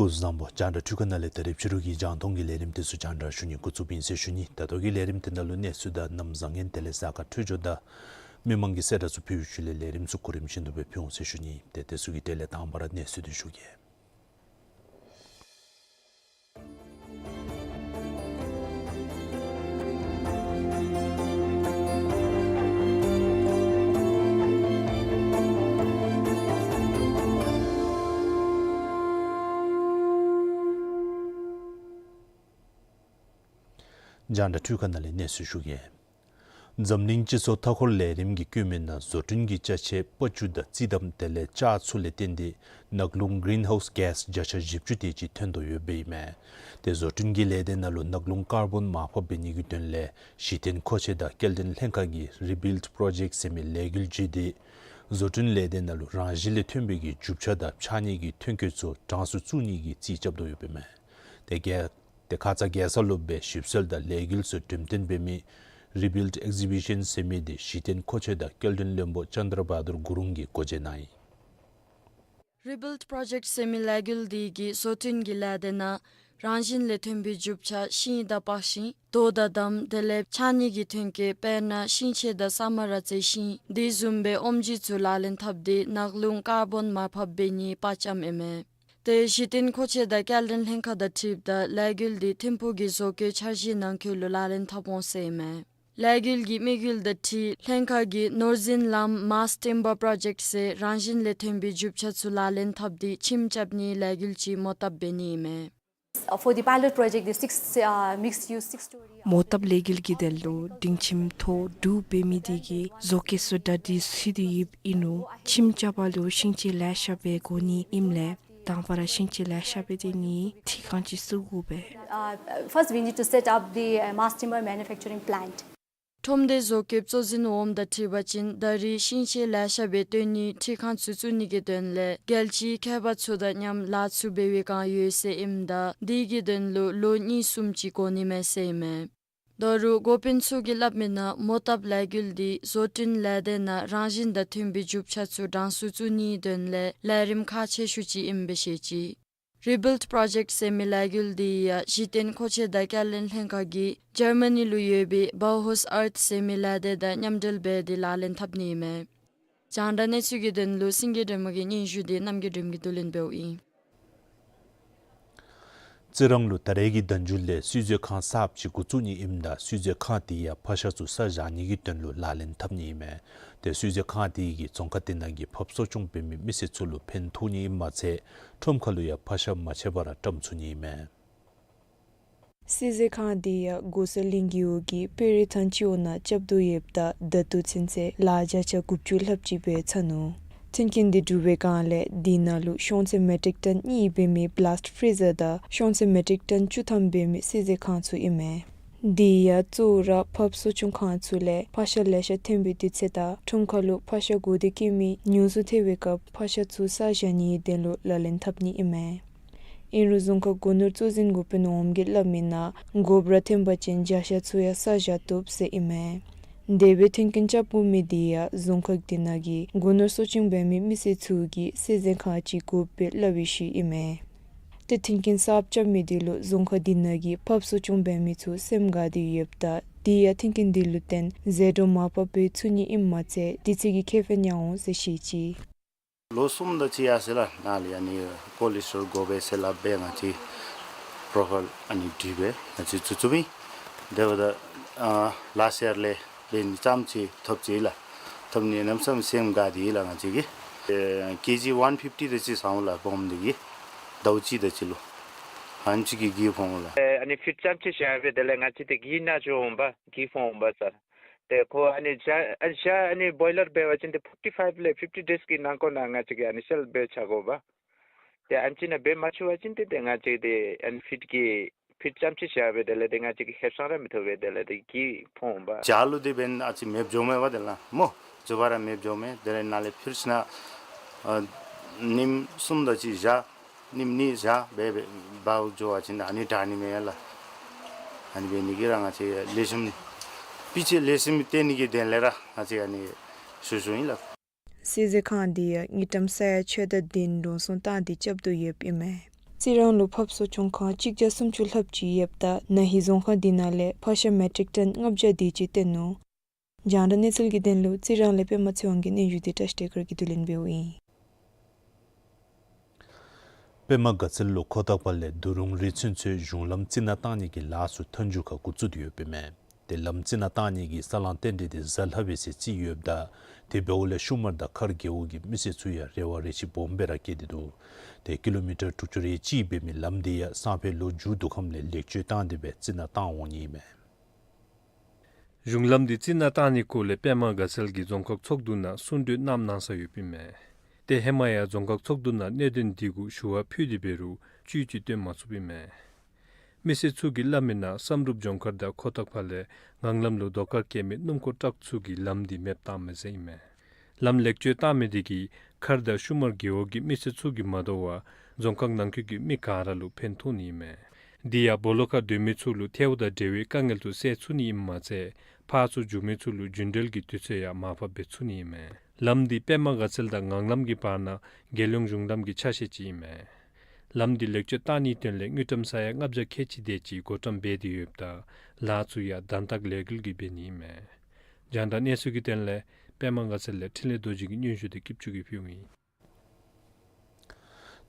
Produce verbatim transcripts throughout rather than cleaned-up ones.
སྐུ་གཟུགས་བཟང་པོ། རྒྱང་བསྒྲགས་འཕྲུལ་ཁང་ནང་ལས་ད་རིས་ཕྱི་རུ་གི་རྒྱང་མཐོང་གི་ལས་རིམ་དེ་ཚུ་རྒྱང་བསྒྲགས་ཞུ་ནི་འགོ་བཙུགསཔ་ཨིན་ཟེར་ཞུ་ནི། ད་ལྟོ་གི་ལས་རིམ་དེ་ནང་ལུ་གནས་ཚུལ་དང་གནམ་བཟང་ངན་དེ་ལས་གཟའ་སྐར་འཕྲོད་སྦྱོར་དང་མི་མང་གི་གསལ་བསྒྲགས་ཚུ་ཕུལ་བའི་ཤུལ་ལས་ལས་རིམ་ཚུ་གོ་རིམ་བཞིན་དུ་སྦེ་ཕུལ་འོང་ཟེར་ཞུ་ནི། ཏེ་དེ་ཚུ་གི་གྲས་ལས་དང་པ་ར་གནས་ཚུལ་དེ་ཞུ་གེ། རྒྱང་བསྒྲགས་འཕྲུལ་ཁང་ནང་ལས་གནས་ཚུལ་ཞུ་གེ། འཛམ་གླིང་སྤྱི་ཚོགས་མཐའ་འཁོར་ལས་རིམ་གྱི་བཀོད་མི་ནང་བཟོ་སྐྲུན་གྱི་ཅ་ཆས་པ་ཅུ་དང་རྩི་དམ་དེ་ལས་ལྕགས་ཚུ་ལས་བརྟེན་ཏེ་ནག་རླུང་གི་རིན་ཧའུསི་གེསི་བརྒྱ་ཆ་བཞི་བཅུ་དེ་ཅིག་ཐོན་དོ་ཡོདཔ་ཨིན་མས། ཏེ་བཟོ་སྐྲུན་གྱི་ལས་སྡེ་ནང་ལུ་ནག་རླུང་ཀར་བོན་མར་ཕབ་འབད་ནི་གི་དོན་ལས་གཞི་རྟེན་མཁོ་ཆས་དང་སྐྱེལ་འདྲེན་ལྷན་ཁག་གིས་རི་བིལཌ་པྲོ་ཇེཀཊ་ཟེར་མི་ལས་འགུལ་བརྒྱུད་དེ་བཟོ་སྐྲུན་ལས་སྡེ་ནང་ལུ་རང་བཞིན་ལས་ཐོན་པའི་གི་རྒྱུ་ཆ་དང་ཕྱགས་སྙིགས་ཀྱི་ཐོན་སྐྱེད་ཚུ་གྲངས་སུ་བཙུགས་ནི་གི་རྩིས་རྐྱབ་དོ་ཡོདཔ་ཨིན་མས། ཏེ་རྒྱལ་ཏེ་ཁ་ཙ་རྒྱལ་ས་ལུ་སྦེ་ཞིབ་འཚོལ་དང་ལས་འགུལ་ཚུ་འགྲེམས་སྟོན་འབད་མི་རི་བིལཌ་ཨེག་ཟི་བི་ཤཱན་ཟེར་མི་དེ་གཞི་རྟེན་མཁོ་ཆས་དང་སྐྱེལ་འདྲེན་བློན་པོ་ཅན་དྲ་བྷ་དུར་གུ་རུང་གིས་འགོ་འབྱེད་གནང་ཡི། རི་བིལཌ་པྲོ་ཇེཀཊ་ཟེར་མི་ལས་འགུལ་དེ་གིས་བཟོ་སྐྲུན་གྱི་ལས་སྡེ་ནང་རང་བཞིན་ལས་ཐོན་པའི་རྒྱུ་ཆ་ཤིང་དང་པགས་ཤིང་རྡོ་དང་འདམ་དེ་ལས་ཕྱགས་སྙིགས་ཀྱི་ཐོན་སྐྱེད་དཔེར་ན་ཤིང་ཆས་དང་ས་མ་ར་རྩི་ཤིང་དེ་བཟུམ་སྦེ་ཨོམ་ཇི་ཚུ་ལག་ལེན་འཐབ་སྟེ་ནག་རླུང་ཀར་བོན་མར་ཕབ་འབད་ནི་པར་བཅམ་ཨིན་མས། ཏེ་གཞི་རྟེན་མཁོ་ཆས་དང་སྐྱེལ་འདྲེན་ལྷན་ཁག་དང་འཁྲིལཝ་ད་ལས་འགུལ་དེ་ཐིམ་ཕུག་གི་བཟོ་བཀོད་འཆར་གཞིའི་ནང་འཁོད་ལུ་ལག་ལེན་འཐབ་འོང་ཟེར་ཨིན་མས། ལས་འགུལ་གྱི་དམིགས་ཡུལ་དང་འཁྲིལ་ལྷན་ཁག་གིས་ནོར་འཛིན་ལམ་མཱསི་ཊིམ་བར་པྲོ་ཇེཀཊ་ཟེར་རང་བཞིན་ལས་ཐོན་པའི་རྒྱུ་ཆ་ཚུ་ལག་ལེན་འཐབ་སྟེ་ཁྱིམ་རྐྱབ་ནིའི་ལས་འགུལ་ཅིག་མོ་བཏབ་འབད་ནི་ཨིན་མས། Uh, for the pilot project, the six, uh, mixed use six story, uh, མོ་བཏབ་ལས་འགུལ་གྱི་དོན་ལུ་སྒྲིང་ཁྱིམ་ཐོག་དྲུག་འབད་མི་དེ་གིས་བཟོ་བཀོད་ཚུ་གྲ་སྒྲིག་ཚུ་དེ་ཡོདཔ་ཨིན་རུང་ཁྱིམ་རྐྱབ་པ་ལུ་ཤིང་ཆས་ལེ་ཤ་སྦེ་དགོ་ནི་ཨིནམ་ལས་དང་པ་ར་ཤིང་ཆས་ལེ་ཤ་སྦེ་དེ་ནི་ཁྲི་ཁང་ཅིག་བཙུགས་དགོ་པས། Uh, first we need to set up the, uh, mass timber manufacturing plant. ཁྲོམ་སྡེ་བཟོ་བཀོད་གཙོ་འཛིན་འོགམ་དང་འཁྲིལ་བ་ཅིན་ད་རེས་ཤིང་ཆས་ལེ་ཤ་སྦེ་བཏོན་ནིའི་ཁྲི་ཁང་ཚུ་བཙུགས་ནི་གི་དོན་ལས་རྒྱལ་སྤྱིའི་མཁས་པ་ཚུ་དང་མཉམ་ལཱ་ཚུ་འབད་བའི་བསྒང་ཡོད་ཟེར་ཨིནམ་ད་དེ་གི་དོན་ལུ་ལོ་གཉིས་གསུམ་ཅིག་འགོར་ནི་མས་ཟེར་ཨིན་མས། ད་རུང་འགོ་དཔོན་ཚུ་གིས་སླབ་མི་ནང་མོ་བཏབ་ལས་འགུལ་དེ་བཟོ་སྐྲུན་ལས་སྡེ་ནང་རང་བཞིན་དང་མཐུན་པའི་རྒྱུ་ཆ་ཚུ་གྲངས་སུ་བཙུགས་ནིའི་དོན་ལས་ལས་རིམ་ཁག་ཆེ་ཤོས་ཅིག་ཨིནམ་སྦེ་བཤད་ཅི། རི་བིལཌ་པྲོ་ཇེཀཊ་ཟེར་མི་ལས་འགུལ་དེ་ཡང་གཞི་རྟེན་མཁོ་ཆས་དང་སྐྱེལ་འདྲེན་ལྷན་ཁག་གིས་འཇར་མ་ནི་ལུ་ཡོད་པའི་བཱ་ཧུས་ཨརཐ་ཟེར་མི་ལས་སྡེ་དང་མཉམ་འབྲེལ་འབད་དེ་ལག་ལེན་འཐབ་ནི་ཨིན་མས། རྒྱང་བསྒྲགས་གནས་ཚུལ་གྱི་དོན་ལུ་སེང་གེ་སྒྲོལ་མ་གི་སྙན་ཞུ་དེ་རྣམ་རྒྱལ་སྒྲོལ་མ་གིས་བསྡུ་ལེན་འབདཝ་ཨིན། རྩི་རང་ལུ་ད་རེས་ཀྱི་ཟླ་མཇུག་ལས་བསིལ་མཛོད་ཁང་གསརཔ་ཅིག་འགོ་བཙུགས་ནི་ཨིནམ་ད་བསིལ་མཛོད་ཁང་དེ་ཡང་ཕག་ཤ་ཚུ་ས་བཞག་ནི་གི་དོན་ལུ་ལག་ལེན་འཐབ་ནི་ཨིན་མས། ཏེ་བསིལ་མཛོད་ཁང་དེ་གིས་རྫོང་ཁག་དེ་ནང་གི་ཕགཔ་གསོ་སྐྱོང་འབད་མི་མི་སེར་ཚུ་ལུ་ཕན་ཐོགས་ནི་ཨིནམ་མ་ཚད་ཁྲོམ་ཁ་ལུ་ཡང་ཕག་ཤ་མ་ཆད་པར་བཀྲམ་ཚུགས་ནི་ཨིན་མས། བསིལ་མཛོད་ཁང་དེ་ཡང་མགོ་གསར་གླིང་གི་འོག་གི་དཔོན་རིགས་ཐང་སྤྱི་འོག་ནང་རྐྱབ་དོ་ཡོདཔ་ད་ད་ལྟོ་ཚུན་ཚོད་ལཱ་བརྒྱ་ཆ་དགུ་བཅུ་ལྷགཔ་ཅིག་སྦེ་ཚང་ནུག། མཐུན་རྐྱེན་དེ་གྲུབ་པའི་བསྒང་ལས་དེ་ནང་ལུ་ཤོང་ཚད་མེ་ཊིག་ཊཱན་གཉིས་འབད་མི་བླཱསཊ་ཕྲི་ཛར་དང་ཤོང་ཚད་མེ་ཊིག་ཊཱན་བཅུ་ཐམ་འབད་མི་བསིལ་མཛོད་ཁང་ཚུ་ཨིན་མས། དེ་ཡང་གཙོ་བོ་ར་ཕགཔ་གསོ་སྐྱོང་ཁང་ཚུ་ལས་ཕག་ཤ་ལེ་ཤ་ཐོན་པའི་དུས་ཚོད་དང་ཁྲོམ་ཁ་ལུ་ཕག་ཤ་དགོས་འདོད་བསྐྱེད་མི་ཉུང་སུ་ཐལ་བའི་སྐབས་ཕག་ཤ་ཚུ་ས་བཞག་ནིའི་དོན་ལུ་ལག་ལེན་འཐབ་ནི་ཨིན་མས། ཨིན་རུང་རྫོང་ཁག་སྒོ་ནོར་གཙོ་འཛིན་འགོ་དཔོན་འོགམ་གིས་སླབ་མི་ནང་དགོཔ་ར་ཐོན་པ་ཅིན་བྱ་ཤ་ཚུ་ཡང་ས་བཞག་བཏུབ་ཟེར་ཨིན་མས། དེ་སྦེ་མཐུན་རྐྱེན་རྐྱབ་དགོ་མི་དེ་ཡང་རྫོང་ཁག་དེ་ནང་གི་སྒོ་ནོར་གསོ་སྐྱོང་འབད་མི་མི་སེར་ཚུ་གིས་སེམས་ཅན་ཁ་ཅིག་དགོཔ་སྦེ་སླབ་པའི་ཤུལ་ཨིན་མས། ཏེ་མཐུན་རྐྱེན་གསརཔ་རྐྱབ་མི་དེ་ལུ་རྫོང་ཁག་དེ་ནང་གི་ཕགཔ་གསོ་སྐྱོང་འབད་མི་ཚུ་སེམས་དགའ་སྟེ་ཡོདཔ་ད་དེ་ཡང་མཐུན་རྐྱེན་དེ་ལུ་བརྟེན་ཟད་འགྲོ་མར་པ་འབད་ཚུགས་ནི་ཨིནམ་མ་ཚད་དུས་ཚོད་ཀྱི་ཁེ་ཕན་ཡང་འོང་ཟེར་བཤད་ཅི། ལོ་གསུམ་དེ་ཅིག་ཡར་སོང་ལགས། ནཱ་ལས་ཨ་ནི་ཀོལཌ་སི་ཊོར་དགོ་པས་ཟེར་སླབ་སྦེ་ང་བཅས་པོ་རོ་ཕའིལ་ཨ་ནི་བྲིས་སྦེ་ང་བཅས་བཙུགས་བཙུགསཔ་ཨིན། དེ་འབདཝ་ད་ཨ་ལཱསཊ་ཡར་ལས་འབད་ནི་ཙམ་ཅིག་ཐོབ་ཅི་ལགས། ཐོབ་ནི་གནམ་མེད་ས་མེད་སེམས་དགའ་སྟེ་ལགས། ང་བཅས་ཀྱིས་ཨེ་ཀེ་ཇི་ཝན་ཕིཕ་ཊི་དེ་ཅིག་ཟཝ་ལགས། སྦོམ་དེ་གིས་ཟླཝ་གཅིག་དེ་ཅིག་ལུ་ཨ་ནི་ཅིག་གི་གི་ཕོག་ལགས། ཨ་ནི་ཕིཊ་ཙམ་ཅིག་བཞག་སྦེ་དེ་ལས་ང་བཅས་ཏེ་གི་ནང་འགྱོ་འོང་པ། གི་ཕོག་འོང་པ་ཟེར། ཏེ་ཁོ་ཨ་ནི་བྱ་ཨ་བྱ་ཨ་ནི་བོའི་ལར་འབད་བ་ཅིན་ཏེ་ཕོར་ཊི་ཕའིབ་ལས་ཕིཕ་ཊི་ཌེསི་གི་ནང་འཁོད་ནང་ང་བཅས་ཀྱིས་ཨ་ནི་སེལ་འབད་བཞག་དགོ་པ། ཏེ་ཨ་ནི་ཅིག་ནང་འབད་མ་ཚུགས་པ་ཅིན་ཏེ་ཏེ་ང་བཅས་ཏེ་ཨ་ནི་ཕིཊ་ཀྱི་ཕིཊ་ཙམ་ཅིག་བཞག་སྦེ་དེ་ལས་ཏེ་ང་བཅས་ཀྱིས་ཧེབ་སང་ར་མི་ཐོབ་པས། དེ་ལས་ཏེ་གི་ཕོག་འོང་པ། བྱ་ལུ་དེ་འབདན་ཨ་ཙི་མེདཔ་འགྱོཝ་མས་པ། དེ་ལས་སྨོ་བཟོ་བ་ར་མེདཔ་འགྱོཝ་མས། དེ་ལས་ནཱ་ལས་ཕིར་ཤི་ན་ཨ་ཉིནམ་གསུམ་དེ་ཅིག་བཞག། ཉིནམ་གཉིས་བཞག་སྦེ་འབད་འབདཝ་འགྱོ་བ་ཅིན་ཨ་ནི་དྲག་ནི་མས་ལགས། ཨ་ནི་འབད་ནི་གིས་ར་ང་བཅས་ལེགས་ཤོམ་སྤུས་ཚད་ལེགས་ཤོམ་སྟོན་ནི་གི་དོན་ལས་ར་ང་བཅས་ཨ་ནི་ཞུ་ཞུཝ་ཨིན་ལགས། སེལ་ཟས་ཁང་དེ་ཡང་དངུལ་ཀྲམ་ས་ཡ་ཕྱེད་དང་བདུན་འགྲོ་སོང་བཏང་སྟེ་རྐྱབ་དོ་ཡོདཔ་ཨིན་མས། རྩི་རང་ལུ་ཕགཔ་གསོ་སྐྱོང་ཁང་གཅིག་བརྒྱ་སུམ་ཅུ་ལྷགཔ་ཅིག་ཡོདཔ་ད་ན་ཧིང་རྫོང་ཁག་དེ་ནང་ལས་ཕག་ཤ་མེ་ཊིག་ཊོན་ལྔ་བརྒྱ་དེ་ཅིག་བཏོན་ནུག། རྒྱང་བསྒྲགས་གནས་ཚུལ་གྱི་དོན་ལུ་རྩི་རང་ལས་པདྨ་ཚེ་དབང་གིས་སྙན་ཞུ་དེ་བཀྲ་ཤིས་བདེ་སྐར་གྱིས་བསྡུ་ལེན་འབདཝ་ཨིན། པདྨ་དགའ་ཚལ་ལུ་ཁོ་ཐག་པ་ལས་དུ་རུང་རི་ཚུན་ཚོད་གཞུང་ལམ་རྩི་ནག་བཏང་ནི་གི་ལཱ་ཚུ་མཐའ་མཇུག་ཁར་འགོ་བཙུགས་ཏེ་ཡོདཔ་ཨིན་མས། ཏེ་ལམ་རྩི་ནག་བཏང་ནི་གི་ས་ལང་རྟེན་འབྲེལ་དེ་གཟའ་ལྷག་པའི་ཚེ་རྩིས་ཡོདཔ་ད་དེ་འབདཝ་ལས་ཤུ་མར་དང་མཁར་རྒེད་འོག་གི་མི་སེར་ཚུ་ཡང་རེ་བ་རེ་ཆེ་སྦོམ་སྦེ་ར་བསྐྱེད་དེ་འདུག། ཏེ་ཀི་ལོ་མི་ཊར་དྲུག་ཅུ་རེ་གཅིག་འབད་མི་ལམ་དེ་ཡང་སང་ཕོད་ལོ་མཇུག་བསྡུ་ཁམས་ལས་ལེགས་བཅོས་བཏང་སྟེ་སྦེ་རྩི་ནག་བཏང་འོང་ནི་ཨིན་མས། གཞུང་ལམ་འདི་རྩི་ནག་བཏང་ནི་སྐོར་ལས་པདྨ་དགའ་ཚལ་གྱི་རྫོང་ཁག་ཚོགས་འདུ་ནང་གསུང་གྲོས་གནངམ་གནང་ས་ཡོདཔ་ཨིན་མས། ཏེ་ཧེ་མ་ཡང་རྫོང་ཁག་ཚོགས་འདུ་ནང་གནད་དོན་འདི་གུ་ཞུ་བ་ཕུལ་ཏེ་འབད་རུང་བཅུད་ཅིག་བཏོན་མ་ཚུགསཔ་ཨིན་མས། མི་སེར་ཚུ་གིས་སླབ་མི་ནང་བསམ་གྲུབ་ལྗོངས་མཁར་དང་ཁོ་ཐག་པ་ལས་ངང་ལམ་ལུ་ཟློས་གར་བཀལ་མི་སྣུམ་འཁོར་ཊག་ཚུ་གིས་ལམ་འདི་མེདཔ་བཏངམ་མས་ཟེར་ཨིན་མས། ལམ་ལེགས་བཅོས་བཏང་མི་དེ་གིས་མཁར་དང་ཤུ་མར་རྒེད་འོག་གི་མི་སེར་ཚུ་གིས་མ་དོ་བར་རྫོང་ཁག་ནང་འཁོད་ཀྱི་མི་ག་ར་ལུ་ཕན་ཐོགས་ནི་ཨིན་མས། དེ་ཡང་སྦོ་ལོགས་ཁར་སྡོད་མི་ཚུ་ལུ་ཐལཝ་དང་འབྲེལ་བའི་དཀའ་ངལ་ཚུ་སེལ་ཚུགས་ནི་ཨིནམ་མ་ཚད་ཕར་ཚུར་འགྱོ་མི་ཚུ་ལུ་རྒྱུན་འགྲུལ་གྱི་དུས་ཚོད་ཡང་མར་ཕབ་འབད་ཚུགས་ནི་ཨིན་མས། ལམ་འདི་པདྨ་དགའ་ཚལ་དང་ངང་ལམ་གྱི་བར་ན་རྒྱལ་ཡོངས་གཞུང་ལམ་གྱི་ཆ་ཤས་ཅིག་ཨིན་མས། ལམ་འདི་ལེགས་བཅོས་བཏང་ནིའི་དོན་ལས་དངུལ་ཀྲམ་ས་ཡ་ལྔ་བརྒྱ་ཁལ་གཅིག་དེ་ཅིག་བགོ་བཀྲམ་འབད་དེ་ཡོདཔ་ད་ལཱ་ཚུ་ཡང་དང་ཐག་ལས་འགུལ་གྱིས་འབད་ནི་ཨིན་མས། རྒྱང་བསྒྲགས་གནས་ཚུལ་གྱི་དོན་ལས་པདྨ་དགའ་ཚལ་ལས་འཕྲིན་ལས་རྡོ་རྗེ་གི་སྙན་ཞུ་དེ་སྐྱིད་ཆུ་གིས་ཕུལཝ་ཨིན།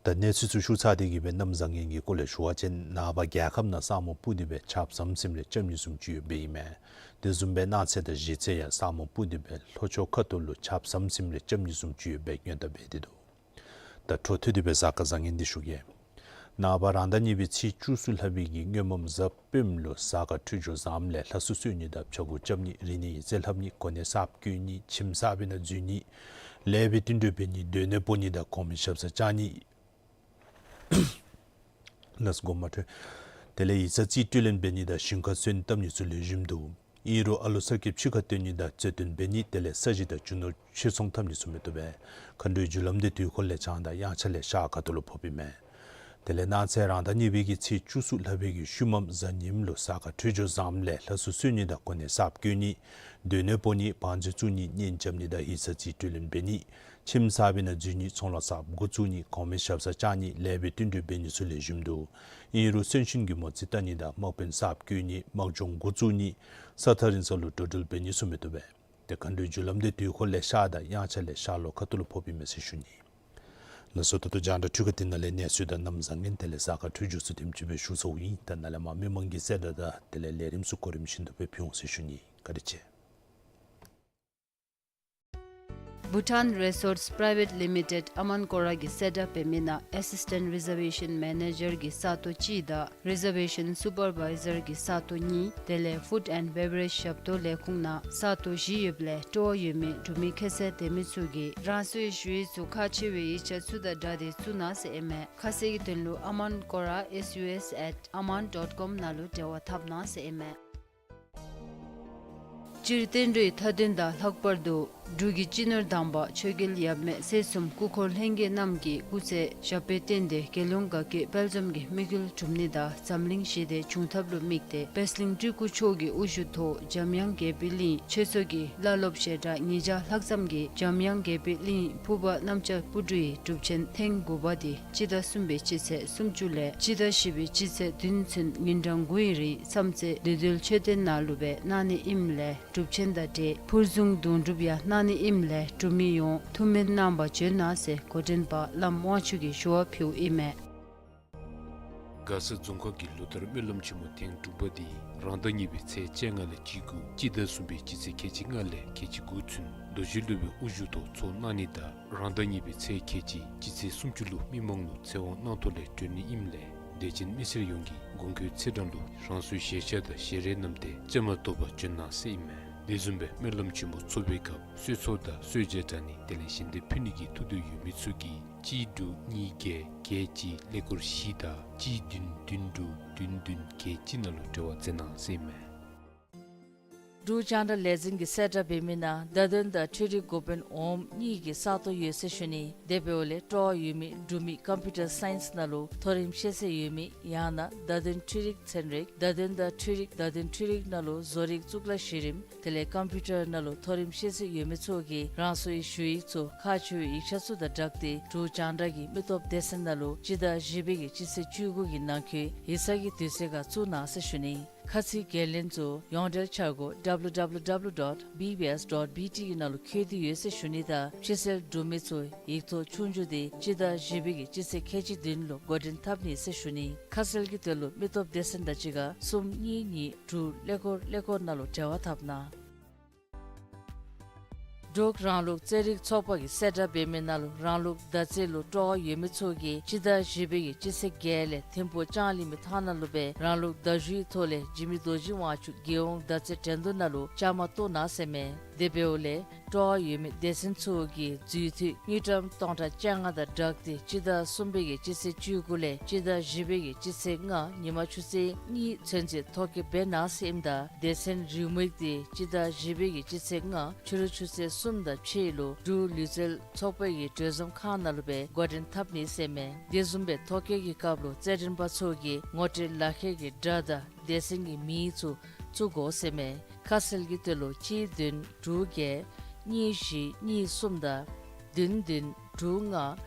ད་གནས་ཚུལ་ཚུ་ཞུ་ཚར་ཏེ་གིས་སྦེ་གནམ་བཟང་ངན་གྱི་སྐོར་ལས་ཞུ་བ་ཅིན་ནངས་པ་རྒྱལ་ཁབ་ནང་ས་སྨུག་སྤུབས་ཏེ་སྦེ་ཆརཔ་ཟམ་ཟིམ་རེ་རྐྱབ་ནི་བཟུམ་ཅིག་ཡོདཔ་ཨིན་མས། དེ་བཟུམ་སྦེ་གནངས་ཚེ་དང་གཞེས་ཚེ་ཡང་ས་སྨུག་སྤུབས་ཏེ་སྦེ་ལྷོ་ཕྱོགས་ཁ་ཐུག་ལུ་ཆརཔ་ཟམ་ཟིམ་རེ་རྐྱབ་ནི་བཟུམ་ཅིག་ཡོདཔ་སྦེ་སྔོན་བརྡ་འབད་དེ་འདུག། ད་འཕྲོ་མཐུད་དེ་སྦེ་གཟའ་སྐར་བཟང་ངན་འདི་ཞུ་གེ། ནངས་པ་རང་ཟླ་གཉིས་པའི་ཚེས་བཅུ་གསུམ་ལྷག་པའི་གི་སྔོན་མ་གཟའ་སྤེནམ་ལུ་གཟའ་སྐར་འཕྲོད་སྦྱོར་བཟངམ་ལས་ལྷ་གསོལ་གསོལ་ནི་དང་ཕྱྭ་འགུགས་རྐྱབ་ནི་རིག་གནས་ཡིག་རྩིས་ལྷབ་ནི་གོ་གནས་གསརཔ་བསྐོ་ནི་ཁྱིམ་གསར་པའི་ནང་འཛུལ་ནི་ལེགས་པའི་བསྟུན་གྲོས་འབད་ནི་སྡོད་གནས་སྤོ་ནི་དང་གོང་མའི་ཞབས་སར་བཅར་ནི། ལགས་སོ་དགོངསམ་མ་ཁྲེལ། དེ་ལས་ཡིག་ཚང་རྩིས་སྤྲོད་ལེན་འབད་ནི་དང་ཞིང་ཁར་སོན་བཏབ་ནི་ཚུ་ལེགས་ཤོམ་འདུག། ཨིན་རུང་ཨ་ལོ་གསར་སྐྱེས་ཕྱི་ཁར་བཏོན་ནི་དང་རྩོད་བཏོན་འབད་ནི་དེ་ལས་ས་གཞི་དང་རྒྱུ་ནོར་ཕྱིར་ཚོང་འཐབ་ནི་ཚུ་མི་བཏུབ་པས། མཁའ་འགྲོའི་རྒྱུ་ལམ་དེ་དུས་འཁོར་ལས་བྱང་དང་དབྱངས་འཆར་ལས་ཤར་ཁ་ཐུག་ལུ་ཕོགཔ་ཨིན་མས། དེ་ལས་གནངས་ཚེ་རང་ཟླ་གཉིས་པའི་གི་ཚེས་བཅུ་གསུམ་ལྷག་པའི་གི་ཤུལ་མམ་གཟའ་ཉིམ་ལུ་གཟའ་སྐར་འཕྲོད་སྦྱོར་བཟངམ་ལས་ལྷ་གསོལ་གསོལ་ནི་དང་གོ་གནས་གསརཔ་བསྐོ་ནི་སྡོད་གནས་སྤོ་ནི་བང་མཛོད་བཙུགས་ནི་གཉེན་རྐྱབ་ནི་དང་ཡིག་ཚང་རྩིས་སྤྲོད་ལེན་འབད་ནི་ཁྱིམ་གསར་པའི་ནང་འཛུལ་ནི་ཚོང་ལཱ་གསརཔ་འགོ་བཙུགས་ནི་གོང་མའི་ཞབས་སར་བཅར་ནི་ལེགས་པའི་བསྟུན་གྲོས་འབད་ནི་ཚུ་ལེགས་ཤོམ་འདུག། ཨིན་རུང་གསོན་གཤིན་གྱི་མོ་རྩིས་བལྟ་ནི་དང་དམག་དཔོན་གསརཔ་བསྐོ་ནི་དམག་སྦྱོང་འགོ་བཙུགས་ནི་ས་ཐག་རིང་ས་ལུ་འགྲོ་འགྲུལ་འབད་ནི་ཚུ་མི་བཏུབ་པས། ཏེ་མཁའ་འགྲོའི་རྒྱུ་ལམ་དེ་དུས་འཁོར་ལས་ཤར་དང་དབྱངས་འཆར་ལས་ཤར་ལྷོ་ཁ་ཐུག་ལུ་ཕོགཔ་ཨིན་མས་ཟེར་ཞུ་ནི། ལགས་སོ། ད་ལྟོ་རྒྱང་བསྒྲགས་འཕྲུལ་ཁང་འདི་ནང་ལས་གནས་ཚུལ་དང་གནམ་བཟང་ངན་དེ་ལས་གཟའ་སྐར་འཕྲོད་སྦྱོར་ཚུ་དེམ་ཅིག་སྦེ་ཞུ་ཚརཝ་ཨིན། ད་ནཱ་ལས་མར་མི་མང་གི་གསལ་བསྒྲགས་དང་དེ་ལས་ལས་རིམ་ཚུ་གོ་རིམ་བཞིན་དུ་སྦེ་ཕུལ་འོང་ཟེར་ཞུ་ནི། བཀའ་དྲིན་ཆེ། Bhutan Resorts Private Limited ཨ་མཱན་ཀོ་ར་གིས་གསལ་བསྒྲགས་འབད་མི་ནང་ཨེ་སིས་ཊེནཊ་རི་ཛར་ཝེ་ཤཱན་མེ་ནེ་ཇར་གྱི་ས་སྟོང་གཅིག་དང་རི་ཛར་ཝེ་ཤཱན་སུ་པར་བའི་ཛར་གྱི་ས་སྟོང་གཉིས་དེ་ལས་ཕུཌ་ཨེནཌ་བེ་བ་རེཇ་ཞབས་ཏོག་ལས་ཁུངས་ནང་ས་སྟོང་བཞི་ཡོདཔ་ལས་སྤྲོ་བ་ཡོད་མི་འབྲུག་མི་ཁ་གསལ་དེ་མི་ཚུ་གིས་རང་སོའི་ཞུ་ཡིག་ཚུ་ཁག་ཆེ་བའི་ཡིག་ཆ་ཚུ་དང་སྦྲགས་ཏེ་བཙུགས་གནང་ཟེར་ཨིན་མས། ཁ་གསལ་གྱི་དོན་ལུ་ཨ་མཱན་ཀོ་ར་ཨེས་ཡུ་ཨེས་ཨེཊ་ཨ་མཱན་ཌོཊ་ཀོམ་ནང་ལུ་འབྲེལ་བ་འཐབ་གནང་ཟེར་ཨིན་མས། སྤྱིར་བསྟན་འགྲོའི་མཐའ་དོན་དང་ལྷག་པར་དུ་འབྲུག་གི་སྤྱི་ནོར་དམ་པ་ཆོས་རྒྱལ་ཡབ་མེས་སྲས་གསུམ་སྐུ་འཁོར་ལྷན་རྒྱས་རྣམས་ཀྱི་སྐུ་ཚེ་ཞབས་པད་བརྟན་ཏེ་རྒྱལ་ཡོངས་དགའ་སྐྱིད་དཔལ་འཛོམས་ཀྱི་དམིགས་ཡུལ་གྲུབ་ནི་དང་འཛམ་གླིང་ཞི་བདེ་འབྱུང་ཐབས་ལུ་དམིགས་ཏེ་པད་གླིང་སྤྲུལ་སྐུ་མཆོག་གི་དབུ་བཞུགས་ཐོག་འཇམ་དབྱངས་དགྱེས་པའི་གླིང་ཆོས་ཚོགས་ཀྱི་བླ་སློབ་ཞལ་གྲངས་ཉིས་བརྒྱ་ལྷག་ཙམ་གྱིས་འཇམ་དབྱངས་དགྱེས་པའི་གླིང་ཕུར་པ་གནམ་ལྕགས་སྤུ་གྲི་ཡི་སྒྲུབ་ཆེན་ཐེངས་དགུ་པ་དེ་སྤྱི་ཟླ་གསུམ་པའི་སྤྱི་ཚེས་སུམ་ཅུ་ལས་སྤྱི་ཟླ་བཞི་པའི་སྤྱི་ཚེས་བདུན་ཚུན་ཉིན་གྲངས་དགུ་ཡི་རིང་མཚམས་ཚེ་བདེ་སྡོད་མཆོད་རྟེན་ནང་ལུ་སྦེ་གནང་ནི་ཨིནམ་ལས་སྒྲུབ་ཆེན་དང་འབྲེལ་ཕུར་བཟུང་དུང་སྒྲུབ་ཡང་གནང་ནི་ཨིནམ་ལས་འབྲུག་མི་ཡོངས་ཐུགས་སྨོན་གནང་བར་བྱོན་གནང་ཟེར་འགོ་འདྲེན་པ་བླམ་དབང་ཕྱུག་གིས་ཞུ་བ་ཕུལཝ་ཨིན་མས། མགར་ས་རྫོང་ཁག་གི་ལོ་ལྟར་སྨོན་ལམ་ཆེན་མོ་ཐེངས་དྲུག་པ་འདི་རང་ཟླ་གཉིས་པའི་ཚེས་བཅོ་ལྔ་ལས་བཅུ་དགུ་སྤྱི་ཟླ་གསུམ་པའི་སྤྱི་ཚེས་ཁལ་གཅིག་ལྔ་ལས་ཁལ་གཅིག་དགུ་ཚུན་རྡོ་རྗེ་སློབ་དཔོན་དབུ་བཞུགས་ཐོག་ཚོགས་གནང་ནི་དང་རང་ཟླ་གཉིས་པའི་ཚེས་ཁལ་གཅིག་སྤྱི་ཚེས་སུམ་ཅུ་ལུ་མི་མང་ལུ་ཚེ་དབང་གནང་ཐོག་ལས་གྲོལ་ནི་ཨིནམ་ལས་དད་ཅན་མི་སེར་ཡོངས་ཀྱིས་དགོངས་འཁོད་ཚེས་གྲངས་ལུ་རང་སོའི་ཞལ་ཆས་དང་ཞལ་རས་བསྣམས་ཏེ་བཅའ་མར་གཏོགས་པར་བྱོན་གནང་ཟེར་ཨིན་མས། དེ་བཟུམ་སྦེ་སྨོན་ལམ་ཆེན་མོ་ཚོགས་པའི་སྐབས་གསོལ་ཚོགས་དང་གསོལ་ཇ་དྲང་ནི་དེ་ལས་ཞལ་འདེབས་ཕུལ་ནི་གི་ཐུགས་འདོད་ཡོད་མི་ཚུ་གིས་གཅིག་དྲུག་གཉིས་བརྒྱད་བརྒྱད་གཅིག་ཀླད་ཀོར་བཞི་དང་གཅིག་བདུན་བདུན་དྲུག་བདུན་བདུན་བརྒྱད་གཅིག་ནང་ལུ་འབྲེལ་བ་མཛད་གནང་ཟེར་ཨིན་མས། འབྲུག་རྒྱང་བསྒྲགས་ལས་འཛིན་གྱིས་གསལ་བསྒྲགས་འབད་མི་ནང་བརྡ་དོན་དང་འཕྲུལ་རིག་འགོ་དཔོན་འོགམ་གཉིས་ཀྱི་ས་སྟོང་ཡོད་ཟེར་ཞུ་ནི། དེ་འབདཝ་ལས་སྤྲོ་བ་ཡོད་མི་འབྲུག་མི་ཀམ་པིའུ་ཊར་སའིནསི་ནང་ལུ་མཐོ་རིམ་ཤེས་ཚད་ཡོད་མི་ཡང་ན་བརྡ་དོན་འཕྲུལ་རིག་ཚན་རིག་བརྡ་དོན་དང་འཕྲུལ་རིག་བརྡ་དོན་འཕྲུལ་རིག་ནང་ལུ་བཟོ་རིག་གཙུག་ལག་གཞི་རིམ་དེ་ལས་ཀམ་པིའུ་ཊར་ནང་ལུ་མཐོ་རིམ་ཤེས་ཚད་ཡོད་མི་ཚུ་གིས་རང་སོའི་ཞུ་ཡིག་ཚུ་ཁག་ཆེ་བའི་ཡིག་ཆ་ཚུ་དང་སྦྲགས་ཏེ་འབྲུག་རྒྱང་བསྒྲགས་ཀྱི་མི་སྟོབས་སྡེ་ཚན་ནང་ལུ་སྤྱི་ཟླ་བཞི་པའི་གི་སྤྱི་ཚེས་བཅུ་དགུ་གི་ནང་འཁོད་ཡིག་ཚང་གི་དུས་ཚོད་ཁར་བཙུགས་གནང་ཟེར་ཞུ་ནི། ཁ་ཚིག་འགན་ལེན་ཚུ་ཡོངས་འབྲེལ་འཆར་སྒོ་W W W dot B B S dot B T གི་ནང་ལུ་བཀོད་དེ་ཡོད་ཟེར་ཞུ་ནི་དང་ཕྱི་སེལ་འབྲུག་མི་ཚུ་ཡིག་ཐོག་ཆོས་རྒྱུགས་དེ་སྤྱི་ཟླ་བཞི་པའི་གི་སྤྱི་ཚེས་ཁལ་གཅིག་བདུན་ལུ་འགོ་འདྲེན་འཐབ་ནི་ཟེར་ཞུ་ནི། ཁ་གསལ་གྱི་དོན་ལུ་མི་སྟོབས་སྡེ་ཚན་དང་གཅིག་ཁར་གསུམ་གཉིས་གཉིས་དྲུག་ཀླད་ཀོར་ཀླད་ཀོར་ནང་ལུ་འབྲེལ་བ་འཐབ་གནང་། འབྲུག་རང་ལུགས་རྩེད་རིགས་ཚོགས་པ་གིས་གསལ་བསྒྲགས་འབད་མི་ནང་ལུ་རང་ལུགས་མདའ་རྩེད་ལུ་སྤྲོ་བ་ཡོད་མི་ཚུ་གིས་སྤྱི་ཟླ་བཞི་པའི་གི་སྤྱི་ཚེས་བརྒྱད་ལས་ཐིམ་ཕུག་ལྕང་གླིང་མི་ཐང་ནང་ལུ་སྦེ་རང་ལུགས་མདའ་གཞུའི་ཐོག་ལས་འཇིགས་མེད་རྡོ་རྗེ་དབང་ཕྱུག་རྒྱལ་ཡོངས་མདའ་རྩེད་འགྲན་བསྡུར་ནང་ལུ་བཅའ་མར་གཏོགས་གནང་ཟེར་མས། དེ་འབདཝ་ལས་སྤྲོ་བ་ཡོད་མི་སྡེ་ཚན་ཚུ་གིས་འཛུལ་དུས་དངུལ་ཀྲམ་སྟོང་ཕྲག་བཅོ་ལྔ་དང་སྦྲགས་ཏེ་སྤྱི་ཟླ་གསུམ་པའི་གི་སྤྱི་ཚེས་བཅུ་དགུ་ལས་སྤྱི་ཟླ་བཞི་པའི་གི་སྤྱི་ཚེས་ལྔ་ཉིན་མ་ཆུ་ཚོད་གཉིས་ཚུན་ཚོད་ཐོ་བཀོད་འབད་གནང་ཟེར་ཨིནམ་ད་སྡེ་ཚན་རེའུ་མིག་དེ་སྤྱི་ཟླ་བཞི་པའི་གི་སྤྱི་ཚེས་ལྔ་ཕྱི་རུ་ཆུ་ཚོད་གསུམ་དང་ཕྱེད་ལུ་འབྲུག་ལུས་རྩལ་ཚོགས་པའི་གི་གྲོས་འཛོམས་ཁང་ནང་ལུ་སྦེ་འགོ་འདྲེན་འཐབ་ནི་ཟེར་མས། དེ་བཟུམ་སྦེ་ཐོ་བཀོད་ཀྱི་སྐབས་ལུ་རྩེད་འགྲན་པ་ཚུ་གིས་ངོ་སྤྲོད་ལག་ཁྱེར་གྱི་འདྲ་དང་སྡེ་ཚན་གྱི་མིང་ཚུ་བཙུགས་དགོ་ཟེར་མས། ཁ་གསལ་གྱི་དོན་ལུ་གཅིག་བདུན་དྲུག་བརྒྱད་གཉིས་བཞི་གཉིས་གསུམ་དང་བདུན་བདུན་དྲུག་ལྔ་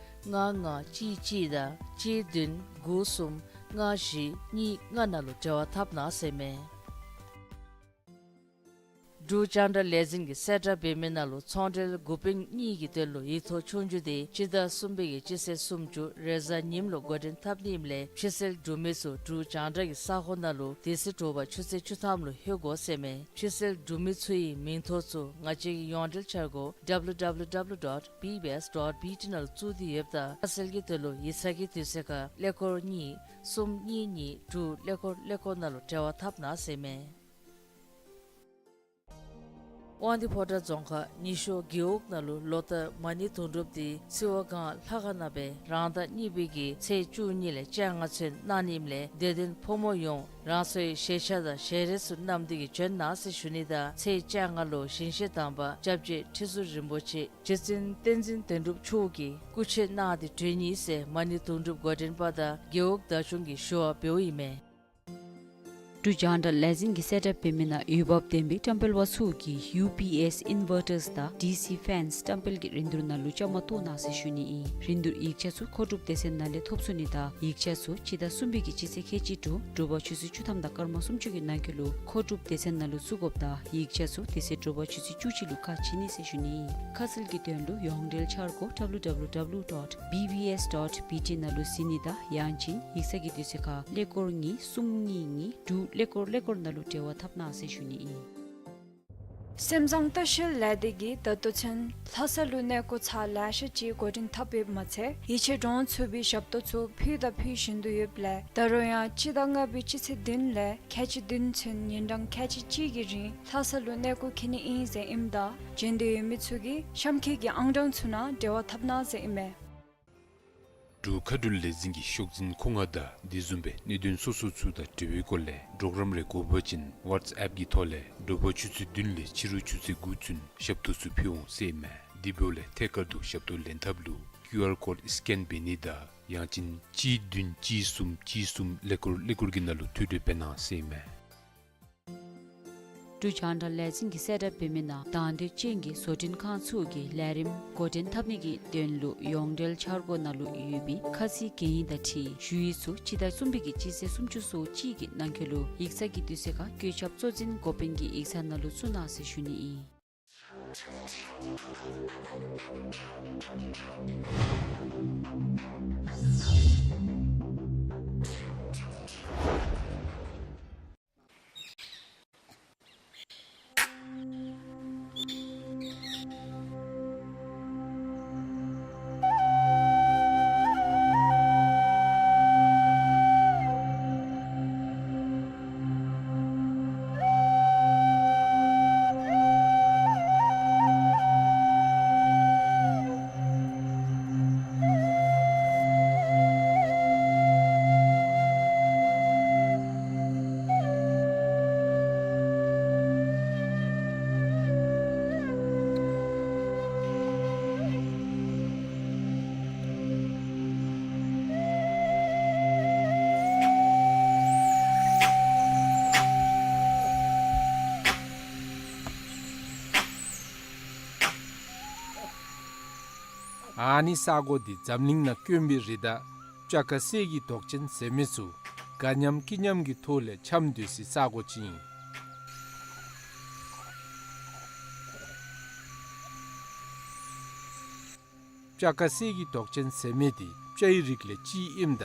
ལྔ་ལྔ་གཅིག་གཅིག་དང་གཅིག་བདུན་དགུ་གསུམ་ལྔ་བཞི་གཉིས་ལྔ་ནང་ལུ་འབྲེལ་བ་འཐབ་གནང་ཟེར་མས། འབྲུག་རྒྱང་བསྒྲགས་ལས་འཛིན་གྱིས་གསལ་བསྒྲགས་འབད་མི་ནང་ལུ་ཚོང་འབྲེལ་འགོ་དཔོན་གཉིས་ཀྱི་དོན་ལུ་ཡིག་ཐོག་ཆོས་རྒྱུགས་དེ་སྤྱི་ཟླ་གསུམ་པའི་གི་སྤྱི་ཚེས་སུམ་ཅུ་རེས་གཟའ་ཉིམ་ལུ་འགོ་འདྲེན་འཐབ་ནི་ཨིནམ་ལས་ཕྱི་སེལ་འབྲུག་མི་ཚུ་འབྲུག་རྒྱང་བསྒྲགས་ཀྱི་ས་ཁོངས་ནང་ལུ་དེ་ཚེ་དྲོ་པ་ཆུ་ཚོད་བཅུ་ཐམ་ལུ་ལྷོད་དགོ་ཟེར་མས། ཕྱི་སེལ་འབྲུག་མི་ཚུ་ཡི་མིང་ཐོ་ཚུ་ང་བཅས་ཀྱི་ཡོངས་འབྲེལ་འཆར་སྒོ་W W W dot B B S dot B T ནང་ལུ་བཙུགས་ཏེ་ཡོདཔ་ད་ཁ་གསལ་གྱི་དོན་ལུ་ཡིག་ཚང་གི་དུས་ཚོད་ཁར་ཀླད་ཀོར་གཉིས་གསུམ་གཉིས་གཉིས་དྲུག་ཀླད་ཀོར་ཀླད་ཀོར་ནང་ལུ་འབྲེལ་བ་འཐབ་གནང་ཟེར་མས། དབང་འདུས་ཕོ་བྲང་རྫོང་ཁག་ཉི་ཤོ་རྒེད་འོག་ནང་ལུ་ལོ་ལྟར་མ་ཎི་དུང་སྒྲུབ་དེ་སིལ་བ་སྒང་ལྷ་ཁང་ནང་སྦེ་རང་ཟླ་གཉིས་པའི་གི་ཚེས་བཅུ་གཉིས་ལས་བཅོ་ལྔ་ཚུན་གནང་ནི་ཨིནམ་ལས་དད་ལྡན་ཕོ་མོ་ཡོངས་རང་སོའི་ཞལ་ཆས་དང་ཞལ་རས་ཚུ་བསྣམས་ཏེ་གིས་བྱོན་གནང་ཟེར་ཞུ་ནི་དང་ཚེས་བཅོ་ལྔ་ལུ་ཞིང་གཤེགས་དམ་པ་སྐྱབས་རྗེ་ཁྲི་ཟུར་རིན་པོ་ཆེ་རྗེ་བཙུན་བསྟན་འཛིན་དོན་གྲུབ་མཆོག་གིས་སྐུ་མཆོད་གནང་སྟེ་གྲོལ་ནི་ཟེར་མ་ཎི་དུང་སྒྲུབ་འགོ་འདྲེན་པ་དང་རྒེད་འོག་བདག་སྐྱོང་གིས་ཞུ་བ་འབདཝ་ཨིན་མས། འབྲུག་རྒྱང་བསྒྲགས་ལས་འཛིན་གྱིས་གསལ་བསྒྲགས་འབད་མི་ནང་འོས་འབབ་ལྡན་པའི་བཀྲམ་སྤེལ་པ་ཚུ་གིས་ཡུ་པི་ཨེསི་ཨིན་ཝར་ཊརསི་དང་ཌི་སི་ཕེནསི་བཀྲམ་སྤེལ་གྱི་རིན་བསྡུར་ནང་ལུ་བཅའ་མར་གཏོགས་གནང་ཟེར་ཞུ་ནི་ཨིན། རིན་བསྡུར་ཡིག་ཆ་ཚུ་མཁོ་སྒྲུབ་སྡེ་ཚན་ནང་ལས་ཐོབ་ཚུགས་ནི་དང་ཡིག་ཆ་ཚུ་སྤྱི་ཟླ་གསུམ་པའི་གི་སྤྱི་ཚེས་ཁལ་གཅིག་དྲུག་དྲོ་པ་ཆུ་ཚོད་བཅུ་ཐམ་དང་སྐར་མ་སུམ་ཅུ་གི་ནང་འཁོད་ལུ་མཁོ་སྒྲུབ་སྡེ་ཚན་ནང་ལུ་བཙུགས་དགོཔ་དང་ཡིག་ཆ་ཚུ་དེ་ཚེ་དྲོ་པ་ཆུ་ཚོད་བཅུ་གཅིག་ལུ་ཁ་ཕྱེ་ནི་ཟེར་ཞུ་ནི་ཨིན། ཁ་གསལ་གྱི་དོན་ལུ་ཡོངས་འབྲེལ་འཆར་སྒོ་W W W dot B B S dot B T ནང་ལུ་གཟིགས་ནི་དང་ཡང་ཅིན་ཡིག་ཚང་གི་དུས་ཚོད་ཁར་ཀླད་ཀོར་གཉིས་གསུམ་གཉིས་གཉིས་དྲུག་ཀླད་ཀོར་ཀླད་ཀོར་ནང་ལུ་འབྲེལ་བ་འཐབ་གནང་ཟེར་ཞུ་ནི་ཨིན། སེམས་བཟང་ལྟ་བཤལ་ལས་སྡེ་གིས་ད་ལྟོ་ཚུན་ལྷ་ས་ལུ་གནས་སྐོར་ཚར་ལེ་ཤ་ཅིག་འགོ་འདྲེན་འཐབ་ཡོདཔ་མ་ཚད་ཡིད་ཆེས་འདྲོངས་ཚུགས་པའི་ཞབས་ཏོག་ཚུ་ཕུལ་དང་ཕུལ་བཞིན་དུ་ཡོདཔ་ལས་ད་རུང་ཡང་སྤྱི་ཟླ་ལྔ་པའི་སྤྱི་ཚེས་བདུན་ལས་ཁལ་གཅིག་བདུན་ཚུན་ཉིན་གྲངས་ཁལ་གཅིག་གཅིག་གི་རིང་ལྷ་ས་ལུ་གནས་སྐོར་འཁྱིད་ནི་ཨིན་ཟེར་ཨིནམ་ད་བྱོན་འདོད་ཡོད་མི་ཚུ་གིས་གཤམ་འཁོད་ཀྱི་ཨང་གྲངས་ཚུ་ནང་འབྲེལ་བ་འཐབ་གནང་ཟེར་ཨིན་མས། འབྲུག་མཁའ་འགྲུལ་ལས་འཛིན་གྱི་ཤོག་འཛིན་ཁོ་ང་དང་དེ་བཟུམ་སྦེ་གནད་དོན་སོ་སོ་ཚུ་དང་འབྲེལ་བའི་སྐོར་ལས་གྲོགས་རམ་རེ་དགོ་པ་ཅིན་ཝཊས་ཨེཔ་གི་ཐོག་ལས་དྲོ་པ་ཆུ་ཚོད་བདུན་ལས་ཕྱི་རུ་ཆུ་ཚོད་དགུ་ཚུན་ཞབས་ཏོག་ཚུ་ཕུལ་འོང་ཟེར་ཨིན་མས། དེ་འབདཝ་ལས་ཐད་ཀར་དུ་ཞབས་ཏོག་ལེན་ཐབས་ལུ་ཀིའུ་ཨར་ཀོཌ་སི་ཀེན་འབད་ནི་དང་ཡང་ཅིན་གཅིག་བདུན་གཅིག་གསུམ་གཅིག་གསུམ་ཀླད་ཀོར་ཀླད་ཀོར་གྱི་ནང་ལུ་ཐོ་འགོད་འབད་གནང་ཟེར་ཨིན་མས། འབྲུག་རྒྱང་བསྒྲགས་ལས་འཛིན་གྱིས་གསལ་བསྒྲགས་འབད་མི་ནང་དང་འདོད་ཅན་གྱི་བཟོ་སྐྲུན་ཁང་ཚུ་གིས་ལས་རིམ་འགོ་འདྲེན་འཐབ་ནི་གི་དོན་ལུ་ཡོངས་འབྲེལ་འཆར་སྒོ་ནང་ལུ་ཡོད་པའི་ཁ་ཚིག་གན་ཡིག་དང་འཁྲིལ་ཞུ་ཡིག་ཚུ་སྤྱི་ཟླ་གསུམ་པའི་གི་སྤྱི་ཚེས་སུམ་ཅུ་སོ་གཅིག་གི་ནང་འཁོད་ལུ་ཡིག་ཚང་གི་དུས་ཚོད་ཁར་བཀོད་ཁྱབ་གཙོ་འཛིན་འགོ་དཔོན་གྱི་ཡིག་ཚང་ནང་ལུ་བཙུགས་གནང་ཟེར་ཞུ་ནི་ཨིན། ཨ་ནི་ས་གོ་འདི་འཛམ་གླིང་ནང་དཀོན་པའི་རི་དྭགས་སྤྱ་ཁ་གསེར་གྱི་མདོག་ཅན་ཟེར་མི་ཚུ་དགའ་མཉམ་སྐྱིད་མཉམ་གྱི་ཐོག་ལས་འཁྱམས་སྡོད་སའི་ས་གོ་ཅིག་ཨིན། སྤྱ་ཁ་གསེར་གྱི་མདོག་ཅན་ཟེར་མི་འདི་སྤྱའི་རིགས་ལས་གཅིག་ཨིནམ་ད་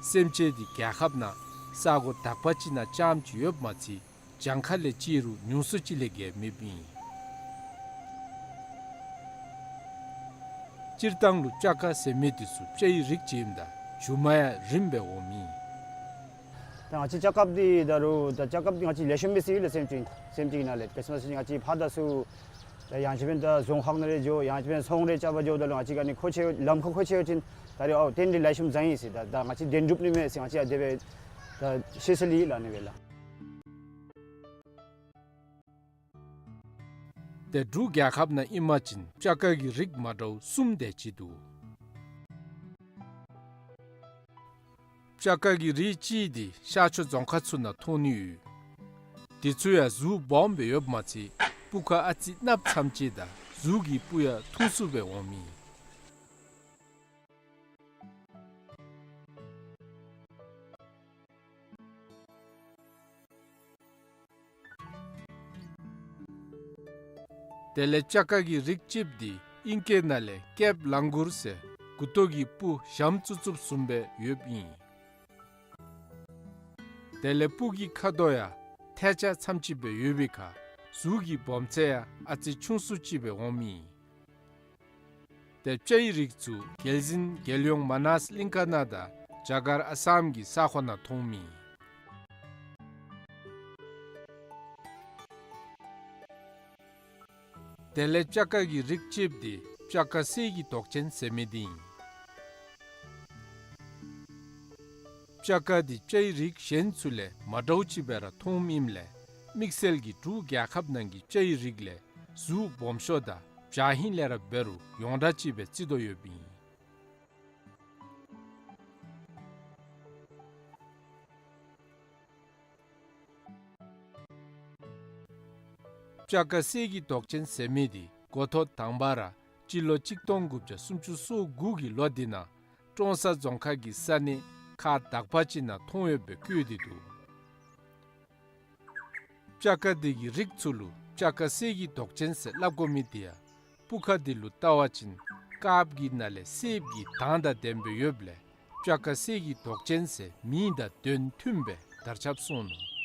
སེམས་ཅན་འདི་རྒྱལ་ཁབ་ནང་ས་གོ་དག་པ་ཅིག་ནང་རྐྱངམ་ཅིག་ཡོདཔ་མ་ཚད་གྱངས་ཁ་ལས་བཅད་རུང་ཉུང་སུ་ཅིག་ལས་བརྒལ་མེདཔ་ཨིན། སྤྱིར་བཏང་ལུ་སྤྱ་ཁ་ཟེར་མི་འདི་ཚུ་སྤྱའི་རིགས་ཅིག་ཨིནམ་ད་མཇུག་མ་ཡང་རིངམ་སྦེ་འོངམ་ཨིན། ད་ང་བཅས་སྤྱ་ཁ་འདི་ད་རུང་ད་སྤྱ་ཁ་འདི་ང་བཅས་ལེགས་ཤོམ་སྦེ་ཟེར་ཡོད་ལགས། སེམས་ཅན་སེམས་ཅན་ནང་ལས་ག་ཅི་སྨོ་ཟེར་བ་ཅིན་ང་བཅས་ཕར་དང་ཚུར་ད་ཡང་ཅིན་འབདན་ད་རྫོང་ཁག་ནང་ལས་འགྱོ་ཡང་ཅིན་འབདན་ཚོང་རེ་རྐྱབ་པར་འགྱོཝ་ད་ལུ་ང་བཅས་ཨ་ནི་མཁོ་ཆེ་ལམ་ཁར་མཁོ་ཆེ་ཡོད་ཅིན་ད་རུང་ཨའོ་ཏན་ཏན་ལེགས་ཤོམ་བཟང་ཡི་ཟེར་ད་ད་ང་བཅས་བདེན་གྲུབ་ནི་མས་ཟེར་ང་བཅས་ཨ་དེ་སྦེ་ད་ཤེས་སོ་ལི་ལགས་ཨ་ནི་སྦེ་ལགས། ཏེ་འབྲུག་རྒྱལ་ཁབ་ནང་ཨིན་པ་ཅིན་སྤྱ་ཁ་གི་རིགས་མ་འདྲཝ་གསུམ་དེ་ཅིག་འདུག། སྤྱ་ཁ་གི་རིགས་གཅིག་འདི་ཤར་ཕྱོགས་རྫོང་ཁག་ཚུ་ནང་མཐོང་ནི་ཡོད། དེ་ཚུ་ཡང་གཟུགས་སྦོམ་སྦེ་ཡོདཔ་མ་ཚད་སྤུ་ཁ་ཨ་ཙི་གནགཔོ་ཙམ་ཅིག་དང་གཟུགས་ཀྱི་སྤུ་ཡང་ཐུང་སུ་སྦེ་འོངམ་ཨིན། དེ་ལས་སྤྱ་ཁ་གི་རིགས་གཅིགཔོ་འདི་ཨིང་སྐད་ནང་ལས་ཀེབ་ལང་གུར་ཟེར་མགུ་ཏོ་གི་སྤུ་ཞྭམོ་བཙུགས་བཙུགསཔ་བཟུམ་སྦེ་ཡོདཔ་ཨིན། དེ་ལས་སྤུ་གི་ཁ་དོག་ཡང་ཐལ་ཆ་ཙམ་ཅིག་སྦེ་ཡོད་པའི་ཁར་གཟུགས་ཀྱི་སྦོམ་ཚད་ཡང་ཨ་ཙི་ཆུང་སུ་ཅིག་སྦེ་འོངམ་ཨིན། ཏེ་སྤྱའི་རིགས་ཚུ་རྒྱལ་གཞིས་རྒྱལ་ཡོངས་མ་ནཱས་གླིང་ཁ་ནང་དང་རྒྱ་གར་ཨ་སམ་གྱི་ས་ཁོངས་ནང་མཐོངམ་ཨིན། དེ་ལས་སྤྱ་ཁ་གི་རིགས་གཅིགཔོ་འདི་སྤྱ་ཁ་གསེར་གྱི་མདོག་ཅན་ཟེར་མི་འདི་ཨིན། སྤྱ་ཁ་འདི་སྤྱའི་རིགས་གཞན་ཚུ་ལས་མ་འདྲཝ་ཅིག་སྦེ་ར་མཐོངམ་ཨིནམ་ལས་དམིགས་བསལ་གྱིས་འབྲུག་རྒྱལ་ཁབ་ནང་གི་སྤྱའི་རིགས་ལས་གཟུགས་སྦོམ་ཤོས་དང་བྱ་ཧིང་ལས་ར་འབད་རུང་ཡོངས་གྲགས་ཅིག་སྦེ་བརྩི་དོ་ཡོདཔ་ཨིན། སྤྱ་ཁ་གསེར་གྱི་མདོག་ཅན་ཟེར་མི་འདི་འགོ་ཐོག་དང་པ་ར་སྤྱི་ལོ་གཅིག་སྟོང་དགུ་བརྒྱ་སུམ་ཅུ་སོ་དགུ་གི་ལོ་འདི་ནང་ཀྲོང་གསར་རྫོང་ཁག་གི་ས་གནས་ཁག་དག་པ་ཅིག་ནང་མཐོང་ཡོདཔ་སྦེ་བཀོད་དེ་འདུག། སྤྱ་ཁ་འདི་གི་རིགས་ཚུ་ལུ་སྤྱ་ཁ་གསེར་གྱི་མདོག་ཅན་ཟེར་སླབ་དགོ་མི་འདི་ཡང་སྤུ་ཁ་འདི་ལུ་བལྟ་བ་ཅིན་དཀརཔོ་གི་ནང་ལས་སེརཔོ་གི་མདངས་དང་ལྡནམ་སྦེ་ཡོདཔ་ལས་སྤྱ་ཁ་གསེར་གྱི་མདོག་ཅན་ཟེར་མིང་དང་དོན་མཐུནམ་སྦེ་དར་ཁྱབ་སོང་ནུག།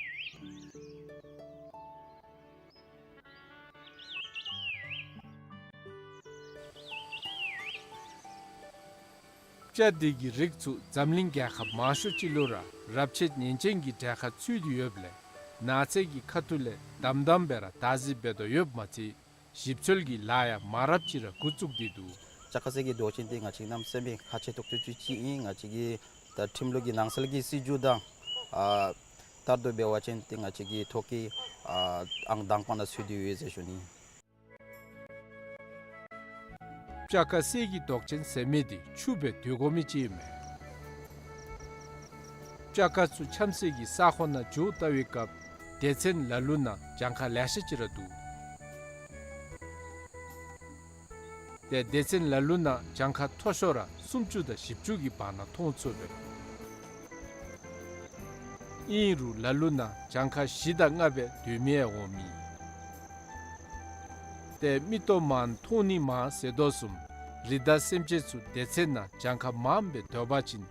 སྤྱ་འདི་གི་རིགས་ཚུ་འཛམ་གླིང་རྒྱལ་ཁབ་མང་ཤོས་ཅིག་ལུ་ར་རབས་ཆད་ཉེན་ཅན་གྱི་གྲལ་ཁར་ཚུད་དེ་ཡོདཔ་ལས་ནགས་ཚལ་གྱི་ཁ་ཐུག་ལས་དམ་དམ་སྦེ་ར་བདག་འཛིན་འབད་དོ་ཡོདཔ་མ་ཚད་ཞིབ་འཚོལ་གྱི་ལཱ་ཡང་མང་རབས་ཅིག་ར་འགོ་བཙུགས་ཏེ་འདུག། ལྕགས་ཁ་སེར་གྱི་མདོག་ཅན་འདི་ང་བཅས་གནམ་མེད་ས་མེད་ཁག་ཆེ་ཏོག་ཏོ་ཅིག་ཅིག་ཨིན། ང་བཅས་ཀྱི་ད་ཁྲིམས་ལུགས་ཀྱི་ནང་གསལ་གྱི་སྲིད་བྱུས་དང་ཨ་ལྟར་དུ་འབད་བ་ཅིན་ཏེ་ང་བཅས་ཀྱི་ཐོག་ཀྱི་ཨ་ཨང་དང་པ་ནང་ཚུད་དེ་ཡོད་ཟེར་ཞུ་ནི། ལྕགས་ཁ་སེར་གྱི་མདོག་ཅན་ཟེར་མི་འདི་ཆུ་སྦེ་སྡོད་དགོ་མི་ཅིག་ཨིན་མས། ལྕགས་ཁ་ཚུ་ཆམ་སེ་གི་ས་ཁོངས་ནང་འགྱོ་བལྟ་བའི་སྐབས་སྡེ་ཚན་ལ་ལུ་ནང་གྱངས་ཁ་ལེ་ཤ་ཅིག་ར་འདུག། ཏེ་སྡེ་ཚན་ལ་ལུ་ནང་གྱངས་ཁ་མཐོ་ཤོས་ར་སུམ་ཅུ་དང་བཞི་བཅུ་གི་བར་ན་མཐོང་ཚུགས་པས། ཨིན་རུང་ལ་ལུ་ནང་གྱངས་ཁ་བཞི་དང་ལྔ་སྦེ་སྡོད་མི་ཡང་འོང་མི། ཏེ་མིག་ཏོ་མང་མཐོང་ནི་མང་ཟེར་དོ་བཟུམ་རི་དྭགས་སེམས་ཅན་ཚུ་སྡེ་ཚན་ནང་གྱངས་ཁ་མངམ་སྦེ་སྡོད་པ་ཅིན་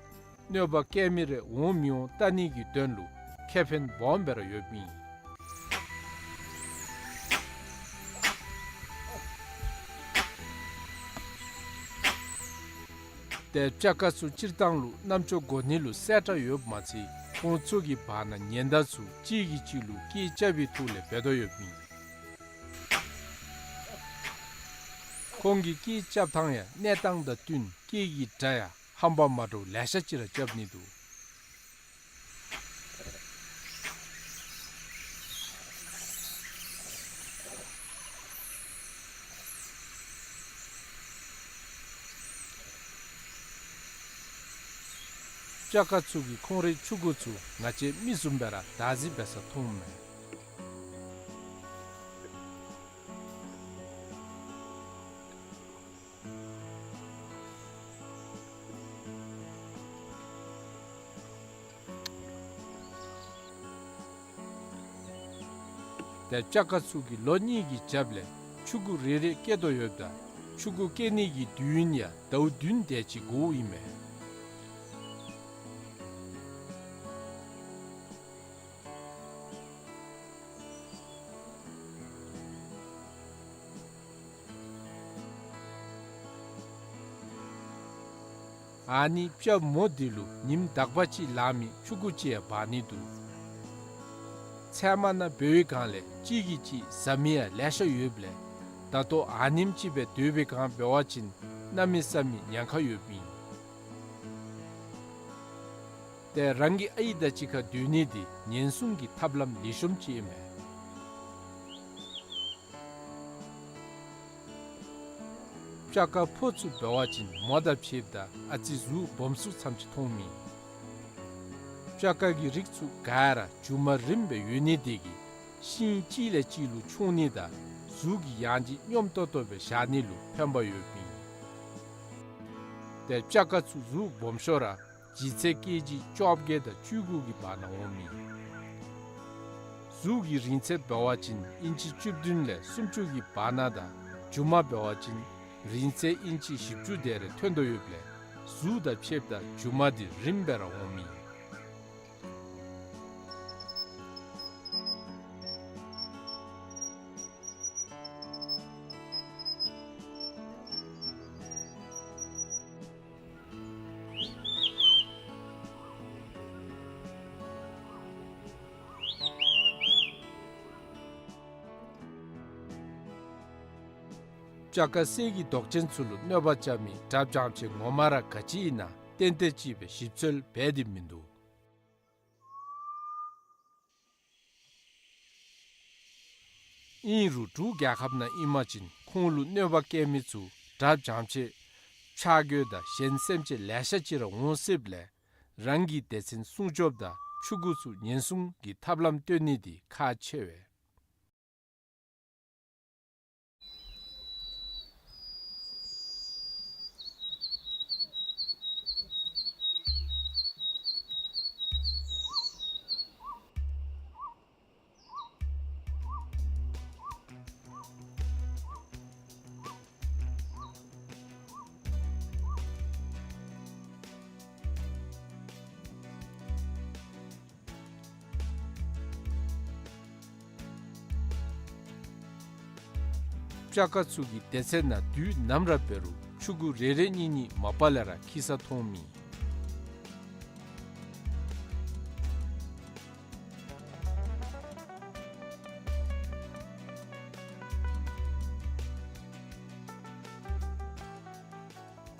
གནོད་པ་བཀལ་མི་རེ་འོང་མི་འོང་བལྟ་ནི་གི་དོན་ལུ་ཁེ་ཕན་སྦོམ་སྦེ་ར་ཡོདཔ་ཨིན། ཏེ་ལྕགས་ཁ་ཚུ་སྤྱིར་བཏང་ལུ་རྣམ་ཅོ་གོ་ནི་ལུ་གསལ་དྲགས་ཡོདཔ་མ་ཚད་ཁོང་ཚུ་གི་བར་ན་ཉེན་བརྡ་ཚུ་གཅིག་གིས་གཅིག་ལུ་སྐད་རྐྱབ་པའི་ཐོག་ལས་འབད་དོ་ཡོདཔ་ཨིན། ཁོང་གི་སྐད་རྐྱབ་ཐངས་ཡང་གནས་སྟངས་དང་བསྟུན་སྐད་ཀྱི་སྒྲ་ཡང་ཧམ་པ་མ་འདྲཝ་ལེ་ཤ་ཅིག་ར་རྐྱབ་ནི་འདུག། ལྕགས་ཁ་ཚུ་གི་ཁོང་རའི་ཕྲུ་གུ་ཚུ་ང་བཅས་མི་བཟུམ་སྦེ་ར་བདག་འཛིན་འབད་ས་མཐོངམ་མས། ཏེ་ལྕགས་ཁ་ཚུ་གིས་ལོ་གཉིས་ཀྱི་རྒྱབ་ལས་ཕྲུ་གུ་རེ་རེ་སྐྱེ་དོ་ཡོདཔ་ད་ཕྲུ་གུ་སྐྱེ་ནི་གི་དུས་ཡུན་ཡང་ཟླཝ་བདུན་དེ་ཅིག་འགོརཝ་ཨིན་མས། ཨ་ནི་སྤྱ་མོ་འདི་ལུ་ཉིནམ་དག་པ་ཅིག་ལང་མི་ཕྲུ་གུ་ཅིག་ཡང་འབག་ནི་འདུག། ཚལ་མ་ནང་འབད་བའི་སྒང་ལས་གཅིག་གིས་གཅིག་ཟ་མི་ཡང་ལེ་ཤ་ཡོདཔ་ལས་ད་ལྟོ་ཨ་ནེམ་ཅིག་སྦེ་སྡོད་པའི་སྒང་འབད་བ་ཅིན་གནམ་མེད་ས་མེད་ཉེན་ཁ་ཡོདཔ་ཨིན། ཏེ་རང་གི་ཨའི་དང་གཅིག་ཁར་སྡོད་ནི་འདི་ཉེན་སྲུང་གི་ཐབས་ལམ་ལེགས་ཤོམ་ཅིག་ཨིན་མས། ལྕགས་ཁ་ཕོ་ཚུ་འབད་བ་ཅིན་མོ་དང་ཕྱདཔ་ད་ཨ་ཙི་གཟུགས་སྦོམ་སུ་ཙམ་ཅིག་མཐོངམ་ཨིན། ལྕགས་ཁ་གི་རིགས་ཚུ་ག་ར་མཇུག་མ་རིངམ་སྦེ་ཡོད་ནི་དེ་གིས་ཤིང་གཅིག་ལས་གཅིག་ལུ་མཆོང་ནི་དང་གཟུགས་ཀྱི་ཡང་ལྗིད་སྙོམས་ཏོག་ཏོ་སྦེ་བཞག་ནི་ལུ་ཕན་པ་ཡོདཔ་ཨིན། ཏེ་ལྕགས་ཁ་ཚུ་གཟུགས་སྦོམ་ཤོས་ར་ལྗིད་ཚད་ཀེ་ཇི་བཅོ་བརྒྱད་དང་བཅུ་དགུ་གི་བར་ན་འོངམ་ཨིན། གཟུགས་ཀྱི་རིང་ཚད་འབད་བ་ཅིན་ཨིན་ཅི་བཅུ་བདུན་ལས་སུམ་ཅུ་གི་བར་ན་དང་མཇུག་མ་འབད་བ་ཅིན་རིང་ཚད་ཨིན་ཅི་བཞི་བཅུ་དེ་རེ་ཐོན་དོ་ཡོདཔ་ལས་གཟུགས་དང་ཕྱདཔ་ད་མཇུག་མ་འདི་རིངམ་སྦེ་ར་འོངམ་ཨིན། ལྕགས་ཁ་གསེར་གྱི་མདོག་ཅན་ཚུ་ལུ་གནོད་པ་རྐྱབ་མི་དགྲ་བྱང་ཆེ་ངོ་མ་ར་ག་ཅི་ཨིན་ན་ཏན་ཏན་ཅིག་སྦེ་ཞིབ་འཚོལ་འབད་དེ་མིན་འདུག། ཨིན་རུང་འབྲུག་རྒྱལ་ཁབ་ནང་ཨིན་པ་ཅིན་ཁོང་ལུ་གནོད་པ་བཀལ་མི་ཚུ་དགྲ་བྱང་ཆེ་ཕྱག་རྒྱུ་དང་གཞན་སེམས་ཅན་ལེ་ཤ་ཅིག་ར་འོང་སྲིདཔ་ལས་རང་གི་སྡེ་ཚན་སྲུང་སྐྱོབ་དང་ཕྲུ་གུ་ཚུ་ཉེན་སྲུང་གི་ཐབས་ལམ་སྟོན་ནི་འདི་ཁག་ཆེ་བས། ལྕགས་ཁ་ཚུ་གི་སྡེ་ཚན་ནང་དུས་ནམ་ར་འབད་རུང་ཕྲུ་གུ་རེ་རེ་གཉིས་གཉིས་མ་པ་ལས་ར་འཁྱིད་ས་མཐོངམ་ཨིན།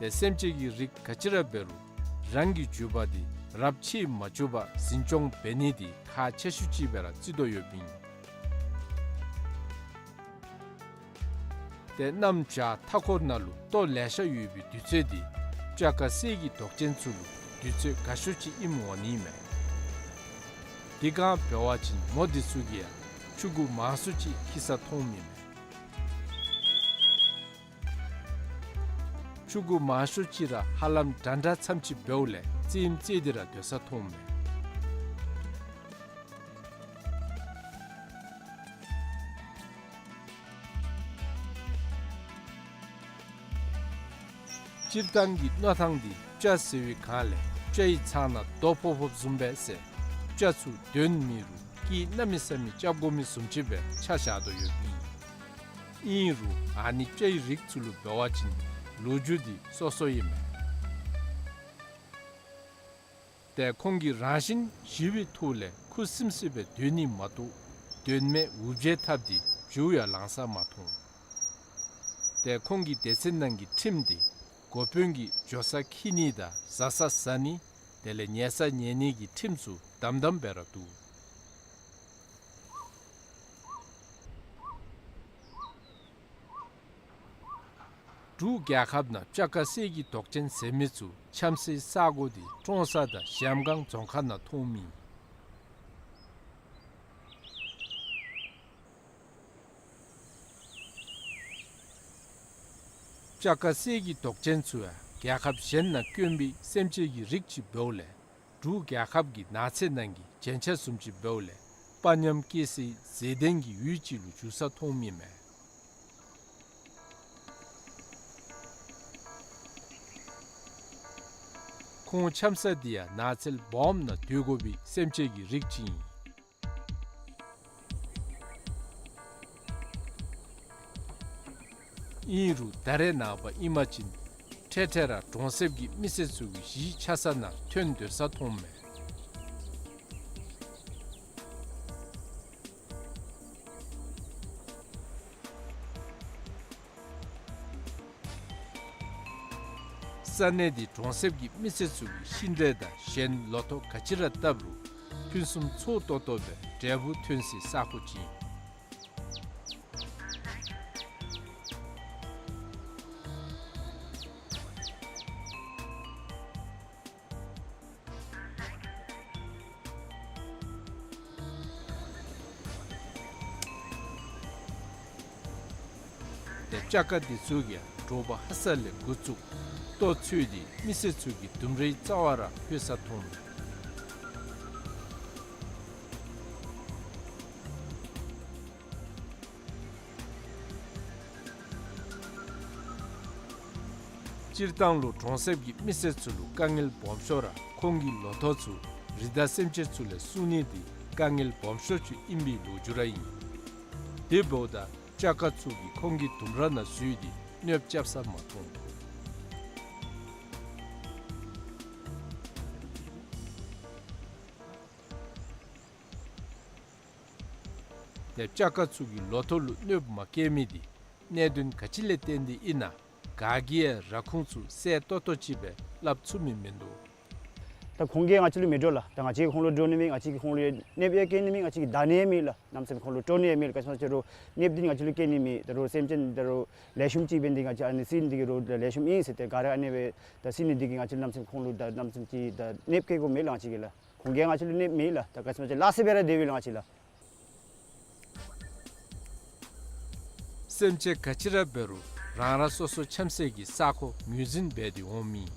ཏེ་སེམས་ཅན་གྱི་རིགས་ག་ཅི་ར་འབད་རུང་རང་གི་རྒྱུད་པ་འདི་རབས་ཆད་མ་བཅུག་པར་འཛིན་སྐྱོང་འབད་ནི་འདི་ཁག་ཆེ་ཤོས་ཅིག་སྦེ་ར་བརྩི་དོ་ཡོདཔ་ཨིན། ཏེ་གནམ་བྱཱར་མཐའ་འཁོར་ནང་ལུ་ལྟོ་ལེ་ཤ་ཡོད་པའི་དུས་ཚོད་འདི་སྤྱ་དཀར་གསེར་གྱི་མདོག་ཅན་ཚུ་ལུ་དུས་ཚོད་དགའ་ཤོས་ཅིག་ཨིནམ་འོང་ནི་མས། དེ་སྒང་འབད་བ་ཅིན་མོ་འདི་ཚུ་གིས་ཡང་ཕྱུ་གུ་མང་སུ་ཅིག་འཁྱིད་ས་མཐོངམ་ཨིན་མས། ཕྱུ་གུ་མང་ཤོས་ཅིག་ར་ཧ་ལམ་འདྲ་འདྲ་ཙམ་ཅིག་འབདཝ་ལས་རྩེདམོ་རྩེ་སྟེ་ར་སྡོད་ས་མཐོངམ་མས། སྤྱིར་བཏང་གི་མནོ་ཐངས་འདི་སྤྱ་ཟེར་བའི་སྒང་ལས་སྤྱའི་ཚང་ནང་རྡོ་ཕོག་ཕོགཔ་བཟུམ་སྦེ་ཟེར་སྤྱ་ཚུ་གདོན་མེད་རུང་སྐད་གནམ་མེད་ས་མེད་རྐྱབ་དགོ་མི་བཟུམ་ཅིག་སྦེ་ཆ་བཞག་དོ་ཡོདཔ་ཨིན། ཨིན་རུང་ཨ་ནི་སྤྱའི་རིགས་ཚུ་ལུ་འབད་བ་ཅིན་ལོ་རྒྱུས་འདི་སོ་སོ་ཨིན་མས། ཏེ་ཁོང་གིས་རང་བཞིན་ཞི་བའི་ཐོག་ལས་ཁུ་སིམ་སིམ་སྦེ་སྡོད་ནི་མ་གཏོགས་དོན་མེད་འུར་བྱེལ་འཐབ་སྟེ་བྱིའུ་ཡང་ལང་ས་མ་མཐོང་། ཏེ་ཁོང་གི་སྡེ་ཚན་ནང་གི་ཁྲིམས་འདི་འགོ་དཔོན་གྱིས་འགྱོ་ས་འཁྱིད་ནི་དང་བཟའ་ས་བཟའ་ནི་དེ་ལས་ཉལ་ས་ཉལ་ནི་གི་ཁྲིམས་ཚུ་དམ་དམ་སྦེ་ར་འདུག། འབྲུག་རྒྱལ་ཁབ་ནང་སྤྱ་དཀར་གསེར་གྱི་མདོག་ཅན་ཟེར་མི་ཚུ་འཁྱམ་སའི་ས་གོ་འདི་ཀྲོང་གསར་དང་གཞལམ་སྒང་རྫོང་ཁག་ནང་མཐོངམ་ཨིན། སྤྱ་དཀར་གསེར་གྱི་མདོག་ཅན་ཚུ་ཡང་རྒྱལ་ཁབ་གཞན་ནང་དཀོན་པའི་སེམས་ཅན་གྱི་རིགས་ཅིག་འབདཝ་ལས་འབྲུག་རྒྱལ་ཁབ་ཀྱི་ནགས་ཚལ་ནང་གི་རྒྱན་ཆ་བཟུམ་ཅིག་འབདཝ་ལས་དཔའ་ཉམས་སྐྱེ་སའི་མཛེས་ལྡན་གྱི་ཡུལ་ཅིག་ལུ་འགྱུར་ས་མཐོངམ་ཨིན་མས། ཁོང་འཁྱམ་ས་འདི་ཡང་ནགས་ཚལ་སྦོམ་ནང་སྡོད་དགོ་པའི་སེམས་ཅན་གྱི་རིགས་ཅིག་ཨིན། ཨིན་རུང་ད་རེས་ནངས་པ་ཨིན་པ་ཅིན་འཕྲལ་འཕྲལ་ར་གྲོང་གསེབ་ཀྱི་མི་སེར་ཚུ་གིས་གཞིས་ཆགས་ས་ནང་ཐོན་སྡོད་ས་མཐོངམ་མས། ས་གནས་འདི་གྲོང་གསེབ་ཀྱི་མི་སེར་ཚུ་གིས་ཤིང་འབྲས་དང་གཞན་ལོ་ཐོག་ག་ཅི་ར་བཏབ་རུང་ཕུན་སུམ་ཚོགས་ཏོག་ཏོ་སྦེ་འབྲས་བུ་ཐོན་སའི་ས་ཁོངས་ཅིག་ཨིན། ཏེ་སྤྱ་དཀར་འདི་ཚུ་གིས་དྲོ་པ་ཧ་སག་ལས་འགོ་བཙུགས་ལྟོ་འཚོལ་ཏེ་མི་སེར་ཚུ་གི་ལྡུམ་རའི་རྩ་བར་ལྷོད་ས་མཐོངམ་མས། སྤྱིར་བཏང་ལུ་གྲོང་གསེབ་ཀྱི་མི་སེར་ཚུ་ལུ་དཀའ་ངལ་སྦོམ་ཤོས་ར་ཁོང་གི་ལོ་ཐོག་ཚུ་རི་དྭགས་སེམས་ཅན་ཚུ་ལས་སྲུང་ནི་འདི་དཀའ་ངལ་སྦོམ་ཤོས་ཅིག་ཨིན་པའི་ལོ་རྒྱུས་ར་ཨིན། དེ་འབདཝ་ད་སྤྱ་དཀར་ཚུ་གིས་ཁོང་གི་ལྡུམ་ར་ནང་འཛུལ་ཏེ་གནོདཔ་རྐྱབ་ས་མ་མཐོང་། ཏེ་སྤྱ་དཀར་ཚུ་གིས་ལོ་ཐོག་ལུ་གནོདཔ་མ་བཀལ་མི་འདི་གནད་དོན་ག་ཅི་ལས་བརྟེན་ཏེ་ཨིན་ན་ག་གིས་ཡང་ར་ཁུངས་ཚུ་གསལ་ཏོག་ཏོ་ཅིག་སྦེ་སླབ་ཚུགས་མི་མིན་འདུག། ད་ཁོང་གིས་ང་བཅས་ལུ་མི་འདྲོག་ལགས། ད་ང་བཅས་ཀྱིས་ཁོང་ལུ་འདྲོག་ནི་མེད། ང་བཅས་ཀྱིས་ཁོང་ལུ་གནོདཔ་ཡང་བཀལ་ནི་མེད། ང་བཅས་ཀྱིས་བདའ་ནི་ཡང་མེད་ལགས། གནམ་མེད་ས་མེད་ཁོང་ལུ་དཀྲོག་ནི་ཡང་མེད་ལགས། ག་ཅི་སྨོ་ཟེར་རུང་གནོདཔ་འདི་ང་བཅས་ལུ་བཀལ་ནི་མེད། ད་རུང་སེམས་ཅན་ད་རུང་ལེགས་ཤོམ་ཅིག་འབད་ནི་འདི་ང་བཅས་ཨ་ནི་ཟེར་ནི་འདི་གི་རུང་ལེགས་ཤོམ་ཨིན་ཟེར་ཏེ་ག་ར་ཨ་ནི་སྦེ་ད་ཟེར་ནི་འདི་གིས་ང་བཅས་ལུ་གནམ་མེད་ས་མེད་ཁོང་ལུ་ད་གནམ་མེད་ས་མེད་ཅིག་ད་གནོདཔ་བཀལ་དགོཔ་མེད་ལགས། ང་བཅས་ཀྱིས་ལགས། ཁོང་གིས་ང་བཅས་ལུ་གནོདཔ་མེད་ལགས། ད་ག་ཅི་སྨོ་ཟེར་ལཱ་ཟེར་སྦེ་ར་སྡོད་པས་ལགས་ང་བཅས་ལགས། སེམས་ཅན་ག་ཅི་ར་འབད་རུང་རང་རང་སོ་སོ་འཁྱམ་སའི་གི་ས་ཁོངས་ངོས་འཛིན་འབད་དེ་འོངམ་ཨིན།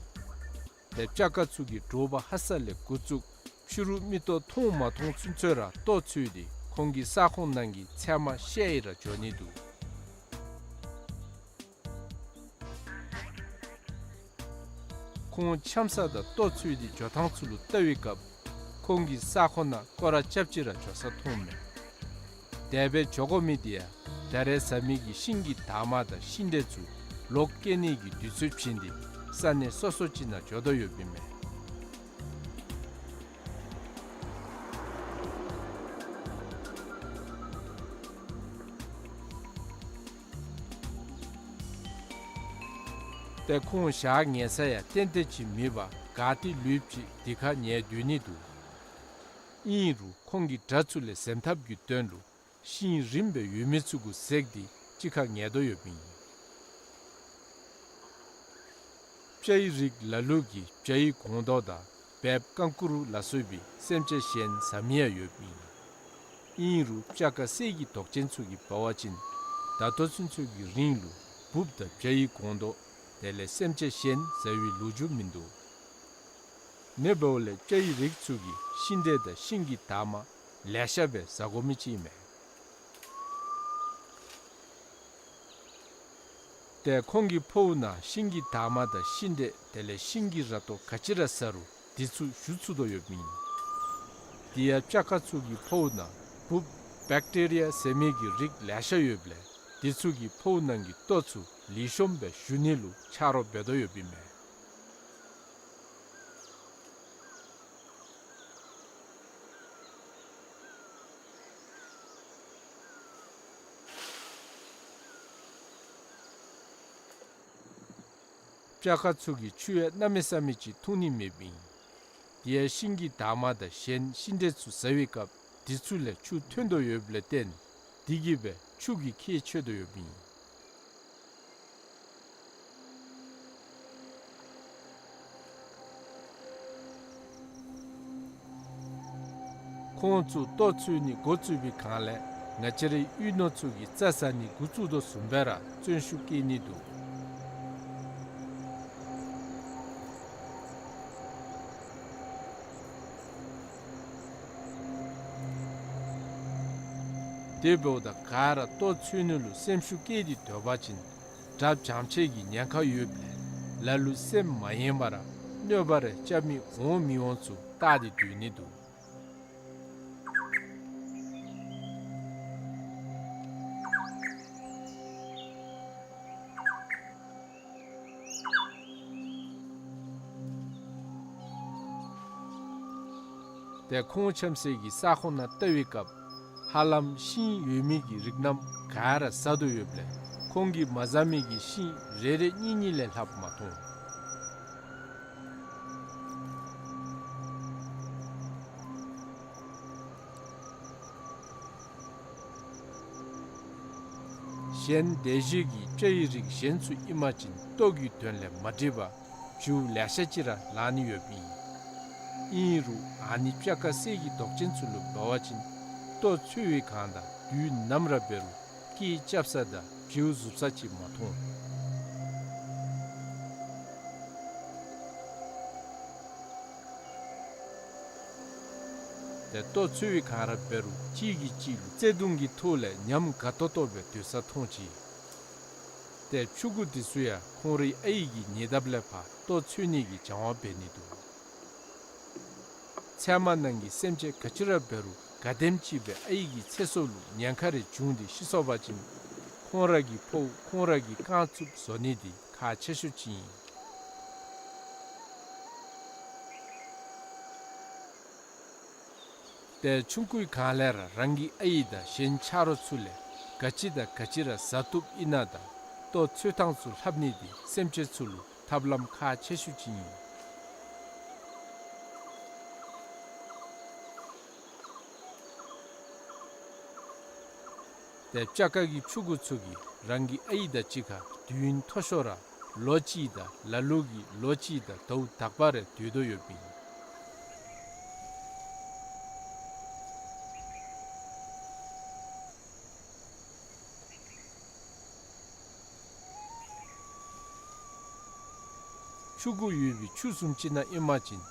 ཏེ་སྤྱ་དཀར་ཚུ་གིས་དྲོ་པ་ཧ་སག་ལས་འགོ་བཙུགས་ཕྱི་རུ་མིག་ཏོ་མཐོང་མ་མཐོང་ཚུན་ཚོད་ར་ལྟོ་འཚོལ་ཏེ་ཁོང་གི་ས་ཁོངས་ནང་གི་ཚལ་མ་བཤལ་ཡི་ར་འགྱོ་ནི་འདུག། ཁོང་འཁྱམ་ས་དང་ལྟོ་འཚོལ་ཏེ་འགྱོ་ཐངས་ཚུ་ལུ་བལྟ་བའི་སྐབས་ཁོང་གི་ས་ཁོངས་ནང་སྐོར་ར་རྐྱབ་ཅིག་ར་འགྱོ་ས་མཐོངམ་མས། དེ་སྦེ་འགྱོ་དགོ་མི་འདི་ཡང་ད་རེས་བཟའ་མི་གི་ཤིང་གི་འདབ་མ་དང་ཤིང་འབྲས་ཚུ་ལོག་སྐྱེ་ནི་གི་དུས་ཚོད་བྱིན་ཏེ་ས་གནས་སོ་སོ་ཅིག་ནང་འགྱོ་དོ་ཡོདཔ་ཨིན་མས། ཏེ་ཁོང་ཞག་ཉལ་ས་ཡང་ཏན་ཏན་ཅིག་མེད་པར་ག་ཏེ་ལུསཔ་ཅིག་དེ་ཁར་ཉལ་སྡོད་ནི་འདུག། ཨིན་རུང་ཁོང་གི་དགྲ་ཚུ་ལས་གཟན་ཐབས་ཀྱི་དོན་ལུ་ཤིང་རིངམ་སྦེ་ཡོད་མི་ཚུ་གུ་འཛེགས་ཏེ་གཅིག་ཁར་ཉལ་དོ་ཡོདཔ་ཨིན། སྤྱ་ཡི་རིགས་ལ་ལུ་གིས་སྤྱ་ཡི་སྒོང་རྡོག་དང་བལཔ་ཀང་ཀུ་རུ་ལ་སོགས་པའི་སེམས་ཅན་གཞན་ཟ་མི་ཡང་ཡོདཔ་ཨིན། ཨིན་རུང་སྤྱ་དཀར་གསེར་གྱི་མདོག་ཅན་ཚུ་གིས་འབད་བ་ཅིན་ད་ལྟོ་ཚུན་ཚོད་ཀྱི་རིང་ལུ་འབུཔ་དང་སྤྱ་ཡི་སྒོང་རྡོག་དེ་ལས་སེམས་ཅན་གཞན་ཟ་བའི་ལོ་རྒྱུས་མིན་འདུག། ནེ་འབདཝ་ལས་སྤྱ་ཡི་རིགས་ཚུ་གིས་ཤིང་འབྲས་དང་ཤིང་གི་འདབ་མ་ལེ་ཤ་སྦེ་ཟ་དགོ་མི་ཅིག་མས། ཏེ་ཁོང་གི་ཕོཝ་ནང་ཤིང་གི་འདབ་མ་དང་ཤིང་འབྲས་དེ་ལས་ཤིང་གི་ར་ཏོ་ག་ཅི་ར་ཟ་རུང་དེ་ཚུ་ཞུ་ཚུགས་དོ་ཡོདཔ་ཨིན། དེ་ཡང་སྤྱ་དཀར་ཚུ་གི་ཕོཝ་ནང་འབུཔ་བེཀ་ཊི་རི་ཡ་ཟེར་མི་གི་རིགས་ལེ་ཤ་ཡོདཔ་ལས་དེ་ཚུ་གིས་ཕོཝ་ནང་གི་ལྟོ་ཚུ་ལེགས་ཤོམ་སྦེ་ཞུ་ནི་ལུ་ཆ་རོགས་འབད་དོ་ཡོདཔ་ཨིན་མས། སྤྱ་དཀར་ཚུ་གིས་ཆུ་ཡང་གནམ་མེད་ས་མེད་ཅིག་འཐུང་ནི་མེདཔ་ཨིན། དེ་ཡང་ཤིང་གི་འདབ་མ་དང་གཞན་ཤིང་འབྲས་ཚུ་ཟ་བའི་སྐབས་དེ་ཚུ་ལས་ཆུ་ཐོན་དོ་ཡོདཔ་ལས་བརྟེན་དེ་གིས་སྦེ་ཆུ་གི་ཁྱད་ཆོད་དོ་ཡོདཔ་ཨིན། ཁོང་ཚུ་ལྟོ་འཚོལ་ནི་འགོ་བཙུགས་པའི་སྒང་ལས་ང་བཅས་རའི་གཡུས་ནོར་ཚུ་གིས་རྩྭ་ཟ་ནི་འགོ་བཙུགས་དོ་བཟུམ་སྦེ་ར་བརྩོན་ཤུགས་བསྐྱེད་ནི་འདུག། དེ་འབདཝ་ད་ག་ར་ལྟོ་འཚོལ་ནི་ལུ་སེམས་ཤུགས་བསྐྱེད་དེ་སྡོད་པ་ཅིན་དགྲ་བྱམས་ཆེ་གི་ཉེན་ཁ་ཡོདཔ་ལས་ལ་ལུ་སེམས་མ་ཡེངས་པར་གནོད་པ་རེ་རྐྱབ་མི་འོང་མི་འོང་ཚུ་བལྟ་སྟེ་སྡོད་ནི་འདུག། ཏེ་ཁོང་འཁྱམ་སའི་གི་ས་ཁོངས་ནང་བལྟ་བའི་སྐབས་ཧ་ལམ་ཤིང་ཡོད་མི་གི་རིགས་རྣམས་ག་ར་ཟ་དོ་ཡོདཔ་ལས་ཁོང་གིས་མ་ཟ་མི་གི་ཤིང་རེ་རེ་གཉིས་གཉིས་ལས་ལྷགཔ་མ་མཐོང་། གཞན་དེ་བཞིན་གྱི་སྤྱ་ཡི་རིགས་གཞན་ཚུ་ཨིན་པ་ཅིན་ལྟོ་གི་དོན་ལས་མ་འགྲིག་པར་བྱིའུ་ལེ་ཤ་ཅིག་ར་ལང་ནི་ཡོདཔ་ཨིན། ཨིན་རུང་ཨ་ནི་སྤྱ་དཀར་གསེར་གྱི་མདོག་ཅན་ཚུ་ལུ་འབད་བ་ཅིན་ལྟོ་འཚོལ་བའི་སྒང་དང་དུས་ནམ་ར་འབད་རུང་སྐད་རྐྱབ་ས་དང་བྱིའུ་ཟུག་ས་ཅིག་མ་མཐོང་། ཏེ་ལྟོ་འཚོལ་བའི་སྒང་ར་འབད་རུང་གཅིག་གིས་གཅིག་ལུ་བརྩེ་གདུང་གི་ཐོག་ལས་ཉམས་དགའ་ཏོག་ཏོ་སྦེ་སྡོད་ས་མཐོང་ཅི། ཏེ་ཕྲུ་གུ་དེ་ཚུ་ཡང་ཁོང་རའི་ཨའི་གི་ཉེ་འདབས་ལས་ཕར་ལྟོ་འཚོལ་ནི་གི་སྦྱང་བ་འབད་ནི་འདུག། ཚལ་མ་ནང་གི་སེམས་ཅན་ག་ཅི་ར་འབད་རུང་ག་དེམ་ཅིག་སྦེ་ཨའི་གི་ཚེ་སྲོག་ལུ་ཉེན་ཁ་རེ་བྱུང་སྟེ་ཤི་སོང་པ་ཅིན་ཁོང་ར་གི་ཕོཝ་ཁོང་ར་གིས་བཀང་ཚུགསཔ་བཟོ་ནི་འདི་ཁག་ཆེ་ཤོས་ཅིག་ཨིན། ཏེ་ཆུང་ཀུའི་སྒང་ལས་ར་རང་གི་ཨའི་དང་གཞན་ཆ་རོགས་ཚུ་ལས་ག་ཅི་དང་ག་ཅི་ར་ཟ་བཏུབ་ཨིན་ན་དང་ལྟོ་འཚོལ་ཐངས་ཚུ་ལྷབ་ནི་འདི་སེམས་ཅན་ཚུ་ལུ་ཐབས་ལམ་ཁག་ཆེ་ཤོས་ཅིག་ཨིན། ཏེ་སྤྱ་དཀར་གྱི་ཕྲུ་གུ་ཚུ་གིས་རང་གི་ཨའི་དང་གཅིག་ཁར་དུས་ཡུན་མཐོ་ཤོས་ར་ལོ་གཅིག་དང་ལ་ལུ་གིས་ལོ་གཅིག་དང་ཟླཝ་དག་པ་རེ་སྡོད་དོ་ཡོདཔ་ཨིན། ཕྲུ་གུ་ཡོད་པའི་ཆུ་བཟུམ་ཅིག་ནང་ཨིན་པ་ཅིན་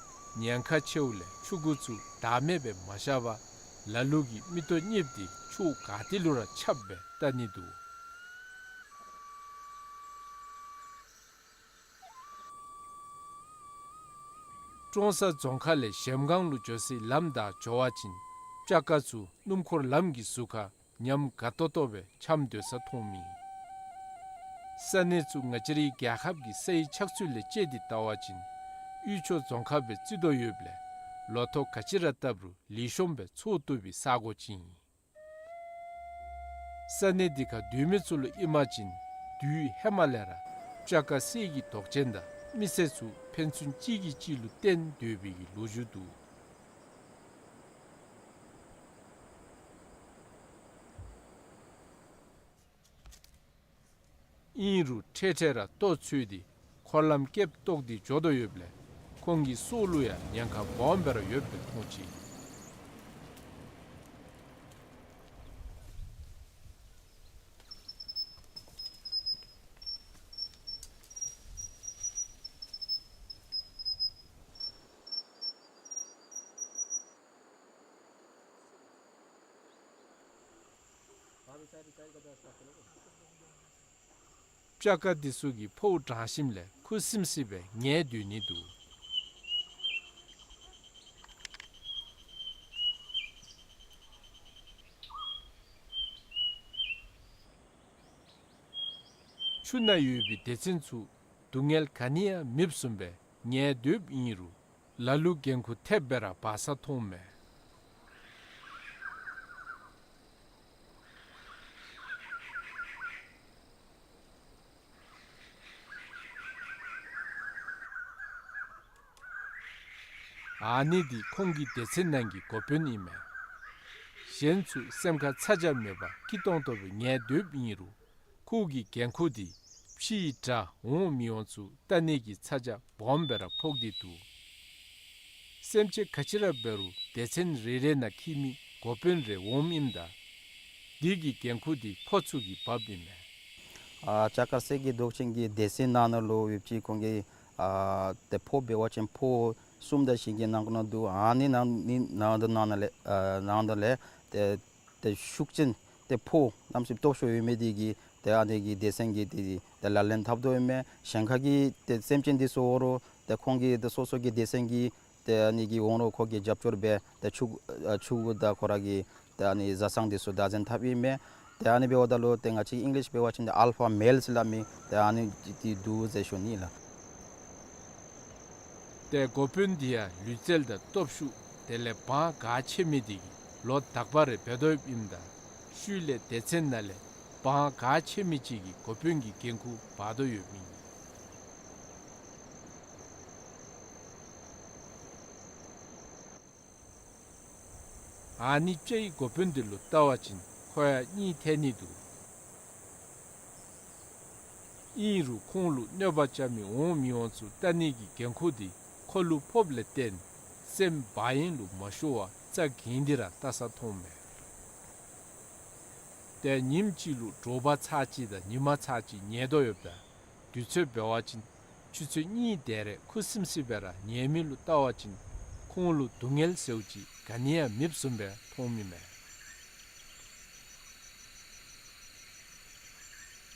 ཉེན་ཁ་ཆེཝ་ལས་ཕྲུ་གུ་ཚུ་བདག་མེད་སྦེ་མ་བཞག་པར་ལ་ལུ་གིས་མིག་ཏོ་གཉིསཔ་དེ་ཕྱོགས་ག་ཏེ་ལུ་ར་ཁྱབ་སྦེ་བལྟ་ནི་འདུག། ཀྲོང་གསར་རྫོང་ཁག་ལས་གཞལམ་སྒང་ལུ་འགྱོ་སའི་ལམ་བདའ་འགྱོ་བ་ཅིན་སྤྱ་དཀར་ཚུ་སྣུམ་འཁོར་ལམ་གྱི་ཟུར་ཁར་ཉམས་དགའ་ཏོག་ཏོ་སྦེ་འཁྱམས་སྡོད་ས་མཐོངམ་ཨིན། ས་གནས་ཚུ་ང་བཅས་རའི་རྒྱལ་ཁབ་ཀྱི་སའི་ཆགས་ཚུལ་ལས་དཔྱད་དེ་བལྟ་བ་ཅིན་དབུས་ཕྱོགས་རྫོང་ཁག་སྦེ་བརྩི་དོ་ཡོདཔ་ལས་ལོ་ཐོག་ག་ཅི་ར་བཏབ་རུང་ལེགས་ཤོམ་སྦེ་འཚོ་བཏུབ་པའི་ས་གོ་ཅིག་ཨིན། ས་གནས་འདི་ཁར་སྡོད་མི་ཚུ་ལུ་ཨིན་པ་ཅིན་དུས་ཧེ་མ་ལས་ར་ སྤྱ་དཀར་གསེར་གྱི་མདོག་ཅན་དང་མི་སེར་ཚུ་ཕན་ཚུན་གཅིག་གིས་གཅིག་ལུ་བརྟེན་སྡོད་པའི་གི་ལོ་རྒྱུས་འདུག། ཨིན་རུང་འཕྲལ་འཕྲལ་ར་ལྟོ་འཚོལ་ཏེ་འཁོར་ལམ་སྐེདཔ་བཏོག་སྟེ་འགྱོ་དོ་ཡོདཔ་ལས་ཁོང་གི་སྲོག་ལུ་ཡང་ཉེན་ཁ་སྦོམ་སྦེ་ར་ཡོདཔ་སྦེ་མཐོང་ཅི། སྤྱ་དཀར་འདི་ཚུ་གིས་ཕོཝ་འགྲངས་ཞིནམ་ལས་ཁུ་སིམ་སི་སྦེ་ཉལ་སྡོད་ནི་འདུག། ཆུ་ནང་ཡོད་པའི་སྡེ་ཚན་ཚུ་སྡུག་བསྔལ་ག་ནི་ཡང་མེདཔ་བཟུམ་སྦེ་ཉལ་སྡོདཔ་ཨིན་རུང་ལ་ལུ་འགན་ཁུར་ཐེབས་སྦེ་ར་འབག་ས་མཐོངམ་མས། ཨ་ནི་འདི་ཁོང་གི་སྡེ་ཚན་ནང་གི་འགོ་དཔོན་ཨིན་མས། གཞན་ཚུ་སེམས་ཁར་ཚ་གྱང་མེད་པར་སྐྱིད་ཏོང་ཏོ་སྦེ་ཉལ་སྡོདཔ་ཨིན་རུང་ཁོ་གི་འགན་ཁུར་འདི་ཕྱིའི་དགྲ་འོང་མི་འོང་ཚུ་ལྟ་ནི་གི་ཚ་གྱང་སྦོམ་སྦེ་ར་ཕོག་སྟེ་འདུག། སེམས་ཅན་ག་ཅི་ར་འབད་རུང་སྡེ་ཚན་རེ་རེ་ནང་འཁྱིད་མི་འགོ་དཔོན་རེ་འོངམ་ཨིནམ་ད་འདི་གི་འགན་ཁུར་འདི་ཕོ་ཚུ་གིས་འབགཔ་ཨིན་མས། ཨ་སྤྱ་དཀར་གསེར་གྱི་མདོག་ཅན་གྱི་སྡེ་ཚན་ནང་ན་ལུ་ཡོདཔ་ཅིག་ཁོང་གི་ཨ་ཏེ་ཕོ་འབད་བ་ཅིན་ཕོ་གསུམ་དང་བཞི་གི་ནང་ན་འདུག། ཨ་ནི་ནང་ནི་ནང་དུ་ནང་ན་ལས་ཨ་ནང་དུ་ལས་ཏེ་ཏེ་ཤུགས་ཅན་ཏེ་ཕོ་གནམ་མེད་ས་མེད་སྟོབས་ཤུགས་ཡོད་མི་འདི་གིས་ཏེ་ཨ་ནི་གི་སྡེ་ཚན་གྱི་ཏེ་ཏེ་ལག་ལེན་འཐབ་དོ་ཨིན་མས། གཞན་ཁ་གི་ཏེ་སེམས་ཅན་འདི་ཚུ་འོང་རུང་ཏེ་ཁོང་གི་ཏེ་སོ་སོ་གི་སྡེ་ཚན་གྱི་ཏེ་ཨ་ནི་གི་འོང་རུང་ཁོ་གིས་རྒྱབ་སྐྱོར་འབད་ཏེ་ཕྱུག་ཨ་ཕྱུག་གུ་དང་ཁོ་ར་གི་ཏེ་ཨ་ནི་བཟའ་ཚང་འདི་ཚུ་བདག་འཛིན་འཐབ་ཨིན་མས། ཏེ་ཨ་ནི་འབདཝ་ད་ལུ་ཏེ་ང་བཅས་ཨིང་ལིཤ་འབད་བ་ཅིན་ཏེ་ཨལ་ཕ་མེལ་ཟེར་སླབ་མི་ཏེ་ཨ་ནི་འདི་འདུག་ཟེར་ཞུ་ནི་ལགས། ཏེ་འགོ་དཔོན་འདི་ཡང་ལུས་རྩལ་དང་སྟོབས་ཤུགས་དེ་ལས་དབང་ག་ཆེ་མི་འདི་གིས་ལོ་དག་པ་རེ་འབད་དོ་ཡོདཔ་ཨིནམ་ད་ཤུལ་ལས་སྡེ་ཚན་ནང་ལས་དབང་ག་ཆེ་མི་ཅིག་གིས་འགོ་དཔོན་གྱི་འགན་ཁུར་འབག་དོ་ཡོདཔ་ཨིན། ཨ་ནི་སྤྱའི་འགོ་དཔོན་འདི་ལུ་བལྟ་བ་ཅིན་ཁོ་ཡང་གཉིད་ཐལ་ནི་འདུག། ཨིན་རུང་ཁོང་ལུ་གནོད་པ་རྐྱབ་མི་འོང་མི་འོང་ཚུ་ལྟ་ནི་གི་འགན་ཁུར་འདི་ཁོ་ལུ་ཕོགཔ་ལས་བརྟེན་སེམས་བག་ཡངས་ལུ་མ་ཤོར་བར་རྩ་འགེངས་ཏེ་ར་བལྟ་ས་མཐོངམ་མས། ཏེ་ཉིནམ་གཅིག་ལུ་དྲོ་པ་ཚར་གཅིག་དང་ཉིན་མ་ཚར་གཅིག་ཉལ་དོ་ཡོདཔ་ད་དུས་ཚོད་འབད་བ་ཅིན་ཆུ་ཚོད་གཉིས་དེ་རེ་ཁུ་སིམ་སི་སྦེ་ར་ཉལ་མི་ལུ་བལྟ་བ་ཅིན་ཁོང་ལུ་སྡུག་བསྔལ་ཟེརཝ་ཅིག་ག་ནི་ཡང་མེདཔ་བཟུམ་སྦེ་མཐོངམ་ཨིན་མས།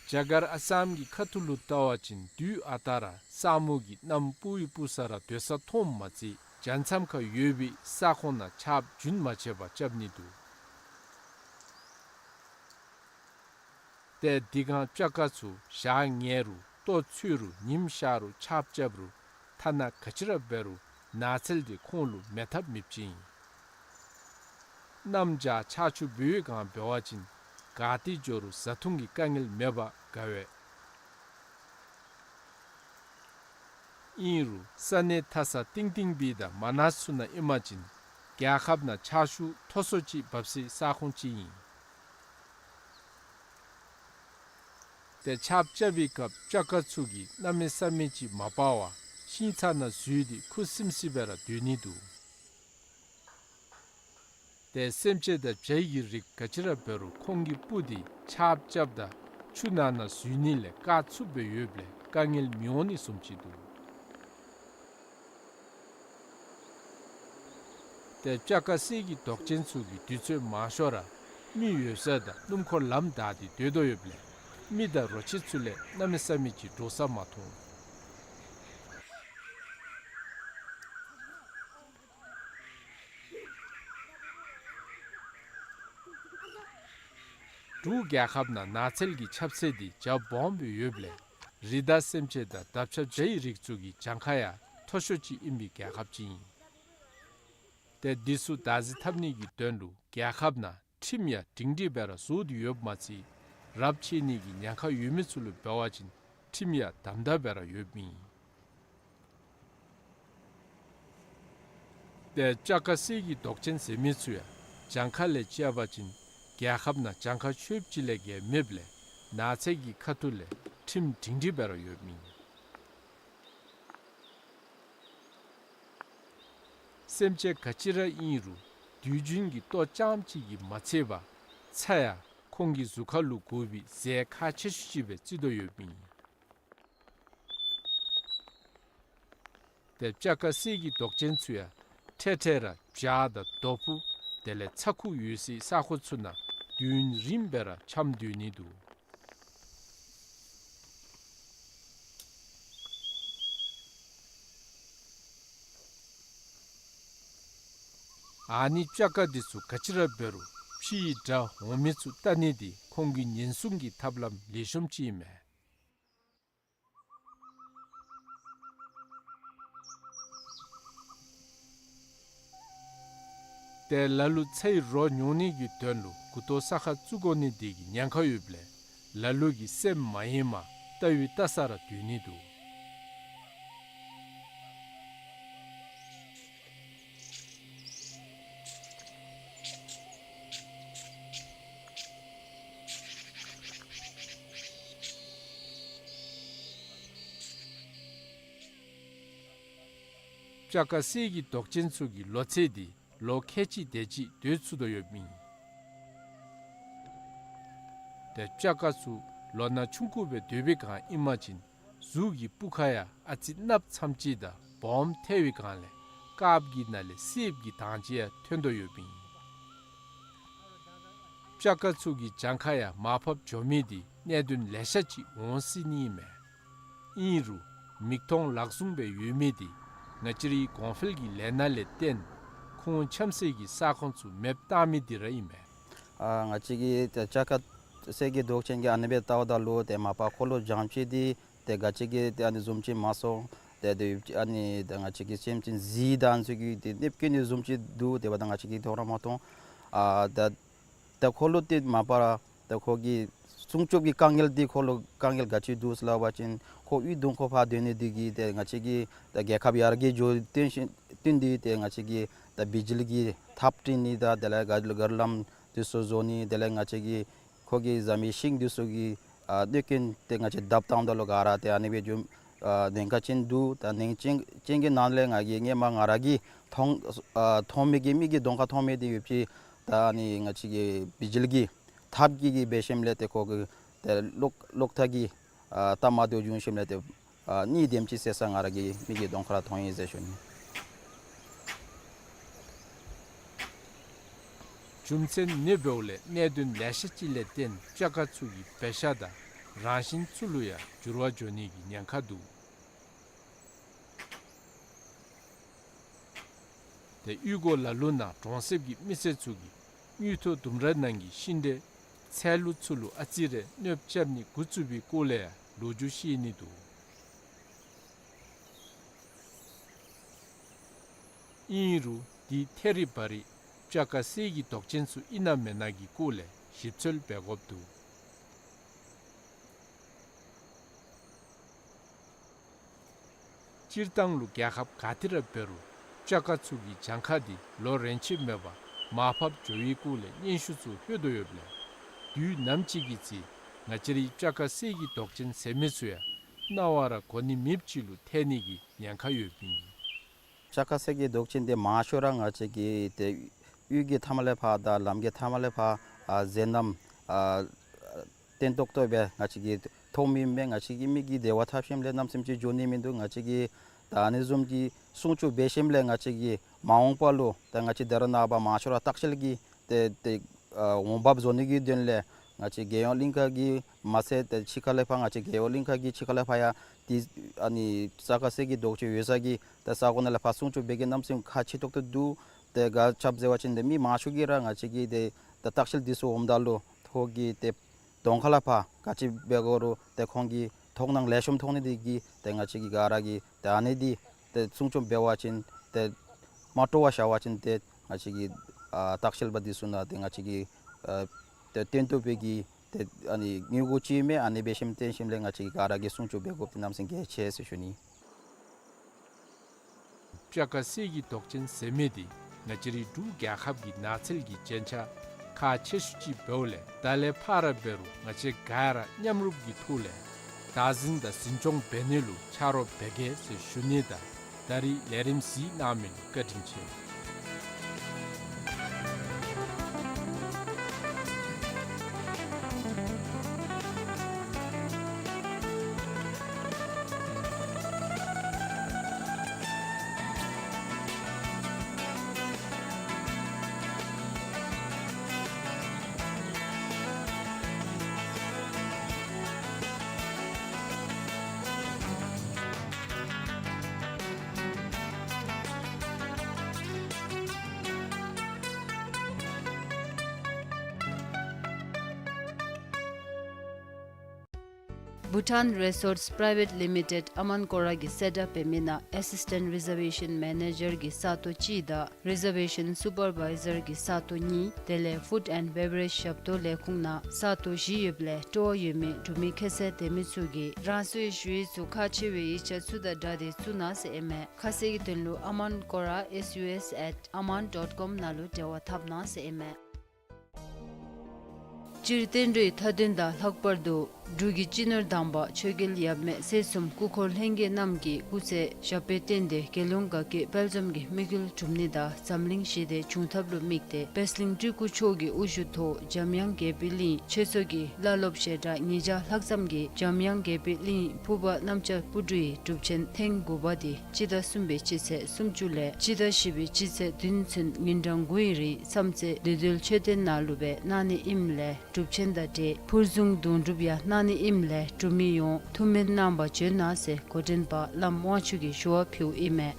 རྒྱ་གར་ཨ་སམ་གྱི་ཁ་ཐུག་ལུ་བལྟ་བ་ཅིན་དུས་ཨ་རྟག་ར་ས་སྨུག་གིས་གནམ་སྤུབ་ཡི་སྤུབ་ས་ར་སྡོད་ས་མཐོངམ་མ་ཚད་བྱང་མཚམས་ཁར་ཡོད་པའི་ས་ཁོངས་ནང་ཆརཔ་རྒྱུན་མ་ཆད་པར་རྐྱབ་ནི་འདུག། ཏེ་འདི་སྒང་སྤྱ་དཀར་ཚུ་ཞག་ཉལ་རུང་ལྟོ་འཚོལ་རུང་ཉིམ་ཤར་རུང་ཆརཔ་རྐྱབ་རུང་ཐ་ན་ག་ཅི་ར་འབད་རུང་ནགས་ཚལ་འདི་ཁོང་ལུ་མེད་ཐབས་མེདཔ་ཅིག་ཨིན། གནམ་བྱཱར་ཆར་ཆུ་འབེལ་བའི་སྒང་འབད་བ་ཅིན་ག་ཏེ་འགྱོ་རུང་བཟའ་འཐུང་གི་དཀའ་ངལ་མེད་པར་དགའ་བས། ཨིན་རུང་ས་གནས་མཐའ་ས་གཏིང་གཏིང་སྦིས་དང་མ་ནཱ་ཚུ་ནང་ཨིན་པ་ཅིན་རྒྱལ་ཁབ་ནང་ཆར་ཆུ་མཐོ་སུ་ཅིག་འབབ་སའི་ས་ཁོངས་ཅིག་ཨིན། ཏེ་ཆརཔ་རྐྱབ་པའི་སྐབས་སྤྱ་དཀར་ཚུ་གིས་གནམ་མེད་ས་མེད་ཅིག་མ་སྤར་བར་ཤིང་ཚང་ནང་འཛུལ་ཏེ་ཁུ་སིམ་སི་སྦེ་ར་སྡོད་ནི་འདུག། ཏེ་སེམས་ཅན་དང་བྱའི་གི་རིགས་ག་ཅི་ར་འབད་རུང་ཁོང་གི་སྤུ་འདི་ཆརཔ་རྐྱབ་དང་ཆུ་ནང་ན་འཛུལ་ནི་ལས་བཀག་ཚུགསཔ་སྦེ་ཡོདཔ་ལས་དཀའ་ངལ་མི་འོང་ནི་བཟུམ་ཅིག་འདུག། ཏེ་སྤྱ་དཀར་གསེར་གྱི་མདོག་ཅན་ཚུ་གིས་དུས་ཚོད་མང་ཤོས་ར་མི་ཡོད་ས་དང་སྣུམ་འཁོར་ལམ་བདའ་སྟེ་སྡོད་དོ་ཡོདཔ་ལས་མི་དང་རོ་ཁྱི་ཚུ་ལས་གནམ་མེད་ས་མེད་ཅིག་འདྲོག་ས་མ་མཐོང་། འབྲུག་རྒྱལ་ཁབ་ནང་ནགས་ཚལ་གྱི་ཁྱབ་ཚད་འདི་རྒྱ་སྦོམ་སྦེ་ཡོདཔ་ལས་རི་དྭགས་སེམས་ཅན་དང་འདབ་ཆགས་བྱའི་རིགས་ཚུ་གི་གྱངས་ཁ་ཡང་མཐོ་ཤོས་ཅིག་ཨིན་པའི་རྒྱལ་ཁབ་ཅིག་ཨིན། ཏེ་འདི་ཚུ་བདག་འཛིན་འཐབ་ནི་གི་དོན་ལུ་རྒྱལ་ཁབ་ནང་ཁྲིམས་ཡང་སྒྲིང་སྒྲིང་སྦེ་ར་བཟོ་སྟེ་ཡོདཔ་མ་ཚད་རབས་ཆད་ནི་གི་ཉེན་ཁ་ཡོད་མི་ཚུ་ལུ་འབད་བ་ཅིན་ ཁྲིམས་ཡང་དམ་དམ་སྦེ་ར་ཡོདཔ་ཨིན། ཏེ་སྤྱ་དཀར་གསེར་གྱི་མདོག་ཅན་ཟེར་མི་ཚུ་ཡང་གྱངས་ཁ་ལས་བཅད་པ་ཅིན་རྒྱལ་ཁབ་ནང་གྱངས་ཁ་ཆོདཔ་ཅིག་ལས་བརྒལ་མེདཔ་ལས་ནགས་ཚལ་གྱི་ཁ་ཐུག་ལས་ཁྲིམས་སྒྲིང་སྒྲིང་སྦེ་ར་ཡོདཔ་ཨིན། སེམས་ཅན་ག་ཅི་ར་ཨིན་རུང་དུས་རྒྱུན་གྱི་ལྟོ་རྐྱངམ་ཅིག་གིས་མ་ཚད་པར་ཚྭ་ཡང་ཁོང་གི་གཟུགས་ཁར་ལུ་དགོ་པའི་རྫས་ཁག་ཆེ་ཤོས་ཅིག་སྦེ་བརྩི་དོ་ཡོདཔ་ཨིན། ཏེ་སྤྱ་དཀར་གསེར་གྱི་མདོག་ཅན་ཚུ་ཡང་འཕྲལ་འཕྲལ་ར་བྱག་དང་རྡོ་ཕུ་དེ་ལས་ཚྭ་ཁུ་ཡོད་སའི་ས་ཁོངས་ཚུ་ནང་དུས་ཡུན་རིངམོ་སྦེ་ར་འཁྱམས་སྡོད་ནི་འདུག། ཨ་ནི་སྤྱ་དཀར་འདི་ཚུ་ག་ཅི་ར་འབད་རུང་ཕྱིའི་དགྲ་འོང་མི་ཚུ་བལྟ་ནི་འདི་ཁོང་གི་ཉེན་སྲུང་གི་ཐབས་ལམ་ལེགས་ཤོམ་ཅིག་ཨིན་མས། ཏེ་ལ་ལུ་ཚྭའི་རོ་ཉོ་ནི་གི་དོན་ལུ་མགུ་ཏོ་ས་ཁར་བཙུགས་དགོ་ནི་འདི་གིས་ཉེན་ཁ་ཡོདཔ་ལས་ལ་ལུ་གིས་སེམས་མ་ཡེངས་པར་བལྟ་བའི་བལྟ་ས་ར་སྡོད་ནི་འདུག། སྤྱ་དཀར་གསེར་གྱི་མདོག་ཅན་ཚུ་གི་ལོ་ཚད་འདི་ལོ་ཁལ་གཅིག་དེ་ཅིག་སྡོད་ཚུགས་དོ་ཡོདཔ་ཨིན། ཏེ་སྤྱ་དཀར་ཚུ་ལོ་ན་ཆུང་ཀུ་སྦེ་སྡོད་པའི་སྒང་ཨིན་པ་ཅིན་གཟུགས་ཀྱི་སྤུ་ཁ་ཡང་ཨ་ཙི་གནགཔོ་ཙམ་ཅིག་དང་སྦོམ་ཐལ་བའི་སྒང་ལས་དཀརཔོ་གི་ནང་ལས་སེརཔོ་གི་མདངས་ཅིག་ཡང་ཐོན་དོ་ཡོདཔ་ཨིན། སྤྱ་དཀར་ཚུ་གི་གྱངས་ཁ་ཡང་མར་ཕབ་འགྱོ་མི་འདི་གནད་དོན་ལེ་ཤ་ཅིག་འོང་སྲིད་ནི་ཨིན་མས། ཨིན་རུང་མིག་མཐོང་ལག་བཟུང་སྦེ་ཡོད་མི་འདི་ང་བཅས་རའི་གོང་འཕེལ་གྱི་ལས་སྣ་ལས་བརྟེན་ཁོང་འཁྱམས་སའི་གི་ས་ཁོངས་ཚུ་མེདཔ་བཏང་མི་འདི་ར་ཨིན་མས། ཨ་ང་བཅས་ཀྱིས་ཏེ་སྤྱ་དཀར་གསེར་གྱི་མདོག་ཅན་གྱི་ཨ་ནི་སྦེ་བལྟཝ་ད་ལུ་ཏེ་མ་པ་ཁོ་ལུ་གྱངས་ཁ་འདི་ཏེ་ག་ཅི་གི་ཏེ་ཨ་ནི་བཟུམ་ཅིག་མ་སོང་། ཏེ་ཏེ་ཨ་ནི་ཏེ་ང་བཅས་ཀྱི་སེམས་ཅན་གཟིག་དང་ཚུ་གི་ཏེ་གནོདཔ་བཀལ་ནི་བཟུམ་ཅིག་འདུག། དེ་འབདཝ་ད་ང་བཅས་ཀྱིས་མཐོང་ར་མ་མཐོང་། ཨ་ད་ད་ཁོ་ལུ་ཏེ་མ་པ་ར་ད་ཁོ་གི་སྲུང་སྐྱོབ་ཀྱི་དཀའ་ངལ་འདི་ཁོ་ལུ་དཀའ་ངལ་ག་ཅི་འདུག་ཟེར་སླབ་པ་ཅིན་ཁོ་གཡུས་གདོང་ཁར་ཕར་སྡོད་ནི་འདི་གིས་ཏེ་ང་བཅས་ཀྱིས་ད་རྒྱལ་ཁབ་ཡར་རྒྱས་འགྱོ་བརྟེན་ཞིན་བརྟེན་ཏེ་ཏེ་ང་བཅས་ཀྱིས་ད་བི་ཇི་ལི་གི་ཐགཔ་བཏིང་ནི་དང་དེ་ལས་ག་ག་ར་ལམ་འདི་ཚུ་བཟོ་ནི་དེ་ལས་ང་བཅས་ཀྱིས་ཁོ་གི་བཟའ་མི་ཤིང་འདི་ཚུ་གི་ཨ་གནོད་རྐྱེན་ཏེ་ང་བཅས་བརྡབ་བཏངམ་ད་ལུ་ག་ར་ཏེ་ཨ་ནི་སྦེ་འགྱོ་ཨ་ཉེན་ཁ་ཅན་འདུག། ད་ཉེན་ཅན་ཅན་གྱི་ནང་ལས་ང་གིས་སྔོན་མ་ང་ར་གིས་མཐོང་ཨ་མཐོང་མི་གི་མིག་གི་གདོང་ཁར་མཐོང་མི་འདི་ཡོད་པ་ཅིན་ད་ཨ་ནི་ང་བཅས་ཀྱི་བི་ཇི་ལི་གི་ཐགཔ་གི་གིས་འབད་ཞིནམ་ལས་ཏེ་ཁོ་གི་ཏེ་གློག་གློག་ཐག་གི་ཨ་ཐགཔ་མར་བརྡོལ་བྱུང་ཞིནམ་ལས་ཏེ་ཨ་གཉིས་དེམ་ཅིག་བསད་ས་ང་ར་གི་མིག་གི་གདོང་ཁར་མཐོང་ཡི་ཟེར་ཞུ་ནི། རྒྱུ་མཚན་ནི་འབདཝ་ལས་གནད་དོན་ལེ་ཤ་ཅིག་ལས་བརྟེན་སྤྱ་དཀར་ཚུ་གི་འབད་བཞག་དང་རང་བཞིན་ཚུ་ལུ་ཡང་འགྱུར་བ་འགྱོ་ནི་གི་ཉེན་ཁ་འདུག། ཏེ་གཡུས་སྒོ་ལ་ལུ་ནང་གྲོང་གསེབ་ཀྱི་མི་སེར་ཚུ་གིས་དངུལ་ཐོག་ལྡུམ་ར་ནང་གི་ཤིང་འབྲས་ཚལ་ལུ་ཚུ་ལུ་ཨ་ཙི་རེ་གནོདཔ་རྐྱབ་ནི་འགོ་བཙུགས་པའི་སྐོར་ལས་ཡང་ལོ་རྒྱུས་བཤད་ནི་འདུག། ཨིན་རུང་འདི་ཐད་རི་བ་རི་སྤྱ་དཀར་གསེར་གྱི་མདོག་ཅན་ཚུ་ཨིན་ན་མེན་ན་གི་སྐོར་ལས་ཞིབ་འཚོལ་འབད་དགོཔ་འདུག། སྤྱིར་བཏང་ལུ་རྒྱལ་ཁབ་ག་ཏེ་ར་འབད་རུང་སྤྱ་དཀར་ཚུ་གི་གྱངས་ཁ་འདི་ལོ་རེ་ཆད་མེད་པར་མར་ཕབ་འགྱོ་བའི་སྐོར་ལས་སྙན་ཞུ་ཚུ་ལྷོད་དོ་ཡོདཔ་ལས་དུས་ནམ་ཅིག་གི་ཚེ་ང་བཅས་རའི་སྤྱ་དཀར་གསེར་གྱི་མདོག་ཅན་ཟེར་མི་ཚུ་ཡང་སྣང་བ་ར་གོ་ནི་མེདཔ་ཅིག་ལུ་ཐལ་ནི་གི་ཉེན་ཁ་ཡོདཔ་ཨིན། སྤྱ་དཀར་གསེར་གྱི་མདོག་ཅན་འདི་མང་ཤོས་ར་ང་བཅས་ཀྱི་ཏེ་གཡུས་ཀྱི་མཐའ་མ་ལས་ཕར་དང་ལམ་གྱི་མཐའ་མ་ལས་ཕར་ཨ་ཟེ་རྣམས་ཨ་བརྟན་ཏོག་ཏོ་སྦེ་ང་བཅས་ཀྱིས་མཐོང་མི་མས། ང་བཅས་ཀྱི་མིག་གིས་དེ་བ་འཐབ་ཞིནམ་ལས་གནམ་མེད་ས་མེད་ཅིག་འགྱོ་ནི་མིན་འདུག། ང་བཅས་ཀྱིས་ད་ཨ་ནི་བཟུམ་གྱི་སྲུང་སྐྱོབ་འབད་ཞིནམ་ལས་ང་བཅས་ཀྱིས་མ་འོངས་པ་ལུ་ད་ང་བཅས་ད་རེས་ནངས་པ་མང་ཤོས་ར་ལྟ་བཤལ་གྱི་ཏེ་ཏེ་ཨ་འོང་འབབ་བཟོ་ནི་གི་དོན་ལས་ང་བཅས་རྒྱལ་ཡོངས་གླིང་ཁ་གི་མ་ཚད་ཏེ་ཕྱི་ཁ་ལས་ཕར་ང་བཅས་རྒྱལ་ཡོངས་གླིང་ཁ་གི་ཕྱི་ཁ་ལས་ཕར་ཡང་ཏེ་ཨ་ནི་སྤྱ་དཀར་གསེར་གྱི་མདོག་ཅན་ཡོད་ས་གི་ཏེ་ས་གོ་ནང་ལས་ཕར་སྲུང་སྐྱོབ་འབད་གེ་གནམ་མེད་ས་མེད་ཁག་ཆེ་ཏོག་ཏོ་འདུག། ཏེ་ག་ཅི་འབད་ཟེར་བ་ཅིན་ཏེ་མི་མང་ཤོས་ཀྱིས་ར་ང་བཅས་ཀྱི་ཏེ་ད་ལྟ་བཤལ་འདི་ཚུ་འོངམ་ད་ལུ་ཁོང་གི་ཏེ་གདོང་ཁ་ལས་ཕར་ག་ཅི་འབད་དགོ་རུང་ཏེ་ཁོང་གིས་མཐོང་སྣང་ལེགས་ཤོམ་མཐོང་ནི་འདི་གིས་ཏེ་ང་བཅས་ཀྱིས་ག་ར་གིས་ཏེ་ཨ་ནི་འདི་ཏེ་སྲུང་སྐྱོབ་འབད་བ་ཅིན་ཏེ་མ་སྤྲོ་བར་བཞག་པ་ཅིན་ཏེ་ང་བཅས་ཀྱི་ཨ་ལྟ་བཤལ་པ་འདི་ཚུ་ནང་ཏེ་ང་བཅས་ཀྱི་ཨ་ཏེ་བརྟན་ཏོག་སྦེ་གི་ ཏེ་ཨ་ནི་དངུལ་སྒོར་ཅིག་མས། ཨ་ནི་འབད་ཞིནམ་བརྟེན་ཞིནམ་ལས་ང་བཅས་ཀྱིས་ག་ར་གིས་སྲུང་སྐྱོབ་འབད་དགོཔ་འདི་གནམ་མེད་ས་མེད་གལ་ཆེ་ཟེར་ཞུ་ནི། སྤྱ་ཁ་གསེར་གྱི་མདོག་ཅན་ཟེར་མི་འདི་ང་བཅས་རའི་འབྲུག་རྒྱལ་ཁབ་ཀྱི་ནགས་ཚལ་གྱི་རྒྱན་ཆ་ཁག་ཆེ་ཤོས་ཅིག་འབདཝ་ལས་ད་ལས་ཕར་འབད་རུང་ང་བཅས་ག་ར་མཉམ་རུབ་ཀྱི་ཐོག་ལས་བདག་འཛིན་དང་འཛིན་སྐྱོང་འབད་ནི་ལུ་ཆ་རོགས་འབད་གེ་ཟེར་ཞུ་ནི་དང་། ད་རིས་ལས་རིམ་གཟིགས་གནང་མི་ལུ་བཀའ་དྲིན་ཆེ། Bhutan Resorts Private Limited ཨ་མཱན་ཀོ་ར་གི་སེ་ཊབ་འབད་མི་ནང་ཨེ་སིས་ཊེནཊ་རི་ཛར་ཝེ་ཤཱན་མེ་ནེ་ཇར་གི་ས་སྟོང་གཅིག་དང་རི་ཛར་ཝེ་ཤཱན་སུ་པར་བའི་ཛར་གི་ས་སྟོང་གཉིས་དེ་ལས་ཕུཌ་ཨེནཌ་བེ་བ་རེཇ་ཞབས་ཏོག་ལས་ཁུངས་ནང་ས་སྟོང་བཞི་ཡོདཔ་ལས་སྤྲོ་བ་ཡོད་མི་འབྲུག་མི་ཁྱད་ཚད་ལྡན་མི་ཚུ་གིས་རང་སོའི་ཞུ་ཡིག་ཚུ་ཁག་ཆེ་བའི་ཡིག་ཆ་ཚུ་དང་སྦྲགས་ཏེ་བཙུགས་གནང་ཟེར་ཨིན་མས། ཁ་གསལ་གྱི་དོན་ལུ་ཨ་མཱན་ཀོ་ར་ཨེས་ཡུ་ཨེས་ཨེཊ་ཨ་མཱན་ཌོཊ་ཀོམ་ནང་ལུ་འབྲེལ་བ་འཐབ་གནང་ཟེར་ཨིན་མས། སྤྱིར་བསྟན་འགྲོའི་མཐའ་དོན་དང་ལྷག་པར་དུ་འབྲུག་གི་སྤྱི་ནོར་དམ་པ་ཆོས་རྒྱལ་ཡབ་མེས་སྲས་གསུམ་སྐུ་འཁོར་ལྷན་རྒྱས་རྣམས་ཀྱི་སྐུ་ཚེ་ཞབས་པད་བརྟན་ཏེ་རྒྱལ་ཡོངས་དགའ་སྐྱིད་དཔལ་འཛོམས་ཀྱི་དམིགས་ཡུལ་འགྲུབ་ནི་དང་འཛམ་གླིང་ཞི་བདེ་འབྱུང་ཐབས་ལུ་དམིགས་ཏེ་པད་གླིང་སྤྲུལ་སྐུ་མཆོག་གི་དབུ་བཞུགས་ཐོག་འཇམ་དབྱངས་དགྱེས་པའི་གླིང་ཆོས་ཚོགས་ཀྱི་བླ་སློབ་ཞལ་གྲངས་ཉིས་བརྒྱ་ལྷག་ཙམ་གྱིས་འཇམ་དབྱངས་དགྱེས་པའི་གླིང་ཕུར་པ་གནམ་ལྕགས་སྤུ་གྲུའི་སྒྲུབ་ཆེན་ཐེངས་དགུ་པ་འདི་སྤྱི་ཟླ་གསུམ་པའི་སྤྱི་ཚེས་སུམ་ཅུ་ལས་སྤྱི་ཟླ་བཞི་པའི་སྤྱི་ཚེས་བདུན་ཚུན་ཉིན་གྲངས་དགུའི་རིང་མཚམས་ཚེ་བདེ་སྡོད་མཆོད་རྟེན་ནང་ལུ་སྦེ་གནང་ནི་ཨིནམ་ལས་སྒྲུབ་ཆེན་དང་འབྲེལ་ཕུར་བཟུང་དུང་སྒྲུབ་ཡང་གནང་ནི་ཨིནམ་ལས་འབྲུག་མི་ཡོངས་ཐུགས་སྨོན་གནང་བར་བྱོན་གནང་ཟེར་འགོ་འདྲེན་པ་བླམ་དབང་ཕྱུག་གིས་ཞུ་བ་ཕུལཝ་ཨིན་མས།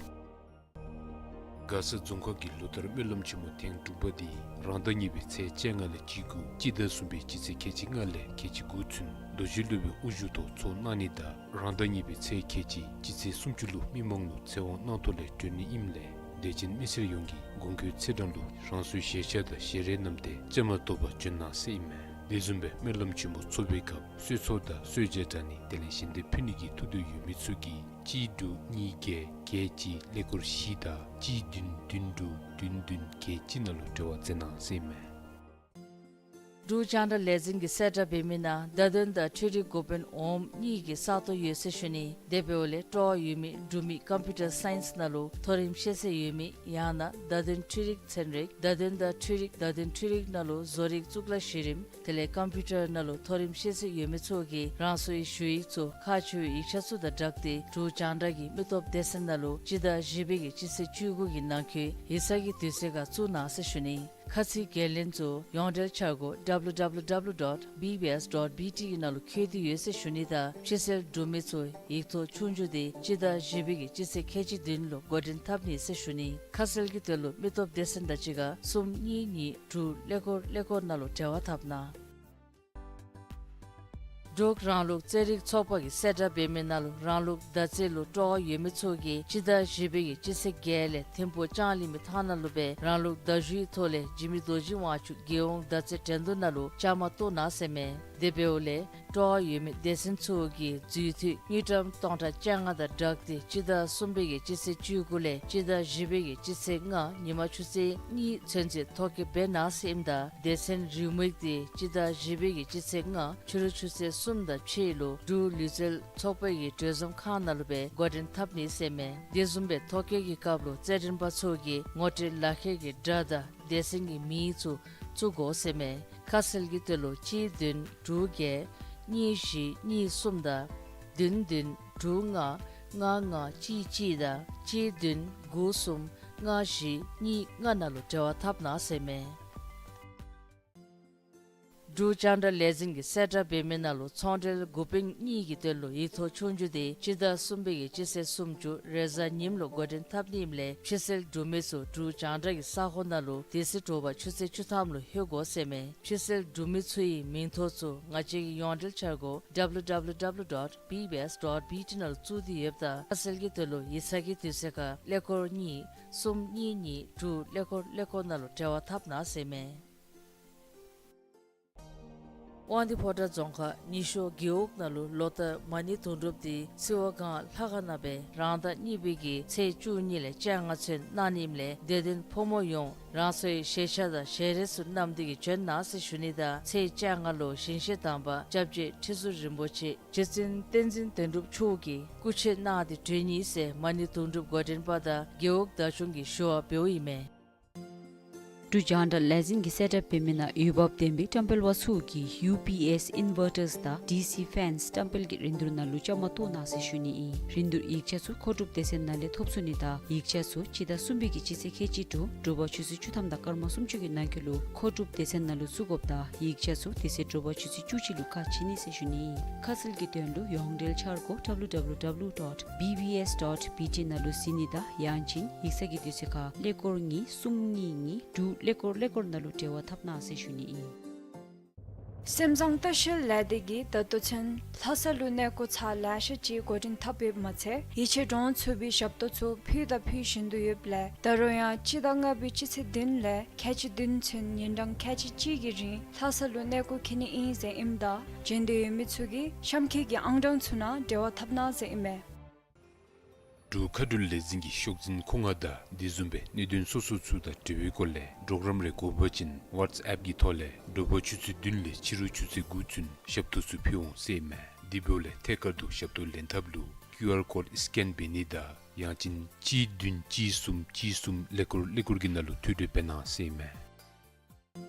མགར་ས་རྫོང་ཁག་གི་ལོ་ལྟར་སྨོན་ལམ་ཆེན་མོ་ཐེངས་དྲུག་པ་འདི་རང་ཟླ་གཉིས་པའི་ཚེས་བཅོ་ལྔ་ལས་བཅུ་དགུ་སྤྱི་ཟླ་གསུམ་པའི་སྤྱི་ཚེས་ཁལ་གཅིག་ལྔ་ལས་ཁལ་གཅིག་དགུ་ཚུན་རྡོ་རྗེ་སློབ་དཔོན་དབུ་བཞུགས་ཐོག་ཚོགས་གནང་ནི་དང་རང་ཟླ་གཉིས་པའི་ཚེས་ཁལ་གཅིག་སྤྱི་ཚེས་སུམ་ཅུ་ལུ་མི་མང་ལུ་ཚེ་དབང་གནང་ཐོག་ལས་གྲོལ་ནི་ཨིནམ་ལས་དད་ཅན་མི་སེར་ཡོངས་ཀྱིས་དགོངས་འཁོད་ཚེས་གྲངས་ལུ་རང་སོའི་ཞལ་ཆས་དང་ཞལ་རས་བསྣམས་ཏེ་བཅའ་མར་གཏོགས་པར་བྱོན་གནང་ཟེར་ཨིན་མས། དེ་བཟུམ་སྦེ་སྨོན་ལམ་ཆེན་མོ་ཚོགས་པའི་སྐབས་གསོལ་ཚོགས་དང་གསོལ་ཇ་དྲང་ནི་དེ་ལས་ཞལ་འདེབས་ཕུལ་ནི་གི་ཐུགས་འདོད་ཡོད་མི་ཚུ་གིས་གཅིག་དྲུག་གཉིས་བརྒྱད་བརྒྱད་གཅིག་ཀླད་ཀོར་བཞི་དང་གཅིག་བདུན་བདུན་དྲུག་བདུན་བདུན་བརྒྱད་གཅིག་ནང་ལུ་འབྲེལ་བ་མཛད་གནང་ཟེར་ཨིན་མས། འབྲུག་རྒྱང་བསྒྲགས་ལས་འཛིན་གྱི་གསལ་བསྒྲགས་འབད་མི་ནང་བརྡ་དོན་དང་འཕྲུལ་རིག་འགོ་དཔོན་འོགམ་གཉིས་ཀྱི་ས་སྟོང་ཡོད་ཟེར་ཞུ་ནི། དེ་འབདཝ་ལས་སྤྲོ་བ་ཡོད་མི་འབྲུག་མི་ཀམ་པིའུ་ཊར་སའིནསི་ནང་ལུ་མཐོ་རིམ་ཤེས་ཚད་ཡོད་མི་ཡང་ན་བརྡ་དོན་འཕྲུལ་རིག་ཚན་རིག་བརྡ་དོན་དང་འཕྲུལ་རིག་བརྡ་དོན་འཕྲུལ་རིག་ནང་ལུ་བཟོ་རིག་གཙུག་ལག་གཞི་རིམ་དེ་ལས་ཀམ་པིའུ་ཊར་ནང་ལུ་མཐོ་རིམ་ཤེས་ཚད་ཡོད་མི་ཚུ་གིས་རང་སོའི་ཞུ་ཡིག་ཚུ་ཁག་ཆེ་བའི་ཡིག་ཆ་ཚུ་དང་སྦྲགས་ཏེ་འབྲུག་རྒྱང་བསྒྲགས་ཀྱི་མི་སྟོབས་སྡེ་ཚན་ནང་ལུ་སྤྱི་ཟླ་བཞི་པའི་གི་སྤྱི་ཚེས་བཅུ་དགུ་གི་ནང་འཁོད་ཡིག་ཚང་གི་དུས་ཚོད་ཁར་བཙུགས་གནང་ཟེར་ཞུ་ནི། ཁ་ཚིག་འགན་ལེན་ཚུ་ཡོངས་འབྲེལ་འཆར་སྒོ་W W W dot B B S dot B T གི་ནང་ལུ་འཁོད་དེ་ཡོད་ཟེར་ཞུ་ནི་དང་ཕྱི་སེལ་འབྲུག་མི་ཚུ་ཡིག་ཐོག་ཆོས་རྒྱུགས་འདི་སྤྱི་ཟླ་བཞི་པའི་གི་སྤྱི་ཚེས་ཁལ་གཅིག་བདུན་ལུ་འགོ་འདྲེན་འཐབ་ནི་ཟེར་ཞུ་ནི། ཁ་གསལ་གྱི་དོན་ལུ་མི་སྟོབས་སྡེ་ཚན་དང་གཅིག་ཁར་གསུམ་གཉིས་གཉིས་དྲུག་ཀླད་ཀོར་ཀླད་ཀོར་ནང་ལུ་འབྲེལ་བ་འཐབ་གནང་། འབྲུག་རང་ལུགས་རྩེད་རིགས་ཚོགས་པ་གི་གསལ་བསྒྲགས་འབད་མི་ནང་ལུ་རང་ལུགས་མདའ་རྩེད་ལུ་སྤྲོ་བ་ཡོད་མི་ཚུ་གིས་སྤྱི་ཟླ་བཞི་པའི་གི་སྤྱི་ཚེས་བརྒྱད་ལས་ཐིམ་ཕུག་ལྕང་གླིང་མི་ཐང་ནང་ལུ་སྦེ་རང་ལུགས་མདའ་གཞུའི་ཐོག་ལས་འཇིགས་མེད་རྡོ་རྗེ་དབང་ཕྱུག་རྒྱལ་ཡོངས་མདའ་རྩེད་འགྲན་བསྡུར་ནང་ལུ་བཅའ་མར་གཏོགས་གནང་ཟེར་མས། དེ་འབདཝ་ལས་སྤྲོ་བ་ཡོད་མི་སྡེ་ཚན་ཚུ་གིས་འཛུལ་དུས་དངུལ་ཀྲམ་སྟོང་ཕྲག་བཅོ་ལྔ་དང་སྦྲགས་ཏེ་སྤྱི་ཟླ་གསུམ་པའི་གི་སྤྱི་ཚེས་བཅུ་དགུ་ལས་སྤྱི་ཟླ་བཞི་པའི་གི་སྤྱི་ཚེས་ལྔ་ཉིན་མ་ཆུ་ཚོད་གཉིས་ཚུན་ཚོད་ཐོ་བཀོད་འབད་གནང་ཟེར་ཨིནམ་ད་སྡེ་ཚན་རེའུ་མིག་འདི་སྤྱི་ཟླ་བཞི་པའི་གི་སྤྱི་ཚེས་ལྔ་ཕྱི་རུ་ཆུ་ཚོད་གསུམ་དང་ཕྱེད་ལུ་འབྲུག་ལུས་རྩལ་ཚོགས་པའི་གི་གྲོས་འཛོམས་ཁང་ནང་ལུ་སྦེ་འགོ་འདྲེན་འཐབ་ནི་ཟེར་མས། དེ་བཟུམ་སྦེ་ཐོ་བཀོད་ཀྱི་སྐབས་ལུ་རྩེད་འགྲན་པ་ཚུ་གིས་ངོ་སྤྲོད་ལག་ཁྱེར་གྱི་འདྲ་དང་སྡེ་ཚན་གྱི་མིང་ཚུ་བཙུགས་དགོ་ཟེར་མས། ཁ་གསལ་གྱི་དོན་ལུ་གཅིག་བདུན་དྲུག་བརྒྱད་གཉིས་བཞི་གཉིས་གསུམ་དང་བདུན་བདུན་དྲུག་ལྔ་ལྔ་ལྔ་གཅིག་གཅིག་དང་གཅིག་བདུན་དགུ་གསུམ་ལྔ་བཞི་གཉིས་ལྔ་ནང་ལུ་འབྲེལ་བ་འཐབ་གནང་ཟེར་མས། འབྲུག་རྒྱང་བསྒྲགས་ལས་འཛིན་གྱི་གསལ་བསྒྲགས་འབད་མི་ནང་ལུ་ཚོང་འབྲེལ་འགོ་དཔོན་གཉིས་ཀྱི་དོན་ལུ་ཡིག་ཐོག་ཆོས་རྒྱུགས་འདི་སྤྱི་ཟླ་གསུམ་པའི་གི་སྤྱི་ཚེས་སུམ་ཅུ་རེས་གཟའ་ཉིམ་ལུ་འགོ་འདྲེན་འཐབ་ནི་ཨིནམ་ལས་ཕྱི་སེལ་འབྲུག་མི་ཚུ་འབྲུག་རྒྱང་བསྒྲགས་ཀྱི་ས་གོ་ནང་ལུ་དེ་ཚེ་དྲོ་པ་ཆུ་ཚོད་བཅུ་ཐམ་ལུ་ལྷོད་དགོ་ཟེར་མས། ཕྱི་སེལ་འབྲུག་མི་ཚུ་ཡི་མིང་ཐོ་ཚུ་ང་བཅས་ཀྱི་ཡོངས་འབྲེལ་འཆར་སྒོ་W W W dot B B S dot B T ནང་ལུ་བཙུགས་ཏེ་ཡོདཔ་ད་ཁ་གསལ་གྱི་དོན་ལུ་ཡིག་ཚང་གི་དུས་ཚོད་ཁར་ཀླད་ཀོར་གཉིས་གསུམ་གཉིས་གཉིས་དྲུག་ཀླད་ཀོར་ཀླད་ཀོར་ནང་ལུ་འབྲེལ་བ་འཐབ་གནང་ཟེར་མས། དབང་འདུས་ཕོ་བྲང་རྫོང་ཁག་ཉི་ཤོ་རྒེད་འོག་ནང་ལུ་ལོ་ལྟར་མ་ཎི་དུང་སྒྲུབ་འདི་སིལ་བ་སྒང་ལྷ་ཁང་ནང་སྦེ་རང་ཟླ་གཉིས་པའི་གི་ཚེས་བཅུ་གཉིས་ལས་བཅོ་ལྔ་ཚུན་གནང་ནི་ཨིནམ་ལས་དད་ལྡན་ཕོ་མོ་ཡོངས་རང་སོའི་ཞལ་ཆས་དང་ཞལ་རས་ཚུ་བསྣམས་ཏེ་གིས་བྱོན་གནང་ཟེར་ཞུ་ནི་དང་ཚེས་བཅོ་ལྔ་ལུ་ཞིང་གཤེགས་དམ་པ་སྐྱབས་རྗེ་ཁྲི་ཟུར་རིན་པོ་ཆེ་རྗེ་བཙུན་བསྟན་འཛིན་དོན་གྲུབ་མཆོག་གི་སྐུ་མཆོད་གནང་སྟེ་གྲོལ་ནི་ཟེར་མ་ཎི་དུང་སྒྲུབ་འགོ་འདྲེན་པ་དང་རྒེད་འོག་བདག་སྐྱོང་གིས་ཞུ་བ་འབདཝ་ཨིན་མས། འབྲུག་རྒྱང་བསྒྲགས་ལས་འཛིན་གྱིས་གསལ་བསྒྲགས་འབད་མི་ནང་འོས་འབབ་ལྡན་པའི་བཀྲམ་སྤེལ་པ་ཚུ་གིས་ཡུ་པི་ཨེསི་ཨིན་ཝར་ཊརསི་དང་ཌི་སི་ཕེནསི་བཀྲམ་སྤེལ་གྱི་རིན་བསྡུར་ནང་ལུ་བཅའ་མར་གཏོགས་གནང་ཟེར་ཞུ་ནི་ཨིན། རིན་བསྡུར་ཡིག་ཆ་ཚུ་མཁོ་སྒྲུབ་སྡེ་ཚན་ནང་ལས་ཐོབ་ཚུགས་ནི་དང་ཡིག་ཆ་ཚུ་སྤྱི་ཟླ་གསུམ་པའི་གི་སྤྱི་ཚེས་ཁལ་གཅིག་དྲུག་དྲོ་པ་ཆུ་ཚོད་བཅུ་ཐམ་དང་སྐར་མ་སུམ་ཅུ་གི་ནང་འཁོད་ལུ་མཁོ་སྒྲུབ་སྡེ་ཚན་ནང་ལུ་བཙུགས་དགོཔ་དང་ཡིག་ཆ་ཚུ་དེ་ཚེ་དྲོ་པ་ཆུ་ཚོད་བཅུ་གཅིག་ལུ་ཁ་ཕྱེ་ནི་ཟེར་ཞུ་ནི་ཨིན། ཁ་གསལ་གྱི་དོན་ལུ་ཡོངས་འབྲེལ་འཆར་སྒོ་ཌབ་ལུ་ཌབ་ལུ་ཌབ་ལུ་ཌོཊ་བི་བི་ཨེསི་ཌོཊ་བི་ཊི་ནང་ལུ་གཟིགས་ནི་དང་ཡང་ཅིན་ཡིག་ཚང་གི་དུས་ཚོད་ཁར་ཀླད་ཀོར་གཉིས་གསུམ་གཉིས་གཉིས་དྲུག་ཀླད་ཀོར་ཀླད་ཀོར་ནང་ལུ་འབྲེལ་བ་འཐབ་གནང་ཟེར་ཞུ་ནི་ཨིན། སེམས་བཟང་ལྟ་བཤལ་ལས་སྡེ་གིས་ད་ལྟོ་ཚུན་ལྷ་ས་ལུ་གནས་སྐོར་ཚར་ལེ་ཤ་ཅིག་འགོ་འདྲེན་འཐབ་ཡོདཔ་མ་ཚད་ཡིད་ཆེས་འདྲོངས་ཚུགས་པའི་ཞབས་ཏོག་ཚུ་ཕུལ་དང་ཕུལ་བཞིན་དུ་ཡོདཔ་ལས་ད་རུང་ཡང་སྤྱི་ཟླ་ལྔ་པའི་སྤྱི་ཚེས་བདུན་ལས་ཁལ་གཅིག་བདུན་ཚུན་ཉིན་གྲངས་ཁལ་གཅིག་གཅིག་གི་རིང་ལྷ་ས་ལུ་གནས་སྐོར་འཁྱིད་ནི་ཨིན་ཟེར་ཨིནམ་ད་འབྱོན་འདོད་ཡོད་མི་ཚུ་གིས་གཤམ་འཁོད་ཀྱི་ཨང་གྲངས་ཚུ་ནང་འབྲེལ་བ་འཐབ་གནང་ཟེར་ཨིན་མས། འབྲུག་མཁའ་འགྲུལ་ལས་འཛིན་གྱི་ཤོག་འཛིན་ཁོ་ང་དང་དེ་བཟུམ་སྦེ་གནད་དོན་སོ་སོ་ཚུ་དང་འབྲེལ་བའི་སྐོར་ལས་གྲོགས་རམ་རེ་དགོ་པ་ཅིན་ཝཊས་ཨེབ་ཀྱི་ཐོག་ལས་དྲོ་པ་ཆུ་ཚོད་བདུན་ལས་ཕྱི་རུ་ཆུ་ཚོད་དགུ་ཚུན་ཞབས་ཏོག་ཚུ་ཕུལ་འོང་ཟེར་ཨིན་མས། དེ་འབདཝ་ལས་ཐད་ཀར་དུ་ཞབས་ཏོག་ལེན་ཐབས་ལུ་ཀིའུ་ཨར་ཀོཌ་སི་ཀེན་འབད་ནི་དང་ཡང་ཅིན་གཅིག་བདུན་གཅིག་གསུམ་གཅིག་གསུམ་ཀླད་ཀོར་ཀླད་ཀོར་གྱི་ནང་ལུ་ཐུགས་སྤྲོ་འབད་གནང་ཟེར་ཨིན་མས།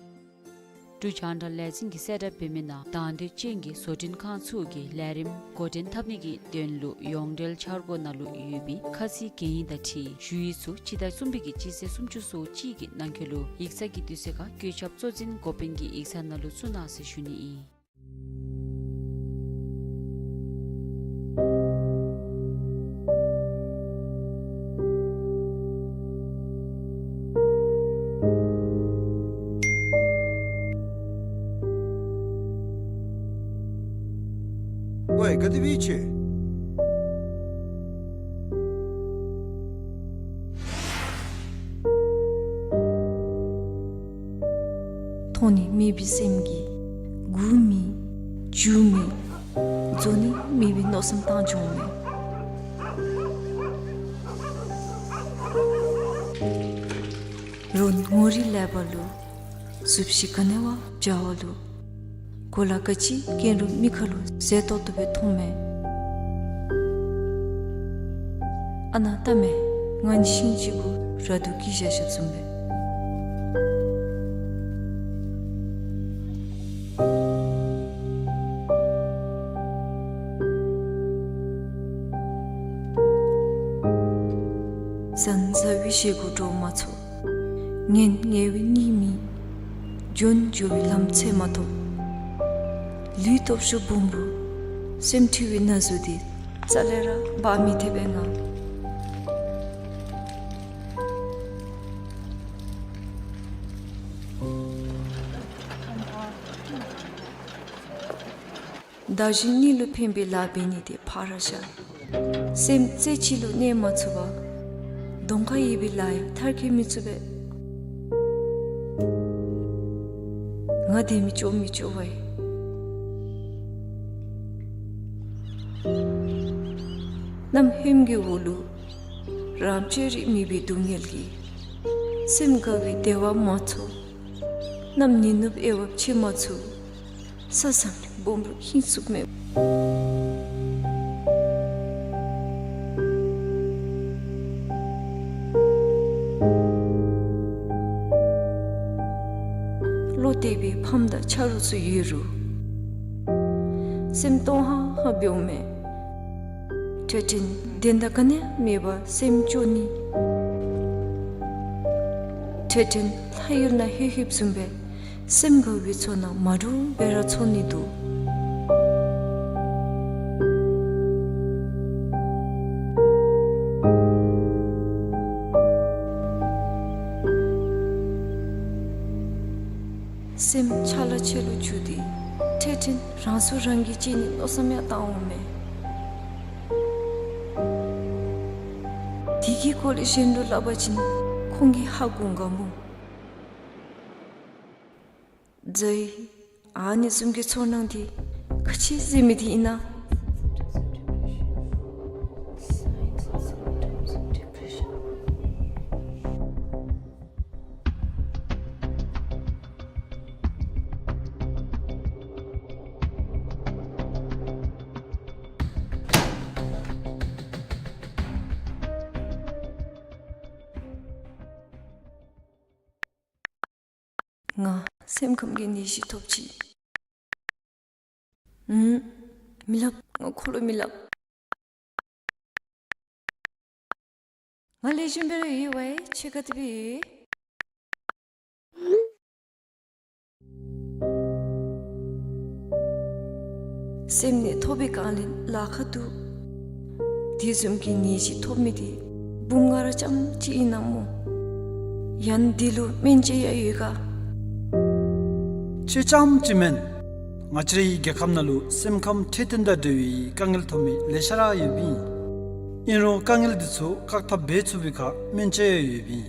འབྲུག་རྒྱང་བསྒྲགས་ལས་འཛིན་གྱིས་གསལ་བསྒྲགས་འབད་མི་ནང་དང་འདོད་ཅན་གྱི་བཟོ་སྐྲུན་ཁང་ཚུ་གིས་ལས་རིམ་འགོ་འདྲེན་འཐབ་ནི་གི་དོན་ལུ་ཡོངས་འབྲེལ་འཆར་སྒོ་ནང་ལུ་ཡོད་པའི་ཁ་ཚིག་གན་ཡིག་དང་འཁྲིལ་ཞུ་ཡིག་ཚུ་སྤྱི་ཟླ་གསུམ་པའི་གི་སྤྱི་ཚེས་སུམ་ཅུ་སོ་གཅིག་གི་ནང་འཁོད་ལུ་ཡིག་ཚང་གི་དུས་ཚོད་ཁར་བཀོད་ཁྱབ་གཙོ་འཛིན་འགོ་དཔོན་གྱི་ཡིག་ཚང་ནང་ལུ་བཙུགས་གནང་ཟེར་ཞུ་ནི་ཨིན། ཝའི་ག་དེ་སྦེ་ཡིད་ཆེས། མཐོང་ནི་མེད་པའི་སེམས་ཀྱིས་སྒུག་མི་འགྱོ་མི་རྫོགས་ནི་མེད་པའི་མནོ་བསམ་བཏང་འགྱོཝ་མས། རོགས་ངོ་རིས་ལེགས་པ་ལུ་གཟུགས་གཞི་ག་ནི་བ་འཇའ་བ་ལུ་གོ་ལ་ག་ཅི་བཀལ་རུང་མིག་ཁར་ལུ་མཛེས་ཏོག་ཏོ་སྦེ་མཐོངམ་མས། ཨ་ནཱ་བལྟ་མས། ང་ནི་ཤིང་གཅིག་གུ་ར་དུ་སྐྱེས་བཞག་བཞགཔ་བཟུམ་སྦེ། ཟན་ཟ་བའི་བཞེས་སྒོ་འདྲོག་མ་ཚུགས། ངལ་ངལ་བའི་གཉིད་མིད། འགྱོ་འགྱོ་བའི་ལམ་འཚོལ་མ་ཐོབ། ལུས་སྟོབས་ཤུགས་སྦོམ་རུང་སེམས་འཁྲུལ་བའི་ན་ཟུག་འདི་རྩ་ལས་ར་འབག་མི་ཐེག་པས་ང་། བདག་གཞན་གཉིས་ལུ་ཕན་པའི་ལཱ་འབད་ནི་དེ་ཕར་བཞག། སེམས་རྩེ་གཅིག་ལུ་གནས་མ་ཚུགས་པར་གདོང་ཁར་ཡོད་པའི་ལཱ་ཡང་མཐར་འཁྱོལ་མི་ཚུགས་པས། ང་བདེན་མི་ལྕོགས་མི་ལྕོགས་པ་ཡིན། གནམ་ཧོནམ་གྱི་འོག་ལུ་རང་སྤྱོད་རིགས་མེད་པའི་སྡུག་བསྔལ་གྱིས་སེམས་དགའ་བའི་བདེ་བ་མ་ཚོར། གནམ་ཉི་ནུབ་དབྱེ་བ་ཕྱེ་མ་ཚུགས། ས་བཟང་སྦོམ་རུང་ཧིང་སུག་མེད། བློ་གཏད་པའི་ཕམ་དང་ཆ་རོགས་ཚུ་ཡོད་རུང་སེམས་སྟོང་ཧང་ཧང་འབདཝ་མས། འཕྲལ་འཕྲལ་བདེན་མཐའ་ག་ནི་ཡང་མེད་པར་སེམས་སྐྱོ་ནི། འཕྲལ་འཕྲལ་ལྷ་ཡུལ་ནང་ལྷོད་ལྷོདཔ་བཟུམ་སྦེ་སེམས་དགའ་བའི་ཚོར་སྣང་མ་འདྲཝ་སྦེ་ར་ཚོར་ནི་འདུག། སེམས་ཆ་ལ་ཆེ་ལུ་འགྱུར་ཏེ་འཕྲལ་འཕྲལ་རང་སྲོག་རང་གིས་བཅད་ནིའི་མནོ་བསམ་ཡང་བཏང་འོང་མས། དེ་གི་སྐོར་ལས་གཞན་ལུ་སླབ་པ་ཅིན་ཁོང་གིས་ཧ་གོ་ག་སྨོ། རྫ་ཡི་ ཨ་ནི་བཟུམ་གྱི་ཚོར་སྣང་འདི་ག་ཅི་ཟེར་མི་འདི་ཨིན་ན། ང་སེམས་ཁམས་ཀྱི་ནད་གཞི་ཐོབ་ཅི། ཨུམ། མི་སླབ། ང་ཁོ་ལུ་མི་སླབ། ང་ལེགས་ཤོམ་སྦེ་ར་ཡོད་པས། ཁྱོད་ག་དེ་སྦེ་ཡོད། སེམས་ནད་ཐོབ་པའི་སྒང་ལས་ལཱ་ཁག་འདུག། དེ་བཟུམ་གྱི་ནད་གཞི་ཐོབ་མི་དེ་བུམོ་ང་ར་རྐྱངམ་གཅིག་ཨིན་ན་སྨོ། ཡང་འདི་ལུ་སྨན་དཔྱད་ཡང་ཡོད་ག། ཁྱོད་རྐྱངམ་གཅིག་མེན། ང་བཅས་རའི་རྒྱལ་ཁབ་ནང་ལུ་སེམས་ཁམས་འཕྲོད་བསྟེན་དང་འབྲེལ་བའི་དཀའ་ངལ་ཐོབ་མི་ལེ་ཤ་ར་ཡོདཔ་ཨིན། ཨིན་རུང་དཀའ་ངལ་འདི་ཚུ་བཀག་ཐབས་འབད་ཚུགས་པའི་ཁར་སྨན་དཔྱད་ཡང་ཡོདཔ་ཨིན།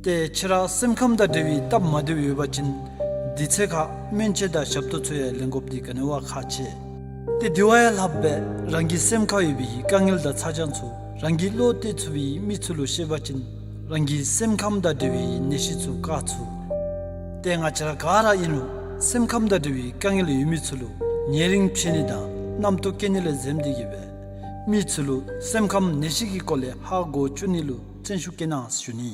ཏེ་ཁྱོད་ར་སེམས་ཁམས་དང་འབྲེལ་བའི་སྟབས་མ་བདེཝ་ཡོད་པ་ཅིན་དུས་ཚོད་ཁར་སྨན་དཔྱད་དང་ཞབས་ཏོག་ཚུ་ཡང་ལེན་དགོཔ་འདི་ག་ནི་བ་ཁག་ཆེ། ཏེ་དེ་བ་ཡང་ལྷགཔ་སྦེ་རང་གི་སེམས་ཁར་ཡོད་པའི་དཀའ་ངལ་དང་ཚ་གྱང་ཚུ་རང་གི་བློ་གཏད་ཚུགས་པའི་མི་ཚུ་ལུ་བཤད་པ་ཅིན་རང་གི་སེམས་ཁམས་དང་འབྲེལ་བའི་ནད་གཞི་ཚུ་བཀག་ཚུགས། ཏེ་ང་བཅས་ར་ག་ར་ཨིན་རུང་སེམས་ཁམས་དང་འབྲེལ་བའི་དཀའ་ངལ་ཡོད་མི་ཚུ་ལུ་ཉེ་རིང་ཕྱད་ནི་དང་རྣམ་རྟོག་བསྐྱེད་ནི་ལས་འཛེམ་སྟེ་གིས་སྦེ་མི་ཚུ་ལུ་སེམས་ཁམས་ནད་གཞི་གི་སྐོར་ལས་ཧ་གོ་བཅུག་ནི་ལུ་བརྩོན་ཤུགས་བསྐྱེད་གནང་ཞུ་ནི།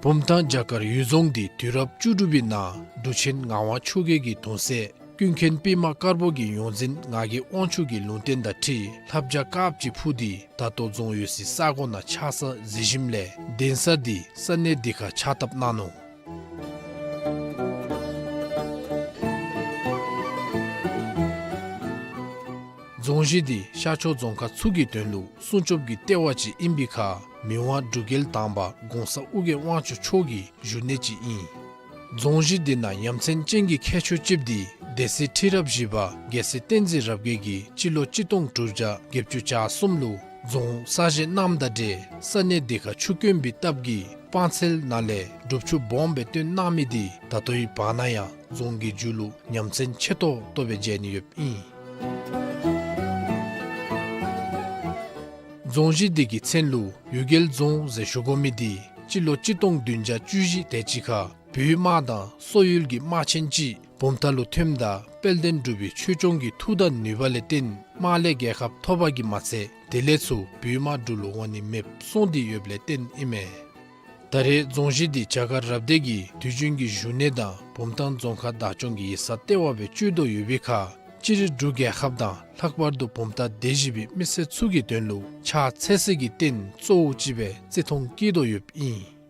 བུམ་ཐང་བྱ་དཀར་གཡུལ་རྫོང་འདི་དུས་རབས་བཅུ་དྲུག་པའི་ནང་འབྲུག་ཆེན་ངག་དབང་ཆོས་རྒྱལ་གྱི་གདུང་སྲས་ཀུན་མཁྱེན་པདྨ་དཀར་པོ་གི་ཡོངས་འཛིན་ངག་གི་དབང་ཕྱུག་གི་ལུང་བསྟན་དང་འཁྲིལ་ལྷ་བྱ་དཀརཔོ་ཅིག་འཕུར་ཏེ་ད་ལྟོ་རྫོང་ཡོད་སའི་ས་གོ་ནང་ཆགས་ས་གཟིགས་ཞིནམ་ལས་གདན་ས་འདི་ས་གནས་འདི་ཁར་ཕྱག་བཏབ་གནང་ནུག། རྫོང་གཞི་འདི་ཤར་ཕྱོགས་རྫོང་ཁག་ཚུ་གི་དོན་ལུ་སྲུང་སྐྱོབ་ཀྱི་ལྟེ་བ་ཅིག་ཨིན་པའི་ཁར་མི་དབང་འབྲུག་རྒྱལ་དང་པ་གོང་ས་ཨོ་རྒྱན་དབང་ཕྱུག་མཆོག་གི་བཞུགས་གནས་ཅིག་ཨིན། རྫོང་གཞི་འདི་ནང་ཡ་མཚན་ཅན་གྱི་ཁྱད་ཆོས་ཅིག་འདི་སྡེ་སྲིད་ཁྲི་རབས་བཞི་པ་རྒྱལ་སྲས་བསྟན་འཛིན་རབ་རྒྱས་ཀྱིས་སྤྱི་ལོ་གཅིག་སྟོང་དྲུག་བརྒྱ་བརྒྱད་ཅུ་གྱ་གསུམ་ལུ་རྫོང་གསར་བཞེངས་གནངམ་དང་འབྲེལ་ས་གནས་འདི་ཁར་ཆུ་དཀོན་པའི་སྟབས་ཀྱིས་སྤང་ཚལ་ནང་ལས་སྒྲུབ་ཆུ་སྦོམ་སྦེ་བཏོན་གནང་མི་འདི་ད་ལྟོའི་བར་ན་ཡང་རྫོང་གི་མཇུག་ལུ་ཡ་མཚན་ཆེ་ཏོག་ཏོ་སྦེ་མཇལ་ནི་ཡོདཔ་ཨིན། རྫོང་གཞི་འདི་གི་མཚན་ལུ་གཡུལ་རྒྱལ་རྫོང་ཟེར་ཞུ་དགོ་མི་འདི་སྤྱི་ལོ་གཅིག་སྟོང་བདུན་བརྒྱ་བཅུ་བཞི་དེ་ཅིག་ཁར་བོད་དམག་དང་སོག་ཡུལ་གྱི་དམག་ཆེན་ཅིག་བུམ་ཐང་ལུ་ཐོནམ་ད་དཔལ་ལྡན་འབྲུག་པའི་ཆོས་སྐྱོང་གི་མཐུ་དང་ནུས་པ་ལས་བརྟེན་དམག་ལས་རྒྱལ་ཁ་ཐོབ་པ་གིས་མ་ཚད་དེ་ལས་ཚུར་བོད་དམག་འབྲུག་ལུ་འོང་ནི་མེདཔ་སོང་སྟེ་ཡོདཔ་ལས་བརྟེན་ཨིན་མས། ད་རེས་རྫོང་གཞི་འདི་བྱ་དཀར་རབ་སྡེ་གི་དུས་རྒྱུན་གྱི་བཞུགས་གནས་དང་བུམ་ཐང་རྫོང་ཁག་བདག་སྐྱོང་གི་ཡིག་ཚང་ལྟེ་བ་སྦེ་སྤྱོད་དོ་ཡོད་པའི་ཁར་སྤྱིར་འབྲུག་རྒྱལ་ཁབ་དང་ལྷག་པར་དུ་བུམ་ཐང་སྡེ་བཞི་པའི་མི་སེར་ཚུ་གི་དོན་ལུ་ཕྱག་འཚལ་སའི་རྟེན་གཙོ་བོ་ཅིག་སྦེ་བརྩི་མཐོང་བསྐྱེད་དོ་ཡོདཔ་ཨིན།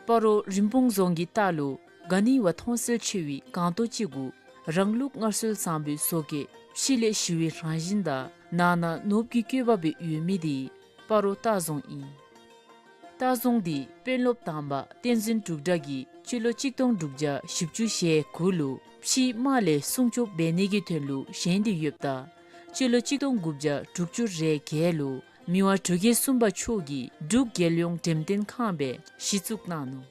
སྤ་རོ་རིན་སྤུངས་རྫོང་གི་ལྟག་ལུ་ག་ནི་བ་མཐོང་གསལ་ཆེ་བའི་སྒང་ཏོག་ཅིག་གུ་རང་ལུགས་སྔར་སྲོལ་བཟང་པོའི་བཟོ་བཀོད་ཕྱི་ལས་ཞི་བའི་རང་བཞིན་དང་ནང་ན་ནོར་བུ་གི་བཀོད་པ་སྦེ་ཡོད་མི་འདི་སྤ་རོ་ལྟ་རྫོང་ཨིན། ལྟ་རྫོང་འདི་དཔོན་སློབ་དང་པ་བསྟན་འཛིན་འབྲུག་གྲགས་ཀྱིས་སྤྱི་ལོ་གཅིག་སྟོང་དྲུག་བརྒྱ་བཞི་བཅུ་ཞེ་དགུ་ལུ་ཕྱིའི་དམག་ལས་སྲུང་སྐྱོབ་འབད་ནི་གི་དོན་ལུ་བཞེངས་ཏེ་ཡོདཔ་ད་སྤྱི་ལོ་གཅིག་སྟོང་དགུ་བརྒྱ་དྲུག་ཅུ་རེ་བརྒྱད་ལུ་མི་དབང་འབྲུག་རྒྱལ་གསུམ་པ་མཆོག་གིས་འབྲུག་རྒྱལ་ཡོངས་འགྲེམས་སྟོན་ཁང་སྦེ་གཞི་བཙུགས་གནང་ནུག།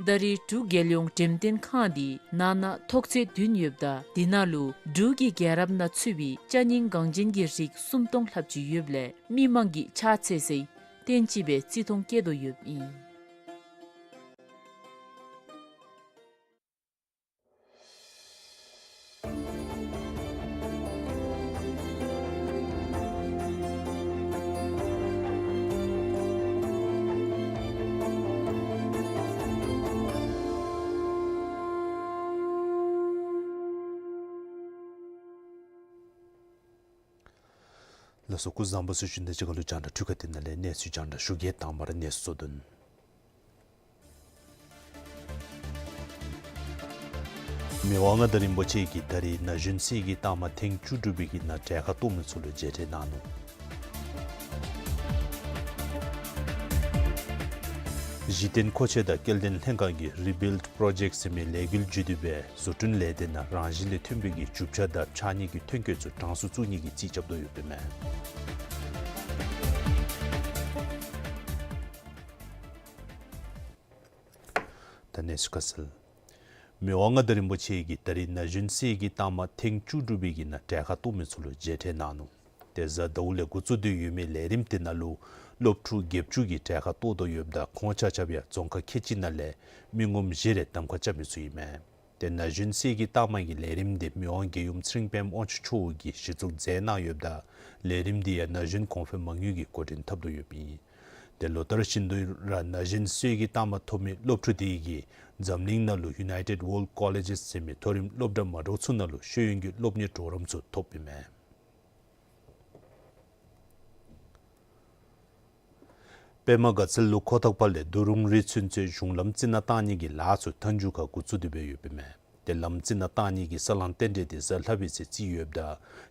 ད་རེས་འབྲུག་རྒྱལ་ཡོངས་འགྲེམས་སྟོན་ཁང་འདི་ནང་ན་ཐོག་ཚད་བདུན་ཡོདཔ་ད་འདི་ནང་ལུ་འབྲུག་གི་རྒྱལ་རབས་ནང་ཚུད་པའི་ཅ་རྙིང་འགངས་ཅན་གྱི་རིགས་སུམ་སྟོང་ལྷགཔ་ཅིག་ཡོདཔ་ལས་མི་མང་གིས་ཕྱག་འཚལ་སའི་རྟེན་ཅིག་སྦེ་བརྩི་མཐོང་བསྐྱེད་དོ་ཡོདཔ་ཨིན། ལགས་སོ། སྐུ་གཟུགས་བཟང་པོ་ཟེར་ཞུ་ནི་དང་གཅིག་ཁར་ལུ་རྒྱང་བསྒྲགས་འཕྲུལ་ཁང་འདི་ནང་ལས་གནས་ཚུལ་རྒྱང་བསྒྲགས་ཞུ་གེ། དང་པ་ར་གནས་ཚུལ་གཙོ་དོན། མི་དབང་མངའ་བདག་རིན་པོ་ཆེ་གིས་ད་རིས་ན་གཞོན་སའི་གི་རྟགས་མ་ཐེངས་བཅུ་དྲུག་པའི་གི་ནང་གྲལ་ཁར་གཏོགས་མི་ཚུ་ལུ་མཇལ་འཕྲད་གནང་ནུག། གཞི་རྟེན་མཁོ་ཆས་དང་སྐྱེལ་འདྲེན་ལྷན་ཁག་གིས་རི་བིལཌ་པྲོ་ཇེཀཊ་ཟེར་མི་ལས་འགུལ་བརྒྱུད་དེ་སྦེ་བཟོ་སྐྲུན་ལས་སྡེ་ནང་རང་བཞིན་ལས་ཐོན་པའི་གི་རྒྱུ་ཆ་དང་ཕྱགས་སྙིགས་ཀྱི་ཐོན་སྐྱེད་ཚུ་གྲངས་སུ་བཙུགས་ནི་གི་རྩིས་རྐྱབ་དོ་ཡོདཔ་ཨིན་མས། ད་གནས་ཚུལ་ཁ་གསལ། མི་དབང་མངའ་བདག་རིན་པོ་ཆེ་གིས་ད་རིས་ན་གཞོན་སྲས་ཀྱི་རྟགས་མ་ཐེངས་བཅུ་དྲུག་པའི་གི་ནང་གྲལ་ཁར་གཏོགས་མི་ཚུ་ལུ་མཇལ་ཕྲད་གནང་ནུག། ཏེ་གཟའ་ཟླཝ་ལས་འགོ་བཙུགས་ཏེ་ཡོད་མི་ལས་རིམ་དེ་ནང་ལུ་སློབ་ཕྲུག་བརྒྱད་ཅུ་གིས་གྲལ་ཁར་གཏོགས་དོ་ཡོདཔ་ད་ཁོང་ཆ་ཁྱབ་ཡང་རྫོང་ཁག་ཁལ་གཅིག་ནང་ལས་མི་ངོམ་བཞི་རེ་གདམ་ཁ་རྐྱབ་མི་ཚུ་ཨིན་མས། ཏེ་ན་གཞོན་སྲས་ཀྱི་རྟགས་མ་གི་ལས་རིམ་དེ་མི་དབང་རྒྱལ་ཡུམ་ཚེ་རིང་པདྨ་དབང་ཕྱུག་མཆོག་གིས་གཞི་བཙུགས་མཛད་གནང་ཡོདཔ་ད་ལས་རིམ་དེ་ཡང་ན་གཞོན་གོང་འཕེལ་མ་དངུལ་གྱིས་འགོ་འདྲེན་འཐབ་དོ་ཡོདཔ་ཨིན། ཏེ་ལོ་ལྟར་བཞིན་དུ་ར་ན་གཞོན་སྲས་ཀྱི་རྟགས་མ་ཐོབ་མི་སློབ་ཕྲུག་དེ་གིས་འཛམ་གླིང་ནང་ལུ་ཡུ་ནའི་ཊེཌ་ཝཱལཌ་ཀོ་ལེཇེས་ཟེར་མི་མཐོ་རིམ་སློབ་གྲྭ་མ་འདྲཝ་ཚུ་ནང་ལུ་ཤེས་ཡོན་གྱི་སློབ་གཉེར་གྲོགས་རམ་ཚུ་ཐོབ་ཨིན་མས། པདྨ་དགའ་ཚལ་ལུ་ཁོ་ཐག་པ་ལས་རྡོ་རུང་རི་ཚུན་ཚོད་གཞུང་ལམ་རྩི་ནག་བཏང་ནི་གི་ལཱ་ཚུ་མཐའ་མཇུག་ཁར་འགོ་བཙུགས་ཏེ་སྦེ་ཡོདཔ་ཨིན་མས། ཏེ་ལམ་རྩི་ནག་བཏང་ནི་གི་ས་ལང་རྟེན་འབྲེལ་དེ་གཟའ་ལྷག་པའི་ཚེ་རྩིས་ཡོདཔ་ད་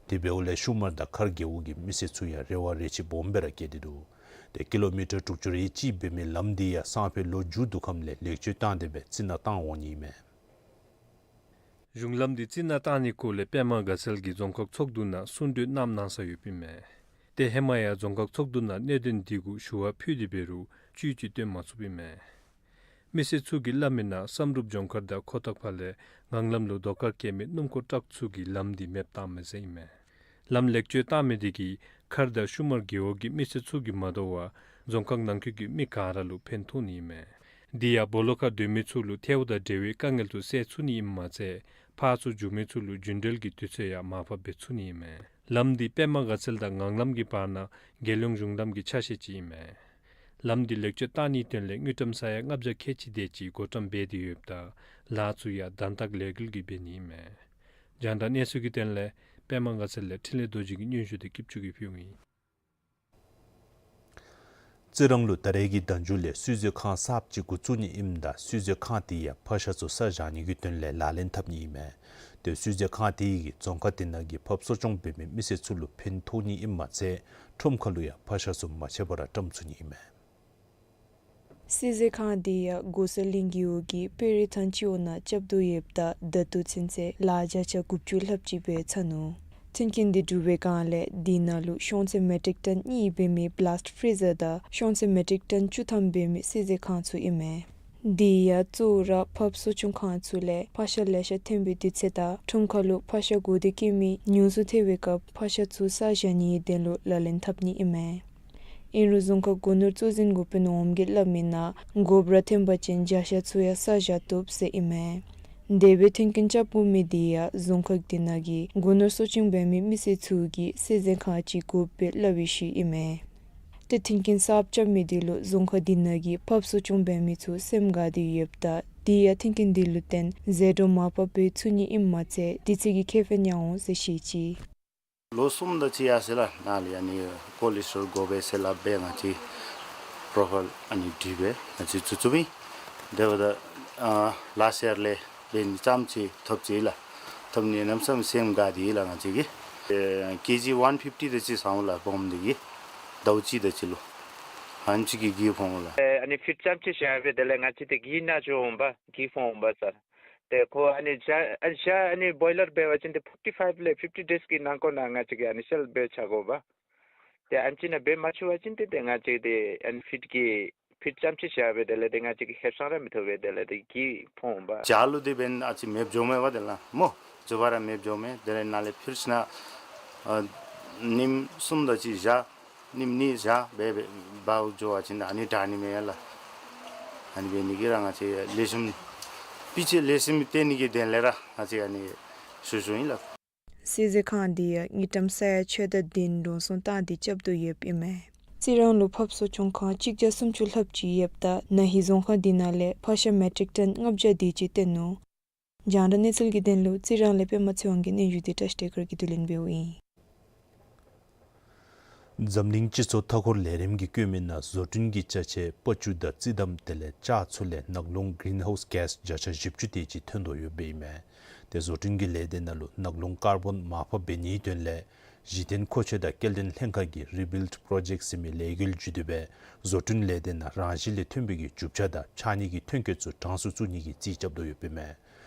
དེ་འབདཝ་ལས་ཤུ་མར་དང་མཁར་རྒེད་འོག་གི་མི་སེར་ཚུ་ཡང་རེ་བ་རེ་ཆེ་སྦོམ་སྦེ་ར་བསྐྱེད་དེ་འདུག། ཏེ་ཀི་ལོ་མི་ཊར་དྲུག་ཅུ་རེ་གཅིག་འབད་མི་ལམ་དེ་ཡང་སང་ཕོད་ལོ་མཇུག་བསྡུ་ཁམས་ལས་ལེགས་བཅོས་བཏང་སྟེ་སྦེ་རྩི་ནག་བཏང་འོང་ནི་ཨིན་མས། གཞུང་ལམ་འདི་རྩི་ནག་བཏང་ནི་སྐོར་ལས་པདྨ་དགའ་ཚལ་གྱིས་རྫོང་ཁག་ཚོགས་འདུ་ནང་གསུང་གྲོས་གནངམ་གནང་ས་ཡོདཔ་ཨིན་མས། ཏེ་ཧེ་མ་ཡང་རྫོང་ཁག་ཚོགས་འདུ་ནང་གནད་དོན་འདི་གུ་ཞུ་བ་ཕུལ་ཏེ་འབད་རུང་བཅུད་ཅིག་སྟོན་མ་ཚུགསཔ་ཨིན་མས། མི་སེར་ཚུ་གིས་སླབ་མི་ནང་བསམ་གྲུབ་ལྗོངས་མཁར་དང་ཁོ་ཐག་པ་ལས་ངང་ལམ་ལུ་རྡོ་དཀར་བཀལ་མི་སྣུམ་འཁོར་ཊཱག་ཚུ་གིས་ལམ་འདི་མེདཔ་བཏངམ་མས་ཟེར་ཨིན་མས། ལམ་ལེགས་བཅོས་བཏང་མི་དེ་གིས་མཁར་དང་ཤུ་མར་རྒེད་འོག་གི་མི་སེར་ཚུ་གིས་མ་དོ་བར་རྫོང་ཁག་ནང་འཁོད་ཀྱི་མི་ག་ར་ལུ་ཕན་ཐོགས་ནི་ཨིན་མས། དེ་ཡང་སྦོ་ལོགས་ཁར་སྡོད་མི་ཚུ་ལུ་ཐལཝ་དང་འབྲེལ་བའི་དཀའ་ངལ་ཚུ་སེལ་ཚུགས་ནི་ཨིནམ་མ་ཚད་ཕར་ཚུར་འགྱོ་མི་ཚུ་ལུ་རྒྱུན་འགྲུལ་གྱི་དུས་ཚོད་ཡང་མར་ཕབ་འབད་ཚུགས་ནི་ཨིན་མས། ལམ་འདི་པདྨ་དགའ་ཚལ་དང་ངང་ལམ་གྱི་བར་ན་རྒྱལ་ཡོངས་གཞུང་ལམ་གྱི་ཆ་ཤས་ཅིག་ཨིན་མས། ལམ་འདི་ལེགས་བཅོས་བཏང་ནིའི་དོན་ལས་དངུལ་ཀྲམ་ས་ཡ་ལྔ་བརྒྱ་ཁལ་གཅིག་དེ་ཅིག་བགོ་བཀྲམ་འབད་དེ་ཡོདཔ་ད་ལཱ་ཚུ་ཡང་དང་ཐག་ལས་འགུལ་གྱིས་འབད་ནི་ཨིན་མས། རྒྱང་བསྒྲགས་གནས་ཚུལ་གྱི་དོན་ལས་པདྨ་དགའ་ཚལ་ལས་འཕྲིན་ལས་རྡོ་རྗེ་གིས་སྙན་ཞུ་དེ་སྐྱིད་ཆུ་གིས་ཕུལཝ་ཨིན། རྩི་རང་ལུ་ད་རེས་ཀྱི་ཟླ་མཇུག་ལས་བསིལ་མཛོད་ཁང་གསརཔ་ཅིག་འགོ་བཙུགས་ནི་ཨིནམ་ད་བསིལ་མཛོད་ཁང་དེ་ཡང་ཕག་ཤ་ཚུ་ས་བཞག་ནི་གི་དོན་ལས་ལག་ལེན་འཐབ་ནི་ཨིན་མས། ཏེ་བསིལ་མཛོད་ཁང་དེ་གིས་རྫོང་ཁག་དེ་ནང་གི་ཕགཔ་གསོ་སྐྱོང་འབད་མི་མི་སེར་ཚུ་ལུ་ཕན་ཐོགས་ནི་ཨིནམ་མ་ཚད་ཁྲོམ་ཁ་ལུ་ཡང་ཕག་ཤ་ཚུ་མ་ཆད་པར་བཀྲམ་ཚུགས་ནི་ཨིན་མས། བསིལ་མཛོད་ཁང་དེ་ཡང་གོ་ས་གླིང་རྒེད་འོག་གི་དཔོན་རིགས་ཐང་སྤྱི་འོག་ནང་རྐྱབ་དོ་ཡོདཔ་ད་ད་ལྟོ་ཚུན་ཚོད་ལཱ་བརྒྱ་ཆ་དགུ་བཅུ་ལྷགཔ་ཅིག་འབད་ཚར་ནུག། མཐུན་རྐྱེན་དེ་གྲུབ་པའི་སྒང་ལས་དེ་ནང་ལུ་ཤོང་ཚད་མེ་ཊིག་ཊཱན་གཉིས་འབད་མི་བི་ལཱསཊ་ཕི་རི་ཛར་དང་ཤོང་ཚད་མེ་ཊིག་ཊཱན་བཅུ་ཐམ་འབད་མི་བསིལ་མཛོད་ཁང་ཚུ་ཨིན་མས། དེ་ཡང་གཙོ་བོ་ར་ཕགཔ་གསོ་སྐྱོང་ཁང་ཚུ་ལས་ཕག་ཤ་ལེ་ཤ་ཐོན་པའི་དུས་ཚོད་དང་ཁྲོམ་ཁ་ལུ་ཕག་ཤ་འགོ་སྟོན་བཀོད་མི་ཉུང་སུ་ཐལ་བའི་སྐབས་ཕག་ཤ་ཚུ་ས་བཞག་ནིའི་དོན་ལུ་ལག་ལེན་འཐབ་ནི་ཨིན་མས། ཨིན་རུང་རྫོང་ཁག་སྒོ་ནོར་གཙོ་འཛིན་འགོ་དཔོན་འོགམ་གིས་སླབ་མི་ནང་དགོཔ་ར་ཐོན་པ་ཅིན་བྱ་ཤ་ཚུ་ཡང་ས་བཞག་བཏུབ་ཟེར་ཨིན་མས། དེ་སྦེ་མཐུན་རྐྱེན་རྐྱབ་དགོ་མི་དེ་ཡང་རྫོང་ཁག་དེ་ནང་གི་སྒོ་ནོར་གསོ་སྐྱོང་འབད་མི་མི་སེར་ཚུ་གིས་བསིལ་མཛོད་ཁང་ཅིག་དགོཔ་སྦེ་སླབ་པའི་ཤུལ་ཨིན་མས། ཏེ་མཐུན་རྐྱེན་གསརཔ་རྐྱབ་མི་དེ་ལུ་རྫོང་ཁག་དེ་ནང་གི་ཕགཔ་གསོ་སྐྱོང་འབད་མི་ཚུ་སེམས་དགའ་སྟེ་ཡོདཔ་ད་དེ་ཡང་མཐུན་རྐྱེན་དེ་ལུ་བརྟེན་ཟད་འགྲོ་མར་ཕབ་འབད་ཚུགས་ནི་ཨིནམ་མ་ཚད་དུས་ཚོད་ཀྱི་ཁེ་ཕན་ཡང་འོང་ཟེར་བཤད་ཅི། ལོ་གསུམ་དེ་ཅིག་ཡར་སོང་ཡི་ལགས། ནཱ་ལས་ཨ་ནི་ཀོ་ལིཌཇ་ལུ་དགོ་པས་ཟེར་སླབ་སྦེ་ང་བཅས་པོ་རོ་ཕའིལ་ཨ་ནི་བྲིས་སྦེ་ང་བཅས་བཙུགས་བཙུགསཔ་ཨིན། དེ་འབདཝ་ད་ཨ་ལཱསཊ་ཡར་ལས་འབད་ནི་ཙམ་ཅིག་ཐོབ་ཅི་ལགས། ཐོབ་ནི་གནམ་མེད་ས་མེད་སེམས་དགའ་སྟེ་ལགས། ང་བཅས་ཀྱིས་ཨེ་ཀེ་ཇི་ཝན་ཕིཕ་ཊི་དེ་ཅིག་ཟ་འོང་ལགས། སྦོམ་དེ་གིས་ཟླཝ་གཅིག་དེ་ཅིག་ལུ་ཧན་ཅིག་གིས་གི་ཕོག་འོང་ལགས། ཨེ་ཨ་ནི་ཕིཊ་རྐྱངམ་ཅིག་བཞག་སྦེ་དེ་ལས་ང་བཅས་དེ་གི་ནང་འགྱོ་འོང་པ། གི་ཕོག་འོང་པ་ཟེར། ཏེ་ཁོ་ཨ་ནི་བྱ་ཨ་བྱ་ཨ་ནི་བོའི་ལར་འབད་བ་ཅིན་ཏེ་ཕོར་ཊི་ཕའིབ་ལས་ཕིཕ་ཊི་ཌེསི་གི་ནང་འཁོད་ནང་ང་བཅས་ཀྱིས་ཨ་ནི་སེལ་འབད་བཞག་དགོ་པ། ཏེ་ཨ་ནི་ཅིག་ནང་འབད་མ་ཚུགས་པ་ཅིན་ཏེ་ཏེ་ང་བཅས་ཏེ་ཨ་ནི་ཕིཊ་ཀྱི་ཕིཊ་རྐྱངམ་ཅིག་བཞག་སྦེ་དེ་ལས་ཏེ་ང་བཅས་ཀྱིས་ཧེབ་སང་ར་མི་ཐོབ་པས། དེ་ལས་ཏེ་གི་ཕོག་འོང་པ། བྱ་ལུ་དེ་འབདན་ཨ་ཙི་མེདཔ་འགྱོཝ་མས་པ་དེ་ལགས་སྨོ། བཟོ་བ་ར་མེདཔ་འགྱོཝ་མས། དེ་ལས་ནཱ་ལས་ཕིར་ཤ་ན་ཨ་ཉིནམ་གསུམ་དེ་ཅིག་བཞག། ཉིནམ་གཉིས་བཞག་སྦེ་སྦེ་འབག་འགྱོ་བ་ཅིན་ཨ་ནི་དྲག་ནི་མས་ལགས། ཨ་ནི་འབད་ནི་གིས་ར་ང་བཅས་ལེགས་ཤོམ་སྤུས་ཚད་ལེགས་ཤོམ་སྟོན་ནི་གི་དོན་ལས་ར་ང་བཅས་ཨ་ནི་ཞུ་ཞུཝ་ཨིན་ལགས། བསིལ་མཛོད་ཁང་དེ་ཡང་དངུལ་ཀྲམ་ས་ཡ་ཕྱེད་དང་བདུན་འགྲོ་སོང་བཏང་སྟེ་རྐྱབ་དོ་ཡོདཔ་ཨིན་མས། རྩི་རང་ལུ་ཕགཔ་གསོ་སྐྱོང་ཁང་གཅིག་བརྒྱ་སུམ་ཅུ་ལྷགཔ་ཅིག་ཡོདཔ་ད་ན་ཧིང་རྫོང་ཁག་དེ་ནང་ལས་ཕག་ཤ་མེ་ཊིག་ཊཱན་ལྔ་བརྒྱ་དེ་ཅིག་བཏོན་ནུག། རྒྱང་བསྒྲགས་གནས་ཚུལ་གྱི་དོན་ལུ་རྩི་རང་ལས་པདྨ་ཚེ་དབང་གི་སྙན་ཞུ་དེ་བཀྲ་ཤིས་བདེ་སྐར་གྱིས་བསྡུ་ལེན་འབདཝ་ཨིན། འཛམ་གླིང་སྤྱི་ཚོགས་མཐའ་འཁོར་ལས་རིམ་གྱིས་བཀོད་མི་ནང་བཟོ་སྐྲུན་གྱི་ཅ་ཆས་པ་ཅུ་དང་རྩི་དམ་དེ་ལས་ལྕགས་ཚུ་ལས་ནག་རླུང་གིརིན་ཧའུསི་གེསི་བརྒྱ་ཆ་བཞི་བཅུ་དེ་ཅིག་ཐོན་དོ་ཡོདཔ་ཨིན་མས། ཏེ་བཟོ་སྐྲུན་གྱི་ལས་སྡེ་ནང་ལུ་ནག་རླུང་ཀར་བོན་མར་ཕབ་འབད་ནིའི་དོན་ལས་ གཞི་རྟེན་མཁོ་ཆས་དང་སྐྱེལ་འདྲེན་ལྷན་ཁག་གིས་རི་བིལཌ་པྲོ་ཇེཀཊ་ཟེར་མི་ལས་འགུལ་བརྒྱུད་དེ་སྦེ་བཟོ་སྐྲུན་ལས་སྡེ་ནང་རང་བཞིན་ལས་ཐོན་པའི་གི་རྒྱུ་ཆ་དང་ཕྱགས་སྙིགས་ཀྱི་ཐོན་སྐྱེད་ཚུ་གྲངས་སུ་བཙུགས་ནི་གི་རྩིས་རྐྱབ་དོ་ཡོདཔ་ཨིན་མས།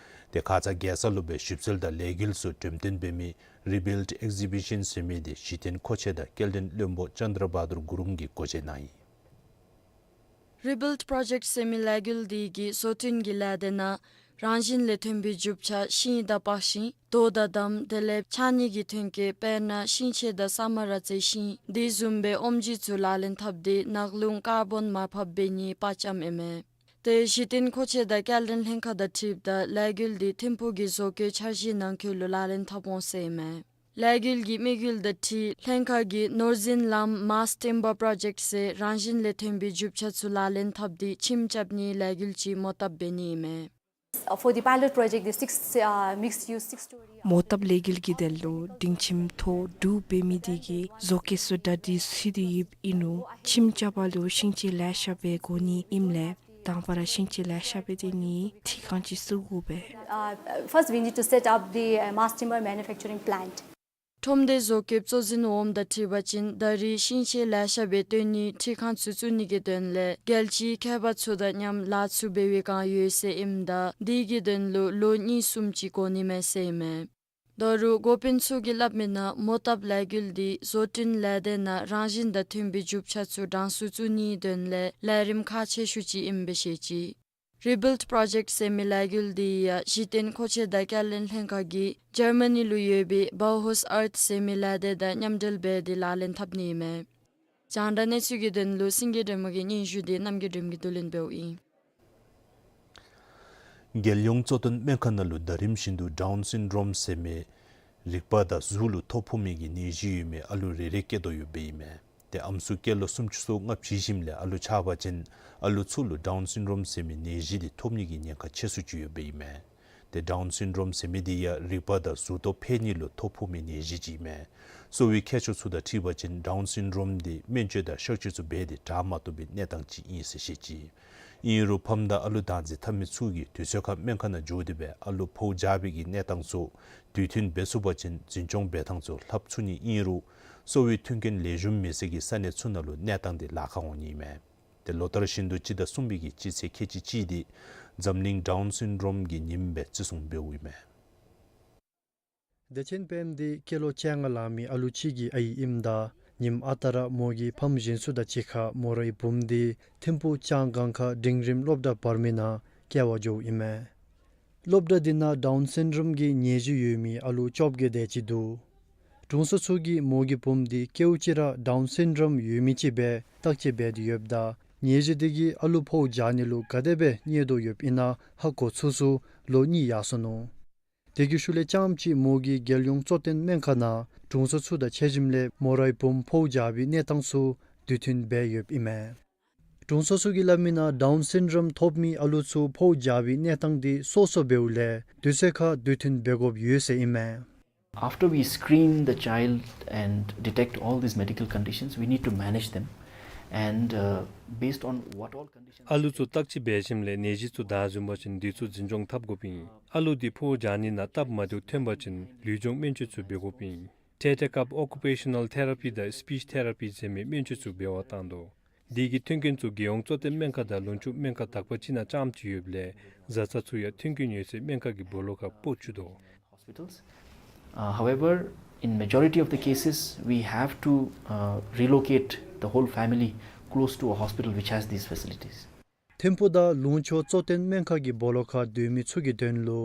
དེ་ཁ་ཙ་རྒྱལ་ས་ལུ་སྦེ་ཞིབ་འཚོལ་དང་ལས་འགུལ་ཚུ་འགྲེམས་སྟོན་འབད་མི་རི་བིལཌ་ཨེག་ཛི་བི་ཤཱན་ཟེར་མི་དེ་གཞི་རྟེན་མཁོ་ཆས་དང་སྐྱེལ་འདྲེན་བློན་པོ་ཅན་དྲ་བྷ་དུར་གུ་རུང་གིས་འགོ་འབྱེད་གནང་ཡི། རི་བིལཌ་པྲོ་ཇེཀཊ་ཟེར་མི་ལས་འགུལ་འདི་གིས་བཟོ་སྐྲུན་གྱི་ལས་སྡེ་ནང་རང་བཞིན་ལས་ཐོན་པའི་རྒྱུ་ཆ་ཤིང་དང་པགས་ཤིང་རྡོ་དང་འདམ་དེ་ལས་ཕྱགས་སྙིགས་ཀྱི་ཐོན་སྐྱེད་དཔེར་ན་ཤིང་ཆས་དང་ས་མ་ར་རྩི་ཤིང་དེ་བཟུམ་སྦེ་ཨོམ་ཇི་ཚུ་ལག་ལེན་འཐབ་སྟེ་ནག་རླུང་ཀར་བཱོན་མར་ཕབ་འབད་ནི་པར་བཅམ་ཨིན་མས། དེ་གཞི་རྟེན་མཁོ་ཆས་དང་སྐྱེལ་འདྲེན་ལྷན་ཁག་དང་འཁྲིལཝ་ད་ལས་འགུལ་འདི་ཐིམ་ཕུག་གི་བཟོ་བཀོད་འཆར་གཞིའི་ནང་འཁོད་ལུ་ལག་ལེན་འཐབ་འོང་ཟེར་ཨིན་མས། ལས་འགུལ་གྱི་དམིགས་ཡུལ་དང་འཁྲིལ་ལྷན་ཁག་གིས་ནོར་འཛིན་ལམ་མཱསི་ཊིམ་བར་པྲོ་ཇེཀཊ་ཟེར་རང་བཞིན་ལས་ཐོན་པའི་རྒྱུ་ཆ་ཚུ་ལག་ལེན་འཐབ་སྟེ་ཁྱིམ་རྐྱབ་ནིའི་ལས་འགུལ་ཅིག་མོ་བཏབ་འབད་ནི་ཨིན་མས། Uh, for the pilot project, the six, uh, mixed-use six-story, uh, མོ་བཏབ་ལས་འགུལ་གྱི་དོན་ལུ་སྒྲིང་ཁྱིམ་ཐོག་དྲུག་འབད་མི་དེ་གིས་བཟོ་བཀོད་ཚུ་གྲ་སྒྲིག་ཚུ་དེ་ཡོདཔ་ཨིན་རུང་ཁྱིམ་རྐྱབ་པ་ལུ་ཤིང་ཆས་ལེ་ཤ་སྦེ་དགོ་ནི་ཨིནམ་ལས་དང་པ་ར་ཤིང་ཆས་ལེ་ཤ་སྦེ་དེ་ནི་ཁྲི་ཁང་ཅིག་བཙུགས་དགོ་པས། Uh, first we need to set up the, uh, mass timber manufacturing plant. ཁྲོམ་སྡེ་བཟོ་བཀོད་གཙོ་འཛིན་འོགམ་དང་འཁྲིལ་བ་ཅིན་ད་རེས་ཤིང་ཆས་ལེ་ཤ་སྦེ་བཏོན་ནིའི་ཁྲི་ཁང་ཚུ་བཙུགས་ནི་གི་དོན་ལས་རྒྱལ་སྤྱིའི་མཁས་པ་ཚུ་དང་མཉམ་ལཱ་ཚུ་འབད་བའི་བསྒང་ཡོད་ཟེར་ཨིནམ་ད་དེ་གི་དོན་ལུ་ལོ་གཉིས་གསུམ་ཅིག་འགོར་ནི་མས་ཟེར་ཨིན་མས། ད་རུང་འགོ་དཔོན་ཚུ་གིས་སླབ་མི་ནང་མོ་བཏབ་ལས་འགུལ་འདི་བཟོ་སྐྲུན་ལས་སྡེ་ནང་རང་བཞིན་དང་མཐུན་པའི་རྒྱུ་ཆ་ཚུ་གྲངས་སུ་བཙུགས་ནིའི་དོན་ལས་ལས་རིམ་ཁག་ཆེ་ཤོས་ཅིག་ཨིནམ་སྦེ་བཤད་ཅི། རི་བིལཌ་པྲོ་ཇེཀཊ་ཟེར་མི་ལས་འགུལ་འདི་ཡང་གཞི་རྟེན་མཁོ་ཆས་དང་སྐྱེལ་འདྲེན་ལྷན་ཁག་གིས་ཇར་མ་ནི་ལུ་ཡོད་པའི་བཱོ་ཧུས་ཨརཐ་ཟེར་མི་ལས་སྡེ་དང་མཉམ་འབྲེལ་འབད་དེ་ལག་ལེན་འཐབ་ནི་ཨིན་མས། རྒྱང་བསྒྲགས་གནས་ཚུལ་གྱི་དོན་ལུ་སེང་གེ་སྒྲོལ་མ་གི་སྙན་ཞུ་དེ་རྣམ་རྒྱལ་སྒྲོལ་མ་གིས་བསྡུ་ལེན་འབདཝ་ཨིན། རྒྱལ་ཡོངས་གཙོ་བསྟེན་སྨན་ཁང་ནང་ལུ་ཟླ་རིམ་བཞིན་དུ་ཌའུན་སིན་ཌྲོམ་ཟེར་མི་རིག་པ་དང་གཟུགས་ལུ་ཐོ་ཕོག་མི་གི་ནད་གཞི་ཡོད་མི་ཨ་ལུ་རེ་རེ་སྐྱེ་དོ་ཡོདཔ་ཨིན་མས། ཏེ་ཨམ་སྲུ་སྐྱེས་ལོ་སུམ་ཅུ་སོ་ལྔ་བཞེས་ཞིནམ་ལས་ཨ་ལུ་ཆགས་པ་ཅིན་ཨ་ལུ་ཚུ་ལུ་ཌའུན་སིན་ཌྲོམ་ཟེར་མི་ནད་གཞི་དེ་ཐོབ་ནི་གི་ཉེན་ཁ་ཆེ་སུ་ཅིག་ཡོདཔ་ཨིན་མས། ཏེ་ཌའུན་སིན་ཌྲོམ་ཟེར་མི་དེ་ཡང་རིག་པ་དང་གཟུགས་སྟོབས་འཕེལ་ནི་ལུ་ཐོ་ཕོག་མི་ནད་གཞི་ཅིག་ཨིན་མས། གསོ་བའི་མཁས་མཆོག་ཚུ་དང་འཁྲིལ་བ་ཅིན་ཌའུན་སིན་ཌྲོམ་དེ་སྨན་བཅོས་དང་གཤག་བཅོས་ཚུ་འབད་དེ་དྲག་མ་བཏུབ་པའི་གནས་སྟངས་ཅིག་ཨིན་ཟེར་བཤད་ཅི། ཨིན་རུང་ཕམ་དང་ཨ་ལུ་བདག་འཛིན་འཐབ་མི་ཚུ་གིས་དུས་ཚོད་ཁར་སྨན་ཁང་ནང་འགྱོ་སྟེ་སྦེ་ཨ་ལུ་ཕོཝ་འཇགས་པའི་གི་གནས་སྟངས་ཚུ་དུས་མཐུན་འབད་ཚུགས་པ་ཅིན་འཛིན་སྐྱོང་འབད་ཐངས་ཚུ་ལྷབ་ཚུགས་ནི་ཨིན་རུང་གསོ་བའི་མཐུན་རྐྱེན་ལེགས་ཤོམ་མེད་སའི་གི་ས་གནས་ཚུ་ནང་ལུ་གནས་སྟངས་དེ་ལཱ་ཁག་འོང་ནི་ཨིན་མས། ཏེ་ལོ་ལྟར་བཞིན་དུ་སྤྱི་ཟླ་གསུམ་པའི་གི་སྤྱི་ཚེས་ཁལ་གཅིག་གཅིག་དེ་འཛམ་གླིང་ཌའུན་སིན་ཌྲོམ་གྱི་ཉིནམ་སྦེ་བརྩི་སྲུང་འབདཝ་ཨིན་མས། བདེ་ཆེན་བདེ་ཆེན་དེ་སྐྱེས་ལོ་བཅོ་ལྔ་ལང་མི་ཨ་ལུ་ཅིག་གི་ཨའི་ཨིནམ་ད་ཉིནམ་ཨ་རྟག་ར་མོ་གི་ཕམ་གཞན་ཚུ་དང་གཅིག་ཁར་མོ་རའི་བུམོ་དེ་ཐིམ་ཕུག་ལྕང་སྒང་ཁ་འབྲིང་རིམ་སློབ་གྲྭ་བར་མའི་ནང་སྐྱེལ་བར་འགྱོཝ་ཨིན་མས། སློབ་གྲྭ་དེ་ནང་ཌའུན་སིན་ཌྲོམ་གྱི་ནད་གཞི་ཡོད་མི་ཨ་ལུ་བཅོ་བརྒྱད་དེ་ཅིག་འདུག། དྲུང་འཚོ་ཚུ་གིས་མོ་གི་བུམོ་དེ་སྐྱེཝ་ཅིག་ར་ཌའུན་སིན་ཌྲོམ་ཡོད་མི་ཅིག་སྦེ་བརྟག་དཔྱད་འབད་དེ་ཡོདཔ་ད་ནད་གཞི་དེ་གིས་ཨ་ལུ་ཕོཝ་འཇགས་ནི་ལུ་ག་དེ་སྦེ་གནོད་དོ་ཡོདཔ་ཨིན་ན་ཧ་གོ་ཚུགས་ཚུགས་ལོ་གཉིས་ཡར་སོ་ནུག། དེ་གི་ཤུལ་ལས་རྐྱངམ་ཅིག་མོ་གིས་རྒྱལ་ཡོངས་གཙོ་བསྟེན་སྨན་ཁང་ནང་དྲུང་འཚོ་ཚུ་དང་ཕྱད་ཞིནམ་ལས་མོ་རའི་བུམོ་ཕོཝ་འཇགས་པའི་གནས་སྟངས་ཚུ་དུས་མཐུན་འབད་ཡོདཔ་ཨིན་མས། དྲུང་འཚོ་ཚུ་གིས་སླབ་མི་ནང་ཌའུན་སིན་ཌྲོམ་ཐོབ་མི་ཨ་ལུ་ཚུ་ཕོཝ་འཇགས་པའི་གནས་སྟངས་དེ་སོ་སོ་འབདཝ་ལས་དུས་ཚོད་ཁར་དུས་མཐུན་འབད་དགོཔ་ཡོད་ཟེར་ཨིན་མས། After we screen the child and detect all these medical conditions, we need to manage them. And, uh, based on what all conditions ཨ་ལུ་ཚུ་བརྟག་དཔྱད་འབད་ཞིནམ་ལས་ནད་གཞི་ཚུ་བདའ་བཟུང་པ་ཅིན་དེ་ཚུ་འཛིན་སྐྱོང་འཐབ་དགོཔ་ཨིན། ཨ་ལུ་དེ་ཕོཝ་འཇགས་ནི་ནང་སྟབས་མ་བདེཝ་ཐོན་པ་ཅིན་ལུས་སྦྱོང་སྨན་བཅོས་ཚུ་འབད་དགོཔ་ཨིན། འཕྲལ་འཕྲལ་སྐབས་ཨོ་ཀུ་པེ་ཤ་ནཱལ་ཐེ་ར་པི་དང་སི་པིཆ་ཐེ་ར་པི་ཟེར་མི་སྨན་བཅོས་ཚུ་འབད་བར་བཏང་དོ། དེ་གི་མཐུན་རྐྱེན་ཚུ་རྒྱལ་ཡོངས་གཙོ་བསྟེན་སྨན་ཁང་དང་ལུང་ཕྱོགས་སྨན་ཁང་དག་པ་ཅིག་ནང་རྐྱངམ་ཅིག་ཡོདཔ་ལས་བཟའ་ཚང་ཚུ་ཡང་མཐུན་རྐྱེན་ཡོད་སའི་སྨན་ཁང་གི་སྦོ་ལོགས་ཁར་སྤོ་བཅུག་དོ། Hospitals. Uh, however, in majority of the cases, we have to, uh, relocate the whole family close to a hospital which has these facilities. ཐིམ་ཕུག་དང་ལུང་ཕྱོགས་གཙོ་བསྟེན་སྨན་ཁང་གི་སྦོ་ལོགས་ཁར་སྡོད་མི་ཚུ་གི་དོན་ལུ་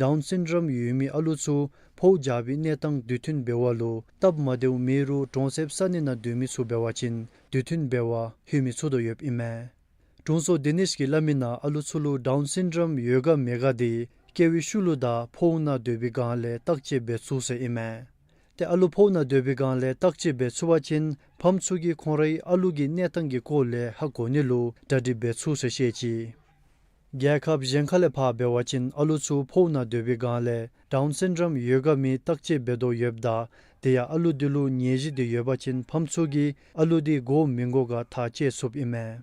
ཌའུན་སིན་ཌྲོམ་ཡོད་མི་ཨ་ལུ་ཚུ་ཕོཝ་འཇགས་པའི་གནས་སྟངས་དུས་མཐུན་འབད་བ་ལུ་སྟབས་མ་བདེཝ་མེད་རུང་གྲོང་གསེབ་ས་གནས་ནང་སྡོད་མི་ཚུ་འབད་བ་ཅིན་དུས་མཐུན་འབད་བར་ལྷོད་མི་ཚུགས་དོ་ཡོདཔ་ཨིན་མས། དྲུང་འཚོ་དེ་ནིས་ཀྱིས་སླབ་མི་ནང་ཨ་ལུ་ཚུ་ལུ་ཌའུན་སིན་ཌྲོམ་ཡོད་ག་མེད་ག་དེ་སྐྱེ་བའི་ཤུལ་ལུ་དང་ཕོཝ་ནང་སྡོད་པའི་བསྒང་ལས་བརྟག་དཔྱད་འབད་ཚུགས་ཟེར་ཨིན་མས། ཏེ་ཨ་ལུ་ཕོཝ་ནང་སྡོད་པའི་བསྒང་ལས་བརྟག་དཔྱད་འབད་ཚུགས་པ་ཅིན་ཕམ་ཚུ་གིས་ཁོང་རའི་ཨ་ལུ་གི་གནས་སྟངས་ཀྱི་སྐོར་ལས་ཧ་གོ་ནི་ལུ་གྲ་སྒྲིག་འབད་ཚུགས་ཟེར་བཤད་ཅི། རྒྱལ་ཁབ་གཞན་ཁ་ལས་ཕར་འབད་བ་ཅིན་ཨ་ལུ་ཚུ་ཕོཝ་ནང་སྡོད་པའི་བསྒང་ལས་ཌའུན་སིན་ཌྲོམ་ཡོད་ག་མེད་བརྟག་དཔྱད་འབད་དོ་ཡོདཔ་ད་དེ་ཡང་ཨ་ལུ་དེ་ལུ་ནད་གཞི་དེ་ཡོད་པ་ཅིན་ཕམ་ཚུ་གིས་ཨ་ལུ་དེ་དགོ་མི་དགོ་ག་ཐག་བཅད་ཚུགསཔ་ཨིན་མས།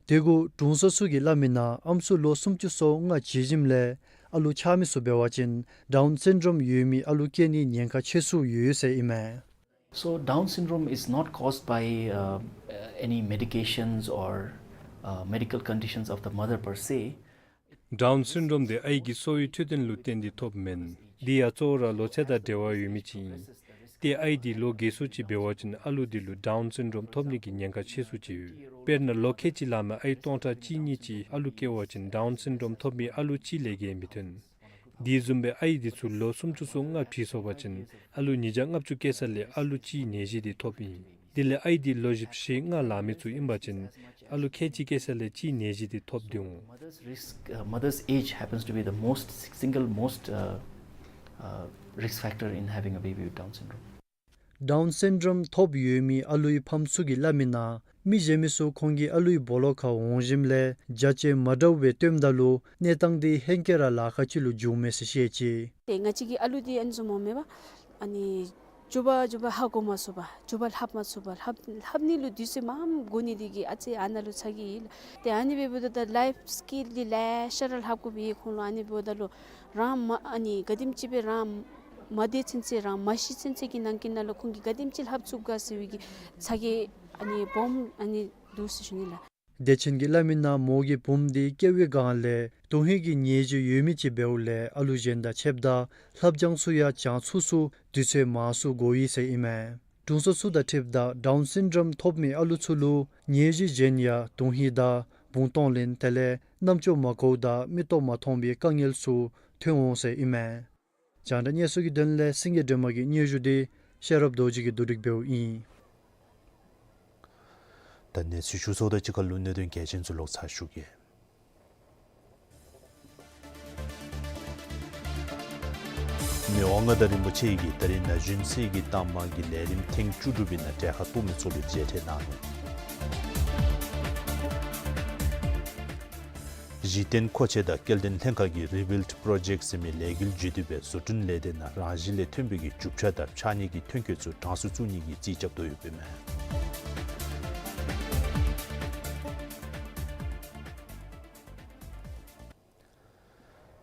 དེ་གུ་དྲུང་འཚོ་ཚུ་གིས་སླབ་མི་ནང་ཨམ་སྲུ་ལོ་སུམ་ཅུ་སོ་ལྔ་བཞེས་ཞིནམ་ལས་ཨ་ལུ་ཆགས་མི་ཚུ་འབད་བ་ཅིན་ཌའུན་སིན་ཌྲོམ་ཡོད་མི་ཨ་ལུ་སྐྱེ་ནིའི་ཉེན་ཁ་ཆེ་སུ་ཡོད་ཟེར་ཨིན་མས། So Down syndrome is not caused by, uh, uh, any medications or, uh, medical conditions of the mother per se. ཌའུན་སིན་ཌོམ་འདི་ཨའི་གི་གསོ་བའི་འཕྲོད་བསྟེན་ལུ་བརྟེན་ཏེ་ཐོབ་མེན། འདི་ཡང་གཙོ་བོ་ར་ལོ་ཚད་དང་འབྲེལ་བ་ཡོད་མི་ཅིག་ཨིན། ཏེ་ཨའི་འདི་ལོ་རྒས་སུ་ཅིག་འབད་བ་ཅིན་ཨ་ལུ་འདི་ལུ་ཌའུན་སིན་ཌོམ་ཐོབ་ནི་གི་ཉེན་ཁ་ཆེ་སུ་ཅིག་ཡོད། དཔེར་ན་ལོ་ཁལ་གཅིག་ལང་མི་ཨའི་སྟོང་ཕྲག་གཅིག་གཉིས་ཅིག་ཨ་ལུ་སྐྱེ་བ་ཅིན་ཌའུན་སིན་ཌོམ་ཐོབ་མི་ཨ་ལུ་གཅིག་ལས་བརྒལ་མི་ཐོན། དེ་བཟུམ་སྦེ་ཨའི་འདི་ཚུ་ལོ་སུམ་ཅུ་སོ་ལྔ་ཕྱིན་སོ་བ་ཅིན་ཨ་ལུ་ཉིས་བརྒྱ་ལྔ་བཅུ་སྐྱེ་ས་ལས་ཨ་ལུ་གཅིག་ནད་གཞི་འདི་ཐོབ་ཨིན། དེ་ལས་ཨའི་འདི་ལོ་བཞི་བཅུ་ཞེ་ལྔ་ལང་མི་ཚུ་ཨིན་པ་ཅིན་ཨ་ལུ་ཁལ་གཅིག་སྐྱེ་ས་ལས་གཅིག་ནད་གཞི་འདི་ཐོབ་སྟེ་འོང་། Mother's risk, uh, mother's age happens to be the most, single most, uh, uh, risk factor in having a baby with Down syndrome. ཌའུན་སིན་ཌོམ་ཐོབ་ཡོད་མི་ཨ་ལུའི་ཕམ་ཚུ་གིས་སླབ་མིའི་ནང་མི་གཞན་མི་ཚུ་ཁོང་གི་ཨ་ལུའི་སྦོ་ལོགས་ཁར་འོང་ཞིནམ་ལས་རྒྱ་ཆེ་མ་འདྲཝ་སྦེ་སྟོནམ་ད་ལུ་གནས་སྟངས་འདི་ཧེང་སྐལ་ར་ལཱ་ཁག་ཅིག་ལུ་འགྱུརཝ་མས་ཟེར་བཤད་ཅི། ཏེ་ང་བཅས་ཀྱི་ཨ་ལུ་འདི་ཨ་ནི་བཟུམ་འོང་མས་པ། ཨ་ནི་མགྱོགས་པ་མགྱོགས་པ་ཧ་གོ་མ་ཚུགས་པ། མགྱོགས་པ་ལྷབ་མ་ཚུགས་པ། ལྷབ་ལྷབ་ནི་ལུ་དུས་ཚོད་མངམ་འགོར་ནི་འདི་གིས་ཨ་ཙི་ཨ་ནཱ་ལུ་ཚ་གྱང་ཡོད་ལགས། ཏེ་ཨ་ནི་འབདཝ་ད་ལའིཕ་སི་ཀིལ་འདི་ལེ་ཤ་ར་ལྷབ་དགོཔ་ཨིན། ཁོང་ལུ་ཨ་ནི་འབདཝ་ད་ལུ་རང་མ་ཨ་ནི་ག་དེམ་ཅིག་སྦེ་རང་མ་བདེ་ཚུན་ཚོད་རང་མ་ཤི་ཚུན་ཚོད་ཀྱི་ནང་གི་ནང་ལུ་ཁོང་གིས་ག་དེམ་ཅིག་ལྷབ་ཚུགས་ག་ཟེར་བའི་གི་ཚ་གྱང་ཨ་ནི་སྦོམ་ཨ་ནི་འདུག་ཟེར་ཞུ་ནི་ལགས། བདེ་ཆེན་གྱིས་སླབ་མིའི་ནང་མོ་གི་བུམོ་འདི་སྐྱེ་བའི་སྒང་ལས་དོན་ཧིང་གི་ཉེས་བྱས་ཡོད་མི་ཅིག་འབདཝ་ལས་ཨ་ལུ་གཞན་དང་ཕྱདཔ་ད་ལྷབ་སྦྱང་ཚུ་ཡང་སྦྱང་ཚུགས་ཚུགས་དུས་ཚོད་མང་སུ་འགོར་ཡི་ཟེར་ཨིན་མས། དྲུང་འཚོ་ཚུ་དང་འཁྲིལཝ་ད་ཌའུན་སིན་ཌོམ་ཐོབ་མི་ཨ་ལུ་ཚུ་ལུ་ཉེས་བྱས་གཞན་ཡང་དོན་ཧིང་དང་བུང་སྟོང་ལེན་དེ་ལས་རྣམ་ཅོ་མ་གོཝ་དང་མིག་ཏོ་མ་མཐོང་བའི་དཀའ་ངལ་ཚུ་ཐོན་འོང་ཟེར་ཨིན་མས། རྒྱང་བསྒྲགས་གནས་ཚུལ་གྱི་དོན་ལས་སེང་གེ་སྒྲོལ་མ་གི་སྙན་ཞུ་འདི་ཤེས་རབ་རྡོ་རྗེ་གིས་བསྡུ་སྒྲིག་འབདཝ་ཨིན། ད་གནས་ཚུལ་ཞུ་ཚརཝ་དང་གཅིག་ཁར་ལུ་གནད་དོན་གལ་ཆེན་ཚུ་ལོག་ཚར་ཞུ་གེ། མི་དབང་མངའ་བདག་རིན་པོ་ཆེ་གིས་ད་རིས་ན་གཞོན་ཚུ་གི་གཏའ་མ་གི་ལས་རིམ་ཐེངས་བཅུ་དྲུག་པའི་ནང་གྲལ་ཁར་གཏོགས་མི་ཚུ་ལུ་མཇལ་འཕྲད་གནང་ནུག། གཞི་རྟེན་མཁོ་ཆས་དང་སྐྱེལ་འདྲེན་ལྷན་ཁག་གིས་རི་བིལཌ་པོ་རོ་ཇེཀཊ་ཟེར་མི་ལས་འགུལ་བརྒྱུད་དེ་སྦེ་བཟོ་སྐྲུན་ལས་སྡེ་ནང་རང་བཞིན་ལས་ཐོན་པའི་གི་རྒྱུ་ཆ་དང་འཕྱག་ནི་གི་ཐོན་སྐྱེད་ཚུ་གྲངས་སུ་བཙུགས་ནི་གི་རྩིས་རྐྱབ་དོ་ཡོདཔ་ཨིན་མས།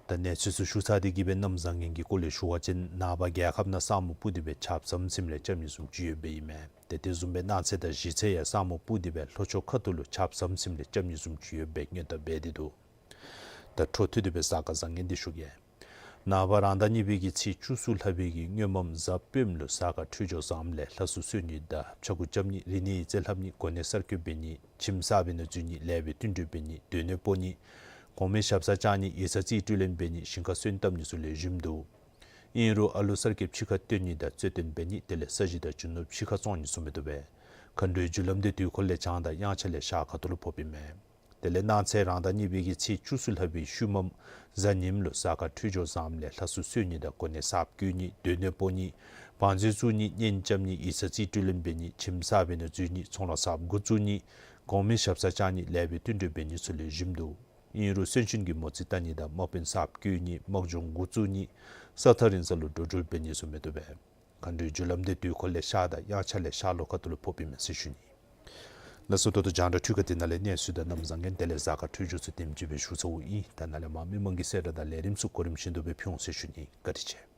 ད་གནས་ཚུལ་ཚུ་ཞུ་ཚར་ཏེ་གི་སྦེ་གནམ་བཟང་ངན་གྱི་སྐོར་ལས་ཞུ་བ་ཅིན་ནངས་པ་རྒྱལ་ཁབ་ནང་ས་སྨུག་སྤུབས་ཏེ་སྦེ་ཆརཔ་ཟམ་ཟིམ་ལས་རྐྱབ་ནི་བཟུམ་ཅིག་ཡོདཔ་ཨིན་མས། ཏེ་དེ་བཟུམ་སྦེ་གནངས་ཚེ་དང་གཞེས་ཚེ་ཡང་ས་སྨུག་སྤུབས་ཏེ་སྦེ་ལྷོ་ཕྱོགས་ཁ་ཐུག་ལུ་ཆརཔ་ཟམ་ཟིམ་ལས་རྐྱབ་ནི་བཟུམ་ཅིག་ཡོདཔ་སྦེ་སྔོན་བརྡ་འབད་དེ་འདུག། ད་འཕྲོ་མཐུད་དེ་སྦེ་གཟའ་སྐར་བཟང་ངན་འདི་ཞུ་གེ། ནངས་པ་རང་ཟླ་གཉིས་པའི་གི་ཚེས་བཅུ་གསུམ་ལྷག་པའི་གི་སྔོན་མ་གཟའ་སྤེནམ་ལུ་གཟའ་སྐར་འཕྲོད་སྦྱོར་བཟངམ་ལས་ལྷ་གསོལ་གསོལ་ནི་དང་ཕྱྭ་འགུགས་རྐྱབ་ནི་རིག་གནས་ཡིག་རྩིས་ལྷབ་ནི་གོ་གནས་གསར་བསྐོ་འབད་ནི་ཁྱིམ་གསར་པའི་ནང་འཛུལ་ནི་ལེགས་པའི་བསྟུན་གྲོས་འབད་ནི་སྡོད་གནས་སྤོ་ནི་གོང་མའི་ཞབས་སར་བཅར་ནི་ཡིག་ཚང་རྩིས་སྤྲོད་ལེན་འབད་ནི་ཞིང་ཁ་སོན་བཏབ་ནི་ཚུ་ལེགས་ཤོམ་འདུག། ཨིན་རུང་ཨ་ལུ་གསར་སྐྱེས་ཕྱི་ཁར་བཏོན་ནི་དང་རྩོད་བཏོན་འབད་ནི་དེ་ལས་ས་གཞི་དང་རྒྱུ་ནོར་ཕྱི་ཁར་བཙོང་ནི་ཚུ་མི་བཏུབ་པས། མཁའ་འགྲོའི་རྒྱུ་ལམ་འདི་དུས་འཁོར་ལས་བྱང་དང་དབྱངས་འཆར་ལས་ཤར་ཁ་ཐུག་ལུ་ཕོགཔ་ཨིན་མས། དེ་ལས་གནངས་ཚེ་རང་ཟླ་གཉིས་པའི་གི་ཚེས་བཅུ་གསུམ་ལྷག་པའི་ཤུལ་མམ་གཟའ་ཉིམ་ལུ་གཟའ་སྐར་འཕྲོད་སྦྱོར་བཟངམ་ལས་ལྷ་གསོལ་གསོལ་ནི་དང་གོ་གནས་གསརཔ་བསྐོ་ནི་སྡོད་གནས་སྤོ་ནི་བང་མཛོད་བཙུགས་ནི་གཉེན་རྐྱབ་ནི་ཡིག་ཚང་རྩིས་སྤྲོད་ལེན་འབད་ནི་ཁྱིམ་གསར་པའི་ནང་འཛུལ་ནི་ཚོང་ལཱ་གསརཔ་འགོ་བཙུགས་ནི་གོང་མའི་ཞབས་སར་བཅར་ནི་ལེགས་པའི་བསྟུན་གྲོས་འབད་ནི་ཚུ་ལེགས་ཤོམ་འདུག། ཨིན་རུང་གསོན་གཤིན་གྱི་མོ་རྩིས་བལྟ་ནི་དང་དམག་དཔོན་གསརཔ་བསྐོ་ནི་དམག་སྦྱོང་འགོ་བཙུགས་ནི་ས་ཐག་རིང་ས་ལུ་འགྲོ་འགྲུལ་འབད་ནི་ཚུ་མི་བཏུབ་པས། མཁའ་འགྲོའི་རྒྱུ་ལམ་འདི་དུས་འཁོར་ལས་ཤར་དང་དབྱངས་འཆར་ལས་ཤར་ལྷོ་ཁ་ཐུག་ལུ་ཕོགཔ་ཨིན་མས་ཟེར་ཞུ་ནི། ལགས་སོ། ད་ལྟོ་རྒྱང་བསྒྲགས་འཕྲུལ་ཁང་འདི་ནང་ལས་གནས་ཚུལ་དང་གནམ་བཟང་ངན་དེ་ལས་གཟའ་སྐར་འཕྲོད་སྦྱོར་ཚུ་དེམ་ཅིག་སྦེ་ཞུ་ཚརཝ་ཨིན། ད་ནཱ་ལས་མར་མི་མང་གི་གསལ་བསྒྲགས་དང་ལས་རིམ་ཚུ་གོ་རིམ་བཞིན་དུ་སྦེ་ཕུལ་འོང་ཟེར་ཞུ་ནི། བཀའ་དྲིན་ཆེ།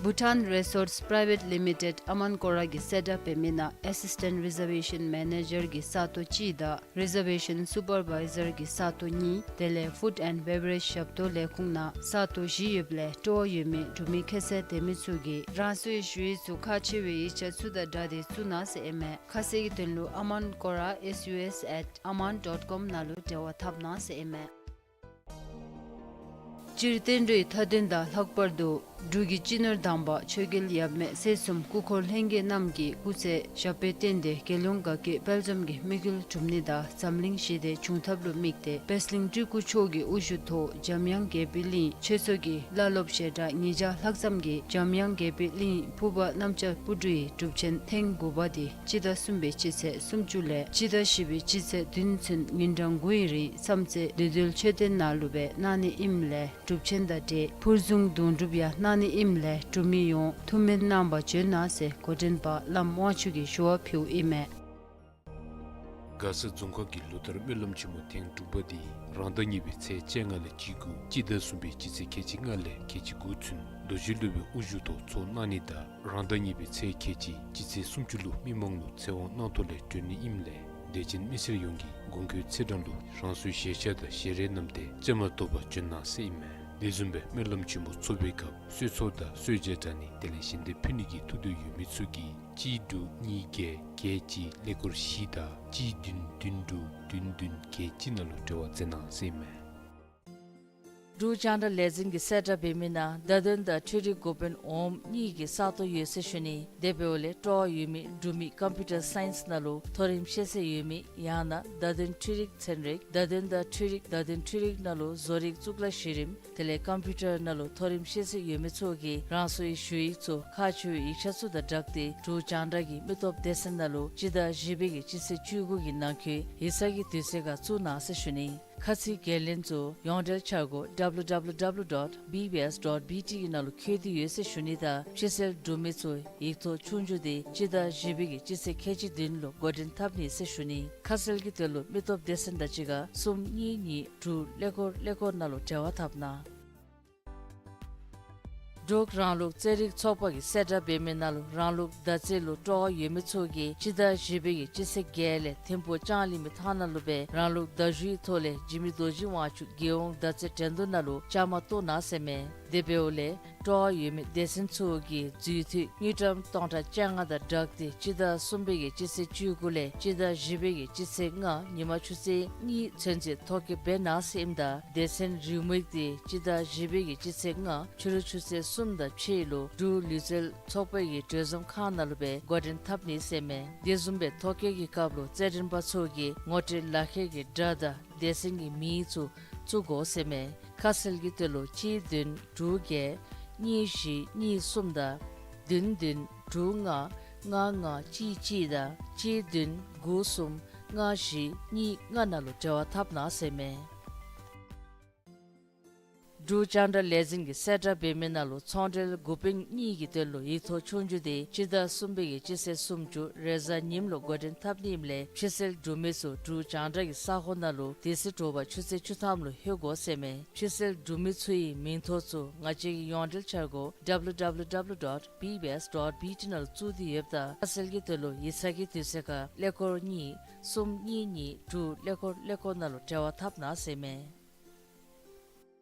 Bhutan Resorts Private Limited ཨ་མཱན་ཀོ་ར་གི་སེཊ་ཨཔ་འབད་མི་ནང་ཨེ་སིས་ཊེནཊ་རི་ཛར་ཝེ་ཤཱན་མེ་ནེ་ཇར་གི་ས་སྟོང་གཅིག་དང་རི་ཛར་ཝེ་ཤཱན་སུ་པར་བའི་ཛར་གི་ས་སྟོང་གཉིས་དེ་ལས་ཕུཌ་ཨེནཌ་བེ་བ་རེཇ་ཞབས་ཏོག་ལས་ཁུངས་ནང་ས་སྟོང་བཞི་ཡོདཔ་ལས་སྤྲོ་བ་ཡོད་མི་འབྲུག་མི་ཁྱད་ཚད་ལྡན་མི་ཚུ་གིས་རང་སོའི་ཞུ་ཡིག་ཚུ་ཁག་ཆེ་བའི་ཡིག་ཆ་ཚུ་དང་སྦྲགས་ཏེ་བཙུགས་གནང་ཟེར་ཨིན་མས། ཁ་གསལ་གྱི་དོན་ལུ་ཨ་མཱན་ཀོ་ར་ཨེས་ཡུ་ཨེས་ཨེཊ་ཨ་མཱན་ཌོཊ་ཀོམ་ནང་ལུ་འབྲེལ་བ་འཐབ་གནང་ཟེར་ཨིན་མས། སྤྱིར་བསྟན་འགྲོའི་མཐའ་དོན་དང་ལྷག་པར་དུ་འབྲུག་གི་སྤྱི་ནོར་དམ་པ་ཆོས་རྒྱལ་ཡབ་མེས་སྲས་གསུམ་སྐུ་འཁོར་ལྷན་རྒྱས་རྣམས་ཀྱི་སྐུ་ཚེ་ཞབས་པད་བརྟན་ཏེ་རྒྱལ་ཡོངས་དགའ་སྐྱིད་དཔལ་འཛོམས་ཀྱི་དམིགས་ཡུལ་འགྲུབ་ནི་དང་འཛམ་གླིང་ཞི་བདེ་འབྱུང་ཐབས་ལུ་དམིགས་ཏེ་པད་གླིང་སྤྲུལ་སྐུ་མཆོག་གི་དབུ་བཞུགས་ཐོག་འཇམ་དབྱངས་དགྱེས་པའི་གླིང་ཆོས་ཚོགས་ཀྱི་བླ་སློབ་ཞལ་གྲངས་ཉིས་བརྒྱ་ལྷག་ཙམ་གྱིས་འཇམ་དབྱངས་དགྱེས་པའི་གླིང་ཕུར་པ་གནམ་ལྕགས་སྤུ་གྲིའི་སྒྲུབ་ཆེན་ཐེངས་དགུ་པ་དེ་སྤྱི་ཟླ་གསུམ་པའི་སྤྱི་ཚེས་སུམ་ཅུ་ལས་སྤྱི་ཟླ་བཞི་པའི་སྤྱི་ཚེས་བདུན་ཚུན་ཉིན་གྲངས་དགུའི་རིང་མཚམས་ཚེ་བདེ་སྡོད་མཆོད་རྟེན་ནང་ལུ་སྦེ་གནང་ནི་ཨིནམ་ལས་སྒྲུབ་ཆེན་དང་འབྲེལ་ཕུར་བཟུང་དུང་སྒྲུབ་ཡང་གནང་ནི་ཨིནམ་ལས་འབྲུག་མི་ཡོངས་ཐུགས་སྨོན་གནང་བར་བྱོན་གནང་ཟེར་འགོ་འདྲེན་པ་བླམ་དབང་ཕྱུག་གིས་ཞུ་བ་ཕུལཝ་ཨིན་མས། མགར་ས་རྫོང་ཁག་གི་ལོ་ལྟར་སྨོན་ལམ་ཆེན་མོ་ཐེངས་དྲུག་པ་འདི་རང་ཟླ་གཉིས་པའི་ཚེས་བཅོ་ལྔ་ལས་བཅུ་དགུ་སྤྱི་ཟླ་གསུམ་པའི་སྤྱི་ཚེས་ཁལ་གཅིག་ལྔ་ལས་ཁལ་གཅིག་དགུ་ཚུན་རྡོ་རྗེ་སློབ་དཔོན་དབུ་བཞུགས་ཐོག་ཚོགས་གནང་ནི་དང་རང་ཟླ་གཉིས་པའི་ཚེས་ཁལ་གཅིག་སྤྱི་ཚེས་སུམ་ཅུ་ལུ་མི་མང་ལུ་ཚེ་དབང་གནང་ཐོག་ལས་སྤྲོད་ནི་ཨིནམ་ལས་དད་ཅན་མི་སེར་ཡོངས་ཀྱིས་གོང་འཁོད་ཚེས་གྲངས་ལུ་རང་སོའི་ཞལ་ཆས་དང་ཞལ་རས་བསྣམས་ཏེ་བཅའ་མར་གཏོགས་པར་བྱོན་གནང་ཟེར་ཨིན་མས། དེ་བཟུམ་སྦེ་སྨོན་ལམ་ཆེན་མོ་ཚོགས་པའི་སྐབས་གསོལ་ཚོགས་དང་གསོལ་ཇ་དྲང་ནི་དེ་ལས་ཞལ་འདེབས་ཕུལ་ནི་གི་ཐུགས་འདོད་ཡོད་མི་ཚུ་གིས་གཅིག་དྲུག་གཉིས་བརྒྱད་བརྒྱད་གཅིག་ཀླད་ཀོར་བཞི་དང་གཅིག་བདུན་བདུན་དྲུག་བདུན་བདུན་བརྒྱད་གཅིག་ནང་ལུ་འབྲེལ་བ་མཛད་གནང་ཟེར་ཨིན་མས། འབྲུག་རྒྱང་བསྒྲགས་ལས་འཛིན་གྱི་གསལ་བསྒྲགས་འབད་མི་ནང་བརྡ་དོན་དང་འཕྲུལ་རིག་འགོ་དཔོན་འོགམ་གཉིས་ཀྱི་ས་སྟོང་ཡོད་ཟེར་ཞུ་ནི། དེ་འབདཝ་ལས་སྤྲོ་བ་ཡོད་མི་འབྲུག་མི་ཀམ་པིའུ་ཊར་སའིནསི་ནང་ལུ་མཐོ་རིམ་ཤེས་ཚད་ཡོད་མི་ཡང་ན་བརྡ་དོན་འཕྲུལ་རིག་ཚན་རིག་བརྡ་དོན་དང་འཕྲུལ་རིག་བརྡ་དོན་འཕྲུལ་རིག་ནང་ལུ་བཟོ་རིག་གཙུག་ལག་གཞི་རིམ་དེ་ལས་ཀམ་པིའུ་ཊར་ནང་ལུ་མཐོ་རིམ་ཤེས་ཚད་ཡོད་མི་ཚུ་གིས་རང་སོའི་ཞུ་ཡིག་ཚུ་ཁག་ཆེ་བའི་ཡིག་ཆ་ཚུ་དང་སྦྲགས་ཏེ་འབྲུག་རྒྱང་བསྒྲགས་ཀྱི་མི་སྟོབས་སྡེ་ཚན་ནང་ལུ་སྤྱི་ཟླ་བཞི་པའི་གི་སྤྱི་ཚེས་བཅུ་དགུ་གི་ནང་འཁོད་ཡིག་ཚང་གི་དུས་ཚོད་ཁར་བཙུགས་གནང་ཟེར་ཞུ་ནི། ཁ་ཚིག་འགན་ལེན་ཚུ་ཡོངས་འབྲེལ་འཆར་སྒོ་W W W dot B B S dot B T གི་ནང་ལུ་འཁོད་དེ་ཡོད་ཟེར་ཞུ་ནི་དང་ཕྱི་སེལ་འབྲུག་མི་ཚུ་ཡིག་ཐོག་ཆོས་རྒྱུགས་དེ་སྤྱི་ཟླ་བཞི་པའི་གི་སྤྱི་ཚེས་ཁལ་གཅིག་བདུན་ལུ་འགོ་འདྲེན་འཐབ་ནི་ཟེར་ཞུ་ནི། ཁ་གསལ་གྱི་དོན་ལུ་མི་སྟོབས་སྡེ་ཚན་དང་གཅིག་ཁར་གསུམ་གཉིས་གཉིས་དྲུག་ཀླད་ཀོར་ཀླད་ཀོར་ནང་ལུ་འབྲེལ་བ་འཐབ་གནང་། འབྲུག་རང་ལུགས་རྩེད་རིགས་ཚོགས་པ་གི་གསལ་བསྒྲགས་འབད་མི་ནང་ལུ་རང་ལུགས་མདའ་རྩེད་ལུ་སྤྲོ་བ་ཡོད་མི་ཚུ་གིས་སྤྱི་ཟླ་བཞི་པའི་གི་སྤྱི་ཚེས་བརྒྱད་ལས་ཐིམ་ཕུག་ལྕང་གླིང་མི་ཐང་ནང་ལུ་སྦེ་རང་ལུགས་མདའ་གཞུའི་ཐོག་ལས་འཇིགས་མེད་རྡོ་རྗེ་དབང་ཕྱུག་རྒྱལ་ཡོངས་མདའ་རྩེད་འགྲན་བསྡུར་ནང་ལུ་བཅའ་མར་གཏོགས་གནང་ཟེར་མས། དེ་འབདཝ་ལས་སྤྲོ་བ་ཡོད་མི་སྡེ་ཚན་ཚུ་གིས་འཛུལ་དུས་དངུལ་ཀྲམ་སྟོང་ཕྲག་བཅོ་ལྔ་དང་སྦྲགས་ཏེ་སྤྱི་ཟླ་གསུམ་པའི་གི་སྤྱི་ཚེས་བཅུ་དགུ་ལས་སྤྱི་ཟླ་བཞི་པའི་གི་སྤྱི་ཚེས་ལྔ་ཉིན་མ་ཆུ་ཚོད་གཉིས་ཚུན་ཚོད་ཐོ་བཀོད་འབད་གནང་ཟེར་ཨིནམ་ད་སྡེ་ཚན་རེའུ་མིག་དེ་སྤྱི་ཟླ་བཞི་པའི་གི་སྤྱི་ཚེས་ལྔ་ཕྱི་རུ་ཆུ་ཚོད་གསུམ་དང་ཕྱེད་ལུ་འབྲུག་ལུས་རྩལ་ཚོགས་པའི་གི་གྲོས་འཛོམས་ཁང་ནང་ལུ་སྦེ་འགོ་འདྲེན་འཐབ་ནི་ཟེར་མས། དེ་བཟུམ་སྦེ་ཐོ་བཀོད་ཀྱི་སྐབས་ལུ་རྩེད་འགྲན་པ་ཚུ་གིས་ངོ་སྤྲོད་ལག་ཁྱེར་གྱི་སྒྲ་དང་སྡེ་ཚན་གྱི་མིང་ཚུ་བཙུགས་དགོ་ཟེར་མས། ཁ་གསལ་གྱི་དོན་ལུ་གཅིག་བདུན་དྲུག་བརྒྱད་གཉིས་བཞི་གཉིས་གསུམ་དང་བདུན་བདུན་དྲུག་ལྔ་ལྔ་ལྔ་གཅིག་གཅིག་དང་གཅིག་བདུན་དགུ་གསུམ་ལྔ་བཞི་གཉིས་ལྔ་ནང་ལུ་འབྲེལ་བ་འཐབ་གནང་ཟེར་མས། འབྲུག་རྒྱང་བསྒྲགས་ལས་འཛིན་གྱི་གསལ་བསྒྲགས་འབད་མི་ནང་ལུ་ཚོང་འབྲེལ་འགོ་དཔོན་གཉིས་ཀྱི་དོན་ལུ་ཡིག་ཐོག་ཆོས་རྒྱུགས་དེ་སྤྱི་ཟླ་གསུམ་པའི་གི་སྤྱི་ཚེས་སུམ་ཅུ་རེས་གཟའ་ཉིམ་ལུ་འགོ་འདྲེན་འཐབ་ནི་ཨིནམ་ལས་ཕྱི་སེལ་འབྲུག་མི་ཚུ་འབྲུག་རྒྱང་བསྒྲགས་ཀྱི་ས་ཁོངས་ནང་ལུ་དེ་ཚེ་དྲོ་པ་ཆུ་ཚོད་བཅུ་ཐམ་ལུ་ལྷོད་དགོ་ཟེར་མས། ཕྱི་སེལ་འབྲུག་མི་ཚུ་གི་མིང་ཐོ་ཚུ་ང་བཅས་ཀྱི་ཡོངས་འབྲེལ་འཆར་སྒོ་W W W dot B B S dot B T ནང་ལུ་བཙུགས་ཏེ་ཡོདཔ་ད་ཁ་གསལ་གྱི་དོན་ལུ་ཡིག་ཚང་གི་དུས་ཚོད་ཁར་ཀླད་ཀོར་གཉིས་གསུམ་གཉིས་གཉིས་དྲུག་ཀླད་ཀོར་ཀླད་ཀོར་ནང་ལུ་འབྲེལ་བ་འཐབ་གནང་ཟེར་མས།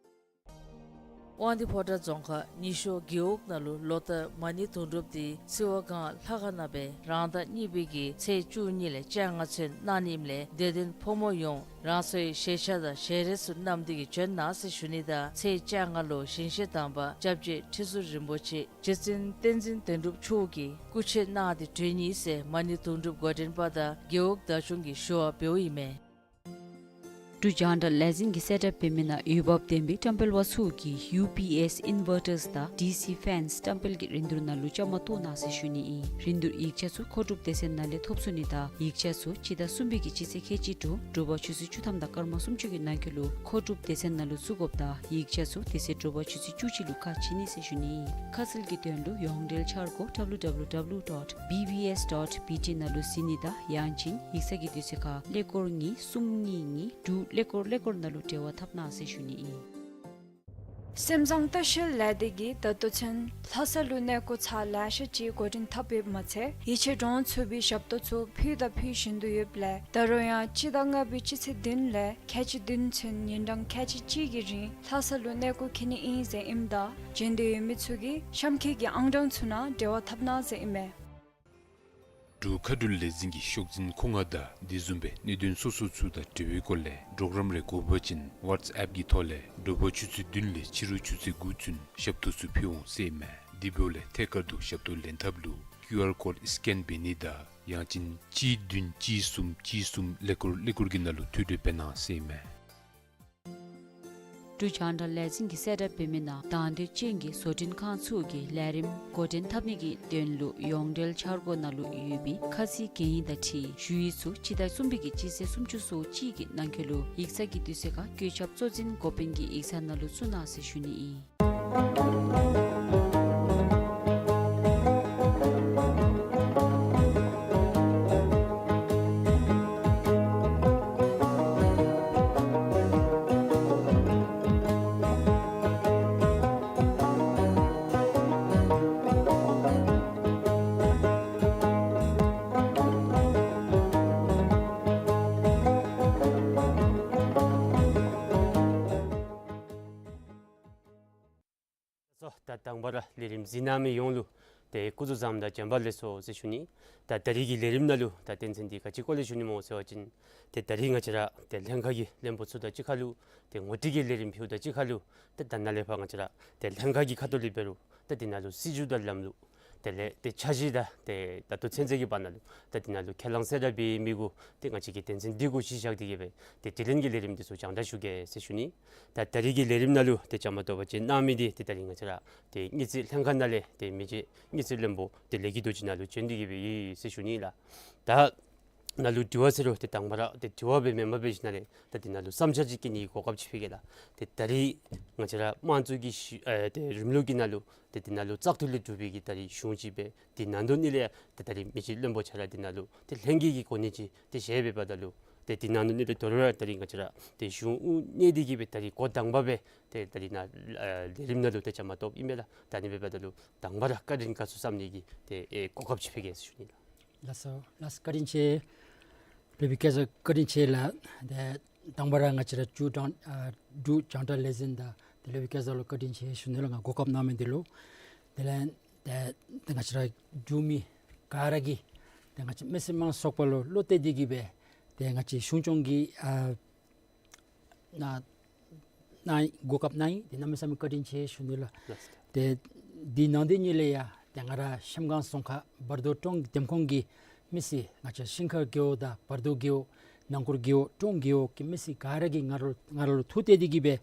དབང་འདུས་ཕོ་བྲང་རྫོང་ཁག་ཉི་ཤོ་རྒེད་འོག་ནང་ལུ་ལོ་ལྟར་མ་ཎི་དུང་སྒྲུབ་དེ་སིལ་བ་སྒང་ལྷ་ཁང་ནང་སྦེ་རང་ཟླ་གཉིས་པའི་གི་ཚེས་བཅུ་གཉིས་ལས་བཅོ་ལྔ་ཚུན་གནང་ནི་ཨིནམ་ལས་དད་ལྡན་ཕོ་མོ་ཡོངས་རང་སོའི་ཞལ་ཆས་དང་ཞལ་རས་ཚུ་བསྣམས་ཏེ་གིས་བྱོན་གནང་ཟེར་ཞུ་ནི་དང་ཚེས་བཅོ་ལྔ་ལུ་ཞིང་གཤེགས་དམ་པ་སྐྱབས་རྗེ་ཁྲི་ཟུར་རིན་པོ་ཆེ་རྗེ་བཙུན་བསྟན་འཛིན་དོན་གྲུབ་མཆོག་གིས་སྐུ་མཆོད་གནང་སྟེ་གྲོལ་ནི་ཟེར་མ་ཎི་དུང་སྒྲུབ་འགོ་འདྲེན་པ་དང་རྒེད་འོག་བདག་སྐྱོང་གིས་ཞུ་བ་འབདཝ་ཨིན་མས། འབྲུག་རྒྱང་བསྒྲགས་ལས་འཛིན་གྱི་གསལ་བསྒྲགས་འབད་མི་ནང་འོས་འབབ་ལྡན་པའི་བཀྲམ་སྤེལ་པ་ཚུ་གིས་ཡུ་པི་ཨེསི་ཨིན་ཝར་ཊརསི་དང་ཌི་སི་ཕེནསི་བཀྲམ་སྤེལ་གྱི་རིན་བསྡུར་ནང་ལུ་བཅའ་མར་གཏོགས་གནང་ཟེར་ཞུ་ནི་ཨིན། རིན་བསྡུར་ཡིག་ཆ་ཚུ་མཁོ་སྒྲུབ་སྡེ་ཚན་ནང་ལས་ཐོབ་ཚུགས་ནི་དང་ཡིག་ཆ་ཚུ་སྤྱི་ཟླ་གསུམ་པའི་གི་སྤྱི་ཚེས་ཁལ་གཅིག་དྲོ་དྲོ་པ་ཆུ་ཚོད་བཅུ་ཐམ་དང་སྐར་མ་སུམ་ཅུ་གི་ནང་འཁོད་ལུ་མཁོ་སྒྲུབ་སྡེ་ཚན་ནང་ལུ་བཙུགས་དགོཔ་ད་ཡིག་ཆ་ཚུ་དེ་ཚེ་དྲོ་པ་ཆུ་ཚོད་བཅུ་གཅིག་ལུ་ཁ་ཕྱེ་ནི་ཟེར་ཞུ་ནི་ཨིན། ཁ་གསལ་གྱི་དོན་ལུ་ཡོངས་འབྲེལ་འཆར་སྒོ་W W W dot B B S dot B T ནང་ལུ་གཟིགས་ནི་དང་ཡང་ཅིན་ཡིག་ཚང་གི་དུས་ཚོད་ཁར་ཀླད་ཀོར་གཉིས་གསུམ་གཉིས་གཉིས་དྲུག་ཀླད་ཀོར་ཀླད་ཀོར་ནང་ལུ་འབྲེལ་བ་འཐབ་གནང་ཟེར་ཞུ་ནི་ཨིན། སེམས་བཟང་ལྟ་བཤལ་ལས་སྡེ་གིས་ད་ལྟོ་ཚུན་ལྷ་ས་ལུ་གནས་སྐོར་ཚར་ལེ་ཤ་ཅིག་འགོ་འདྲེན་འཐབ་ཡོདཔ་མ་ཚད་ཡིད་ཆེས་འདྲོངས་ཚུགས་པའི་ཞབས་ཏོག་ཚུ་ཕུལ་དང་ཕུལ་བཞིན་དུ་ཡོདཔ་ལས་ད་རུང་ཡང་སྤྱི་ཟླ་ལྔ་པའི་སྤྱི་ཚེས་བདུན་ལས་ཁལ་གཅིག་བདུན་ཚུན་ཉིན་གྲངས་ཁལ་གཅིག་གཅིག་གི་རིང་ལྷ་ས་ལུ་གནས་སྐོར་འཁྱིད་ནི་ཨིན་ཟེར་ཨིནམ་ད་བྱོན་འདོད་ཡོད་མི་ཚུ་གིས་གཤམ་འཁོད་ཀྱི་ཨང་གྲངས་ཚུ་ནང་འབྲེལ་བ་འཐབ་གནང་ཟེར་ཨིན་མས། འབྲུག་མཁའ་འགྲུལ་ལས་འཛིན་གྱི་ཤོག་འཛིན་ཁོ་ང་དང་དེ་བཟུམ་སྦེ་གནད་དོན་སོ་སོ་ཚུ་དང་འབྲེལ་བའི་སྐོར་ལས་གྲོགས་རམ་རེ་དགོ་པ་ཅིན་ཝཊས་ཨེཔ་གི་ཐོག་ལས་དྲོ་པ་ཆུ་ཚོད་བདུན་ལས་ཕྱི་རུ་ཆུ་ཚོད་དགུ་ཚུན་ཞབས་ཏོག་ཚུ་ཕུལ་འོང་ཟེར་ཨིན་མས། དེ་འབདཝ་ལས་ཐད་ཀར་དུ་ཞབས་ཏོག་ལེན་ཐབས་ལུ་ཀིའུ་ཨར་ཀོཌ་སི་ཀེན་འབད་ནི་དང་ཡང་ཅིན་གཅིག་བདུན་གཅིག་གསུམ་གཅིག་གསུམ་ཀླད་ཀོར་ཀླད་ཀོར་གྱི་ནང་ལུ་ཐོ་འགོད་འབད་གནང་ཟེར་ཨིན་མས། འབྲུག་རྒྱང་བསྒྲགས་ལས་འཛིན་གྱིས་གསལ་བསྒྲགས་འབད་མི་ནང་དང་འདོད་ཅན་གྱི་བཟོ་སྐྲུན་ཁང་ཚུ་གིས་ལས་རིམ་འགོ་འདྲེན་འཐབ་ནི་གི་དོན་ལུ་ཡོངས་འབྲེལ་འཆར་སྒོ་ནང་ལུ་ཡོད་པའི་ཁ་ཚིག་གན་ཡིག་དང་འཁྲིལ་ཞུ་ཡིག་ཚུ་སྤྱི་ཟླ་གསུམ་པའི་གི་སྤྱི་ཚེས་སུམ་ཅུ་སོ་གཅིག་གི་ནང་འཁོད་ལུ་ཡིག་ཚང་གི་དུས་ཚོད་ཁར་བཀོད་ཁྱབ་གཙོ་འཛིན་འགོ་དཔོན་གྱི་ཡིག་ཚང་ནང་ལུ་བཙུགས་གནང་ཟེར་ཞུ་ནི་ཨིན། སོ། ད་དང་པ་ར་ལས་རིམ་གཟིགས་གནང་མི་ཡོངས་ལུ་ཏེ་སྐུ་གཟུགས་བཟང་དང་བྱོན་པ་ལེགས་སོ་ཟེར་ཞུ་ནི། ད་ད་རིས་ཀྱི་ལས་རིམ་ནང་ལུ་ད་དོན་ཚན་འདི་ག་ཅི་སྐོར་ལས་ཞུ་ནི་སྨོ་ཟེར་བ་ཅིན་ཏེ་ད་རིས་ང་བཅས་ར་ཏེ་ལྷན་ཁག་གི་བློན་པོ་ཚུ་དང་གཅིག་ཁར་ལུ་ཏེ་ངོ་སྤྲོད་ཀྱི་ལས་རིམ་ཕུལཝ་དང་གཅིག་ཁར་ལུ་ཏེ་ད་ནཱ་ལས་ཕར་ང་བཅས་ར་ཏེ་ལྷན་ཁག་གི་ཁ་ཐུག་ལས་འབད་རུང་ཏེ་འདི་ནང་ལུ་སྲིད་བྱུས་དང་ལམ་ལུགས་དེ་ལས་ཏེ་འཆར་གཞི་དང་ཏེ་ད་ལྟོ་ཚུན་ཚོད་ཀྱི་བར་ན་ལུ་ད་འདི་ནང་ལུ་ཁས་བླངས་གསལ་བསྒྲགས་འབད་མི་གུ་ཏེ་ང་བཅས་ཀྱིས་དོན་ཚན་འདི་གུ་གཞི་བཞག་སྟེ་གི་སྦེ་ཏེ་དྲི་ལན་གྱི་ལས་རིམ་འདི་ཚུ་སྦྱང་བརྡར་ཞུ་གེ་ཟེར་ཞུ་ནི། ད་ད་རིས་ཀྱི་ལས་རིམ་ནང་ལུ་ཏེ་བཅའ་མར་གཏོགས་པ་ཅིག་གནང་མི་འདི་ཏེ་ད་རིས་ང་བཅས་ར་ཏེ་དངུལ་རྩིས་ལྷན་ཁག་ནང་ལས་ཏེ་མི་རྗེ་དངུལ་རྩིས་བློན་པོ་ཏེ་ལས་ཀྱི་རྡོ་རྗེ་ནཱ་ལུ་བྱོན་ཏེ་གི་སྦེ་ཡོད་ཟེར་ཞུ་ནི་ལགས། ད་ནཱ་ལུ་དྲི་བ་ཟེར་རུང་ཏེ་དང་པ་ར་ཏེ་དྲི་བ་སྦེ་མེན་པར་འབད་ཞིནམ་ལས་ད་འདི་ནང་ལུ་བསམ་འཆར་ཅིག་བསྐྱེད་ནི་གི་གོ་སྐབས་ཅིག་ཕུལ་གེ་ལགས། ཏེ་ད་རིས་ང་བཅས་ར་དམངས་གཙོ་གི་ཞི་ཨེ་ཏེ་རིམ་ལུགས་ཀྱི་ནང་ལུ་ཏེ་འདི་ནང་ལུ་བཙག་འཐུ་ལས་གྲུབ་པའི་གི་ད་རིས་གཞུང་ཅིག་སྦེ་འདི་ནང་དོན་ནི་ལས་ཏེ་ད་རིས་མི་རྗེ་བློན་པོ་ཁྱོད་ར་འདི་ནང་ལུ་ཏེ་ལྷན་རྒྱས་ཀྱི་གོ་གནས་ཅིག་ཏེ་བཞེས་སྦེ་འབདཝ་ད་ལུ་ཏེ་འདི་ནང་དོན་ནི་ལས་དོ་རུང་ར་ད་རིས་ང་བཅས་ར་ཏེ་གཞུང་དབུ་བརྙེས་ཏེ་གི་སྦེ་ད་རིས་འགོ་དང་པ་སྦེ་ཏེ་ད་རིས་ནཱ་ཨེ་ལས་རིམ་ནང་ལུ་ཏེ་བཅའ་མར་གཏོགསཔ་ཨིན་མས་ལགས། ད་ནི་སྦེ་འབདཝ་ད་ལུ་དང་པ་ར་བཀའ་དྲིན་དགའ་ཚོར་བསམ་ནི་གི་ཏེ་ཨེ་གོ་སྐབས་ཅིག་ཕུལ་གེ་ཟེར་ཞུ་ནི་ལགས། ལགས་སོ། ལགས་སོ། བཀའ་དྲིན་ཆེ། སློབ་དཔོན་སྐལ་བཟང་བཀའ་དྲིན་ཆེ་ལགས། ཏེ་དང་པ་ར་ང་བཅས་ར་འབྲུག་རྒྱང་ཨ་འབྲུག་རྒྱང་བསྒྲགས་ལས་འཛིན་དང་ཏེ་སློབ་དཔོན་སྐལ་བཟང་ལུ་བཀའ་དྲིན་ཆེ་ཞུ་ནི་ལགས། ང་གོ་སྐབས་གནང་མི་འདི་ལུ། དེ་ལས་ཏེ་ཏེ་ང་བཅས་ར་འབྲུག་མི་ག་ར་གིས་ཏེ་ང་བཅས་མི་སེར་དམངས་གཙོའི་ཚོགས་པ་ལུ་བློ་གཏད་དེ་གི་སྦེ་ཏེ་ང་བཅས་གཞུང་སྐྱོང་གི་ཨ་ན་ན་གོ་སྐབས་གནང་ཡི། ཏེ་གནམ་མེད་ས་མེད་བཀའ་དྲིན་ཆེ་ཞུ་ནི་ལགས། ལགས། ཏེ་འདི་ནང་དོན་ནི་ལས་ཡང་ཏེ་ང་ར་གཤམ་སྒང་རྫོང་ཁག་བར་དོ་གྲོང་འདེམས་ཁོངས་ཀྱི་མི་སེར་ང་བཅས་ཤིང་མཁར་རྒེད་འོག་དང་བར་དོ་རྒེད་འོག་ནང་འཁོར་རྒེད་འོག་གྲོང་རྒེད་འོག་གི་མི་སེར་ག་ར་གིས་ང་ར་ང་ར་ལུ་ཐུགས་གཏད་དེ་གི་སྦེ་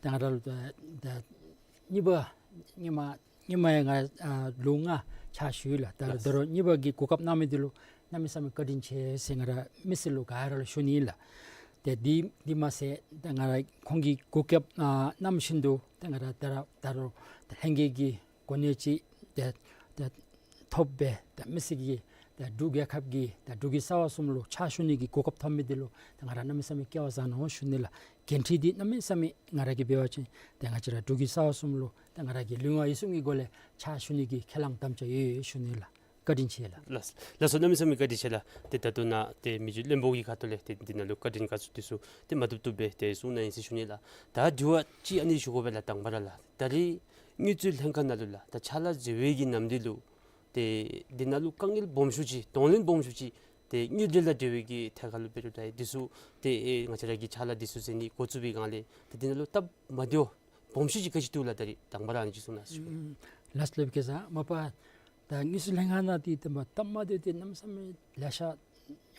ཏེ་ང་ར་ལུ་ཏེ་ཏེ་གཉིས་པ་གཉིས་མ་གཉིས་མ་ཡང་ང་ཨ་ལོ་ལྔ་ཕྱག་ཞུ་ཡི་ལགས། ད་ལགས། ད་རུང་གཉིས་པ་གི་གོ་སྐབས་གནང་མི་འདི་ལུ་གནམ་མེད་ས་མེད་བཀའ་དྲིན་ཆེ་ཟེར་ང་ར་མི་སེར་ལུ་ག་ར་ལུ་ཞུ་ནི་ཨིན་ལགས། ཏེ་འདི་འདི་མ་ཚད་ཏེ་ང་ར་ཁོང་གིས་གོ་སྐབས་ཨ་གནང་བཞིན་དུ་ཏེ་ང་ར་ད་ར་ད་རུང་ཏེ་ལྷན་རྒྱས་ཀྱི་གོ་གནས་ཅིག་ཏེ་ཏེ་ཐོབ་སྦེ་ཏེ་མི་སེར་གྱི་ཏེ་འབྲུག་རྒྱལ་ཁབ་ཀྱི་ཏེ་འབྲུག་གི་རྩ་བ་གསུམ་ལུ་ཕྱག་ཞུ་ནི་གི་གོ་སྐབས་ཐོབ་མི་འདི་ལུ་ཏེ་ང་ར་གནམ་མེད་ས་མེད་སྐལ་བ་བཟང་ནུག་ཞུ་ནི་ལགས། འགན་འཁྲི་འདི་གནམ་མེད་ས་མེད་ང་ར་གིས་འབད་བ་ཅིན་ཏེ་ང་བཅས་ར་འབྲུག་གི་རྩ་བ་གསུམ་ལུ་ཏེ་ང་ར་གིས་ལུས་ངག་ཡིད་གསུམ་གྱི་སྒོ་ལས་ཕྱག་ཞུ་ནི་གི་ཁས་བླངས་དམ་བཅའ་ཡོད་ཞུ་ནི་ལགས། བཀའ་དྲིན་ཆེ་ལགས། ལགས། ལགས་སོ། གནམ་མེད་ས་མེད་བཀའ་དྲིན་ཆེ་ལགས། ཏེ་ད་ལྟོ་ནཱ་ཏེ་མི་རྗེ་བློན་པོ་གི་ཁ་ཐུག་ལས་ཏེ་འདི་ནང་ལུ་བཀའ་དྲིན་དགའ་ཚོར་འདི་ཚུ་ཏེ་མ་བཏུབ་བཏུབ་སྦེ་ཏེ་གསུང་གནང་ཡི་ཟེར་ཞུ་ནི་ལགས། ད་དྲི་བ་ཅིག་ཨ་ནི་ཞུ་དགོ་པས་ལགས། དང་པ་ར་ལགས། ད་རིས་དངུལ་རྩིས་ལྷན་ཁག་ནང་ལུ་ལགས། ད་ཕྱག་ལཱ་མཛད་པའི་གི་ནམ་དུས་ལུ་ཏེ་འདི་ནང་ལུ་དཀའ་ངལ་སྦོམ་ཤོས་ཅིག་གདོང་ལེན་སྦོམ་ཤོས་ཅིག་ཏེ་དངུལ་འབྲེལ་དང་འབྲེལ་བའི་གི་ཐད་ཁར་ལུ་འབད་རུང་ད་འདི་ཚུ་ཏེ་ཨེ་ང་བཅས་ར་གི་ཕྱག་ལཱ་འདི་ཚུ་མཛད་ནི་འགོ་བཙུགས་པའི་སྒང་ལས་ཏེ་འདི་ནང་ལུ་སྟབས་མ་བདེཝ་སྦོམ་ཤོས་ཅིག་ག་ཅི་འདུག་ལགས། ད་རིས་དང་པ་ར་ཨ་ནི་ཅིག་གསུང་གནང་ཟེར་ཞུ། ཨུམ། ལགས་སོ་ལགས་སྐལ་བཟང་། མ་པ་ད་དངུལ་རྩིས་ལྷན་ཁག་ནང་འདི་ཏེ་མ་སྟབས་མ་བདེཝ་འདི་གནམ་མེད་ས་མེད་ལེ་ཤ་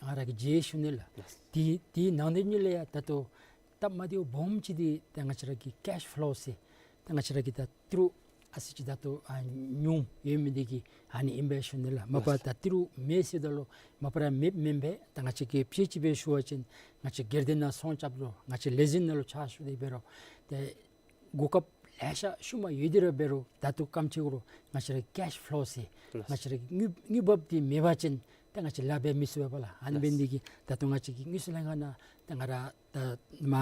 ང་ར་གིས་མཇལ་ཞུ་ནི་ལགས། ལགས། འདི་འདི་ནང་དོན་ནི་ལས་ཡང་ད་ལྟོ་སྟབས་མ་བདེཝ་སྦོམ་ཅིག་འདི་ཏེ་ང་བཅས་ར་གི་ཀེཤ་ཕློ་ཟེར་ཏེ་ང་བཅས་ར་གི་ད་ཏི་རུ་ཨ་ཙི་ཅིག་ད་ལྟོ་ཨ་ཉུང་ཡོད་མི་འདི་གིས་ཨ་ནི་ཨིན་པས་ཞུ་ནི་ལགས། མ་པ་ལགས། ད་ཏི་རུ་མེད་ཟེརཝ་ད་ལུ་མ་པ་ར་མེདཔ་མེན་པས། ད་ང་བཅས་ཀྱིས་དཔེ་ཅིག་སྦེ་ཞུ་བ་ཅིན་ང་བཅས་སྒེར་སྡེ་ནང་ཚོང་རྐྱབ་རུང་ང་བཅས་ལས་འཛིན་ནང་ལུ་ཕྱག་ཞུ་སྟེ་འབད་རུང་ཏེ་གོ་སྐབས་ལེ་ཤ་ཤུལ་མ་ཡོད་དེ་ར་འབད་རུང་ད་ལྟོ་བཀའ་དྲིན་གུ་རུ་ང་བཅས་ར་ཀེཤ་ཕློ་ཟེར་ལགས། ང་བཅས་ར་དངུལ་དངུལ་འབབ་འདི་མེད་པ་ཅིན་ད་ང་བཅས་ལཱ་འབད་མི་ཚུགས་པས་ལགས། ཨ་ནི་ལགས། འབད་ནི་འདི་གིས་ད་ལྟོ་ང་བཅས་ཀྱི་དངུལ་རྩིས་ལྷན་ཁག་ནང་ད་ང་ར་ད་མ་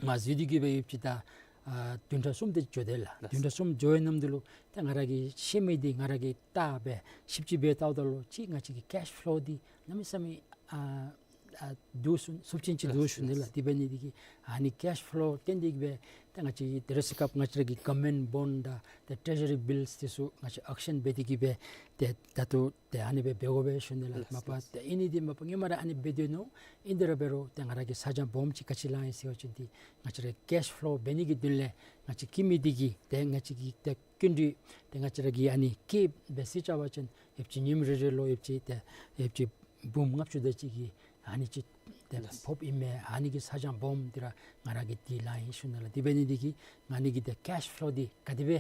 མ་འཛུལ་ཏེ་གི་སྦེ་ཡོདཔ་ཅིག་དང་ ཨ་བདུན་ཕྲག་གསུམ་དེ་འགྱོ་དེས་ལགས། ལགས། བདུན་ཕྲག་གསུམ་འགྱོ་བའི་ནམ་དུས་ལུ་ཏེ་ང་ར་གིས་ཤེས་མི་འདི་ང་ར་གིས་བལྟ་སྦེ་ཞིབ་དཔྱད་འབད་བལྟཝ་ད་ལུ་ཅིག་ང་བཅས་ཀྱི་ཀེཤ་ཕློ་འདི་གནམ་མེད་ས་མེད་ཨ་ཨ་འདུག་ཟེར་ཚབས་ཆེན་ཅིག་འདུག་ཟེར་ཞུ་ནི་ལགས། དེ་འབད་ནི་འདི་གིས་ཨ་ནི་ཀེཤ་ཕློ་བརྟེན་ཏེ་གིས་སྦེ་ཏེ་ང་བཅས་ཀྱིས་ཏེ་རེས་སྐབས་ང་བཅས་ར་གི་གོ་ཝརནམེནཊ་བོནཌ་དང་ཏེ་ཊྲེ་ཟུ་རི་བིལསི་འདི་ཚུ་ང་བཅས་ཨོག་ཤཱན་འབད་དེ་གིས་སྦེ་ཏེ་ད་ལྟོ་ཏེ་ཨ་ནི་སྦེ་འབད་དགོ་པས་ཞུ་ནི་ལགས། ལགས། མ་པ་ལགས། ཏེ་ཨ་ནི་འདི་མ་པ་སྔོན་མ་ར་ཨ་ནི་འབད་དེ་ནུག། ཨིན་དེ་ར་འབད་རུང་ཏེ་ང་ར་གིས་ས་སྦྱང་སྦོམ་ཅིག་ག་ཅི་ལང་ཡི་ཟེར་བ་ཅིན་འདི་ང་བཅས་ར་ཀེཤ་ཕློ་འབད་ནི་གི་དོན་ལས་ང་བཅས་ཀྱི་མི་འདི་གིས་ཏེ་ང་བཅས་ཀྱི་ཏེ་སྐྱིན་འགྲུལ་ཏེ་ང་བཅས་ར་གིས་ཨ་ནི་ཀེཔ་སྦེ་རྩིས་རྐྱབ་པ་ཅིན་ཡོདཔ་ཅིག་ཉིནམ་རེ་རེ་ལུ་ཡོདཔ་ཅིག་ཏེ་ཡོདཔ་ཅིག་འབུམ་ལྔ་བཅུ་དེ་ཅིག་གི་ཨ་ནི་ཅིག་ཏེ་ལགས། ཕོགཔ་ཨིན་མས། ཨ་ནི་གི་ས་སྦྱང་སྦོམ་འདི་ར་ང་ར་གིས་འདི་ལང་ཡི་ཞུ་ནི་ལགས། དེ་འབད་ནི་འདི་གིས་ང་ནི་གི་ཏེ་ཀེཤ་ཕློ་འདི་ག་དེ་སྦེ་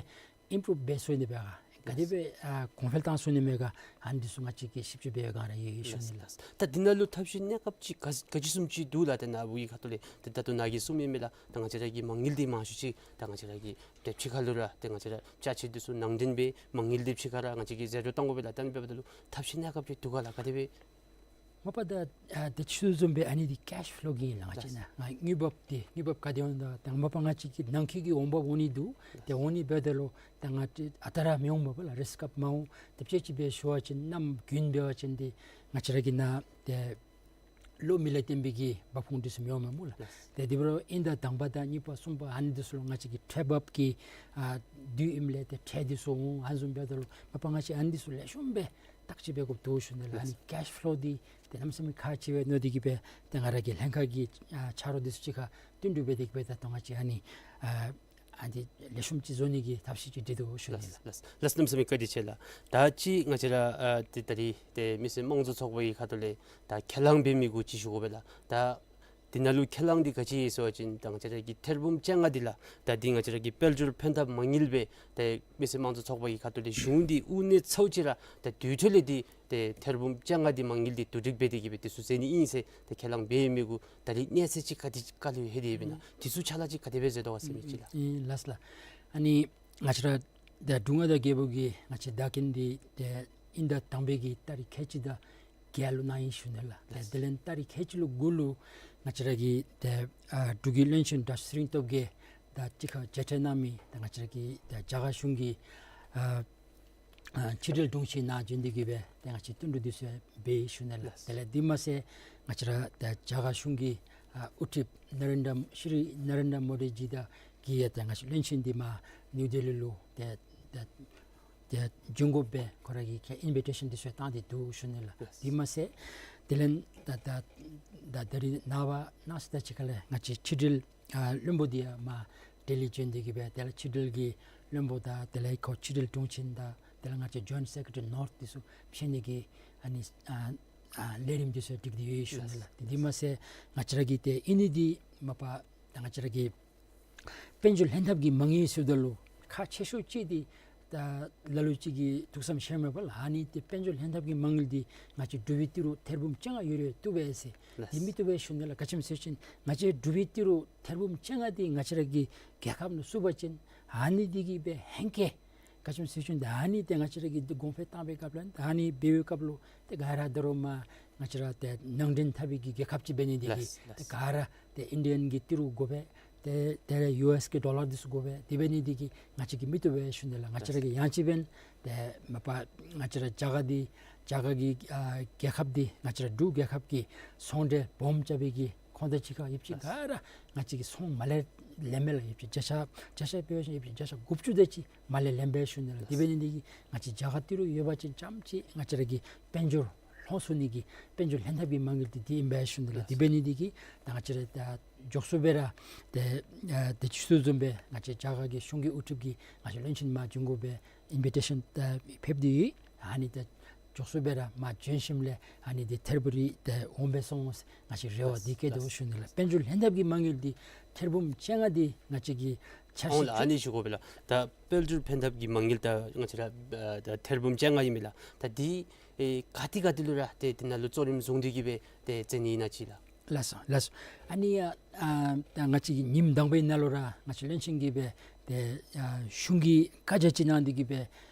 ཨིམ་པུ་རུབ་འབད་ཚུགས་ནི་སྦེ་ག་ག་དེ་སྦེ་ཨ་གོང་འཕེལ་བཏང་ཚུགས་ནི་མས་ག་ཨ་ནི་འདི་ཚུ་ང་བཅས་ཀྱིས་ཞིབ་དཔྱད་འབད་བའི་སྒང་ར་ཡོད་ཡོད་ཞུ་ནི་ལགས། ལགས། ད་འདི་ནང་ལུ་ཐབས་ཤེས་གནས་སྐབས་ཅིག་ག་ག་ཅི་བཟུམ་ཅིག་འདུག་ལགས། ད་ནཱ་བུ་གི་ཁ་ཐུག་ལས་ཏེ་ད་ལྟོ་ནཱ་གིས་གསུངམ་ཨིན་མས་ལགས། ད་ང་བཅས་ར་གི་མ་དངུལ་འདི་མང་ཤོས་ཅིག་ད་ང་བཅས་ར་གི་ཏེ་ཕྱི་ཁ་ལུ་ར་ཏེ་ང་བཅས་ར་ཅ་ཆས་འདི་ཚུ་ནང་འདྲེན་འབད་མ་དངུལ་འདི་ཕྱི་ཁ་ར་ང་བཅས་ཀྱིས་ཟད་འགྲོ་གཏང་དགོ་པས་ལགས། ད་ཨ་ནི་འབདཝ་ད་ལུ་ཐབས་ཤེས་གནས་སྐབས་ཅིག་འདུག་ག་ལགས། ག་དེ་སྦེ། མ་པ་ད་ཨ་ཏེ་ཁྱོད་བཟུམ་སྦེ་ཨ་ནི་འདི་ཀེཤ་ཕློ་གི་ཨིན་ལགས། ང་བཅས་ནཱ་ང་དངུལ་འབབ་འདི་དངུལ་འབབ་ག་དེ་འོང་ད་ད་མ་པ་ང་བཅས་ཀྱི་ནང་འཁོད་ཀྱི་འོང་འབབ་འོང་ནི་འདུག། ཏེ་འོང་ནི་འབདཝ་ད་ལུ་ད་ང་བཅས་ཨ་རྟག་ར་མི་འོང་མ་པ་ལགས། རེས་སྐབས་མ་འོང་། ཏེ་དཔྱེ་ཅིག་སྦེ་ཞུ་བ་ཅིན་གནམ་དགུན་འབད་བ་ཅིན་འདི་ང་བཅས་ར་གི་ནཱ་ཏེ་ལོ་མི་ལས་བརྟེན་པའི་གི་འབབ་ཁུངས་འདི་ཚུ་མི་འོང་མས་སྨོ་ལགས། ལགས། ཏེ་དེ་འབད་རུང་དབྱིན་ཟླ་དང་པ་དང་གཉིས་པ་གསུམ་པ་ཨ་ནི་འདི་ཚུ་ལུ་ང་བཅས་ཀྱི་ཁྲལ་འབབ་ཀྱི་ཨ་དུས་ཨིནམ་ལས་ཏེ་ཁྲལ་འདི་ཚུ་འོང་། ཨ་ནི་བཟུམ་འབདཝ་ད་ལུ་མ་པ་ང་བཅས་ཨ་ནི་འདི་ཚུ་ལེགས་ཤོམ་སྦེ་བརྟག་དཔྱད་འབད་དགོཔ་འདུག་ཞུ་ནི་ལགས། ཨ་ནི་ཀེཤ་ཕློ་འདི་ཏེ་གནམ་མེད་ས་མེད་ཁག་ཆེ་བས་མནོ་སྟེ་གིས་སྦེ་ཏེ་ང་ར་གི་ལྷན་ཁག་གི་ཨ་ཆ་རོགས་འདི་ཚུ་གཅིག་ཁར་བསྟུན་གྲོས་འབད་དེ་གིས་སྦེ་ད་ལྟོ་ང་བཅས་ཨ་ནི་ཨ་ཨ་ནི་ལེགས་ཤོམ་ཅིག་བཟོ་ནི་གི་ཐབས་ཤེས་ཅིག་སྒྲིག་དོ་ཞུ་ནི་ལགས། ལགས་ལགས་ལགས། གནམ་མེད་ས་མེད་བཀའ་དྲིན་ཆེ་ལགས། ད་ཅི་ང་བཅས་ར་ཨ་ཏེ་ད་རིས་ཏེ་མི་སེར་དམངས་གཙོ་ཚོགས་པ་གི་ཁ་ཐུག་ལས་ད་ཁས་བླངས་འབད་མི་གུ་ཅིག་ཞུ་དགོ་པས་ལགས། ད་འདི་ནང་ལུ་ཁས་བླངས་འདི་ག་ཅི་ཡོད་ཟེར་བ་ཅིན་ད་ང་བཅས་ར་གི་ཐེར་འབུམ་བཅོ་ལྔ་འདི་ལགས། ད་འདི་ང་བཅས་ར་གི་དཔལ་འབྱོར་ཕན་ཐབས་མ་དངུལ་སྦེ་ཏེ་མི་སེར་དམངས་གཙོ་ཚོགས་པ་གི་ཁ་ཐུག་ལས་གཞུང་འདི་དབུ་གནས་ཚརཝ་ཅིག་ར་ད་དེ་འཕྲོ་ལས་འདི་ཏེ་ཐེར་འབུམ་བཅོ་ལྔ་འདི་མ་དངུལ་འདི་བསྡུ་སྒྲིག་འབད་དེ་གིས་སྦེ་འདི་ཚུ་བཟོ་ནི་ཨིན་ཟེར་ཏེ་ཁས་བླངས་འབད་མི་གུ་ད་རིས་གནས་ཚད་ཅིག་ག་དེ་ཅིག་ག་ལུ་ལྷོད་དེ་ཡོདཔ་ཨིན་ན། འདི་ཚུ་ཕྱག་ལཱ་ཅིག་ག་དེ་སྦེ་མཛད་དོ་ག་ཟེར་མི་ཅིག་ལགས། ཨིན་ལགས་ལགས། ཨ་ནི་ང་བཅས་ར་ད་འབྲུག་མངའ་བདག་རྒྱལ་པོ་གིས་ང་བཅས་བདག་རྐྱེན་འདི་ཏེ་དབྱིན་ཟླ་དང་པའི་གི་ཏ་རིག་ཁལ་གཅིག་དང་བརྒྱད་ལུ་གནང་ཡི་ཞུ་ནི་ལགས། ཏེ་ལགས། དེ་ལས་ཏ་རིག་ཁལ་གཅིག་ལུ་དགུ་ལུ་ང་བཅས་ར་གི་ཏེ་ཨ་འབྲུག་གི་བློན་ཆེན་དྲག་ཤོས་ཚེ་རིང་སྟོབས་རྒྱས་དང་གཅིག་ཁར་མཇལ་འཕྲད་གནང་མི་ཏེ་ང་བཅས་ར་གི་ཏེ་རྒྱ་གར་གཞུང་གི་ཨ་ཨ་ཕྱི་འབྲེལ་དྲུང་ཆེ་ནཱ་བྱོན་ཏེ་གིས་སྦེ་ཏེ་ང་བཅས་བསྟུན་གྲོས་འདི་ཚུ་འབད་ཡི་ཞུ་ནི་ལགས། ལགས། དེ་ལས་འདི་མ་ཚད་ང་བཅས་ར་ཏེ་རྒྱ་གར་གཞུང་གི་ཨ་དབུ་ཁྲིདཔ་ནཱ་རེནྡྲ་ཤྲི་ནཱ་རེནྡྲ་མོ་དི་ཇི་དང་གི་ཡང་ཏེ་ང་བཅས་བློན་ཆེན་འདི་མར་ནིའུ་ལྡི་ལི་ལུ་ཏེ་ཏེ་ཏེ་བྱོན་དགོ་པའི་ཁོ་ར་གི་ཁ་ཨིན་བི་ཊེ་ཤཱན་འདི་ཚུ་བཏང་སྟེ་འདུག་ཞུ་ནི་ལགས། ལགས། འདི་མ་ཚད་དེ་ལས་ད་ད་ད་ད་རིས་ནངས་པ་གནངས་ཚེ་དང་གཅིག་ཁར་ལས་ང་བཅས་ཕྱི་འབྲེལ་ཨ་བློན་པོ་འདི་ཡང་མར་ལྡི་ལི་བྱོན་ཏེ་གིས་སྦེ་དེ་ལས་ཕྱི་འབྲེལ་གྱི་བློན་པོ་དང་དེ་ལས་ཁོ་ཕྱི་འབྲེལ་དྲུང་ཆེན་དང་དེ་ལས་ང་བཅས་ཇོའིནཊ་སེཀ་རེ་ཊ་རི་ནོརཐ་འདི་ཚུ་ཕྱད་ནི་གི་ཨ་ནི་ཨ་ཨ་ལས་རིམ་འདི་ཚུ་སྒྲིག་སྟེ་ཡོད་ཞུ་ནི་ལགས། ལགས། འདི་མ་ཚད་ང་བཅས་ར་གི་ཏེ་ཨ་ནི་འདི་མ་པ་ད་ང་བཅས་ར་གི་དཔལ་འབྱོར་ལྷན་ཐབས་ཀྱི་མ་དངུལ་ཟེརཝ་ད་ལུ་ཁག་ཆེ་ཤོས་ཅིག་འདི་ད་ལ་ལུ་ཅིག་གིས་ཐུགས་བསམ་བཞེས་མས་པ་ལགས། ཨ་ནི་ཏེ་དཔལ་འབྱོར་ལྷན་ཐབས་ཀྱི་མ་དངུལ་འདི་ང་བཅས་འབྲུག་པའི་ཏི་རུ་ཐེར་འབུམ་བཅོ་ལྔ་ཡོད་རུང་བཏུབ་པས་ཟེར། ལགས། འདི་མི་བཏུབ་པས་ཞུ་ནི་ལགས། ག་ཅི་སྨོ་ཟེར་བ་ཅིན་ང་བཅས་འབྲུག་པའི་ཏི་རུ་ཐེར་འབུམ་བཅོ་ལྔ་འདི་ང་བཅས་ར་གི་རྒྱལ་ཁབ་ནང་བཙུགས་པ་ཅིན་ཨ་ནི་འདི་གིས་སྦེ་ཧེང་སྐལ་ག་ཅི་སྨོ་ཟེར་བ་ཅིན་ད་ཨ་ནི་ཏེ་ང་བཅས་ར་གི་འདི་གོང་འཕེལ་བཏང་བའི་སྐབས་ལུ་ད་ཨ་ནི་འབད་བའི་སྐབས་ལུ་ཏེ་ག་ར་ད་རུང་མར་ང་བཅས་ར་ཏེ་ནང་འདྲེན་འཐབ་པའི་གི་རྒྱལ་ཁབ་ཅིག་འབད་ནི་འདི་གིས། ལགས། ཏེ་ག་ར་ཏེ་ཨིན་ཌི་ཡཱན་གྱི་ཏི་རུ་དགོ་པས། ཏེ་དེ་ལས་ཡུ་ཨེསི་གི་ཌོ་ལར་འདི་ཚུ་དགོ་པས། དེ་འབད་ནི་འདི་གིས་ང་བཅས་ཀྱིས་མི་བཏུབ་པས་ཞུ་ནི་ལགས། ང་བཅས་ར་གིས་ཡང་ཅིན་འབདན་ཏེ་མ་པ་ང་བཅས་ར་རྒྱ་གར་འདི་རྒྱ་གར་གྱི་ཨ་རྒྱལ་ཁབ་འདི་ང་བཅས་ར་འབྲུག་རྒྱལ་ཁབ་ཀྱི་ཚོང་འབྲེལ་སྦོམ་རྐྱབ་པའི་གི་ཁོངས་དང་གཅིག་ཁར་ཡོདཔ་ཅིག་ག་ར་ང་བཅས་ཀྱིས་ཚོང་མ་ལེན་ལེན་མས་ལགས། ཡོདཔ་ཅིག་བརྒྱ་ཆ་བརྒྱ་ཆ་འབད་བ་ཅིན་ཡོདཔ་ཅིག་བརྒྱ་ཆ་དགུ་བཅུ་དེ་ཅིག་མ་ལེན་ལེན་པས་ཞུ་ནི་ལགས། དེ་འབད་ནི་འདི་གིས་ང་བཅས་རྒྱ་གར་ཏི་རུ་ཡོད་པ་ཅིན་རྐྱངམ་ཅིག་ང་བཅས་ར་གི་དཔལ་འབྱོར་ལྷོང་ཚུགས་ནི་གི་དཔལ་འབྱོར་ལྷན་ཐབས་ཀྱི་མ་དངུལ་འདི་འདི་ཨིན་པས་ཞུ་ནི་ལགས། དེ་འབད་ནི་འདི་གིས་ད་ང་བཅས་ར་ད་མགྱོགས་སུ་སྦེ་ར་ཏེ་ཨ་ཏེ་ཁྱོད་བཟུམ་སྦེ་ང་བཅས་རྒྱ་གར་གྱི་གཞུང་གི་དབུ་ཁྲིདཔ་གིས་ང་བཅས་བློན་ཆེན་མར་བྱོན་དགོ་པའི་ཨིན་བི་ཊེ་ཤཱན་ད་ཕེབས་ཏེ་ཡོད། ཨ་ནི་ད་མགྱོགས་སུ་སྦེ་ར་མར་བྱོན་ཞིནམ་ལས་ཨ་ནི་འདི་ཐེར་འབུམ་རེ་ཏེ་འོང་སྦེ་སོང་ཟེར་ང་བཅས་རེ་བ་འདི་བསྐྱེད་དོ་ཞུ་ནི་ལགས། དཔལ་འབྱོར་ལྷན་ཐབས་ཀྱི་མ་དངུལ་འདི་ཐེར་འབུམ་བཅོ་ལྔ་འདི་ང་བཅས་ཀྱི་འཆར་གཞི། ཨོང་ལགས། ཨ་ནི་ཞུ་དགོ་པས་ལགས། ད་དཔལ་འབྱོར་ཕན་ཐབས་ཀྱི་མ་དངུལ་ད་ང་བཅས་ར་ཨ་ད་ཐེར་འབུམ་བཅོ་ལྔ་ཨིན་མས་ལགས། ད་འདི་ཨེ་ག་ཏེ་ག་ཏེ་ལུ་ར་ཏེ་འདི་ནང་ལུ་གཙོ་རིམ་བཟུང་སྟེ་གིས་སྦེ་ཏེ་བཙལ་ནི་ཨིན་ན་ཅིག་ལགས། ལགས་སོ་ལགས་སོ། ཨ་ནི་ཨ་ད་ང་བཅས་ཀྱིས་ཉིནམ་དང་པའི་ནང་ལུ་ར་ང་བཅས་བློན་ཆེན་གྱིས་སྦེ་ཏེ་ཨ་གཞུང་གི་བཀའ་རྒྱ་ཅིག་གནང་སྟེ་གིས་སྦེ་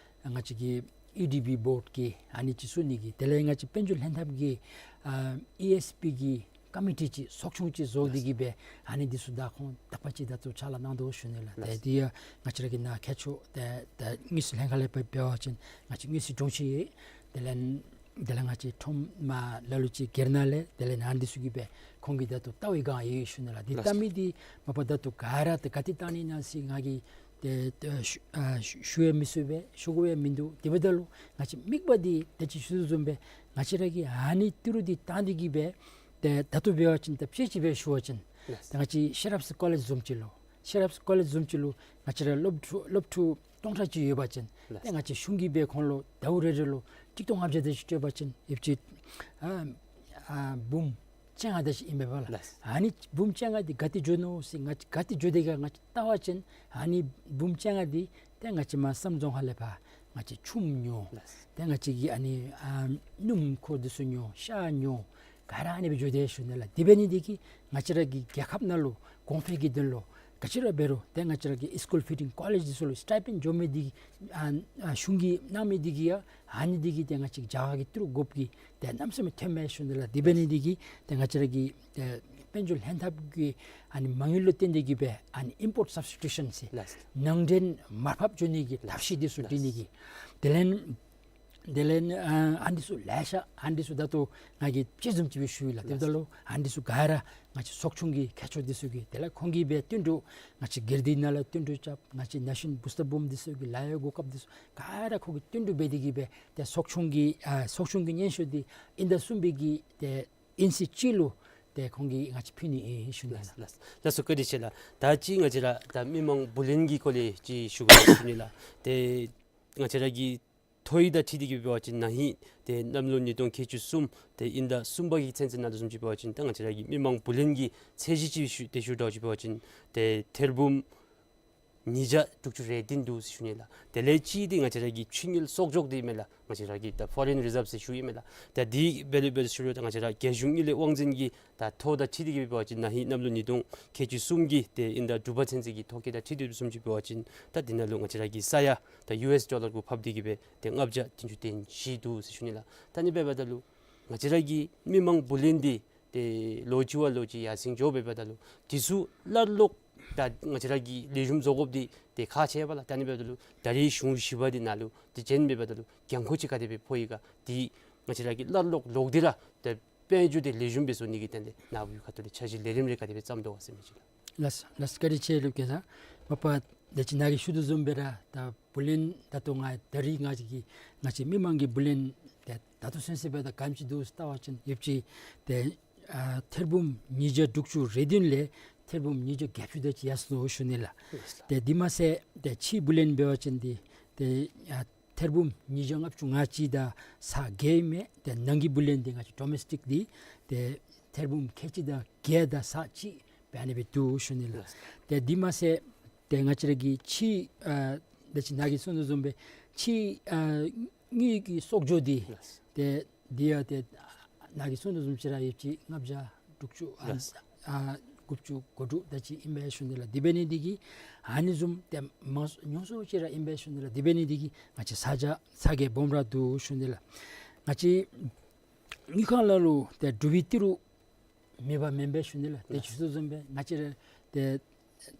ང་བཅས་ཀྱི་ཨི་ཌི་བི་བོརཌ་ཀྱི་ཨ་ནི་ཅིག་བཙུགས་ནི་གི་དེ་ལས་ང་བཅས་དཔལ་འབྱོར་ལྷན་ཐབས་ཀྱི་ཨ་ཨི་ཨེསི་པི་གི་ ཀོ་མི་ཊི་ཅིག་ཚོགས་ཆུང་ཅིག་བཟོ་སྟེ་གི་སྦེ་ཨ་ནི་འདི་ཚུ་ད་ཁོང་དག་པ་ཅིག་ད་ལྟོ་ཕྱག་ལཱ་གནང་དོ་ཞུ་ནི་ལགས། ཏེ་འདི་ཡང་ང་བཅས་ར་གི་ནཱ་མཁས་མཆོག་ཏེ་ད་དངུལ་རྩིས་ལྷན་ཁག་ལས་འབད་འབད་བ་ཅིན་ང་བཅས་དངུལ་རྩིས་དྲུང་ཆེ་ཡོད། དེ་ལས་དེ་ལས་ང་བཅས་ཁྲོམ་མ་ལ་ལུ་ཅིག་སྒེར་ནང་ལས་དེ་ལས་ཨ་ནི་འདི་ཚུ་གི་སྦེ་ཁོང་གིས་ད་ལྟོ་ལྟ་བའི་སྒང་ཡོད་ཞུ་ནི་ལགས། འདི་ལགས། ལྟ་མི་འདི་མ་པ་ད་ལྟོ་ག་ར་ཏེ་ག་ཏེ་བཏང་ནི་ཨིན་ན་ཟེར་ང་གིས་ཏེ་ཏེ་ཞུ་ཨ་ཞུ་ཞུ་ཡང་མི་ཚུགས་པས། ཞུ་དགོ་ཡང་མིན་འདུག། དེ་འབདཝ་ད་ལུ་ང་བཅས་དམིགས་པ་འདི་ད་ཅི་ཞུ་དོ་བཟུམ་སྦེ་ང་བཅས་ར་གིས་ཨ་ནི་ཏི་རུ་འདི་བཏང་སྟེ་གི་སྦེ་ཏེ་ད་ལྟོ་འབད་བ་ཅིན་ད་དཔེ་ཅིག་སྦེ་ཞུ་བ་ཅིན་ལགས། ད་ང་བཅས་ཤེ་རབ་སི་ཀོ་ལེཇ་བཟུམ་ཅིག་ལུ་ཤེ་རབ་སི་ཀོ་ལེཇ་བཟུམ་ཅིག་ལུ་ང་བཅས་ར་སློབ་ཕྲུག་སློབ་ཕྲུག་སྟོང་ཕྲག་ཅིག་ཡོད་པ་ཅིན་ལགས། ཏེ་ང་བཅས་གཞུང་གིས་སྦེ་ཁོང་ལུ་ཟླཝ་རེ་རེ་ལུ་ཆིག་སྟོང་ལྔ་བརྒྱ་དེ་ཅིག་སྤྲོད་པ་ཅིན་ཡོདཔ་ཅིག་ཨ་ཨ་འབུམ་བཅོ་ལྔ་དེ་ཅིག་ཨིན་པས་ལགས། ལགས། ཨ་ནི་འབུམ་བཅོ་ལྔ་འདི་ག་ཏེ་འགྱོ་ནུག་ཟེར་ང་བཅས་ག་ཏེ་འགྱོ་དེས་ག་ང་བཅས་བལྟ་བ་ཅིན་ཨ་ནི་འབུམ་བཅོ་ལྔ་འདི་ཏེ་ང་བཅས་མར་བསམ་རྫོང་ཁ་ལས་ཕར་ང་བཅས་ཆུམ་ཉོ། ལགས། ཏེ་ང་བཅས་ཀྱི་ཨ་ནི་ཨ་སྣུམ་འཁོར་འདི་ཚུ་ཉོ། ཤ་ཉོ། ག་ར་ཨ་ནི་སྦེ་འགྱོ་དེས་ཞུ་ནི་ལགས། དེ་འབད་ནི་འདི་གིས་ང་བཅས་ར་གི་རྒྱལ་ཁབ་ནང་ལུ་གོང་འཕེལ་གྱི་དོན་ལུ་ག་ཅི་ར་འབད་རུང་ཏེ་ང་བཅས་ར་གི་ཨིསི་ཀུལ་ཕིཌ་ཌིང་ཀོ་ལེཇ་འདི་ཚུ་ལུ་སི་ཊའི་པེནཌ་འགྱོ་མི་འདི་ཨ་ཨ་གཞུང་གིས་གནང་མི་འདི་གིས་ཡང་ཨ་ནི་འདི་གིས་ཏེ་ང་བཅས་རྒྱ་གར་གྱི་ཏི་རུ་དགོཔ་གི་ཏེ་གནམ་མེད་ས་མེད་ཐོནམ་མས་ཞུ་ནི་ལགས། དེ་འབད་ནི་འདི་གིས་ཏེ་ང་བཅས་ར་གི་ཏེ་དཔལ་འབྱོར་ལྷན་ཐབས་ཀྱི་ཨ་ནི་མ་དངུལ་ལུ་བརྟེན་ཏེ་གི་སྦེ་ཨ་ནི་ཨིམ་པོརཊ་སབ་སི་ཊི་ཊུ་ཤཱན་ཟེར་ལགས། ནང་འདྲེན་མར་ཕབ་འགྱོ་ནི་གི་ཐབས་ཤེས་འདི་ཚུ་ལགས། སྒྲིག་ནི་གི། དེ་ལས་དེ་ལས་ཨ་ཨ་ནི་འདི་ཚུ་ལེ་ཤ་ཨ་ནི་འདི་ཚུ་ད་ལྟོ་ང་གིས་དཔྱེ་བཟུམ་ཅིག་སྦེ་ཞུ་ཡི་ལགས། དེ་འབདཝ་ད་ལུ་ཨ་ནི་འདི་ཚུ་ག་ར་ང་བཅས་ཚོགས་ཆུང་གི་མཁས་མཆོག་འདི་ཚུ་གིས་དེ་ལས་ཁོང་གིས་སྦེ་བསྟུན་གྲོས་ང་བཅས་སྒེར་སྡེ་ནང་ལུ་བསྟུན་གྲོས་རྐྱབ། ང་བཅས་ནེ་ཤཱན་བུསི་ཊར་བུམ་འདི་ཚུ་གི་ལཱ་གཡོག་གོ་སྐབས་འདི་ཚུ་ག་ར་ཁོང་གིས་བསྟུན་གྲོས་འབད་དེ་གི་སྦེ་ཏེ་ཚོགས་ཆུང་གི་ཨ་ཚོགས་ཆུང་གི་སྙན་ཞུ་འདི་དབྱིན་ཟླ་གསུམ་པའི་གི་ཏེ་དབྱིན་ཚེས་གཅིག་ལུ་ཏེ་ཁོང་གིས་ང་བཅས་ཕུལ་ནི་ཨིན་ཞུ་ནི་ལགས། ལགས་ལགས་སོ། བཀའ་དྲིན་ཆེ་ལགས། ད་ཅི་ང་བཅས་ར་ད་མི་མང་བུ་ལོན་གྱི་སྐོར་ལས་ཅིག་ཞུ་དགོ་ཞུ་ནི་ལགས། ཏེ་ང་བཅས་ར་གི་ཐོ་ཡིག་དང་འཁྲིལ་ཏེ་གི་འབད་བ་ཅིན་ན་ཧིང་ཏེ་གནམ་ལོ་ཉིས་སྟོང་ཁལ་གཅིག་གསུམ་ཏེ་དབྱིན་ཟླ་གསུམ་པ་གི་ཚུན་ཚོད་ནང་དུ་བཟུམ་ཅིག་འབད་བ་ཅིན་ད་ང་བཅས་ར་གི་མི་མང་བུ་ལོན་གྱི་ཚད་གཞི་ཅིག་ཞུ་ཏེ་ཞུ་དགོ་ཅིག་འབད་བ་ཅིན་ཏེ་ཐེར་འབུམ་ཉིས་བརྒྱ་དྲུག་ཅུ་རེ་བདུན་འདུག་ཟེར་ཞུ་ནི་ལགས། དེ་ལས་གཅིག་འདི་ང་བཅས་ར་གི་ཕྱི་དངུལ་གསོག་འཇོག་འདི་མས་ལགས། ང་བཅས་ར་གི་ད་ཕོ་རིན་རི་ཛརབ་ཟེར་ཞུ་ཡི་མས་ལགས། ད་འདི་འབད་རུང་འབད་རུང་ཞུ་རུང་ད་ང་བཅས་ར་རྒྱལ་གཞུང་དངུལ་ལས་དབང་འཛིན་གྱི་ད་ཐོ་དང་འཁྲིལ་ཏེ་གི་འབད་བ་ཅིན་ན་ཧིང་གནམ་ལོ་ཉིས་སྟོང་ཁལ་གཅིག་གསུམ་གྱི་ཏེ་དབྱིན་ཟླ་དྲུག་པ་ཚུན་ཚོད་ཀྱི་ཐོ་བཀོད་དང་འཁྲིལ་ཏེ་བཟུམ་ཅིག་འབད་བ་ཅིན་ད་འདི་ནང་ལུ་ང་བཅས་ར་གི་ས་ཡ་ད་ཡུ་ཨེསི་ཌོ་ལར་གུ་ཕབ་སྟེ་གི་སྦེ་ཏེ་ལྔ་བརྒྱ་བདུན་ཅུ་དོན་བཞི་འདུག་ཟེར་ཞུ་ནི་ལགས། ད་ཨ་ནི་འབདཝ་ད་ལུ་ང་བཅས་ར་གི་མི་མང་བུ་ལོན་འདི་ཏེ་ལོ་གཅིག་བ་ལོ་གཅིག་ཡར་སེང་འགྱོ་འབདཝ་ད་ལུ་དེ་ཚུ་སླར་ལོག་ད་ང་བཅས་ར་གིས་ལེགས་ཤོམ་བཟོ་དགོཔ་འདི་ཏེ་ཁག་ཆེ་བས་ལགས། ད་ཨ་ནི་འབདཝ་ད་ལུ་ད་རེས་གཞུང་བཞི་པ་འདི་ནང་ལུ་ཏེ་བྱོན་འབདཝ་ད་ལུ་འགན་ཁུར་ཅིག་ག་དེ་སྦེ་ཕོག་ཡི་ག། ཏེ་ང་བཅས་ར་གིས་སླར་ལོག་ལོག་སྟེ་ར་ཏེ་དཔལ་འབྱོར་འདི་ལེགས་ཤོམ་སྦེ་བཟོ་ནི་གི་དོན་ལས་ནཱ་བུའི་ཁ་ཐུག་ལས་འཆར་གཞི་ལས་རིམ་རེ་ག་དེ་སྦེ་བརྩམ་དོ་ག་ཟེར་མི་ཅིག་ལགས། ལགས་ལགས། བཀའ་དྲིན་ཆེ་ལགས་སྐལ་བཟང་། མ་པ་ད་ཅི་ནཱ་གིས་ཞུ་དོ་བཟུམ་སྦེ་ར་ད་བུ་ལོན་ད་ལྟོ་ང་ད་རིས་ང་བཅས་ཀྱི་ང་བཅས་མི་མང་གི་བུ་ལོན་ཏེ་ད་ལྟོ་ཚུན་ཚོད་འབདཝ་ད་ག་དེམ་ཅིག་འདུག་ཟེར་བལྟ་བ་ཅིན་ཡོདཔ་ཅིག་ཏེ་ཨ་ཐེར་འབུམ་ཉིས་བརྒྱ་དྲུག་ཅུ་རེ་བདུན་ལས་ཐེར་འབུམ་ཉིས་བརྒྱ་བརྒྱད་ཅུ་དེ་ཅིག་ཡར་སོང་ནུག་ཞུ་ནི་ལགས། ལགས་ལགས། ཏེ་དེ་མ་ཚད་ཏེ་ཕྱིའི་བུ་ལོན་འབད་བ་ཅིན་འདི་ཏེ་ཨ་ཐེར་འབུམ་ཉིས་བརྒྱ་ལྔ་བཅུ་ང་གཅིག་དང་ཚག་བརྒྱད་ཨིན་མས། ཏེ་ནང་གི་བུ་ལོན་འདི་ང་བཅས་ཌོ་མེསི་ཊིཀ་འདི་ཏེ་ཐེར་འབུམ་ཁལ་གཅིག་དང་བརྒྱད་དང་ཚག་གཅིག་སྦེ་ཨ་ནི་སྦེ་འདུག་ཞུ་ནི་ལགས། ལགས། ཏེ་དེ་མ་ཚད་ཏེ་ང་བཅས་ར་གི་ཕྱིའི་ཨ་ད་ཅི་ནཱ་གིས་གསུངས་དོ་བཟུམ་སྦེ་ཕྱིའི་ཨ་དངུལ་གྱི་གསོག་འཇོག་འདི་ལགས། ཏེ་འདི་ཡང་ཏེ་ནཱ་གིས་གསུངས་དོ་བཟུམ་ཅིག་ར་ཡོདཔ་ཅིག་ལྔ་བརྒྱ་དྲུག་ཅུ་ཨ་ལགས། ཨ་དགུ་བཅུ་གོ་དྲུག་དེ་ཅིག་ཨིན་པས་ཞུ་ནི་ལགས། དེ་འབད་ནི་འདི་གིས་ཨ་ནི་བཟུམ་ཏེ་མང་ཉུང་སུ་ཅིག་ར་ཨིན་པས་ཞུ་ནི་ལགས། དེ་འབད་ནི་འདི་གིས་ང་བཅས་ཚ་གྱང་ཚ་གྱང་སྦོམ་ར་འདུག་ཞུ་ནི་ལགས། ང་བཅས་དངུལ་ཁང་ནང་ལུ་ཏེ་འབྲུག་པའི་ཏི་རུ་མེད་པ་མེན་པས་ཞུ་ནི་ལགས། ཏེ་ལགས། ཞུ་དོ་བཟུམ་སྦེ་ང་བཅས་ར་ཏེ་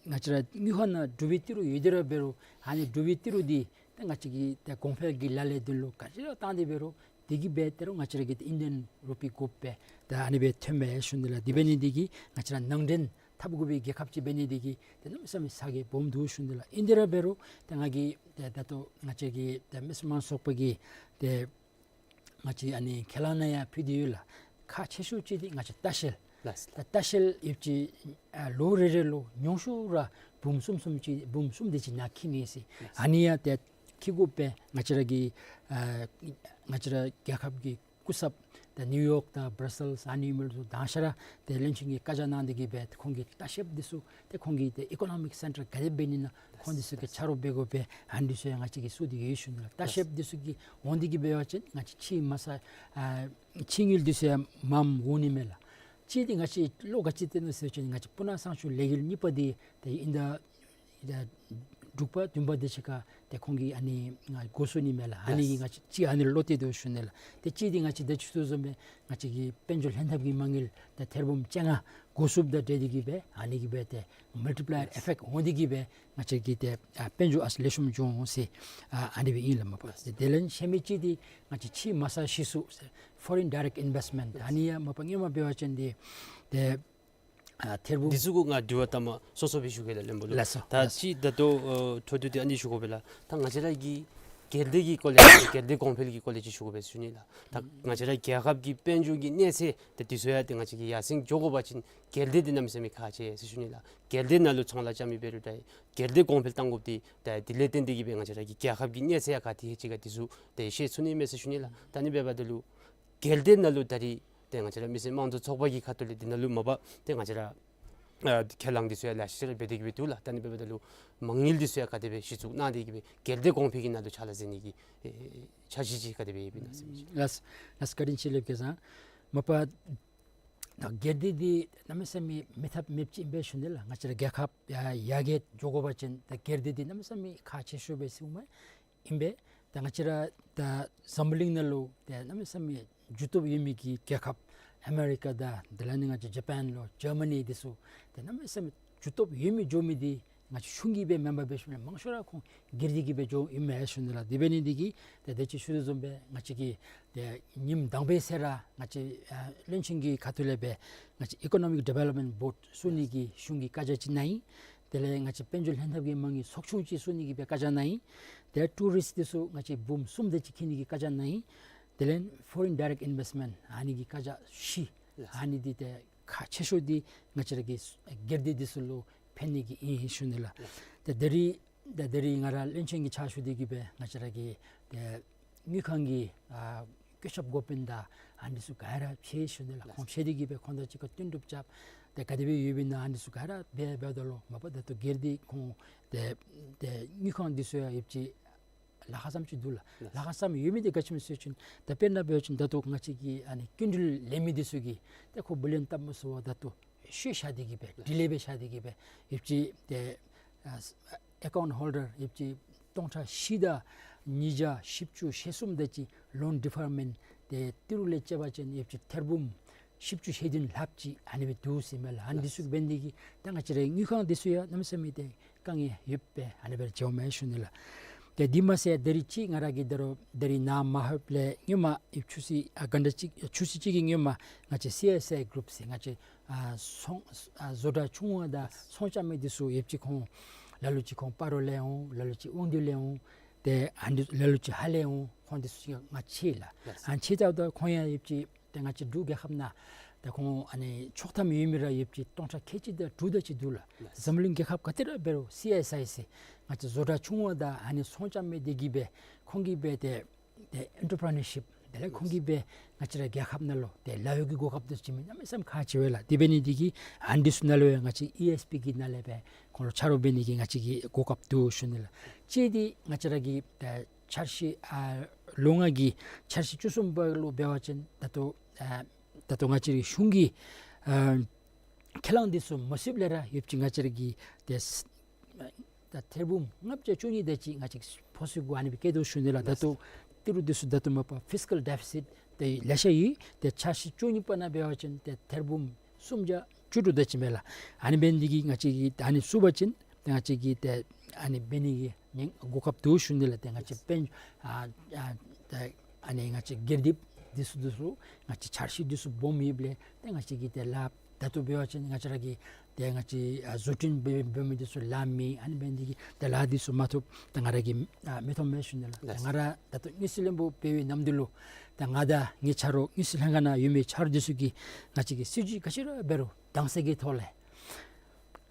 ང་བཅས་ར་དངུལ་ཁང་ནང་འབྲུག་པའི་ཏི་རུ་ཡོད་དེ་ར་འབད་རུང་ཨ་ནི་འབྲུག་པའི་ཏི་རུ་འདི་ཏེ་ང་བཅས་ཀྱི་ཏེ་གོང་འཕེལ་གྱི་ལཱ་ལས་དོན་ལུ་ག་ཅི་ར་བཏང་སྟེ་འབད་རུང་དེ་གིས་འབད་དེ་རུང་ང་བཅས་ར་གི་ཏེ་ཨིན་ཌི་ཡན་རུ་པི་དགོཔ་སྦེ་ཏེ་ཨ་ནི་སྦེ་ཐོནམ་མས་ཞུ་ནི་ལགས། དེ་འབད་ནི་འདི་གིས་ང་བཅས་ར་ནང་འདྲེན་འཐབ་དགོ་པའི་རྒྱལ་ཁབ་ཅིག་འབད་ནི་འདི་གིས་ཏེ་གནམ་མེད་ས་མེད་ཚ་གྱང་སྦོམ་འདུག་ཞུ་ནི་ལགས། ཨིན་དེ་ར་འབད་རུང་ཏེ་ང་གིས་ཏེ་ད་ལྟོ་ང་བཅས་ཀྱི་ཏེ་མི་སེར་མང་ཚོགས་པ་གི་ཏེ་ང་བཅས་ཨ་ནི་ཁས་བླངས་ནང་ཡང་ཕུལ་ཏེ་ཡོད་ལགས། ཁག་ཆེ་ཤོས་ཅིག་འདི་ང་བཅས་ལྟ་བཤལ། ལགས་ལགས། ལྟ་བཤལ་ཡོདཔ་ཅིག་ཨ་ལོ་རེ་རེ་ལུ་ཉུང་ཤོས་ར་འབུམ་གསུམ་གསུམ་ཅིག་འབུམ་གསུམ་དེ་ཅིག་ནཱ་འཁྱིད་ནི་ཟེར། ལགས་ལགས། ཨ་ནི་ཡང་ཏེ་འཁྱིད་དགོཔ་སྦེ་ང་བཅས་ར་གི་ཨ་ང་བཅས་ར་རྒྱལ་ཁབ་ཀྱི་སྐུ་ཚབ་ཏེ་ནིའུ་ཡོག་དང་བར་སེལསི་ཨ་ནི་མི་ལུ་དང་ཤ་ར་ཏེ་བློན་ཆེན་གྱིས་བཀའ་རྒྱ་གནང་སྟེ་གི་སྦེ་ཏེ་ཁོང་གིས་ལྟ་བཤལཔ་འདི་ཚུ་ཏེ་ཁོང་གིས་ཏེ་ཨི་ཀོ་ནོ་མིག་སེན་ཊར་ག་དེ་འབད་ནི་ཨིན་ན་ཁོང་འདི་ཚུ་གིས་ཆ་རོགས་འབད་དགོ་པས། ཨ་ནི་འདི་ཚུ་ཡང་ང་བཅས་ཀྱིས་བཙུགས་ཏེ་ཡོད་ཞུ་ནི་ལགས། ལྟ་བཤལཔ་འདི་ཚུ་གིས་འོང་སྟེ་གི་འབད་བ་ཅིན་ང་བཅས་ཕྱིའི་མ་ས་ཨ་ཕྱིའི་དངུལ་འདི་ཚུ་ཡང་མངམ་འོང་ནི་མས་ལགས། གཅིག་འདི་ང་བཅས་བློ་ག་ཅི་གཏད་ནུག་ཟེར་བ་ཅིན་ང་བཅས་སྤུ་ན་གཙང་ཆུ་ལས་འགུལ་གཉིས་པ་འདི་ཏེ་ཨིན་ད་ དྲུག་པ་བདུན་པ་དེ་ཅིག་ཁར་ཏེ་ཁོང་གིས་ཨ་ནི་ང་འགོ་བཙུགས་ནི་མས་ལགས། ཨ་ནི་གིས་ང་བཅས་ཅིག་ཨ་ནི་ལུ་བློ་གཏད་དོ་ཞུ་ནི་ལགས། ཏེ་གཅིག་འདི་ང་བཅས་ད་ཅི་ཞུ་དོ་བཟུམ་སྦེ་ང་བཅས་ཀྱི་དཔལ་འབྱོར་ལྷན་ཐབས་ཀྱི་མ་དངུལ་ད་ཐེར་འབུམ་བཅོ་ལྔ་འགོ་བཙུགསཔ་དང་འབྲེལ་ཏེ་གིས་སྦེ་ཨ་ནི་གིས་སྦེ་ཏེ་མལ་ཊི་པ་ལའི་ཡར་ཨི་ཕེཀཊ་འོང་སྟེ་གིས་སྦེ་ང་བཅས་ཀྱི་ཏེ་ཨ་དཔལ་འབྱོར་ཨ་ཙི་ལེགས་ཤོམ་འགྱོ་འོང་ཟེར་ཨ་ཨ་ནི་སྦེ་ཨིན་ལགས་མ་པ། དེ་ལས་ཤེས་མི་ཅིག་འདི་ང་བཅས་ཕྱི་མ་རྩ་ཤེས་སུ་ཟེར་ཕོ་རིན་ཌའི་རེཀཊ་ཨིན་ཝེསཊ་མེནཊ་ཨ་ནི་ཡང་མ་པ་སྔོན་མ་འབད་བ་ཅིན་འདི་ཏེ་ཨ་ཐེར་འབུམ། འདི་ཚུ་གུ་ང་དྲི་བ་ཐ་མ་སོ་སོ་སྦེ་ཞུ་གེ་ལགས་བློན་པོ་ལུ། ལགས་སོ། ད་ལགས་སོ། ཅི་ད་ལྟོ་ཨ་འཕྲོ་མཐུད་དེ་ཨ་ནི་ཞུ་དགོ་པས་ལགས། ད་ང་བཅས་ར་གི་སྒེར་སྡེ་གི་སྐོར་ལས་སྒེར་སྡེ་གོང་འཕེལ་གྱི་སྐོར་ལས་ཅིག་ཞུ་དགོ་པས་ཟེར་ཞུ་ནི་ལགས། ད་ང་བཅས་ར་རྒྱལ་ཁབ་ཀྱི་དཔལ་འབྱོར་གྱི་གནས་ཚད་ད་འདི་ཚུ་ཡང་ཏེ་ང་བཅས་ཀྱིས་ཡར་སེང་འགྱོ་དགོ་པ་ཅིན་སྒེར་སྡེ་འདི་གནམ་མེད་ས་མེད་ཁག་ཆེ་ཟེར་ཞུ་ནི་ལགས། སྒེར་སྡེ་ནང་ལུ་ཚོང་ལཱ་རྐྱབ་མི་འབད་རུང་ད་སྒེར་སྡེ་གོང་འཕེལ་གཏང་དགོཔ་འདི་ད་དེ་ལས་བརྟེན་ཏེ་གིས་སྦེ་ང་བཅས་ར་གི་རྒྱལ་ཁབ་ཀྱི་གནས་ཚད་ཡང་ག་ཏེ་ལྷོད་ཅི་ག་འདི་ཚུ་ཏེ་ཤེས་ཚུགས་ནི་མས་ཟེར་ཞུ་ནི་ལགས། ད་ཨ་ནི་འབདཝ་ད་ལུ་སྒེར་སྡེ་ནང་ལུ་ད་རིས་ཏེ་ང་བཅས་ར་མི་སེར་དམངས་གཙོ་ཚོགས་པ་གི་ཁ་ཐུག་ལས་འདི་ནང་ལུ་མ་པ་ཏེ་ང་བཅས་ར་ཨ་ཁས་བླངས་འདི་ཚུ་ཡང་ལེ་ཤ་ཅིག་ར་འབད་དེ་གིས་སྦེ་འདུག་ལགས། ད་ཨ་ནི་འབདཝ་ད་ལུ་མ་དངུལ་འདི་ཚུ་ཡང་ག་དེ་སྦེ་གཞི་བཙུགས་གནང་སྟེ་གིས་སྦེ་སྒེར་སྡེ་གོང་འཕེལ་གྱི་ནང་དུ་ཕྱག་ལཱ་མཛད་ནི་གི་ཨེ་འཆར་གཞི་ཅིག་ག་དེ་སྦེ་ཡོདཔ་ཨིན་ན་ཟེར་མི་ཅིག། ལགས་ལགས། བཀའ་དྲིན་ཆེ་ལགས་སྐལ་བཟང་། མ་པ་ད་སྒེར་སྡེ་འདི་གནམ་མེད་ས་མེད་མེད་ཐབས་མེདཔ་ཅིག་ཨིན་པས་ཞུ་ནི་ལགས། ང་བཅས་ར་རྒྱལ་ཁབ་ཡར་ཡར་རྒྱས་འགྱོ་དགོ་པ་ཅིན་ད་སྒེར་སྡེ་འདི་གནམ་མེད་ས་མེད་ཁག་ཆེ་ཤོས་སྦེ་ཟེར་མི་ཨིན་པས། ད་ང་བཅས་ར་ད་འཛམ་བུ་གླིང་ནང་ལུ་ད་གནམ་མེད་ས་མེད་འགྱུར་སྟོབས་ཡོད་མི་གི་རྒྱལ་ཁབ་ཨ་མེ་རི་ཀ་དང་དེ་ལས་ནི་ང་བཅས་ཇ་པཱན་ལོ་ཇར་མ་ནི་འདི་ཚུ་ད་གནམ་མེད་ས་མེད་འགྱུར་སྟོབས་ཡོད་མི་འགྱོ་མི་འདི་ང་བཅས་གཞུང་གིས་སྦེ་མེན་པར་འབད་ཞིནམ་ལས་མང་ཤོས་ར་ཁོང་སྒེར་སྡེ་གིས་སྦེ་འགྱོཝ་ཨིན་མས་ཞུ་ནི་ལགས། དེ་འབད་ནི་འདི་གིས་ད་དེ་ཅིག་ཞུ་དོ་བཟུམ་སྦེ་ང་བཅས་ཀྱིས་ད་ཉིནམ་དང་པའི་ཚེ་ར་ང་བཅས་ཨ་བློན་ཆེན་གྱི་ཁ་ཐུག་ལས་སྦེ་ང་བཅས་ཨི་ཀོ་ནོ་མིག་ཌི་ཝེ་ལོབ་མེནཊ་བོརཌ་བཙུགས་ནི་གི་གཞུང་གིས་བཀའ་རྒྱ་ཅིག་གནང་ཡི། དེ་ལས་ང་བཅས་དཔལ་འབྱོར་ལྷན་ཐབས་ཀྱི་མ་དངུལ་ཚོགས་ཆུང་ཅིག་བཙུགས་ནི་གི་སྦེ་བཀའ་རྒྱ་གནང་ཡི། དེ་ཊུ་རིསཊ་འདི་ཚུ་ང་བཅས་འབུམ་གསུམ་དེ་ཅིག་འཁྱིད་ནི་གི་བཀའ་རྒྱ་གནང་ཡི། དེ་ལས་ཕོ་རིན་ཌའི་རེཀཊ་ཨིན་ཝེསཊ་མེནཊ་ཨ་ནི་གི་བཀའ་རྒྱ་བཞི། ལགས། ཨ་ནི་འདི་ཏེ་ཁག་ཆེ་ཤོས་འདི་ང་བཅས་ར་གི་སྒེར་སྡེ་འདི་ཚུ་ལུ་ཕན་ནི་གི་ཨིན་ཞུ་ནི་ལགས། ལགས། ཏེ་ད་རིས་ད་ད་རིས་ང་ར་བློན་ཆེན་གྱི་ཕྱག་ཞུ་སྟེ་གིས་སྦེ་ང་བཅས་ར་གི་ཏེ་དངུལ་ཁང་གི་ཨ་བཀོད་ཁྱབ་འགོ་དཔོན་དང་ཨ་ནི་ཚུ་ག་ར་ཕྱད་ཞུ་ནི་ལགས། ལགས། ཁོང་ཕྱད་དེ་གིས་སྦེ་ཁོང་དང་གཅིག་ཁར་བསྟུན་གྲུབ་རྐྱབ། ཏེ་ག་དེ་སྦེ་ཡོདཔ་ཨིན་ན་ཨ་ནི་ཚུ་ག་ར་འབད་འབདཝ་ད་ལུ་མ་པ་ད་ལྟོ་སྒེར་སྡེ་ཁོང་ཏེ་ཏེ་དངུལ་ཁང་འདི་ཚུ་ཡང་ཡོད་ཅི་ལཱ་ཁག་ཙམ་ཅིག་འདུག་ལགས། ལགས། ལཱ་ཁག་ཙམ་ཡོད་མི་འདི་ག་ཅི་སྨོ་ཟེར་བ་ཅིན་ད་དཔེར་ན་འབད་བ་ཅིན་ད་ལྟོ་ང་བཅས་ཀྱི་ཨ་ནི་སྐྱིན་འགྲུལ་ལེན་མི་འདི་ཚུ་གིས་ཏེ་ཁོ་བུ་ལོན་བཏབ་མ་ཚུགས་པར་ད་ལྟོ་ཤོར་བཞག་སྟེ་གིས་སྦེ་ཌི་ལེ་འབད་བཞག་སྟེ་གིས་སྦེ་ཡོད་ཅི། ཏེ་ཨ་ཨེ་ཀའུནཊ་ཧོལ་ཌར་ཡོད་ཅི་སྟོང་ཕྲག་བཞི་དང་ཉིས་བརྒྱ་བཞི་བཅུ་ཞེ་གསུམ་དེ་ཅིག་ལོན་ཌི་ཕར་མེནཊ་ཏེ་ཏི་རུ་ལས་བཅད་པ་ཅིན་ཡོད་ཅི་ཐེར་འབུམ་བཞི་བཅུ་ཞེ་བདུན་ལྷགཔ་ཅིག་ཨ་ནི་སྦེ་འདུག་ཟེར་མས་ལགས། ཨ་ནི་འདི་ཚུ་འབད་ནི་འདི་གིས་ད་ང་བཅས་རའི་དངུལ་ཁང་འདི་ཚུ་ཡང་གནམ་མེད་ས་མེད་ཏེ་དཀའ་ངལ་ཡོདཔ་སྦེ་ཨ་ནི་སྦེ་ར་འགྱོཝ་མས་ཞུ་ནི་ལགས། ཏེ་འདི་མ་ཚད་ད་རིས་ཅིག་ང་ར་གིས་ད་རུང་ད་རིས་ནཱ་མ་ལྷོདཔ་ལས་སྔོན་མ་ཡོད་ཆུ་ཚོད་ཨ་ག་འདྲ་ཅིག་ཆུ་ཚོད་ཅིག་གི་སྔོན་མ་ང་བཅས་སི་ཨེསི་ཨའི་གུ་རུབ་ཟེར་ང་བཅས་ཨ་ཚོང་ཨ་བཟོ་གྲྭ་ཆུང་བ་དང་ཚོང་རྐྱབ་མི་འདི་ཚུ་ཡོད་ཅི། ཁོང་ལ་ལུ་ཅིག་ཁོང་སྤ་རོ་ལས་འོང་། ལ་ལུ་ཅིག་དབང་འདུས་ལས་འོང་། ཏེ་ཨ་ནི་ལ་ལུ་ཅིག་ཧཱ་ལས་འོང་། ཁོང་འདི་ཚུ་ཅིག་ང་ཕྱད་ལགས། ལགས། ཨ་ནི་ཕྱད་ད་ཁོང་ཡང་ཡོད་ཅི། ཏེ་ང་བཅས་འབྲུག་རྒྱལ་ཁབ་ནང་ཏེ་ཁོང་ཨ་ནི་ཆོག་ཐམ་ཡོད་མི་ར་ཡོད་ཅི་སྟོང་ཕྲག་ཁལ་གཅིག་དང་དྲུག་དེ་ཅིག་འདུག་ལགས། ལགས། འཛམ་གླིང་རྒྱལ་ཁབ་ག་ཏེ་ར་འབད་རུང་སི་ཨེསི་ཨའི་ཟེར་ང་བཅས་བཟོ་གྲྭ་ཆུང་བ་དང་ཨ་ནི་ཚོང་རྐྱབ་མི་འདི་གིས་སྦེ་ཁོང་གིས་སྦེ་ཏེ་ཏེ་ཨེན་ཊར་པི་རི་ནར་ཤིཔ་དེ་ལས་ཁོང་གིས་སྦེ་ང་བཅས་ར་རྒྱལ་ཁབ་ནང་ལུ་ཏེ་ལཱ་གཡོག་གི་གོ་སྐབས་འདི་ཚུ་བྱིན་མི་གནམ་མེད་ས་མེད་ཁག་ཆེ་བས་ལགས། དེ་འབད་ནི་འདི་གིས་ཨ་ནི་འདི་ཚུ་ནང་ལུ་ཡང་ང་བཅས་ཨི་ཨེསི་པི་གི་ནང་ལས་སྦེ་ཁོང་ལུ་ཆ་རོགས་འབད་ནི་གི་ང་བཅས་ཀྱི་གོ་སྐབས་འདུག་ཞུ་ནི་ལགས། གཅིག་འདི་ང་བཅས་ར་གི་ཏེ་འཆར་གཞི་ཨ་ལོ་ལྔ་གི་འཆར་གཞི་བཅུ་གསུམ་པ་ལུ་འབད་བ་ཅིན་ད་ལྟོ་ཨ་ད་ལྟོ་ང་བཅས་རའི་གཞུང་གིས་ཨ་ཁས་བླངས་འདི་ཚུ་མ་ཚུདཔ་ལས་ར་ཡོད་ཅི་ང་བཅས་ར་གི་ཏེ་ད་ཐེར་འབུམ་ལྔ་བརྒྱ་བཅུ་གཉིས་དེ་ཅིག་ང་བཅས་ཕོ་སི་གུ་ཨ་ནི་སྦེ་བཀལ་དོ་ཞུ་ནི་ལགས། ད་ལྟོ་ཏི་རུ་འདི་ཚུ་ད་ལྟོ་མ་པ་ཕིས་ཀཱལ་ཌེ་ཕི་སིཊ་དེ་ལེ་ཤ་ཡོད། ཏེ་འཆར་གཞི་བཅུ་གཉིས་པ་ནང་འབད་བ་ཅིན་ཏེ་ཐེར་འབུམ་སུམ་བརྒྱ་བཅུ་དྲུག་དེ་ཅིག་མས་ལགས། ཨ་ནི་འབད་ནི་འདི་གིས་ང་བཅས་ཀྱིས་ད་ཨ་ནི་ཚུགས་པ་ཅིན་ཏེ་ང་བཅས་ཀྱིས་ཏེ་ཨ་ནི་འབད་ནི་གི་ཉེན་གོ་སྐབས་འདུག་ཞུ་ནི་ལགས། ཏེ་ང་བཅས་དཔལ་ཨ་ཨ་ཏེ་ཨ་ནི་ང་བཅས་སྒེར་སྡེ་འདི་ཚུ་འདི་ཚུ་ང་བཅས་འཆར་གཞི་འདི་ཚུ་སྦོམ་ཡོདཔ་ལས་ཏེ་ང་བཅས་ཀྱིས་ཏེ་ལཱ་ད་ལྟོ་འབད་བ་ཅིན་ང་བཅས་ར་གི་ཏེ་ང་བཅས་ཨ་བཟོ་སྐྲུན་འབད་འབད་མི་འདི་ཚུ་ལཱ་མེད། ཨ་ནི་འབད་ནི་འདི་གིས་ཏེ་ལཱ་འདི་ཚུ་མ་ཐོབ་ཏེ་ང་ར་གིས་ཨ་མི་ཐོབ་མས་ཞུ་ནི་ལགས། ཏེ་ལགས། ང་ར་ད་ལྟོ་དངུལ་རྩིས་བློན་པོ་འབད་བའི་ནམ་དུས་ལུ་ཏེ་ང་དང་ངེའི་ཆ་རོགས་དངུལ་རྩིས་ལྷན་ཁག་ནང་ཡོད་མི་ཆ་རོགས་འདི་ཚུ་གིས་ང་བཅས་ཀྱི་སྲིད་བྱུས་ག་ཅི་ར་འབད་རུང་དྭངས་གསལ་གྱི་ཐོག་ལས་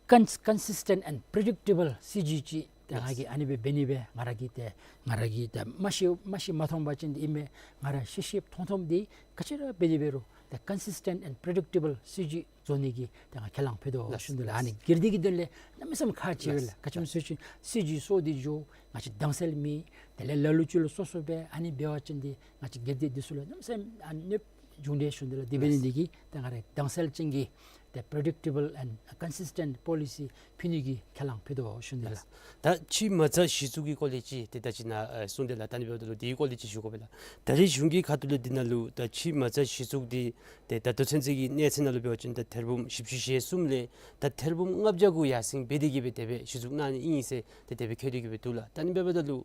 ཀོན་ཀོན་སིས་ཊེནཊ་ཨེནཌ་པི་རི་ཌིག་ཊེ་བཱལ་སྲིད་བྱུས་ཅིག་ཏེ་ང་གིས་ཨ་ནི་སྦེ་འབད་ནི་སྦེ་ང་ར་གིས་ཏེ་ང་ར་གིས་ཏེ་མ་ཤེས་མ་ཤེས་མ་མཐོང་པ་ཅིན་ཏེ་ཨིན་མས། ང་ར་ཤེས་ཤེསཔ་མཐོང་མཐོངམ་འདི་ག་ཅི་ར་འབད་དེ་འབད་རུང་ཏེ་ཀོན་སིས་ཊེནཊ་ཨེནཌ་པི་རི་ཌིག་ཊེ་བཱལ་སྲིད་བྱུས་བཟོ་ནི་གི་ཏེ་ང་ཁས་བླངས་ཕུལ་དོ་ལགས། ཞུ་ནི་ལགས། ལགས། ཨ་ནི་སྒེར་སྡེ་གི་དོན་ལས་གནམ་མེད་ས་མེད་ཁག་ཆེ་བས་ལགས། ལགས། ག་ཅི་སྨོ་ཟེར་བ་ཅིན་སྲིད་བྱུས་བཟོ་སྟེ་འགྱོ་ང་བཅས་དྭངས་གསལ་མེད། དེ་ལས་ལ་ལུ་ཅིག་ལུ་སོ་སོ་སྦེ་ཨ་ནི་འབད་བ་ཅིན་ཏེ་ང་བཅས་སྒེར་སྡེ་འདི་ཚུ་ལུ་གནམ་མེད་ས་མེད་ཨ་གནོདཔ་འབྱུང་དེས་ཞུ་ནི་ལགས། དེ་འབད་ནི་འདི་གིས་ཏེ་ང་ར་དྭངས་གསལ་ཅན་གྱི་ ཏེ་པྲེ་ཌིཀ་ཊེ་བཱལ་ཨེནཌ་ཀོན་སིས་ཊེནཊ་པོ་ལི་སི་ཕུལ་ནི་གི་ཁས་བླངས་ཕུལ་དོ་ཞུ་ནི་ལགས། ད་ཕྱི་མ་རྩ་གཞི་བཙུགས་ཀྱི་སྐོར་ལས་ཅིག་ཏེ་ད་ཅི་ནཱ་ཨ་གསུངས་ཏེ་ལགས། ད་ཨ་ནི་འབདཝ་ད་ལུ་དེའི་སྐོར་ལས་ཅིག་ཞུ་དགོ་པས་ལགས། ད་རེས་གཞུང་གི་ཁ་ཐུག་ལས་འདི་ནང་ལུ་ད་ཕྱི་མ་རྩ་གཞི་བཙུགས་འདི་ཏེ་ད་ལྟོ་ཚུན་ཚོད་ཀྱི་གནས་ཚད་ནང་ལུ་འབད་བ་ཅིན་ད་ཐེར་འབུམ་བཞི་བཅུ་ཞེ་གསུམ་ལས་ད་ཐེར་འབུམ་ལྔ་བརྒྱ་གུ་ཡར་སེང་འབད་དེ་གི་སྦེ་དེ་སྦེ་གཞི་བཙུགས་གནང་ནི་ཨིན་ཟེར་ཏེ་དེ་སྦེ་བཀོད་དེ་གི་སྦེ་འདུག་ལགས། ད་ཨ་ནི་འབདཝ་ད་ལུ་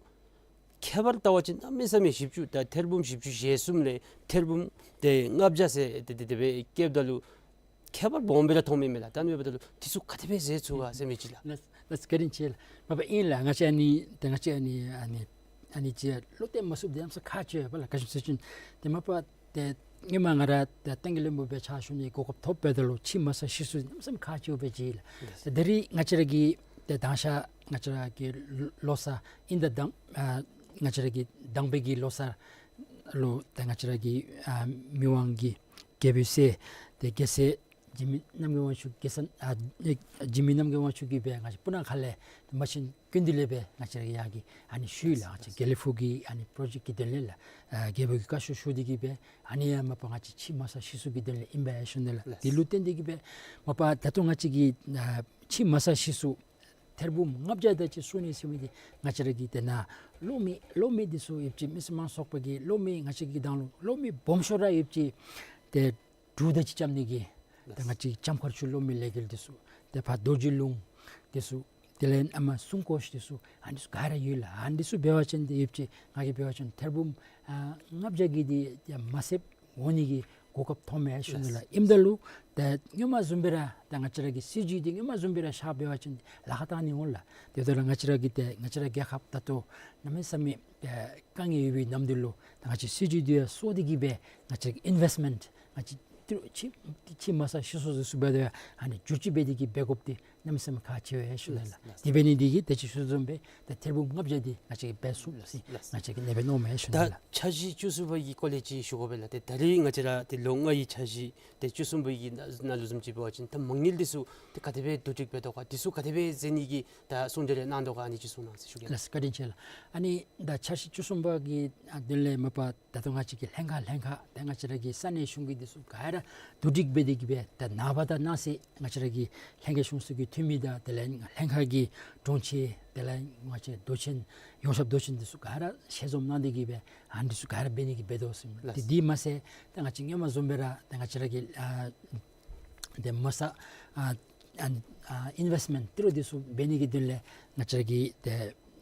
ཁྱད་པར་བལྟ་བ་ཅིན་གནམ་མེད་ས་མེད་བཞི་བཅུ་ད་ཐེར་འབུམ་བཞི་བཅུ་ཞེ་གསུམ་ལས་ཐེར་འབུམ་ཏེ་ལྔ་བརྒྱ་ཟེར་ཏེ་ཏེ་དེ་སྦེ་བཀོདཔ་ད་ལུ་ཁྱད་པར་སྦོམ་སྦེ་ར་མཐོངམ་མས་ལགས། ད་ཨ་ནི་འབདཝ་ད་ལུ་འདི་ཚུ་ག་དེ་སྦེ་ཟད་ཚུགས་ག་ཟེར་མི་ཅིག་ལགས། ལགས་ལགས། བཀའ་དྲིན་ཆེ་ལགས། མ་པ་ཨིན་ལགས། ང་བཅས་ཨ་ནི་ཏེ་ང་བཅས་ཨ་ནི་ཨ་ནི་ཨ་ནི་ཅིག་བློ་གཏད་མ་ཚུགསཔ་འདི་གནམ་མེད་ས་མེད་ཁག་ཆེ་བས་ལགས། ག་ཅི་ཟེར་བ་ཅིན་ཏེ་མ་པ་ཏེ་སྔོན་མ་ང་ར་ཏེ་གཏན་གྱི་བློན་པོ་སྦེ་ཕྱག་ཞུ་ནི་གོ་སྐབས་ཐོབ་འབདཝ་ད་ལུ་ཕྱི་མ་རྩ་གཞི་བཙུགས་གནམ་མེད་ས་མེད་ཁག་ཆེཝ་སྦེ་མཇལ་ལགས། ལགས། ཏེ་ད་རེས་ང་བཅས་ར་གི་ཏེ་དང་ཤ་ང་བཅས་ར་གི་ལོ་གསར་ཨིན་ད་དང་ཨ་ང་བཅས་ར་གི་དང་པའི་གི་ལོ་གསར་ལུ་ཏེ་ང་བཅས་ར་གི་ཨ་མི་དབང་གི་རྒྱལ་པོའི་སྲས་ཏེ་རྒྱལ་སྲས་འཇིགས་མེད་རྣམ་རྒྱལ་དབང་ཕྱུག་རྒྱལ་མཚན་ཨ་འཇིགས་མེད་རྣམ་རྒྱལ་དབང་ཕྱུག་གིས་སྦེ་ང་བཅས་སྤུ་ན་ཁ་ལས་ཏེ་མ་ཆེན་ཀུན་འདུས་ལས་སྦེ་ང་བཅས་ར་གི་ཡར་གྱི་ཨ་ནི་ཞུ་ཡི་ལགས། ང་བཅས་དགེ་ལེགས་ཕུག་གི་ཨ་ནི་པྲོ་ཇེཀཊ་ཀྱི་དོན་ལས་ལགས། ཨ་རྒྱལ་པོ་གི་བཀའ་ཤོག་ཞུ་སྟེ་གི་སྦེ་ཨ་ནི་ཡང་མ་པ་ང་བཅས་ཕྱི་མ་རྩ་གཞི་བཙུགས་ཀྱི་དོན་ལས་ཨིན་པས་ཞུ་ནི་ལགས། ལགས། དེ་ལུ་བརྟེན་ཏེ་གི་སྦེ་མ་པ་ད་ལྟོ་ང་བཅས་ཀྱི་ཨ་ཕྱི་མ་རྩ་གཞི་བཙུགས་ཐེར་འབུམ་ལྔ་བརྒྱ་དེ་ཅིག་བཙུགས་ནི་ཟེར་མི་འདི་ང་བཅས་ར་གི་ཏེ་ནཱ་གློག་མེ་གློག་མེ་འདི་ཚུ་ཡོདཔ་ཅིག་མི་སེར་དམངས་ཚོགས་པ་གི་གློག་མེ་ང་བཅས་ཀྱི་དང་ལུ་གློག་མེ་སྦོམ་ཤོས་ར་ཡོདཔ་ཅིག་ཏེ་འབྲུག་དེ་ཅིག་རྐྱབ་ནི་གི་ཏེ་ང་བཅས་ཀྱི་ལྕམ་མཁར་ཆུ་གློག་མེ་ལས་འགུལ་འདི་ཚུ་ཏེ་ཕར་རྡོ་རྗེ་ལུང་འདི་ཚུ་དེ་ལས་ཨ་མ་སྲུང་སྐྱོབ་འདི་ཚུ་ཨ་འདི་ཚུ་ག་ར་ཡོད་ལགས། ཨ་འདི་ཚུ་འབད་བ་ཅིན་ཏེ་ཡོདཔ་ཅིག་ང་གིས་འབད་བ་ཅིན་ཐེར་འབུམ་ཨ་ལྔ་བརྒྱ་གི་འདི་ཡང་མ་ཚད་འོང་ནི་གི་གོ་སྐབས་ཐོབ་མས་ཞུ་ནི་ལགས། ལགས། ཨིནམ་ད་ལུ་ཏེ་སྔོན་མ་བཟུམ་སྦེ་ར་ཏེ་ང་བཅས་ར་གི་སྲིད་བྱུས་འདི་སྔོན་མ་བཟུམ་སྦེ་ར་བཞག་འབད་བ་ཅིན་ལཱ་ཁག་བཏང་ནི་འོང་ལགས། དེ་འབདཝ་ད་ང་བཅས་ར་གི་ཏེ་ང་བཅས་ར་རྒྱལ་ཁབ་ད་ལྟོ་གནམ་མེད་ས་མེད་ཨེ་དཀའ་ངལ་ཡོད་པའི་ནམ་དུས་ལུ་ཏེ་ང་བཅས་སྲིད་བྱུས་འདི་ཡང་སོར་ཏེ་གི་སྦེ་ང་བཅས་ཀྱི་ཨིན་ཝེསཊ་མེནཊ་ང་བཅས་ཏི་རུ་ཕྱི་ཕྱི་མ་རྩ་གཞི་བཙུགས་འདི་ཚུ་འབདཝ་ད་ཡང་ཨ་ནི་བསྒྱུར་བཅོས་འབད་དེ་གི་འབད་དགོཔ་འདི་གནམ་མེད་ས་མེད་ཁག་ཆེ་བས་ཞུ་ནི་ལགས། ལགས། དེ་འབད་ནི་འདི་གིས་ཏེ་ཅི་ཞུ་བཟུམ་སྦེ་ཏེ་ཐེར་འབུམ་ལྔ་བརྒྱ་འདི་ང་བཅས་ཀྱིས་འབད་ཚུགས་ཟེར་ལགས། ང་བཅས་ཀྱིས་ཨ་ནེ་སྦེ་མནོཝ་མས་ཞུ་ནི་ད་ལགས། འཆར་གཞི་བཅུ་གསུམ་པ་གི་སྐོར་ལས་ཅིག་ཞུ་དགོ་པས་ལགས། ཏེ་ད་རེས་ང་བཅས་ར་ཏེ་ལོ་ལྔ་ཡི་འཆར་གཞི་ཏེ་བཅུ་གསུམ་པ་གི་ནང་ལུ་བཟུམ་ཅིག་འབད་བ་ཅིན་ད་མ་དངུལ་འདི་ཚུ་ཏེ་ག་དེ་སྦེ་བསྡུ་སྒྲིག་འབད་དོ་ག་འདི་ཚུ་ག་དེ་སྦེ་ཟད་ནི་གི་ད་གསུང་བཤད་རེ་གནང་དོ་ག་ཨ་ནི་ཅིག་གསུང་གནང་ཟེར་ཞུ་གེ་ལགས། ལགས་བཀའ་དྲིན་ཆེ་ལགས། ཨ་ནི་ད་འཆར་གཞི་བཅུ་གསུམ་པ་གི་ཨ་དོན་ལས་མ་པ་ད་ལྟོ་ང་བཅས་ཀྱི་ལྷན་ཁག་ལྷན་ཁག་ཏེ་ང་བཅས་ར་གི་ས་གནས་གཞུང་གི་འདི་ཚུ་ག་ར་བསྡུ་སྒྲིག་འབད་དེ་གི་སྦེ་ད་ནངས་པ་དང་གནངས་ཚེ་ང་བཅས་ར་གི་ལྷན་རྒྱས་གཞུང་ཚོགས་ཀྱི་འཐུས་མི་དང་དེ་ལས་ལྷན་ཁག་གི་དྲུང་ཆེ་དེ་ལས་ང་བཅས་མདོ་ཆེན་ཡོངས་ཁྱབ་མདོ་ཆེན་འདི་ཚུ་ག་ར་ཞལ་འཛོམས་གནང་སྟེ་གི་སྦེ་ཨ་འདི་ཚུ་ག་ར་འབད་ནི་གི་འབད་དོ་ཟེར་ལགས། ཏེ་འདི་མ་ཚད་ཏེ་ང་བཅས་སྔོན་མ་བཟུམ་སྦེ་ར་ཏེ་ང་བཅས་ར་གི་ཨ་ཏེ་མ་རྩ་ཨ་ཨ་ཨ་ཨིན་ཝེསཊ་མེནཊ་ཏི་རུ་འདི་ཚུ་འབད་ནི་གི་དོན་ལས་ང་བཅས་ར་གི་ཏེ་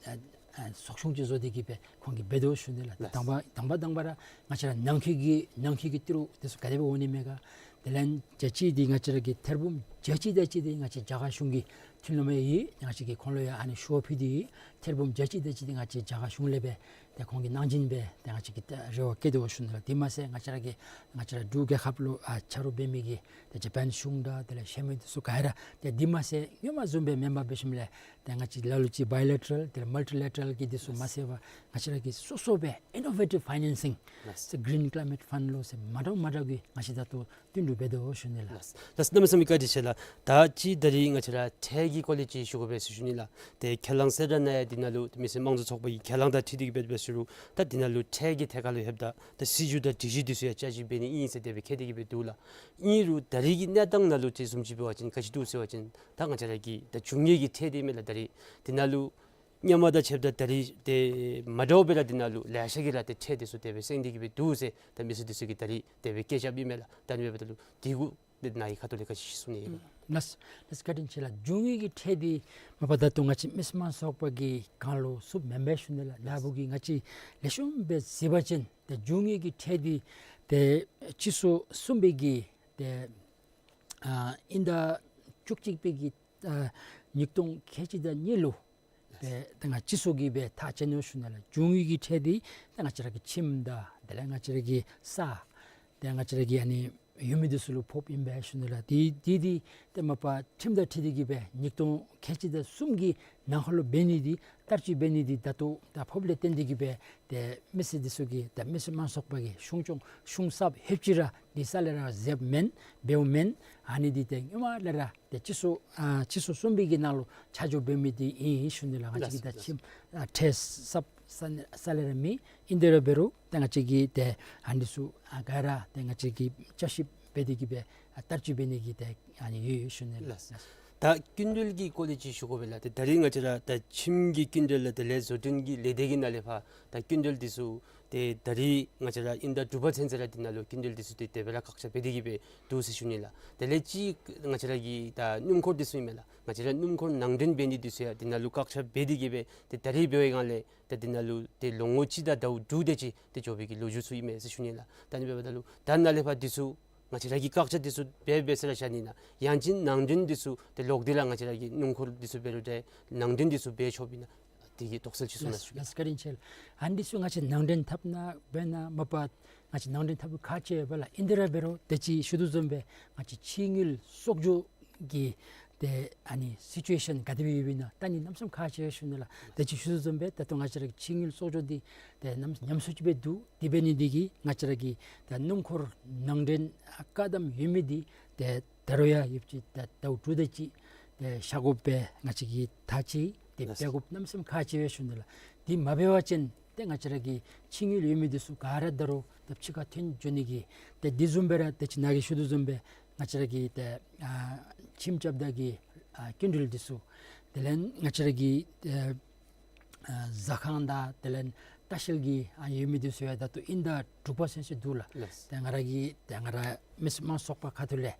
ཨ་ཨ་ཚོགས་ཆུང་ཅིག་བཟོ་སྟེ་གི་སྦེ་ཁོང་གིས་འབད་དོ་ཞུ་ནི་ལགས། ལགས། དང་པ་དང་པ་དང་པ་ར་ང་བཅས་ར་ནང་འཁོད་ཀྱི་ནང་འཁོད་ཀྱི་ཏི་རུ་འདི་ཚུ་ག་དེ་སྦེ་འོང་ནི་མས་ག། དེ་ལས་རྒྱལ་སྤྱི་འདི་ང་བཅས་ར་གི་ཐེར་འབུམ་བརྒྱ་གཅིག་དེ་ཅིག་འདི་ང་བཅས་རྒྱ་གར་གཞུང་གི་མཐུན་ལམ་ཡོད། ང་བཅས་ཀྱིས་ཁོང་ལུ་ཡང་ཨ་ནི་ཞུ་བ་ཕུལ་ཏེ་ཐེར་འབུམ་བརྒྱ་གཅིག་དེ་ཅིག་འདི་ང་བཅས་རྒྱ་གར་གཞུང་ལས་སྦེ་ཏེ་ཁོང་གིས་གནང་སྦྱིན་སྦེ་ཏེ་ང་བཅས་ཀྱིས་ཏེ་རེ་བ་བསྐྱེད་དོ་ཞུ་ནི་ལགས། དེ་མ་ཚད་ང་བཅས་ར་གི་ང་བཅས་ར་འབྲུག་རྒྱལ་ཁབ་ལུ་ཨ་ཆ་རོགས་འབད་མི་གི་ཏེ་ཇ་པཱན་གཞུང་དང་དེ་ལས་གཞན་མི་འདི་ཚུ་ག་ར་ཏེ་དེ་མ་ཚད་སྔོན་མ་བཟུམ་སྦེ་མེན་པར་འབད་ཞིནམ་ལས་ཏེ་ང་བཅས་ལ་ལུ་ཅིག་བའི་ལེ་ཊ་རལ་དེ་ལས་མལ་ཊི་ལེ་ཊ་རལ་གྱི་འདི་ཚུ་མ་ཚད་པར་ང་བཅས་ར་གི་སོ་སོ་སྦེ་ཨིན་ནོ་ཝེ་ཊིབ་ཕའི་ནེན་སིང་ལགས། ཟེར་གི་རིན་ཀི་ལའི་མེཊ་ཕཱནཌ་ལོ་ཟེར་མ་འདྲཝ་མ་འདྲཝ་གི་ང་བཅས་ད་ལྟོ་བསྟུན་གྲོས་འབད་དོ་ཞུ་ནི་ལགས། ལགས། ལགས། གནམ་མེད་ས་མེད་བཀའ་དྲིན་ཆེ་ལགས། ད་ཅི་ད་རིས་ང་བཅས་ར་ཁྲལ་གྱི་སྐོར་ལས་ཅིག་ཞུ་དགོ་པས་ཟེར་ཞུ་ནི་ལགས། ཏེ་ཁས་བླངས་གསལ་བསྒྲགས་ནང་ཡང་འདི་ནང་ལུ་མི་སེར་དམངས་གཙོ་ཚོགས་པ་གི་ཁས་བླངས་དང་འཁྲིལ་ཏེ་གི་སྦེ་འབད་ཞུ་རུང་ད་འདི་ནང་ལུ་ཁྲལ་གྱི་ཐད་ཁར་ལུ་ལྷོདཔ་ད་ད་སྲིད་བྱུས་དང་སྒྲིག་གཞི་འདི་ཚུ་ཡང་བསྐྱར་ཞིབ་འབད་ནི་ཨིན་ཟེར་དེ་སྦེ་བཀོད་དེ་གི་སྦེ་འདུག་ལགས། ཨིན་རུང་ད་རིས་ཀྱི་གནས་སྟངས་ནང་ལུ་ཅིག་བཟུམ་ཅིག་འབད་བ་ཅིན་ག་ཅི་འདུག་ཟེར་བ་ཅིན་ད་ང་བཅས་ར་གི་ད་རྒྱུ་དངོས་ཀྱི་ཁྲལ་འདི་མས་ལགས། ད་རིས་འདི་ནང་ལུ་སྔོན་མ་དང་ཕྱདཔ་ད་ད་རིས་ཏེ་མ་འདྲཝ་སྦེ་ར་འདི་ནང་ལུ་ལེ་ཤ་གིས་ར་ཏེ་ཁྲལ་འདི་ཚུ་དེ་སྦེ་སེང་སྟེ་གི་སྦེ་འདུག་ཟེར་ད་མི་སེར་འདི་ཚུ་གིས་ད་རིས་དེ་སྦེ་བཀོད་བཞགཔ་ཨིན་མས་ལགས། ད་ཨ་ནི་འབདཝ་ད་ལུ་འདི་གུ་ཏེ་ནཱ་གི་ཁ་ཐུག་ལས་ག་ཅི་གསུང་ནི་ཡོད་ག། ལགས། ལགས་བཀའ་དྲིན་ཆེ་ལགས། རྒྱུ་དངོས་ཀྱི་ཁྲལ་འདི་མ་པ་ད་ལྟོ་ང་བཅས་མི་སེར་དམངས་གཙོ་ཚོགས་པ་གི་སྒང་ལུ་ཚུདཔ་མེན་པས་ཞུ་ནི་ལགས། ནཱ་བུ་གིས་ང་བཅས་ལེགས་ཤོམ་སྦེ་གཟིགས་པ་ཅིན་ཏེ་རྒྱུ་དངོས་ཀྱི་ཁྲལ་འདི་ཏེ་སྤྱི་ཚེས་གསུམ་པའི་གི་ཏེ་ཨ་དབྱིན་ཟླ་བཅུ་གཅིག་པའི་གི་ཨ་ཉིས་སྟོང་ཁལ་གཅིག་དང་གཉིས་ལུ་ཏེ་ཏེ་ང་བཅས་སྤྱི་ཚོགས་ཀྱིས་སྦེ་ཐག་བཅད་ནུག་ཞུ་ནི་ལགས། རྒྱུ་དངོས་ཀྱི་ཁྲལ་འདི་ཏེ་ང་བཅས་ར་གི་ཁྱིམ་དང་དེ་ལས་ང་བཅས་ར་གི་ས་ཏེ་ང་བཅས་ར་གི་ཨ་ནི་ཡོད་མི་འདི་ཚུ་ལུ་ཕོགཔ་ཨིན་པས་ཞུ་ནི་ལགས། འདི་འདི་འདི་ཏེ་མ་པ་ཁྲིམས་དང་འཁྲིལ་ཏེ་གི་སྦེ་ཉིས་སྟོང་ཁལ་གཅིག་དང་གསུམ་གྱི་ནང་འཁོད་ལུ་འབད་ནི་འདི་བསྟར་སྤྱོད་འབད་ནི་འདི་ད་ལྟོ་ད་ཕོགཔ་ལས་བརྟེན་ཏེ་གི་སྦེ་ཏེ་མི་སེར་འདི་ཚུ་གིས་ཏེ་མི་སེར་དམངས་གཙོ་ཚོགས་པ་གི་གཞུང་སྐྱོང་གཞུང་ཚབ་ལྷོདཔ་ཅིག་ར་འདི་རྩ་ལས་ར་མཛདཔ་མེན་འབདཝ་མེན། ཨ་ནི་འདི་ཏེ་སྔོན་མ་ལས་ར་ཏེ་སྤྱི་ཚེས་ཨ་སྤྱི་ཚེས་གསུམ་པའི་གི་ནང་ལུ་ཆ་འཇོག་འབད་མི་འདི་ཨིན་ཞུ་ནི་ལགས། ང་བཅས་ཀྱིས་ད་ལགས། ཁྱིམ་ཨ་ཁྲལ་གསརཔ་རྩ་ལས་ར་མེད། ཨིན་དེ་ར་འབད་རུང་ཏེ་ང་བཅས་ཀྱིས་ཏེ་ཨ་འདི་ཚུ་ཨ་ག་ར་ཏེ་ང་བཅས་ཀྱིས་བསྐྱར་ཞིབ་འབད་དེ་གི་སྦེ་ ཨ་བསྟར་སྤྱོད་འབད་ནི་གི་ཏེ་ཨ་ནི་ཡོད་ཡོད་ཞུ་ནི་ལགས། ལགས། ད་སྐྱིན་འགྲུལ་གྱི་སྐོར་ལས་ཅིག་ཞུ་དགོ་པས་ལགས། ཏེ་ད་རིས་ང་བཅས་ར་ད་ཁྱིམ་གྱི་སྐྱིན་འགྲུལ་ལགས། དེ་ལས་བཟོ་སྐྲུན་གྱི་ལས་སྡེ་གི་ནང་ལས་ཕར་ད་སྐྱིན་འགྲུལ་འདི་ཚུ་ཏེ་ད་རིས་ང་བཅས་ར་ཨིན་ཟླ་དྲུག་པ་ཚུན་ཚོད་ར་འདི་ནང་ལུ་སྐྱིན་འགྲུལ་འདི་ཚུ་ཏེ་དེ་སྦེ་ར་བཀག་ཆ་འབད་དེ་གི་སྦེ་འདུག་ཟེར་ཞུ་ནི་ལགས། དེ་ལས་ཅིག་ང་བཅས་ར་གི་ད་སྣུམ་འཁོར་འདི་ཚུ་ཨིན་མས་ལགས། ང་བཅས་ར་སྣུམ་འཁོར་ནང་འདྲེན་འབད་ནི་འདི་ཚུ་ཡང་འདི་ནང་ལུ་བཀག་ཆ་འབད་དེ་གི་སྦེ་ཏེ་ད་རིས་འབད་བའི་སྒང་ལས་ཏེ་འདི་ནང་ལུ་ཏེ་ལོ་ངོ་གཅིག་དང་ཟླཝ་དྲུག་དེ་ཅིག་ཏེ་འགྱོ་བའི་གི་ལོ་རྒྱུས་ཚུ་ཨིན་མས་ཟེར་ཞུ་ནི་ལགས། ད་ཨ་ནི་འབདཝ་ད་ལུ་ད་ནཱ་ལས་ཕར་འདི་ཚུ་ང་བཅས་ར་གིས་བཀག་ཆ་འདི་ཚུ་འབད་འབད་ས་ར་བཞག་ནི་ན་ཡང་ཅིན་ནང་འདྲེན་འདི་ཚུ་ཏེ་ལོག་སྟེ་ར་ང་བཅས་ར་གི་སྣུམ་འཁོར་འདི་ཚུ་འབད་རུང་ཏེ་ནང་འདྲེན་འདི་ཚུ་འབད་ཆོག་པས་ན། དེ་གི་དོགས་སེལ་ཅིག་གསུང་གནང་ཞུ་གེ། ལགས་སོ། བཀའ་དྲིན་ཆེ་ལགས། ཨ་ནི་འདི་ཚུ་ང་བཅས་ནང་འདྲེན་འཐབ་ནི་འབད་ནི་མ་པ་ང་བཅས་ནང་འདྲེན་འཐབ་ཁག་ཆེ་བས་ལགས། ཨིན་ཏེ་ར་འབད་རུང་དེ་ཅིག་ཞུ་དོ་བཟུམ་སྦེ་ང་བཅས་ཕྱི་དངུལ་གསོག་འཇོག་གི་ཏེ་ཨ་ནི་སི་ཅུ་ཨེ་ཤཱན་ག་དེ་སྦེ་ཡོདཔ་ཨིན་ན་ད་ཨ་ནི་གནམ་མེད་ས་མེད་ཁག་ཆེ་ཞུ་ནི་ལགས། དེ་ཅིག་ཞུ་དོ་བཟུམ་སྦེ་ད་ལྟོ་ང་བཅས་ར་གི་ཕྱི་དངུལ་གསོག་འཇོག་འདི་ཏེ་ཉམས་ཉམས་སུ་ཅིག་སྦེ་འདུག། དེ་འབད་ནི་འདི་གིས་ང་བཅས་ར་གི་ད་སྣུམ་འཁོར་ནང་འདྲེན་བཀག་དམ་ཡོད་མི་འདི་ཏེ་ད་རུང་ཡང་ཡོདཔ་ཅིག་ད་ཟླཝ་དྲུག་དེ་ཅིག་ཏེ་བཞག་དགོཔ་སྦེ་ང་བཅས་ཀྱིས་ཐག་བཅད་དེ་ལགས། འབད་དགོཔ་གནམ་མེད་ས་མེད་ཁག་ཆེ་བས་ཞུ་ནི་ལགས། དེ་མ་འབད་བ་ཅིན་ཏེ་ང་བཅས་ར་གི་ཕྱི་དངུལ་ཡོད་མི་འདི་ཚུ་ག་ར་ད་རུང་ད་ཕྱི་ཁར་ཐོན་འགྱོ་ནི་གི་ཏེ་དེ་བཟུམ་སྦེ་ར་དེ་ཅིག་ནཱ་གིས་ཞུ་དོ་བཟུམ་སྦེ་ང་བཅས་ར་གི་ཏེ་ཨ་ཁྱིམ་རྐྱབ་ད་གི་ཨ་སྐྱིན་འགྲུལ་འདི་ཚུ་དེ་ལས་ང་བཅས་ར་གི་ཨ་ཨ་ཟ་ཁང་དང་དེ་ལས་ལྟ་བཤལ་གྱི་ཨ་ཡོད་མི་འདི་ཚུ་ཡང་ད་ལྟོ་ཨིན་ཟླ་དྲུག་པ་ཚུན་ཚོད་འདུག་ལགས། ལགས། ཏེ་ང་ར་གི་ཏེ་ང་ར་མི་སེར་དམངས་ཚོགས་པ་ཁ་ཐུག་ལས་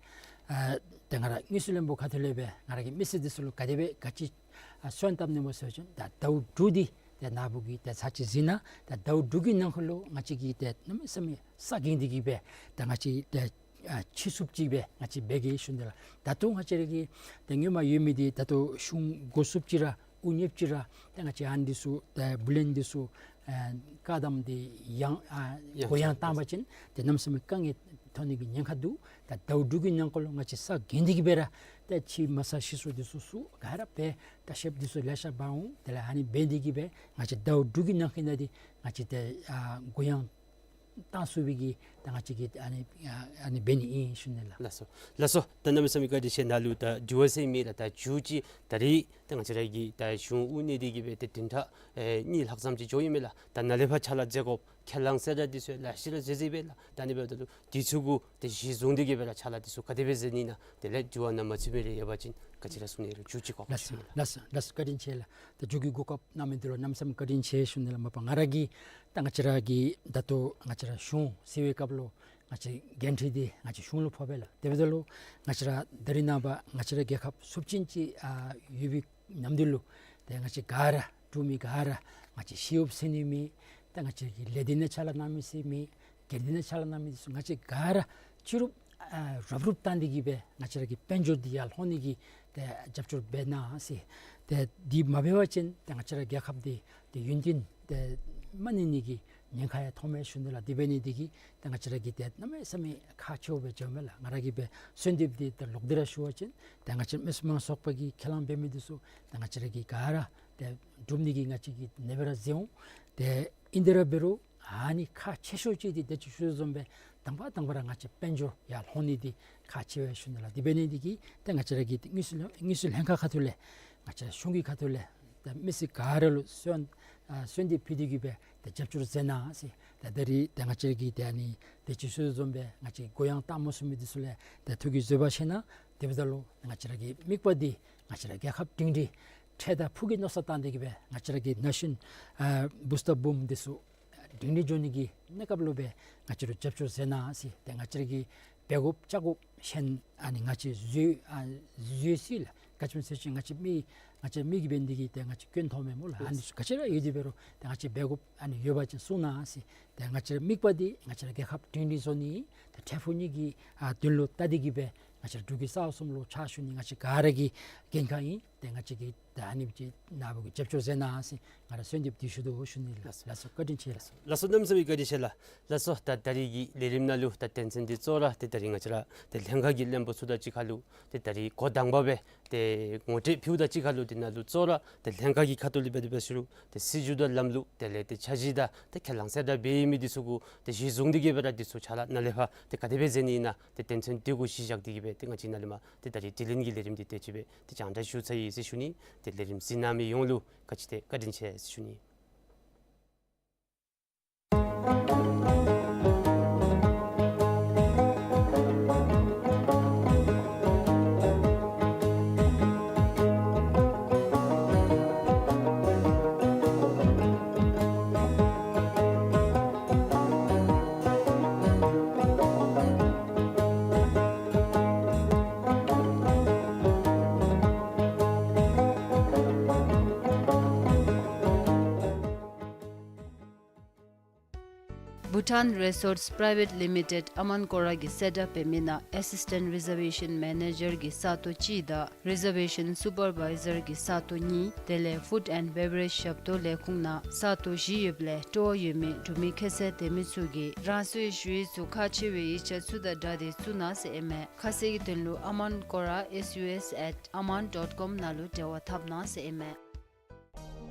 ཨ་ཏེ་ང་ར་དངུལ་རྩིས་བློན་པོ་ཁ་ཐུག་ལས་སྦེ་ང་ར་གི་མི་སེར་འདི་ཚུ་ལུ་ག་དེ་སྦེ་ག་ཅི་ཨ་སོན་བཏབ་ནི་སྨོ་ཟེར་བ་ཅིན་ད་ཟླཝ་དྲུག་འདི་ཏེ་ནཱ་བུ་གིས་ཏེ་ཚར་གཅིག་གཟིགས་གནང་། ད་ཟླཝ་དྲུག་གི་ནང་འཁོད་ལུ་ང་བཅས་ཀྱིས་ཏེ་གནམ་མེད་ས་མེད་ས་འགེངས་ཏེ་གི་སྦེ་ད་ང་བཅས་ཏེ་ཨ་ཕྱེ་ཚུགསཔ་ཅིག་སྦེ་ང་བཅས་འབད་གེ་ཞུ་ནི་ལགས། ད་ལྟོ་ང་བཅས་ར་གི་ཏེ་སྔོན་མ་ཡོད་མི་འདི་ད་ལྟོ་གཞུང་འགོ་བཙུགསཔ་ཅིག་ར་དབུ་བརྙེསཔ་ཅིག་ར་ཏེ་ང་བཅས་ཨ་ནི་འདི་ཚུ་ཏེ་བུ་ལོན་འདི་ཚུ་ཨ་བཀག་དམ་འདི་ཡང་ཨ་ཡང་གུ་ཡངས་བཏང་བ་ཅིན་ཏེ་གནམ་མེད་ས་མེད་དཀའ་ངལ་ཐོན་ནི་གི་ཉེན་ཁ་འདུག། ད་ཟླཝ་དྲུག་གི་ནང་འཁོད་ལུ་ང་བཅས་ས་འགེངས་ཏེ་གི་སྦེ་ར་ཏེ་ཕྱེ་མ་ཚང་ཕྱེ་ཚུགསཔ་འདི་ཚུ་ཚུ་ག་ར་འབད་ལྟ་བཤལཔ་འདི་ཚུ་ལེ་ཤ་འབག་འོང་། དེ་ལས་ཨ་ནི་འབད་ནི་འདི་གིས་སྦེ་ང་བཅས་ཟླཝ་དྲུག་གི་ནང་འཁོད་ནང་འདི་ང་བཅས་ཏེ་ཨ་གུ་ཡངས་བཏང་ཚུགས་པའི་གི་ད་ང་བཅས་ཀྱིས་ཨ་ནི་ཨ་ཨ་ནི་འབད་ནི་ཨིན་ཞུ་ནི་ལགས། ལགས་སོ། ལགས་སོ། ད་གནམ་མེད་ས་མེད་བཀའ་དྲིན་ཆེ། ནཱ་ལུ་ད་དྲི་བ་ཟེར་མི་ལགས་ད་མཇུག་ཅིག་ད་རིས་ད་ང་བཅས་ར་གི་ད་གཞུང་དབུ་བརྙེས་ཏེ་གི་སྦེ་ཏེ་བདུན་ཕྲག་ཨེ་གཉིས་ལྷག་ཙམ་ཅིག་འགྱོ་ཡི་མས་ལགས། ད་ནཱ་ལས་ཕར་ཕྱག་ལཱ་མཛད་དགོཔ་ཁས་བླངས་གསལ་བསྒྲགས་འདི་ཚུ་ལེ་ཤ་ར་མཛད་མཛདཔ་སྦེ་ལགས། ད་ཨ་ནི་འབདཝ་ད་ལུ་འདི་ཚུ་གུ་ཏེ་གཞི་བཟུང་སྟེ་གི་སྦེ་ར་ཕྱག་ལཱ་འདི་ཚུ་ག་དེ་སྦེ་མཛད་ནི་ཨིན་ན། དེ་ལས་དྲི་བ་ནང་མ་ཚུད་མི་རེ་ཡོད་པ་ཅིན་ག་ཅི་ར་གསུང་ནི་རེ་མཇུག་ཅིག་གོ་ལགས་སོ། ཞུ་ནི་ལགས། ལགས་སོ། ལགས་སོ། བཀའ་དྲིན་ཆེ་ལགས། ད་མཇུག་གི་གོ་སྐབས་གནང་མི་འདི་ལུ་གནམ་མེད་ས་མེད་བཀའ་དྲིན་ཆེ་ཞུ་ནི་ལགས། མ་པ་ང་ར་གིས་ད་ང་བཅས་ར་གི་ད་ལྟོ་ང་བཅས་ར་གཞུང་གསལ་བའི་སྐབས་ལུ་ང་བཅས་འགན་འཁྲི་འདི་ང་བཅས་གཞུང་ལུ་ཕོག་པས་ལགས། དེ་འབདཝ་ད་ལུ་ང་བཅས་ར་ད་རིས་ནངས་པ་ང་བཅས་ར་རྒྱལ་ཁབ་ཚབས་ཆེན་ཅིག་ཨ་ཡོད་པའི་ནམ་དུས་ལུ་ཏེ་ང་བཅས་ག་ར་འབྲུག་མི་ག་ར་ང་བཅས་ཤེས་ཡོན་ཟེར་ནི་མེད། ད་ང་བཅས་ཀྱི་ལས་སྡེ་ནང་ཕྱག་ལཱ་གནང་མི་ཟེར་མེད། སྒེར་སྡེ་ནང་ཕྱག་ལཱ་གནང་མི་ཚུ་ང་བཅས་ག་ར་ཕྱི་རུ་ཨ་རོགས་རོགས་བཏང་སྟེ་གི་སྦེ་ང་བཅས་ར་གི་དཔལ་འབྱོར་འདི་ཡར་ལྷོང་ནི་གི་ཏེ་རྒྱབ་སྐྱོར་འབད་གནང་ཟེར། ཏེ་འདི་མ་འབད་བ་ཅིན་ཏེ་ང་བཅས་ར་རྒྱལ་ཁབ་འདི་ཏེ་ཡུན་བརྟན་ཏེ་མ་གནས་ནི་གི་ཉེན་ཁ་ཡང་མཐོང་མས་ཞུ་ནི་ལགས། དེ་འབད་ནི་འདི་གིས་ཏེ་ང་བཅས་ར་གིས་ཏེ་གནམ་མེད་ས་མེད་ཁག་ཆེཝ་སྦེ་འགྱོཝ་མས་ལགས། ང་ར་གིས་སྦེ་གསོལ་འདེབས་འདི་ཏེ་ལོག་སྟེ་ར་ཞུ་བ་ཅིན་ཏེ་ང་བཅས་མི་སེར་དམངས་ཚོགས་པ་གིས་ཁས་བླངས་འབད་མི་འདི་ཚུ་ཏེ་ང་བཅས་ར་གིས་ག་ར་ཏེ་སྒྲུབ་ནི་གི་ང་བཅས་ཀྱིས་ནེ་བར་ར་མཛད་འོང་། ཏེ་ཨིན་ཏེ་ར་འབད་རུང་ཨ་ནི་ཁག་ཆེ་ཤོས་ཅིག་འདི་ཏེ་ཅིག་ཞུ་དོ་བཟུམ་སྦེ་དང་པ་དང་པ་ར་ང་བཅས་དཔལ་འབྱོར་ཡར་ལྷོང་ནི་འདི་ཁག་ཆེ་བས་ཞུ་ནི་ལགས། དེ་འབད་ནི་འདི་གིས་ཏེ་ང་བཅས་ར་གི་ཏེ་དངུལ་རྩིས་ལྷན་དངུལ་རྩིས་ལྷན་ཁག་ཁ་ཐུག་ལས་ང་བཅས་ར་གཞུང་གི་ཁ་ཐུག་ལས་ཏེ་མི་སེར་ག་ར་ལུ་གསོལ་ཨ་གསོལ་འདེབས་ཕུལ་ཏེ་གི་སྦེ་ཏེ་རྒྱབ་སྐྱོར་མཛད་གནང་ཟེར། ཏེ་ད་རིས་ཏེ་ང་བཅས་ར་གིས་ཏེ་ཨ་ནི་ཏེ་ཅིག་ཞུ་དོ་བཟུམ་སྦེ་ང་བཅས་གུ་ཡངས་བཏང་མ་ཚུགས་མི་འདི་ཚུ་ལས་ཏེ་ཐུགས་ཀྱི་བཟོད་པ་བཞེས་གནང་། དེ་འབདཝ་ད་ལུ་ང་བཅས་ར་གི་དམིགས་པ་འདི་ང་བཅས་ར་རྒྱལ་ཁབ་སྒྲིང་སྒྲིང་འཕྲལ་དང་ཕུགས་ཀྱི་མནོ་བསམ་བཏང་སྟེ་གི་སྦེ་ང་བཅས་ར་གི་ན་གཞོན་ཨ་བུ་སྟོབས་འབུམ་འདི་ཚུ་སྒྲིང་སྒྲིང་འགྱོ་ནི་གི་གནས་སྐབས་ལུ་སྦེ་ང་བཅས་ར་རྒྱབ་སྐྱོར་མཛད་གནང་ཟེར། ཏེ་ང་བཅས་ར་གིས་འབད་དགོཔ་བཅའ་དགོཔ་གཞན་ཨ་ནི་ང་བཅས་བཟོད་ཨ་བཟོད་སྲོལ་ལགས། ག་ཅི་སྨོ་ཟེར་བ་ཅིན་ང་བཅས་མི་ང་བཅས་མི་གིས་འབད་ནི་འདི་གིས་ཏེ་ང་བཅས་སྐྱོན་མཐོང་མས་སྨོ་ལགས། ཨ་ནི་ཚུ་ག་ཅི་ར་ཡོད་དེ་འབད་རུང་ཏེ་ང་བཅས་འབད་དགོཔ་ཨ་ནི་ཡོད་པ་ཅིན་གསུང་གནང་ཟེར། ཏེ་ང་བཅས་ར་དམིགས་པ་འདི་ང་བཅས་ར་རྒྱལ་ཁབ་སྒྲིང་སྒྲིང་བཟོ་ནི་ཏེ་འཕྲལ་ཕུགས་གཉིས་ཀྱི་ཨ་དོན་ལུ་བལྟ་སྟེ་གི་སྦེ་ང་བཅས་ར་འབྲུག་གི་རྩ་བ་གསུམ་ལུ་ཕྱག་ཞུ་ནི་ང་བཅས་ག་ར་གི་འགན་ཁག་ཨིན། ཏེ་ང་བཅས་ཀྱིས་ད་ཨ་ནི་ཅིག་ནཱ་བུ་གིས་རྒྱབ་སྐྱོར་མཛད་གནང་ཟེར་ང་ར་གསོལ་འདེབས་འདི་ཞུ་དོ་ཞུ་ནི་ལགས། ལགས་སོ། ལགས་སོ། བཀའ་དྲིན་ཆེ་ལགས། ལགས་སོ། གནམ་མེད་ས་མེད་བཀའ་དྲིན་ཆེ་ལགས། ལགས་སོ། ད་ད་རིས་ཀྱི་ལས་རིམ་ནང་ལུ་ད་དོན་ཚན་འདི་གཙོ་བོ་ར་ཏེ་ད་རིས་ང་བཅས་ར་ཏེ་ལྷན་ཁག་གི་བློན་པོ་ཚུ་དང་གཅིག་ཁར་ལུ་ཏེ་ད་རིས་འགོ་དང་པ་སྦེ་ཏེ་ངོ་སྤྲོད་ཕུལཝ་དང་གཅིག་ཁར་ལུ་འདི་ནང་ལུ་གཙོ་བོ་ར་ཏེ་ལྷན་ཁག་གི་ཁ་ཐུག་ལས་འབད་དེ་འབད་ཞུ་རུང་ཏེ་སྲིད་བྱུས་དང་ལམ་ལུགས་དེ་ལས་ཏེ་འཆར་གཞི་དང་ཏེ་ཁས་བླངས་གསལ་བསྒྲགས་འབད་མི་འདི་ཚུ་གུ་ཏེ་གཞི་བཟུང་སྟེ་གི་སྦེ་ར་འདི་ཚུ་ཕྱག་ལཱ་ནཱ་ལས་ཕར་ཏེ་ག་དེ་སྦེ་མཛད་ནི་ཨིན་ན་ཏེ་དོན་ཚན་འདི་གུ་གཞི་བཞག་སྟེ་གི་སྦེ་ཏེ་ང་བཅས་ནཱ་ལས་མར་ཏེ་ད་རིས་དྲི་ལན་གྱི་ལས་རིམ་འདི་དེ་ཅིག་སྦེ་ཏེ་སྦྱང་བརྡར་ཞུ་ཚར་ཡི་ཟེར་ཞུ་ནི། ཏེ་ལས་རིམ་གཟིགས་གནང་མི་ཡོངས་ལུ་ག་ཅི་ཏེ་བཀའ་དྲིན་ཆེ་ཟེར་ཞུ་ནི། Bhutan Resorts Private Limited ཨ་མཱན་ཀོ་ར་གི་སེཊ་ཨཔ་འབད་མི་ནང་ཨེ་སིས་ཊེནཊ་རི་ཛར་ཝེ་ཤཱན་མེ་ནེ་ཇར་གི་ས་སྟོང་གཅིག་དང་རི་ཛར་ཝེ་ཤཱན་སུ་པར་བའི་ཛར་གི་ས་སྟོང་གཉིས་དེ་ལས་ཕུཌ་ཨེནཌ་བེ་བ་རེཇ་ཞབས་ཏོག་ལས་ཁུངས་ནང་ས་སྟོང་བཞི་ཡོདཔ་ལས་སྤྲོ་བ་ཡོད་མི་འབྲུག་མི་ཁྱད་ཚད་ལྡན་མི་ཚུ་གིས་རང་སོའི་ཞུ་ཡིག་ཚུ་ཁག་ཆེ་བའི་ཡིག་ཆ་ཚུ་དང་སྦྲགས་ཏེ་བཙུགས་གནང་ཟེར་ཨིན་མས། ཁ་གསལ་གྱི་དོན་ལུ་ཨ་མཱན་ཀོ་ར་S U S at aman dot com ནང་ལུ་འབྲེལ་བ་འཐབ་གནང་ཟེར་ཨིན་མས།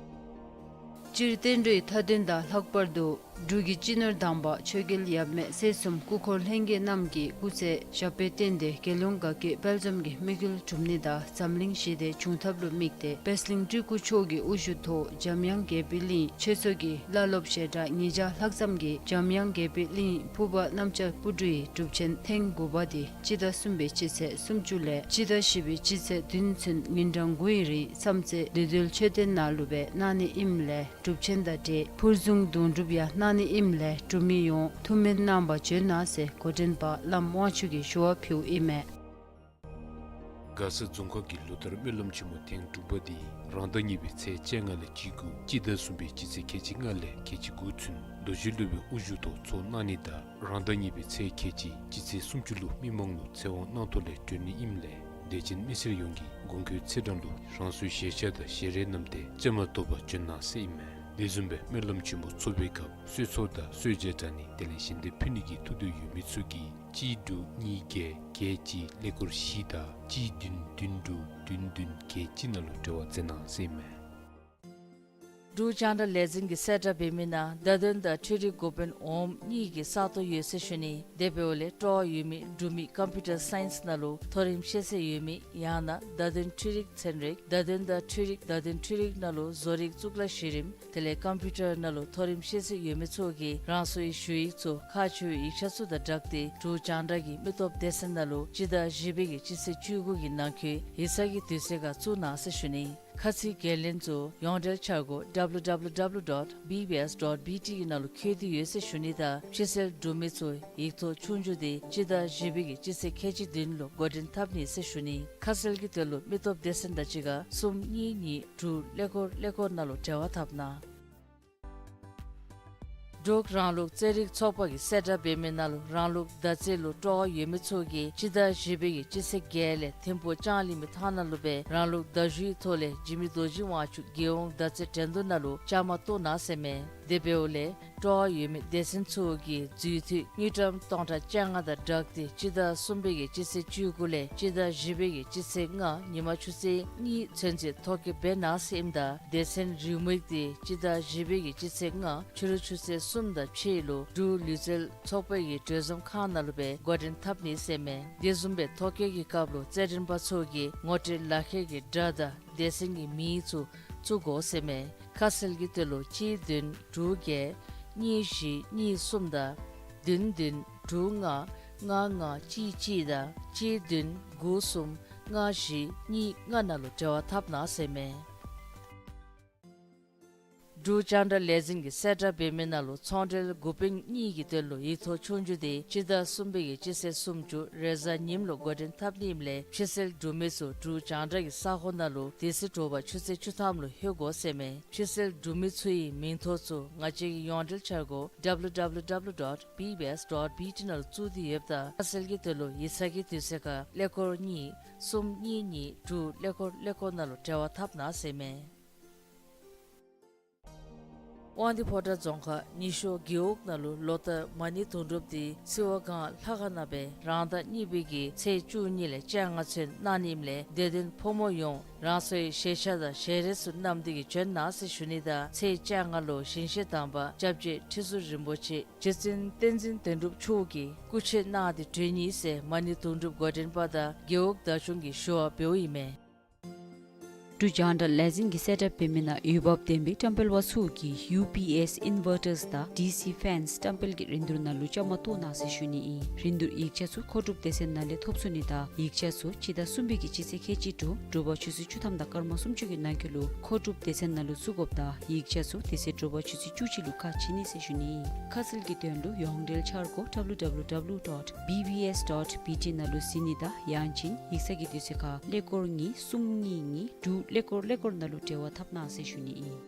སྤྱིར་བསྟན་འགྲོའི་མཐའ་དོན་དང་ལྷག་པར་དུ་འབྲུག་གི་སྤྱི་ནོར་དམ་པ་ཆོས་རྒྱལ་ཡབ་མེས་སྲས་གསུམ་སྐུ་འཁོར་ལྷན་རྒྱས་རྣམས་ཀྱི་སྐུ་ཚེ་ཞབས་པད་བརྟན་ཏེ་རྒྱལ་ཡོངས་དགའ་སྐྱིད་དཔལ་འཛོམས་ཀྱི་དམིགས་ཡུལ་འགྲུབ་ནི་དང་འཛམ་གླིང་ཞི་བདེ་འབྱུང་ཐབས་ལུ་དམིགས་ཏེ་པད་གླིང་སྤྲུལ་སྐུ་མཆོག་གི་དབུ་བཞུགས་ཐོག་འཇམ་དབྱངས་དགྱེས་པའི་གླིང་ཆོས་ཚོགས་ཀྱི་བླ་སློབ་ཞལ་གྲངས་ཉིས་བརྒྱ་ལྷག་ཙམ་གྱིས་འཇམ་དབྱངས་དགྱེས་པའི་གླིང་ཕུར་པ་གནམ་ལྕགས་སྤུ་གྲིའི་སྒྲུབ་ཆེན་ཐེངས་དགུ་པ་དེ་སྤྱི་ཟླ་གསུམ་པའི་སྤྱི་ཚེས་སུམ་ཅུ་ལས་སྤྱི་ཟླ་བཞི་པའི་སྤྱི་ཚེས་བདུན་ཚུན་ཉིན་གྲངས་དགུའི་རིང་མཚམས་ཚེ་བདེ་སྡོད་མཆོད་རྟེན་ནང་ལུ་སྦེ་གནང་ནི་ཨིནམ་ལས་སྒྲུབ་ཆེན་དང་འབྲེལ་ཕུར་བཟུང་དུང་སྒྲུབ་ཡང་གནང་ནི་ཨིནམ་ལས་འབྲུག་མི་ཡོངས་ཐུགས་སྨོན་གནང་བར་བྱོན་གནང་ཟེར་འགོ་འདྲེན་པ་བླམ་དབང་ཕྱུག་གིས་ཞུ་བ་ཕུལཝ་ཨིན་མས། མགར་ས་རྫོང་ཁག་གི་ལོ་ལྟར་སྨོན་ལམ་ཆེན་མོ་ཐེངས་དྲུག་པ་འདི་རང་ཟླ་གཉིས་པའི་ཚེས་བཅོ་ལྔ་ལས་བཅུ་དགུ་སྤྱི་ཟླ་གསུམ་པའི་སྤྱི་ཚེས་ཁལ་གཅིག་ལྔ་ལས་ཁལ་གཅིག་དགུ་ཚུན་རྡོ་རྗེ་སློབ་དཔོན་དབུ་བཞུགས་ཐོག་ཚོགས་གནང་ནི་དང་རང་ཟླ་གཉིས་པའི་ཚེས་ཁལ་གཅིག་སྤྱི་ཚེས་སུམ་ཅུ་ལུ་མི་མང་ལུ་ཚེ་དབང་གནང་ཐོག་ལས་སྒྲོན་ནི་ཨིནམ་ལས་དད་ཅན་མི་སེར་ཡོངས་ཀྱིས་གོང་འཁོད་ཚེས་གྲངས་ལུ་རང་སོའི་ཞལ་ཆས་དང་ཞལ་རས་བསྣམས་ཏེ་བཅའ་མར་གཏོགས་པར་བྱོན་གནང་ཟེར་ཨིན་མས། དེ་བཟུམ་སྦེ་སྨོན་ལམ་ཆེན་མོ་ཚོགས་པའི་སྐབས་གསོལ་ཚོགས་དང་གསོལ་ཇ་དྲང་ནི་དེ་ལས་ཞལ་འདེབས་ཕུལ་ནི་གི་ཐུགས་འདོད་ཡོད་མི་ཚུ་གིས་གཅིག་དྲུག་གཉིས་བརྒྱད་བརྒྱད་གཅིག་ཀླད་ཀོར་བཞི་དང་གཅིག་བདུན་བདུན་དྲུག་བདུན་བདུན་བརྒྱད་གཅིག་ནང་ལུ་འབྲེལ་བ་མཛད་གནང་ཟེར་ཨིན་མས། འབྲུག་རྒྱང་བསྒྲགས་ལས་འཛིན་གྱི་གསལ་བསྒྲགས་འབད་མི་ནང་བརྡ་དོན་དང་འཕྲུལ་རིག་འགོ་དཔོན་འོགམ་གཉིས་ཀྱི་ས་སྟོང་ཡོད་ཟེར་ཞུ་ནི། དེ་འབདཝ་ལས་སྤྲོ་བ་ཡོད་མི་འབྲུག་མི་ཀམ་པིའུ་ཊར་སའིནསི་ནང་ལུ་མཐོ་རིམ་ཤེས་ཚད་ཡོད་མི་ཡང་ན་བརྡ་དོན་འཕྲུལ་རིག་ཚན་རིག་བརྡ་དོན་དང་འཕྲུལ་རིག་བརྡ་དོན་འཕྲུལ་རིག་ནང་ལུ་བཟོ་རིག་གཙུག་ལག་གཞི་རིམ་དེ་ལས་ཀམ་པིའུ་ཊར་ནང་ལུ་མཐོ་རིམ་ཤེས་ཚད་ཡོད་མི་ཚུ་གིས་རང་སོའི་ཞུ་ཡིག་ཚུ་ཁག་ཆེ་བའི་ཡིག་ཆ་ཚུ་དང་སྦྲགས་ཏེ་འབྲུག་རྒྱང་བསྒྲགས་ཀྱི་མི་སྟོབས་སྡེ་ཚན་ནང་ལུ་སྤྱི་ཟླ་བཞི་པའི་གི་སྤྱི་ཚེས་བཅུ་དགུ་གི་ནང་འཁོད་ཡིག་ཚང་གི་དུས་ཚོད་ཁར་བཙུགས་གནང་ཟེར་ཞུ་ནི། ཁ་ཚིག་འགན་ལེན་ཚུ་ཡོངས་འབྲེལ་འཆར་སྒོ་W W W dot B B S dot B T གི་ནང་ལུ་འཁོད་དེ་ཡོད་ཟེར་ཞུ་ནི་དང་ཕྱི་སེལ་འབྲུག་མི་ཚུ་ཡིག་ཐོག་ཆོས་རྒྱུགས་དེ་སྤྱི་ཟླ་བཞི་པའི་གི་སྤྱི་ཚེས་ཁལ་གཅིག་བདུན་ལུ་འགོ་འདྲེན་འཐབ་ནི་ཟེར་ཞུ་ནི། ཁ་གསལ་གྱི་དོན་ལུ་མི་སྟོབས་སྡེ་ཚན་དང་གཅིག་ཁར་གསུམ་གཉིས་གཉིས་དྲུག་ཀླད་ཀོར་ཀླད་ཀོར་ནང་ལུ་འབྲེལ་བ་འཐབ་གནང་། འབྲུག་རང་ལུགས་རྩེད་རིགས་ཚོགས་པ་གི་གསལ་བསྒྲགས་འབད་མི་ནང་ལུ་རང་ལུགས་མདའ་རྩེད་ལུ་སྤྲོ་བ་ཡོད་མི་ཚུ་གིས་སྤྱི་ཟླ་བཞི་པའི་གི་སྤྱི་ཚེས་བརྒྱད་ལས་ཐིམ་ཕུག་ལྕང་གླིང་མི་ཐང་ནང་ལུ་སྦེ་རང་ལུགས་མདའ་གཞུའི་ཐོག་ལས་འཇིགས་མེད་རྡོ་རྗེ་དབང་ཕྱུག་རྒྱལ་ཡོངས་མདའ་རྩེད་འགྲན་བསྡུར་ནང་ལུ་བཅའ་མར་གཏོགས་གནང་ཟེར་མས། དེ་འབདཝ་ལས་སྤྲོ་བ་ཡོད་མི་སྡེ་ཚན་ཚུ་གིས་རྫུས་མཐུད་དངུལ་ཀྲམ་སྟོང་ཕྲག་བཅོ་ལྔ་དང་སྦྲགས་ཏེ་སྤྱི་ཟླ་གསུམ་པའི་གི་སྤྱི་ཚེས་བཅུ་དགུ་ལས་སྤྱི་ཟླ་བཞི་པའི་གི་སྤྱི་ཚེས་ལྔ་ཉིན་མ་ཆུ་ཚོད་གཉིས་ཚུན་ཚོད་ཐོ་བཀོད་འབད་གནང་ཟེར་ཨིནམ་ད་སྡེ་ཚན་རེའུ་མིག་དེ་སྤྱི་ཟླ་བཞི་པའི་གི་སྤྱི་ཚེས་ལྔ་ཕྱི་རུ་ཆུ་ཚོད་གསུམ་དང་ཕྱེད་ལུ་འབྲུག་ལུས་རྩལ་ཚོགས་པའི་གི་གྲོས་འཛོམས་ཁང་ནང་ལུ་སྦེ་འགོ་འདྲེན་འཐབ་ནི་ཟེར་མས། དེ་བཟུམ་སྦེ་ཐོ་བཀོད་ཀྱི་སྐབས་ལུ་རྩེད་འགྲན་པ་ཚུ་གིས་ངོ་སྤྲོད་ལག་ཁྱེར་གྱི་སྒྲ་དང་སྡེ་ཚན་གྱི་མིང་ཚུ་བཙུགས་དགོ་ཟེར་མས། ཁ་གསལ་གྱི་དོན་ལུ་གཅིག་བདུན་དྲུག་བརྒྱད་གཉིས་བཞི་གཉིས་གསུམ་དང་བདུན་བདུན་དྲུག་ལྔ་ལྔ་ལྔ་གཅིག་གཅིག་དང་གཅིག་བདུན་དགུ་གསུམ་ལྔ་བཞི་གཉིས་ལྔ་ནང་ལུ་འབྲེལ་བ་འཐབ་གནང་ཟེར་མས། འབྲུག་རྒྱང་བསྒྲགས་ལས་འཛིན་གྱི་གསལ་བསྒྲགས་འབད་མི་ནང་ལུ་ཚོང་འབྲེལ་འགོ་དཔོན་གཉིས་ཀྱི་དོན་ལུ་ཡིག་ཐོག་ཆོས་རྒྱུགས་དེ་སྤྱི་ཟླ་གསུམ་པའི་གི་སྤྱི་ཚེས་སུམ་ཅུ་རེས་གཟའ་ཉིམ་ལུ་འགོ་འདྲེན་འཐབ་ནི་ཨིནམ་ལས་ཕྱི་སེལ་འབྲུག་མི་ཚུ་འབྲུག་རྒྱང་བསྒྲགས་ཀྱི་ས་ཁོངས་ནང་ལུ་དེ་ཚེ་དྲོ་པ་ཆུ་ཚོད་བཅུ་ཐམ་ལུ་ལྷོད་དགོ་ཟེར་མས། ཕྱི་སེལ་འབྲུག་མི་ཚུ་གི་མིང་ཐོ་ཚུ་ང་བཅས་ཀྱི་ཡོངས་འབྲེལ་འཆར་སྒོ་W W W dot B B S dot B T ནང་ལུ་བཙུགས་ཏེ་ཡོདཔ་ད་ཁ་གསལ་གྱི་དོན་ལུ་ཡིག་ཚང་གི་དུས་ཚོད་ཁར་ཀླད་ཀོར་གཉིས་གསུམ་གཉིས་གཉིས་དྲུག་ཀླད་ཀོར་ཀླད་ཀོར་ནང་ལུ་འབྲེལ་བ་འཐབ་གནང་ཟེར་མས། དབང་འདུས་ཕོ་བྲང་རྫོང་ཁག་ཉི་ཤོ་རྒེད་འོག་ནང་ལུ་ལོ་ལྟར་མ་ཎི་དུང་སྒྲུབ་དེ་སིལ་བ་སྒང་ལྷ་ཁང་ནང་སྦེ་རང་ཟླ་གཉིས་པའི་གི་ཚེས་བཅུ་གཉིས་ལས་བཅོ་ལྔ་ཚུན་གནང་ནི་ཨིནམ་ལས་དད་ལྡན་ཕོ་མོ་ཡོངས་རང་སོའི་ཞལ་ཆས་དང་ཞལ་རས་ཚུ་བསྣམས་ཏེ་གིས་བྱོན་གནང་ཟེར་ཞུ་ནི་དང་ཚེས་བཅོ་ལྔ་ལུ་ཞིང་གཤེགས་དམ་པ་སྐྱབས་རྗེ་ཁྲི་ཟུར་རིན་པོ་ཆེ་རྗེ་བཙུན་བསྟན་འཛིན་དོན་གྲུབ་མཆོག་གིས་སྐུ་མཆོད་གནང་སྟེ་གྲོལ་ནི་ཟེར་མ་ཎི་དུང་སྒྲུབ་འགོ་འདྲེན་པ་དང་རྒེད་འོག་བདག་སྐྱོང་གིས་ཞུ་བ་འབདཝ་ཨིན་མས། འབྲུག་རྒྱང་བསྒྲགས་ལས་འཛིན་གྱི་གསལ་བསྒྲགས་འབད་མི་ནང་འོས་འབབ་ལྡན་པའི་བཀྲམ་སྤེལ་པ་ཚུ་གིས་ཡུ་པི་ཨེསི་ཨིན་ཝར་ཊརསི་དང་ཌི་སི་ཕེནསི་བཀྲམ་སྤེལ་གྱི་རིན་བསྡུར་ནང་ལུ་བཅའ་མར་གཏོགས་གནང་ཟེར་ཞུ་ནི་ཨིན། རིན་བསྡུར་ཡིག་ཆ་ཚུ་མཁོ་སྒྲུབ་སྡེ་ཚན་ནང་ལས་ཐོབ་ཚུགས་ནི་དང་ཡིག་ཆ་ཚུ་སྤྱི་ཟླ་གསུམ་པའི་གི་སྤྱི་ཚེས་ཁལ་གཅིག་དྲུག་དྲོ་པ་ཆུ་ཚོད་བཅུ་ཐམ་དང་སྐར་མ་སུམ་ཅུ་གི་ནང་འཁོད་ལུ་མཁོ་སྒྲུབ་སྡེ་ཚན་ནང་ལུ་བཙུགས་དགོཔ་དང་ཡིག་ཆ་ཚུ་དེ་ཚེ་དྲོ་པ་ཆུ་ཚོད་བཅུ་གཅིག་ལུ་ཁ་ཕྱེ་ནི་ཟེར་ཞུ་ནི་ཨིན། ཁ་གསལ་གྱི་དོན་ལུ་ཡོངས་འབྲེལ་འཆར་སྒོ་W W W dot B B S dot B T ནང་ལུ་གཟིགས་ནི་དང་ཡང་ཅིན་ཡིག་ཚང་གི་དུས་ཚོད་ཁར་ཀླད་ཀོར་གཉིས་གསུམ་གཉིས་གཉིས་དྲུག་ཀླད་ཀོར་ཀླད་ཀོར་ནང་ལུ་འབྲེལ་བ་འཐབ་གནང་ཟེར་ཞུ་ནི་ཨིན།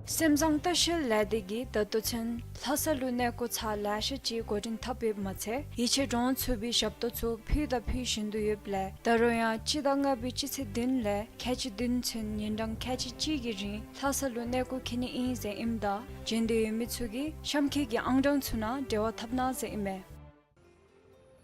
སེམས་བཟང་ལྟ་བཤལ་ལས་སྡེ་གིས་ད་ལྟོ་ཚུན་ལྷ་ས་ལུ་གནས་སྐོར་ཚར་ལེ་ཤ་ཅིག་འགོ་འདྲེན་འཐབ་ཡོདཔ་མ་ཚད་ཡིད་ཆེས་འདྲོངས་ཚུགས་པའི་ཞབས་ཏོག་ཚུ་ཕུལ་དང་ཕུལ་བཞིན་དུ་ཡོདཔ་ལས་ད་རུང་ཡང་སྤྱི་ཟླ་ལྔ་པའི་སྤྱི་ཚེས་བདུན་ལས་ཁལ་གཅིག་བདུན་ཚུན་ཉིན་གྲངས་ཁལ་གཅིག་གཅིག་གི་རིང་ལྷ་ས་ལུ་གནས་སྐོར་འཁྱིད་ནི་ཨིན་ཟེར་ཨིནམ་ད་བྱོན་འདོད་ཡོད་མི་ཚུ་གིས་གཤམ་འཁོད་ཀྱི་ཨང་གྲངས་ཚུ་ནང་འབྲེལ་བ་འཐབ་གནང་ཟེར་ཨིན་མས།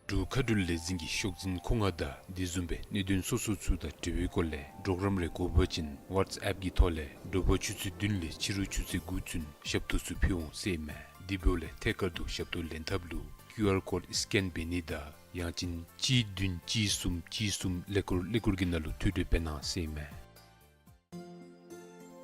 འབྲུག་མཁའ་འགྲུལ་ལས་འཛིན་གྱི་ཤོག་འཛིན་ཁོ་ང་དང་དེ་བཟུམ་སྦེ་གནད་དོན་སོ་སོ་ཚུ་དང་འབྲེལ་བའི་སྐོར་ལས་གྲོགས་རམ་རེ་དགོ་པ་ཅིན་ཝཊས་ཨེཔ་གི་ཐོག་ལས་དྲོ་པ་ཆུ་ཚོད་བདུན་ལས་ཕྱི་རུ་ཆུ་ཚོད་དགུ་ཚུན་ཞབས་ཏོག་ཚུ་ཕུལ་འོང་ཟེར་ཨིན་མས། དེ་འབདཝ་ལས་ཐད་ཀར་དུ་ཞབས་ཏོག་ལེན་ཐབས་ལུ་ཀིའུ་ཨར་ཀོཌ་སི་ཀེན་འབད་ནི་དང་ཡང་ཅིན་གཅིག་བདུན་གཅིག་གསུམ་གཅིག་གསུམ་ཀླད་ཀོར་ཀླད་ཀོར་གྱི་ནང་ལུ་ཐུགས་སྤྲོ་འབད་གནང་ཟེར་ཨིན་མས།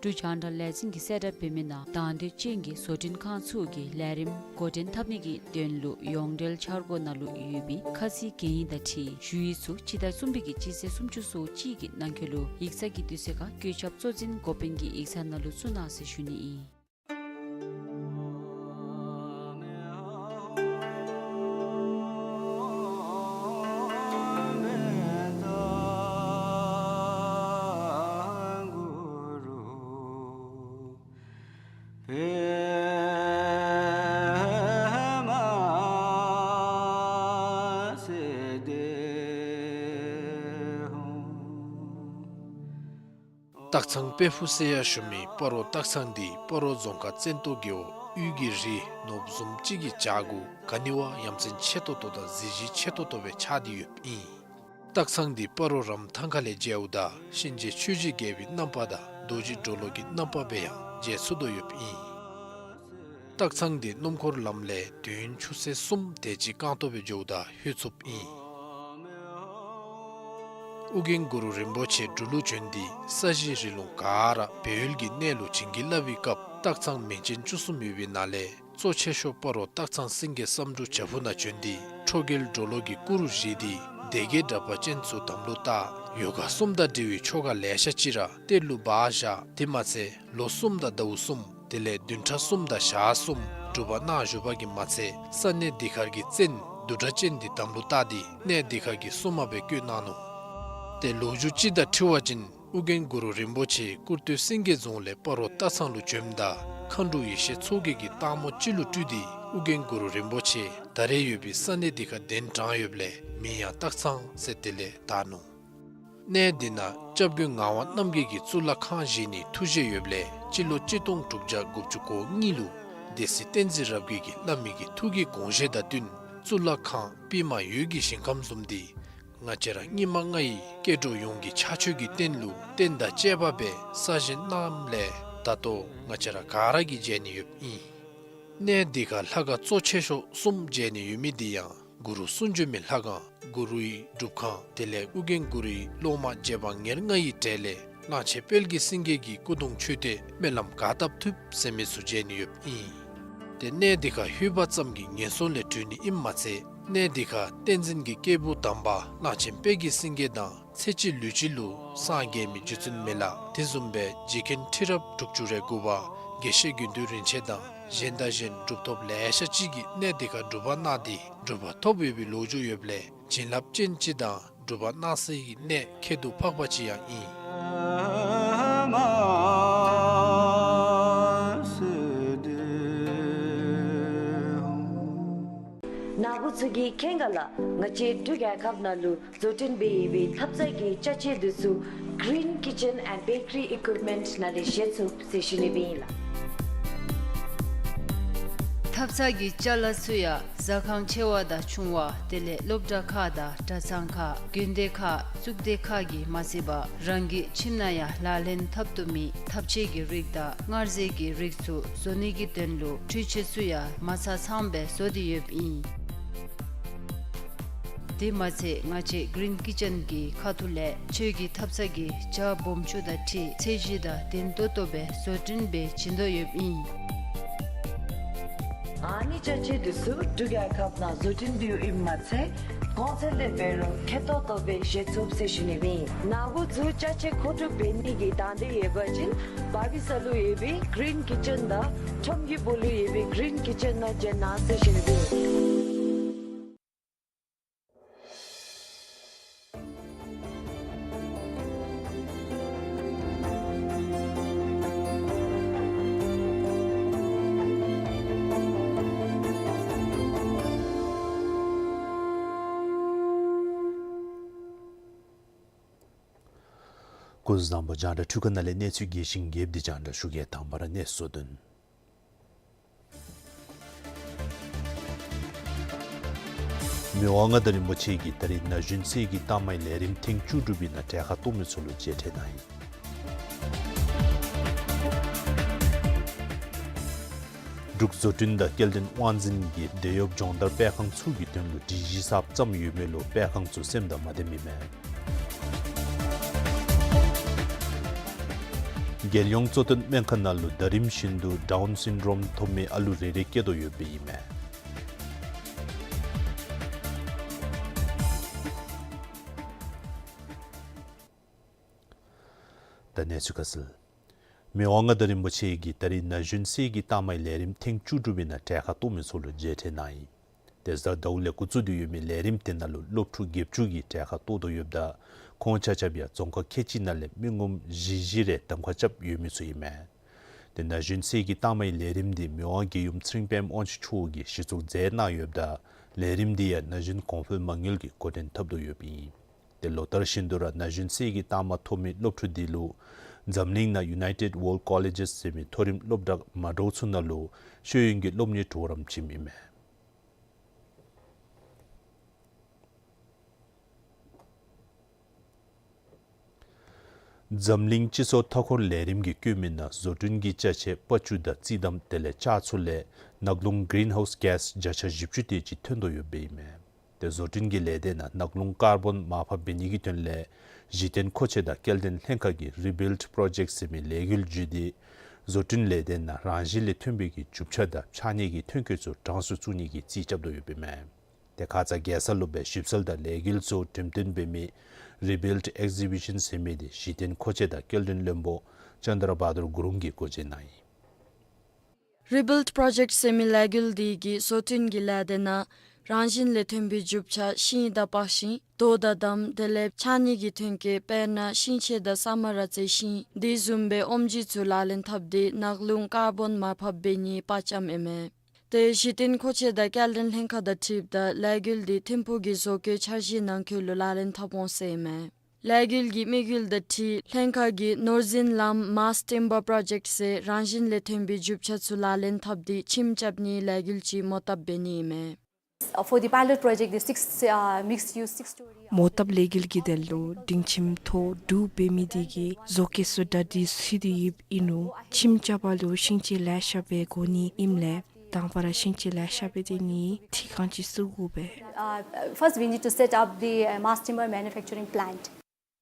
འབྲུག་རྒྱང་བསྒྲགས་ལས་འཛིན་གྱིས་གསལ་བསྒྲགས་འབད་མི་ནང་དང་འདོད་ཅན་གྱི་བཟོ་སྐྲུན་ཁང་ཚུ་གིས་ལས་རིམ་འགོ་འདྲེན་འཐབ་ནི་གི་དོན་ལུ་ཡོངས་འབྲེལ་འཆར་སྒོ་ནང་ལུ་ཡོད་པའི་ཁ་ཚིག་གན་ཡིག་དང་འཁྲིལ་ཞུ་ཡིག་ཚུ་སྤྱི་ཟླ་གསུམ་པའི་གི་སྤྱི་ཚེས་སུམ་ཅུ་སོ་གཅིག་གི་ནང་འཁོད་ལུ་ཡིག་ཚང་གི་དུས་ཚོད་ཁར་བཀོད་ཁྱབ་གཙོ་འཛིན་འགོ་དཔོན་གྱི་ཡིག་ཚང་ནང་ལུ་བཙུགས་གནང་ཟེར་ཞུ་ནི་ཨིན། སྟག་ཚང་དཔལ་ཕུག་ཟེར་ཡང་ཞུ་མི་སྤ་རོ་སྟག་ཚང་འདི་སྤ་རོ་རྫོང་ཁག་བཙན་ཏོ་རྒེད་འོག་དབུས་ཀྱི་རི་ནོར་བུ་བཟུམ་ཅིག་གི་བྱག་གུ་ག་ནི་བ་ཡ་མཚན་ཆེ་ཏོག་ཏོ་དང་གཟི་བརྗིད་ཆེ་ཏོག་ཏོ་སྦེ་ཆགས་ཏེ་ཡོདཔ་ཨིན། སྟག་ཚང་འདི་སྤ་རོ་རམ་ཐང་ཁ་ལས་མཇལཝ་ད་གཤིན་རྗེ་ཆོས་ཀྱི་རྒྱལ་པོའི་རྣམ་པ་དང་རྡོ་རྗེ་གྲོ་ལོད་ཀྱི་རྣམ་པ་སྦེ་ཡང་མཇལ་ཚུགས་དོ་ཡོདཔ་ཨིན། སྟག་ཚང་འདི་སྣུམ་འཁོར་ལམ་ལས་དུས་ཡུན་ཆུ་ཚོད་གསུམ་དེ་ཅིག་རྐང་ཐང་སྦེ་འགྱོཝ་ད་ལྷོད་ཚུགསཔ་ཨིན། ཨོ་རྒྱན་གུ་རུ་རིན་པོ་ཆེ་འབྲུག་ལུ་བྱོན་ཏེ་ས་གཞི་རི་ལུང་ག་ར་སྦས་ཡུལ་གྱི་གནས་ལུ་བྱིན་གྱིས་བརླབས་པའི་སྐབས་སྟག་ཚང་མིང་ཅན་བཅུ་གསུམ་ཡོད་པའི་ནང་ལས་གཙོ་ཆེ་ཤོས་སྤ་རོ་སྟག་ཚང་སེང་གེ་བསམ་འགྲུབ་བྱག་ཕུག་ནང་བྱོན་ཏེ་ཁྲོ་རྒྱལ་གྲོ་ལོད་ཀྱི་སྐུ་རུ་བཞེངས་ཏེ་སྡེ་བརྒྱད་དྲེགས་པ་ཅན་ཚུ་དམ་ལུ་བཏགས། ཡོ་ག་གསུམ་དང་འབྲེལ་བའི་ཆོ་ག་ལེ་ཤ་ཅིག་ར་གཏེར་ལུ་སྦ་བཞག། དེ་མ་ཚད་ལོ་གསུམ་དང་ཟླཝ་གསུམ་དེ་ལས་བདུན་ཕྲག་གསུམ་དང་ཞག་གསུམ་སྒྲུབ་པ་གནང་བཞུགས་པ་གིས་མ་ཚད་ས་གནས་འདི་ཁར་གྱི་བཙན་བདུད་སྒྲ་ཅན་འདི་དམ་ལུ་བཏགས་ཏེ་གནས་འདི་ཁར་གྱི་སྲུང་མ་སྦེ་བསྐོས་གནང་ནུག། ཏེ་ལོ་རྒྱུས་ཅིག་དང་འཁྲིལ་བ་ཅིན་ཨོ་རྒྱན་གུ་རུ་རིན་པོ་ཆེ་ཀུར་སྟོད་སེང་གེ་རྫོང་ལས་སྤ་རོ་སྟག་ཚང་ལུ་བྱོནམ་ད་མཁའ་འགྲོ་ཡེ་ཤེས་མཚོ་རྒྱལ་གྱིས་སྟག་མོ་ཅིག་ལུ་སྤྲུལ་ཏེ་ཨོ་རྒྱན་གུ་རུ་རིན་པོ་ཆེ་ད་རེས་ཡོད་པའི་ས་གནས་འདི་ཁར་གདན་དྲངས་ཡོདཔ་ལས་མིང་ཡང་སྟག་ཚང་ཟེར་དེ་ལས་བཏགས་ནུག། གནས་འདི་ནང་སྐྱབས་མགོན་ངག་དབང་རྣམ་རྒྱལ་གྱིས་གཙུག་ལག་ཁང་བཞེངས་ནིའི་ཐུགས་བཞེད་ཡོདཔ་ལས་སྤྱི་ལོ་གཅིག་སྟོང་དྲུག་བརྒྱ་དགུ་བཅུ་གོ་གཉིས་ལུ་སྡེ་སྲིད་བསྟན་འཛིན་རབ་རྒྱས་ཀྱིས་བླ་མའི་གི་ཐུགས་ཀྱི་དགོངས་བཞེད་དང་བསྟུན་གཙུག་ལག་ཁང་པདྨ་འོད་ཀྱི་ཞིང་ཁམས་བཟུམ་འདི་ང་བཅས་ར་སྙིགས་མ་ལྔ་ཡི་སྐྱེ་འགྲོ་ཡོངས་ཀྱི་ཕྱག་མཆོད་ཀྱི་རྟེན་ལུ་རྟེན་དང་བཅས་པ་སྦེ་གསར་བཞེངས་གནངམ་ལས་ད་ལྟོ་ང་བཅས་ར་ག་ར་གིས་མཇལ་ནི་ཡོདཔ་ཨིན། གནས་འདི་ཁར་ལྷ་ཁང་གཙོ་ཆེ་ཤོས་གསུམ་མཇལ་ནི་ཡོད་མི་འདི་ཡང་གུ་རུ་གསུང་བྱོན་མའི་ལྷ་ཁང་གུ་རུའི་སྒྲུབ་ཁང་དེ་ལས་ཨོ་རྒྱན་གུ་རུའི་སློབ་མ་རྗེ་འབངས་ཉེར་ལྔ་ཡི་གྲས་ལས་གླང་ཆེན་དཔལ་གྱི་སེང་གེ་གི་སྐུ་གདུང་མཆོད་རྟེན་སྨོན་ལམ་ག་བཏབ་ཐུབ་ཟེར་མི་ཚུ་མཇལ་ནི་ཡོདཔ་ཨིན། ཏེ་གནས་འདི་ཁར་ལྷོད་པ་ཙམ་གྱིས་ངན་སོང་ལས་གྲོལ་ནི་ཨིནམ་མ་ཚད་གནས་འདི་ཁར་བསྟན་འཛིན་གྱི་སྐྱེས་བུ་དམ་པ་གླང་ཆེན་དཔལ་གྱི་སེང་གེ་དང་ཚེ་གཅིག་ལུས་གཅིག་ལུ་སངས་རྒྱས་མི་རྗེ་བཙུན་མི་ལ་དེ་བཟུམ་སྦེ་རྗེ་མཁན་ཁྲི་རབས་དྲུག་ཅུ་རེ་དགུ་པ་དགེ་བཤེས་དགེ་འདུན་རིན་ཆེན་དང་གཞན་དང་གཞན་གྲུབ་ཐོབ་ལེ་ཤ་ཅིག་གིས་གནས་འདི་ཁར་སྒྲུབ་པ་གནང་སྟེ་གྲུབ་པ་ཐོབ་ཡོད་པའི་ལོ་རྒྱུས་ཡོདཔ་ལས་བྱིན་རླབས་ཅན་ཅིག་དང་སྒྲུབ་པ་གནང་སའི་གནས་ཁྱད་དུ་འཕགས་པ་ཅིག་ཡང་ཨིན། ནཱ་བུ་ཚུ་གིས་མཁྱེན་ག་ལགས། ང་བཅས་འབྲུག་རྒྱལ་ཁབ་ནང་ལུ་བཟོ་སྐྲུན་འབད་བའི་ཐབ་ཚང་གི་ཅ་ཆས་འདི་ཚུ་Green Kitchen and Bakery Equipment ནང་ལས་བཞེས་ཚུགས་ཟེར་ཞུ་ནི་ཨིན་ལགས། ཐབ་ཚང་གི་ཅ་ལ་ཚུ་ཡང་ཟ་ཁང་ཆེ་བ་དང་ཆུང་བ་དེ་ལས་སློབ་གྲྭ་ཁག་དང་གྲྭ་ཚང་ཁག་དགོན་སྡེ་ཁག་གཙུག་སྡེ་ཁག་གིས་མ་ཚད་པར་རང་གི་ཁྱིམ་ནང་ཡང་ལག་ལེན་འཐབ་བཏུབ་མི་ཐབ་ཆས་ཀྱི་རིགས་དང་མངར་ཟས་ཀྱི་རིགས་ཚུ་བཟོ་ནི་གི་དོན་ལུ་འཕྲུལ་ཆས་ཚུ་ཡང་མ་ཚང་ཚངམ་སྦེ་བཟོ་སྟེ་ཡོདཔ་ཨིན། དེ་མ་ཚད་ང་བཅས་Green Kitchen གི་ཁ་ཐུག་ལས་ཁྱོད་ཀྱི་ཐབ་ཚང་གི་ཇ་སྦོམ་ཆུང་དང་འཁྲིལ་ཚད་གཞི་དང་ལྡན་ཏོག་ཏོ་སྦེ་བཟོ་སྐྲུན་འབད་བྱིན་དོ་ཡོདཔ་ཨིན། ཨ་ནི་ཅ་ཆས་འདི་ཚུ་འབྲུག་རྒྱལ་ཁབ་ནང་བཟོ་སྐྲུན་འབདཝ་ཨིནམ་མ་ཚད་གོང་ཚད་ལས་འབད་རུང་ཁེ་ཏོག་ཏོ་སྦེ་བཞེས་ཚུགས་ཟེར་ཞུ་ནི་ཨིན། ནཱ་བུ་ཚུ་ཅ་ཆས་མཁོ་སྒྲུབ་འབད་ནི་གི་དང་འདོད་ཡོད་པ་ཅིན་བར་བི་ས་ལུ་ཡོད་པའི་Green Kitchen དང་ཁྲོམ་གྱི་སྦུག་ལུ་ཡོད་པའི་Green Kitchen ནང་བྱོན་གནང་ཟེར་ཞུ་ནི་ཨིན། སྐུ་གཟུགས་བཟང་པོ། རྒྱང་བསྒྲགས་འཕྲུལ་ཁང་ནང་ལས་གནས་ཚུལ་རྒྱས་ཤིང་རྒྱསཔ་འདི་རྒྱང་བསྒྲགས་ཞུ་གེ། དང་པ་ར་གནས་ཚུལ་བསྡུ་ནི། མི་དབང་མངའ་བདག་རིན་པོ་ཆེ་གིས་ད་རིས་ན་གཞོན་སའི་གི་རྟགས་མའི་ལས་རིམ་ཐེངས་བཅུ་དྲུག་པའི་ནང་གྲལ་ཁར་གཏོགས་མི་ཚུ་ལུ་མཇལ་འཕྲད་གནང་ཡི། འབྲུག་བཟོ་སྐྲུན་དང་སྐྱེལ་འདྲེན་དབང་འཛིན་གྱིས་འབྲེལ་ཡོད་སྦྱོང་བརྡར་སྤེལ་ཁང་ཚུ་གི་དོན་ལུ་སྒྲིག་གཞི་གསརཔ་བརྩམས་ཡོད་མི་ལུ་སྤེལ་ཁང་ཚུ་སེམས་དང་མ་ལྡནམ་ཨིན་མས། རྒྱལ་ཡོངས་གཙོ་བསྟེན་སྨན་ཁང་ནང་ལུ་ཟླ་རིམ་བཞིན་དུ་ཌའུན་སིན་ཌྲོམ་ཐོབ་མི་ཨ་ལུ་རེ་རེ་སྐྱེ་དོ་ཡོདཔ་ཨིན་མས། ད་གནས་ཚུལ་ཁ་གསལ། མི་དབང་མངའ་བདག་རིན་པོ་ཆེ་གིས་ད་རིས་ན་གཞོན་སའི་གི་རྟགས་མའི་ལས་རིམ་ཐེངས་བཅུ་དྲུག་པའི་ནང་གྲལ་ཁར་གཏོགས་མི་ཚུ་ལུ་མཇལ་འཕྲད་གནང་ཡི། དེ་གཟའ་ཟླཝ་ལས་འགོ་བཙུགས་ཏེ་ཡོད་མི་ལས་རིམ་དེ་ནང་ལུ་སློབ་ཕྲུག་བརྒྱད་ཅུ་གིས་གྲལ་ཁར་གཏོགས་དོ་ཡོདཔ་ད་ཁོང་ཆ་ཁྱབ་ཡང་རྫོང་ཁག་ཁལ་གཅིག་ནང་ལས་མི་ངོམ་བཞི་བཞི་རེ་གདམ་ཁ་རྐྱབ་ཡོད་མི་ཚུ་ཨིན་མས། དེ་ན་གཞོན་སའི་གི་རྟགས་མའི་ལས་རིམ་འདི་མི་དབང་མགྱོན་ཡུམ་ཚེ་རིང་དཔལམོ་དབང་ཕྱུག་མཆོག་གིས་གཞི་བཙུགས་མཛད་གནང་ཡོདཔ་ད་ལས་རིམ་འདི་ཡང་ན་གཞོན་གོང་འཕེལ་མ་དངུལ་གྱིས་འགོ་འདྲེན་འཐབ་དོ་ཡོདཔ་ཨིན། དེ་ལོ་ལྟར་བཞིན་དུ་ར་ན་གཞོན་སའི་གི་རྟགས་མ་ཐོབ་མི་སློབ་ཕྲུག་འདི་ལུ་འཛམ་གླིང་ནང་United World Colleges ཟེར་མི་མཐོ་རིམ་སློབ་གྲྭ་མ་འདྲཝ་ཚུ་ནང་ལུ་ཤེས་ཡོན་གྱི་སློབ་གཉེར་གྲོགས་རམ་བྱིནམ་ཨིན་མས། འཛམ་གླིང་སྤྱི་ཚོགས་མཐའ་འཁོར་ལས་རིམ་གྱིས་བཀོད་མི་ནང་བཟོ་སྐྲུན་གྱི་ཅ་ཆས་པ་ཅུ་དང་རྩི་དམ་དེ་ལས་ལྕགས་ཚུ་ལས་ནག་རླུང་གི་རིན་ཧའུསི་གེསི་བརྒྱ་ཆ་བཞི་བཅུ་དེ་ཅིག་ཐོན་དོ་ཡོདཔ་ཨིན་མས། དེ་བཟོ་སྐྲུན་གྱི་ལས་སྡེ་ནང་ནག་རླུང་ཀར་བོན་མར་ཕབ་འབད་ནི་གི་དོན་ལས་གཞི་རྟེན་མཁོ་ཆས་དང་སྐྱེལ་འདྲེན་ལྷན་ཁག་གིས་རི་བིལཌ་པྲོ་ཇེཀཊ་ཟེར་མི་ལས་འགུལ་བརྒྱུད་དེ་བཟོ་སྐྲུན་ལས་སྡེ་ནང་རང་བཞིན་ལས་ཐོན་པའི་གི་རྒྱུ་ཆ་དང་ཕྱགས་སྙིགས་ཀྱི་ཐོན་སྐྱེད་ཚུ་གྲངས་སུ་བཙུགས་ནི་གི་རྩིས་རྐྱབ་དོ་ཡོདཔ་ཨིན་མས། དེ་ཁ་ཙ་རྒྱལ་ས་ལུ་སྦེ་ཞིབ་འཚོལ་དང་ལས་འགུལ་ཚུ་འགྲེམས་སྟོན་འབད་མི་རི་བིལཌ་ཨེག་ཟི་བི་ཤཱན་ཟེར་མི་དེ་གཞི་རྟེན་མཁོ་ཆས་དང་སྐྱེལ་འདྲེན་བློན་པོ་ཅན་དྲ་བྷ་དུར་གུ་རུང་གིས་འགོ་འབྱེད་གནང་ཡི། རི་བིལཌ་པྲོ་ཇེཀཊ་ཟེར་མི་ལས་འགུལ་འདི་གིས་བཟོ་སྐྲུན་གྱི་ལས་སྡེ་ནང་རང་བཞིན་ལས་ཐོན་པའི་རྒྱུ་ཆ་ཤིང་དང་པགས་ཤིང་རྡོ་དང་འདམ་དེ་ལས་ཕྱགས་སྙིགས་ཀྱི་ཐོན་སྐྱེད་དཔེར་ན་ཤིང་ཆས་དང་ས་མ་ར་རྩི་ཤིང་དེ་བཟུམ་སྦེ་ཨོམ་ཇི་ཚུ་ལག་ལེན་འཐབ་སྟེ་ནག་རླུང་ཀར་བོན་མར་ཕབ་འབད་ནིའི་དཔའ་བཅམ་ཨིན་མས། དེ་གཞི་རྟེན་མཁོ་ཆས་དང་སྐྱེལ་འདྲེན་ལྷན་ཁག་དང་འཁྲིལཝ་ད་ལས་འགུལ་འདི་ཐིམ་ཕུག་གི་བཟོ་བཀོད་འཆར་གཞིའི་ནང་འཁོད་ལུ་ལག་ལེན་འཐབ་འོང་ཟེར་ཨིན་མས། ལས་འགུལ་གྱི་དམིགས་ཡུལ་དང་འཁྲིལ་ལྷན་ཁག་གིས་ནོར་འཛིན་ལམ་མཱསི་ཊིམ་བར་པྲོ་ཇེཀཊ་ཟེར་རང་བཞིན་ལས་ཐོན་པའི་རྒྱུ་ཆ་ཚུ་ལག་ལེན་འཐབ་སྟེ་ཁྱིམ་རྐྱབ་ནིའི་ལས་འགུལ་ཅིག་མོ་བཏབ་འབད་ནི་ཨིན་མས། Uh, for the pilot project, the six, uh, mixed use six story, uh, མོ་བཏབ་ལས་འགུལ་གྱི་དོན་ལུ་སྒྲིང་ཁྱིམ་ཐོག་དྲུག་འབད་མི་དེ་གིས་བཟོ་བཀོད་ཚུ་གྲ་སྒྲིག་ཚུད་དེ་ཡོདཔ་ཨིན་རུང་ཁྱིམ་རྐྱབ་པ་ལུ་ཤིང་ཆས་ལེ་ཤ་སྦེ་དགོ་ནི་ཨིནམ་ལས་དང་པ་ར་ཤིང་ཆས་ལེ་ཤ་སྦེ་སྡོད་ནིའི་འཕྲུལ་ཁང་ཅིག་བཙུགས་དགོ་པས། Uh, first we need to set up the, uh, mass timber manufacturing plant.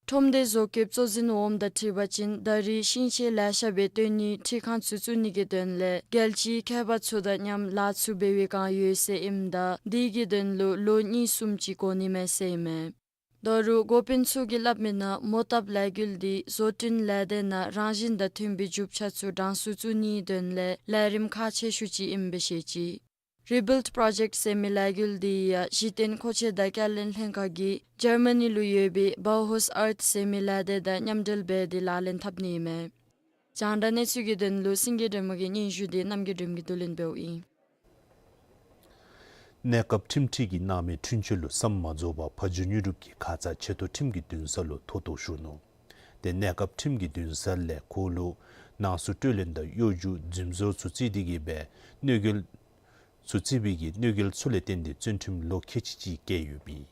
ཁྲོམ་སྡེ་བཟོ་བཀོད་གཙོ་འཛིན་འོགམ་དང་འཁྲིལ་བ་ཅིན་ད་རེས་ཤིང་ཆས་ལེ་ཤ་སྦེ་བཏོན་ནིའི་འཕྲུལ་ཁང་ཚུ་བཙུགས་ནི་གི་དོན་ལས་རྒྱལ་སྤྱིའི་མཁས་པ་ཚུ་དང་མཉམ་ལཱ་ཚུ་འབད་བའི་བསྒང་ཡོད་ཟེར་ཨིནམ་ད་དེ་གི་དོན་ལུ་ལོ་གཉིས་གསུམ་ཅིག་འགོར་ནི་མས་ཟེར་ཨིན་མས། ད་རུང་འགོ་དཔོན་ཚུ་གིས་སླབ་མིའི་ནང་མོ་བཏབ་ལས་འགུལ་འདི་བཟོ་སྐྲུན་ལས་སྡེ་ནང་རང་བཞིན་དང་མཐུན་པའི་རྒྱུ་ཆ་ཚུ་གྲངས་སུ་བཙུགས་ནིའི་དོན་ལས་ལས་རིམ་ཁག་ཆེ་ཤོས་ཅིག་ཨིནམ་སྦེ་བཤད་ཅི། རི་བིལཌ་པྲོ་ཇེཀཊ་ཟེར་མི་ལས་འགུལ་འདི་ཡང་གཞི་རྟེན་མཁོ་ཆས་དང་སྐྱེལ་འདྲེན་ལྷན་ཁག་གིས་ཇར་མ་ནི་ལུ་ཡོད་པའི་བཱ་ཧུས་ཨརཐ་ཟེར་མི་ལས་སྡེ་དང་མཉམ་འབྲེལ་འབད་དེ་ལག་ལེན་འཐབ་ནི་ཨིན་མས། རྒྱང་བསྒྲགས་གནས་ཚུལ་གྱི་དོན་ལུ་སེང་གེ་སྒྲོལ་མ་གི་སྙན་ཞུ་དེ་རྣམ་རྒྱལ་སྒྲོལ་མ་གིས་བསྡུ་ལེན་འབདཝ་ཨིན། གནས་སྐབས་ཁྲིམས་སྒྲིག་གིས་གནང་མི་འཁྲུན་ཆོད་ལུ་ཟམ་མ་འཛོགས་པར་ཕ་ཇོ་དངོས་གྲུབ་ཀྱིས་ཁ་ཙ་ཆེ་མཐོ་ཁྲིམས་ཀྱི་འདུན་ས་ལུ་མཐོ་གཏུགས་ཞུ་ནུག། དེ་གནས་སྐབས་ཁྲིམས་ཀྱི་འདུན་ས་ལས་ཁོ་ལུ་ནང་གསུག་སྤྲོད་ལེན་དང་གཡོ་སྒྱུ་འཛིན་བཟོ་ཚུ་རྩིས་ཏེ་གིས་སྦེ་གནོད་སྐྱེལ་ཚུ་རྩིས་པའི་གི་གནོད་སྐྱེལ་ཚུ་ལས་བརྟེན་ཏེ་བཙོན་ཁྲིམས་ལོ་ཁལ་གཅིག་ཅིག་བཀལ་ཡོདཔ་ཨིན།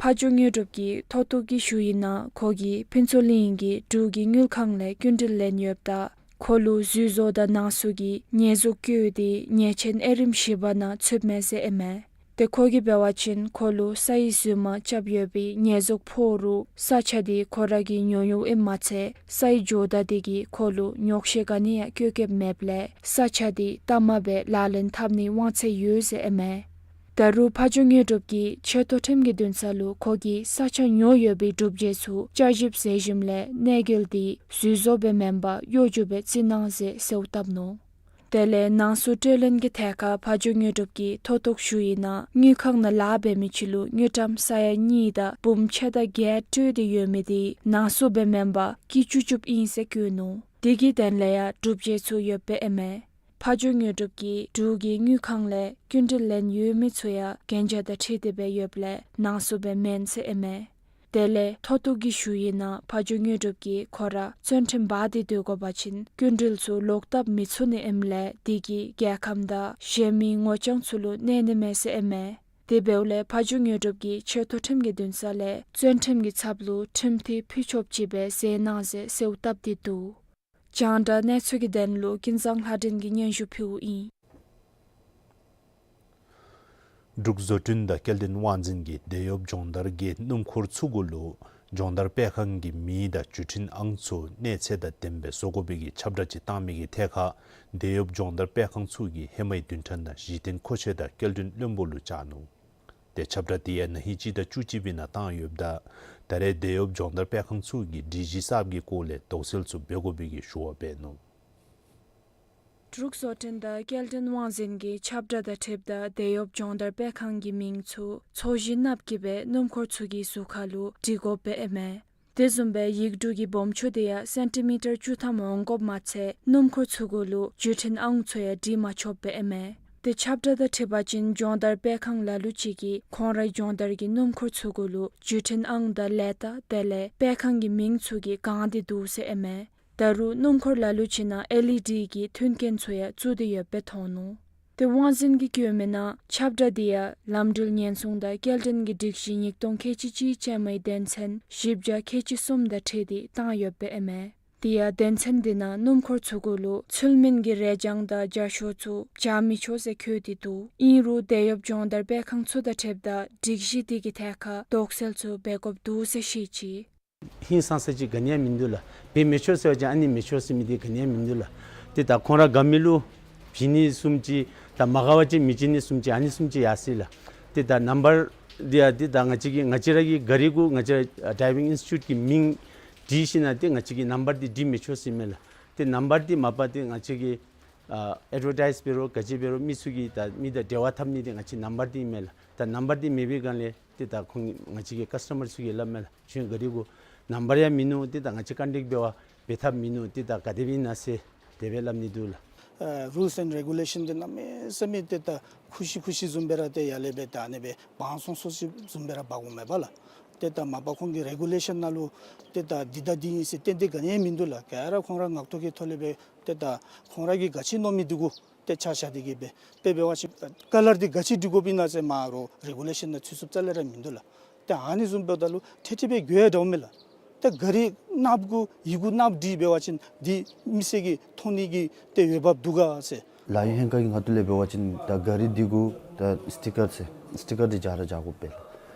ཕ་ཇོ་དངོས་གྲུབ་ཀྱིས་མཐོ་གཏུགས་ཀྱི་ཞུ་ཡིག་ནང་ཁོ་གིས་ཕུན་ཚོགས་གླིང་གི་འབྲུག་གི་དངུལ་ཁང་ལས་སྐྱིན་འགྲུལ་ལེན་ཡོདཔ་ད་ཁོ་ལུ་འཛུལ་བཟོ་དང་ནང་གསུག་གི་ཉེས་འཛུགས་བཀོད་དེ་ཉེས་ཆེན་དབྱེ་རིམ་བཞི་པ་ནང་ཚུདཔ་མས་ཟེར་ཨིན་མས། དེ་ཁོ་གིས་འབད་བ་ཅིན་ཁོ་ལུ་ས་ཡི་རྫུན་མ་རྐྱབ་ཡོད་པའི་ཉེས་འཛུགས་ཕོག་རུང་ས་ཆ་དེ་ཁོ་ར་གིས་ཉོ་ཡོདཔ་ཨིནམ་མ་ཚད་ས་ཡི་ཇོ་བདག་དེ་གིས་ཁོ་ལུ་ཉོགས་བཤད་ག་ནི་ཡང་བཀོད་བཀོདཔ་མེདཔ་ལས་ས་ཆ་དེ་གཏའ་མ་སྦེ་ལག་ལེན་འཐབ་ནིའི་དབང་ཚད་ཡོད་ཟེར་ཨིན་མས། ད་རུང་ཕ་ཇོ་དངོས་གྲུབ་ཀྱིས་ཆེ་མཐོ་ཁྲིམས་ཀྱི་འདུན་ས་ལུ་ཁོ་གིས་ས་ཆ་ཉོ་ཡོད་པའི་སྒྲུབ་བྱེད་ཚུ་བསྐྱར་ཞིབ་མཛད་ཞིནམ་ལས་གནོད་སྐྱེལ་དེ་འཛུལ་བཟོ་སྦེ་མེན་པར་གཡོ་སྒྱུ་སྦེ་རྩིས་གནང་ཟེར་གསོལཝ་བཏབ་ནུག། དེ་ལས་ནང་གསུག་སྤྲོད་ལེན་གྱི་ཐད་ཁར་ཕ་ཇོ་དངོས་གྲུབ་ཀྱིས་མཐོ་གཏུགས་ཞུ་ཡིག་ནང་དངུལ་ཁང་ནང་ལཱ་འབད་མི་ཅིག་ལུ་དངུལ་ཀྲམ་ས་ཡ་གཉིས་དང་འབུམ་ཕྱེད་དང་བརྒྱད་སྤྲོད་དེ་ཡོད་མི་དེ་ནང་གསུག་སྦེ་མེན་པར་སྐྱིད་ཅུབ་ཅུབ་ཨིན་ཟེར་བཀོད་ནུག། དེ་གི་དོན་ལས་ཡང་སྒྲུབ་བྱེད་ཚུ་ཡོདཔ་ཨིན་མས། ཕ་ཇོ་དངོས་གྲུབ་ཀྱིས་འབྲུག་གི་དངུལ་ཁང་ལས་སྐྱིན་འགྲུལ་ལེན་ཡོད་མི་ཚུ་ཡང་གན་རྒྱ་དང་འཁྲིལ་ཏེ་སྦེ་ཡོདཔ་ལས་ནང་གསུག་སྦེ་མེན་ཟེར་ཨིན་མས། དེ་ལས་མཐོ་གཏུགས་ཀྱི་ཞུ་ཡིག་ནང་ཕ་ཇོ་དངོས་གྲུབ་ཀྱིས་ཁོ་ར་བཙོན་ཁྲིམས་འབག་སྟེ་སྡོད་དགོ་པ་ཅིན་སྐྱིན་འགྲུལ་ཚུ་ལོག་བཏབ་མི་ཚུགས་ནི་ཨིནམ་ལས་དེ་གིས་རྒྱལ་ཁམས་དང་གཞན་མི་ངོ་རྐྱང་ཚུ་ལུ་གནོད་ནི་མས་ཟེར་ཨིན་མས། དེ་འབདཝ་ལས་ཕ་ཇོ་དངོས་གྲུབ་ཀྱིས་ཆེ་མཐོ་ཁྲིམས་ཀྱི་འདུན་ས་ལས་བཙོན་ཁྲིམས་ཀྱི་ཚབ་ལུ་ཁྲིམས་ཐེ་ཕུལ་ཆོགཔ་ཅིག་སྦེ་མཛད་གནང་ཟེར་གསོལཝ་བཏབ་སྟེ་འདུག། རྒྱང་བསྒྲགས་གནས་ཚུལ་གྱི་དོན་ལུ་ཀུན་བཟང་ལྷ་སྒྲོན་གྱིས་སྙན་ཞུ་ཕུལཝ་ཨིན། འབྲུག་བཟོ་སྐྲུན་དང་སྐྱེལ་འདྲེན་དབང་འཛིན་གྱིས་དེད་གཡོགཔ་སྦྱོང་བརྡར་གྱི་སྣུམ་འཁོར་ཚུ་གུ་ལུ་སྦྱོང་བརྡར་སྤེལ་ཁང་གི་མིང་དང་བརྒྱུད་འཕྲིན་ཨང་ཚུ་གནས་ཚད་དང་ལྡནམ་སྦེ་བཟོ་དགོ་པའི་གི་ཁྱབ་བསྒྲགས་ཅིག་བཏང་མི་གི་ཐད་ཁར་དེད་གཡོགཔ་སྦྱོང་བརྡར་སྤེལ་ཁང་ཚུ་གིས་ཧེ་མའི་བདུན་ཕྲག་ནང་གཞི་རྟེན་མཁོ་ཆས་དང་སྐྱེལ་འདྲེན་བློན་པོ་ལུ་བཅར་ནུག། ཏེ་ཁྱབ་བསྒྲགས་དེ་ཡང་ན་ཧིང་སྤྱི་ཟླ་བཅུ་གཅིག་པའི་ནང་བཏང་ཡོདཔ་ད་ད་རེས་དེད་གཡོགཔ་སྦྱོང་བརྡར་སྤེལ་ཁང་ཚུ་གིས་སྒྲིག་གཞི་གསརཔ་གི་སྐོར་ལས་དོགས་སེལ་ཚུ་འབད་དགོ་པའི་གི་ཞུ་བ་འབད་ནུག། འབྲུག་བཟོ་སྐྲུན་དང་སྐྱེལ་འདྲེན་དབང་འཛིན་གྱིས་ཁྱབ་བསྒྲགས་དང་འཁྲིལཝ་ད་དེད་གཡོགཔ་སྦྱོང་བརྡར་སྤེལ་ཁང་གི་མིང་ཚུ་ཚོས་གཞི་གནགཔོ་གིས་སྦེ་སྣུམ་འཁོར་ཚུ་གི་ཟུར་ཁ་ལུ་བྲི་དགོཔ་སྦེ་ཨིན་མས། དེ་བཟུམ་སྦེ་ཡིག་འབྲུ་གི་སྦོམ་ཆུང་དེ་ཡང་སེན་ཊི་མི་ཊར་བཅུ་ཐམ་འོང་དགོཔ་མ་ཚད་སྣུམ་འཁོར་ཚུ་གུ་ལུ་བརྒྱུད་འཕྲིན་ཨང་ཚུ་ཡང་བྲི་མ་ཆོགཔ་སྦེ་ཨིན་མས། ཏེ་ཁྱབ་བསྒྲགས་དང་འཁྲིལ་བ་ཅིན་སྦྱོང་བརྡར་སྤེལ་ཁང་ལ་ལུ་ཅིག་གིས་ཁོང་རའི་སྦྱོང་བརྡར་གྱི་སྣུམ་འཁོར་ཚུ་གུ་ལུ་བརྒྱུད་འཕྲིན་ཨང་དང་ལས་རྟགས་དེ་ལས་སྤེལ་ཁང་གི་མིང་ཚུ་གིས་གང་སྟེ་འདུག་ཟེར་ཨིན་མས། ད་རུང་སྣུམ་འཁོར་ལ་ལུ་ཅིག་ནང་ཨེལ་ཨི་ཌི་གི་མཐུན་རྐྱེན་ཚུ་ཡང་བཙུགས་ཏེ་ཡོདཔ་སྦེ་མཐོང་ནུག། ཏེ་དབང་འཛིན་གྱིས་བཀོད་མི་ནང་ཁྱབ་བསྒྲགས་དེ་ཡང་ལམ་འགྲུལ་ཉེན་སྲུང་དང་སྐྱེལ་འདྲེན་གྱི་སྒྲིག་གཞི་ཉིས་སྟོང་ཁལ་གཅིག་གཅིག་ཅན་མའི་དོན་ཚན་བཞི་བརྒྱ་ཁལ་གཅིག་གསུམ་དང་འཁྲིལ་ཏེ་བཏང་ཡོདཔ་སྦེ་ཨིན་མས། དེ་ཡང་དོན་ཚན་དེ་ནང་སྣུམ་འཁོར་ཚུ་གུ་ལུ་ཚུལ་མིན་གྱི་རས་བྱང་དང་སྦྱར་ཤོག་ཚུ་སྦྱར་མི་ཆོག་ཟེར་འཁོད་དེ་འདུག། ཨིན་རུང་དེད་གཡོགཔ་སྦྱོང་བརྡར་སྤེལ་ཁང་ཚུ་དང་འཁྲིལཝ་ད་སྒྲིག་གཞི་དེ་གི་ཐད་ཁར་དོགས་སེལ་ཚུ་འབད་དགོཔ་འདུག་ཟེར་བཤད་ཅི། ཧིང་སངས་ས་ཅིག་ག་ནི་ཡང་མིན་འདུག་ལགས། འབད་མི་ཆོག་ཟེར་བ་ཅིན་ཨ་ནི་མི་ཆོག་ཟེར་མི་དེ་ག་ནི་ཡང་མིན་འདུག་ལགས། ཏེ་ད་ཁོང་ར་དགའ་མི་ལུ་བྱིན་ནི་བཟུམ་ཅིག་ད་མ་དགའ་བ་ཅིན་མི་བྱིན་ནི་བཟུམ་ཅིག་ཨ་ནི་བཟུམ་ཅིག་ཡར་སོ་ཡི་ལགས། ཏེ་ད་ནམ་བར་དེ་ཡང་ཏེ་ད་ང་བཅས་ཀྱི་ང་བཅས་ར་གི་གཱ་རི་གུ་ང་བཅས་ཨ་ཌའི་ཝིང་ཨིན་སི་ཊི་ཊུཊ་ཀྱི་མིང་བྲིས་ཞིནམ་ལས་ཏེ་ང་བཅས་ཀྱིས་ནམ་བར་དེ་འབྲི་མི་ཆོག་ཟེར་མས་ལགས། ཏེ་ནམ་བར་དེ་མ་པ་ཏེ་ང་བཅས་ཀྱིས་ཨ་ཨེཌ་ཝར་ཊའིཛ་འབད་རུང་ག་ཅི་འབད་རུང་མི་ཚུ་གིས་ད་མི་དང་འབྲེལ་བ་འཐབ་ནི་དེ་ང་བཅས་ནམ་བར་དེ་ཨིན་མས་ལགས། ད་ནམ་བར་དེ་མེད་པའི་སྒང་ལས་ཏེ་ད་ཁོང་ང་བཅས་ཀྱི་ཀཱས་ཊ་མར་ཚུ་གིས་སླབ་མས་ལགས། ཁྱོད་གཱ་རི་གུ་ནམ་བར་ཡང་མིན་ནུག། ཏེ་ད་ང་བཅས་ཀོན་ཊེཀཊ་འབད་བར་འབད་ཐབས་མིན་ནུག། ཏེ་ད་ག་དེ་སྦེ་ཨིན་ན་ཟེར་དེ་སྦེ་སླབ་ནི་འདུག་ལགས། ཨ་རུལསི་ཨེནཌ་རེ་གུ་ལེ་ཤཱན་དེ་གནམ་མེད་ས་མེད་ཏེ་ད་ཁུ་ཤི་ཁུ་ཤི་བཟུམ་སྦེ་ར་ཏེ་ཡར་ལས་སྦེ་ད་ཨ་ནི་སྦེ་བང་སོང་སོང་ཅིག་བཟུམ་སྦེ་ར་འབག་འོང་མས་པ་ལགས། ཏེ་ད་མ་པ་ཁོང་གི་རེ་གུ་ལེ་ཤཱན་ནང་ལུ་ཏེ་ད་འདི་ད་འདི་ཨིན་ཟེར་གཏན་གཏན་ག་ནི་ཡང་མིན་འདུག་ལགས། ག་ར་ཁོང་ར་ངག་ཐོག་གི་ཐོག་ལས་སྦེ་ཏེ་ད་ཁོང་ར་གིས་ག་ཅི་མནོ་མི་འདི་གུ་ཏེ་ཆ་བཞག་སྟེ་གིས་སྦེ་དཔེ་འབད་བ་ཅིན་ཀ་ལར་འདི་ག་ཅི་འབྲི་དགོཔ་ཨིན་ན་ཟེར་མར་རེ་གུ་ལེ་ཤཱན་ནང་ཚུད་ཚུདཔ་རྩ་ལས་ར་མིན་འདུག་ལགས། ཏེ་ཨ་ནི་བཟུམ་འབདཝ་ད་ལུ་ཐེ་ཐེ་སྦེ་འགྱོ་ཡང་འདྲཝ་མས་ལགས། ཏེ་གཱ་རི་གནགཔོ་གུ་ཡི་གུ་གནགཔོ་བྲིས་འབད་བ་ཅིན་འདི་མི་སེར་གྱིས་མཐོང་ནི་གི་ཏེ་འོས་འབབ་འདུག་ག་ཟེར། ལཱ་གཡོག་ལྷན་ཁག་གི་ཁ་ཐུག་ལས་འབད་བ་ཅིན་ད་གཱ་རི་འདི་གུ་ད་སི་ཊི་ཀར་ཟེར་སི་ཊི་ཀར་འདི་སྦྱར་ར་སྦྱར་དགོ་པས་ལགས།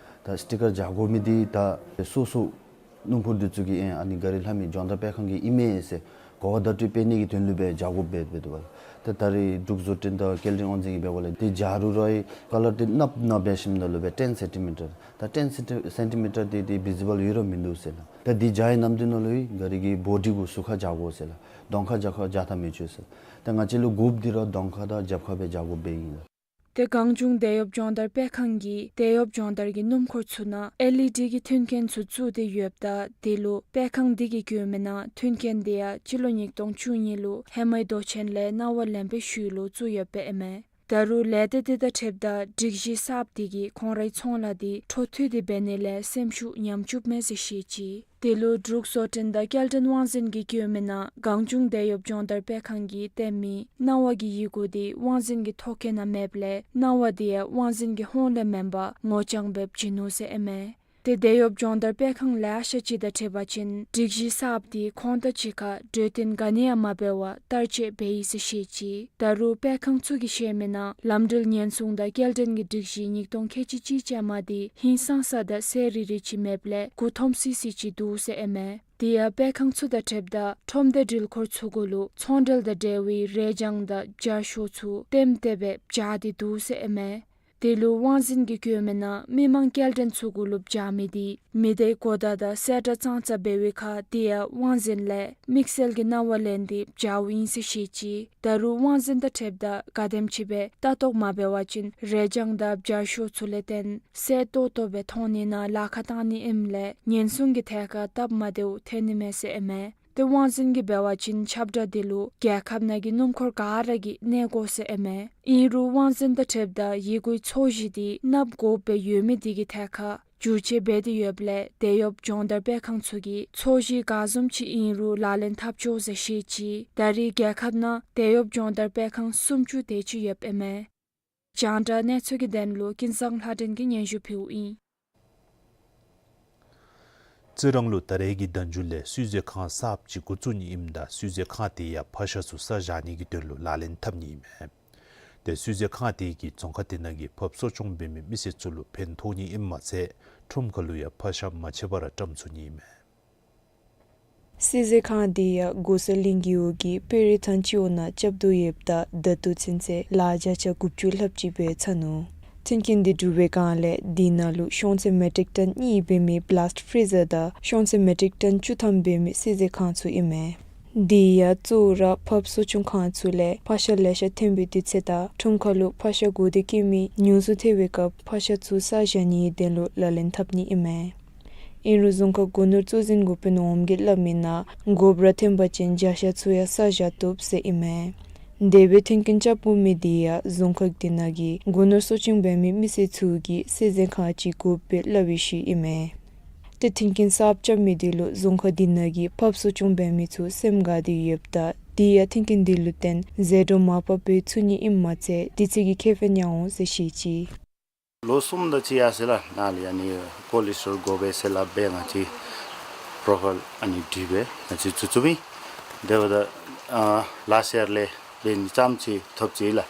ད་སི་ཊི་ཀར་སྦྱར་དགོ་མི་འདི་ད་སོ་སོ་སྣུམ་འཁོར་འདི་ཚུ་གི་ཨེ་ཨ་ནི་གཱ་རི་ལྷག་མི་སྦྱོང་བརྡར་སྤེལ་ཁང་གི་ཨིན་མས་ཟེར་གོ་བ་བརྡ་སྤྲོད་སྤེལ་ནི་གི་དོན་ལུ་སྦེ་སྦྱར་དགོཔ་སྦེ་འདུག་པ་ལགས། ཏེ་ད་རེས་འབྲུག་བཟོ་སྐྲུན་དང་སྐྱེལ་འདྲེན་དབང་འཛིན་གྱིས་འབད་བ་ལས་འདི་སྦྱར་རུང་ར་ཀ་ལར་འདི་གནགཔོ་ནང་འབད་ཞིནམ་ལས་ལུ་སྦེ་ཊེན་སེན་ཊི་མི་ཊར་ད་ཊེན་སེན་ཊི་སེན་ཊི་མི་ཊར་འདི་འདི་བི་ཛི་བཱལ་ཡོད་ར་མིན་འདུག་ཟེར་ལགས། ད་འདི་སྦྱར་བའི་ནམ་དུས་ནང་ལུ་གཱ་རི་གི་བོ་ཌི་གུ་ཟུར་ཁར་སྦྱར་དགོ་ཟེར་ལགས། གདོང་ཁར་རྒྱབ་ཁར་སྦྱར་ད་མི་ཆོག་ཟེར། ད་ང་བཅས་ལུ་དགོཔ་འདི་ར་གདོང་ཁར་དང་རྒྱབ་ཁར་སྦེ་སྦྱར་དགོཔ་སྦེ་ཨིན་ལགས། ཏེ་གངས་ལྗོངས་དེད་གཡོགཔ་སྦྱོང་བརྡར་སྤེལ་ཁང་གིས་དེད་གཡོགཔ་སྦྱོང་བརྡར་གྱི་སྣུམ་འཁོར་ཚུ་ནང་ཨེལ་ཨི་ཌི་གི་མཐུན་རྐྱེན་ཚུ་བཙུགས་ཏེ་ཡོདཔ་ད་དེ་ལུ་སྤེལ་ཁང་འདི་གིས་བཀོད་མི་ནང་མཐུན་རྐྱེན་དེ་ཡང་སྤྱི་ལོ་ཉིས་སྟོང་བཅུ་གཉིས་ལུ་ཧེ་མའི་མདོ་ཆེན་ལས་གནང་བ་ལེན་པའི་ཤུལ་ལུ་བཙུགས་ཡོདཔ་སྦེ་ཨིན་མས། ད་རུང་ལས་སྡེ་དེ་དང་འཁྲིལཝ་ད་སྒྲིག་གཞི་གསརཔ་དེ་གིས་ཁོང་རའི་ཚོང་ལཱ་དེ་འཕྲོ་མཐུད་དེ་འབད་ནི་ལས་སེམས་ཤུགས་ཉམས་བཅུགཔ་མས་ཟེར་བཤད་ཅི། དེ་ལུ་འབྲུག་བཟོ་སྐྲུན་དང་སྐྱེལ་འདྲེན་དབང་འཛིན་གྱིས་བཀོད་མི་ནང་གངས་ལྗོངས་དེད་གཡོགཔ་སྦྱོང་བརྡར་སྤེལ་ཁང་གིས་བཏོན་མི་གནང་བ་གི་ཡི་གུ་དེ་དབང་འཛིན་གྱི་ཐོ་བཀོད་ནང་མེདཔ་ལས་གནང་བ་དེ་ཡང་དབང་འཛིན་གྱི་ཧོངས་ལས་མེན་པར་ངོ་རྐྱང་སྦེ་བྱིན་ནུག་ཟེར་ཨིན་མས། ཏེ་དེད་གཡོགཔ་སྦྱོང་བརྡར་སྤེལ་ཁང་ལེ་ཤ་ཅིག་དང་འཁྲིལ་བ་ཅིན་སྒྲིག་གཞི་གསརཔ་དེ་ཁོང་དང་གཅིག་ཁར་གྲོས་བསྟུན་ག་ནི་ཡང་མ་འབད་བར་བསྟར་སྤྱོད་འབད་ཡི་ཟེར་བཤད་ཅི། ད་རུང་སྤེལ་ཁང་ཚུ་གིས་བཤད་མི་ནང་ལམ་འགྲུལ་ཉེན་སྲུང་དང་སྐྱེལ་འདྲེན་གྱི་སྒྲིག་གཞི་ཉིས་སྟོང་ཁལ་གཅིག་གཅིག་ཅན་མ་དེ་ཧིང་སངས་ས་དང་གསལ་རི་རི་ཅིག་མེདཔ་ལས་མགུ་འཐོམ་སི་སི་ཅིག་འདུག་ཟེར་ཨིན་མས། དེ་ཡང་སྤེལ་ཁང་ཚུ་དང་འཁྲིལཝ་ད་ཁྲོམ་སྡེ་འགྲུལ་འཁོར་ཚུ་གུ་ལུ་ཚོང་འབྲེལ་དང་འབྲེལ་བའི་རས་བྱང་དང་སྦྱར་ཤོག་ཚུ་ལྟེམ་ལྟེ་སྦེ་སྦྱར་ཏེ་འདུག་ཟེར་ཨིན་མས། དེ་ལུ་དབང་འཛིན་གྱིས་བཀོད་མི་ནང་མི་མང་སྐྱེལ་འདྲེན་ཚུ་གུ་ལུ་སྦྱར་མི་དེ་མི་སྡེའི་གོ་བརྡ་དང་གསལ་བསྒྲགས་ཙང་ཙ་འབད་བའི་ཁར་དེ་ཡང་དབང་འཛིན་ལས་དམིགས་བསལ་གྱི་གནང་བ་ལེན་ཏེ་སྦྱརཝ་ཨིན་ཟེར་བཤད་ཅི། ད་རུང་དབང་འཛིན་དང་འཁྲིལཝ་ད་ག་དེམ་ཅིག་སྦེ་ལྟ་རྟོག་མ་འབད་བ་ཅིན་རས་བྱང་དང་སྦྱར་ཤོག་ཚུ་ལས་བརྟེན་གསལ་ཏོག་ཏོ་སྦེ་མཐོང་ནི་ནང་ལཱ་ཁག་བཏང་ནི་ཨིནམ་ལས་ཉེན་སྲུང་གི་ཐད་ཁར་སྟབས་མ་བདེཝ་ཐོན་ནི་མས་ཟེར་ཨིན་མས། ཏེ་དབང་འཛིན་གྱིས་འབད་བ་ཅིན་ཁྱབ་བསྒྲགས་དེ་ལུ་རྒྱལ་ཁབ་ནང་གི་སྣུམ་འཁོར་ག་ར་གིས་གནས་དགོ་ཟེར་ཨིན་མས། ཨིན་རུང་དབང་འཛིན་དང་འཁྲིལཝ་ད་ཡི་གུའི་ཚོས་གཞི་དེ་གནགཔོ་གོཝ་སྦེ་ཡོད་མི་དེ་གི་ཐད་ཁར་ བསྒྱུར་བཅོས་འབད་དེ་ཡོདཔ་ལས་དེད་གཡོགཔ་སྦྱོང་བརྡར་སྤེལ་ཁང་ཚུ་གིས་ཚོས་གཞི་ག་བཟུམ་ཅིག་ཨིན་རུང་ལག་ལེན་འཐབ་ཆོག་ཟེར་བཤད་ཅི། ད་རེས་རྒྱལ་ཁབ་ནང་དེད་གཡོགཔ་སྦྱོང་བརྡར་སྤེལ་ཁང་སུམ་ཅུ་དེ་ཅིག་ཡོདཔ་ཨིན་མས། རྒྱང་བསྒྲགས་གནས་ཚུལ་གྱི་དོན་ལུ་ཀུན་བཟང་ལྷ་སྒྲོན་གྱིས་སྙན་ཞུ་ཕུལཝ་ཨིན། རྩི་རང་ལུ་ད་རེས་ཀྱི་ཟླ་མཇུག་ལས་བསིལ་མཛོད་ཁང་གསརཔ་ཅིག་འགོ་བཙུགས་ནི་ཨིནམ་ད་བསིལ་མཛོད་ཁང་དེ་ཡང་ཕག་ཤ་ཚུ་ས་བཞག་ནི་གི་དོན་ལུ་ལག་ལེན་འཐབ་ནི་ཨིན་མས། ཏེ་བསིལ་མཛོད་ཁང་དེ་གིས་རྫོང་ཁག་དེ་ནང་གི་ཕགཔ་གསོ་སྐྱོང་འབད་མི་མི་སེར་ཚུ་ལུ་ཕན་ཐོགས་ནི་ཨིནམ་མ་ཚད་ཁྲོམ་ཁ་ལུ་ཡང་ཕག་ཤ་མ་ཆད་པར་བཀྲམ་ཚུགས་ནི་ཨིན་མས། བསིལ་མཛོད་ཁང་དེ་ཡང་གོ་ས་གླིང་རྒེད་འོག་གི་དཔོན་རིགས་ཐང་སྤྱི་འོག་ནང་རྐྱབ་དོ་ཡོདཔ་ད་ད་ལྟོ་ཚུན་ཚོད་ལཱ་བརྒྱ་ཆ་དགུ་བཅུ་ལྷགཔ་ཅིག་འབད་ཚར་ནུག། མཐུན་རྐྱེན་དེ་གྲུབ་པའི་སྒང་ལས་དེ་ནང་ལུ་ཤོང་ཚད་མེ་ཊིག་ཊོན་གཉིས་འབད་མི་བི་ལཱསཊ་ཕི་རི་ཛར་དང་ཤོང་ཚད་མེ་ཊིག་ཊོན་བཅུ་ཐམ་འབད་མི་བསིལ་མཛོད་ཁང་ཚུ་ཨིན་མས། དེ་ཡང་གཙོ་བོ་ར་ཕགཔ་གསོ་སྐྱོང་ཁང་ཚུ་ལས་ཕག་ཤ་ལེ་ཤ་ཐོན་པའི་དུས་ཚོད་དང་ཁྲོམ་ཁ་ལུ་ཕག་ཤ་དགོས་འདོད་བསྐྱེད་མི་ཉུང་སུ་ཐལ་བའི་སྐབས་ཕག་ཤ་ཚུ་ས་བཞག་ནིའི་དོན་ལུ་ལག་ལེན་འཐབ་ནི་ཨིན་མས། ཨིན་རུང་རྫོང་ཁག་སྒོ་ནོར་གཙོ་འཛིན་འགོ་དཔོན་འོགམ་གིས་སླབ་མི་ནང་དགོཔ་ར་ཐོན་པ་ཅིན་བྱ་ཤ་ཚུ་ཡང་ས་བཞག་བཏུབ་ཟེར་ཨིན་མས། དེ་སྦེ་མཐུན་རྐྱེན་རྐྱབ་དགོ་མི་དེ་ཡང་རྫོང་ཁག་དེ་ནང་གི་སྒོ་ནོར་གསོ་སྐྱོང་འབད་མི་མི་སེར་ཚུ་གིས་བསིལ་མཛོད་ཁང་ཅིག་དགོཔ་སྦེ་སླབ་པའི་ཤུལ་ཨིན་མས། ཏེ་མཐུན་རྐྱེན་གསརཔ་རྐྱབ་མི་དེ་ལུ་རྫོང་ཁག་དེ་ནང་གི་ཕགཔ་གསོ་སྐྱོང་འབད་མི་ཚུ་སེམས་དགའ་སྟེ་ཡོདཔ་ད་དེ་ཡང་མཐུན་རྐྱེན་དེ་ལུ་བརྟེན་ཟད་འགྲོ་མར་ཕབ་འབད་ཚུགས་ནི་ཨིནམ་མ་ཚད་དུས་ཚོད་ཀྱི་ཁེ་ཕན་ཡང་འོང་ཟེར་བཤད་ཅི། ལོ་གསུམ་དེ་ཅིག་ཡར་སོང་ཡི་ལགས། ནཱ་ལས་ཨ་ནི་ཀོ་ལི་སི་ཊོར་དགོ་པས་ཟེར་སླབ་སྦེ་ང་བཅས་པོ་རོ་ཕའིལ་ཨ་ནི་བྲིས་སྦེ་ང་བཅས་བཙུགས་བཙུགསཔ་ཨིན། དེ་འབདཝ་ད་ཨ་ལཱསཊ་ཡར་ལས་འབད་ནི་ཙམ་ཅིག་ཐོབ་ཅི་ལགས།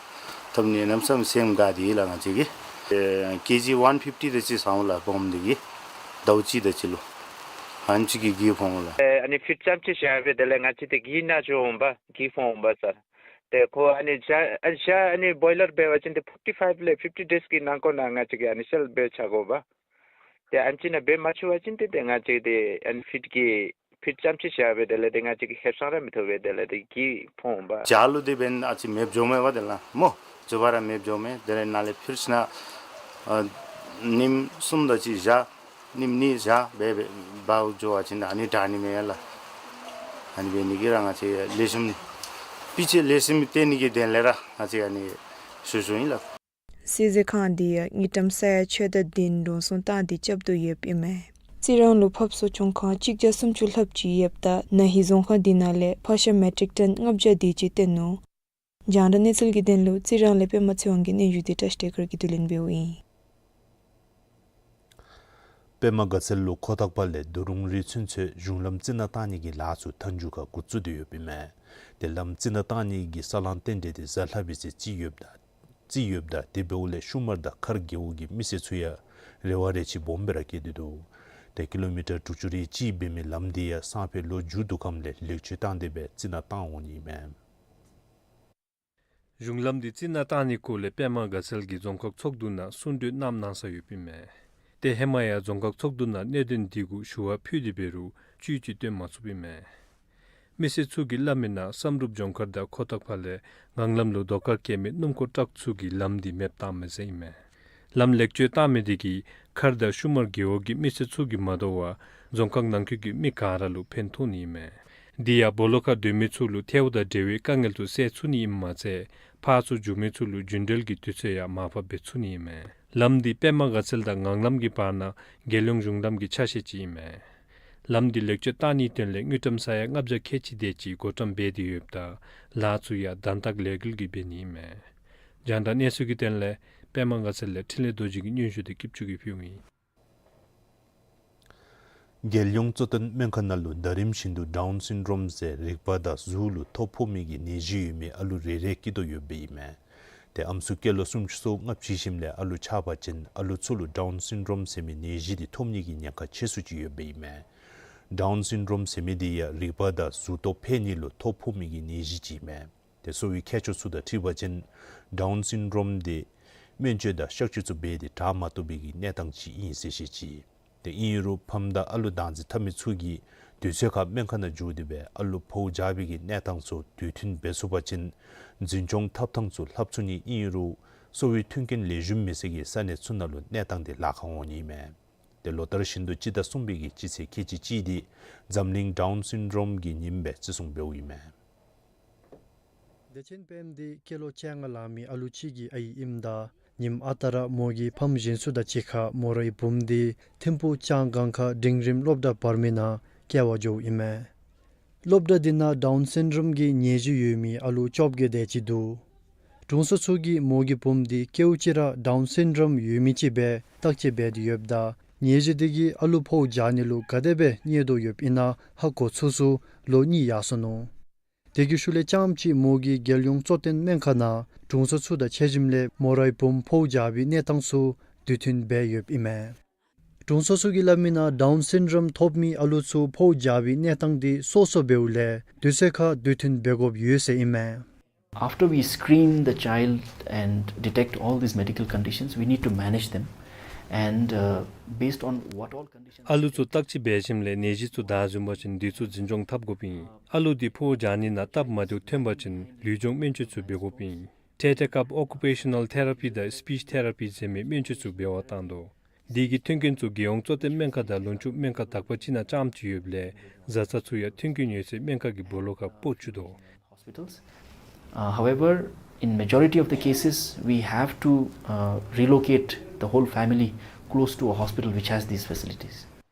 ཐོབ་ནི་གནམ་མེད་ས་མེད་སེམས་དགའ་སྟེ་ཡོད་ལགས། ང་བཅས་ཀྱིས་ཨེ་ཀེ་ཇི་ཝན་ཕིཕ་ཊི་དེ་ཅིག་ཟ་འོང་ལགས། སྦོམ་དེ་གིས་ཟླཝ་གཅིག་དེ་ཅིག་ལུ་ཨ་ནི་ཅིག་གི་གི་ཕོག་འོང་ལགས། ཨེ་ཨ་ནི་ཕིཊ་ཙམ་ཅིག་བཞག་སྦེ་དེ་ལས་ང་བཅས་དེ་གི་ནང་འགྱོ་འོང་པ། གི་ཕོག་འོང་པ་ཟེར། ཏེ་ཁོ་ཨ་ནི་བྱ་ཨ་བྱ་ཨ་ནི་བོའི་ལར་འབད་བ་ཅིན་ཏེ་ཕོར་ཊི་ཕའིབ་ལས་ཕིཕ་ཊི་ཌེསི་གི་ནང་འཁོད་ནང་ང་བཅས་ཀྱིས་ཨ་ནི་སེལ་འབད་བྱ་དགོ་པས། ཏེ་ཨ་ནི་ཅིག་ནང་འབད་མ་ཚུགས་པ་ཅིན་ཏེ་ཏེ་ང་བཅས་ཏེ་ཨ་ནི་ཕིཊ་ཀྱི་ཕིཊ་ཙམ་ཅིག་བཞག་སྦེ་དེ་ལས་ཏེ་ང་བཅས་ཀྱིས་ཧེབ་སང་ར་མི་ཐོབ་པས། དེ་ལས་ཏེ་གི་ཕོག་འོང་པས། བྱ་ལུ་དེ་འབདན་ཨ་ཙི་མེདཔ་འགྱོཝ་མས་པ། དེ་ལས་སྨོ་བཙོག་པ་ར་མེདཔ་འགྱོཝ་མས། དེ་ལས་ནཱ་ལས་ཕིར་ཤི་ན་ཨ་ཉིནམ་གསུམ་དེ་ཅིག་བཞག། ཉིནམ་གཉིས་བཞག་སྦེ་སྦེ་འབག་འགྱོ་བ་ཅིན་ཨ་ནི་དྲག་ནི་མས་ལགས། ཨ་ནི་འབད་ནི་གིས་ར་ང་བཅས་ལེགས་ཤོམ་སྤུས་ཚད་ལེགས་ཤོམ་སྟོན་ནི་གི་དོན་ལས་ར་ང་བཅས་ཨ་ནི་ཞུ་ཞུཝ་ཨིན་ལགས། བསིལ་མཛོད་ཁང་དེ་ཡང་དངུལ་ཀྲམ་ས་ཡ་ཕྱེད་དང་བདུན་འགྲོ་སོང་བཏང་སྟེ་རྐྱབ་དོ་ཡོདཔ་ཨིན་མས། རྩི་རང་ལུ་ཕགཔ་གསོ་སྐྱོང་ཁང་གཅིག་བརྒྱ་སུམ་ཅུ་ལྷགཔ་ཅིག་ཡོདཔ་ད་ན་ཧིང་རྫོང་ཁག་དེ་ནང་ལས་ཕག་ཤ་མེ་ཊིག་ཊོན་ལྔ་བརྒྱ་དེ་ཅིག་བཏོན་ནུག། རྒྱང་བསྒྲགས་གནས་ཚུལ་གྱི་དོན་ལུ་རྩི་རང་ལས་པདྨ་ཚེ་དབང་གི་སྙན་ཞུ་དེ་བཀྲ་ཤིས་བདེ་སྐར་གྱིས་བསྡུ་ལེན་འབདཝ་ཨིན། པདྨ་དགའ་ཚལ་ལུ་ཁོ་ཐག་པ་ལས་རྡོ་རུང་རི་ཚུན་ཚོད་གཞུང་ལམ་རྩི་ནག་བཏང་ནི་གི་ལཱ་ཚུ་མཐའ་མཇུག་ཁར་འགོ་བཙུགས་ཏེ་ཡོདཔ་ཨིན་མས། ཏེ་ལམ་རྩི་ནག་བཏང་ནི་གི་ས་ལང་རྟེན་འབྲེལ་དེ་གཟའ་ལྷག་པའི་ཚེ་རྩིས་ཡོདཔ་ད་རྩིས་ཡོདཔ་ད་དེ་འབདཝ་ལས་ཤུ་མར་དང་མཁར་རྒེད་འོག་གི་མི་སེར་ཚུ་ཡང་རེ་བ་རེ་ཅིག་སྦོམ་སྦེ་ར་བསྐྱེད་དེ་འདུག། ཏེ་ཀི་ལོ་མི་ཊར་དྲུག་ཅུ་རེ་གཅིག་འབད་མི་ལམ་དེ་ཡང་སང་ཕོད་ལོ་མཇུག་བསྡུ་ཁམས་ལས་ལེགས་བཅོས་བཏང་སྟེ་སྦེ་རྩི་ནག་བཏང་འོང་ནི་ཨིན་མས། གཞུང་ལམ་འདི་རྩི་ནག་བཏང་ནི་སྐོར་ལས་པདྨ་དགའ་ཚལ་གྱིས་རྫོང་ཁག་ཚོགས་འདུ་ནང་གསུང་གྲོས་གནངམ་གནང་ས་ཡོདཔ་ཨིན་མས། ཏེ་ཧེ་མ་ཡང་རྫོང་ཁག་ཚོགས་འདུ་ནང་གནད་དོན་འདི་གུ་ཞུ་བ་ཕུལ་ཏེ་འབད་རུང་བཅུད་ཅིག་བཏོན་མ་ཚུགསཔ་ཨིན་མས། མི་སེར་ཚུ་གིས་སླབ་མི་ནང་བསམ་གྲུབ་ལྗོངས་མཁར་དང་ཁོ་ཐག་པ་ལས་ངང་ལམ་ལུ་རྡོ་དཀར་བཀལ་མི་སྣུམ་འཁོར་ཊག་ཚུ་གིས་ལམ་འདི་མེདཔ་བཏངམ་མས་ཟེར་ཨིན་མས། ལམ་ལེགས་བཅོས་བཏང་མི་དེ་གིས་མཁར་དང་ཤུ་མར་རྒེད་འོག་གི་མི་སེར་ཚུ་གིས་མ་དོ་བར་རྫོང་ཁག་ནང་འཁོད་ཀྱི་མི་ག་ར་ལུ་ཕན་ཐོགས་ནི་ཨིན་མས། དེ་ཡང་སྦོ་ལོགས་ཁར་སྡོད་མི་ཚུ་ལུ་ཐལཝ་དང་འབྲེལ་བའི་དཀའ་ངལ་ཚུ་སེལ་ཚུགས་ནི་ཨིནམ་མ་ཚད་ཕར་ཚུར་འགྱོ་མི་ཚུ་ལུ་རྒྱུན་འགྲུལ་གྱི་དུས་ཚོད་ཡང་མར་ཕབ་འབད་ཚུགས་ནི་ཨིན་མས། ལམ་འདི་པདྨ་དགའ་ཚལ་དང་ངང་ལམ་གྱི་བར་ན་རྒྱལ་ཡོངས་གཞུང་ལམ་གྱི་ཆ་ཤས་ཅིག་ཨིན་མས། ལམ་འདི་ལེགས་བཅོས་བཏང་ནིའི་དོན་ལས་དངུལ་ཀྲམ་ས་ཡ་ལྔ་བརྒྱ་ཁལ་གཅིག་དེ་ཅིག་བགོ་བཀྲམ་འབད་དེ་ཡོདཔ་ད་ལཱ་ཚུ་ཡང་དང་ཐག་ལས་འགུལ་གྱིས་འབད་ནི་ཨིན་མས། རྒྱང་བསྒྲགས་གནས་ཚུལ་གྱི་དོན་ལས་པདྨ་དགའ་ཚལ་ལས་འཕྲིན་ལས་རྡོ་རྗེ་གི་སྙན་ཞུ་དེ་སྐྱིད་ཆུ་གིས་ཕུལཝ་ཨིན། རྒྱལ་ཡོངས་གཙོ་བསྟེན་སྨན་ཁང་ནང་ལུ་ཟླ་རིམ་བཞིན་དུ་ཌའུན་སིན་ཌོམ་ཟེར་རིག་པ་དང་གཟུགས་ལུ་ཐོ་ཕོག་མི་གི་ནད་གཞི་ཡོད་མི་ཨ་ལུ་རེ་རེ་སྐྱེ་དོ་ཡོདཔ་ཨིན་མས། ཏེ་ཨམ་སྲུ་སྐྱེས་ལོ་སུམ་ཅུ་སོ་ལྔ་བཞེས་ཞིནམ་ལས་ཨ་ལུ་ཆགས་པ་ཅིན་ཨ་ལུ་ཚུ་ལུ་ཌའུན་སིན་ཌོམ་ཟེར་མི་ནད་གཞི་དེ་ཐོབ་ནི་གི་ཉེན་ཁ་ཆེ་སུ་ཅིག་ཡོདཔ་ཨིན་མས། ཌའུན་སིན་ཌོམ་ཟེར་མི་དེ་ཡང་རིག་པ་དང་གཟུགས་སྟོབས་འཕེལ་ནི་ལུ་ཐོ་ཕོག་མི་གི་ནད་གཞི་ཅིག་ཨིན་མས། ཏེ་གསོ་བའི་མཁས་མཆོག་ཚུ་དང་འཁྲིལ་བ་ཅིན་ཌའུན་སིན་ཌོམ་དེ་སྨན་བཅོས་དང་གཤག་བཅོས་ཚུ་འབད་དེ་དྲག་མ་བཏུབ་པའི་གི་གནས་སྟངས་ཅིག་ཨིན་ཟེར་བཤད་ཅི། ཏེ་ཨིན་རུང་ཕམ་དང་ཨ་ལུ་བདག་འཛིན་འཐབ་མི་ཚུ་གིས་དུས་ཚོད་ཁར་སྨན་ཁང་ནང་འགྱོ་སྟེ་སྦེ་ཨ་ལུ་ཕོཝ་འཇགས་པའི་གི་གནས་སྟངས་ཚུ་དུས་མཐུན་འབད་ཚུགས་པ་ཅིན་འཛིན་སྐྱོང་འཐབ་ཐངས་ཚུ་ལྷབ་ཚུགས་ནི་ཨིན་རུང་གསོ་བའི་མཐུན་རྐྱེན་ལེགས་ཤོམ་མེད་སའི་གི་ས་གནས་ཚུ་ནང་ལུ་གནས་སྟངས་དེ་ལཱ་ཁག་འོང་ནི་ཨིན་མས། ཏེ་ལོ་ལྟར་བཞིན་དུ་སྤྱི་ཟླ་གསུམ་པའི་གི་སྤྱི་ཚེས་ཁལ་གཅིག་གཅིག་དེ་འཛམ་གླིང་ཌའུན་སིན་ཌོམ་གྱི་ཉིནམ་སྦེ་བརྩི་སྲུང་འབདཝ་ཨིན་མས། བདེ་ཆེན་དཔལམོ་འདི་སྐྱེས་ལོ་བཅོ་ལྔ་ལང་མི་ཨ་ལུ་ཅིག་གི་ཨའི་ཨིནམ་ད་ ཉིནམ་ཨ་རྟག་ར་མོ་གི་ཕམ་གཞན་ཚུ་དང་གཅིག་ཁར་མོ་རའི་བུམོ་འདི་ཐིམ་ཕུག་ལྕང་སྒང་ཁ་འབྲིང་རིམ་སློབ་གྲྭ་བར་མའི་ནང་སྐྱེལ་བར་འགྱོཝ་ཨིན་མས། སློབ་གྲྭ་འདི་ནང་ཌའུན་སིན་ཌོམ་གྱི་ནད་གཞི་ཡོད་མི་ཨ་ལུ་བཅོ་བརྒྱད་དེ་ཅིག་འདུག། དྲུང་འཚོ་ཚུ་གིས་མོ་གི་བུམོ་འདི་སྐྱེཝ་ཅིག་ར་ཌའུན་སིན་ཌོམ་ཡོད་མི་ཅིག་སྦེ་བརྟག་དཔྱད་འབད་དེ་ཡོདཔ་ད་ནད་གཞི་འདི་གིས་ཨ་ལུ་ཕོཝ་རྒྱག་ནི་ལུ་ག་དེ་སྦེ་གནོད་དོ་ཡོདཔ་ཨིན་ན་ཧ་གོ་ཚུགས་ཚུགས་ལོ་གཉིས་ཡར་སོ་ནུག། དེ་གི་ཤུལ་ལས་ཙམ་ཅིག་མོ་གིས་རྒྱལ་ཡོངས་གཙོ་བསྟེན་སྨན་ཁང་ནང་དྲུང་འཚོ་ཚུ་དང་ཕྱད་ཞིནམ་ལས་མོ་རའི་བུམོ་ཕོཝ་རྒྱག་པའི་གནས་སྟངས་ཚུ་དུས་མཐུན་འབད་ཡོདཔ་ཨིན་མས། དྲུང་འཚོ་ཚུ་གིས་སླབ་མི་ནང་ཌའུན་སིན་ཌོམ་ཐོབ་མི་ཨ་ལུ་ཚུ་ཕོཝ་རྒྱག་པའི་གནས་སྟངས་འདི་སོ་སོ་འབདཝ་ལས་དུས་ཚོད་ཁར་དུས་མཐུན་འབད་དགོཔ་ཡོད་ཟེར་ཨིན་མས། After we screen the child and detect all these medical conditions, we need to manage them. And uh, based on what all conditions ཨ་ལུ་ཚུ་བརྟག་དཔྱད་འབད་ཞིནམ་ལས་ནད་གཞི་ཚུ་བདའ་ཟུན་པ་ཅིན་དེ་ཚུ་འཛིན་སྐྱོང་འཐབ་དགོཔ་ཨིན། ཨ་ལུ་འདི་ཕོཝ་རྒྱག་ནི་ནང་སྟབས་མ་བདེཝ་ཐོན་པ་ཅིན་ལུས་སྦྱོང་སྨན་བཅོས་ཚུ་འབད་དགོཔ་ཨིན། དེ་དང་སྐབས་ཨོ་ཀུ་པེ་ཤ་ནཱལ་ཐེ་ར་པི་དང་སི་པིཆ་ཐེ་ར་པི་ཟེར་མི་སྨན་བཅོས་ཚུ་འབད་བར་བཏང་དོ། དེ་གི་མཐུན་རྐྱེན་ཚུ་རྒྱལ་ཡོངས་གཙོ་བསྟེན་སྨན་ཁང་དང་ལུང་ཕྱོགས་སྨན་ཁང་དག་པ་ཅིག་ནང་ཙམ་ཅིག་ཡོདཔ་ལས་བཟའ་ཚང་ཚུ་ཡང་མཐུན་རྐྱེན་ཡོད་སའི་སྨན་ཁང་གི་སྦོ་ལོགས་ཁར་སྤོ་བཅུག་དོ། Hospitals. Uh, however, in majority of the cases, we have to uh, relocate the whole family close to a hospital which has these facilities.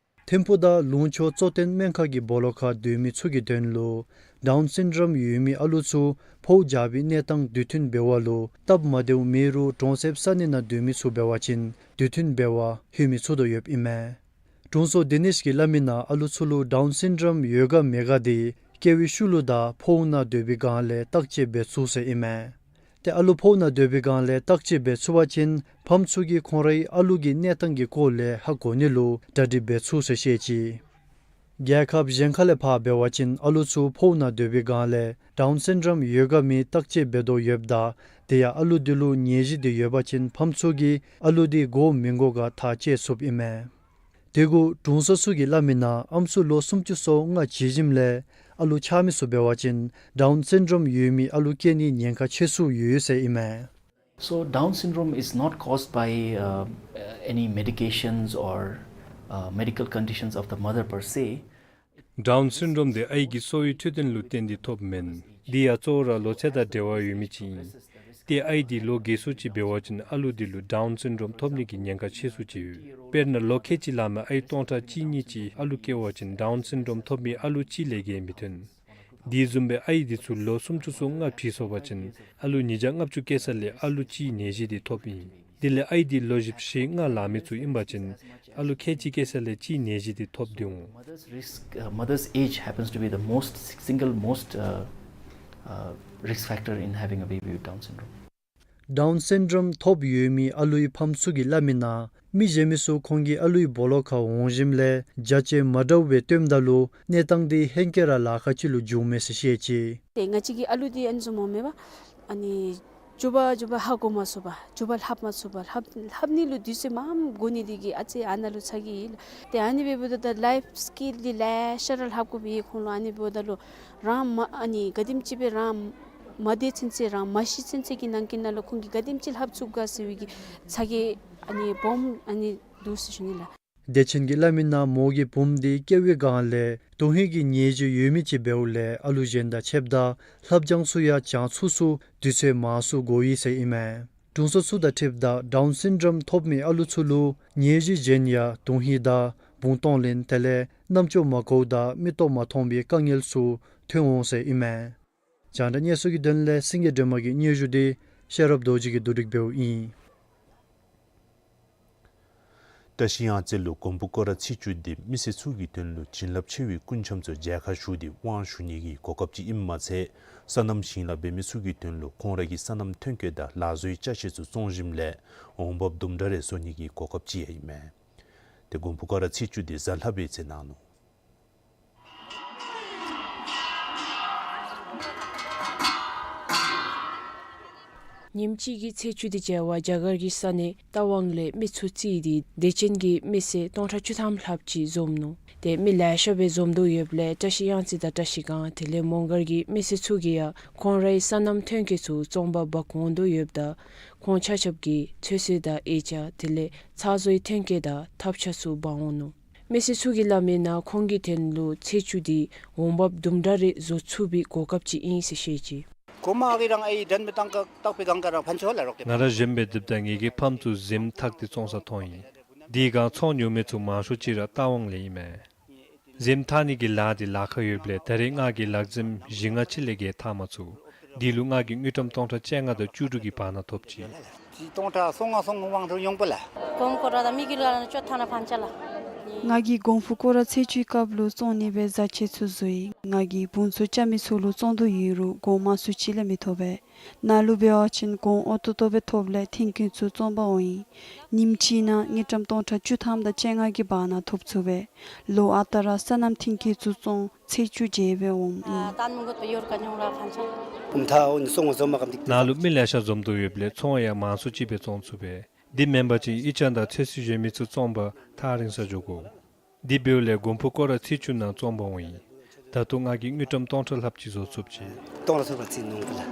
ཐིམ་ཕུག་དང་ལུང་ཕྱོགས་གཙོ་བསྟེན་སྨན་ཁང་གི་སྦོ་ལོགས་ཁར་སྡོད་མི་ཚུ་གི་དོན་ལུ་ཌའུན་སིན་ཌོམ་ཡོད་མི་ཨ་ལུ་ཚུ་ཕོཝ་རྒྱག་པའི་གནས་སྟངས་དུས་མཐུན་འབད་བ་ལུ་སྟབས་མ་བདེཝ་མེད་རུང་གྲོང་གསེབ་ས་གནས་ནང་སྡོད་མི་ཚུ་འབད་བ་ཅིན་དུས་མཐུན་འབད་བར་ལྷོད་མི་ཚུགས་དོ་ཡོདཔ་ཨིན་མས། དྲུང་འཚོ་དེ་ནི་ཤི་གིས་སླབ་མི་ནང་ཨ་ལུ་ཚུ་ལུ་ཌའུན་སིན་ཌོམ་ཡོད་ག་མེད་ག་འདི་སྐྱེ་བའི་ཤུལ་ལུ་དང་ཕོཝ་ནང་སྡོད་པའི་སྒང་ལས་བརྟག་དཔྱད་འབད་ཚུགས་ཟེར་ཨིན་མས། ཏེ་ཨ་ལུ་ཕོཝ་ནང་སྡོད་པའི་སྒང་ལས་བརྟག་དཔྱད་འབད་ཚུགས་པ་ཅིན་ཕམ་ཚུ་གིས་ཁོང་རའི་ཨ་ལུ་གི་གནས་སྟངས་ཀྱི་སྐོར་ལས་ཧ་གོ་ནི་ལུ་གྲ་སྒྲིག་འབད་ཚུགས་ཟེར་བཤད་ཅི། རྒྱལ་ཁབ་གཞན་ཁ་ལས་ཕར་འབད་བ་ཅིན་ཨ་ལུ་ཚུ་ཕོཝ་ནང་སྡོད་པའི་སྒང་ལས་ཌའུན་སིན་ཌོམ་ཡོད་ག་མེད་བརྟག་དཔྱད་འབད་དོ་ཡོདཔ་ད་དེ་ཡང་ཨ་ལུ་འདི་ལུ་ནད་གཞི་འདི་ཡོད་པ་ཅིན་ཕམ་ཚུ་གིས་ཨ་ལུ་འདི་དགོ་མི་དགོ་ག་ཐག་བཅད་ཚུགསཔ་ཨིན་མས། དེ་གུ་དྲུང་འཚོ་ཚུ་གིས་སླབ་མི་ནང་ཨམ་སྲུ་ལོ་སུམ་ཅུ་སོ་ལྔ་ཇི་བཞིནམ་ལས་ཨ་ལུ་ཆགས་མི་ཚུ་འབད་བ་ཅིན་ཌའུན་སིན་ཌོམ་ཡོད་མི་ཨ་ལུ་སྐྱེ་ནིའི་ཉེན་ཁ་ཆེ་སུ་ཡོད་ཟེར་ཨིན་མས། So Down syndrome is not caused by uh, any medications or uh, medical conditions of the mother per se. ཌའུན་སིན་ཌོམ་འདི་ཨའི་གི་གསོ་བའི་འཕྲོད་བསྟེན་ལུ་བརྟེན་ཏེ་ཐོབ་མེན། འདི་ཡང་གཙོ་བོ་ར་ལོ་ཚད་དང་འབྲེལ་བ་ཡོད་མི་ཅིག་ཨིན། ཏེ་ཨའི་འདི་ལོ་རྒས་སུ་ཅིག་འབད་བ་ཅིན་ཨ་ལུ་འདི་ལུ་ཌའུན་སིན་ཌོམ་ཐོབ་ནི་གི་ཉེན་ཁ་ཆེ་སུ་ཅིག་ཡོད། དཔེར་ན་ལོ་ཁལ་གཅིག་ལང་མི་ཨའི་སྟོང་ཕྲག་གཅིག་གཉིས་ཅིག་ཨ་ལུ་སྐྱེ་བ་ཅིན་ཌའུན་སིན་ཌོམ་ཐོབ་མི་ཨ་ལུ་གཅིག་ལས་བརྒལ་མི་ཐོན། དེ་བཟུམ་སྦེ་ཨའི་འདི་ཚུ་ལོ་སུམ་ཅུ་སོ་ལྔ་བྲི་སོང་པ་ཅིན་ཨ་ལུ་ཉིས་བརྒྱ་ལྔ་བཅུ་སྐྱེ་ས་ལས་ཨ་ལུ་གཅིག་ནད་གཞི་འདི་ཐོབ་ཨིན། དེ་ལས་ཨའི་འདི་ལོ་བཞི་བཅུ་ཞེ་ལྔ་ལང་མི་ཚུ་ཨིན་པ་ཅིན་ཨ་ལུ་ཁལ་གཅིག་སྐྱེ་ས་ལས་གཅིག་ནད་གཞི་འདི་ཐོབ་སྟེ་འོང་། Mother's risk, uh, mother's age happens to be the most, single most uh, uh, risk factor in having a baby with Down syndrome. ཌའུན་སིན་ཌོམ་ཐོབ་ཡོད་མི་ཨ་ལུའི་ཕམ་ཚུ་གིས་སླབ་མི་ནང་མི་གཞན་མི་ཚུ་ཁོང་གི་ཨ་ལུའི་སྦོ་ལོགས་ཁར་འོང་ཞིནམ་ལས་བྱ་བྱེད་མ་འདྲཝ་སྦེ་སྟོནམ་ད་ལུ་གནས་སྟངས་འདི་ཧེང་སྐལ་ར་ལཱ་ཁག་ཅིག་ལུ་འགྱུརཝ་མས་ཟེར་བཤད་ཅི། ཏེ་ང་བཅས་ཀྱི་ཨ་ལུ་འདི་ཨ་ནི་བཟུམ་འོང་མས་པ། ཨ་ནི་འགྱོ་བ་འགྱོ་བ་ཧ་གོ་མ་ཚུགས་པར་འགྱོ་བ་ལྷབ་མ་ཚུགས་པར་ལྷབ་ལྷབ་ནི་ལུ་དུས་ཚོད་མངམ་འགོར་ནི་འདི་གིས་ཨ་ཙི་ཨ་ནཱ་ལུ་ཚ་གྱང་ཡོད་ལགས། ཏེ་ཨ་ནི་འབདཝ་ད་ད་ལའིཕ་སི་ཀིལ་འདི་ལེ་ཤ་ར་ལྷབ་དགོཔ་ཨིན། ཁོང་ལུ་ཨ་ནི་འབདཝ་ད་ལུ་རང་མ་ཨ་ནི་ག་དེམ་ཅིག་སྦེ་རང་མ་བདེ་ཚུན་ཚོད་རང་མ་ཤི་ཚུན་ཚོད་ཀྱི་ནང་གི་ནང་ལུ་ཁོང་གིས་ག་དེམ་ཅིག་ལྷབ་ཚུགས་ག་ཟེར་བའི་གི་ཚ་གྱང་ཨ་ནི་སྦོམ་ཨ་ནི་འདུག་ཟེར་ཞུ་ནི་ལགས། བདེ་ཆེན་གྱིས་སླབ་མི་ནང་མོ་གི་བུམོ་འདི་སྐྱེ་བའི་སྒང་ལས་དོན་ཧིང་གི་ནད་གཞི་ཡོད་མི་ཅིག་འབདཝ་ལས་ཨ་ལུ་གཞན་དང་ཕྱདཔ་ད་ལྷབ་སྦྱང་ཚུ་ཡང་སྦྱང་ཚུགས་ཚུགས་དུས་ཚོད་མང་སུ་འགོར་ཡི་ཟེར་ཨིན་མས། དྲུང་འཚོ་ཚུ་དང་འཁྲིལཝ་ད་ཌའུན་སིན་ཌོམ་ཐོབ་མི་ཨ་ལུ་ཚུ་ལུ་ནད་གཞི་གཞན་ཡང་དོན་ཧིང་དང་བུང་སྟོང་ལེན་དེ་ལས་རྣམ་ཅོ་མ་གོཝ་དང་མིག་ཏོ་མ་མཐོང་བའི་དཀའ་ངལ་ཚུ་ཐོན་འོང་ཟེར་ཨིན་མས། རྒྱང་བསྒྲགས་གནས་ཚུལ་གྱི་དོན་ལས་སེང་གེ་སྒྲོལ་མ་གི་སྙན་ཞུ་འདི་ཤེས་རབ་རྡོ་རྗེ་གིས་བསྡུ་སྒྲིག་འབདཝ་ཨིན། བཀྲ་ཤིས་གཡང་རྩེ་ལུ་མགོན་པོ་སྐོར་ར་ཚེས་བཅུ་འདི་མི་སེར་ཚུ་གི་དོན་ལུ་བྱིན་རླབས་ཆེ་བའི་སྐུ་འཆམ་ཚུ་མཇལ་ཁ་ཞུ་སྟེ་དབང་ཞུ་ནི་གི་གོ་སྐབས་ཅིག་ཨིནམ་མ་ཚད་སོ་ནམ་ཞིང་ལཱ་འབད་མི་ཚུ་གི་དོན་ལུ་ཁོང་ར་གི་སོ་ནམ་ཐོན་སྐྱེད་དང་ལཱ་བཟོའི་ཅ་ཆས་ཚུ་བཙོང་ཞིནམ་ལས་འོང་འབབ་དུམ་གྲ་རེ་བཟོ་ནི་གི་གོ་སྐབས་ཅིག་ཡང་ཨིན་མས། ཏེ་མགོན་པོ་སྐོར་ར་ཚེས་བཅུ་འདི་གཟའ་ལྷག་པའི་ཚེ་གནང་ནུག། ཉིནམ་གཅིག་གི་ཚེས་བཅུ་འདི་མཇལ་བར་རྒྱ་གར་གྱི་ས་གནས་རྟ་དབང་ལས་མི་ཚུ་བརྩིས་ཏེ་བདེ་ཆེན་གྱི་མི་སེར་སྟོང་ཕྲག་བཅུ་ཐམ་ལྷགཔ་ཅིག་འཛོམས་ནུག། ཏེ་མི་ལེ་ཤ་སྦེ་འཛོམས་དོ་ཡོདཔ་ལས་བཀྲ་ཤིས་གཡང་རྩེ་དང་བཀྲ་ཤིས་སྒང་དེ་ལས་མོང་སྒར་གྱི་མི་སེར་ཚུ་གིས་ཡང་ཁོང་རའི་སོ་ནམ་ཐོན་སྐྱེད་ཚུ་བཙོང་པར་འབག་འོང་དོ་ཡོདཔ་ད་ཁོང་ཆ་ཁྱབ་ཀྱིས་ཚོད་བསྲེ་དང་དབྱེ་ཆ་དེ་ལས་ཚགས་བཟོའི་ཐོན་སྐྱེད་དང་ཐབ་ཆ་ཚུ་འབག་འོང་ནུག། མི་སེར་ཚུ་གིས་སླབ་མི་ནང་ཁོང་གི་དོན་ལུ་ཚེས་བཅུ་འདི་འོང་འབབ་དུམ་གྲ་རེ་བཟོ་ཚུགས་པའི་གོ་སྐབས་ཅིག་ཨིན་ཟེར་བཤད་ཅི། གོང་མ་གིས་རང་ཨེ་འགྲན་མི་བཏང་ག་བཏགས་པའི་སྒང་ག་རང་ཕན་ཆོད་ལ་རོགས་ཏེ། ང་ར་གཞོནམ་སྦེ་སྡོདཔ་ད་ངེ་གི་ཕམ་ཚུ་གཟིམ་འཐག་སྟེ་བཙོང་ས་མཐོང་ཡི། དེ་སྒང་ཚོང་ཉོ་མི་ཚུ་མང་ཤོས་ཅིག་ར་རྟ་དབང་ལས་ཨིན་མས། གཟིམ་འཐག་ནི་གི་ལཱ་འདི་ལཱ་ཁག་ཡོདཔ་ལས་ད་རེས་ང་གིས་ལག་གཟིམ་བཞི་ལྔ་ཅིག་ལས་བརྒལ་འཐག་མ་ཚུགས། དེ་ལུ་ང་གིས་དངུལ་ཀྲམ་སྟོང་ཕྲག་བཅོ་ལྔ་དང་བཅུ་དྲུག་གི་བར་ན་ཐོབ་ཅི། སྟོང་ཕྲག་སོ་ལྔ་སོ་ལྔ་དབང་དུ་ཡོང་པ་ལ། གོང་མ་སྐོར་ར་དང་མི་གི་ལ་ན་ཅོ་ཐ་ན་ཕན་ཆད་ལ། ང་གིས་གོང་ཕུ་སྐོར་ར་ཚེས་བཅུའི་སྐབས་ལུ་བཙོང་ནི་སྦེ་བཟའ་ཆས་ཚུ་བཟོ་ཡི། ང་གིས་བུམོ་ཚུ་རྐྱབ་མི་ཚུ་ལུ་བཙོང་དོ་ཡོད་རུང་གོང་མ་སུ་ཅིག་ལས་མི་ཐོབ་པས། ནཱ་ལུ་འབད་བ་ཅིན་གོང་ཨོ་ཏོ་ཏོ་སྦེ་ཐོབ་ལས་ཐོན་སྐྱེད་ཚུ་བཙོང་པར་འོང་ཡི། ཉིནམ་གཅིག་ནང་དངུལ་ཀྲམ་སྟོང་ཕྲག་བཅུ་ཐམ་དང་བཅོ་ལྔ་གི་བར་ན་ཐོབ་ཚུགས་པས། ལོ་ཨ་རྟག་ར་སོ་ནམ་ཐོན་སྐྱེད་ཚུ་བཙོང་ཚེས་བཅུ་མཇལ་སྦེ་འོངམ་ཨིན། ནཱ་ལུ་མི་ལེ་ཤ་འཛོམས་དོ་ཡོདཔ་ལས་ཚོང་ཡང་མང་སུ་ཅིག་སྦེ་བཙོང་ཚུགས་པས། དེ་མེན་པ་ཅིན་ཨི་ཅང་དང་ཚོད་བསྲེ་བཞོན་མི་ཚུ་བཙོང་པར་ཐག་རིང་སར་འགྱོ་དགོ། དེ་འབདཝ་ལས་གོང་ཕུ་སྐོར་ར་ཚེས་བཅུ་ནང་བཙོང་པར་འོང་ཡི། ད་ལྟོ་ང་གིས་དངུལ་ཀྲམ་སྟོང་ཕྲག་ལྷགཔ་ཅིག་བཟོ་ཚུགས་ཅི། སྟོང་ཕྲག་ཚུ་བ་ཚིག་ནོང་གི་ལ།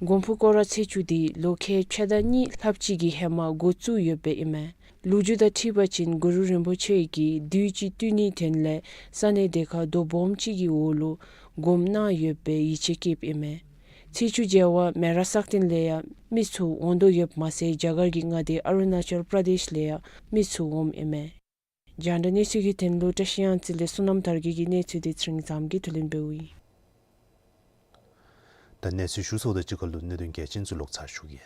གོང་ཕུ་སྐོར་ར་ཚེས་བཅུ་འདི་ལོ་ཁལ་ཕྱེད་དང་གཉིས་ལྷགཔ་ཅིག་གི་ཧེ་མ་འགོ་བཙུགས་ཡོདཔ་ཨིན་མས། ལོ་རྒྱུས་དང་འཁྲིལ་བ་ཅིན་གུ་རུ་རིན་པོ་ཆེ་གིས་དུས་ཅི་བཏུལ་ནིའི་དོན་ལས་ས་གནས་དེ་ཁར་རྡོ་སྦོམ་ཅིག་གི་འོག་ལུ་སྒོམ་གནང་ཡོདཔ་སྦེ་ཡིད་ཆེས་བསྐྱེདཔ་ཨིན་མས། ཚེས་བཅུ་མཇལ་བར་མེ་རག་སག་སྟེང་ལས་ཡང་མི་ཚུ་འོང་དོ་ཡོདཔ་མ་ཚད་རྒྱ་གར་གྱི་མངའ་སྡེ་ཨ་རུ་ན་ཅལ་པྲ་དེཤ་ལས་ཡང་མི་ཚུ་འོངམ་ཨིན་མས། རྒྱང་བསྒྲགས་གནས་ཚུལ་གྱི་དོན་ལུ་བཀྲ་ཤིས་གཡང་རྩེ་ལས་བསོད་ནམས་དར་རྒྱས་ཀྱི་གནས་ཚུལ་འདི་ཚེ་རིང་བཟངམོ་གིས་བསྡུ་ལེན་འབདཝ་ཨིན། ད་གནས་ཚུལ་ཞུ་ཚརཝ་དང་གཅིག་ཁར་ལུ་གནད་དོན་གལ་ཆེན་ཚུ་ལོག་ཚར་ཞུ་གེ།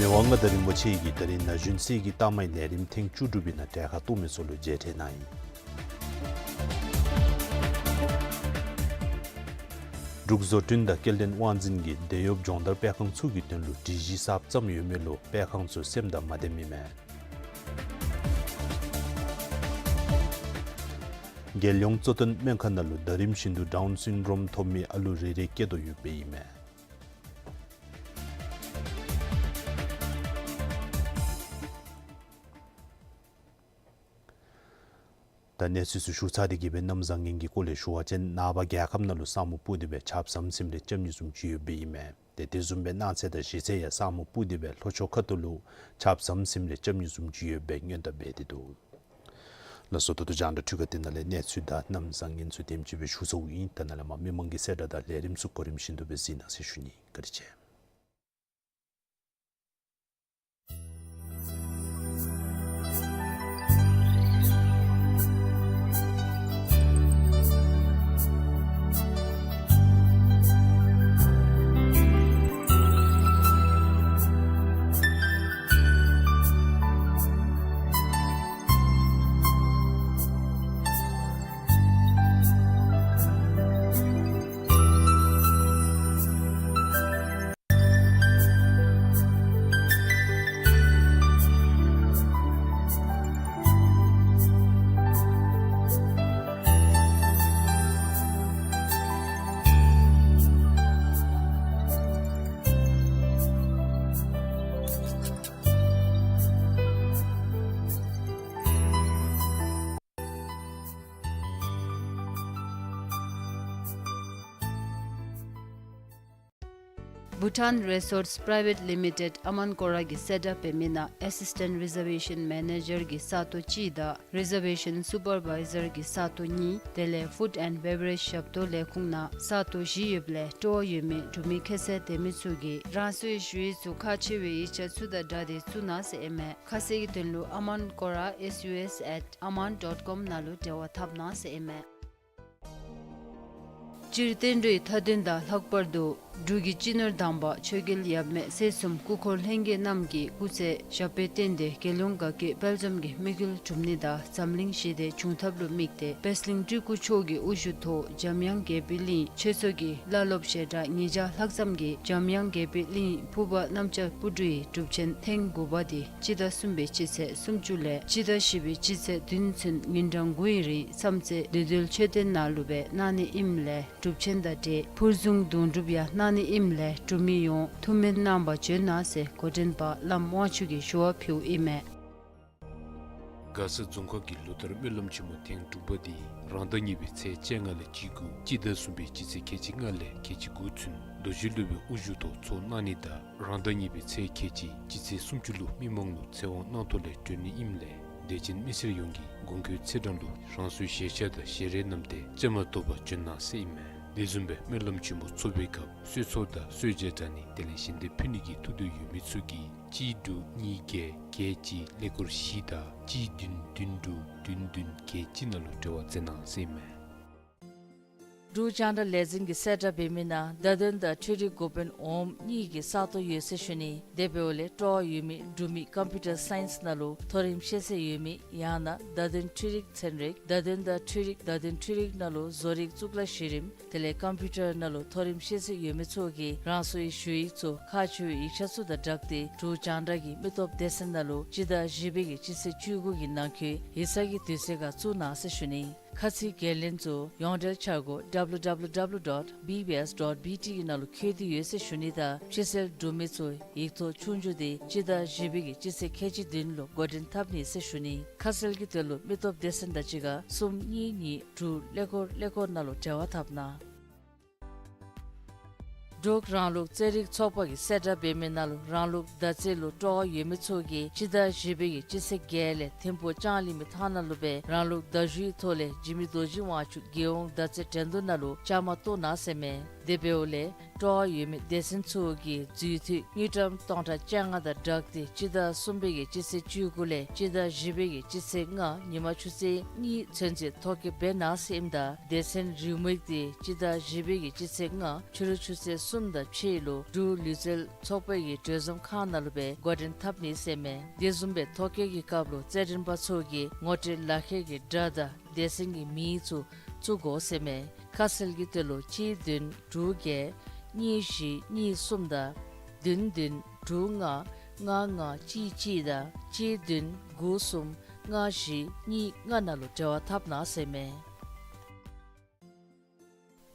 མི་དབང་མངའ་བདག་རིན་པོ་ཆེ་གིས་ད་རིས་ན་གཞོན་སྲས་ཀྱི་ལྟག་མའི་ལས་རིམ་ཐེངས་བཅུ་དྲུག་པའི་ནང་གྲལ་ཁར་གཏོགས་མི་ཚུ་ལུ་མཇལ་འཕྲད་གནང་ཡི། འབྲུག་བཟོ་སྐྲུན་དང་སྐྱེལ་འདྲེན་དབང་འཛིན་གྱིས་དེད་གཡོགཔ་སྦྱོང་བརྡར་སྤེལ་ཁང་ཚུ་གི་དོན་ལུ་སྒྲིག་གཞི་གསརཔ་བརྩམས་ཡོད་མི་ལུ་སྤེལ་ཁང་ཚུ་སེམས་དང་མ་བདེཝ་ཨིན་མས། རྒྱལ་ཡོངས་གཙོ་བསྟེན་སྨན་ཁང་ནང་ལུ་ཟླ་རིམ་བཞིན་དུ་ཌའུན་སིན་ཌྲོམ་ཐོབ་མི་ཨ་ལུ་རེ་རེ་སྐྱེ་དོ་ཡོདཔ་ཨིན་མས། ད་གནས་ཚུལ་ཚུ་ཞུ་ཚར་ཏེ་གི་སྦེ་གནམ་བཟང་ངན་གྱི་སྐོར་ལས་ཞུ་བ་ཅིན་ནངས་པ་རྒྱལ་ཁབ་ནང་ལུ་ས་སྨུག་སྤུབས་ཏེ་སྦེ་ཆརཔ་ཟམ་ཟིམ་རེ་རྐྱབ་ནི་བཟུམ་ཅིག་ཡོདཔ་ཨིན་མས། ཏེ་དེ་བཟུམ་སྦེ་གནངས་ཚེ་དང་གཞེས་ཚེ་ཡང་ས་སྨུག་སྤུབས་ཏེ་སྦེ་ལྷོ་ཕྱོགས་ཁ་ཐུག་ལུ་ཆརཔ་ཟམ་ཟིམ་རེ་རྐྱབ་ནི་བཟུམ་ཅིག་ཡོདཔ་སྦེ་སྔོན་བརྡ་འབད་དེ་འདུག། ལགས་སོ། ད་ལྟོ་རྒྱང་བསྒྲགས་འཕྲུལ་ཁང་འདི་ནང་ལས་གནས་ཚུལ་དང་གནམ་བཟང་ངན་ཚུ་དེམ་ཅིག་སྦེ་ཞུ་ཚརཝ་ཨིན། ད་ནཱ་ལས་མར་མི་མང་གི་གསལ་བསྒྲགས་དང་ལས་རིམ་ཚུ་གོ་རིམ་བཞིན་དུ་སྦེ་གཟིགས་གནང་ཟེར་ཞུ་ནི། བཀའ་དྲིན་ཆེ། Bhutan Resorts Private Limited ཨ་མཱན་ཀོ་ར་གིས་སེཊ་ཨཔ་འབད་མི་ནང་ཨེ་སིསི་ཊེནཊ་རི་ཛར་ཝེ་ཤཱན་མེ་ནེ་ཇར་གི་ས་སྟོང་གཅིག་དང་རི་ཛར་ཝེ་ཤཱན་སུ་པར་བའི་ཛར་གི་ས་སྟོང་གཉིས་དེ་ལས་ཕུཌ་ཨེནཌ་བེ་བ་རེཇ་ཞབས་ཏོག་ལས་ཁུངས་ནང་ས་སྟོང་བཞི་ཡོདཔ་ལས་སྤྲོ་བ་ཡོད་མི་འབྲུག་མི་ཁྱད་ཚད་ལྡན་མི་ཚུ་གིས་རང་སོའི་ཞུ་ཡིག་ཚུ་ཁག་ཆེ་བའི་ཡིག་ཆ་ཚུ་དང་སྦྲགས་ཏེ་བཙུགས་གནང་ཟེར་ཨིན་མས། ཁ་གསལ་གྱི་དོན་ལུ་ཨ་མཱན་ཀོ་ར་ཨེསི་ཡུ་ཨེསི་ཨེཊ་ཨ་མཱན་ཌོཊ་ཀོམ་ནང་ལུ་འབྲེལ་བ་འཐབ་གནང་ཟེར་ཨིན་མས། སྤྱིར་བསྟན་འགྲོའི་མཐའ་དོན་དང་ལྷག་པར་དུ་འབྲུག་གི་སྤྱི་ནོར་དམ་པ་ཆོས་རྒྱལ་ཡབ་མེས་སྲས་གསུམ་སྐུ་འཁོར་ལྷན་རྒྱས་རྣམས་ཀྱི་སྐུ་ཚེ་ཞབས་པད་བརྟན་ཏེ་རྒྱལ་ཡོངས་དགའ་སྐྱིད་དཔལ་འཛོམས་ཀྱི་དམིགས་ཡུལ་གྲུབ་ནི་དང་འཛམ་གླིང་ཞི་བདེ་འབྱུང་ཐབས་ལུ་དམིགས་ཏེ་དཔལ་སེང་སྤྲུལ་སྐུ་མཆོག་གི་དབུ་བཞུགས་ཐོག་འཇམ་དབྱངས་དགྱེས་པའི་གླིང་ཆོས་ཚོགས་ཀྱི་བླ་སློབ་ཞལ་གྲངས་ཉིས་བརྒྱ་ལྷག་ཙམ་གྱིས་འཇམ་དབྱངས་དགྱེས་པའི་གླིང་ཕུར་པ་གནམ་ལྕགས་སྤུ་གྲིའི་སྒྲུབ་ཆེན་ཐེངས་དགུ་པ་དེ་སྤྱི་ཟླ་གསུམ་པའི་སྤྱི་ཚེས་སུམ་ཅུ་ལས་སྤྱི་ཟླ་བཞི་པའི་སྤྱི་ཚེས་བདུན་ཚུན་ཉིན་གྲངས་དགུའི་རིང་མཚམས་ཚེ་བདེ་སྡུག་མཆོད་རྟེན་ནང་ལུ་སྦེ་གནང་ནི་ཨིནམ་ལས་སྒྲུབ་ཆེན་དང་འབྲེལ་ཕུར་བཟུང་དུང་སྒྲུབ་ཡང་གནང་ནི་ཨིནམ་ལས་འབྲུག་མི་ཡོངས་ཐུགས་སྨོན་གནང་བར་བྱོན་གནང་ཟེར་འགོ་འདྲེན་པ་བླམ་དབང་ཕྱུག་གིས་ཞུ་བ་ཕུལཝ་ཨིན་མས། མགར་ས་རྫོང་ཁག་གི་ལོ་ལྟར་སྨོན་ལམ་ཆེན་མོ་ཐེངས་དྲུག་པ་འདི་རང་ཟླ་གཉིས་པའི་ཚེས་བཅོ་ལྔ་ལས་བཅུ་དགུ་སྤྱི་ཟླ་གསུམ་པའི་སྤྱི་ཚེས་ཁལ་གཅིག་ལྔ་ལས་ཁལ་གཅིག་དགུ་ཚུན་རྡོ་རྗེ་སློབ་དཔོན་དབུ་བཞུགས་ཐོག་ཚོགས་གནང་ནི་དང་རང་ཟླ་གཉིས་པའི་ཚེས་ཁལ་གཅིག་སྤྱི་ཚེས་སུམ་ཅུ་ལུ་མི་མང་ལུ་ཚེ་དབང་གནང་ཐོག་ལས་གྲོལ་ནི་ཨིནམ་ལས་ དད་ཅན་མི་སེར་ཡོངས་ཀྱིས་དགོངས་འཁོད་ཚེས་གྲངས་ལུ་རང་སོའི་ཞལ་ཆས་དང་ཞལ་རས་བསྣམས་ཏེ་བཅའ་མར་གཏོགས་པར་བྱོན་གནང་ཟེར་ཨིན་མས། དེ་བཟུམ་སྦེ་སྨོན་ལམ་ཆེན་མོ་ཚོགས་པའི་སྐབས་གསོལ་ཚོགས་དང་གསོལ་ཇ་དྲང་ནི་དེ་ལས་ཞལ་འདེབས་ཕུལ་ནི་གི་ཐུགས་འདོད་ཡོད་མི་ཚུ་གིས་གཅིག་དྲུག་གཉིས་བརྒྱད་བརྒྱད་གཅིག་ཀླད་ཀོར་བཞི་དང་གཅིག་བདུན་བདུན་དྲུག་བདུན་བདུན་བརྒྱད་གཅིག་ནང་ལུ་འབྲེལ་བ་མཛད་གནང་ཟེར་ཨིན་མས། འབྲུག་རྒྱང་བསྒྲགས་ལས་འཛིན་གྱིས་གསལ་བསྒྲགས་འབད་མི་ནང་བརྡ་དོན་དང་འཕྲུལ་རིག་འགོ་དཔོན་འོགམ་གཉིས་ཀྱི་ས་སྟོང་ཡོད་ཟེར་ཞུ་ནི། དེ་འབདཝ་ལས་སྤྲོ་བ་ཡོད་མི་འབྲུག་མི་ཀམ་པིའུ་ཊར་སའིནསི་ནང་ལུ་མཐོ་རིམ་ཤེས་ཚད་ཡོད་མི་ཡང་ན་བརྡ་དོན་འཕྲུལ་རིག་ཚན་རིག་བརྡ་དོན་དང་འཕྲུལ་རིག་བརྡ་དོན་འཕྲུལ་རིག་ནང་ལུ་བཟོ་རིག་གཙུག་ལག་གཞི་རིམ་དེ་ལས་ཀམ་པིའུ་ཊར་ནང་ལུ་མཐོ་རིམ་ཤེས་ཚད་ཡོད་མི་ཚུ་གིས་རང་སོའི་ཞུ་ཡིག་ཚུ་ཁག་ཆེ་བའི་ཡིག་ཆ་ཚུ་དང་སྦྲགས་ཏེ་འབྲུག་རྒྱང་བསྒྲགས་ཀྱི་མི་སྟོབས་སྡེ་ཚན་ནང་ལུ་སྤྱི་ཟླ་བཞི་པའི་གི་སྤྱི་ཚེས་བཅུ་དགུ་གི་ནང་འཁོད་ཡིག་ཚང་གི་དུས་ཚོད་ཁར་བཙུགས་གནང་ཟེར་ཞུ་ནི། ཁ་ཚིག་འགན་ལེན་ཚུ་ཡོངས་འབྲེལ་འཆར་སྒོ་W W W dot B B S dot B T གི་ནང་ལུ་འཁོད་དེ་ཡོད་ཟེར་ཞུ་ནི་དང་ཕྱིར་སེལ་གྲུབ་མི་ཚུ་ཡིག་ཐོག་ཆོས་རྒྱུགས་དེ་སྤྱི་ཟླ་བཞི་པའི་གི་སྤྱི་ཚེས་ཁལ་གཅིག་བདུན་ལུ་འགོ་འདྲེན་འཐབ་ནི་ཟེར་ཞུ་ནི། ཁ་གསལ་གྱི་དོན་ལུ་མི་སྟོབས་སྡེ་ཚན་དང་གཅིག་ཁར་གསུམ་གཉིས་གཉིས་དྲུག་ཀླད་ཀོར་ཀླད་ཀོར་ནང་ལུ་འབྲེལ་བ་འཐབ་གནང་། འབྲུག་རང་ལུགས་རྩེད་རིགས་ཚོགས་པ་གིས་གསལ་བསྒྲགས་འབད་མི་ནང་ལུ་རང་ལུགས་མདའ་རྩེད་ལུ་སྤྲོ་བ་ཡོད་མི་ཚུ་གིས་སྤྱི་ཟླ་བཞི་པའི་གི་སྤྱི་ཚེས་བརྒྱད་ལས་ཐིམ་ཕུག་ལྕང་གླིང་མི་ཐང་ནང་ལུ་སྦེ་རང་ལུགས་མདའ་གཞུའི་ཐོག་ལས་འཇིགས་མེད་རྡོ་རྗེ་དབང་ཕྱུག་རྒྱལ་ཡོངས་མདའ་རྩེད་འགྲན་བསྡུར་ནང་ལུ་བཅའ་མར་གཏོགས་གནང་ཟེར་མས། དེ་འབདཝ་ལས་སྤྲོ་བ་ཡོད་མི་སྡེ་ཚན་ཚུ་གིས་འཛུལ་དུས་དངུལ་ཀྲམ་སྟོང་ཕྲག་བཅོ་ལྔ་དང་སྦྲགས་ཏེ་སྤྱི་ཟླ་གསུམ་པའི་གི་སྤྱི་ཚེས་བཅུ་དགུ་ལས་སྤྱི་ཟླ་བཞི་པའི་གི་སྤྱི་ཚེས་ལྔ་ཉིན་མ་ཆུ་ཚོད་གཉིས་ཚུན་ཚོད་ཐོ་བཀོད་འབད་གནང་ཟེར་ཨིནམ་ད་སྡེ་ཚན་རེའུ་མིག་དེ་སྤྱི་ཟླ་བཞི་པའི་གི་སྤྱི་ཚེས་ལྔ་ཕྱི་རུ་ཆུ་ཚོད་གསུམ་དང་ཕྱེད་ལུ་འབྲུག་ལུས་རྩལ་ཚོགས་པའི་གི་གྲོས་འཛོམས་ཁང་ནང་ལུ་སྦེ་འགོ་འདྲེན་འཐབ་ནི་ཟེར་མས། དེ་བཟུམ་སྦེ་ཐོ་བཀོད་ཀྱི་སྐབས་ལུ་རྩེད་འགྲན་པ་ཚུ་གིས་ངོ་སྤྲོད་ལག་ཁྱེར་གྱི་སྒྲ་དང་སྡེ་ཚན་གྱི་མིང་ཚུ་བཙུགས་དགོ་ཟེར་མས། ཁ་གསལ་གྱི་དོན་ལུ་གཅིག་བདུན་དྲུག་བརྒྱད་གཉིས་བཞི་གཉིས་གསུམ་དང་བདུན་བདུན་དྲུག་ལྔ་ལྔ་ལྔ་གཅིག་གཅིག་དང་གཅིག་བདུན་དགུ་གསུམ་ལྔ་བཞི་གཉིས་ལྔ་ནང་ལུ་འབྲེལ་བ་འཐབ་གནང་ཟེར་མས།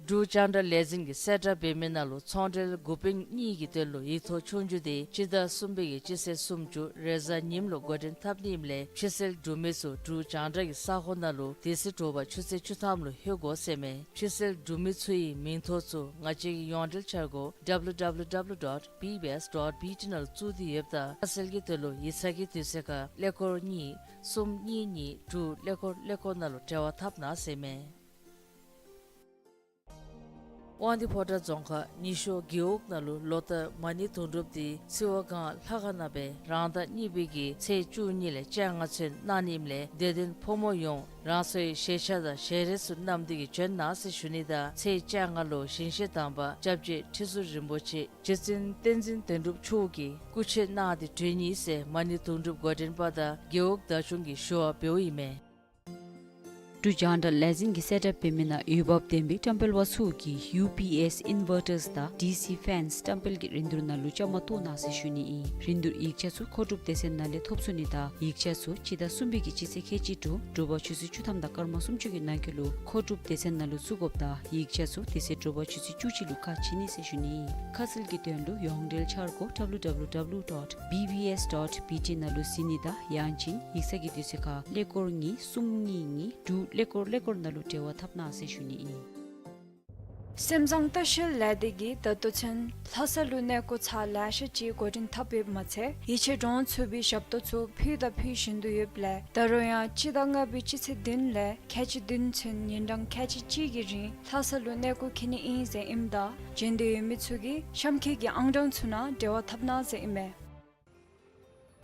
འབྲུག་རྒྱང་བསྒྲགས་ལས་འཛིན་གྱིས་གསལ་བསྒྲགས་འབད་མི་ནང་ལུ་ཚོང་འབྲེལ་འགོ་དཔོན་གཉིས་ཀྱི་དོན་ལུ་ཡིག་ཐོག་ཆོས་རྒྱུགས་དེ་སྤྱི་ཟླ་གསུམ་པའི་གི་སྤྱི་ཚེས་སུམ་ཅུ་རེས་གཟའ་ཉིམ་ལུ་འགོ་འདྲེན་འཐབ་ནི་ཨིནམ་ལས་ཕྱིར་སེལ་གྲུབ་མི་ཚུ་འབྲུག་རྒྱང་བསྒྲགས་ཀྱི་ས་ཁོངས་ནང་ལུ་དེ་ཚེ་དྲོ་པ་ཆུ་ཚོད་བཅུ་ཐམ་ལུ་ལྷོད་དགོ་ཟེར་མས། ཕྱིར་སེལ་གྲུབ་མི་ཚུ་ཡི་མིང་ཐོ་ཚུ་ང་བཅས་ཀྱི་ཡོངས་འབྲེལ་འཆར་སྒོ་W W W dot B B S dot B T ནང་ལུ་བཙུགས་ཏེ་ཡོདཔ་ད་ཁ་གསལ་གྱི་དོན་ལུ་ཡིག་ཚང་གི་དུས་ཚོད་ཁར་ཀླད་ཀོར་གཉིས་གསུམ་གཉིས་གཉིས་དྲུག་ཀླད་ཀོར་ཀླད་ཀོར་ནང་ལུ་འབྲེལ་བ་འཐབ་གནང་ཟེར་མས། དབང་འདུས་ཕོ་བྲང་རྫོང་ཁག་ཉི་ཤོ་རྒེད་འོག་ནང་ལུ་ལོ་ལྟར་མ་ཎི་དུང་སྒྲུབ་དེ་སིལ་བ་སྒང་ལྷ་ཁང་ནང་སྦེ་རང་ཟླ་གཉིས་པའི་གི་ཚེས་བཅུ་གཉིས་ལས་བཅོ་ལྔ་ཚུན་གནང་ནི་ཨིནམ་ལས་དད་ལྡན་ཕོ་མོ་ཡོངས་རང་སོའི་ཞལ་ཆས་དང་ཞལ་རས་ཚུ་བསྣམས་ཏེ་གིས་བྱོན་གནང་ཟེར་ཞུ་ནི་དང་ཚེས་བཅོ་ལྔ་ལུ་ཞིང་གཤེགས་དམ་པ་སྐྱབས་རྗེ་ཁྲི་ཟུར་རིན་པོ་ཆེ་རྗེ་བཙུན་བསྟན་འཛིན་དོན་གྲུབ་མཆོག་གིས་སྐུ་མཆོད་གནང་སྟེ་གྲོལ་ནི་ཟེར་མ་ཎི་དུང་སྒྲུབ་འགོ་འདྲེན་པ་དང་རྒེད་འོག་བདག་སྐྱོང་གིས་ཞུ་བ་འབདཝ་ཨིན་མས། འབྲུག་རྒྱང་བསྒྲགས་ལས་འཛིན་གྱིས་གསལ་བསྒྲགས་འབད་མི་ནང་འོས་འབབ་ལྡན་པའི་བཀྲམ་སྤེལ་པ་ཚུ་གིས་ཡུ་པི་ཨེསི་ཨིན་ཝར་ཊརསི་དང་ཌི་སི་ཕེནསི་བཀྲམ་སྤེལ་གྱི་རིན་བསྡུར་ནང་ལུ་བཅའ་མར་གཏོགས་གནང་ཟེར་ཞུ་ནི་ཨིན། རིན་བསྡུར་ཡིག་ཆ་ཚུ་མཁོ་སྒྲུབ་སྡེ་ཚན་ནང་ལས་ཐོབ་ཚུགས་ནི་དང་ཡིག་ཆ་ཚུ་སྤྱི་ཟླ་གསུམ་པའི་གི་སྤྱི་ཚེས་ཁལ་གཅིག་དྲུག་དྲོ་པ་ཆུ་ཚོད་བཅུ་ཐམ་དང་སྐར་མ་སུམ་ཅུ་གི་ནང་འཁོད་ལུ་མཁོ་སྒྲུབ་སྡེ་ཚན་ནང་ལུ་བཙུགས་དགོཔ་དང་ཡིག་ཆ་ཚུ་དེ་ཚེ་དྲོ་པ་ཆུ་ཚོད་བཅུ་གཅིག་ལུ་ཁ་ཕྱེ་ནི་ཟེར་ཞུ་ནི་ཨིན། ཁ་གསལ་གྱི་དོན་ལུ་ཡོངས་འབྲེལ་འཆར་སྒོ་W W W dot B B S dot B T ནང་ལུ་གཟིགས་ནི་དང་ཡང་ཅིན་ཡིག་ཚང་གི་དུས་ཚོད་ཁར་ཀླད་ཀོར་གཉིས་གསུམ་གཉིས་གཉིས་དྲུག་ཀླད་ཀོར་ཀླད་ཀོར་ནང་ལུ་འབྲེལ་བ་འཐབ་གནང་ཟེར་ཞུ་ནི་ཨིན། སེམས་བཟང་ལྟ་བཤལ་ལས་སྡེ་གིས་ད་ལྟོ་ཚུན་ལྷ་ས་ལུ་གནས་སྐོར་ཚར་ལེ་ཤ་ཅིག་འགོ་འདྲེན་འཐབ་ཡོདཔ་མ་ཚད་ཡིད་ཆེས་འདྲོངས་ཚུགས་པའི་ཞབས་ཏོག་ཚུ་ཕུལ་དང་ཕུལ་བཞིན་དུ་ཡོདཔ་ལས་ད་རུང་ཡང་སྤྱི་ཟླ་ལྔ་པའི་སྤྱི་ཚེས་བདུན་ལས་ཁལ་གཅིག་བདུན་ཚུན་ཉིན་གྲངས་ཁལ་གཅིག་གཅིག་གི་རིང་ལྷ་ས་ལུ་གནས་སྐོར་འཁྱིད་ནི་ཨིན་ཟེར་ཨིནམ་ད་འབྱོན་འདོད་ཡོད་མི་ཚུ་གིས་གཤམ་འཁོད་ཀྱི་ཨང་གྲངས་ཚུ་ནང་འབྲེལ་བ་འཐབ་གནང་ཟེར་ཨིན་མས།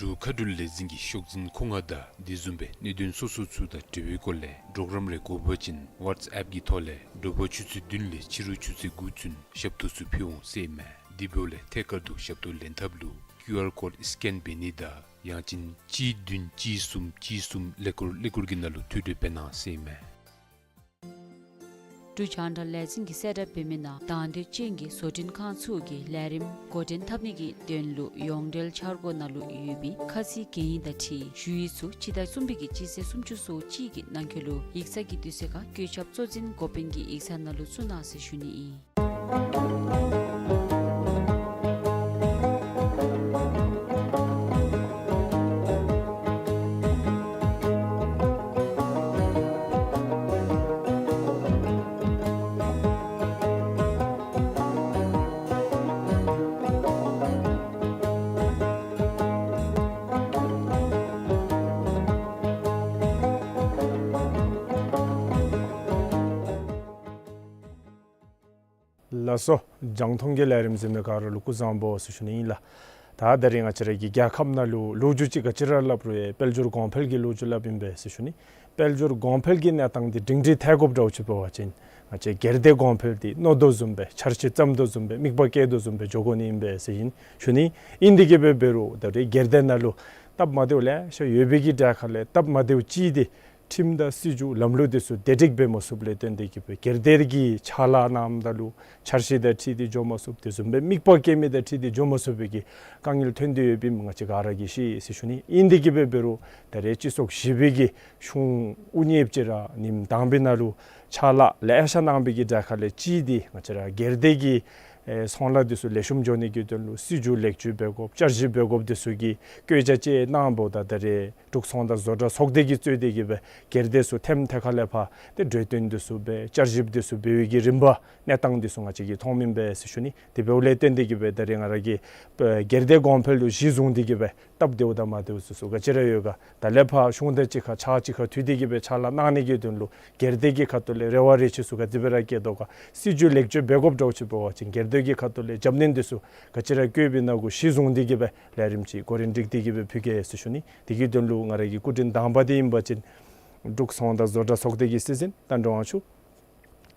འབྲུག་མཁའ་འགྲུལ་ལས་འཛིན་གྱི་ཤོག་འཛིན་མཁོ་མངགས་དང་དེ་བཟུམ་སྦེ་གནད་དོན་སོ་སོ་ཚུ་དང་འབྲེལ་བའི་སྐོར་ལས་གྲོགས་རམ་རེ་དགོ་པ་ཅིན་ཝཊས་ཨེཔ་གི་ཐོག་ལས་དྲོ་པ་ཆུ་ཚོད་བདུན་ལས་ཕྱི་རུ་ཆུ་ཚོད་དགུ་ཚུན་ཞབས་ཏོག་ཚུ་ཕུལ་འོང་ཟེར་ཨིན་མས། དེ་འབདཝ་ལས་ཐད་ཀར་དུ་ཞབས་ཏོག་ལེན་ཐབས་ལུ་ཀིའུ་ཨར་ཀོཌ་སི་ཀེན་འབད་ནི་དང་ཡང་ཅིན་གཅིག་བདུན་གཅིག་གསུམ་གཅིག་གསུམ་ཀླད་ཀོར་ཀླད་ཀོར་གྱི་ནང་ལུ་ཐོས་གྲོལ་འབད་གནང་ཟེར་ཨིན་མས། འབྲུག་རྒྱང་བསྒྲགས་ལས་འཛིན་གྱིས་གསལ་བསྒྲགས་འབད་མི་ནང་དང་འདོད་ཅན་གྱི་བཟོ་སྐྲུན་ཁང་ཚུ་གིས་ལས་རིམ་འགོ་འདྲེན་འཐབ་ནི་གི་དོན་ལུ་ཡོངས་འབྲེལ་འཆར་སྒོ་ནང་ལུ་ཡོད་པའི་ཁ་ཚིག་གན་ཡིག་དང་འཁྲིལ་ཞུ་ཡིག་ཚུ་སྤྱི་ཟླ་གསུམ་པའི་གི་སྤྱི་ཚེས་སུམ་ཅུ་སོ་གཅིག་གི་ནང་འཁོད་ལུ་ཡིག་ཚང་གི་དུས་ཚོད་ཁར་བཀོད་ཁྱབ་གཙོ་འཛིན་འགོ་དཔོན་གྱི་ཡིག་ཚང་ནང་ལུ་བཙུགས་གནང་ཟེར་ཞུ་ནི་ཨིན། ལགས་སོ། རྒྱང་མཐོང་གི་ལས་རིམ་གཟིགས་མི་ག་ར་ལུ་སྐུ་གཟུགས་བཟང་པོ་ཟེར་ཞུ་ནི་ཨིན་ལགས། ད་ད་རིས་ང་བཅས་ར་གི་རྒྱལ་ཁབ་ནང་ལུ་ལོ་རྒྱུས་ཅིག་ག་ཅི་ར་སླབ་རུང་ཡང་དཔལ་འབྱོར་གོང་འཕེལ་གྱི་ལོ་རྒྱུས་སླབ་ཨིན་པས་ཟེར་ཞུ་ནི། དཔལ་འབྱོར་གོང་འཕེལ་གྱི་གནས་སྟངས་འདི་སྒྲིང་སྒྲི་ཐལ་དགོཔ་འདྲཝ་ཅིག་འབད་བ་ཅིན་ང་བཅས་སྒེར་སྡེ་གོང་འཕེལ་འདི་མནོ་དོ་བཟུམ་སྦེ་འཆར་གཞི་བརྩམ་དོ་བཟུམ་སྦེ་དམིགས་པ་བསྐྱེད་དོ་བཟུམ་སྦེ་འགྱོ་དགོ་ནི་ཨིན་པས་ཟེར་ཨིན་ཞུ་ནི། ཨིན་དེ་གིས་འབད་འབད་རུང་ད་རིས་སྒེར་སྡེ་ནང་ལུ་སྟབས་མ་བདེཝ་ལེ་ཤ་ཡོད་པའི་གི་གྲས་ཁ་ལས་སྟབས་མ་བདེཝ་ཅིག་འདི་ཁྲིམས་དང་སྲིད་བྱུས་ལམ་ལུགས་འདི་ཚུ་བདེ་སྒྲིག་འབད་མ་ཚུགསཔ་ལས་བརྟེན་ཏེ་གིས་སྦེ་སྒེར་སྡེ་གི་ཕྱག་ལཱ་གནངམ་ད་ལུ་འཆར་གཞི་དང་འཁྲིལ་ཏེ་འགྱོ་མ་ཚུགསཔ་དེ་བཟུམ་སྦེ་དམིགས་པ་བསྐྱེད་མི་དང་འཁྲིལ་ཏེ་འགྱོ་མ་ཚུགས་པའི་གི་དཀའ་ངལ་ཐོན་ཏེ་ཡོདཔ་ཨིནམ་ང་བཅས་ག་ར་གིས་ཤེས་ཟེར་ཞུ་ནི། ཨིན་དེ་གིས་འབད་འབད་རུང་ད་རིས་སྤྱི་ཚོགས་བཞི་པའི་གི་གཞུང་དབུ་བརྙེས་ཅིག་ར་ཉིནམ་དང་པའི་ནང་ལུ་ཕྱག་ལཱ་ལེ་ཤ་གནང་བའི་གི་གྲས་ཁ་ལས་ཅིག་འདི་ང་བཅས་ར་སྒེར་སྡེ་གི་ཨེ་ཚོང་ལཱ་འདི་ཚུ་ལེགས་ཤོམ་འགྱོ་ནི་གི་དོན་ལུ་སྲིད་བྱུས་ལེགས་བཅོས་འབད་དགོཔ་བསྐྱར་ཞིབ་འབད་དགོཔ་འདི་ཚུ་གི་བཀོད་རྒྱ་ཅིག་གནངམ་ད་ད་རིས་འབྲུག་ཚོང་དང་བཟོ་གྲྭ་ཚོགས་སྡེ་གིས་གཙོས་ཏེ་གིས་སྦེ་སྒེར་སྡེ་ཚུ་ཐེམ་ཐེ་ཁ་ལས་ཕར་ཏེ་གྲོས་བསྟུན་འདི་ཚུ་འབད་བསྐྱར་ཞིབ་འདི་ཚུ་འབད་བའི་གི་རིམ་པ་གནས་སྟངས་འདི་ཚུ་ང་བཅས་ཀྱིས་མཐོངམ་ཨིན་པས་ཟེར་ཞུ་ནི། དེ་འབདཝ་ལས་བརྟེན་ཏེ་གིས་སྦེ་ད་རིས་ང་ར་གིས་སྒེར་སྡེ་གོང་འཕེལ་ལུ་གཞི་བཟུང་སྟེ་གིས་སྦེ་སྟབས་བདེཝ་དང་མ་བདེཝ་ཚུ་ཚུ་ག་ཅི་ར་ཡོད་ག། ད་ལས་ཕར་གཞུང་དང་གཅིག་ཁར་ཕྱག་གཅིག་ཁར་མཐུད་དེ་གིས་སྦེ་ཕྱག་ལཱ་གནང་ནི་གི་དོན་ལུ་སྒེར་སྡེ་གི་ཁ་ཐུག་ལས་རེ་བ་རེ་ཆེ་ཚུ་ག་དེ་སྦེ་ར་བསྐྱེད་དོ་ག། སྲིད་བྱུས་ལེགས་བཅོས་འབད་དགོཔ་འདྲཝ་ཅིག་འབད་བ་ཅིན་སྒེར་སྡེ་གི་ཁ་ཐུག་ལས་རྒྱབ་སྣོན་འདི་ཚུ་ག་ཅི་ར་བཀོད་པའི་ནང་གུ་གཞི་བཟུང་སྟེ་གིས་སྦེ་ལས་རིམ་ཅིག་འགོ་འདྲེན་འདི་གིས་སྦེ་ཕུལ་གེ་ཟེར་ཞུ་ནི། དེ་གི་དོན་ལུ་ང་ར་གི་སྐུ་མགྲོན་དང་པ་འདི་ཨིན་པ་ཅིན་འབྲུག་ཚོང་དང་བཟོ་གྲྭ་ཚོགས་སྡེ་གི་སྲིད་འཛིན་རྟ་མགྲིན་དབང་ཕྱུག།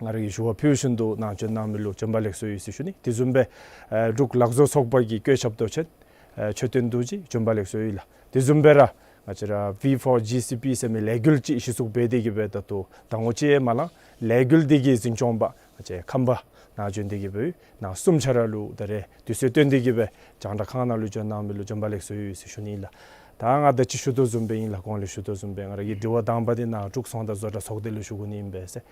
ང་ར་གིས་ཞུ་བ་ཕུལ་བཞིན་དུ་ནང་འཛུལ་གནང་མི་ལུ་བྱོན་པ་ལེགས་སོ་ཡོད་ཟེར་ཞུ་ནི། དེ་བཟུམ་སྦེ་ཨེ་འབྲུག་ལག་བཟོ་ཚོགས་པ་གི་བཀོད་ཁྱབ་མདོ་ཆེན་ཨེ་མཆོད་རྟེན་རྡོ་རྗེ་བྱོན་པ་ལེགས་སོ་ཡོད་ལགས། དེ་བཟུམ་སྦེ་ར་ང་བཅས་ར་V for G C P ཟེར་མི་ལས་འགུལ་ཅིག་གཞི་བཙུགས་འབད་དེ་གིས་སྦེ་ད་ལྟོ་ཟླ་ངོ་གཅིག་ཡང་མ་ལང་། ལས་འགུལ་འདི་གི་འཛིན་སྐྱོང་པ་ང་བཅས་ཁམས་པ་ནང་བྱོན་ཏེ་གིས་སྦེ་ནང་གསུམ་ཆ་ར་ལུ་ད་རིས་དུས་ཚོད་བཏོན་ཏེ་གིས་སྦེ་རྒྱང་བསྒྲགས་ཁང་ནང་ལུ་བྱོན་གནང་མི་ལུ་བྱོན་པ་ལེགས་སོ་ཡོད་ཟེར་ཞུ་ནི་ཨིན་ལགས། ད་ང་ད་ཅི་ཞུ་དོ་བཟུམ་སྦེ་ཨིན་ལགས། གོང་ལས་ཞུ་དོ་བཟུམ་སྦེ་ང་ར་གི་དྲི་བ་དང་པ་འདི་ནཱ་འབྲུག་ཚོང་དང་བཟོ་གྲྭ་ཚོགས་སྡེ་ལུ་ཞུ་དགོ་ནི་ཨིན་པས་ཟེར།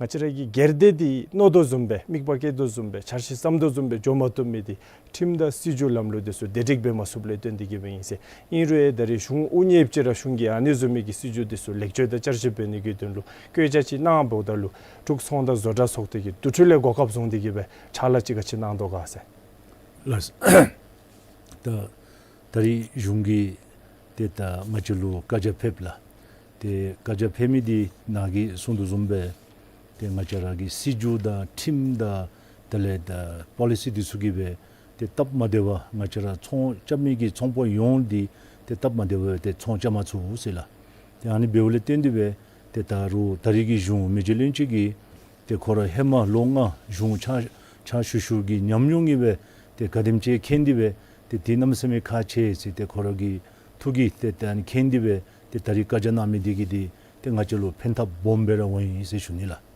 ང་བཅས་ར་གི་སྒེར་སྡེ་འདི་མནོ་དོ་བཟུམ་སྦེ་དམིགས་པ་བསྐྱེད་དོ་བཟུམ་སྦེ་འཆར་གཞི་བརྩམ་དོ་བཟུམ་སྦེ་འགྱོ་མ་བཏུབ་མི་འདི་ཁྲིམས་དང་སྲིད་བྱུས་ལམ་ལུགས་འདི་ཚུ་བདེ་སྒྲིག་འབད་མ་ཚུགསཔ་ལས་བརྟེན་ཏེ་གིས་སྦེ་ཨིན་ཟེར། ཨིན་རུང་ཡང་ད་རིས་གཞུང་དབུ་བརྙེས་ཅིག་ར་གཞུང་གིས་ཨ་ནི་བཟུམ་མའི་གི་སྲིད་བྱུས་འདི་ཚུ་ལེགས་བཅོས་དང་བསྐྱར་ཞིབ་འབད་ནི་གི་དོན་ལུ་བཀོད་རྒྱ་ཅིག་གནངམ་ད་ལུ་འབྲུག་ཚོང་དང་བཟོ་གྲྭ་ཚོགས་སྡེ་གིས་དེ་འཕྲོ་ལས་གོ་སྐབས་བཟུང་སྟེ་གིས་སྦེ་ཕྱག་ལཱ་ཅིག་ག་ཅི་གནང་དོ་ག་ཟེར། ལགས། ད་ད་རིས་གཞུང་གིས་ཏེ་ད་ང་བཅས་ལུ་བཀའ་རྒྱ་ཕེབས་ལགས། ཏེ་བཀའ་རྒྱ་ཕེབས་མི་འདི་ནཱ་གིས་གསུངས་དོ་བཟུམ་སྦེ་ཏེ་ང་བཅས་ར་གི་སྲིད་བྱུས་དང་ཁྲིམས་དང་དེ་ལས་ད་པོ་ལི་སི་འདི་ཚུ་གིས་སྦེ་ཏེ་སྟབས་མ་བདེ་བར་ང་བཅས་ར་ཚོང་རྐྱབ་མི་གི་ཚོང་པ་ཡོངས་འདི་ཏེ་སྟབས་མ་བདེ་བར་ཏེ་ཚོང་རྐྱབ་མ་ཚུགས་ཟེར་ལགས། ཏེ་ཨ་ནི་འབདཝ་ལས་བརྟེན་ཏེ་སྦེ་ཏེ་ད་རུང་ད་རིས་ཀྱི་གཞུང་མི་རྗེ་བློན་ཆེན་གྱིས་ཏེ་ཁོ་ར་ཧེ་མ་ལོ་ལྔ་གཞུང་ཕྱག་ཕྱག་ཞུ་ཞུ་གི་ཉམས་མྱོང་གིས་སྦེ་ཏེ་ག་དེམ་ཅིག་མཁྱེན་ཏེ་སྦེ་ཏེ་དེ་གནམ་མེད་ས་མེད་ཁག་ཆེ་ཟེར་ཏེ་ཁོ་ར་གི་ཐུགས་ཀྱིས་ཏེ་ཏེ་ཨ་ནི་མཁྱེན་ཏེ་སྦེ་ཏེ་ད་རིས་བཀའ་རྒྱ་གནང་མི་འདི་གིས་འདི་ཏེ་ང་བཅས་ལུ་ཕན་ཐབས་སྦོམ་སྦེ་ར་འོང་ཡི་ཟེར་ཞུ་ནི་ལགས།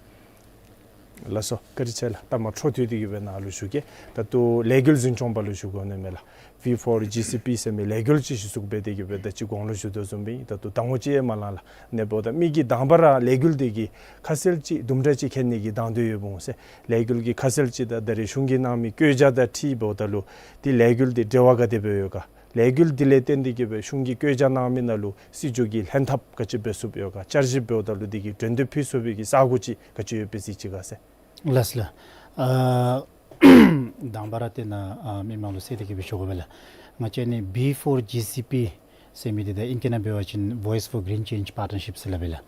ལགས་སོ། བཀའ་དྲིན་ཆེ་ལགས། ད་མ་འཕྲོ་མཐུད་དེ་གིས་སྦེ་ནཱ་ལུ་ཞུ་གེ། ད་ལྟོ་ལས་འགུལ་འཛིན་སྐྱོང་པ་ལུ་ཞུ་དགོ་ནི་མས་ལགས། V for G C P ཟེར་མི་ལས་འགུལ་ཅིག་གཞི་བཙུགས་འབད་དེ་གིས་སྦེ་ད་ཅི་གོང་ལུ་ཞུ་དོ་བཟུམ་སྦེ་ད་ལྟོ་ཟླ་ངོ་གཅིག་ཡང་མ་ལང་ལགས། ཨ་ནི་འབདཝ་ད་མི་གིས་དང་པ་ར་ལས་འགུལ་འདི་གི་ཁ་གསལ་ཅིག་དུམ་གྲ་ཅིག་མཁྱེན་ནི་གི་དང་འདོད་ཡོདཔ་འོང་ཟེར། ལས་འགུལ་གྱི་ཁ་གསལ་ཅིག་དང་ད་རིས་གཞུང་གིས་གནང་མི་བཀོད་རྒྱ་དང་འཁྲིལ་འབདཝ་ད་ལུ་འདི་ལས་འགུལ་འདི་འབྲེལ་བ་ག་དེ་སྦེ་ཡོད་ག། ལས་འགུལ་འདི་ལས་བརྟེན་ཏེ་གིས་སྦེ་གཞུང་གིས་བཀོད་རྒྱ་གནང་མི་ནང་ལུ་སྲིད་བྱུས་ཀྱི་ལྷན་ཐབས་ག་ཅི་འབད་ཚུགསཔ་ཡོད་ག། བསྐྱར་ཞིབ་འབདཝ་ད་ལུ་འདི་གི་གྲོས་འདེབས་ཕུལ་ཚུགས་པའི་གི་ས་གོ་ཅིག་ག་ཅི་ཡོད་པས་ཟེར་ཅིག་ག་ཟེར། ལགས་ལགས། ཨ་དང་པ་ར་ཏེ་ནཱ་ཨ་མི་མང་ལུ་གསལ་ཏེ་གིས་སྦེ་ཞུ་དགོ་པས་ལགས། ང་བཅས་ནི་V for G C P ཟེར་མི་འདི་ད་ཨིང་སྐད་ནང་འབད་བ་ཅིན་Voice for Green Change Partnership ཟེར་སླབ་ཨིན་ལགས།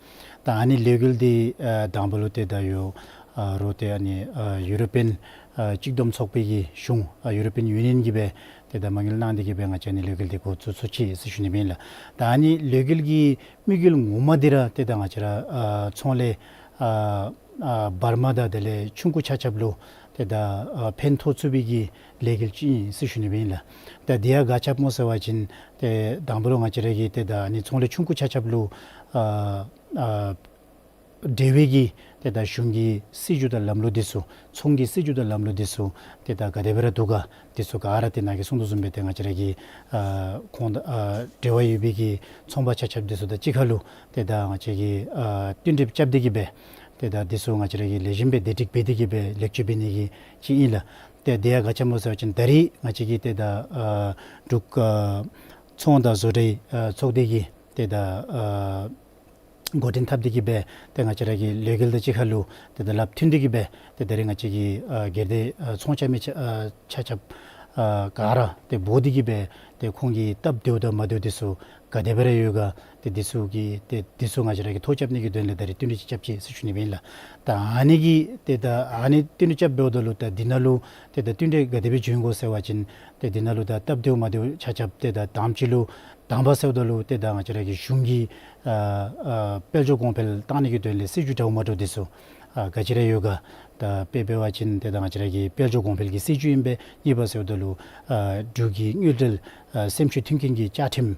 ད་ཨ་ནི་ལས་འགུལ་འདི་ཨ་དང་པ་ལུ་ཏེ་ད་ཡོད་ཨ་རུང་ཏེ་ཨ་ནི་ཨ་ཡུ་རོ་པིའན་ཨ་གཅིག་བསྡོམས་ཚོགས་པའི་གི་གཞུང་ཨ་ཡུ་རོ་པིའན་ཡུ་ནི་ཡཱན་གིས་སྦེ་ཏེ་ད་མ་དངུལ་གནང་སྟེ་གིས་སྦེ་ང་བཅས་ཨ་ནི་ལས་འགུལ་འདི་འགོ་བཙུགས་བཙུགས་ཅི་ཟེར་ཞུ་ནི་ཨིན་ལགས། ད་ཨ་ནི་ལས་འགུལ་གྱི་དམིགས་ཡུལ་ངོ་མ་འདི་ར་ཏེ་ད་ང་བཅས་ར་ཨ་ཚོང་ལས་ཨ་ཨ་བར་མ་དང་དེ་ལས་ཆུང་ཀུ་ཆ་ཁྱབ་ལུ་ཏེ་ད་ཨ་ཕན་ཐོགས་ཚུགས་པའི་གི་ལས་འགུལ་ཅིག་ཨིན་ཟེར་ཞུ་ནི་སྦེ་ཨིན་ལགས། ད་འདི་ཡང་ག་ཅི་སྨོ་ཟེར་བ་ཅིན་ཏེ་དང་པ་ལུ་ང་བཅས་ར་གི་ཏེ་ད་ཨ་ནི་ཚོང་ལས་ཆུང་ཀུ་ཆ་ཁྱབ་ལུ་ཨ་ཨ་འབྲེལ་བའི་གི་ཏེ་ད་གཞུང་གི་སྲིད་བྱུས་དང་ལམ་ལུགས་འདི་ཚུ་ཚོང་གི་སྲིད་བྱུས་དང་ལམ་ལུགས་འདི་ཚུ་ཏེ་ད་ག་དེ་སྦེ་ར་འདུག་ག། འདི་ཚུ་ག་ར་ཏེ་ནཱ་གིས་གསུངས་དོ་བཟུམ་སྦེ་ཏེ་ང་བཅས་ར་གི་ཨ་ཁོང་དང་ཨ་འབྲེལ་བ་ཡོད་པའི་གི་ཚོང་པ་ཆ་ཁྱབ་འདི་ཚུ་དང་གཅིག་ཁར་ལུ་ཏེ་ད་ང་བཅས་ཀྱིས་ཨ་བསྟུན་གྲོས་རྐྱབ་སྟེ་གིས་སྦེ་ཏེ་ད་འདི་ཚུ་ང་བཅས་ར་གིས་ལེགས་ཤོམ་སྦེ་བདེ་སྒྲིག་འབད་དེ་གིས་སྦེ་ལེགས་བཅོས་འབད་ནི་གི་ཅིག་ཨིན་ལགས། ཏེ་འདི་ཡང་ག་ཅི་སྨོ་ཟེར་བ་ཅིན་ད་རིས་ང་བཅས་ཀྱིས་ཏེ་ད་ཨ་འབྲུག་ཨ་ཚོང་དང་བཟོ་གྲྭའི་ཨ་ཚོགས་སྡེ་གིས་ཏེ་ད་ཨ་འགོ་འདྲེན་འཐབ་སྟེ་གིས་སྦེ་ཏེ་ང་བཅས་ར་གི་ལས་འགུལ་དང་གཅིག་ཁར་ལུ་ཏེ་ད་ལགཔ་མཐུན་ཏེ་གིས་སྦེ་ཏེ་ད་རིས་ང་བཅས་ཀྱི་ཨ་སྒེར་སྡེ་ཨ་ཚོང་རྐྱབ་མི་ཆ་ཨ་ཆ་ཁྱབ་ཨ་ག་ར་ཏེ་འབོ་སྟེ་གིས་སྦེ་ཏེ་ཁོང་གི་སྟབས་བདེཝ་དང་མ་བདེཝ་འདི་ཚུ་ ག་དེ་སྦེ་ར་ཡོད་ག། ཏེ་འདི་ཚུ་གི་ཏེ་འདི་ཚུ་ང་བཅས་ར་གིས་ཐོ་རྐྱབ་ནི་གི་དོན་ལས་ད་རིས་བསྟུན་གྲོས་ཅིག་རྐྱབ་ཅི་ཟེར་ཞུ་ནི་ཨིན་ལགས། ད་ཨ་ནི་གི་ཏེ་ད་ཨ་ནི་བསྟུན་གྲོས་རྐྱབ་འབདཝ་ད་ལུ་ད་འདི་ནང་ལུ་ཏེ་ད་བསྟུན་གྲོས་ག་དེ་སྦེ་བྱུང་ཡི་གོ་ཟེར་བ་ཅིན་ཏེ་འདི་ནང་ལུ་ད་སྟབས་བདེཝ་མ་བདེཝ་ཆ་ཁྱབ་ཏེ་ད་དང་པ་ཅིག་ལུ་དང་པ་ཟེརཝ་ད་ལུ་ཏེ་ད་ང་བཅས་ར་གི་གཞུང་གི་ཨ་ཨ་དཔལ་འབྱོར་གོང་འཕེལ་བཏང་ནི་གི་དོན་ལས་སྲིད་བྱུས་འདྲཝ་མ་འདྲཝ་འདི་ཚུ་ཨ་ག་ཅི་ར་ཡོད་ག། ད་དཔེ་འབད་བ་ཅིན་ཏེ་ད་ང་བཅས་ར་གི་དཔལ་འབྱོར་གོང་འཕེལ་གྱི་སྲིད་བྱུས་ཨིན་པས། གཉིས་པ་ཟེརཝ་ད་ལུ་ཨ་འབྲུག་གི་དངུལ་འབྲེལ་ཨ་སེམས་ཤུགས་མཐུན་རྐྱེན་གྱི་བཅའ་ཁྲིམས།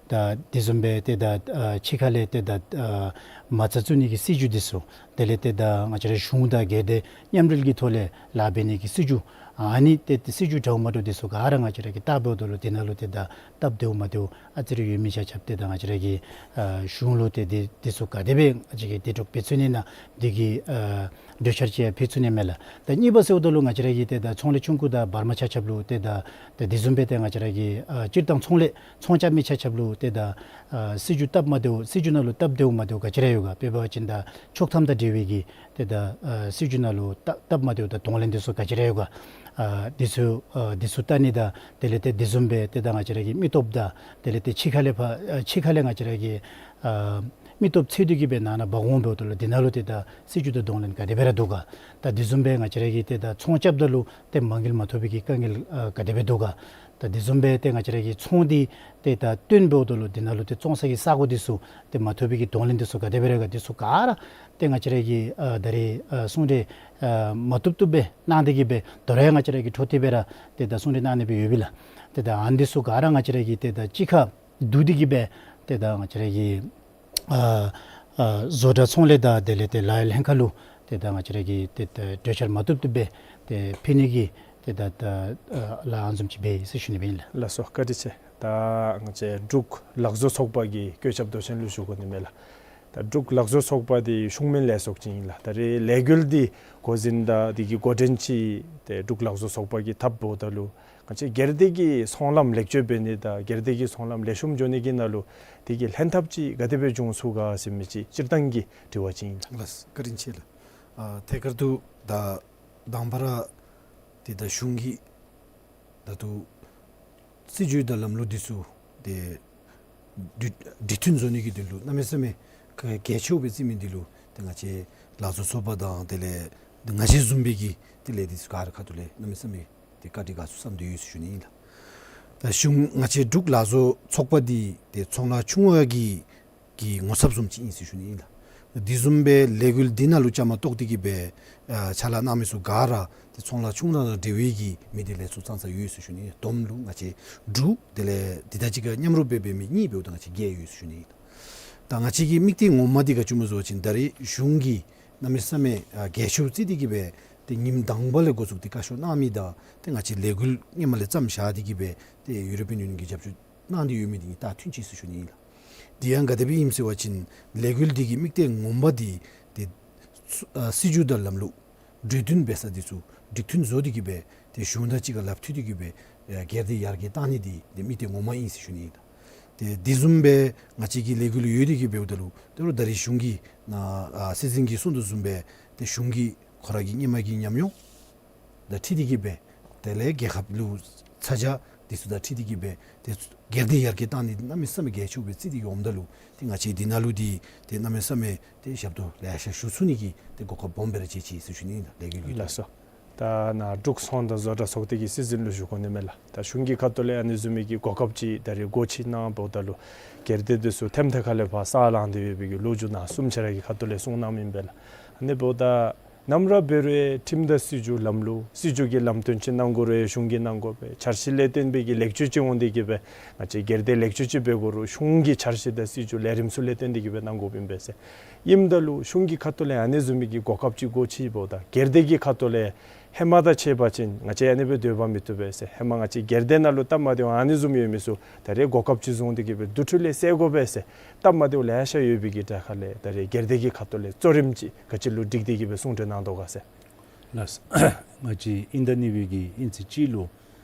ད་དེ་བཟུམ་སྦེ་ཏེ་ད་ཨ་ཕྱི་ཁ་ལས་ཏེ་ད་ཨ་མ་རྩ་བཙུགས་ནི་གི་སྲིད་བྱུས་འདི་ཚུ། དེ་ལས་ཏེ་ད་ང་བཅས་ར་གཞུང་དང་སྒེར་སྡེ་མཉམ་འབྲེལ་གྱི་ཐོག་ལས་ལཱ་འབད་ནི་གི་སྲིད་བྱུས། ཨ་ནི་ཏེ་ཏེ་སྲིད་བྱུས་འདྲཝ་མ་འདྲཝ་འདི་ཚུ་ག་ར་ང་བཅས་ར་གིས་བལྟ་འབདཝ་ད་ལུ་འདི་ནང་ལུ་ཏེ་ད་སྟབས་བདེཝ་མ་བདེཝ་ཨ་ཙི་རེ་ཡོད་མི་ཆ་ཁྱབ་ཏེ་ད་ང་བཅས་ར་གིས་ཨ་གཞུང་ལུ་ཏེ་འདི་འདི་ཚུ་ག་དེ་སྦེ་ང་བཅས་ཀྱིས་འདི་འདྲོག་འབད་ཚུགས་ནི་ན་འདི་གི་ཨ་གྲོས་འཆར་ཅིག་ཡང་ཕུལ་ཚུགས་ནི་མས་ལགས། ད་གཉིས་པ་ཟེརཝ་ད་ལུ་ང་བཅས་ར་གི་ཏེ་ད་ཚོང་ལས་ཆུང་ཀུ་དང་བར་མ་ཆ་ཁྱབ་ལུ་ཏེ་ད་ད་དེ་བཟུམ་སྦེ་ཏེ་ང་བཅས་ར་གི་ཨ་སྤྱིར་བཏང་ཚོང་ལས་ཚོང་རྐྱབ་མི་ཆ་ཁྱབ་ལུ་ཏེ་ད་ཨ་སྲིད་བྱུས་སྟབས་མ་བདེཝ་སྲིད་བྱུས་ནང་ལུ་སྟབས་བདེཝ་མ་བདེཝ་ག་ཅི་ར་ཡོད་ག། དཔེ་འབད་བ་ཅིན་ད་ཆོག་ཐམ་དང་འབྲེལ་བའི་གི་ཏེ་ད་ཨ་སྲིད་བྱུས་ནང་ལུ་སྟབས་སྟབས་མ་བདེཝ་དང་གདོང་ལེན་འདི་ཚུ་ག་ཅི་ར་ཡོད་ག། ཨ་འདི་ཚུ་ཨ་འདི་ཚུ་བལྟ་ནི་དང་དེ་ལས་ཏེ་དེ་བཟུམ་སྦེ་ཏེ་ད་ང་བཅས་ར་གི་མི་སྟོབས་དང་དེ་ལས་ཏེ་ཕྱི་ཁ་ལས་ཕར་ཨ་ཕྱི་ཁ་ལས་ང་བཅས་ར་གི་ཨ་མི་སྟོབས་འཚོལ་ཏེ་གི་སྦེ་ནང་ན་འབག་འོང་འབདཝ་ད་ལུ་འདི་ནང་ལུ་ཏེ་ད་སྲིད་བྱུས་དང་གདོང་ལེན་ག་དེ་སྦེ་ར་འདུག་ག། ད་དེ་བཟུམ་སྦེ་ང་བཅས་ར་གིས་ཏེ་ད་ཚོང་རྐྱབ་ད་ལུ་ཏེ་མ་དངུལ་མ་ཐོབ་པའི་གི་དཀའ་ངལ་ཨ་ག་དེ་སྦེ་འདུག་ག། ད་དེ་བཟུམ་སྦེ་ཏེ་ང་བཅས་ར་གི་ཚོང་འདི་ཏེ་ད་བཏོན་འབདཝ་ད་ལུ་འདི་ནང་ལུ་ཏེ་བཙོང་ས་གི་ས་གོ་འདི་ཚུ་ཏེ་མ་ཐོབ་པའི་གི་གདོང་ལེན་འདི་ཚུ་ག་དེ་སྦེ་ར་ག། འདི་ཚུ་ག་ར་ཏེ་ང་བཅས་ར་གིས་ཨ་ད་རིས་ཨ་གསུང་གྲོས་ཨ་མ་བཏུབ་བཏུབ་སྦེ་གནང་སྟེ་གི་སྦེ་དོ་རུང་ཡང་ང་བཅས་ར་གིས་འཕྲོ་མཐུད་སྦེ་ར་ཏེ་ད་གསུང་གྲོས་གནང་ནི་སྦེ་ཡོད་པས་ལགས། ཏེ་ད་ཨ་ནི་འདི་ཚུ་ག་ར་ང་བཅས་ར་གིས་ཏེ་ད་གཅིག་ཁར་བསྡུ་སྟེ་གི་སྦེ་ཏེ་ད་ང་བཅས་ར་གི་ཨ་ཨ་བཟོ་གྲྭ་ཚོང་ལས་དང་དེ་ལས་ཏེ་ལཱ་གཡོག་ལྷན་ཁག་ལུ་ཏེ་ད་ང་བཅས་ར་གིས་ཏེ་ད་གྲོས་འཆར་མ་བཏུབ་བཏུབ་སྦེ་ཏེ་ཕུལ་ནི་གི་ཏེ་ད་ད་ཨ་ལཱ་ཨ་ནི་བཟུམ་ཅིག་འབད་ཡི་ཟེར་ཞུ་ནི་སྦེ་ཨིན་ལགས། ལགས་སོ། བཀའ་དྲིན་ཆེ། ད་ང་བཅས་འབྲུག་ལག་བཟོ་ཚོགས་པ་གི་བཀོད་ཁྱབ་མདོ་ཆེན་ལུ་ཞུ་དགོ་ནི་མས་ལགས། ད་འབྲུག་ལག་བཟོ་ཚོགས་པ་འདི་ཤུགས་སྨན་ལས་ཚོགས་ཅིག་ཨིན་ལགས། ད་རེས་ལས་འགུལ་འདི་འགོ་འཛིན་དང་འདི་གི་འགོ་འདྲེན་ཅིག་ཏེ་འབྲུག་ལག་བཟོ་ཚོགས་པ་གིས་འཐབ་འབདཝ་ད་ལུ་ང་བཅས་སྒེར་སྡེ་གི་ཚོང་ལམ་ལེགས་བཅོས་འབད་ནི་དང་སྒེར་སྡེ་གི་ཚོང་ལམ་ལེགས་ཤོམ་འགྱོ་ནི་གི་ནང་ལུ་འདི་གི་ལྷན་ཐབས་ཅིག་ག་དེ་སྦེ་འབྱུང་ཚུགས་ག་ཟེར་མི་ཅིག་སྤྱིར་བཏང་གི་དྲི་བ་ཅིག་ཨིན་ལགས། ལགས་སོ། བཀའ་དྲིན་ཆེ་ལགས། ཨ་ཐད་ཀར་དུ་ད་དང་པ་ར་ཏེ་ད་གཞུང་གིས་ད་ལྟོ་སྲིད་བྱུས་དང་ལམ་ལུགས་འདི་ཚུ་ཏེ་འགྲིག་འགྲིག་མཐུན་བཟོ་ནི་གི་དོན་ལུ་གནམ་མེད་ས་མེད་གལ་ཆེཝ་སྦེ་བརྩི་མི་འདི་ལུ་ཏེ་ང་བཅས་ལག་བཟོ་ཚོགས་པ་དང་དེ་ལས་ང་བཅས་བཟུམ་སྦེ་གི་ཏེ་ལས་སྡེ་ཚུ་ག་ར་ཁ་ཐུག་ལས་གནམ་མེད་ས་མེད་ཏེ་བཀའ་དྲིན་དགའ་ཚོར་བསམ་སྟེ་ཡོད་ཟེར་ཞུ་ནི་ཨིན་ལགས། ད་གཞུང་ང་བཅས་འབྲུག་ལག་བཟོ་ཚོགས་པ་འདི་ཏེ་ཚོང་ལཱ་ཆུང་བ་གི་གི་ངོ་ཚབ་བཟུམ་ཅིག་ཨིན་ཟེར་ཞུ་ནི་ཨིན་ལགས། དེ་བཟུམ་སྦེ་ལས་འགུལ་འདི་ནང་ལུ་བཅའ་མར་གཏོགས་ཏེ་གི་སྦེ་ཨ་ཕྱག་ལཱ་གནང་མི་ཚུ་ག་ར་ཏེ་ཚོང་ལཱ་ཆུང་ར་དང་འབྲེལ་བའི་གི་མི་སྡེ་ལས་ཚོགས་ཙང་ཙ་ཡོད་ཟེར་ཞུ་ནི་ཨིན། བསྡོམས་ལུ་ང་བཅས་དྲུག་དེ་ལས་འདི་དང་གཅིག་ཁར་མཉམ་རུབ་འབད་འབད་མི་གཉིས་འབདཝ་ད་ང་བཅས་བརྒྱད་ཡོད་ཟེར་ཞུ་ནི་ཨིན། ད་ང་བཅས་ཀྱི་དམིགས་གཏད་ངོ་མ་འདི་ག་ཅི་སྨོ་ཟེར་བ་ཅིན་ད་རེས་གཞུང་གིས་གནམ་མེད་ས་མེད་ཨ་གལ་ཆེཝ་བརྩི་སྟེ་གི་སྦེ་ཏེ་ཉིནམ་དང་པ་ལས་འགོ་བཙུགས་ཏེ་བཀའ་ཤོག་གནང་མི་དང་ཏེ་ང་བཅས་ལས་འགུལ་སྔོན་མ་ལས་བརྩམས་བཞག་སྟེ་གི་སྦེ་ཏེ་ཡུ་རོ་པིའན་ཡུ་ནི་ཡོན་གྱིས་རྒྱབ་སྐྱོར་གནང་སྟེ་ཡོད་མི་འདི་གཉིས་ད་མཐུན་ཅིག་ཟེར་ཞུ་ནི་ཨིན་ལགས། དེ་ཡང་ག་དེ་སྦེ་ཨིནམ་ཟེར་བ་ཅིན་ལས་འགུལ་འདི་གི་དམིགས་གཏད་ངོ་མ་འདི་ཏེ་ཨ་སྲིད་བྱུས་དང་ལམ་ལུགས་གྲོས་བསྟུན་འབད་ས་འདི་ཚུ་འགྲིག་མཐུན་བཟོ་སྟེ་གི་སྦེ་ཏེ་གཞུང་དང་གཅིག་ཁར་ལགཔ་མཐུད་དེ་གི་སྦེ་ཨ་སྒེར་སྡེ་ཡར་རྒྱས་གཏང་ནི་འདི་ཏེ་དམིགས་གཏད་ངོ་མ་ཨིན་ཟེར་ཞུ་ནི་ཨིན་ལགས། ཏེ་དེ་བཟུམ་སྦེ་ང་བཅས་ཀྱི་ལས་འགུལ་ཡོད་དེ་གི་འབདཝ་ད་ལུ་ད་རུང་ད་རེས་གཞུང་གིས་ནཱ་ཨ་སྲིད་འཛིན་གྱིས་གསུང་དོ་བཟུམ་སྦེ་ཏེ་གཞུང་གིས་ཁོ་ར་གི་སྔོན་མ་གི་ཉམས་མྱོང་དང་འཁྲིལ་ཏེ་གི་སྦེ་དེ་ལས་རྒྱལ་ཁབ་ལུ་ཚ་གྱང་འདི་ཚུ་དང་འཁྲིལ་ཏེ་གི་སྦེ་ཏེ་སྒེར་སྡེ་ཡར་རྒྱས་གཏང་ནི་གནམ་མེད་ས་མེད་གལ་ཆེཝ་སྦེ་བརྩི་སྟེ་གི་འོངམ་ད་ལུ་ཏེ་ང་བཅས་འདི་ནང་ལུ་འདི་ཏེ་གནམ་མེད་ས་མེད་ཏེ་ཞབས་ཏོག་ལེ་ཤ་ཞུ་ཚུགས་ནི་གི་ཏེ་གོ་སྐབས་སྦོམ་སྦེ་ར་བྱེད་ཅི་ཟེར་ཞུ་ནི་ཨིན་ལགས། ལས་འགུལ་གྱི་ལགས་སོ། ད་ནཱ་འབྲུག་ཚོང་དང་བཟོ་གྲྭ་ཚོགས་སྡེ་གི་སྲིད་འཛིན་ལུ་ཞུ་དགོ་ནི་མས་ལགས། ད་གཞུང་གི་ཁ་ཐུག་ལས་ཨ་ནི་བཟུམ་མའི་གི་གོ་སྐབས་ཅིག་ད་རེས་སྒོ་ཕྱེ་གནང་འབདཝ་ད་ལུ་སྒེར་སྡེ་འདི་ཚུ་ཐེམ་ཐེ་ཁ་ལས་ཕར་ས་ལངས་ཏེ་ཡོད་པའི་གི་ལོ་རྒྱུས་ནཱ་གསུམ་ཆ་ར་གི་ཁ་ཐུག་ལས་གསུངས་གནངམ་ཨིན་པས་ལགས། ཨ་ནི་འབདཝ་ད་ནམ་ར་འབད་རུང་ཁྲིམས་དང་སྲིད་བྱུས་ལམ་ལུགས་སྲིད་བྱུས་ཀྱི་ལམ་སྟོན་ཅིག་གནང་དགོ་རུང་གཞུང་གིས་གནང་དགོ་པས། འཆར་གཞི་ལས་བརྟེན་པའི་གི་ལེགས་བཅོས་ཅིག་འོང་སྟེ་གི་སྦེ་ང་བཅས་སྒེར་སྡེ་ལེགས་བཅོས་ཅིག་འབད་དགོ་རུང་གཞུང་གི་འཆར་གཞི་དང་སྲིད་བྱུས་ལས་རིམ་ཚུ་ལས་བརྟེན་ཏེ་གི་སྦེ་གནང་དགོཔ་ཨིན་པས་ཟེར། ཨིནམ་ད་ལུ་གཞུང་གི་ཁ་ཐུག་ལས་ཨ་ནི་བཟུམ་མའི་གི་གོ་སྐབས་ཅིག་སྒོ་ཕྱེ་འབདཝ་ད་སྒེར་སྡེ་གི་ཁ་ཐུག་ལས་ཧེ་མ་དང་ཕྱད་པ་ཅིན་ང་བཅས་ཨ་ནི་སྦེ་སྡོད་པ་མི་བཏུབ་པས་ཟེར། ཧེ་མ་ང་བཅས་སྒེར་སྡེ་ནང་ལུ་སྟབས་མ་བདེཝ་ཨ་ནི་བཟུམ་ཡོད་མི་ཚུ་ད་རེས་གོ་སྐབས་ཅིག་བཟུང་སྟེ་གི་སྦེ་དེ་འཕྲོ་ལས་སེལ་དགོ་པས་ཟེར། སྟབས་མ་བདེཝ་ལེ་ཤ་ཡོད་པའི་གི་གྲས་ཁ་ལས་ད་རེས་སྒེར་སྡེ་གི་ཁ་ཐུག་ལས་གཙོ་རིམ་ཅིག་ག་ཅི་ལུ་བསྒྲིགས་ཏེ་གི་སྦེ་གསུང་གྲོས་གནང་དོ་ག་ཟེར། ལགས། ང་བཅས་དབྱིན་ཟླ་གཉིས་པའི་གི་དབྱིན་ཚེས་གཅིག་ལུ་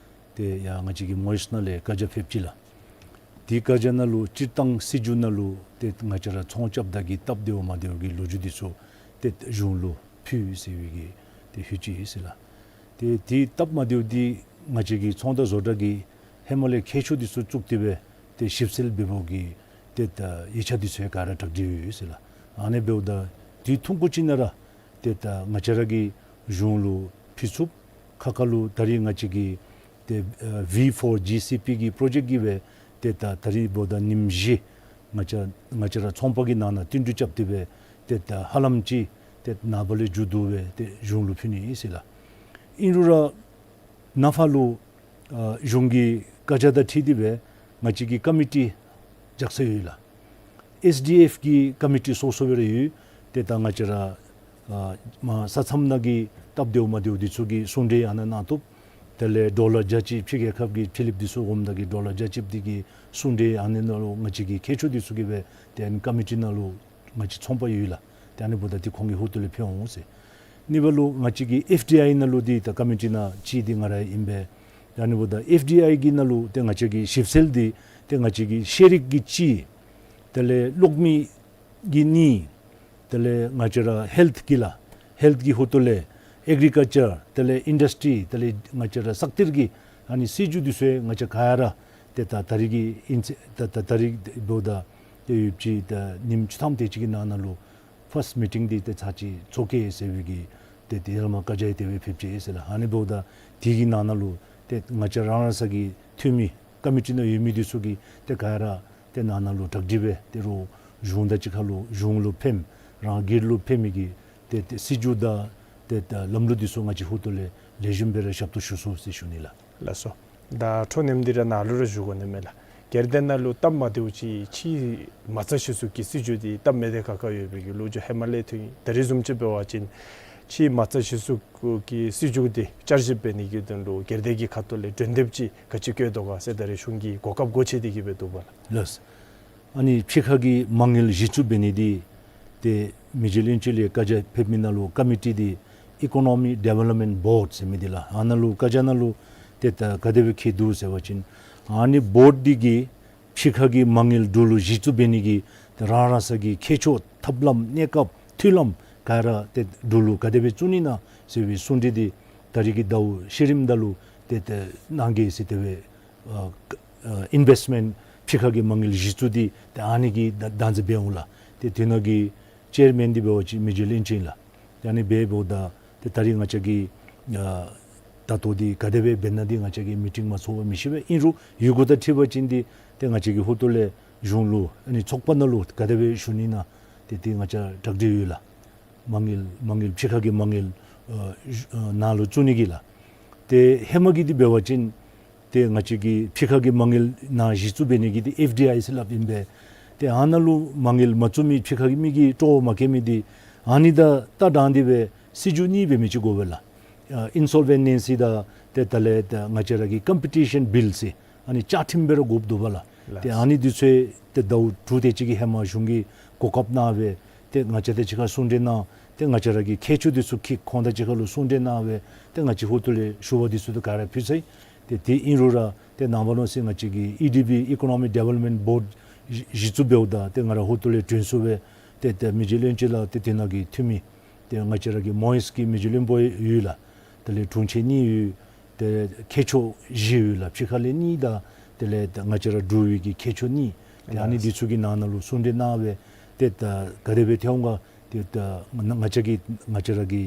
ཏེ་ཡར་ང་བཅས་ཀྱི་མོ་ཡིས་ནང་ལས་བཀའ་རྒྱ་ཕེབས་ཅི་ལགས། དེ་བཀའ་རྒྱ་ནང་ལུ་སྤྱིར་བཏང་སྲིད་བྱུས་ནང་ལུ་ཏེ་ང་བཅས་ར་ཚོང་རྐྱབ་ད་གི་སྟབས་བདེཝ་མ་བདེཝ་གི་ལོ་རྒྱུས་འདི་ཚུ་ཏེ་གཞུང་ལུ་ཕུལ་ཟེར་བའི་གི་ཏེ་ཧུད་ཅིག་ཡོད་ཟེར་ལགས། ཏེ་དེ་སྟབས་མ་བདེཝ་འདི་ང་བཅས་ཀྱི་ཚོང་དང་བཟོ་གྲྭ་གིས་ཧེ་མ་ལས་མཁས་མཆོག་འདི་ཚུ་བཙུགས་ཏེ་སྦེ་ ཏེ་ཞིབ་འཚོལ་འབད་འབདཝ་གི་ཏེ་ད་ཡིག་ཆ་འདི་ཚུ་ག་ར་གྲ་སྒྲིག་ཡོད་ཟེར་ལགས། ཨ་ནི་འབདཝ་ད་དེ་ཐུང་ཀུ་ཅིག་ནང་ར་ཏེ་ད་ང་བཅས་ར་གི་གཞུང་ལུ་ཕུལ་ཚུགས། ཁ་ཁ་ལུ་ད་རིས་ང་བཅས་ཀྱི་ཏེ་ཨ་V four G C P གི་པྲོ་ཇེཀཊ་ཀྱི་སྦེ་ཏེ་ད་ད་རིས་འབདཝ་ད་ཉིནམ་བཞི་ང་བཅས་ང་བཅས་ར་ཚོང་པ་གི་ནང་ན་བསྟུན་གྲོས་རྐྱབ་སྟེ་སྦེ་ཏེ་ད་ཧ་ལམ་ཅིག་ཏེ་ནངས་པ་ལས་མཇུག་བསྡུ་སྦེ་ཏེ་གཞུང་ལུ་ཕུལ་ནི་ཨིན་ཟེར་ལགས། ཨིན་རུང་ར་ནངས་པ་ལུ་ཨ་གཞུང་གི་བཀའ་རྒྱ་དང་འཁྲིལ་ཏེ་སྦེ་ང་བཅས་ཀྱི་ཀོ་མི་ཊི་རྒྱག་ས་ཡོད་ལགས། S D F གི་ཀོ་མི་ཊི་སོ་སོ་སྦེ་ར་ཡོད། ཏེ་ད་ང་བཅས་ར་ཨ་མ་ས་མཚམས་ནང་གི་སྟབས་བདེཝ་མ་བདེཝ་འདི་ཚུ་གི་གསུང་གྲོས་ཨ་ནཱ་གནང་བཏུབ། དེ་ལས་ཌོ་ལར་བརྒྱ་གཅིག་ཕྱི་རྒྱལ་ཁབ་ཀྱི་ཕྱི་གླིངཔ་འདི་ཚུ་འོངམ་ད་གི་ཌོ་ལར་བརྒྱ་གཅིག་འདི་གི་གསུང་གྲོས་ཨ་ནི་ནང་ལུ་ང་བཅས་ཀྱི་མཁས་མཆོག་འདི་ཚུ་གིས་སྦེ་ཏེ་ཨ་ནི་ཀོ་མི་ཊི་ནང་ལུ་ང་བཅས་ཚོང་པ་ཡོད་ལགས། ཏེ་ཨ་ནི་འབདཝ་ད་ཏེ་ཁོང་གི་ཧོངས་ལས་ཕུལ་འོང་ཟེར། གཉིས་པ་ལུ་ང་བཅས་ཀྱི་F D I ནང་ལུ་འདི་ད་ཀོ་མི་ཊི་ནང་གཅིག་འདི་ང་ར་ཨིན་པས། ཏེ་ཨ་ནི་འབདཝ་ད་F D I གི་ནང་ལུ་ཏེ་ང་བཅས་ཀྱི་ཞིབ་འཚོལ་འདི་ཏེ་ང་བཅས་ཀྱི་ཤེས་རིག་གི་གཅིག། དེ་ལས་གློག་མེ་གི་གཉིས། དེ་ལས་ང་བཅས་ར་ཧེལཐ་གི་ལགས། ཧེལཐ་གི་ཧོངས་ལས་ཨེག་རི་ཀལ་ཅར། དེ་ལས་ཨིན་ཌསི་ཊི། དེ་ལས་ང་བཅས་ར་ས་གཏེར་གྱི་ཨ་ནི་སྲིད་བྱུས་འདི་ཚུ་ང་བཅས་ག་ར་ཏེ་ད་ད་རིས་ཀྱི་ཨིན་ཚེ་ད་ད་ད་རིས་འབདཝ་ད་ཏེ་ཡོདཔ་ཅིག་ད་ཉིནམ་བཅུ་ཐམ་དེ་ཅིག་གི་ནང་ན་ལུ་ཕཱསཊ་མི་ཊིང་འདི་ཏེ་ཚར་གཅིག་ཚོགས་གེ་ཟེར་བའི་གི་ཏེ་དེ་ལས་མར་བཀའ་རྒྱ་ཡང་དེ་སྦེ་ཕེབས་ཅི་ཟེར་ལགས། ཨ་ནི་འབདཝ་ད་དེ་གི་ནང་ན་ལུ་ཏེ་ང་བཅས་རང་རང་སོའི་གི་འཐུས་མི་ཀོ་མི་ཊི་ནང་ཡོད་མི་འདི་ཚུ་གིས་ཏེ་ག་ར་ཏེ་ནང་ན་ལུ་གྲ་སྒྲིག་འབད་དེ་རུང་གཞུང་དང་གཅིག་ཁར་ལུ་གཞུང་ལུ་ཕནམ་རང་སྒེར་ལུ་ཕན་མི་གི་ཏེ་ཏེ་སྲིད་བྱུས་དང་ཏེ་ཏེ་ལམ་ལུགས་འདི་ཚུ་ང་བཅས་ཧོངས་ལས་ལེགས་ཤོམ་སྦེ་ར་ཞབས་ཏོག་ཞུ་ཚུགས་ཟེར་ཞུ་ནི་ལགས། ལགས་སོ། ད་འཕྲོ་མཉམ་འདི་ར་ནཱ་ལུ་ར་ཞུ་དགོ་ནི་མས་ལགས། སྒེར་སྡེ་ནང་ལུ་སྟབས་མ་བདེཝ་ཅིག་ཕྱིའི་མ་རྩ་གཞི་བཙུགས་ཀྱི་སྲིད་བྱུས་འདི་སྟབས་མ་བདེ་ཁག་ཁ་ཡོད་པའི་གི་ལོ་རྒྱུས་ཧེ་མ་ལས་ཐོན་ཡི། ད་རིས་བཟུམ་ཅིག་འབད་བ་ཅིན་ཕྱིའི་མ་རྩ་གཞི་བཙུགས་ཀྱི་སྲིད་བྱུས་འདི་བསྐྱར་ཞིབ་འབད་ནི་གི་དོན་ལུ་སྒེར་སྡེ་གི་ཁ་ཐུག་ལས་གྲོས་འདེབས་ཅིག་ག་ཅི་བཀོད་དོ་ག་ཟེར་ད་རིས་གཞུང་གི་གོ་སྐབས་སྒོ་ཕྱེ་སྟེ་གི་སྦེ་འདུག་པ་ལགས། ལགས། ཨ་ནི་ཕྱི་ཁ་གི་མ་དངུལ་གཞི་བཙུགས་འབད་ནི་འདི་ཏེ་མི་རྗེ་བློན་ཆེན་ལས་བཀའ་རྒྱ་ཕེབས་མི་ནང་ལུ་ཀོ་མི་ཊི་འདི་ཨི་ཀོ་ནོ་མི་ཌི་ཝེ་ལོབ་མེནཊ་བོརཌ་ཟེར་མི་འདི་ལགས། ཨ་ནཱ་ལུ་བཀའ་རྒྱ་ནང་ལུ་ཏེ་ད་ག་དེ་སྦེ་བཀོད་འདུག་ཟེར་བ་ཅིན་ཨ་ནི་བོརཌ་འདི་གིས་ཕྱི་ཁ་གི་མ་དངུལ་འབྲུག་ལུ་གཞི་བཙུགས་འབད་ནི་གི་ཏེ་རང་རང་སོའི་གི་མཁས་མཆོག་ཐབས་ལམ་གནས་སྐབས་མཐུན་ལམ་ག་ར་ཏེ་འབྲུག་ལུ་ག་དེ་སྦེ་བཙུགས་ནི་ན་ཟེར་བའི་གསུང་གྲོས་འདི་ད་རིས་ཀྱི་ཟླཝ་ཤེས་རིམ་ད་ལུ་ཏེ་ཏེ་གནང་གེ་ཟེར་དེ་སྦེ་ཨ་ཨ་ཨིན་ཝེསཊ་མེནཊ་ཕྱི་ཁ་གི་མ་དངུལ་གཞི་བཙུགས་འདི་ཏེ་ཨ་ནི་གི་བདག་འཛིན་འབད་འོང་ལགས། ཏེ་དེ་ནང་གི་ཅེར་མེན་འདི་འབད་བ་ཅིན་མི་རྗེ་བློན་ཆེན་ལགས། ཏེ་ཨ་ནི་འབདཝ་ད་ཏེ་ད་རིས་ང་བཅས་ཀྱི་ཨ་ད་ལྟོ་འདི་ག་དེ་སྦེ་འབད་ན་འདི་ང་བཅས་ཀྱིས་མི་ཊིང་མ་ཚོགས་པར་མི་ཤེས་པས། ཨིན་རུང་ཡོད་དགུ་དང་འཁྲིལ་བ་ཅིན་འདི་ཏེ་ང་བཅས་ཀྱི་ཧོངས་ལས་གཞུང་ལུ་ཨ་ནི་ཚོགས་པ་ནང་ལུ་ག་དེ་སྦེ་ཞུ་ནི་ན་ཏེ་འདི་ང་བཅས་གྲ་སྒྲིག་ཡོད་ལགས། མ་དངུལ་མ་དངུལ་ཕྱི་ཁ་གི་མ་དངུལ་ཨ་ཨ་ནང་ལུ་བཙུགས་ནི་གི་ལགས། ཏེ་ཧེ་མ་གི་འདི་འབད་བ་ཅིན་ཏེ་ང་བཅས་ཀྱི་ཕྱི་ཁ་གི་མ་དངུལ་ནང་གཞི་བཙུགས་འབད་ནི་གི་འདི་ཨེཕ་ཌི་ཨའི་ཟེར་སླབ་ཨིན་པས། ཏེ་ཨ་ནཱ་ལུ་མ་དངུལ་མ་བཙུགས་མི་ཕྱི་ཁ་གི་མི་གིས་སྤྲོ་བ་མ་བསྐྱེད་མི་འདི་ཨ་ནི་དང་ད་དྲང་སྟེ་སྦེ་སྲིད་བྱུས་གཉིས་འབད་མི་ཅིག་དགོ་པས་ལགས། ཨ་ཨིན་སོལ་ཝེན་ནེན་སི་དང་ཏེ་དེ་ལས་ད་ང་བཅས་ར་གི་ཀམ་པི་ཊི་ཤཱན་བིལ་ཟེར་ཨ་ནི་བཅའ་ཁྲིམས་འབད་ར་དགོཔ་འདུག་པ་ལགས། ལགས། ཏེ་ཨ་ནི་འདི་ཚུ་ཏེ་ཟླཝ་དྲུག་དེ་ཅིག་གི་ཧེ་མ་གཞུང་གིས་གོ་སྐབས་གནང་སྦེ་ཏེ་ང་བཅས་དང་གཅིག་ཁར་གསུང་གྲོས་གནང་། ཏེ་ང་བཅས་ར་གི་མཁས་མཆོག་འདི་ཚུ་ཁྱིད་ཁོང་དང་གཅིག་ཁར་ལུ་གསུང་གྲོས་གནང་སྦེ་ཏེ་ང་བཅས་ཧོངས་ལས་ཞུ་བ་འདི་ཚུ་ཏེ་ག་ར་ཕུལ་ཚར་ཡི། ཏེ་དེ་ཨིན་རུང་ར་ཏེ་ནངས་པ་གནངས་ཚེ་ང་བཅས་ཀྱི་ཨི་ཌི་བི་ཨི་ཀོ་ནོ་མི་ཌི་ཝེ་ལོབ་མེནཊ་བོརཌ་གཞི་བཙུགས་འབདཝ་ད་ཏེ་ང་ར་ཧོངས་ལས་དྲན་གསོ་སྦེ་ཏེ་ཏེ་མི་རྗེ་བློན་ཆེན་ལགས་ཏེ་དེ་ནང་གི་འཐུས་མི་ཏེ་ང་བཅས་ར་གི་མོ་ཡེས་ཀྱི་མི་རྗེ་བློན་པོ་ཡོད་ལགས། དེ་ལས་དྲུང་ཆེན་གཉིས་ཡོད། ཏེ་མཁས་མཆོག་བཞི་ཡོད་ལགས། ཕྱི་ཁ་ལས་གཉིས་དང་དེ་ལས་ད་ང་བཅས་ར་འབྲུག་པའི་གི་མཁས་མཆོག་གཉིས། ཏེ་ཨ་ནི་འདི་ཚུ་གི་ནང་ན་ལུ་གསུང་གྲོས་གནང་སྦེ་ཏེ་ད་ག་དེ་སྦེ་ཐོན་འོང་ག་ཏེ་ད་ང་བཅས་ཀྱི་ང་བཅས་ར་གི་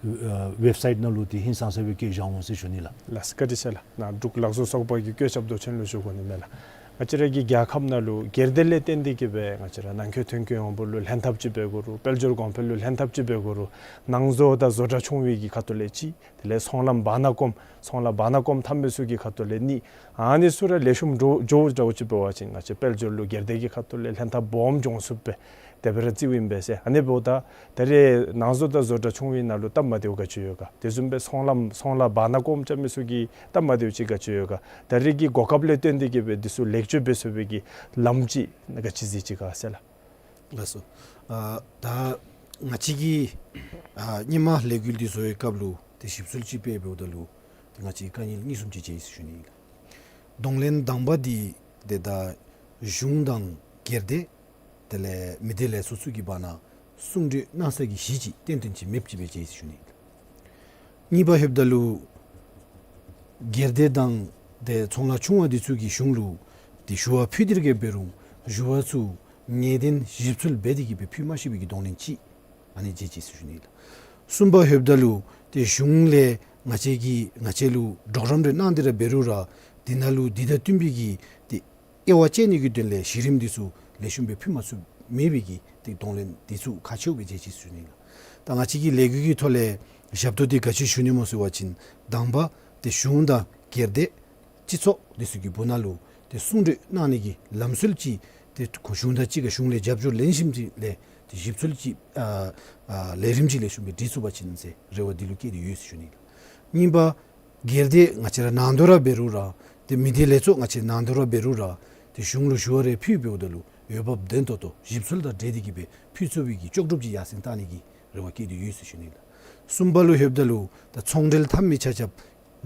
ཨ་ཝེབ་སའིཊ་ནང་ལུ་ཏེ་ཧིང་སངས་ས་སྦེ་བཀོད་བཞག་འོང་ཟེར་ཞུ་ནི་ལགས། ལགས་སོ། བཀའ་དྲིན་ཆེ་ལགས། ནཱ་འབྲུག་ལག་བཟོ་ཚོགས་པ་གི་བཀོད་ཁྱབ་མདོ་ཆེན་ལུ་ཞུ་དགོ་ནི་མས་ལགས། ང་བཅས་ར་གི་རྒྱལ་ཁབ་ནང་ལུ་སྒེར་སྡེ་ལས་བརྟེན་ཏེ་གི་སྦེ་ང་བཅས་ར་ནང་འཁོད་ཐོན་སྐྱེད་ཡོངས་འབོར་ལུ་ལྷན་ཐབས་ཅིག་འབད་དགོ་རུང་དཔལ་འབྱོར་གོང་འཕེལ་ལུ་ལྷན་ཐབས་ཅིག་འབད་དགོ་རུང་ནང་བཟོ་དང་བཟོ་གྲྭ་ཆུང་བའི་གི་ཁ་ཐུག་ལས་ཅིག་དེ་ལས་ཚོང་ལམ་བར་ན་སྐོམ་ཚོང་ལམ་བར་ན་སྐོམ་འཐབ་མི་ཚུ་གི་ཁ་ཐུག་ལས་གཉིས། ཨ་ནི་ཚུ་ར་ལེགས་ཤོམ་འགྱོ་འགྱོ་འགྱོཝ་ཅིག་འབད་བ་ཅིན་ང་བཅས་དཔལ་འབྱོར་ལུ་སྒེར་སྡེ་གི་ཁ་ཐུག་ལས་ལྷན་ཐབས་སྦོམ་འབྱུང་ཚུགས་པས། དེ་སྦེ་ར་བརྩིཝ་ཨིན་པས་ཟེར། ཨ་ནི་འབདཝ་ད་ད་རེས་ནང་བཟོ་དང་བཟོ་གྲྭ་ཆུང་བའི་ནང་ལུ་སྟབས་མ་བདེཝ་ག་ཅི་ཡོད་ག། དེ་བཟུམ་སྦེ་ཚོང་ལམ་ཚོང་ལམ་བར་ན་སྐོམ་རྐྱབ་མི་ཚུ་གི་སྟབས་མ་བདེཝ་ཅིག་ག་ཅི་ཡོད་ག། ད་རེས་ཀྱི་གོ་སྐབས་ལས་བརྟེན་ཏེ་གི་སྦེ་འདི་ཚུ་ལེགས་བཅོས་འབད་ཚུགས་པའི་གི་ལམ་ཅིག་ག་ཅི་གཟིགས་ཅི་ག་ཟེར་ལགས། ལགས་སོ། ཨ་ད་ང་བཅས་ཀྱིས་ཨ་སྔོན་མ་ལས་འགུལ་འདི་བཟོ་བའི་སྐབས་ལུ་ཏེ་ཞིབ་འཚོལ་ཅིག་འབད་འབདཝ་ད་ལུ་ཏེ་ང་བཅས་དཀའ་ངལ་གཉིས་གསུམ་ཅིག་མཇལ་ཡི་ཟེར་ཞུ་ནི་ཨིན་ལགས། གདོང་ལེན་དང་པ་འདི་ཏེ་ད་གཞུང་དང་སྒེར་སྡེ་དེ་ལས་མི་སྡེ་ལས་ཚོགས་ཚུ་གི་བར་ན་གསུང་གྲོས་གནང་ས་གི་གཞི་ཅིག་ཏན་ཏན་ཅིག་མེདཔ་ཅིག་སྦེ་མཇལ་ཡི་ཟེར་ཞུ་ནི་ཨིན་ལགས། གཉིས་པ་ལྷོདཔ་ད་ལུ་སྒེར་སྡེ་དང་ཏེ་ཚོང་ལཱ་ཆུང་བ་འདི་ཚུ་གིས་གཞུང་ལུ་ ཏེ་ཞུ་བ་ཕུལ་ཏེ་གི་འབད་རུང་ཞུ་བ་ཚུ་ངེས་གཏན་ཞིབ་འཚོལ་འབད་དེ་གི་སྦེ་ཕུལ་མ་ཤེས་པའི་གི་གདོང་ལེན་ཅིག་ཨ་ནི་མཇལ་ཅི་ཟེར་ཞུ་ནི་ལགས། གསུམ་པ་ལྷོདཔ་ད་ལུ་ཏེ་གཞུང་ལས་ང་བཅས་ཀྱི་ང་བཅས་ལུ་གྲོགས་རམ་རེ་གནང་སྟེ་ར་འབད་རུང་ར་དེ་ནང་ལུ་འདི་དང་བསྟུན་པའི་གི་ཏེ་དབྱེ་བ་དཔྱད་ནི་གི་དོན་ལས་གཞི་རིམ་འདི་ཚུ་ལེགས་ཤོམ་སྦེ་ཕུལ་མ་ཚུགས་མེད་པའི་གི་ཏེ་གདོང་ལེན་འདི་ཚུ་ཁག་ཆེཝ་སྦེ་མཇལ་ཅི་ཟེར་ཞུ་ནི་ལགས། ད་ང་བཅས་ཀྱི་ལས་འགུལ་གྱི་ཐོག་ལས་ཞབས་ཏོག་འདི་ག་ཅི་ཞུ་ནི་སྨོ་ཟེར་བ་ཅིན་དང་པ་ཏེ་གཞུང་དང་སྒེར་སྡེ་སྤྱི་ཚོགས་འདི་ཚུ་གི་སྦུག་ན་ལུ་ཏེ་གསུང་གྲོས་གནང་ནི་གི་ལམ་སྲོལ་ཅིག་ཏེ་གཞུང་དང་གཅིག་ཁར་གཞུང་ལས་རྒྱབ་སྐྱོར་ལེན་ཞིནམ་ཅིག་ལས་ཏེ་ཞིབ་འཚོལ་ཅིག་ཨ་ཨ་ལས་རིམ་ཅིག་ལེགས་ཤོམ་སྦེ་སྒྲིག་ཚུགས་པ་ཅིན་ཟེར་རེ་བ་འདི་ལུ་བསྐྱེད་དེ་ཡོད་ཟེར་ཞུ་ནི་ལགས། གཉིས་པ་སྒེར་སྡེ་ང་བཅས་ར་ནང་དོན་ར་འབད་རུང་ར་ཏེ་མི་སྡེ་ལས་ཚོགས་ང་བཅས་ནང་དོན་ར་འབད་རུང་ར་ཏེ་གཞུང་ལུ་ཞུ་བ་རེ་ཕུལ་འབདཝ་ད་ལུ་འོས་འབབ་ལྡན་ཏོག་ཏོ་ཞིབ་འཚོལ་དང་འབྲེལ་ཏེ་གི་སྦེ་ཕུལ་ཚུགས་པའི་གི་ལྕོགས་གྲུབ་ཅིག་ཡར་སེང་བཏང་ནི་གི་རེ་བ་བསྐྱེད་དེ་ཡོད་ཟེར་ཞུ་ནི་ལགས། གསུམ་པ་ལུ་ལྷོདཔ་ད་ལུ་ད་ཚོང་འབྲེལ་འཐབ་མི་ཆ་ཁྱབ་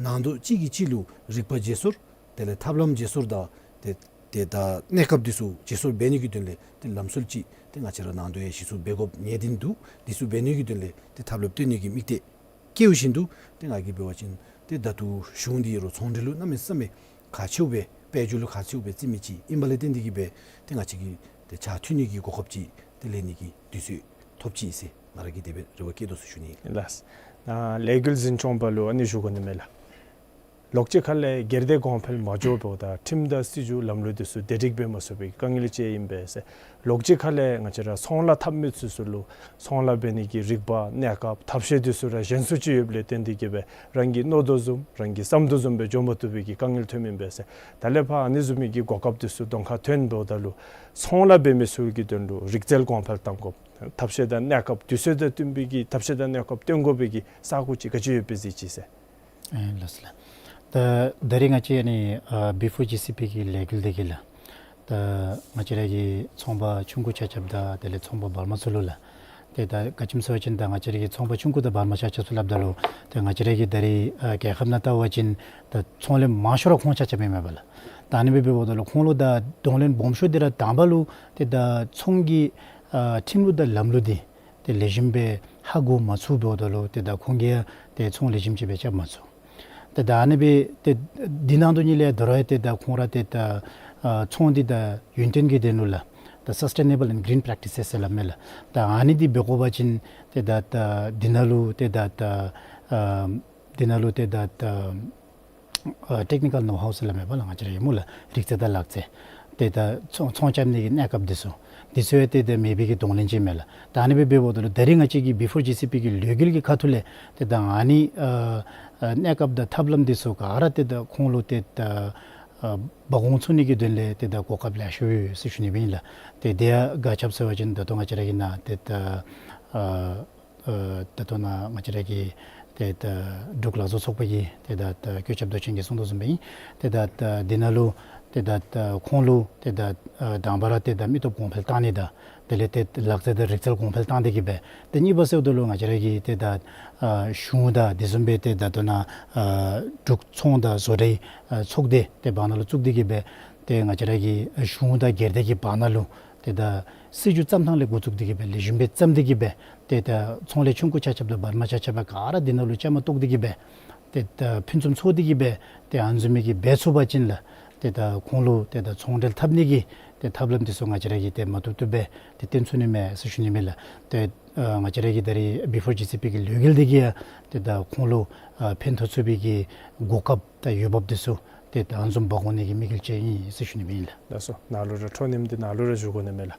ནང་དོན་གཅིག་གིས་གཅིག་ལུ་རིག་པ་བརྗེ་སོར་དེ་ལས་ཐབས་ལམ་བརྗེ་སོར་དང་ཏེ་ཏེ་ད་གནས་སྐབས་འདི་ཚུ་བརྗེ་སོར་འབད་ནི་གི་དོན་ལས་ཏེ་ལམ་སྲོལ་ཅིག་ཏེ་ང་བཅས་ར་ནང་དོན་ཡང་གཞི་བཙུགས་འབད་དགོཔ་ངེས་གཏན་འདུག། འདི་ཚུ་འབད་ནི་གི་དོན་ལས་ཏེ་ཐབས་ལམ་སྟོན་ནི་གི་དམིགས་གཏད་བསྐྱེད་བཞིན་དུ་ཏེ་ང་གིས་འབད་བ་ཅིན་ཏེ་ད་ལྟོ་གཞུང་འདི་རུང་ཚོང་འབྲེལ་ལུ་གནམ་མེད་ས་མེད་ཁག་ཆེཝ་སྦེ་དཔལ་འབྱོར་ལུ་ཁག་ཆེཝ་སྦེ་བརྩི་མི་ཅིག་ཨིན་པ་ལས་བརྟེན་ཏེ་གི་སྦེ་ཏེ་ང་བཅས་ཀྱིས་ཏེ་ཕྱག་མཐུད་ནི་གི་གོ་སྐབས་ཅིག་ཏེ་ལེན་ནི་གི་དུས་ཚོད་ཐོབ་ཅི་ཟེར་ང་ར་གིས་དེ་སྦེ་རེ་བ་བསྐྱེད་དོ་ཟེར་ཞུ་ནི་ཨིན། ལགས། ཨ་ལས་འགུལ་འཛིན་སྐྱོང་པ་ལུ་ཨ་ནི་ཞུ་དགོ་ནི་མས་ལགས། ལོགས་གཅིག་ཁ་ལས་སྒེར་སྡེ་གོང་འཕེལ་མ་འགྱོ་བའི་འོག་ད་ཁྲིམས་དང་སྲིད་བྱུས་ལམ་ལུགས་འདི་ཚུ་བདེ་སྒྲིག་འབད་མ་ཚུགས་པའི་དཀའ་ངལ་ཅིག་ཨིན་པས་ཟེར། ལོགས་གཅིག་ཁ་ལས་ང་བཅས་ར་ཚོང་ལཱ་འཐབ་མི་ཚུ་ཚུ་ལུ་ཚོང་ལཱ་འབད་ནི་གི་རིག་པ་གནས་སྐབས་ཐབས་ཤེས་འདི་ཚུ་ར་ཞན་སུ་ཅིག་ཡོདཔ་ལས་བརྟེན་ཏེ་གི་སྦེ་རང་གིས་མནོ་དོ་བཟུམ་རང་གིས་བསམ་དོ་བཟུམ་སྦེ་འགྱོ་མ་བཏུབ་པའི་གི་དཀའ་ངལ་ཐོནམ་ཨིན་པས་ཟེར། ད་ལས་ཕར་ཨ་ནི་བཟུམ་མའི་གི་གོ་སྐབས་འདི་ཚུ་གདོང་ཁར་ཐོན་འབདཝ་ད་ལུ་ཚོང་ལཱ་འབད་མི་ཚུ་གི་དོན་ལུ་རིག་རྩལ་གོང་འཕེལ་གཏང་དགོཔ་ཐབས་ཤེས་དང་གནས་སྐབས་དུས་ཚོད་དང་བསྟུན་པའི་གི་ཐབས་ཤེས་དང་གནས་སྐབས་སྟོན་དགོ་པའི་གི་ས་གོ་ཅིག་ག་ཅི་ཡོདཔ་སྦེ་གཟིགས་ཅི་ཟེར། ཨེ་ལགས་སོ་ལགས། ད་ད་རིས་ང་བཅས་ཨ་ནི་ཨ་བི་ཕོར་ཇི་སི་པི་གི་ལས་འགུལ་འདི་གིས་ལགས། ད་ང་བཅས་ར་གི་ཚོང་པ་ཆུང་ཀུ་ཆ་ཁྱབ་དང་དེ་ལས་ཚོང་པ་བར་མ་ཚུ་ལུ་ལགས། ཏེ་ད་ག་ཅི་སྨོ་ཟེར་བ་ཅིན་ད་ང་བཅས་ར་གི་ཚོང་པ་ཆུང་ཀུ་དང་བར་མ་ཆ་ཁྱབ་ཚུ་སླབ་ད་ལུ་ཏེ་ང་བཅས་ར་གི་ད་རིས་ཨ་རྒྱལ་ཁབ་ནང་བལྟ་བ་ཅིན་ད་ཚོང་ལས་མང་ཤོས་ར་ཁོང་ཆ་ཁྱབ་ཨིན་མས་པ་ལགས། ད་ཨ་ནི་སྦེ་འབདཝ་ད་ལུ་ཁོང་ལུ་ད་གདོང་ལེན་སྦོམ་ཤོས་འདི་ར་དང་པ་ལུ་ཏེ་ད་ཚོང་གི་ཨ་ཁྲིམས་ལུགས་དང་ལམ་ལུགས་འདི་ཏེ་ལེགས་ཤོམ་སྦེ་ཧ་གོ་མ་ཚུགས་འབདཝ་ད་ལུ་ཏེ་ད་ཁོང་གིས་ཡང་ཏེ་ཚོང་ལེགས་ཤོམ་ཅིག་སྦེ་རྐྱབ་མ་ཚུགས། ཏེ་ད་ཨ་ནི་སྦེ་ཏེ་འདི་ནང་དོན་ཉིད་ལས་ད་རུང་ཡང་ཏེ་ད་ཁོང་ར་ཏེ་ད་ཨ་ཚོང་འདི་ད་ཡུན་བརྟན་གྱི་དོན་ལུ་ལགས། ད་སཱསི་ཊེ་ནེ་བཱལ་ཨེནཌ་གིརིན་པྲེག་ཊི་སེསི་ཟེར་སླབ་མས་ལགས། ད་ཨ་ནི་འདི་འབད་དགོ་པ་ཅིན་ཏེ་ད་ད་འདི་ནང་ལུ་ཏེ་ད་ད་ཨ་འདི་ནང་ལུ་ཏེ་ད་ད་ཨ་ཊེག་ནི་ཀཱལ་ནོ་ཧའུ་ཟེར་སླབ་མས་པ་ལགས། ང་བཅས་ར་གི་སྨོ་ལགས། རིག་རྩལ་དང་ལག་རྩལ། ཏེ་ད་ཚོང་ཚོང་རྐྱབ་ནི་གི་གནས་སྐབས་འདི་ཚུ་འདི་ཚུ་ཡང་ཏེ་ད་མེད་པའི་གི་གདོང་ལེན་ཅིག་མས་ལགས། ད་ཨ་ནི་སྦེ་འབདཝ་ད་ལུ་ད་རིས་ང་བཅས་ཀྱི་བི་ཕོར་ཇི་སི་པི་གི་ལས་འགུལ་གྱི་ཁ་ཐུག་ལས་ཏེ་ད་ཨ་ནི་ཨ་ཨ་གནས་སྐབས་དང་ཐབས་ལམ་འདི་ཚུ་ག་ར་ཏེ་ད་ཁོང་ལུ་ཏེ་ད་ཨ་འབག་འོང་ཚུགས་ནི་གི་དོན་ལས་ཏེ་ད་གོ་སྐབས་ལེགས་ཤོམ་ཡོད་ཟེར་ཞུ་ནི་སྦེ་ཨིན་ལགས། ཏེ་དེ་ཡང་ག་ཅི་སྨོ་ཟེར་བ་ཅིན་ད་ལྟོ་ང་བཅས་ར་གི་ནཱ་ཏེ་ད་ཨ་ཨ་ད་ལྟོ་ནཱ་ང་བཅས་ར་གི་ཏེ་ད་འབྲུག་ལག་བཟོ་ཚོགས་པ་གི་ཏེ་ད་ད་བཀོད་ཁྱབ་མདོ་ཆེན་གྱིས་གསུང་དོ་བཟུམ་སྦེ་ཨིན། ཏེ་ད་ད་འདི་ནང་ལུ་ཏེ་ད་ད་ཁོང་ལུ་ཏེ་ད་ཨ་དང་པ་ར་ཏེ་ད་མི་སྟོབས་གོང་འཕེལ་བཏང་ནི་དང་དེ་ལས་ཏེ་ལག་རྩལ་དང་རིག་རྩལ་གོང་འཕེལ་བཏང་སྟེ་གི་སྦེ་ཏེ་གཉིས་པ་ཟེརཝ་ད་ལུ་ང་བཅས་ར་གི་ཏེ་ད་ཨ་གཞུང་དང་དེ་བཟུམ་སྦེ་ཏེ་ད་ལྟོ་ནཱ་ཨ་འབྲུག་ཚོང་དང་བཟོ་གྲྭའི་ཨ་ཚོགས་སྡེ་ཏེ་བར་ན་ལུ་བཙུགས་ཏེ་གི་སྦེ་ཏེ་ང་བཅས་ར་གི་ཨ་གཞུང་དང་སྒེར་སྡེ་གི་བར་ན་ལུ་ཏེ་ད་སྲིད་བྱུས་བརྩམ་ཐངས་ལས་འགོ་བཙུགས་ཏེ་གི་སྦེ་ལེགས་ཤོམ་སྦེ་བརྩམས་ཏེ་གི་སྦེ་ཏེ་ད་ཚོང་ལས་ཆུང་ཀུ་ཆ་ཁྱབ་དང་བར་མ་ཆ་ཁྱབ་ག་ར་འདི་ནང་ལུ་བཅའ་མར་གཏོགས་ཏེ་གི་སྦེ་ཏེ་ད་ཕུན་སུམ་ཚོགས་ཏེ་གི་སྦེ་ཏེ་ཨ་ནི་བཟུམ་མའི་གི་འབད་ཚུགས་པ་ཅིན་ལགས། ཏེ་ད་ཁོང་ལུ་ཏེ་ད་ཚོང་འབྲེལ་འཐབ་ནི་གི་ཏེ་ཐབས་ལམ་འདི་ཚུ་ང་བཅས་ར་གིས་ཏེ་མ་བཏུབ་བཏུབ་སྦེ་ཏེ་སྟོན་ཚུགས་ནི་མས་ཟེར་ཞུ་ནི་མས་ལགས། ཏེ་ཨ་ང་བཅས་ར་གི་ད་རིས་བི་ཕོར་ཇི་སི་པི་གི་ལས་འགུལ་འདི་གིས་ཡང་ཏེ་ད་ཁོང་ལུ་ཨ་ཕན་ཐོགས་ཚུགས་པའི་གི་གོ་སྐབས་དང་འོས་འབབ་འདི་ཚུ་ཏེ་ད་ཨ་ནི་བཟུམ་འབག་འོང་ནི་གི་དམིགས་ཡུལ་ཅིག་ཨིན་ཟེར་ཞུ་ནི་མས་ལགས། ལགས་སོ། ནཱ་ལུ་ར་འཕྲོ་མཐུད་དེ་ནཱ་ལུ་ར་ཞུ་དགོ་ནི་མས་ལགས།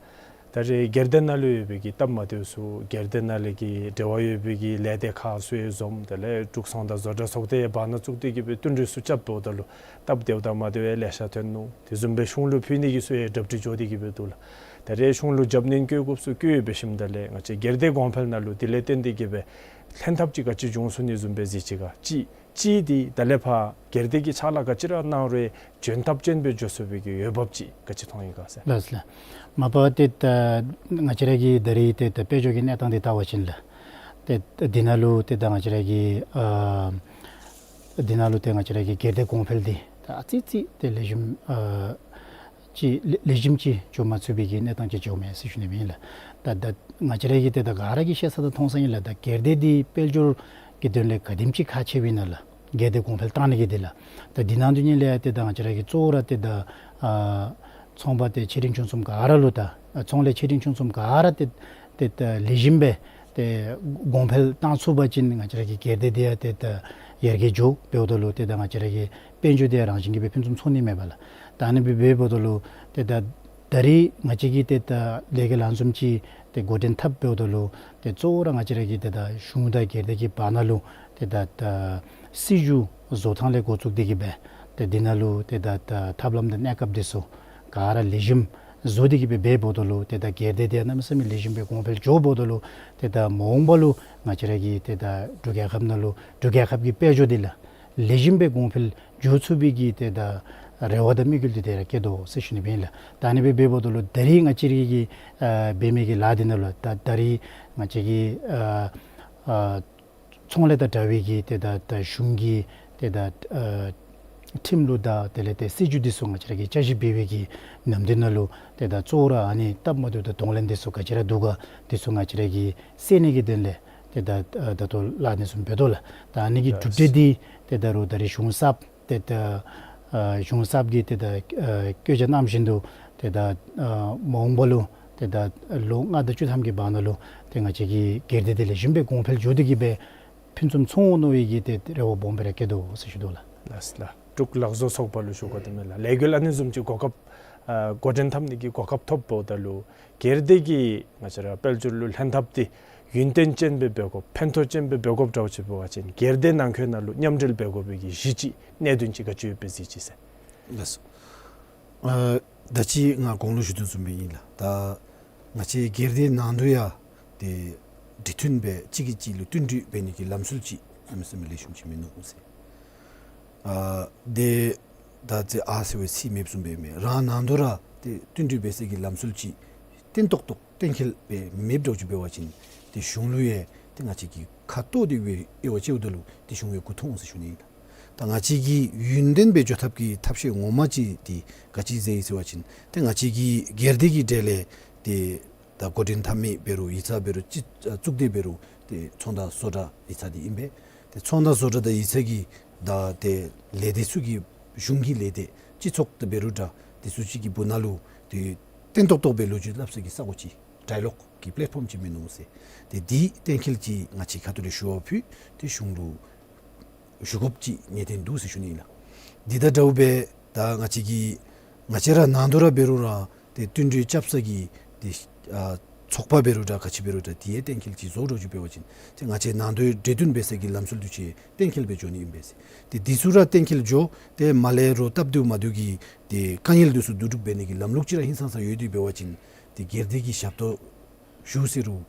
ད་རེས་སྒེར་སྡེ་ནང་ལུ་ཡོད་པའི་གི་སྟབས་མ་བདེཝ་ཚུ་སྒེར་སྡེ་ནང་ལས་ཀྱི་འབྲེལ་བ་ཡོད་པའི་གི་ལས་སྡེ་ཁག་ཚུ་ཡང་བཟུམ་དེ་ལས་འབྲུག་ཚོང་དང་བཟོ་གྲྭ་ཚོགས་སྡེ་ཡང་བར་ན་བཙུགས་ཏེ་གི་སྦེ་བསྟུན་གྲོས་ཚུ་རྐྱབ་འབདཝ་ད་ལུ་སྟབས་བདེཝ་དང་མ་བདེཝ་ཡང་ལེ་ཤ་ཐོན་ནུག། དེ་བཟུམ་སྦེ་གཞུང་ལུ་ཕུལ་ནི་གི་ཚུ་ཡང་གྲ་སྒྲིག་འགྱོ་སྟེ་གི་སྦེ་འདུག་ལགས། ད་རེས་གཞུང་ལུ་རྒྱབ་སྣོན་བཀོད་དགོཔ་ཚུ་བཀོད་འབད་ཞིནམ་ད་ལས་ང་བཅས་སྒེར་སྡེ་གོང་འཕེལ་ནང་ལུ་དེ་ལས་བརྟེན་ཏེ་གི་སྦེ་ལྷན་ཐབས་ཅིག་ག་ཅི་འབྱུང་ཚུགས་ནི་བཟུམ་སྦེ་གཟིགས་ཅི་ག་ཅིག། གཅིག་འདི་ད་ལས་ཕར་སྒེར་སྡེ་གིས་ཕྱག་ལཱ་ག་ཅི་ར་གནང་རུང་འཇོན་ཐབས་ཅན་སྦེ་འགྱོ་ཚུགས་པའི་གི་འོས་འབབ་ཅིག་ག་ཅི་མཐོང་ཡི་ག་ཟེར། ལགས་ལགས། མ་པ་ཏེ་ད་ང་བཅས་ར་གི་ད་རིས་ཏེ་ད་དཔལ་འབྱོར་གྱི་གནས་སྟངས་འདི་བལྟ་བ་ཅིན་ལགས། ཏེ་འདི་ནང་ལུ་ཏེ་ད་ང་བཅས་ར་གི་ཨ་འདི་ནང་ལུ་ཏེ་ང་བཅས་ར་གི་སྒེར་སྡེ་གོང་འཕེལ་འདི་ད་ཨ་ཙི་ཙི་ཏེ་ལེགས་ཤོམ་ཨ་ཅིག་ལེགས་ལེགས་ཤོམ་ཅིག་འགྱོ་མ་ཚུགས་པའི་གི་གནས་སྟངས་ཅིག་འགྱོཝ་མས་ཟེར་ཞུ་ནི་སྦེ་ཨིན་ལགས། ད་ད་ང་བཅས་ར་གིས་ཏེ་ད་ག་ར་གིས་ཤེས་ས་དང་མཐོང་ས་ཨིན་ལགས། ད་སྒེར་སྡེ་འདི་དཔལ་འབྱོར་གྱི་དོན་ལས་ག་དེམ་ཅིག་ཁག་ཆེཝ་ཨིན་ན་ལགས། སྒེར་སྡེ་གོང་འཕེལ་བཏང་ནི་གི་འདི་ལགས། ད་འདི་ནང་དོན་ཉིད་ལས་ཏེ་ད་ང་བཅས་ར་གིས་གཙོ་བོ་ར་ཏེ་ད་ ཨ་ཚོང་པ་ཏེ་ཆེ་འབྲིང་ཆུང་གསུམ་ག་ར་ལུ་ད་ཨ་ཚོང་ལས་ཆེ་འབྲིང་ཆུང་གསུམ་ག་ར་ཏེ་ཏེ་ད་ལེགས་ཤོམ་སྦེ་ཏེ་གོང་འཕེལ་བཏང་ཚུགས་པ་ཅིན་ང་བཅས་ར་གི་སྒེར་སྡེ་འདི་ཡང་ཏེ་ད་ཡར་རྒྱས་འགྱོ། འབདཝ་ད་ལུ་ཏེ་ད་ང་བཅས་ར་གི་དཔལ་འབྱོར་འདི་ཡང་རང་བཞིན་གྱིས་སྦེ་ཕུན་སུམ་ཚོགས་ནི་མས་པ་ལགས། ད་ཨ་ནི་སྦེ་འབདཝ་ད་ལུ་ཏེ་ད་ད་རིས་ང་བཅས་ཀྱིས་ཏེ་ད་ལས་འགུལ་ཨ་ནི་བཟུམ་ཅིག་ཏེ་འགོ་འདྲེན་འཐབ་འབདཝ་ད་ལུ་ཏེ་གཙོ་བོ་ར་ང་བཅས་ར་གི་ཏེ་ད་གཞུང་དང་སྒེར་སྡེ་གི་བར་ན་ལུ་ཏེ་ད་ད་སྲིད་བྱུས་བཟོ་ཐངས་ལས་འགོ་བཙུགས་ཏེ་གི་སྦེ་ཏེ་འདི་ནང་ལུ་ཏེ་ད་ད་ཐབས་ལམ་དང་གནས་སྐབས་འདི་ཚུ་ག་ར་ལེགས་ཤོམ་བཟོ་སྟེ་གི་སྦེ་འབདཝ་ད་ལུ་ཏེ་ད་སྒེར་སྡེ་འདི་ཡང་གནམ་མེད་ས་མེད་ལེགས་ཤོམ་སྦེ་གོང་འཕེལ་འགྱོ་འབདཝ་ད་ལུ་ཏེ་ད་མ་འོངས་པ་ལུ་ང་བཅས་ར་གི་ཏེ་ད་འབྲུག་རྒྱལ་ཁབ་ནང་ལུ་འབྲུག་རྒྱལ་ཁབ་ཀྱི་དཔལ་འབྱོར་འདི་ལགས་ལེགས་ཤོམ་སྦེ་གོང་འཕེལ་འགྱོ་ཚུགས་པའི་གི་ཏེ་ད་རེ་བ་དང་དམིགས་ཡུལ་འདི་ཏེ་ར་བསྐྱེད་དོ་ཟེར་ཞུ་ནི་སྦེ་ཨིན་ལགས། ད་ཨ་ནི་སྦེ་འབདཝ་ད་ལུ་ད་རིས་ང་བཅས་ར་གི་ཨ་འབད་མི་གི་ལཱ་འདི་ནང་ལུ་ད་ད་རིས་ང་བཅས་ཀྱི་ཨ་ཨ་ཚོང་ལས་དང་འདྲ་བའི་གི་ཏེ་ད་ད་གཞུང་གི་ཏེ་ད་ཨ་ཁྲིམས་ལུགས་དང་དེ་ལས་ཏེ་སྲིད་བྱུས་འདི་ཚུ་ང་བཅས་ར་གིས་བསྐྱར་ཞིབ་འབད་བའི་གི་ནམ་དུས་ནང་ལུ་ཏེ་ད་གཙོ་བོ་ར་ཨ་ནི་སྟབས་མ་བདེཝ་དང་གདོང་ལེན་འདི་ཚུ་ག་ཅི་ར་འདུག་ག་འདི་ཚུ་ང་བཅས་ར་གིས་སེལ་ནི་གི་དོན་ལས་ཏེ་ད་ཨ་ད་ལྟོ་ལཱ་འདི་ཚུ་འབད་དོ་ལགས། ད་ཨ་ནི་གི་གྲུབ་འབྲས་འདི་ཏེ་ད་རུང་ད་རིས་གཞུང་གསརཔ་ཏེ་ད་ཨ་གཞུང་གསརཔ་གིས་ཏེ་ད་ཨ་བཀོད་རྒྱ་གནང་བཞིན་དུ་ཏེ་ད་ཨ་མ་འོངས་པ་ལུ་ཏེ་ད་ལོ་ལྔ་དང་བཅུ་ཐམ་གྱི་བར་ན་ལུ་ཏེ་ང་བཅས་ཀྱི་སྒེར་སྡེ་འདི་ལེགས་ཤོམ་སྦེ་གོང་འཕེལ་འགྱོ་སྟེ་གི་སྦེ་ཕུན་སུམ་ཚོགས་འོང་མནོ་བའི་གི་ཏེ་རེ་བ་སྦོམ་སྦེ་ར་བསྐྱེད་དོ་ཟེར་ཞུ་དོ་ལགས། ལགས་ལགས། འབྲུག་ལག་བཟོ་ཚོགས་པ་ལུ་ཞུ་དགོ་དེ་མེན་ལགས། ལས་འགུལ་ཨ་ནི་བཟུམ་ཅིག་གོ་སྐབས་ཨ་འགོ་འདྲེན་འཐབ་ནི་གི་གོ་སྐབས་ཐོབ་འབདཝ་ད་ལུ་སྒེར་སྡེ་གིས་ང་བཅས་ར་དཔལ་འབྱོར་ལུ་ལྷན་ཐབས་འདི་ཡུན་བརྟན་ཅན་སྦེ་འབད་དགོཔ་ཕན་ཐོགས་ཅན་སྦེ་འབད་དགོཔ་འདྲཝ་ཅིག་འབད་བ་ཅིན་སྒེར་སྡེ་ནང་འཁོད་ནང་ལུ་མཉམ་འབྲེལ་འབད་དགོ་པའི་གི་གཞི་ཅིག་གནད་དོན་ཅིག་ག་ཅི་ཡོདཔ་སྦེ་གཟིགས་ཅི་ཟེར། ལགས་སོ། ཨ་ད་ཅི་ང་གོང་ལུ་ཞུ་དོ་བཟུམ་སྦེ་ཨིན་ལགས། ད་ང་བཅས་སྒེར་སྡེ་ནང་དུ་ཡང་ཏེ་འབྲེལ་མཐུན་སྦེ་གཅིག་གིས་གཅིག་ལུ་བསྟུན་གྲོས་འབད་ནི་གི་ལམ་སྲོལ་ཅིག་གནམ་མེད་ས་མེད་ལེགས་ཤོམ་ཅིག་མིན་ནུག་ཟེར། ཨ་ཏེ་ད་ཅི་ཨ་ཟེར་བའི་ཚིག་མེདཔ་བཟུམ་སྦེ་མེན། རང་ནང་དུ་ར་ཏེ་བསྟུན་གྲོས་འབད་སའི་གི་ལམ་སྲོལ་ཅིག་བརྟན་ཏོག་ཏོ་གཏན་འཁེལ་སྦེ་མེདཔ་འདྲཝ་ཅིག་འབད་བ་ཅིན་ཏེ་གཞུང་ལུ་ཡང་ཏེ་ང་བཅས་ཀྱིས་ཁ་ཐུག་སྟེ་སྦེ་དབྱེ་བ་དཔྱདཔ་ད་ལུ་ཏེ་གཞུང་ཡང་མགུ་འཐོམ་འོང་ཟེར་ཞུ་ནི་ཨིན་ལགས། ད་ང་བཅས་ཀྱིས་ཡུན་བརྟན་སྦེ་འགྱོ་ཐབས་ཀྱི་ཐབས་ཤེས་ངོ་མ་ཅིག་འདི་ག་ཅི་ཟེར་ཡི་ཟེར་བ་ཅིན་ཏེ་ང་བཅས་ཀྱི་སྒེར་སྡེ་གི་གྲས་ལས་ཏེ་ད་འགོ་འདྲེན་འཐབ་མི་འབད་རུང་ཡིག་ཚང་འབད་རུང་ཅིག་ཨ་གཙུག་སྡེ་འབད་རུང་ཏེ་ཚོང་དང་བཟོ་གྲྭ་ཡིག་ཚང་འདི་ཨིན་པས། ཏེ་ཚོང་དང་བཟོ་གྲྭ་དང་ཡིག་ཚང་གི་ད་ཏེ་ལས་སྡེ་ཚུ་གི་གཞུང་གི་ལས་སྡེ་སྤྱི་ཚོགས་འདི་འབད་རུང་འདྲ་འདི་ཚུ་ཅིག་གི་སྦུག་ན་ལུ་ཏེ་བརྟན་ཏོག་ཏོ་སྦེ་ལོ་རྒྱུས་སླབ་སའི་གི་ས་གོ་ཅིག་ཌའི་ལོག་གི་པེ་ལེཊ་ཕོམ་ཅིག་མིན་ནུག་ཟེར། ཏེ་འདི་གཏན་འཁེལ་ཅིག་ང་བཅས་ཁ་ཐུག་ལས་ཞུ་བ་ཕུལ་ཏེ་གཞུང་ལུ་ཞུ་དགོཔ་ཅིག་ངེས་བརྟན་འདུག་ཟེར་ཞུ་ནི་ཨིན་ལགས། འདི་དང་འདྲཝ་སྦེ་ད་ང་བཅས་ཀྱི་ང་བཅས་ར་ནང་དུ་ར་འབད་རུང་ར་ཏེ་བསྟུན་གྲོས་རྐྱབ་ས་གི་ཏེ་ཨ་ཚོགས་པ་འབད་རུང་འདྲ་ག་ཅི་འབད་རུང་འདྲ་དེ་ཡང་གཏན་འཁེལ་ཅིག་བཟོ་འདྲཝ་ཅིག་འབད་བ་ཅིན་ཏེ་ང་བཅས་ནང་དུ་འབྲེལ་མཐུན་འབད་ས་གི་ལམ་སྲོལ་འདི་ཚུ་གཏན་འཁེལ་སྦེ་འགྱོ་ནི་ཨིན་པས་ཟེར། ཏེ་འདི་ཚུ་ར་གཏན་འཁེལ་འགྱོ་ཏེ་མ་ལས་རོགས་སྟབས་བདེཝ་མ་བདེཝ་གི་ཏེ་དཀའ་ངལ་འདི་ཚུ་བསྡུ་སྒྲུབ་འབད་ནི་གི་ལམ་ལུགས་ཅིག་ར་ཧིང་སངས་ས་ཡོད་དེ་འབད་བ་ཅིན་ཏེ་སྒེར་སྡེ་གི་ཞབས་ཏོག་ཞུ་ཟེར་རུང་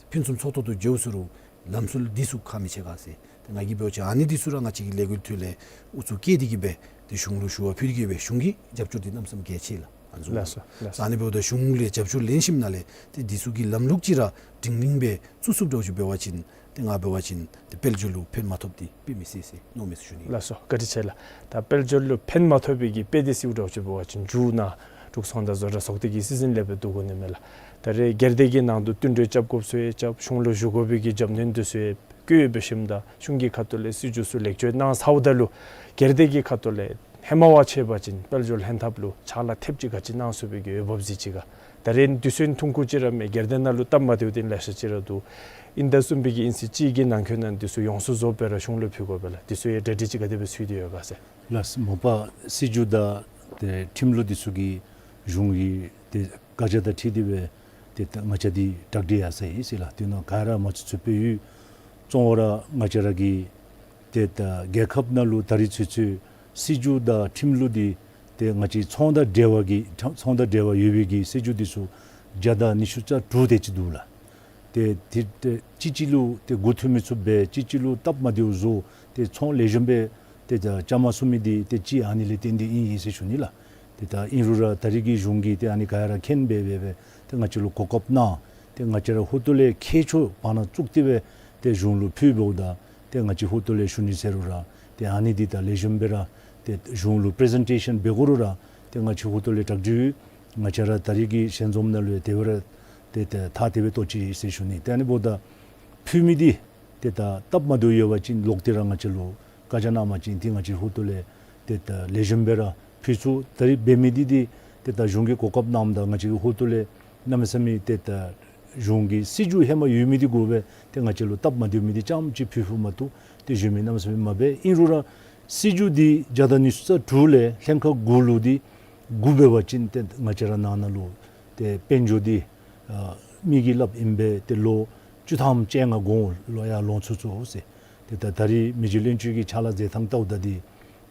ཕུན་སུམ་ཚོགས་ཏོག་ཏོ་འགྱོ་ཟེར་རུང་ལམ་སྲོལ་འདི་ཚུ་ཁག་མི་ཆེ་ག་ཟེར། ཏེ་ང་གིས་འབད་བ་ཅིན་ཨ་ནི་འདི་ཚུ་ར་ང་བཅས་ཀྱི་ལས་འགུལ་ཐོག་ལས་ཨུ་ཚུགས་བསྐྱེད་དེ་གི་སྦེ་ཏེ་གཞུང་ལུ་ཞུ་བ་ཕུལ་དེ་གི་སྦེ་གཞུང་གི་རྒྱབ་སྐྱོར་འདི་གནམ་མེད་ས་མེད་གལ་ཆེ་ལགས། ཨ་ནི་བཟུམ་ལགས་སོ། ལགས་སོ། ཨ་ནི་འབདཝ་ད་གཞུང་ལས་རྒྱབ་སྐྱོར་ལེན་ཞིནམ་ལས་ཏེ་འདི་ཚུ་གི་ལམ་ལུགས་ཅིག་ར་སྒྲིང་སྒྲིང་སྦེ་བཙུགས་ཚུགསཔ་འདྲཝ་ཅིག་འབད་བ་ཅིན་ཏེ་ང་འབད་བ་ཅིན་ཏེ་དཔལ་འབྱོར་ལུ་ཕན་མ་ཐོགསཔ་འདི་དཔེ་མི་སྲིད་ཟེར་མནོཝ་མས་ཟེར་ཞུ་ནི། ལགས་སོ། བཀའ་དྲིན་ཆེ་ལགས། ད་དཔལ་འབྱོར་ལུ་ཕན་མ་ཐོགས་པའི་གི་དཔེ་འདི་ཟེརཝ་འདྲཝ་ཅིག་འབད་བ་ཅིན་མཇུག་ནང་འབྲུག་ཚོང་དང་བཟོ་གྲྭ་ཚོགས་སྡེ་གི་སྲིད་འཛིན་ལས་སྦེ་བསྡུ་དགོ་ནི་མས་ལགས། ད་རེས་སྒེར་སྡེ་གི་ནང་དུ་བསྟུན་གྲོས་རྐྱབ་དགོཔ་ཚུ་ཡང་རྐྱབ། གཞུང་ལུ་ཞུ་དགོ་པའི་གི་རྒྱབ་སྣོན་འདི་ཚུ་ཡང་བཀོད་འབད་ཞིནམ་ད་གཞུང་གི་ཁ་ཐུག་ལས་སྲིད་བྱུས་ཚུ་ལེགས་བཅོས་གནང་ཚརཝ་ད་ལུ་སྒེར་སྡེ་གི་ཁ་ཐུག་ལས་ཧེ་མ་བ་ཅིན་དཔལ་འབྱོར་ལྷན་ཐབས་ལུ་ཕྱག་ལཱ་ཐེབས་ཅིག་ག་ཅི་གནང་ཚུགས་པའི་གི་འོས་འབབ་གཟིགས་ཅི་ག། ད་རེས་དུས་ཚོད་ཐུང་ཀུ་ཅིག་ར་མས། སྒེར་སྡེ་ནང་ལུ་སྟབས་མ་བདེཝ་འདི་ལེ་ཤ་ཅིག་ར་འདུག། ཨིན་ད་བཟུམ་སྦེ་གི་ཨིན་ཚེ་གཅིག་གི་ནང་འཁོད་ནང་འདི་ཚུ་ཡོངས་སུ་རྫོགསཔ་སྦེ་ར་གཞུང་ལུ་ཕུལ་དགོ་པས་ལགས། འདི་ཚུ་ཡང་གྲ་སྒྲིག་ཅིག་ག་དེ་སྦེ་ཚུད་དེ་ཡོད་ག་ཟེར། ལགས་སོ། མ་པ་སྲིད་བྱུས་དང་ཏེ་ཁྲིམས་ལུགས་འདི་ཚུ་གི་གཞུང་གི་ཏེ་བཀའ་རྒྱ་དང་འཁྲིལ་ཏེ་སྦེ་ཏེ་ད་ང་བཅས་འདི་གྲ་སྒྲིག་ཡར་སོ་ཡི་ཟེར་ལགས། དེ་ནང་ག་ར་མ་ཚུད་ཚུདཔ་སྦེ་ཡོད། གཙོ་བོ་ར་ང་བཅས་ར་གི་ཏེ་ད་རྒྱལ་ཁབ་ནང་ལུ་ད་རིས་ཚུན་ཚོད་སྲིད་བྱུས་དང་ཁྲིམས་ལུགས་འདི་ཏེ་ང་བཅས་ཚོང་དང་འབྲེལ་བ་གི་ཚོང་དང་འབྲེལ་བ་ཡོད་པའི་གི་སྲིད་བྱུས་འདི་ཚུ་བརྒྱ་དང་ཉི་ཤུ་རྩ་དྲུག་དེ་ཅིག་འདུག་ལགས། ཏེ་ཏེ་ཏེ་གཅིག་གཅིག་ལུ་ཏེ་མགུ་འཐོམ་མི་ཚུགསཔ་སྦེ་གཅིག་གཅིག་ལུ་སྟབས་མ་བདེཝ་བཟོ་སྟེ་ཚོང་ལེགས་ཤོམ་སྦེ་ཏེ་ད་རྐྱབ་མ་ཚུགས་མི་འདི་ཏེ་གཅིག་ཨ་ནི་ལས་བརྟེན་ཏེ་ཨིན་ཨིན་ཟེར་ཞུ་ནི་ལགས། ཏེ་ད་ཨིན་རུང་ར་ད་རིས་ཀྱི་གཞུང་གིས་ཏེ་ཨ་ནི་ག་ར་མཁྱེན་སྦེ་སྦེ་སྦེ་ཏེ་ང་བཅས་ལུ་གོ་སྐབས་གནང་། ཏེ་ང་བཅས་ར་ཧོ་ཏོ་ལས་ཁྱད་ཆོས་བར་ན་བཙུགས་ཏེ་སྦེ་ཏེ་གཞུང་ལུ་ཕུལ་འབདཝ་ད་ཏེ་ང་བཅས་ཧོ་ཏོ་ལས་ཞུ་ནི་ཟེར་རུང་ར་ཏེ་ཨ་ནི་འདི་ད་ལེགས་ཤོམ་སྦེ་ར་ཏེ་གཞུང་ལུ་པི་རི་ཟེན་ཊེ་ཤཱན་འབད་དགོ་རུང་ར་ཏེ་ང་བཅས་ཧོ་ཏོ་ལས་གྲ་སྒྲིག་ཡོད། ང་བཅས་ར་ད་རིས་ཀྱི་ཞལ་འཛོམས་ནང་ལུ་ཡང་དེ་སྦེ་ར་ཏེ་ཏེ་ཐག་དེ་སྦེ་བཏོག་ཅི་ཟེར་ཞུ་ནི། ཏེ་ཨ་ནི་འབདཝ་ད་ཕུལ་མི་འདི་ཏེ་ད་སྟབས་མ་བདེཝ་ཡོད་པ་ཅིན་ལོག་སྟེ་ར་ང་བཅས་ལུ་བཀའ་རྒྱ་གནང་པ་ཅིན་ཏེ་ང་བཅས་ཧོ་ཏོ་ལས་ཏེ་ད་ལེགས་ཤོམ་སྦེ་ར་ ཕུལ་ཚུགས། ད་རིས་འབད་མི་འདི་འདི་ཏེ་ད་གཞུང་གིས་གོ་སྐབས་གནངམ་ད་ང་བཅས་ཀྱི་ཧོངས་ལས་གནམ་མེད་ས་མེད་ཏེ་ད་གཞུང་གི་སྲིད་བྱུས་ཧེ་མ་ཡོད་མི་འདི་དགོ་པས། ཏེ་ང་བཅས་ལུ་སྟབས་མ་བདེ་མི་འདི་རྐྱངམ་ཅིག་ཕུལ་ཕུལཝ་མ་གཏོགས་ཏེ་གཞན་མི་གནམ་མེད་ས་མེད་མ་འབད། ཨིན་རུང་ར་སྲིད་བྱུས་འདི་བརྒྱ་དང་ཉི་ཤུ་རྩ་དྲུག་ལས་ལྷན་ཁག་དགུ་ལུ་འདི་དགུ་འབད་བ་ཅིན་ཏེ་ང་བཅས་ར་ནང་ན་ལུ་ཏེ་དཔལ་འབྱོར་འདི་ཨ་མི་གིས་སླབ་ཨིན་པས། ཏེ་ལོ་བཅུ་ཐམ་བཅོ་ལྔ་གོང་ལུ་ཡར་ལོང་ཚུགས་ཚུགས་ཟེར། ཏེ་ད་ད་རིས་མི་རྗེ་བློན་ཆེན་གྱིས་ཕྱག་ལཱ་མཛད་ཐངས་བལྟཝ་ད་འདི་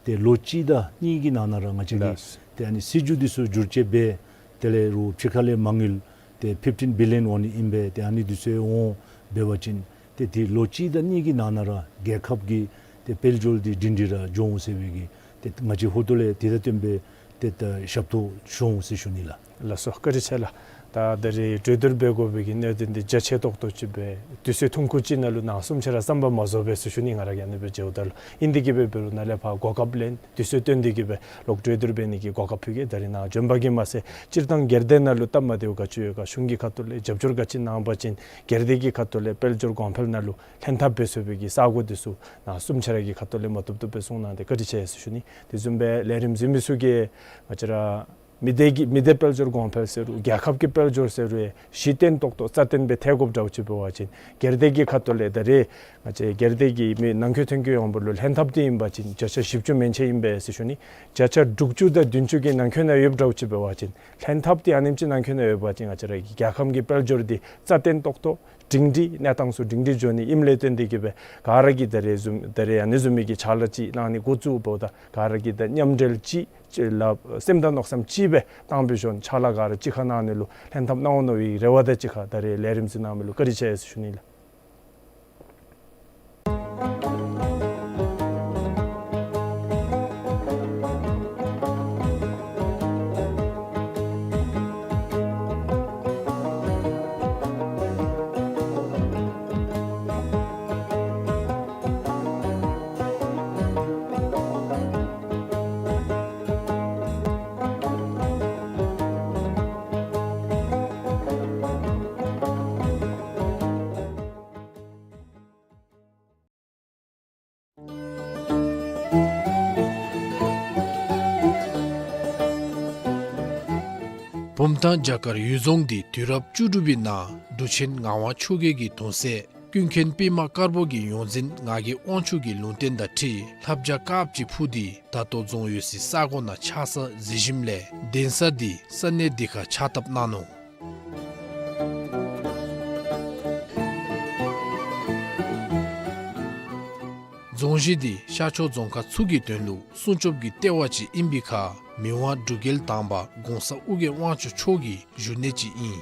ཏེ་ལོ་གཅིག་དང་གཉིས་ཀྱི་ནང་ན་ར་ང་བཅས་ཀྱི་ལགས། ཏེ་ཨ་ནི་སྲིད་བྱུས་འདི་ཚུ་བསྒྱུར་བཅོས་འབད། དེ་ལས་རུང་ཕྱི་ཁ་ལས་མ་དངུལ་ཏེ་ཕིཕ་ཊིན་བི་ལི་ཡོན་འོང་ནི་ཨིན་པས། ཏེ་ཨ་ནི་འདི་ཚུ་འོང་འབད་བ་ཅིན་ཏེ་ཏེ་ལོ་གཅིག་དང་གཉིས་ཀྱི་ནང་ན་ར་རྒྱལ་ཁབ་ཀྱི་ཏེ་དཔལ་འབྱོར་འདི་སྒྲིང་སྒྲི་ར་འགྱོ་འོང་ཟེར་བའི་གི་ཏེ་ང་བཅས་ཧོངས་ལས་དེ་དང་བསྟུན་པའི་ཏེ་ད་ཞབས་ཏོག་ཞུ་འོང་ཟེར་ཞུ་ནི་ལགས། ལགས་སོ། བཀའ་དྲིན་ཆེ་ལགས། ད་ད་རིས་གྲོས་བསྡུར་འབད་དགོ་པའི་གི་གནད་དོན་འདི་རྒྱ་ཆེ་ཏོག་ཏོ་ཅིག་སྦེ་དུས་ཚོད་ཐུང་ཀུ་ཅིག་ནང་ལུ་གནང་སོངམ་ཅིག་ར་བསམ་པ་མ་རྫོགས་པས་ཟེར་ཞུ་ནི། ང་ར་གིས་ཨ་ནི་སྦེ་མཇལཝ་ད་ལུ་ཨིན་དེ་གིས་འབད་འབད་རུང་ནཱ་ལས་ཕར་གོ་སྐབས་ལེན་དུས་ཚོད་བཏོན་ཏེ་གིས་སྦེ་ལོག་གྲོས་བསྡུར་འབད་ནི་གི་གོ་སྐབས་ཕུལ་གེ། ད་རིས་ནཱ་བྱོན་པ་གིས་མ་ཚད་སྤྱིར་བཏང་སྒེར་སྡེ་ནང་ལུ་སྟབས་མ་བདེཝ་ག་ཅི་ཡོད་ག་གཞུང་གི་ཁ་ཐུག་ལས་རྒྱབ་སྐྱོར་ག་ཅི་གནང་པ་ཅིན་སྒེར་སྡེ་གི་ཁ་ཐུག་ལས་དཔལ་འབྱོར་གོང་འཕེལ་ནང་ལུ་ལྷན་ཐབས་འབད་ཚུགས་པའི་གི་ས་གོ་འདི་ཚུ་ནཱ་བཟུམ་ཅིག་ར་གི་ཁ་ཐུག་ལས་མ་བཏུབ་བཏུབ་སྦེ་གསུང་གནང་སྟེ་བཀའ་དྲིན་ཆེ་ཟེར་ཞུ་ནི། དེ་བཟུམ་སྦེ་ལས་རིམ་གཟིགས་མི་ཚུ་གིས་ང་བཅས་ར་མི་སྡེ་གི་མི་སྡེ་དཔལ་འབྱོར་གོང་འཕེལ་ཟེར་རུང་རྒྱལ་ཁབ་ཀྱི་དཔལ་འབྱོར་ཟེར་རུང་གཞི་བརྟན་ཏོག་ཏོ་རྩ་བརྟན་སྦེ་ཐལ་དགོཔ་འདྲཝ་ཅིག་འབད་བ་ཅིན་སྒེར་སྡེ་གི་ཁ་ཐུག་ལས་ད་རེས་ང་བཅས་སྒེར་སྡེ་གི་མི་ནང་འཁོད་ཐོན་སྐྱེད་ཡོངས་འབོར་ལུ་ལྷན་ཐབས་འདི་ཨིན་པ་ཅིན་བརྒྱ་ཆ་བཞི་བཅུ་མན་ཆད་ཨིན་པས་ཟེར་ཞུ་ནི། བརྒྱ་ཆ་དྲུག་ཅུ་དང་བདུན་ཅུ་གི་ནང་འཁོད་ནང་ཡོདཔ་འདྲཝ་ཅིག་འབད་བ་ཅིན་ལྷན་ཐབས་འདི་ཨ་ནེམ་ཅིག་ནང་འཁོད་ནང་ཡོད་པ་ཅིན་ང་བཅས་ར་གི་རྒྱལ་ཁབ་ཀྱི་དཔལ་འབྱོར་འདི་རྩ་བརྟན་ཏོག་ཏོ་སྒྲིང་སྒྲི་གནས་སྟངས་ཚུ་སྒྲིང་སྒྲི་འགྱོ་ནི་ཨིནམ་ལས་བརྟེན་ཏེ་གིས་སྦེ་ག་ར་གིས་ད་རེས་བཟུམ་ད་རེས་ཨ་ནི་བཟུམ་མའི་གི་ཕྱག་ལཱ་ཅིག་གནང་ནི་འགོ་བཙུགས་འབདཝ་ད་ག་ར་གིས་ད་མཉམ་འབྲེལ་ཅིག་ཅིག་ལགས་སེམས་དང་མནོ་བསམ་གཅིག་སྦེ་བཏང་སྦེ་བྱོན་ཕྱག་ལཱ་ག་ར་གཅིག་ཁར་གནང་ནི་ལུ་ལྷན་ཐབས་གནང་འོང་མནོ་བའི་རེ་བ་དང་གཅིག་ཁར་ད་རེས་ལས་རིམ་གཟིགས་གནང་མི་ལུ་བཀའ་དྲིན་ཆེ་ཟེར་ཞུ་ནི་ལགས། བུམ་ཐང་བྱ་དཀར་གཡུལ་རྫོང་འདི་དུས་རབས་བཅུ་དྲུག་པའི་ནང་འབྲུག་ཆེན་ངག་དབང་ཆོས་རྒྱལ་གྱི་གདུང་སྲས་ཀུན་མཁྱེན་པདྨ་དཀར་པོ་གི་ཡོངས་འཛིན་ངག་གི་དབང་ཕྱུག་གི་ལུང་བསྟན་དང་འཁྲིལ་ལྷ་བྱ་དཀརཔོ་ཅིག་འཕུར་ཏེ་ད་ལྟོ་རྫོང་ཡོད་སའི་ས་གོ་ནང་ཆགས་ས་གཟིགས་ཞིནམ་ལས་གདན་ས་འདི་ས་གནས་འདི་ཁར་ཕྱག་བཏབ་གནང་ནུག། རྫོང་གཞི་འདི་ཤར་ཕྱོགས་རྫོང་ཁག་ཚུ་གི་དོན་ལུ་སྲུང་སྐྱོབ་ཀྱི་ལྟེ་བ་ཅིག་ཨིན་པའི་ཁར་མི་དབང་འབྲུག་རྒྱལ་དང་པ་གོང་ས་ཨོ་རྒྱན་དབང་ཕྱུག་མཆོག་གི་བཞུགས་གནས་ཅིག་ཨིན།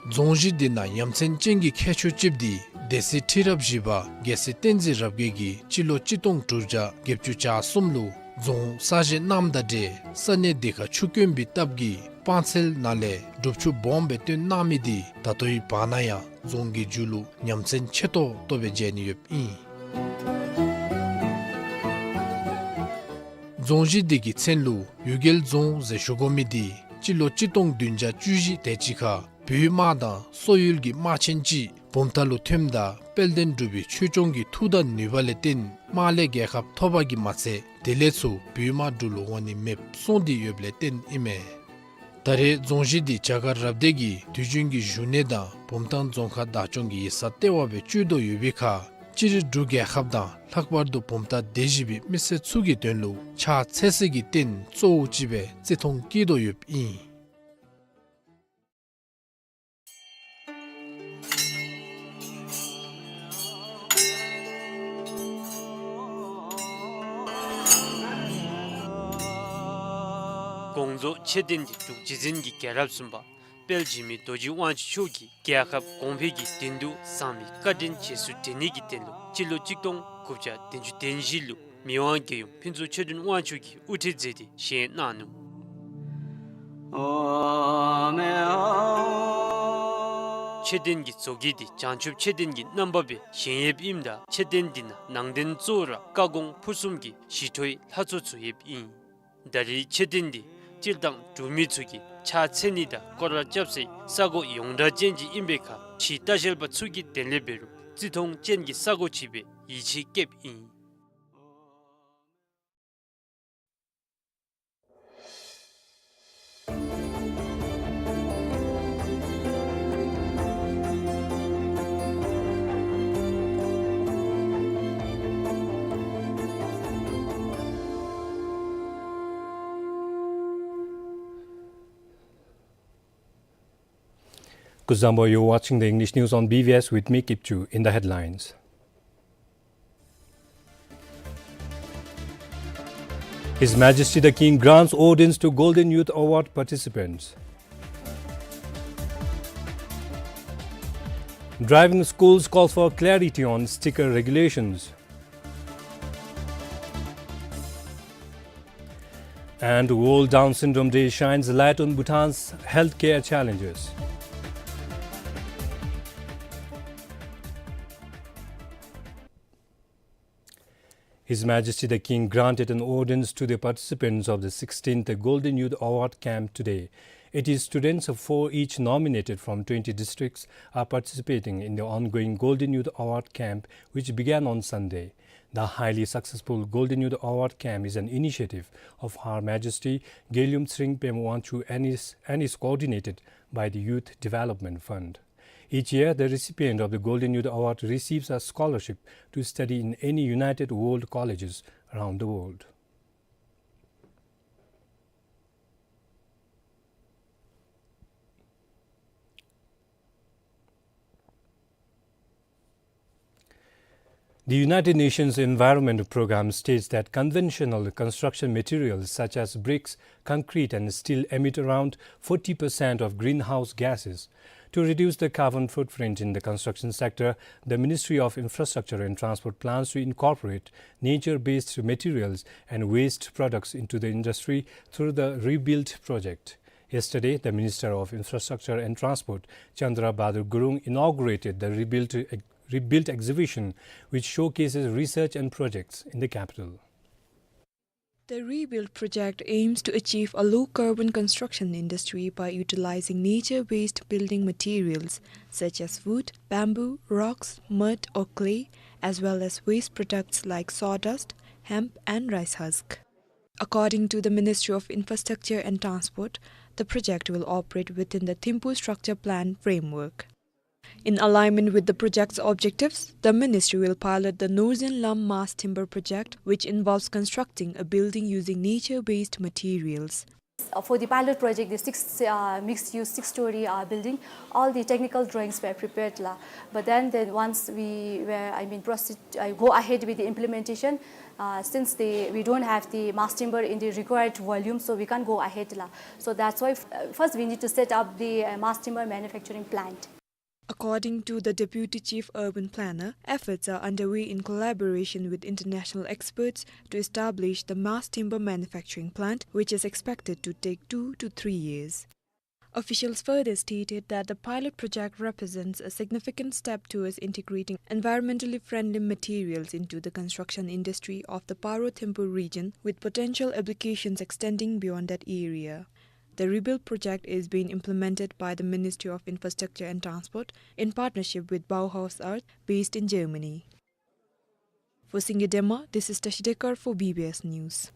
རྫོང་གཞི་འདི་ནང་ཡ་མཚན་ཅན་གྱི་ཁྱད་ཆོས་ཅིག་འདི་སྡེ་སྲིད་ཁྲི་རབས་བཞི་པ་རྒྱལ་སྲས་བསྟན་འཛིན་རབ་རྒྱས་ཀྱིས་སྤྱི་ལོ་གཅིག་སྟོང་དྲུག་བརྒྱ་བརྒྱད་ཅུ་གྱ་གསུམ་ལུ་རྫོང་གསར་བཞེངས་གནངམ་དང་འབྲེལ་ས་གནས་འདི་ཁར་ཆུ་དཀོན་པའི་སྟབས་ཀྱིས་སྤང་ཚལ་ནང་ལས་སྒྲུབ་ཆུ་སྦོམ་སྦེ་བཏོན་གནང་མི་འདི་ད་ལྟོའི་བར་ན་ཡང་རྫོང་གི་མཇུག་ལུ་ཉམས་མཚར་ཆེ་ཏོག་ཏོ་སྦེ་མཇལ་ནི་ཡོདཔ་ཨིན། རྫོང་གཞི་འདི་གི་མཚན་ལུ་གཡུལ་རྒྱལ་རྫོང་ཟེར་ཞུ་དགོ་མི་འདི་སྤྱི་ལོ་གཅིག་སྟོང་བདུན་བརྒྱ་བཅུ་བཞི་དེ་ཅིག་ཁར་བོད་དམག་དང་སོག་ཡུལ་གྱི་དམག་ཆེན་ཅིག་བུམ་ཐང་ལུ་ཐོནམ་ད་དཔལ་ལྡན་འབྲུག་པའི་ཆོས་སྐྱོང་གི་མཐུ་དང་ནུས་པ་ལས་བརྟེན་དམག་ལས་རྒྱལ་ཁ་ཐོབ་པ་གིས་མ་ཚད་དེ་ལས་ཚུར་བོད་དམག་འབྲུག་ལུ་འོང་ནི་མེདཔ་སོང་སྟེ་ཡོདཔ་ལས་བརྟེན་ཨིན་མས། ད་རེས་རྫོང་གཞི་འདི་བྱ་དཀར་རབ་སྡེ་གི་དུས་རྒྱུན་གྱི་བཞུགས་གནས་དང་བུམ་ཐང་རྫོང་ཁག་བདག་སྐྱོང་གི་ཡིག་ཚང་ལྟེ་བ་སྦེ་སྤྱོད་དོ་ཡོད་པའི་ཁར་སྤྱིར་འབྲུག་རྒྱལ་ཁབ་དང་ལྷག་པར་དུ་བུམ་ཐང་སྡེ་བཞི་པའི་མི་སེར་ཚུ་གི་དོན་ལུ་ཕྱག་འཚལ་སའི་གི་རྟེན་གཙོ་བོ་ཅིག་སྦེ་བརྩི་མཐོང་བསྐྱེད་དོ་ཡོདཔ་ཨིན། དགོངས་རྫོགས་མཆོད་རྟེན་འདི་འབྲུག་རྗེ་བཙུན་གྱི་རྒྱལ་རབས་གསུམ་པ་དཔལ་འཇིགས་མེད་རྡོ་རྗེ་དབང་ཕྱུག་མཆོག་གིས་རྒྱལ་ཁབ་གོང་འཕེལ་གྱི་དོན་དུ་བཟང་མི་བཀའ་དྲིན་རྗེས་སུ་དྲན་ནི་གི་དོན་ལུ་སྤྱི་ལོ་གཅིག་སྟོང་དགུ་བརྒྱ་བདུན་ཅུ་དོན་བཞི་ལུ་མི་དབང་རྒྱལ་ཡུམ་ཕུན་ཚོགས་ཆོས་སྒྲོན་དབང་ཕྱུག་གིས་དབུ་ཁྲིད་མཛད་དེ་བཞེངས་གནང་ནུག། མཆོད་རྟེན་གྱི་མཛོད་དཀྱིལ་འདི་བྱང་ཆུབ་མཆོད་རྟེན་གྱི་རྣམ་པ་སྦེ་བཞེངས་ཡོདཔ་ཨིནམ་ད་མཆོད་རྟེན་འདི་ནང་ནང་རྟེན་གཙོ་བོ་ར་བཀའ་དགོངས་ཕུར་གསུམ་གྱི་ཞི་ཁྲོའི་ལྷ་ཚོགས་ཚུ་ཡོདཔ་ཨིན། ད་རེས་མཆོད་རྟེན་འདི་སྤྱིར་བཏང་འབྲུག་མི་ཚུ་གིས་ཕྱག་འཚལ་ནི་དང་སྐོར་ར་རྐྱབ་སའི་ས་གོ་ཡོངས་གྲགས་ཅན་ཅིག་ཨིན་པའི་ཁར་ཕྱིའི་ལྟ་བཤལ་པ་ཚུ་གི་དོན་ལས་འབད་རུང་བརྩི་མཐོང་ཅན་གྱི་ས་གོ་ཅིག་སྦེ་ཡིད་ཆེས་བསྐྱེདཔ་ཨིན། Kuzuzangpo, you're watching the English news on B B S with me, Kipchu. In the headlines: His Majesty the King grants ordinance to Golden Youth Award participants. Driving schools calls for clarity on sticker regulations. And World Down Syndrome Day shines light on Bhutan's healthcare challenges. His Majesty the King granted an ordinance to the participants of the sixteenth Golden Youth Award Camp today. Eighty students, four each nominated from twenty districts, are participating in the ongoing Golden Youth Award Camp, which began on Sunday. The highly successful Golden Youth Award Camp is an initiative of Her Majesty Gelugpa Tshering Pema Wangchuck and is, and is coordinated by the Youth Development Fund. Each year, the recipient of the Golden Youth Award receives a scholarship to study in any United World Colleges around the world. The United Nations Environment Programme states that conventional construction materials such as bricks, concrete and steel emit around forty percent of greenhouse gases. To reduce the carbon footprint in the construction sector, the Ministry of Infrastructure and Transport plans to incorporate nature-based materials and waste products into the industry through the Rebuild project. Yesterday, the Minister of Infrastructure and Transport, Chandra Bahadur Gurung, inaugurated the Rebuild, Rebuild exhibition, which showcases research and projects in the capital. The Rebuild project aims to achieve a low-carbon construction industry by utilizing nature-based building materials such as wood, bamboo, rocks, mud or clay, as well as waste products like sawdust, hemp and rice husk. According to the Ministry of Infrastructure and Transport, the project will operate within the Thimphu Structure Plan framework. In alignment with the project's objectives, the ministry will pilot the Northern Lam Mass Timber Project, which involves constructing a building using nature-based materials. Uh, for the pilot project, the six, uh, mixed-use six-story, uh, building, all the technical drawings were prepared, la. But then, then once we were, I mean, proceed, uh, go ahead with the implementation, uh, since the, we don't have the mass timber in the required volume, so we can't go ahead, la. So that's why f-, uh, first we need to set up the, uh, mass timber manufacturing plant. According to the Deputy Chief Urban Planner, efforts are underway in collaboration with international experts to establish the mass timber manufacturing plant, which is expected to take two to three years. Officials further stated that the pilot project represents a significant step towards integrating environmentally friendly materials into the construction industry of the Paro Thimphu region, with potential applications extending beyond that area. The Rebuild project is being implemented by the Ministry of Infrastructure and Transport in partnership with Bauhaus Art, based in Germany. For Singye Dema, this is Tashi Dekar for B B S News.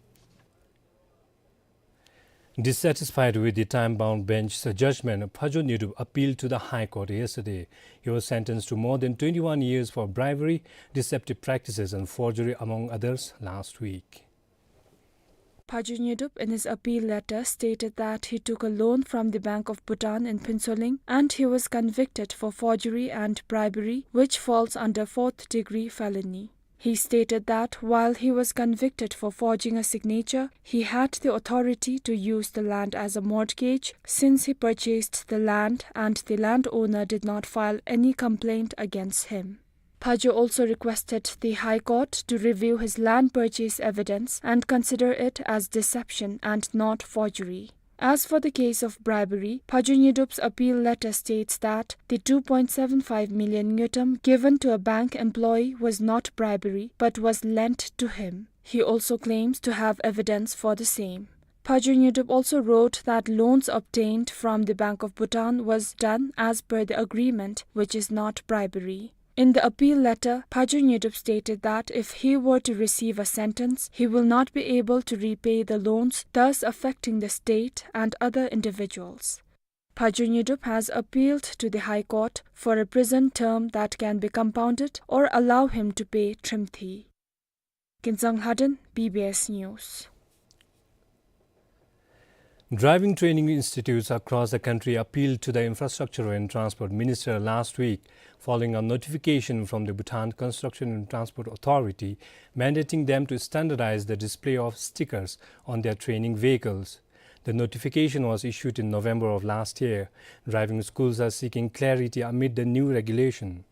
Dissatisfied with the time-bound bench's judgment, Phajo Nyodup appealed to the High Court yesterday. He was sentenced to more than twenty-one years for bribery, deceptive practices and forgery, among others, last week. Phajo Nyodup, in his appeal letter, stated that he took a loan from the Bank of Bhutan in Phuentsholing and he was convicted for forgery and bribery, which falls under fourth-degree felony. He stated that while he was convicted for forging a signature, he had the authority to use the land as a mortgage since he purchased the land and the landowner did not file any complaint against him. Phajo also requested the High Court to review his land purchase evidence and consider it as deception and not forgery. As for the case of bribery, Phajo Nyodup's appeal letter states that the two point seven five million ngultrum given to a bank employee was not bribery but was lent to him. He also claims to have evidence for the same. Phajo Nyodup also wrote that loans obtained from the Bank of Bhutan was done as per the agreement, which is not bribery. In the appeal letter, Phajo Nyodup stated that if he were to receive a sentence, he will not be able to repay the loans, thus affecting the state and other individuals. Phajo Nyodup has appealed to the High Court for a prison term that can be compounded or allow him to pay trimthi. Kinzang Lhaden, B B S News. Driving training institutes across the country appealed to the Infrastructure and Transport Minister last week following a notification from the Bhutan Construction and Transport Authority mandating them to standardize the display of stickers on their training vehicles. The notification was issued in November of last year. Driving schools are seeking clarity amid the new regulation.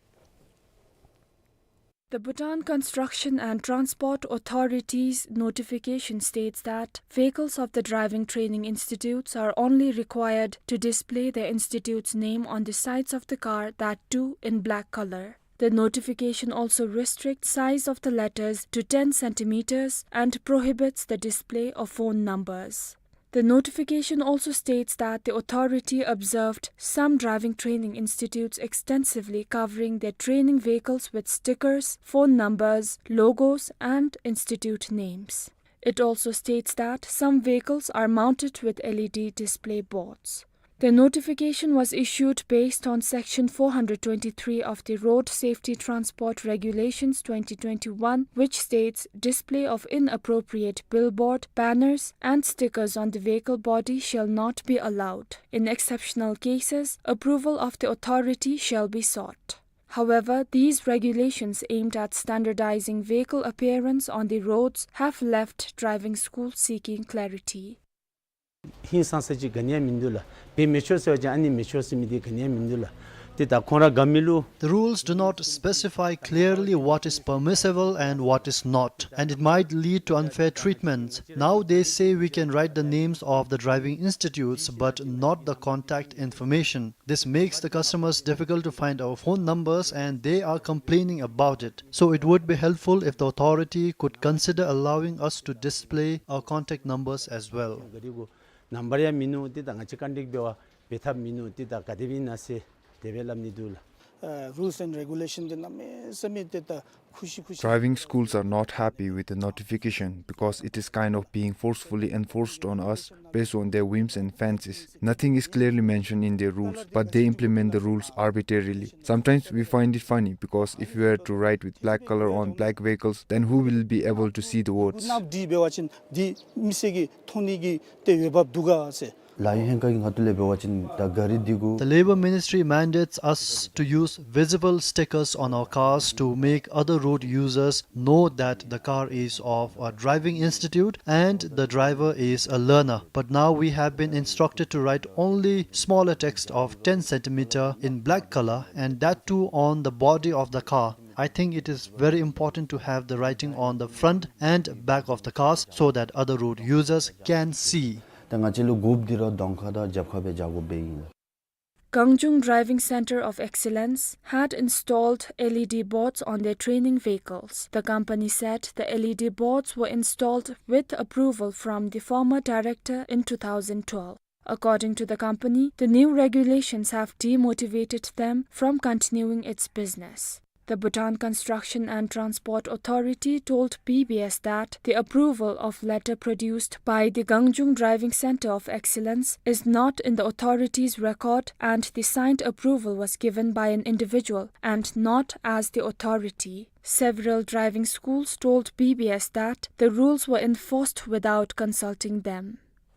The Bhutan Construction and Transport Authority's notification states that vehicles of the driving training institutes are only required to display their institute's name on the sides of the car, that too in black color. The notification also restricts size of the letters to ten centimeters and prohibits the display of phone numbers. The notification also states that the authority observed some driving training institutes extensively covering their training vehicles with stickers, phone numbers, logos, and institute names. It also states that some vehicles are mounted with L E D display boards. The notification was issued based on Section four hundred twenty-three of the Road Safety Transport Regulations twenty twenty-one, which states display of inappropriate billboard, banners, and stickers on the vehicle body shall not be allowed. In exceptional cases, approval of the authority shall be sought. However, these regulations aimed at standardizing vehicle appearance on the roads have left driving schools seeking clarity. ཧིང་སངས་ས་ཅིག་ག་ནི་ཡང་མིན་འདུག་ལགས། དཔེ་མེ་ཆོག་ཟེར་བ་ཅིན་ཨ་ནི་མེ་ཆོག་ཟེར་མི་འདི་ག་ནི་ཡང་མིན་འདུག་ལགས། ཏེ་ད་ཁོང་ར་དགའ་མི་ལུ། The rules do not specify clearly what is permissible and what is not, and it might lead to unfair treatments. Now they say we can write the names of the driving institutes but not the contact information. This makes the customers difficult to find our phone numbers and they are complaining about it. So it would be helpful if the authority could consider allowing us to display our contact numbers as well. ག་རི་གུ་ནམ་བར་ཡང་མིན་ནུག། ཏེ་ད་ང་བཅས་ཀ་འདྲིག་འབད་བ་འབད་ཐབས་མིན་ནུག། ཏེ་ད་ག་དེ་སྦེ་ཨིན་ན་ཟེར་དེ་སྦེ་སླབ་ནི་འདུག་ལགས། ཨ་rules and regulation འདི་གནམ་མེད་ས་མེད་ཏེ་ད་ཁུ་ཤི་ཁུ་ཤི། Driving schools are not happy with the notification because it is kind of being forcefully enforced on us based on their whims and fancies. Nothing is clearly mentioned in their rules, but they implement the rules arbitrarily. Sometimes we find it funny because if we were to write with black color on black vehicles, then who will be able to see the words? ནབ་འདི་འབད་བ་ཅིན་འདི་མི་སེར་གྱིས་མཐོང་ནི་གི་ཏེ་འོས་འབབ་འདུག་ག་ཟེར། ལཱ་གཡོག་ལྷན་ཁག་གི་ཁ་ཐུག་ལས་འབད་བ་ཅིན་ད་ག་རི་འདི་གུ། The Labour Ministry mandates us to use visible stickers on our cars to make other road users know that the car is of a driving institute and the driver is a learner. But now we have been instructed to write only smaller text of ten centimeter in black color, and that too on the body of the car. I think it is very important to have the writing on the front and back of the cars so that other road users can see. ད་ང་བཅས་ལུ་དགོཔ་འདི་ར་གདོང་ཁ་དང་རྒྱབ་ཁ་སྦེ་རྒྱག་དགོཔ་སྦེ་ཨིན་ལགས། Gangjung Driving Centre of Excellence had installed L E D boards on their training vehicles. The company said the L E D boards were installed with approval from the former director in two thousand twelve. According to the company, the new regulations have demotivated them from continuing its business. The Bhutan Construction and Transport Authority told B B S that the approval of letter produced by the Gangjung Driving Centre of Excellence is not in the authority's record and the signed approval was given by an individual and not as the authority. Several driving schools told B B S that the rules were enforced without consulting them.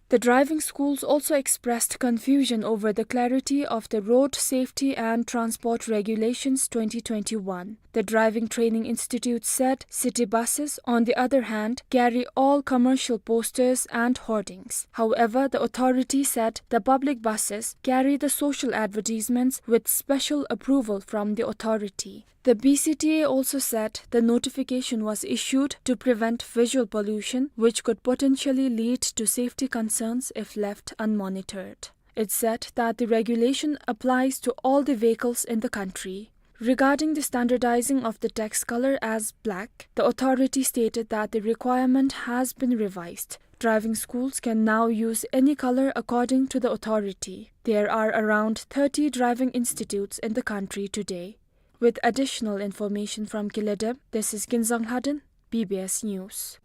The driving schools also expressed confusion over the clarity of the Road Safety and Transport Regulations twenty twenty-one. The driving training institute said city buses, on the other hand, carry all commercial posters and hoardings. However, the authority said the public buses carry the social advertisements with special approval from the authority. The B C T A also said the notification was issued to prevent visual pollution, which could potentially lead to safety concerns if left unmonitored. It said that the regulation applies to all the vehicles in the country. Regarding the standardizing of the text color as black, the authority stated that the requirement has been revised. Driving schools can now use any color according to the authority. There are around thirty driving institutes in the country today. With additional information from Kiledem, this is Kinzang Lhaden, B B S News.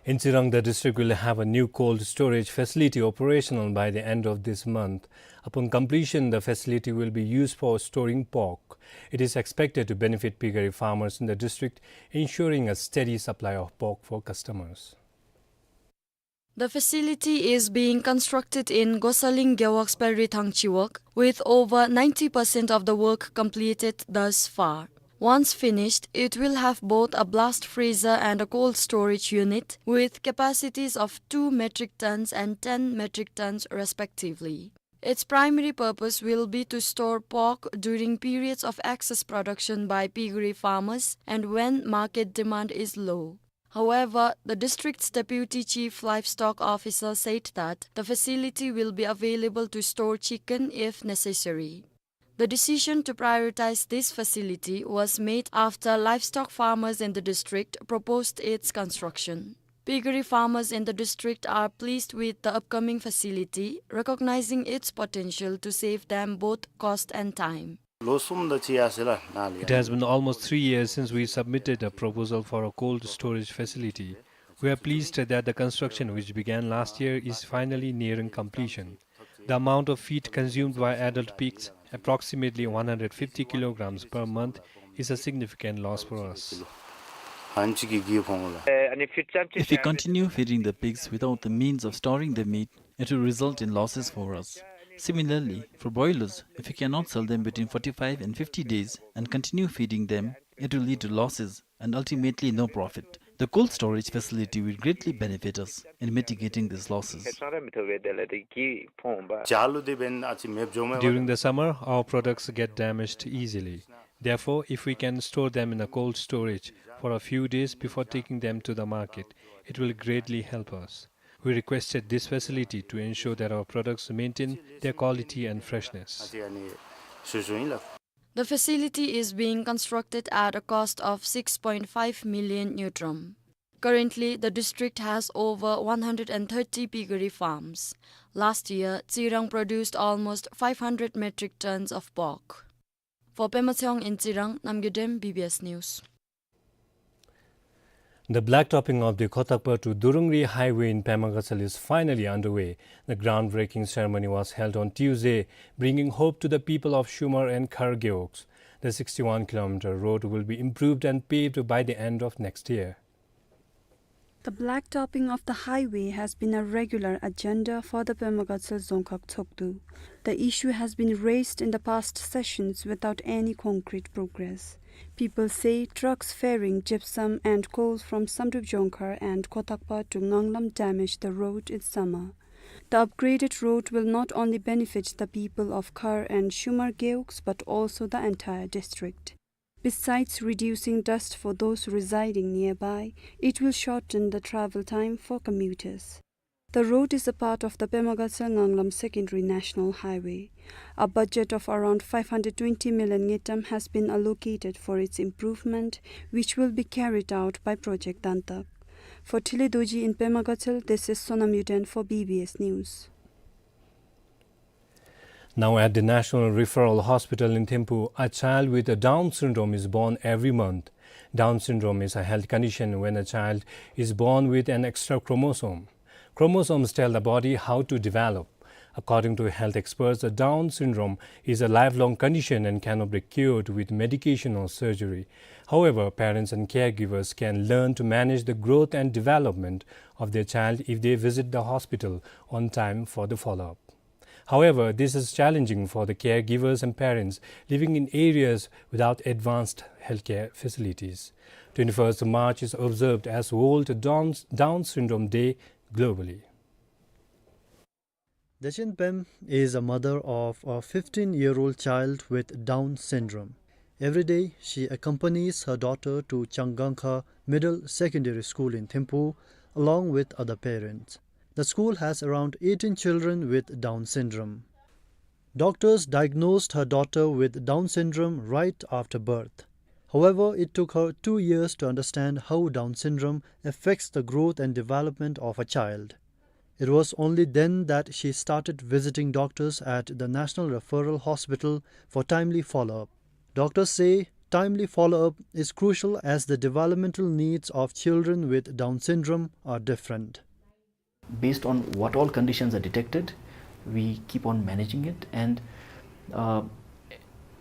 In Chirang, the district will have a new cold storage facility operational by the end of this month. Upon completion, the facility will be used for storing pork. It is expected to benefit piggery farmers in the district, ensuring a steady supply of pork for customers. The facility is being constructed in Gosaling Gewog Sparethang Chiwog, with over ninety percent of the work completed thus far. Once finished, it will have both a blast freezer and a cold storage unit with capacities of two metric tons and ten metric tons respectively. Its primary purpose will be to store pork during periods of excess production by piggery farmers and when market demand is low. However, the district's Deputy Chief Livestock Officer said that the facility will be available to store chicken if necessary. The decision to prioritize this facility was made after livestock farmers in the district proposed its construction. Piggery farmers in the district are pleased with the upcoming facility, recognizing its potential to save them both cost and time. It has been almost three years since we submitted a proposal for a cold storage facility. We are pleased that the construction, which began last year, is finally nearing completion. The amount of feed consumed by adult pigs, approximately one hundred fifty kilograms per month, is a significant loss for us. If we continue feeding the pigs without the means of storing the meat, it will result in losses for us. Similarly, for broilers, if we cannot sell them between forty-five and fifty days and continue feeding them, it will lead to losses and ultimately no profit. The cold storage facility will greatly benefit us in mitigating these losses. During the summer, our products get damaged easily. Therefore, if we can store them in a cold storage for a few days before taking them to the market, it will greatly help us. We requested this facility to ensure that our products maintain their quality and freshness. The facility is being constructed at a cost of six point five million ngultrum. Currently, the district has over one hundred and thirty piggery farms. Last year, Tsirang produced almost five hundred metric tons of pork. For Pema Tshewang in Tsirang, Namgay Dem, B B S News. The blacktopping of the Khotakpa to Durungri highway in Pema Gatshel is finally underway. The groundbreaking ceremony was held on Tuesday, bringing hope to the people of Shumar and Khar Gewogs. The sixty-one kilometer road will be improved and paved by the end of next year. The blacktopping of the highway has been a regular agenda for the Pema Gatshel Dzongkhag Tshogdu. The issue has been raised in the past sessions without any concrete progress. People say trucks ferrying gypsum and coal from Samdrup Dzongkhar and Khotakpa to Nganglam damage the road in summer. The upgraded road will not only benefit the people of Khar and Shumar Gewogs but also the entire district. Besides reducing dust for those residing nearby, it will shorten the travel time for commuters. The road is a part of the Pema Gatshel Nganglam Secondary National Highway. A budget of around five hundred twenty million ngultrum has been allocated for its improvement, which will be carried out by Project Dantak. For Thili Dorji in Pema Gatshel, this is Sonam Yuden for B B S News. Now at the National Referral Hospital in Thimphu, a child with a Down syndrome is born every month. Down syndrome is a health condition when a child is born with an extra chromosome. Chromosomes tell the body how to develop. According to health experts, a Down syndrome is a lifelong condition and cannot be cured with medication or surgery. However, parents and caregivers can learn to manage the growth and development of their child if they visit the hospital on time for the follow-up. However, this is challenging for the caregivers and parents living in areas without advanced healthcare facilities. Twenty-first March is observed as World Down, Down Syndrome Day globally. Dechen Pem is a mother of a fifteen-year-old child with Down syndrome. Every day, she accompanies her daughter to Changangkha Middle Secondary School in Thimphu, along with other parents. The school has around eighteen children with Down syndrome. Doctors diagnosed her daughter with Down syndrome right after birth. However, it took her two years to understand how Down syndrome affects the growth and development of a child. It was only then that she started visiting doctors at the National Referral Hospital for timely follow-up. Doctors say timely follow-up is crucial as the developmental needs of children with Down syndrome are different. Based on what all conditions are detected, we keep on managing it, and, uh,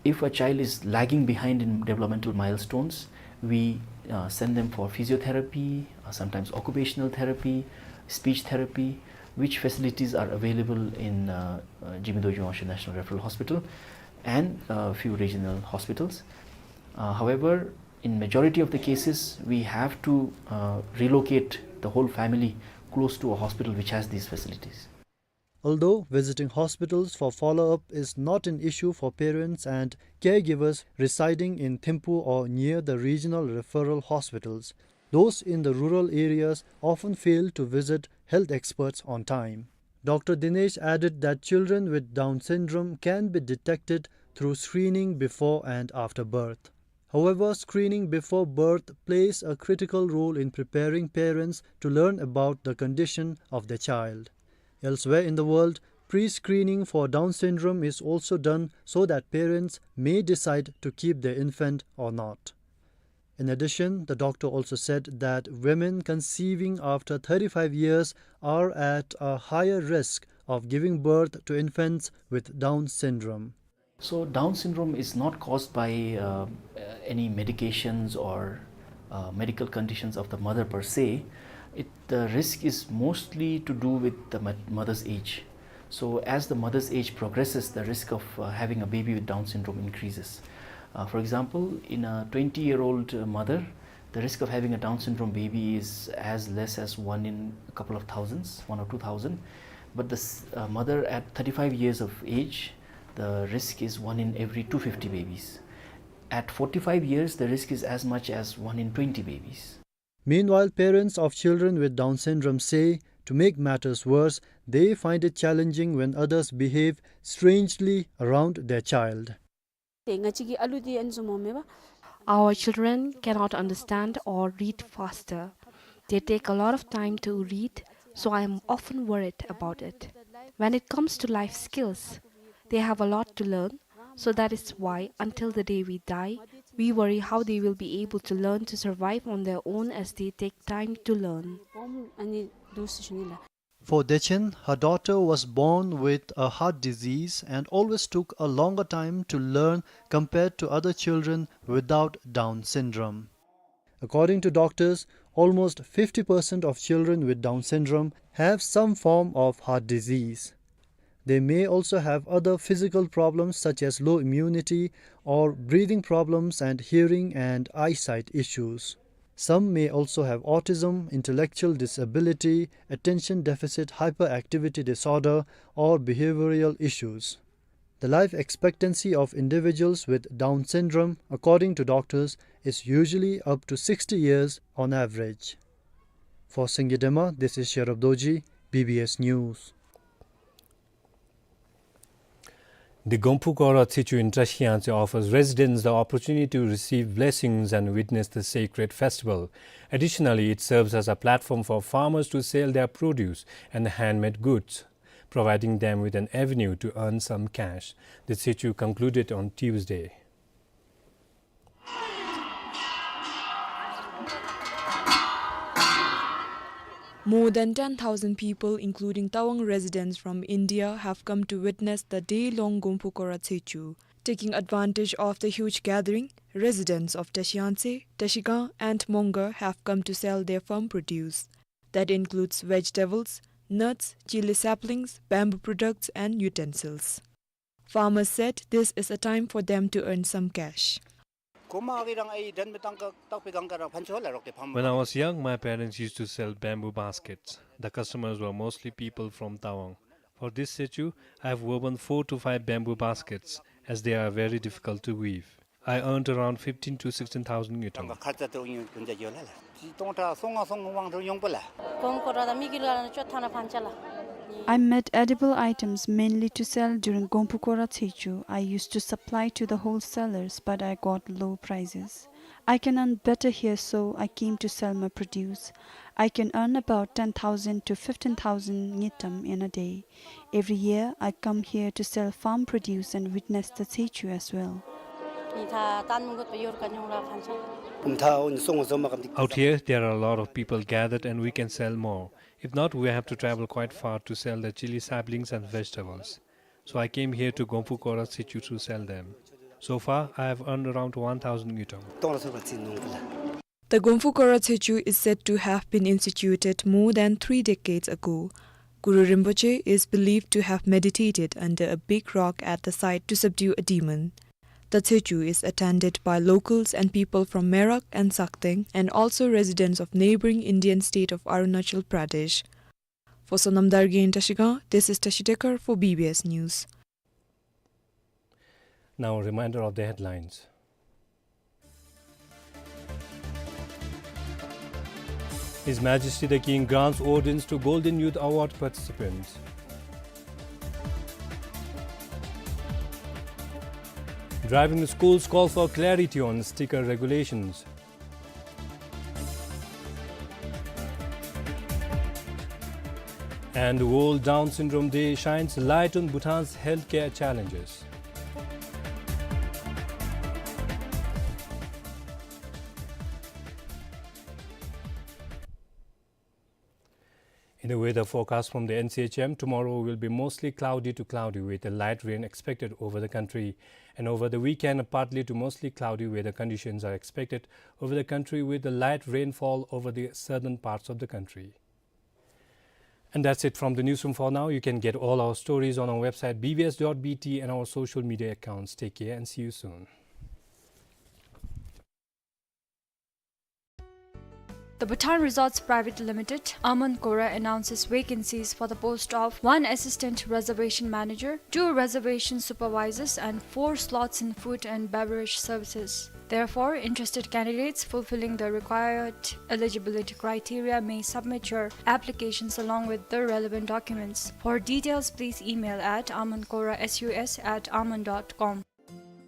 if a child is lagging behind in developmental milestones, we uh, send them for physiotherapy, uh, sometimes occupational therapy, speech therapy, which facilities are available in, uh, uh, Jigme Dorji Wangchuck National Referral Hospital and a few regional hospitals. Uh, however, in majority of the cases, we have to, uh, relocate the whole family close to a hospital which has these facilities. Although visiting hospitals for follow-up is not an issue for parents and caregivers residing in Thimphu or near the regional referral hospitals, those in the rural areas often fail to visit health experts on time. Doctor Dinesh added that children with Down syndrome can be detected through screening before and after birth. However, screening before birth plays a critical role in preparing parents to learn about the condition of their child. Elsewhere in the world, pre-screening for Down syndrome is also done so that parents may decide to keep their infant or not. In addition, the doctor also said that women conceiving after thirty-five years are at a higher risk of giving birth to infants with Down syndrome. So Down syndrome is not caused by, uh, uh, any medications or, uh, medical conditions of the mother per se. It, the risk is mostly to do with the mo-, mother's age. So as the mother's age progresses, the risk of, uh, having a baby with Down syndrome increases. Uh, for example, in a twenty-year-old, uh, mother, the risk of having a Down syndrome baby is as less as one in a couple of thousands, one or two thousand. But this, uh, mother at thirty-five years of age, the risk is one in every two fifty babies. At forty-five years, the risk is as much as one in twenty babies. Meanwhile, parents of children with Down syndrome say, to make matters worse, they find it challenging when others behave strangely around their child. Our children cannot understand or read faster. They take a lot of time to read, so I am often worried about it. When it comes to life skills, they have a lot to learn, so that is why until the day we die, we worry how they will be able to learn to survive on their own as they take time to learn. For Dechen, her daughter was born with a heart disease and always took a longer time to learn compared to other children without Down syndrome. According to doctors, almost fifty percent of children with Down syndrome have some form of heart disease. They may also have other physical problems such as low immunity or breathing problems and hearing and eyesight issues. Some may also have autism, intellectual disability, attention deficit hyperactivity disorder, or behavioral issues. The life expectancy of individuals with Down syndrome, according to doctors, is usually up to sixty years on average. For Singye Dema, this is Sherab Dorji, B B S News. The Gomphu Kora Tshechu in Tashi Yangtse offers residents the opportunity to receive blessings and witness the sacred festival. Additionally, it serves as a platform for farmers to sell their produce and handmade goods, providing them with an avenue to earn some cash. The Tshechu concluded on Tuesday. More than ten thousand people, including Tawang residents from India, have come to witness the day-long Gomphu Kora Tshechu. Taking advantage of the huge gathering, residents of Tashi Yangtse, Tashi Gang and Mongar have come to sell their farm produce. That includes vegetables, nuts, chilli saplings, bamboo products and utensils. Farmers said this is a time for them to earn some cash. When I was young, my parents used to sell bamboo baskets. The customers were mostly people from Tawang. For this Tshechu, I have woven four to five bamboo baskets, as they are very difficult to weave. I earned around fifteen to sixteen thousand ngultrum. I made edible items mainly to sell during Gomphu Kora Tshechu. I used to supply to the wholesalers, but I got low prices. I can earn better here, so I came to sell my produce. I can earn about ten thousand to fifteen thousand ngultrum in a day. Every year, I come here to sell farm produce and witness the Tshechu as well. Out here, there are a lot of people gathered and we can sell more. If not, we have to travel quite far to sell the chilli saplings and vegetables. So I came here to Gomphu Kora Tshechu to sell them. So far, I have earned around one thousand ngultrum. The Gongfu Kora Tsechu is said to have been instituted more than three decades ago. Guru Rinpoche is believed to have meditated under a big rock at the site to subdue a demon. The Tsechu is attended by locals and people from Merak and Sakteng, and also residents of neighboring Indian state of Arunachal Pradesh. For Sonam Dargin in Trashigang, this is Tashi Dekar for B B S News. Now, a reminder of the headlines. His Majesty the King grants ordinance to Golden Youth Award participants. Driving schools call for clarity on sticker regulations. And World Down Syndrome Day shines light on Bhutan's healthcare challenges. In the weather forecast from the N C H M, tomorrow will be mostly cloudy to cloudy with a light rain expected over the country. And over the weekend, partly to mostly cloudy weather conditions are expected over the country with a light rainfall over the southern parts of the country. And that's it from the newsroom for now. You can get all our stories on our website B B S dot B T and our social media accounts. Take care and see you soon. The Bhutan Resorts Private Limited, Aman Kora, announces vacancies for the post of one assistant reservation manager, two reservation supervisors, and four slots in food and beverage services. Therefore, interested candidates fulfilling the required eligibility criteria may submit your applications along with the relevant documents. For details, please email at amankorasus at aman dot com.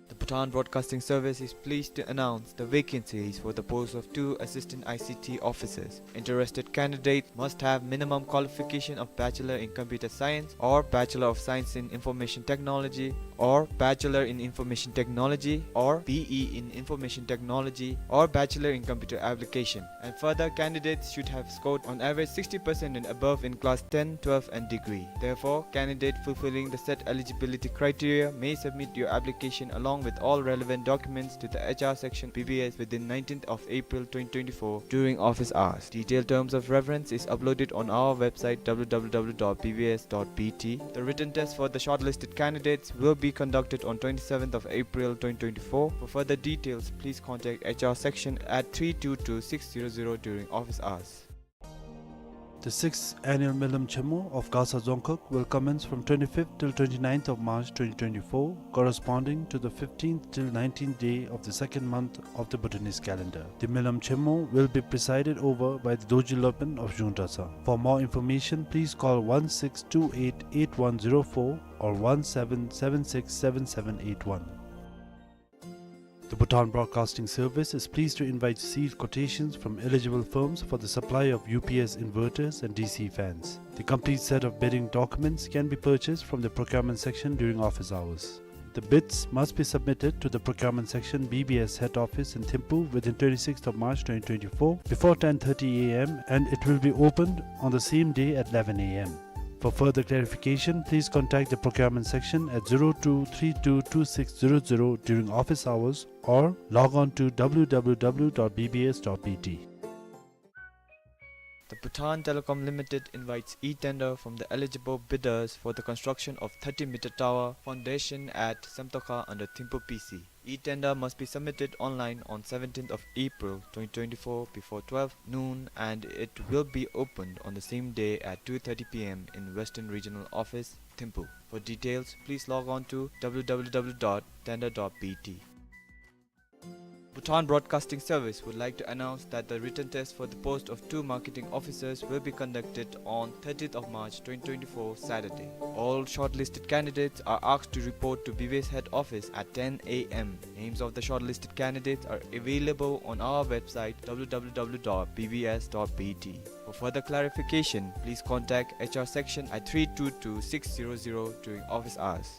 The Bhutan Broadcasting Service is pleased to announce the vacancies for the post of two assistant I C T officers. Interested candidates must have minimum qualification of Bachelor in Computer Science or Bachelor of Science in Information Technology or Bachelor in Information Technology or B E in Information Technology or Bachelor in Computer Application. And further, candidates should have scored on average sixty percent and above in class ten, twelve and degree. Therefore, candidate fulfilling the set eligibility criteria may submit your application along with all relevant documents to the H R section B B S within nineteenth of April twenty twenty-four during office hours. Detailed terms of reference is uploaded on our website W W W dot B B S dot B T. The written test for the shortlisted candidates will be conducted on twenty-seventh of April twenty twenty-four. For further details, please contact H R section at three two two six zero zero during office hours. The sixth annual Milam Chemo of Gasa Dzongkhag will commence from twenty-fifth till twenty-ninth of March twenty twenty-four, corresponding to the fifteenth till nineteenth day of the second month of the Bhutanese calendar. The Milam Chemo will be presided over by the Dorji Lopen of Zhungtasa. For more information, please call one six two eight eight one zero four or one seven seven six seven seven eight one. The Bhutan Broadcasting Service is pleased to invite sealed quotations from eligible firms for the supply of U P S inverters and D C fans. The complete set of bidding documents can be purchased from the procurement section during office hours. The bids must be submitted to the procurement section, B B S head office in Thimphu within twenty-sixth of March twenty twenty-four before ten thirty A M, and it will be opened on the same day at eleven A M. For further clarification, please contact the procurement section at zero two three two two six zero zero during office hours or log on to W W W dot B B S dot B T. The Bhutan Telecom Limited invites e-tender from the eligible bidders for the construction of thirty meter tower foundation at Semtoka under Thimphu P C. E-tender must be submitted online on seventeenth of April twenty twenty-four before twelve noon, and it will be opened on the same day at two thirty P M in Western Regional Office, Thimphu. For details, please log on to W W W dot tender dot B T. Bhutan Broadcasting Service would like to announce that the written test for the post of two marketing officers will be conducted on thirtieth of March twenty twenty-four, Saturday. All shortlisted candidates are asked to report to B B S head office at ten A M. Names of the shortlisted candidates are available on our website W W W dot B B S dot B T. For further clarification, please contact H R section at three two two six zero zero during office hours.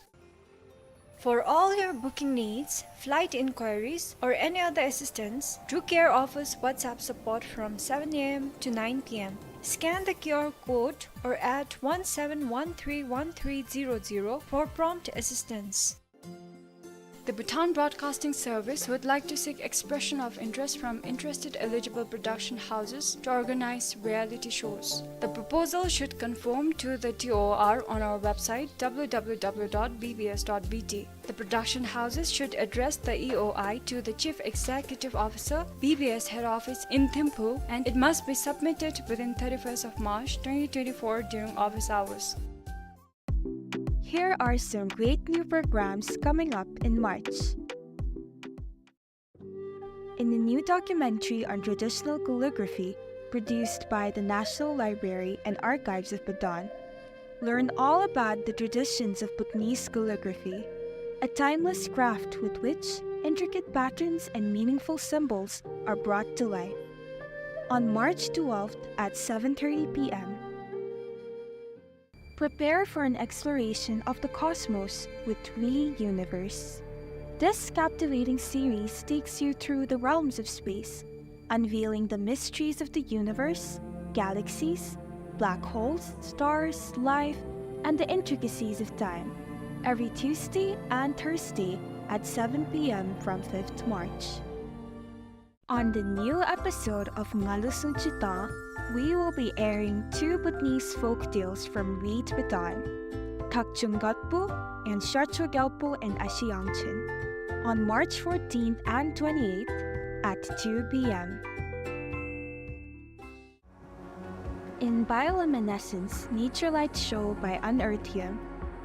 For all your booking needs, flight inquiries, or any other assistance, Drew Care offers WhatsApp support from seven A M to nine P M. Scan the Q R code or add one seven one three one three zero zero for prompt assistance. The Bhutan Broadcasting Service would like to seek expression of interest from interested eligible production houses to organize reality shows. The proposal should conform to the T O R on our website, W W W dot B B S dot B T. The production houses should address the E O I to the Chief Executive Officer, B B S Head Office in Thimphu, and it must be submitted within thirty-first of March twenty twenty-four during office hours. Here are some great new programs coming up in March. In a new documentary on traditional calligraphy produced by the National Library and Archives of Bhutan, learn all about the traditions of Bhutanese calligraphy, a timeless craft with which intricate patterns and meaningful symbols are brought to life. On March twelfth at seven thirty p m, prepare for an exploration of the cosmos with We Universe. This captivating series takes you through the realms of space, unveiling the mysteries of the universe, galaxies, black holes, stars, life, and the intricacies of time. Every Tuesday and Thursday at seven p m from fifth March. On the new episode of Ngalu Sunchita, we will be airing two Bhutanese folk tales from Reed Bhutan, Thakchung Gatpu and Sharcho Gyalpo and Ashi Yangchen, on March fourteenth and twenty-eighth at two p m. In Bioluminescence, Nature Light Show by Unearthium,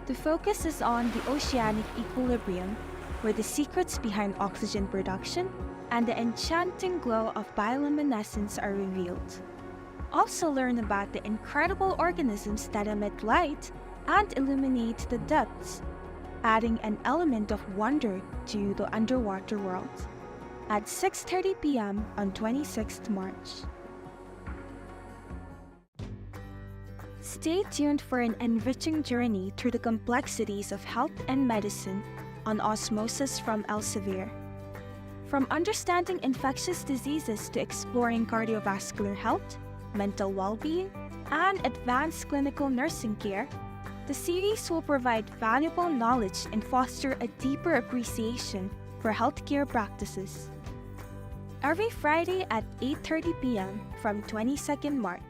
the focus is on the oceanic equilibrium, where the secrets behind oxygen production and the enchanting glow of bioluminescence are revealed. Also learn about the incredible organisms that emit light and illuminate the depths, adding an element of wonder to the underwater world. At six thirty p m on twenty-sixth March. Stay tuned for an enriching journey through the complexities of health and medicine on Osmosis from Elsevier. From understanding infectious diseases to exploring cardiovascular health, mental well-being, and advanced clinical nursing care, the series will provide valuable knowledge and foster a deeper appreciation for healthcare practices. Every Friday at eight thirty p m from twenty-second March.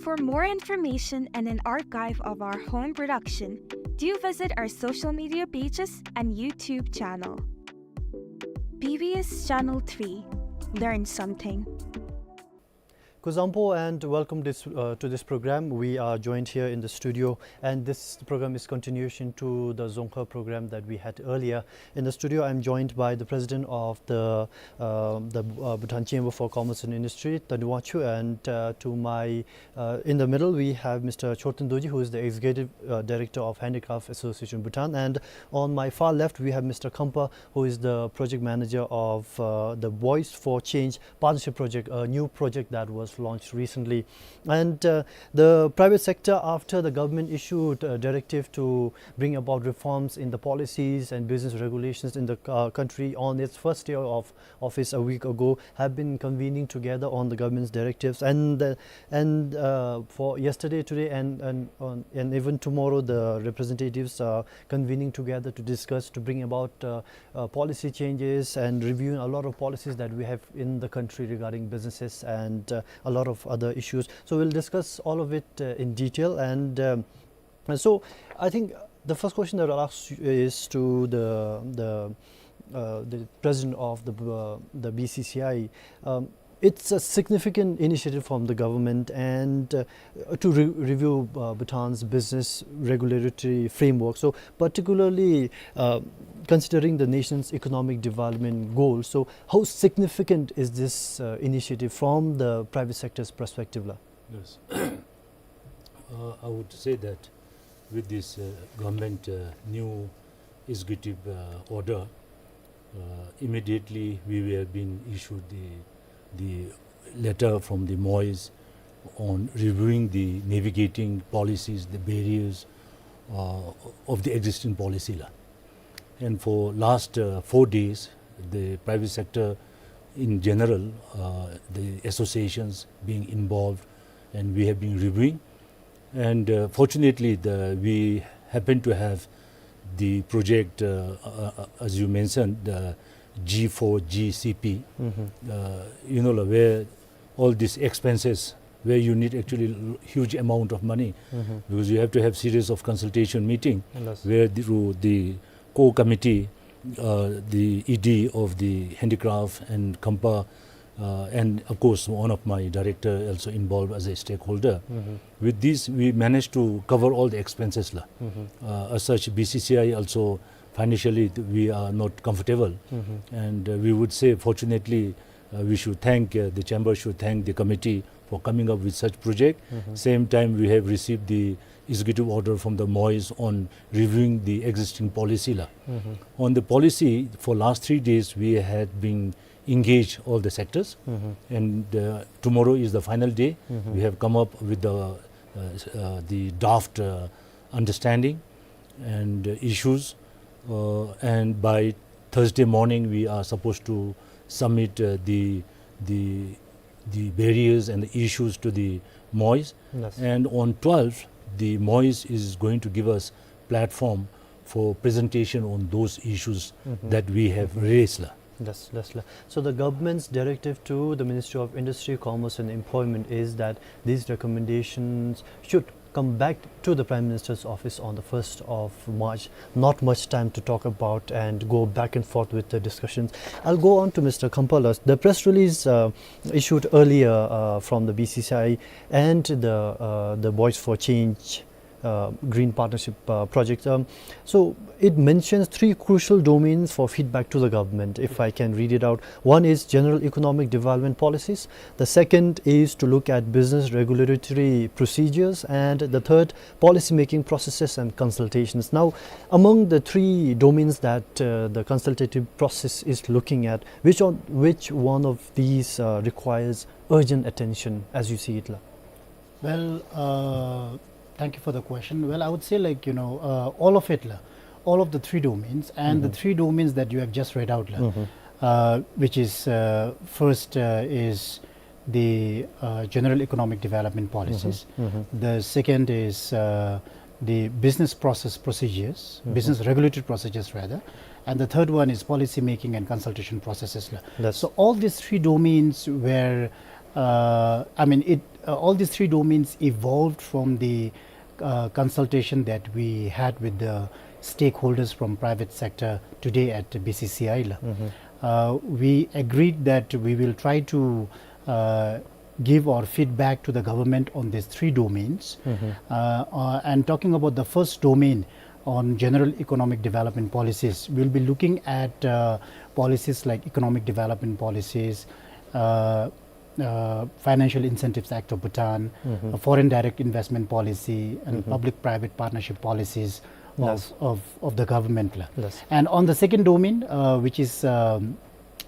For more information and an archive of our home production, do visit our social media pages and YouTube channel. B B S Channel three. Learn something. Kuzuzangpo and welcome this, uh, to this program. We are joined here in the studio, and this program is continuation to the Dzongkha program that we had earlier. In the studio, I'm joined by the president of the, uh, the, uh, Bhutan Chamber for Commerce and Industry, Taniwa Chu, and, uh, to my, uh, in the middle, we have Mister Chorten Dorji, who is the executive, uh, director of Handicraft Association Bhutan, and on my far left, we have Mister Khampa, who is the project manager of, uh, the Voice for Change partnership project, a new project that was launched recently. And, uh, the private sector, after the government issued a directive to bring about reforms in the policies and business regulations in the, uh, country, on its first day of office a week ago, have been convening together on the government's directives. And, uh, and, uh, for yesterday, today, and, and, on, and even tomorrow, the representatives are convening together to discuss, to bring about, uh, uh, policy changes and reviewing a lot of policies that we have in the country regarding businesses and, uh, a lot of other issues. So we'll discuss all of it, uh, in detail. And, um, and so I think the first question that I'll ask you is to the, the, uh, the president of the, uh, the B C C I. Um, it's a significant initiative from the government and, uh, to re-, review, uh, Bhutan's business regulatory framework. So particularly, uh, considering the nation's economic development goals, so how significant is this, uh, initiative from the private sector's perspective, la? Yes. Uh, I would say that with this, uh, government, uh, new executive, uh, order, uh, immediately we were being issued the, the letter from the MoEs on reviewing the navigating policies, the barriers, uh, of the existing policy, la. And for last, uh, four days, the private sector in general, uh, the associations being involved, and we have been reviewing. And, uh, fortunately, the, we happen to have the project, uh, uh, uh, as you mentioned, the G four G C P, uh, you know, like, where all these expenses, where you need actually l- huge amount of money, because you have to have series of consultation meeting, where the, through the core committee, uh, the E D of the handicraft and Khampa, uh, and of course one of my director also involved as a stakeholder. With this, we managed to cover all the expenses la. Uh, as such, B C C I also financially th- we are not comfortable, and uh, we would say, fortunately, uh, we should thank, uh, the chamber should thank the committee for coming up with such project. Same time, we have received the executive order from the MoEIS on reviewing the existing policy la. On the policy, for last three days we had been engaged all the sectors, and uh, tomorrow is the final day. We have come up with the, uh, s- uh, the draft, uh, understanding and uh, issues, uh, and by Thursday morning we are supposed to submit, uh, the the the barriers and the issues to the MoEIS. And on twelfth, the MoEIS is going to give us platform for presentation on those issues that we have raised la. Yes, yes, la. So the government's directive to the Ministry of Industry, Commerce and Employment is that these recommendations should come back to the Prime Minister's office on the first of March. Not much time to talk about and go back and forth with the discussions. I'll go on to Mister Khampa la. The press release, uh, issued earlier, uh, from the B C C I and the, uh, the Voice for Change, uh, Green Partnership, uh, project. Um, so it mentions three crucial domains for feedback to the government, if I can read it out. One is general economic development policies. The second is to look at business regulatory procedures. And the third, policy making processes and consultations. Now, among the three domains that, uh, the consultative process is looking at, which one, which one of these, uh, requires urgent attention as you see it la? Well, uh, thank you for the question. Well, I would say, like, you know, uh, all of it la, all of the three domains, and the three domains that you have just read out la, uh, which is, uh, first, uh, is the, uh, general economic development policies. The second is, uh, the business process procedures, business regulatory procedures rather, and the third one is policy making and consultation processes la. So all these three domains were, uh, I mean, it uh, all these three domains evolved from the, uh, consultation that we had with the stakeholders from private sector today at B C C I la. Uh, we agreed that we will try to, uh, give our feedback to the government on these three domains. Uh, uh, and talking about the first domain on general economic development policies, we'll be looking at, uh, policies like economic development policies, uh, uh, Financial Incentives Act of Bhutan, a foreign direct investment policy, and public-private partnership policies of, of, of the government la. And on the second domain, uh, which is, um,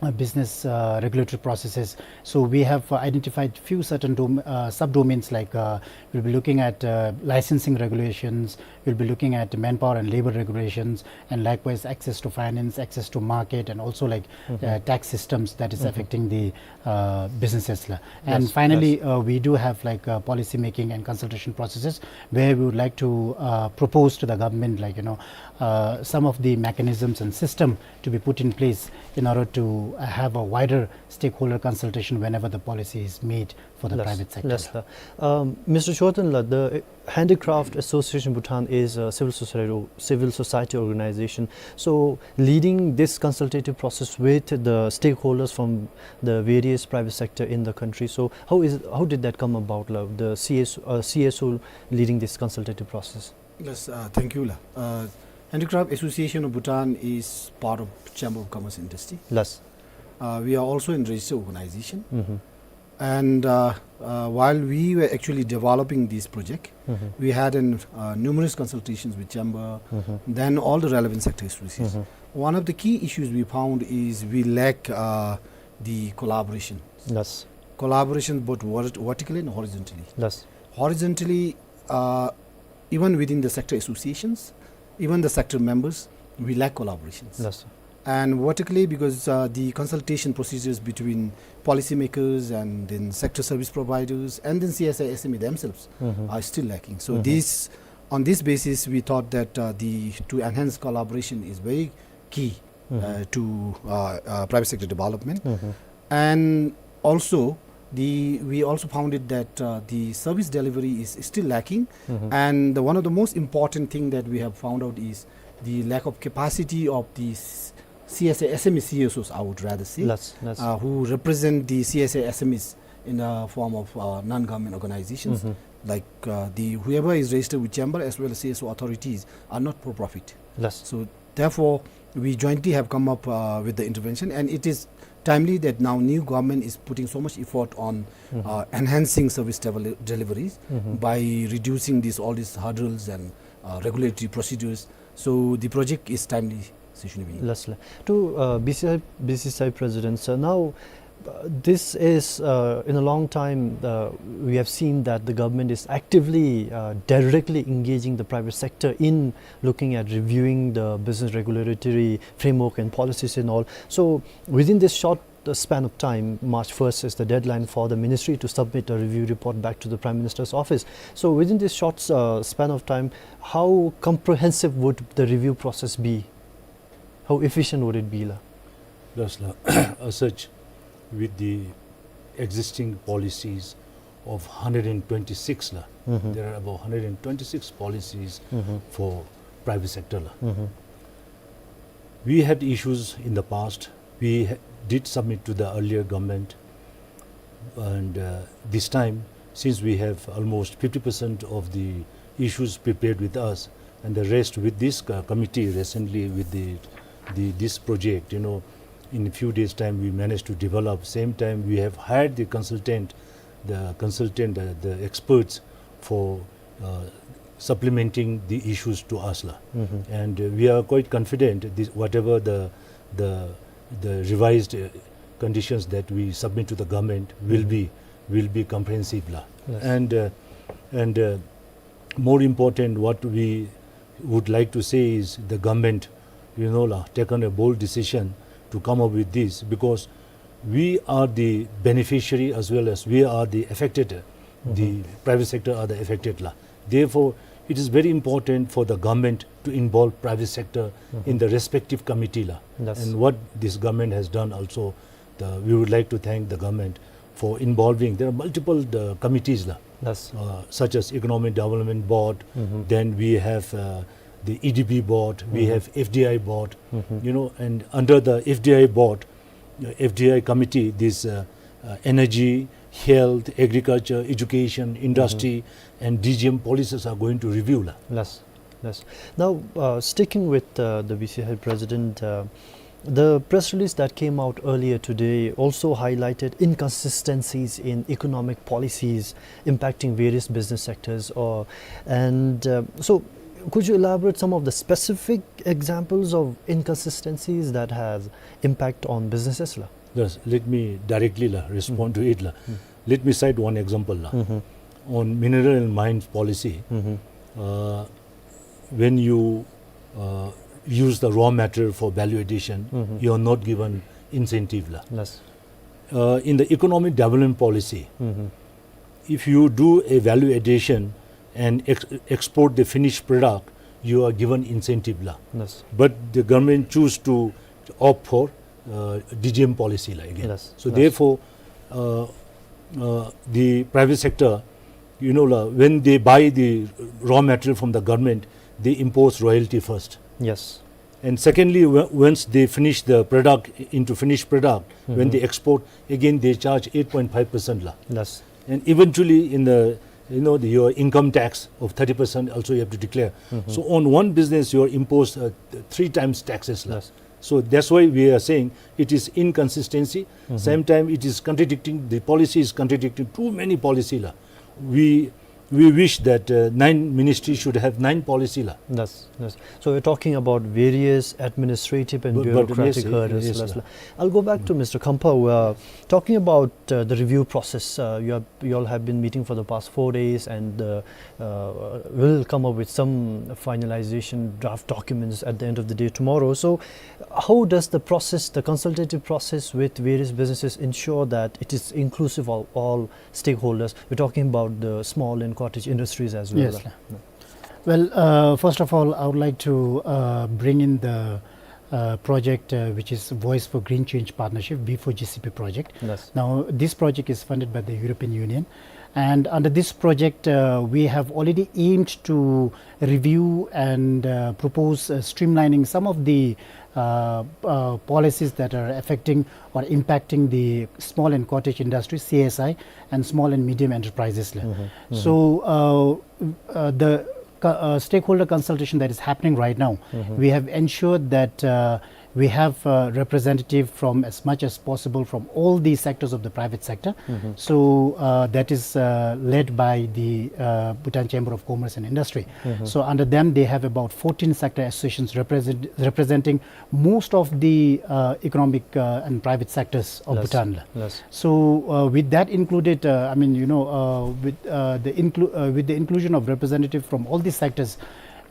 uh, business, uh, regulatory processes. So we have, uh, identified few certain dom- uh, subdomains, like, uh, we'll be looking at, uh, licensing regulations, we'll be looking at manpower and labor regulations, and likewise access to finance, access to market, and also, like, uh, tax systems that is affecting the, uh, businesses la. And finally, uh, we do have, like, uh, policy making and consultation processes where we would like to, uh, propose to the government, like, you know, uh, some of the mechanisms and system to be put in place in order to, uh, have a wider stakeholder consultation whenever the policy is made for the private sector. Yes, sir. Um, Mister Chorten la, the Handicraft Association Bhutan is a civil society, civil society organization. So leading this consultative process with the stakeholders from the various private sector in the country. So how is, how did that come about la, the C S, uh, C S O leading this consultative process? Yes, uh, thank you la. Uh, Handicraft Association of Bhutan is part of Chamber of Commerce and Industry. Yes. Uh, we are also in registered organization. And, uh, uh, while we were actually developing this project, we had an, uh, numerous consultations with chamber, then all the relevant sector associations. One of the key issues we found is we lack, uh, the collaboration. Yes. Collaboration both vert- vertically and horizontally. Yes. Horizontally, uh, even within the sector associations, even the sector members, we lack collaborations. Yes, sir. And vertically, because, uh, the consultation procedures between policymakers and then sector service providers and then C S I S M E themselves are still lacking. So this On this basis, we thought that, uh, the, to enhance collaboration is very key, uh, to, uh, uh, private sector development. And also, the, we also found it that, uh, the service delivery is still lacking. And the, one of the most important thing that we have found out is the lack of capacity of the s-, C S A S M E C S Os, I would rather say, Yes, yes. uh, who represent the C S A S M Es in the form of, uh, non-government organizations. Like, uh, the, whoever is registered with chamber as well as C S O authorities are not for profit. Yes. So therefore, we jointly have come up, uh, with the intervention, and it is timely that now new government is putting so much effort on, uh, enhancing service devel-, deliveries by reducing these, all these hurdles and, uh, regulatory procedures. So the project is timely, Sri Shunibin. Yes, sir. To, uh, B C C I, B C C I President, sir, now, uh, this is, uh, in a long time, uh, we have seen that the government is actively, uh, directly engaging the private sector in looking at reviewing the business regulatory framework and policies and all. So within this short, uh, span of time, March first is the deadline for the ministry to submit a review report back to the Prime Minister's office. So within this short, uh, span of time, how comprehensive would the review process be? How efficient would it be, la? Yes, la. As such, with the existing policies of hundred and twenty-six, la, there are about hundred and twenty-six policies for private sector, la. We had issues in the past. We ha-, did submit to the earlier government, and, uh, this time, since we have almost fifty percent of the issues prepared with us, and the rest with this co-, committee recently with the, the, this project, you know, in a few days' time we managed to develop. Same time, we have hired the consultant, the consultant, uh, the experts for, uh, supplementing the issues to us, la. And, uh, we are quite confident this, whatever the, the, the revised, uh, conditions that we submit to the government will be, will be comprehensive, la. Yes. And, uh, and, uh, more important, what we would like to say is the government, you know, la, taken a bold decision to come up with this, because we are the beneficiary as well as we are the affected, the private sector are the affected, la. Therefore, it is very important for the government to involve private sector in the respective committee, la. Yes. And what this government has done also, the, we would like to thank the government for involving. There are multiple, the committees, la. Yes. Uh, such as Economic Development Board, then we have, uh, the E D B Board, we have F D I Board, you know, and under the F D I Board, uh, F D I committee, this, uh, uh, energy, health, agriculture, education, industry, and D G M policies are going to review, la. Yes, yes. Now, uh, sticking with, uh, the B C C I President, uh, the press release that came out earlier today also highlighted inconsistencies in economic policies impacting various business sectors. Or, and, uh, so, could you elaborate some of the specific examples of inconsistencies that has impact on businesses, la? Yes, let me directly, la, respond to it, la. Let me cite one example, la. On mineral and mines policy, uh, when you, uh, use the raw material for value addition, you are not given incentive, la. Yes. Uh, in the economic development policy, if you do a value addition and ex-, export the finished product, you are given incentive, la. Yes. But the government choose to opt for, uh, D G M policy, la, again. Yes. So therefore, uh, uh, the private sector, you know, la, when they buy the raw material from the government, they impose royalty first. Yes. And secondly, w-, once they finish the product into finished product, when they export, again they charge eight point five percent, la. Yes. And eventually in the, you know, the, your income tax of thirty percent also you have to declare. So on one business you are imposed, uh, th-, three times taxes, la. Yes. So that's why we are saying it is inconsistency. Same time it is contradicting, the policy is contradicting too many policy, la. We, we wish that, uh, nine ministry should have nine policy, la. Yes, yes. So we're talking about various administrative and But, but yes, bureaucratic hurdles, yes, yes, la. I'll go back to Mister Khamphao. Uh, talking about, uh, the review process, uh, you have, you all have been meeting for the past four days and, uh, uh, will come up with some finalization draft documents at the end of the day tomorrow. So how does the process, the consultative process with various businesses ensure that it is inclusive of all stakeholders? We're talking about the small and cottage industries as well. Yes, la. Well, uh, first of all, I would like to uh, bring in the uh, project uh, which is Voice for Green Change Partnership, V four G C P project. Yes. Now, this project is funded by the European Union. And under this project, uh, we have already aimed to review and uh, propose uh, streamlining some of the uh, uh, policies that are affecting or impacting the small and cottage industry, C S I, and small and medium enterprises. So, uh, uh, the co- uh, stakeholder consultation that is happening right now, we have ensured that uh, we have uh, representative from as much as possible from all the sectors of the private sector. So uh, that is uh, led by the uh, Bhutan Chamber of Commerce and Industry. So under them, they have about fourteen sector associations represent, representing most of the uh, economic uh, and private sectors of Bhutan. So uh, with that included, uh, I mean, you know, uh, with uh, the inclu- uh, with the inclusion of representative from all these sectors,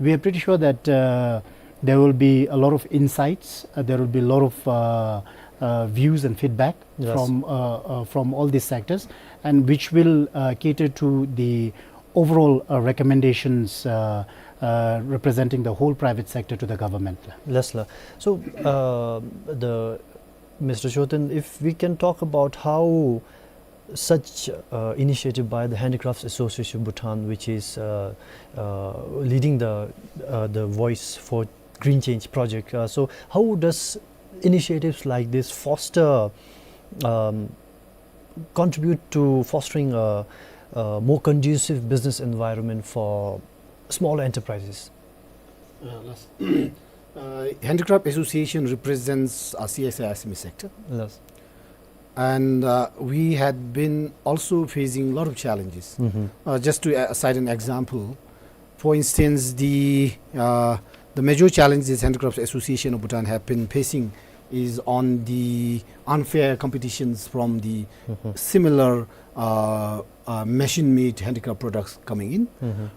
we are pretty sure that uh, there will be a lot of insights. Uh, there will be a lot of uh, uh, views and feedback from uh, uh, from all these sectors, and which will uh, cater to the overall uh, recommendations uh, uh, representing the whole private sector to the government. Yes, sir. So, uh, the Mister Chothen, if we can talk about how such uh, initiative by the Handicrafts Association Bhutan, which is uh, uh, leading the uh, the Voice for Green Change project. Uh, so, how does initiatives like this foster, um, contribute to fostering a, a more conducive business environment for smaller enterprises? Uh, yes. Uh, Handicraft Association represents a C S I S M E sector. Yes. And uh, we had been also facing a lot of challenges. Uh, just to uh, cite an example, for instance, the uh, the major challenges Handicrafts Association of Bhutan have been facing is on the unfair competitions from the similar uh, uh, machine-made handicraft products coming in,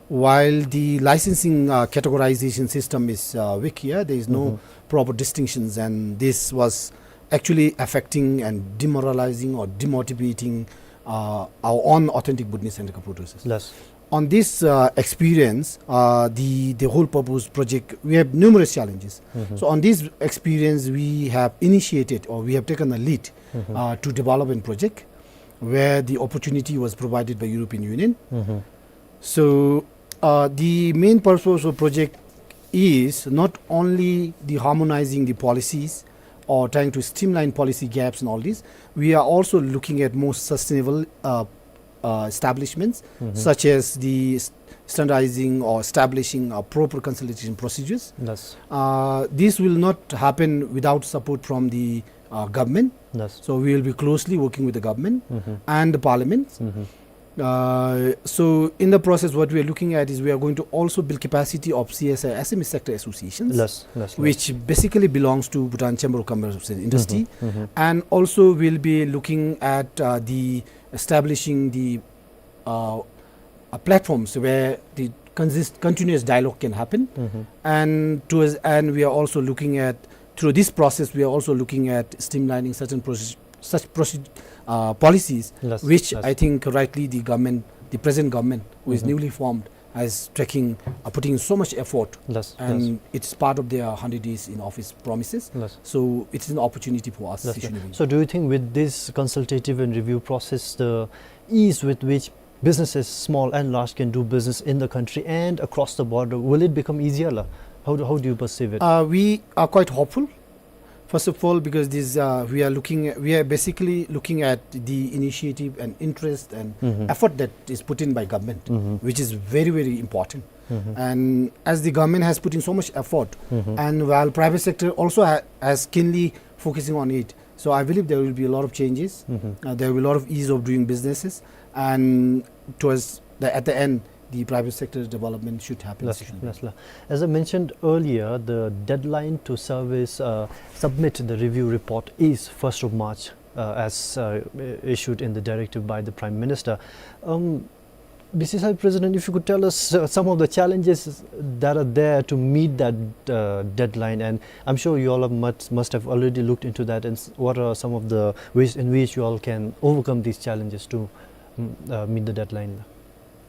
while the licensing uh, categorization system is uh, weak here. There is no proper distinctions, and this was actually affecting and demoralizing or demotivating uh, our own authentic Bhutanese handicraft producers. Yes. On this uh, experience, uh, the the whole purpose project, we have numerous challenges. So on this experience, we have initiated, or we have taken a lead uh, to develop a project where the opportunity was provided by European Union. So uh, the main purpose of project is not only the harmonizing the policies or trying to streamline policy gaps and all this. We are also looking at more sustainable uh, uh, establishments, such as the s- standardizing or establishing a proper consultation procedures. Yes. Uh, this will not happen without support from the uh, government. Yes. So we will be closely working with the government and the parliament. Uh, so in the process, what we are looking at is we are going to also build capacity of C S I S M E sector associations, Yes, yes, yes. which basically belongs to Bhutan Chamber of Commerce and Industry, and also we'll be looking at uh, the establishing the uh, uh, platforms where the consist- continuous dialogue can happen, and towards and we are also looking at through this process we are also looking at streamlining certain process such proce- uh, policies, Yes, which yes. I think rightly the government, the present government, who is newly formed, is taking, uh, putting so much effort, Yes, and yes. it's part of their hundred days in office promises. Yes. So it's an opportunity for us. Yes, sir. Sishoodumi. So do you think with this consultative and review process, the ease with which businesses, small and large, can do business in the country and across the border, will it become easier, la? How do, how do you perceive it? Uh, we are quite hopeful. First of all, because this, uh, we are looking, we are basically looking at the initiative and interest and effort that is put in by government, which is very, very important. And as the government has put in so much effort, and while private sector also ha- has keenly focusing on it, so I believe there will be a lot of changes. Uh, there will be a lot of ease of doing businesses, and towards the, at the end, the private sector development should happen. Yes, sir. Yes, sir. As I mentioned earlier, the deadline to service, uh, submit the review report is first of March, uh, as uh, issued in the directive by the Prime Minister. Um, B C C I President, if you could tell us uh, some of the challenges that are there to meet that uh, deadline, and I'm sure you all have must, must have already looked into that, and s- what are some of the ways in which you all can overcome these challenges to mm, uh, meet the deadline?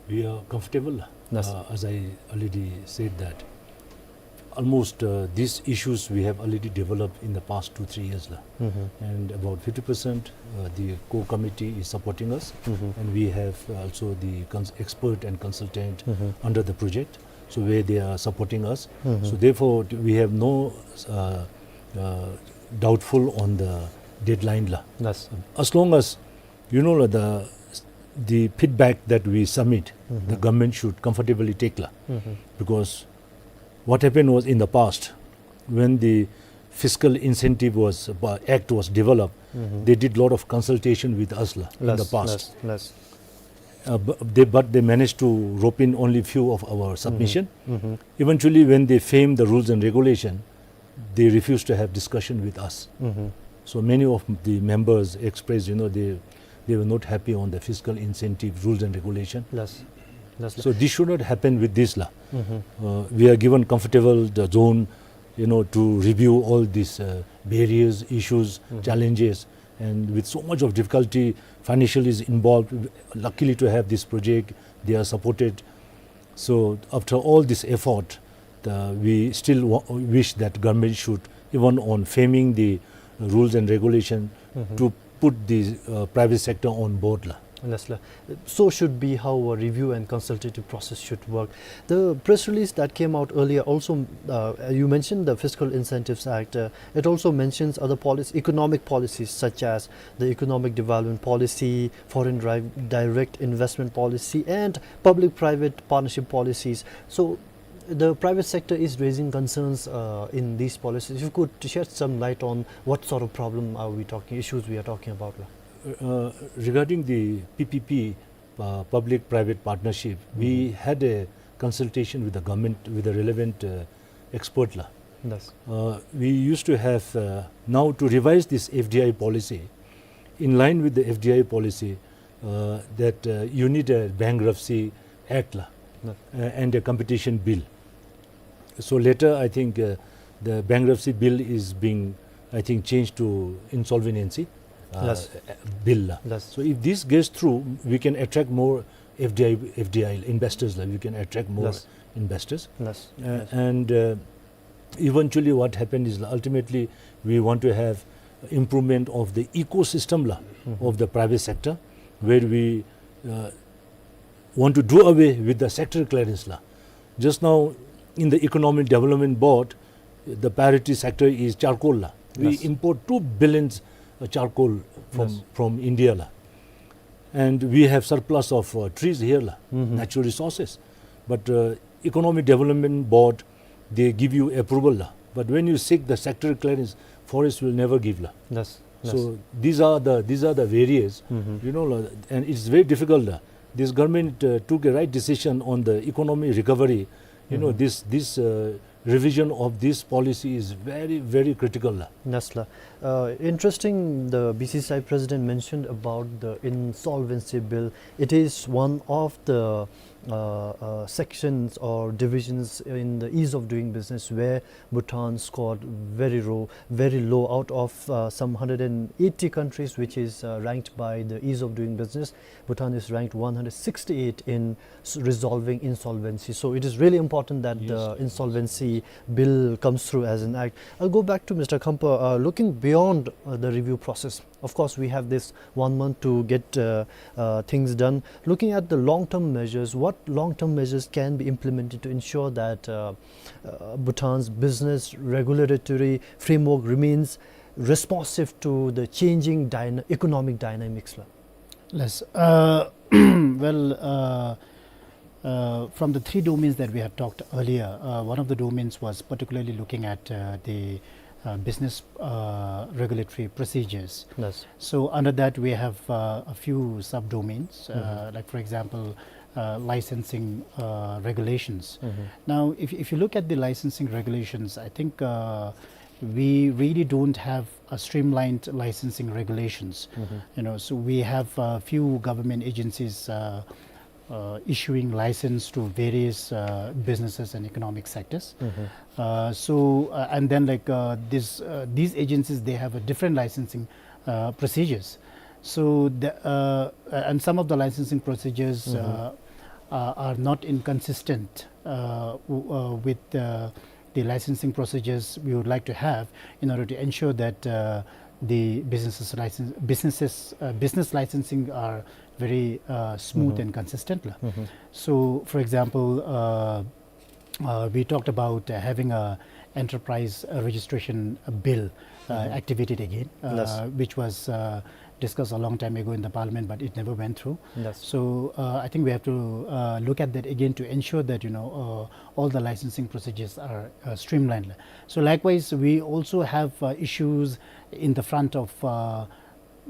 We are comfortable. Yes. Uh, as I already said that almost, uh, these issues we have already developed in the past two, three years. La. Mm-hmm. And about fifty percent, uh, the core committee is supporting us. Mm-hmm. And we have also the cons-, expert and consultant, mm-hmm, under the project. So where they are supporting us. Mm-hmm. So therefore, we have no, uh, uh, doubtful on the deadline. La. Yes. As long as, you know, la, the, the feedback that we submit, mm-hmm, the government should comfortably take. La. Mm-hmm. Because what happened was in the past, when the fiscal incentive was, uh, act was developed, mm-hmm, they did lot of consultation with us, la, in the, yes, past. Yes, yes. Uh, bu-, they, but they managed to rope in only few of our submission. Mm-hmm. Mm-hmm. Eventually, when they framed the rules and regulation, they refused to have discussion with us. Mm-hmm. So many of the members expressed, you know, they, they were not happy on the fiscal incentive rules and regulation. Yes. Yes, yes. So this should not happen with this, la. Mm-hmm. Uh, we are given comfortable the zone, you know, to review all these, uh, barriers, issues, mm-hmm, challenges, and with so much of difficulty, financial is involved. Luckily to have this project, they are supported. So after all this effort, uh, we still wa-, wish that government should, even on framing the rules and regulation, mm-hmm, to put the, uh, private sector on board, la. Yes, la. So should be how a review and consultative process should work. The press release that came out earlier also, uh, you mentioned the Fiscal Incentives Act. Uh, it also mentions other policies, economic policies such as the Economic Development Policy, Foreign Dri-, Direct Investment Policy, and Public-Private Partnership Policies. So the private sector is raising concerns, uh, in these policies. If you could shed some light on what sort of problem are we talking, issues we are talking about, la. Uh, regarding the P P P, uh, public-private partnership, we, mm-hmm, had a consultation with the government, with the relevant, uh, expert, la. Yes. Uh, we used to have, uh, now to revise this F D I policy, in line with the F D I policy, uh, that, uh, you need a bankruptcy act, la, yes, uh, and a competition bill. So later, I think, uh, the bankruptcy bill is being, I think, changed to insolvency, uh, yes, bill, la. Yes. So if this gets through, we can attract more F D I, F D I investors, la. We can attract more, yes, investors. Yes. Uh, yes. And, uh, eventually what happened is, la, ultimately we want to have improvement of the ecosystem, la, mm-hmm, of the private sector, where we, uh, want to do away with the sector clearance, la. Just now, in the Economic Development Board, the priority sector is charcoal, la. We, yes, import two billions, uh, charcoal from, yes, from India, la. And we have surplus of, uh, trees here, la, mm-hmm, natural resources. But, uh, Economic Development Board, they give you approval, la. But when you seek the sector clearance, forest will never give, la. Yes, yes. So these are the, these are the various, mm-hmm, you know, la, and it's very difficult, la. This government, uh, took a right decision on the economic recovery. You know, mm-hmm, this, this, uh, revision of this policy is very, very critical, la. Yes, la. Uh, interesting, the B C C I president mentioned about the insolvency bill. It is one of the, uh, uh, sections or divisions in the ease of doing business where Bhutan scored very low, very low out of, uh, some hundred and eighty countries, which is, uh, ranked by the ease of doing business. Bhutan is ranked one hundred sixty-eight in s-, resolving insolvency. So it is really important that, yes, the insolvency bill comes through as an act. I'll go back to Mister Khampa. Uh, looking beyond, uh, the review process, of course, we have this one month to get, uh, uh, things done. Looking at the long-term measures, what long-term measures can be implemented to ensure that, uh, uh, Bhutan's business regulatory framework remains responsive to the changing dyna-, economic dynamics, la? Yes. Uh, well, uh, uh, from the three domains that we had talked earlier, uh, one of the domains was particularly looking at, uh, the, uh, business, uh, regulatory procedures. Yes. So under that, we have, uh, a few subdomains, uh, mm-hmm, like, for example, uh, licensing, uh, regulations. Mm-hmm. Now, if, if you look at the licensing regulations, I think, uh, we really don't have a streamlined licensing regulations. Mm-hmm. You know, so we have a few government agencies, uh, uh, issuing license to various, uh, businesses and economic sectors. Mm-hmm. Uh, so, uh, and then, like, uh, this, uh, these agencies, they have a different licensing, uh, procedures. So the, uh, uh, and some of the licensing procedures, mm-hmm, uh, uh, are not inconsistent, uh, w- uh, with uh, the licensing procedures we would like to have in order to ensure that uh, the businesses license businesses uh, business licensing are very uh, smooth and consistent la. So, for example, uh, uh, we talked about uh, having a enterprise uh, registration uh, bill uh, activated again, uh, which was uh, discussed a long time ago in the parliament, but it never went through. So uh, I think we have to uh, look at that again to ensure that, you know, uh, all the licensing procedures are uh, streamlined. So likewise, we also have uh, issues in the front of uh,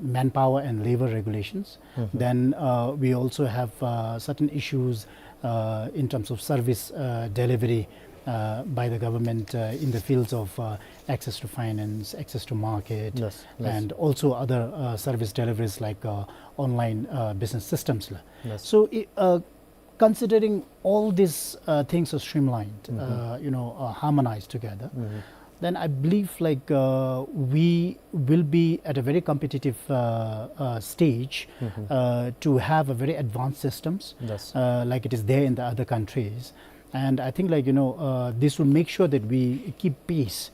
manpower and labor regulations. Then uh, we also have uh, certain issues uh, in terms of service uh, delivery uh, by the government uh, in the fields of uh, access to finance, access to market, and also other uh, service deliveries like uh, online uh, business systems la. So i- uh, considering all these uh, things are streamlined, uh, you know, uh, harmonized together, then I believe, like, uh, we will be at a very competitive uh, uh, stage uh, to have a very advanced systems uh, like it is there in the other countries. And I think, like, you know, uh, this will make sure that we keep pace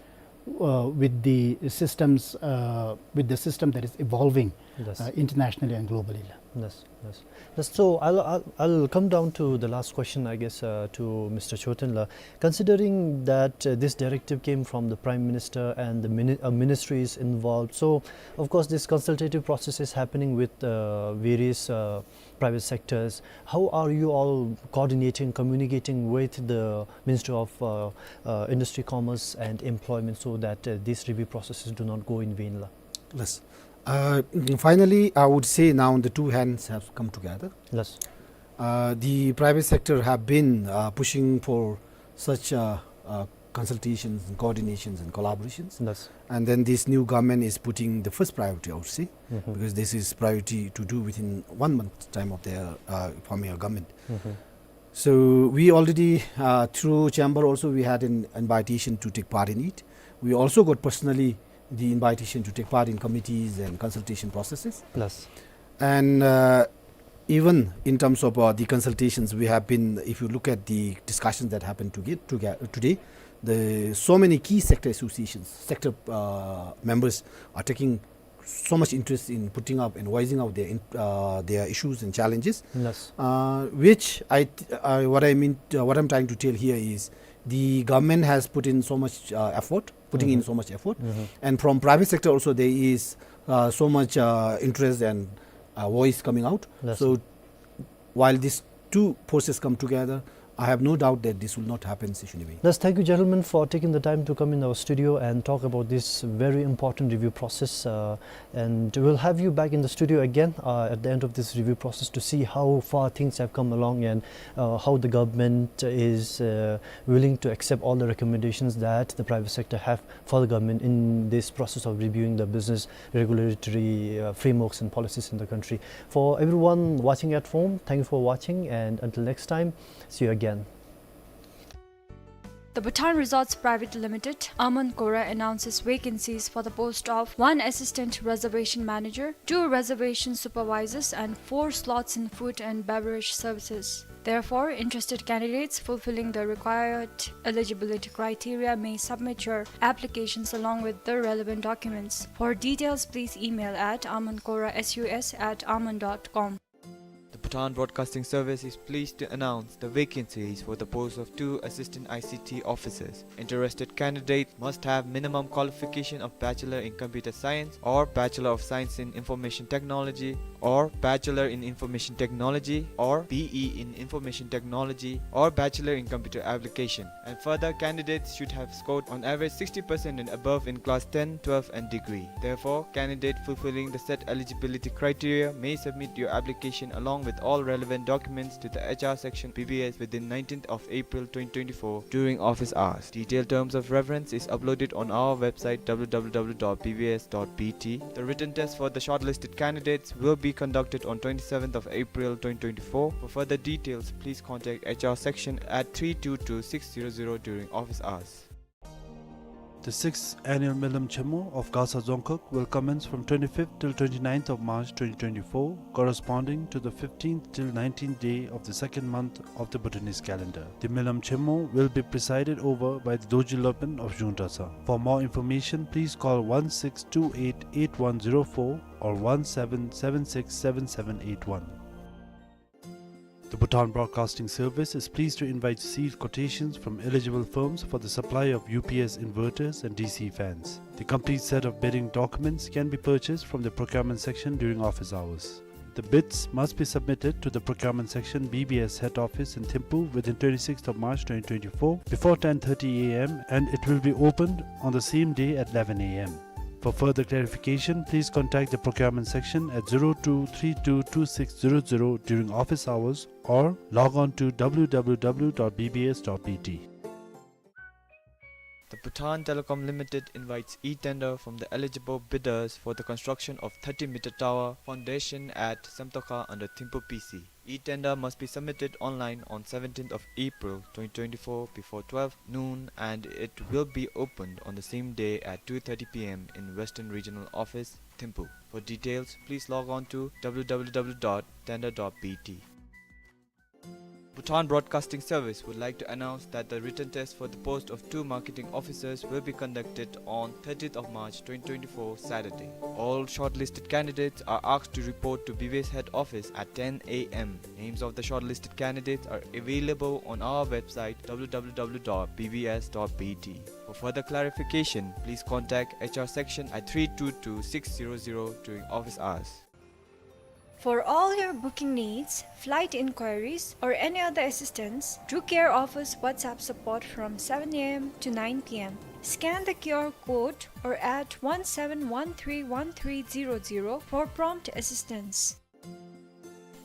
uh, with the systems, uh, with the system that is evolving uh, internationally and globally la. Yes, yes. Yes, so I'll, I'll, I'll come down to the last question, I guess, uh, to Mister Chothen la. Considering that uh, this directive came from the Prime Minister and the mini- uh, ministry is involved, so of course this consultative process is happening with uh, various uh, private sectors. How are you all coordinating, communicating with the Ministry of uh, uh, Industry, Commerce and Employment so that uh, these review processes do not go in vain la? Yes. Uh, finally, I would say now the two hands have come together. Yes. Uh, the private sector have been uh, pushing for such uh, uh, consultations and coordinations and collaborations. Yes. And then this new government is putting the first priority, I would say, because this is priority to do within one month time of their uh, forming a government. So we already, uh, through chamber also, we had an invitation to take part in it. We also got personally the invitation to take part in committees and consultation processes. Yes. And uh, even in terms of uh, the consultations, we have been, if you look at the discussions that happened to get, to get, today, the so many key sector associations, sector uh, members are taking so much interest in putting up and voicing out their in, uh, their issues and challenges. Yes. Uh, which I, th- I what I mean, uh, what I'm trying to tell here is the government has put in so much uh, effort, putting in so much effort, and from private sector also there is uh, so much uh, interest and uh, voice coming out. Yes. So while these two forces come together, I have no doubt that this will not happen, Sishunibei. Yes, thank you, gentlemen, for taking the time to come in our studio and talk about this very important review process. Uh, and we'll have you back in the studio again uh, at the end of this review process to see how far things have come along and uh, how the government is uh, willing to accept all the recommendations that the private sector have for the government in this process of reviewing the business regulatory uh, frameworks and policies in the country. For everyone watching at home, thank you for watching, and until next time, see you again. The Bhutan Resorts Private Limited, Aman Kora, announces vacancies for the post of one assistant reservation manager, two reservation supervisors, and four slots in food and beverage services. Therefore, interested candidates fulfilling the required eligibility criteria may submit your applications along with the relevant documents. For details, please email at amankorasus at aman dot com. The Bhutan Broadcasting Service is pleased to announce the vacancies for the post of two assistant I C T officers. Interested candidates must have minimum qualification of Bachelor in Computer Science or Bachelor of Science in Information Technology or Bachelor in Information Technology or B E in Information Technology or Bachelor in Computer Application. And further, candidates should have scored on average sixty percent and above in class ten, twelve and degree. Therefore, candidate fulfilling the set eligibility criteria may submit your application along with all relevant documents to the H R section B B S within nineteenth of April twenty twenty-four during office hours. Detailed terms of reference is uploaded on our website w w w dot b b s dot b t. The written test for the shortlisted candidates will be conducted on twenty-seventh of April twenty twenty-four. For further details, please contact H R section at three two two six zero zero during office hours. The sixth annual Melam Chemo of Gasa Dzongkhag will commence from twenty-fifth till twenty-ninth of March twenty twenty-four, corresponding to the fifteenth till nineteenth day of the second month of the Bhutanese calendar. The Melam Chemo will be presided over by the Dorji Lopen of Zhungtasa. For more information, please call one six two eight eight one zero four or one seven seven six seven seven eight one. The Bhutan Broadcasting Service is pleased to invite sealed quotations from eligible firms for the supply of U P S inverters and D C fans. The complete set of bidding documents can be purchased from the procurement section during office hours. The bids must be submitted to the procurement section, B B S head office in Thimphu, within twenty-sixth of March twenty twenty-four before ten thirty A M, and it will be opened on the same day at eleven A M. For further clarification, please contact the procurement section at zero two three two two six zero zero during office hours or log on to W W W dot B B S dot B T. The Bhutan Telecom Limited invites e-tender from the eligible bidders for the construction of thirty meter tower foundation at Semtokha under Thimphu P C. E-tender must be submitted online on seventeenth of April twenty twenty-four before twelve noon, and it will be opened on the same day at two thirty P M in Western Regional Office, Thimphu. For details, please log on to W W W dot tender dot B T. Bhutan Broadcasting Service would like to announce that the written test for the post of two marketing officers will be conducted on thirtieth of March twenty twenty-four, Saturday. All shortlisted candidates are asked to report to B B S head office at ten A M. Names of the shortlisted candidates are available on our website, W W W dot B B S dot B T. For further clarification, please contact H R section at three two two six zero zero during office hours. For all your booking needs, flight inquiries, or any other assistance, Drew Care offers WhatsApp support from seven A M to nine P M. Scan the Q R code or add one seven one three one three zero zero for prompt assistance.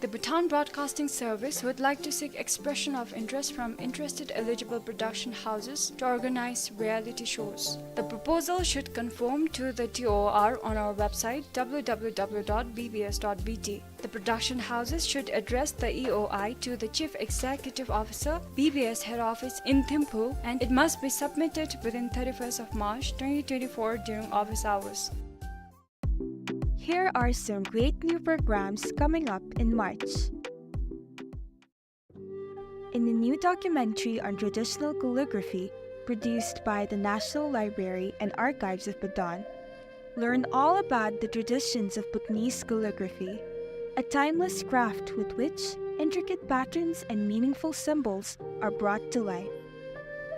The Bhutan Broadcasting Service would like to seek expression of interest from interested eligible production houses to organize reality shows. The proposal should conform to the T O R on our website, W W W dot B B S dot B T. The production houses should address the E O I to the Chief Executive Officer, B B S Head Office in Thimphu, and it must be submitted within thirty-first of March twenty twenty-four during office hours. Here are some great new programs coming up in March. In a new documentary on traditional calligraphy produced by the National Library and Archives of Bhutan, learn all about the traditions of Bhutanese calligraphy, a timeless craft with which intricate patterns and meaningful symbols are brought to life.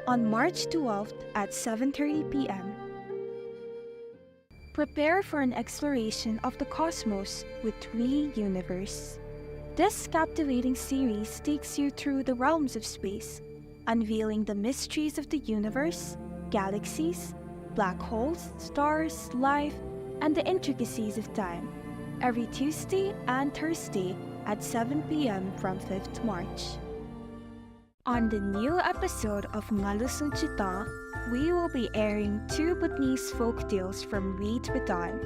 On March twelfth at seven thirty P M, prepare for an exploration of the cosmos with We Universe. This captivating series takes you through the realms of space, unveiling the mysteries of the universe, galaxies, black holes, stars, life, and the intricacies of time. Every Tuesday and Thursday at seven P M from fifth March. On the new episode of Ngalu Sunchita, we will be airing two Bhutanese folk tales from Read Bhutan,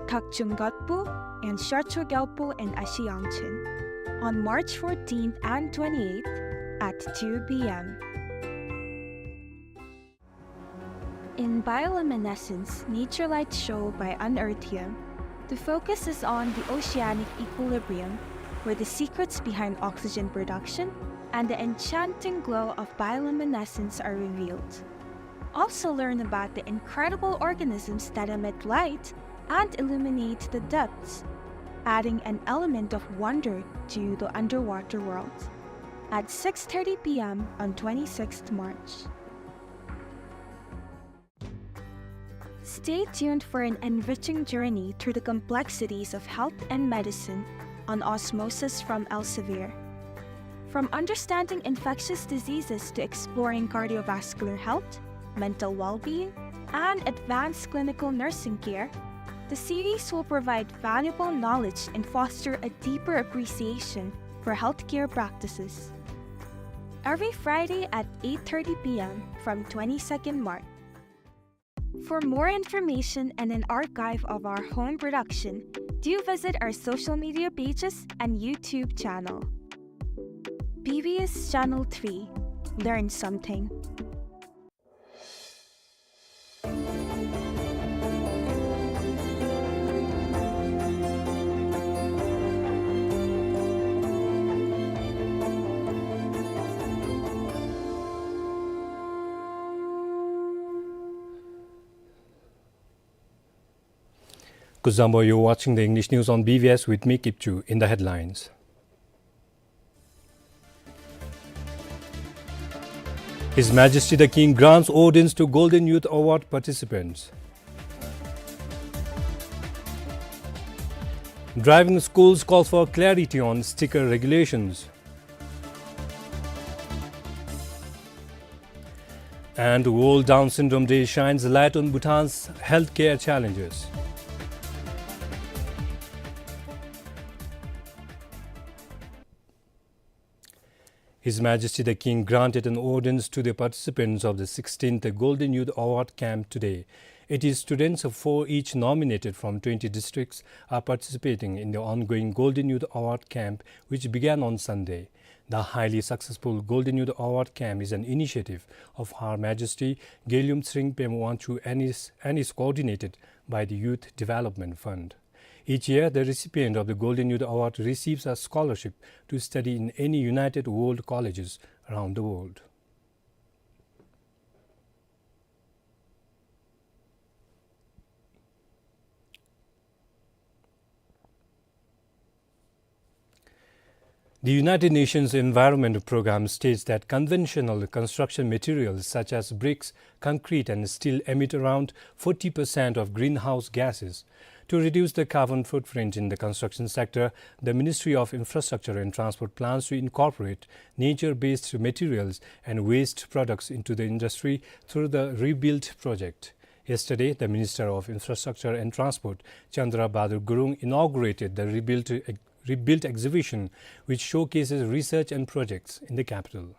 Thakchung Gatpu and Sharcho Gyalpo and Ashi Yangchen, on March fourteenth and twenty-eighth at two P M. In Bioluminescence, Nature Light Show by Unearthium, the focus is on the oceanic equilibrium, where the secrets behind oxygen production and the enchanting glow of bioluminescence are revealed. Also learn about the incredible organisms that emit light and illuminate the depths, adding an element of wonder to the underwater world. At six thirty P M on twenty-sixth March. Stay tuned for an enriching journey through the complexities of health and medicine on Osmosis from Elsevier. From understanding infectious diseases to exploring cardiovascular health, mental well-being, and advanced clinical nursing care, the series will provide valuable knowledge and foster a deeper appreciation for healthcare practices. Every Friday at eight thirty P M from twenty-second March. For more information and an archive of our home production, do visit our social media pages and YouTube channel. B B S Channel three. Learn something. Kuzuzangpo, you're watching the English news on B B S with me, Kipchu. In the headlines: His Majesty the King grants ordinance to Golden Youth Award participants. Driving schools calls for clarity on sticker regulations. And World Down Syndrome Day shines light on Bhutan's healthcare challenges. His Majesty the King granted an ordinance to the participants of the sixteenth Golden Youth Award Camp today. Eighty students, four each nominated from twenty districts, are participating in the ongoing Golden Youth Award Camp, which began on Sunday. The highly successful Golden Youth Award Camp is an initiative of Her Majesty Gelgum Tshering Pema Wangchuck and is, and is coordinated by the Youth Development Fund. Each year, the recipient of the Golden Youth Award receives a scholarship to study in any United World Colleges around the world. The United Nations Environment Programme states that conventional construction materials such as bricks, concrete and steel emit around forty percent of greenhouse gases. To reduce the carbon footprint in the construction sector, the Ministry of Infrastructure and Transport plans to incorporate nature-based materials and waste products into the industry through the Rebuild project. Yesterday, the Minister of Infrastructure and Transport, Chandra Bahadur Gurung, inaugurated the Rebuild, Rebuild exhibition, which showcases research and projects in the capital.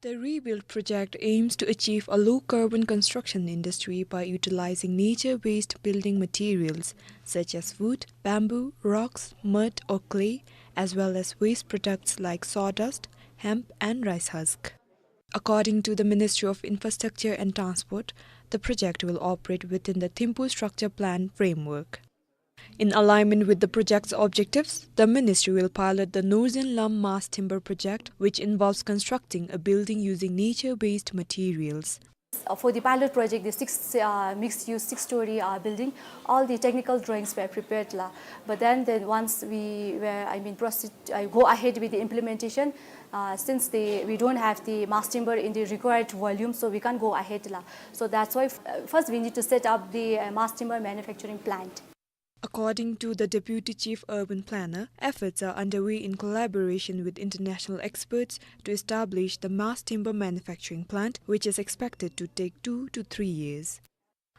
The Rebuild project aims to achieve a low-carbon construction industry by utilizing nature-based building materials such as wood, bamboo, rocks, mud or clay, as well as waste products like sawdust, hemp and rice husk. According to the Ministry of Infrastructure and Transport, the project will operate within the Thimphu Structure Plan framework. In alignment with the project's objectives, the ministry will pilot the Northern Lam mass timber project, which involves constructing a building using nature-based materials. Uh, for the pilot project, the six, uh, mixed-use six-story, uh, building, all the technical drawings were prepared la. But then, then once we were, I mean, proceed, I go ahead with the implementation, uh, since the, we don't have the mass timber in the required volume, so we can't go ahead la. So that's why f-, uh, first we need to set up the, uh, mass timber manufacturing plant. According to the Deputy Chief Urban Planner, efforts are underway in collaboration with international experts to establish the mass timber manufacturing plant, which is expected to take two to three years.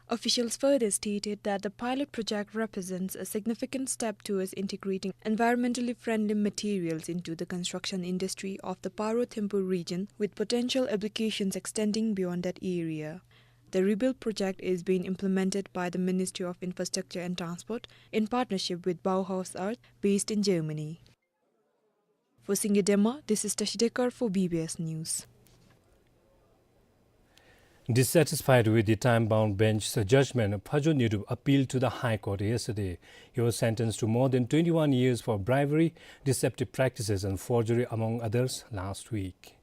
Officials further stated that the pilot project represents a significant step towards integrating environmentally friendly materials into the construction industry of the Paro Thimphu region, with potential applications extending beyond that area. The Rebuild project is being implemented by the Ministry of Infrastructure and Transport in partnership with Bauhaus Art, based in Germany. For Singye Dema, this is Tashi Dekar for B B S News. Dissatisfied with the time-bound bench's judgment, Phajo Nyodup appealed to the High Court yesterday. He was sentenced to more than twenty-one years for bribery, deceptive practices and forgery, among others, last week.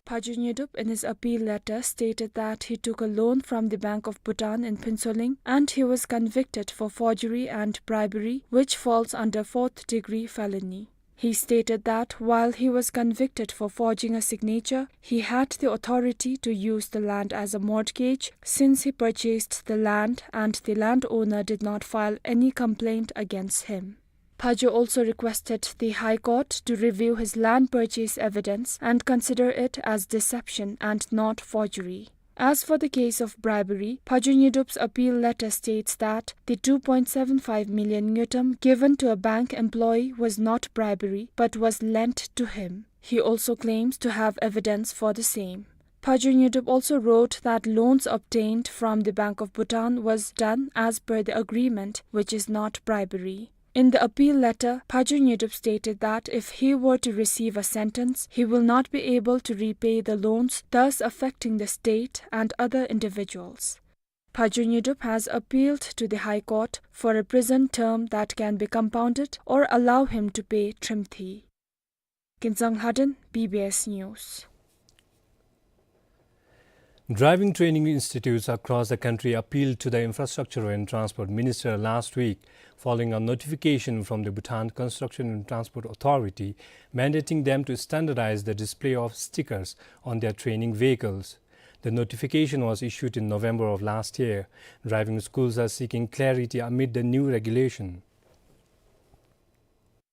Phajo Nyodup, in his appeal letter, stated that he took a loan from the Bank of Bhutan in Phuentsholing and he was convicted for forgery and bribery, which falls under fourth degree felony. He stated that while he was convicted for forging a signature, he had the authority to use the land as a mortgage since he purchased the land and the landowner did not file any complaint against him. Phajo also requested the High Court to review his land purchase evidence and consider it as deception and not forgery. As for the case of bribery, Phajo Nyodup's appeal letter states that the two point seven five million ngultrum given to a bank employee was not bribery but was lent to him. He also claims to have evidence for the same. Phajo Nyodup also wrote that loans obtained from the Bank of Bhutan was done as per the agreement, which is not bribery. In the appeal letter, Phajo Nyodup stated that if he were to receive a sentence, he will not be able to repay the loans, thus affecting the state and other individuals. Phajo Nyodup has appealed to the High Court for a prison term that can be compounded or allow him to pay trimthi. Kinzang Lhaden, B B S News. Driving training institutes across the country appealed to the Infrastructure and Transport Minister last week following a notification from the Bhutan Construction and Transport Authority, mandating them to standardize the display of stickers on their training vehicles. The notification was issued in November of last year. Driving schools are seeking clarity amid the new regulation.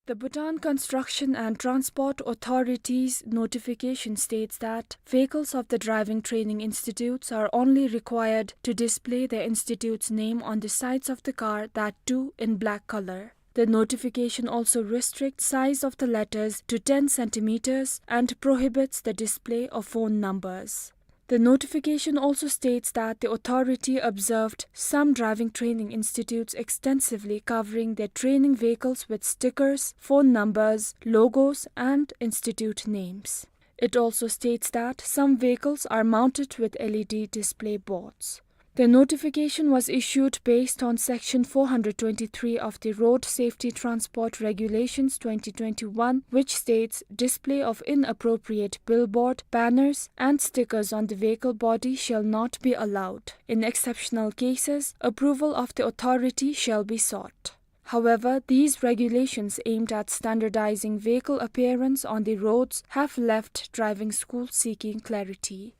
The Bhutan Construction and Transport Authority's notification states that vehicles of the driving training institutes are only required to display their institute's name on the sides of the car that too in black color. The notification also restricts size of the letters to ten centimeters and prohibits the display of phone numbers. The notification also states that the authority observed some driving training institutes extensively covering their training vehicles with stickers, phone numbers, logos, and institute names. It also states that some vehicles are mounted with L E D display boards. The notification was issued based on Section four hundred twenty-three of the Road Safety Transport Regulations twenty twenty-one, which states display of inappropriate billboard, banners, and stickers on the vehicle body shall not be allowed. In exceptional cases, approval of the authority shall be sought. However, these regulations aimed at standardizing vehicle appearance on the roads have left driving schools seeking clarity.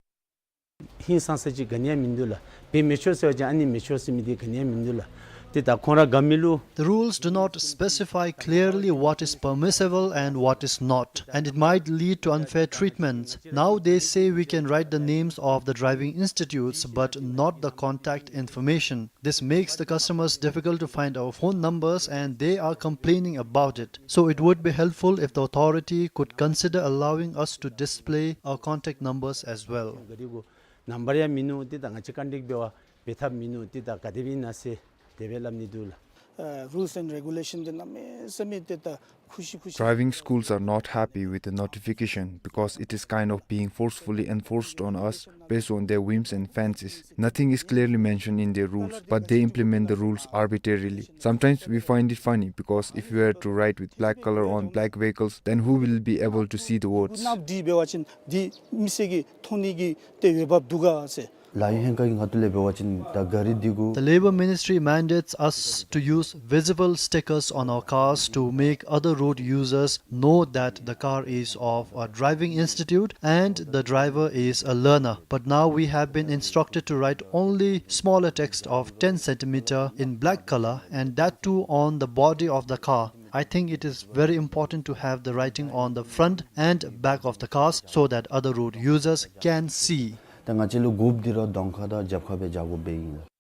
ཧིང་སངས་ས་ཅིག་ག་ནི་ཡང་མིན་འདུག་ལགས། དཔེ་མེ་མཆོད་ཟེར་བ་ཅིན་ཨ་ནི་མེ་མཆོད་ཟེར་མི་འདི་ག་ནི་ཡང་མིན་འདུག་ལགས། ཏེ་ད་ཁོང་ར་དགའ་མི་ལུ། The rules do not specify clearly what is permissible and what is not, and it might lead to unfair treatments. Now they say we can write the names of the driving institutes but not the contact information. This makes the customers difficult to find our phone numbers and they are complaining about it. So it would be helpful if the authority could consider allowing us to display our contact numbers as well. ག་རི་གུ་ནམ་བར་ཡང་མིན་ནུག། ཏེ་ད་ང་བཅས་ཀོན་ཊེཀཊ་འབད་བར་འབད་ཐབས་མིན་ནུག། ཏེ་ད་ག་དེ་སྦེ་ཨིན་ན་ཟེར་དེ་སྦེ་སླབ་ནི་འདུག་ལགས། ཨ་རུལསི་ཨེནཌ་རེ་གུ་ལེ་ཤཱན་འདི་གནམ་མེད་ས་མེད་ཏེ་ད་ཁུ་ཤི་ཁུ་ཤི། Driving schools are not happy with the notification because it is kind of being forcefully enforced on us based on their whims and fancies. Nothing is clearly mentioned in their rules, but they implement the rules arbitrarily. Sometimes we find it funny because if we were to write with black color on black vehicles, then who will be able to see the words? ནབ་འདི་འབད་བ་ཅིན་འདི་མི་སེར་གྱིས་མཐོང་ནི་གི་ཏེ་འོས་འབབ་འདུག་ག་ཟེར། ལཱ་གཡོག་ལྷན་ཁག་གི་ཁ་ཐུག་ལས་འབད་བ་ཅིན་ད་ག་རི་འདི་གུ། The Labour Ministry mandates us to use visible stickers on our cars to make other road users know that the car is of a driving institute and the driver is a learner. But now we have been instructed to write only smaller text of ten centimeter in black color, and that too on the body of the car. I think it is very important to have the writing on the front and back of the cars so that other road users can see. ད་ང་བཅས་ལུ་དགོཔ་འདི་ར་གདོང་ཁ་དང་རྒྱབ་ཁར་སྦེ་རྒྱག་དགོཔ་སྦེ་ཨིན་ལགས།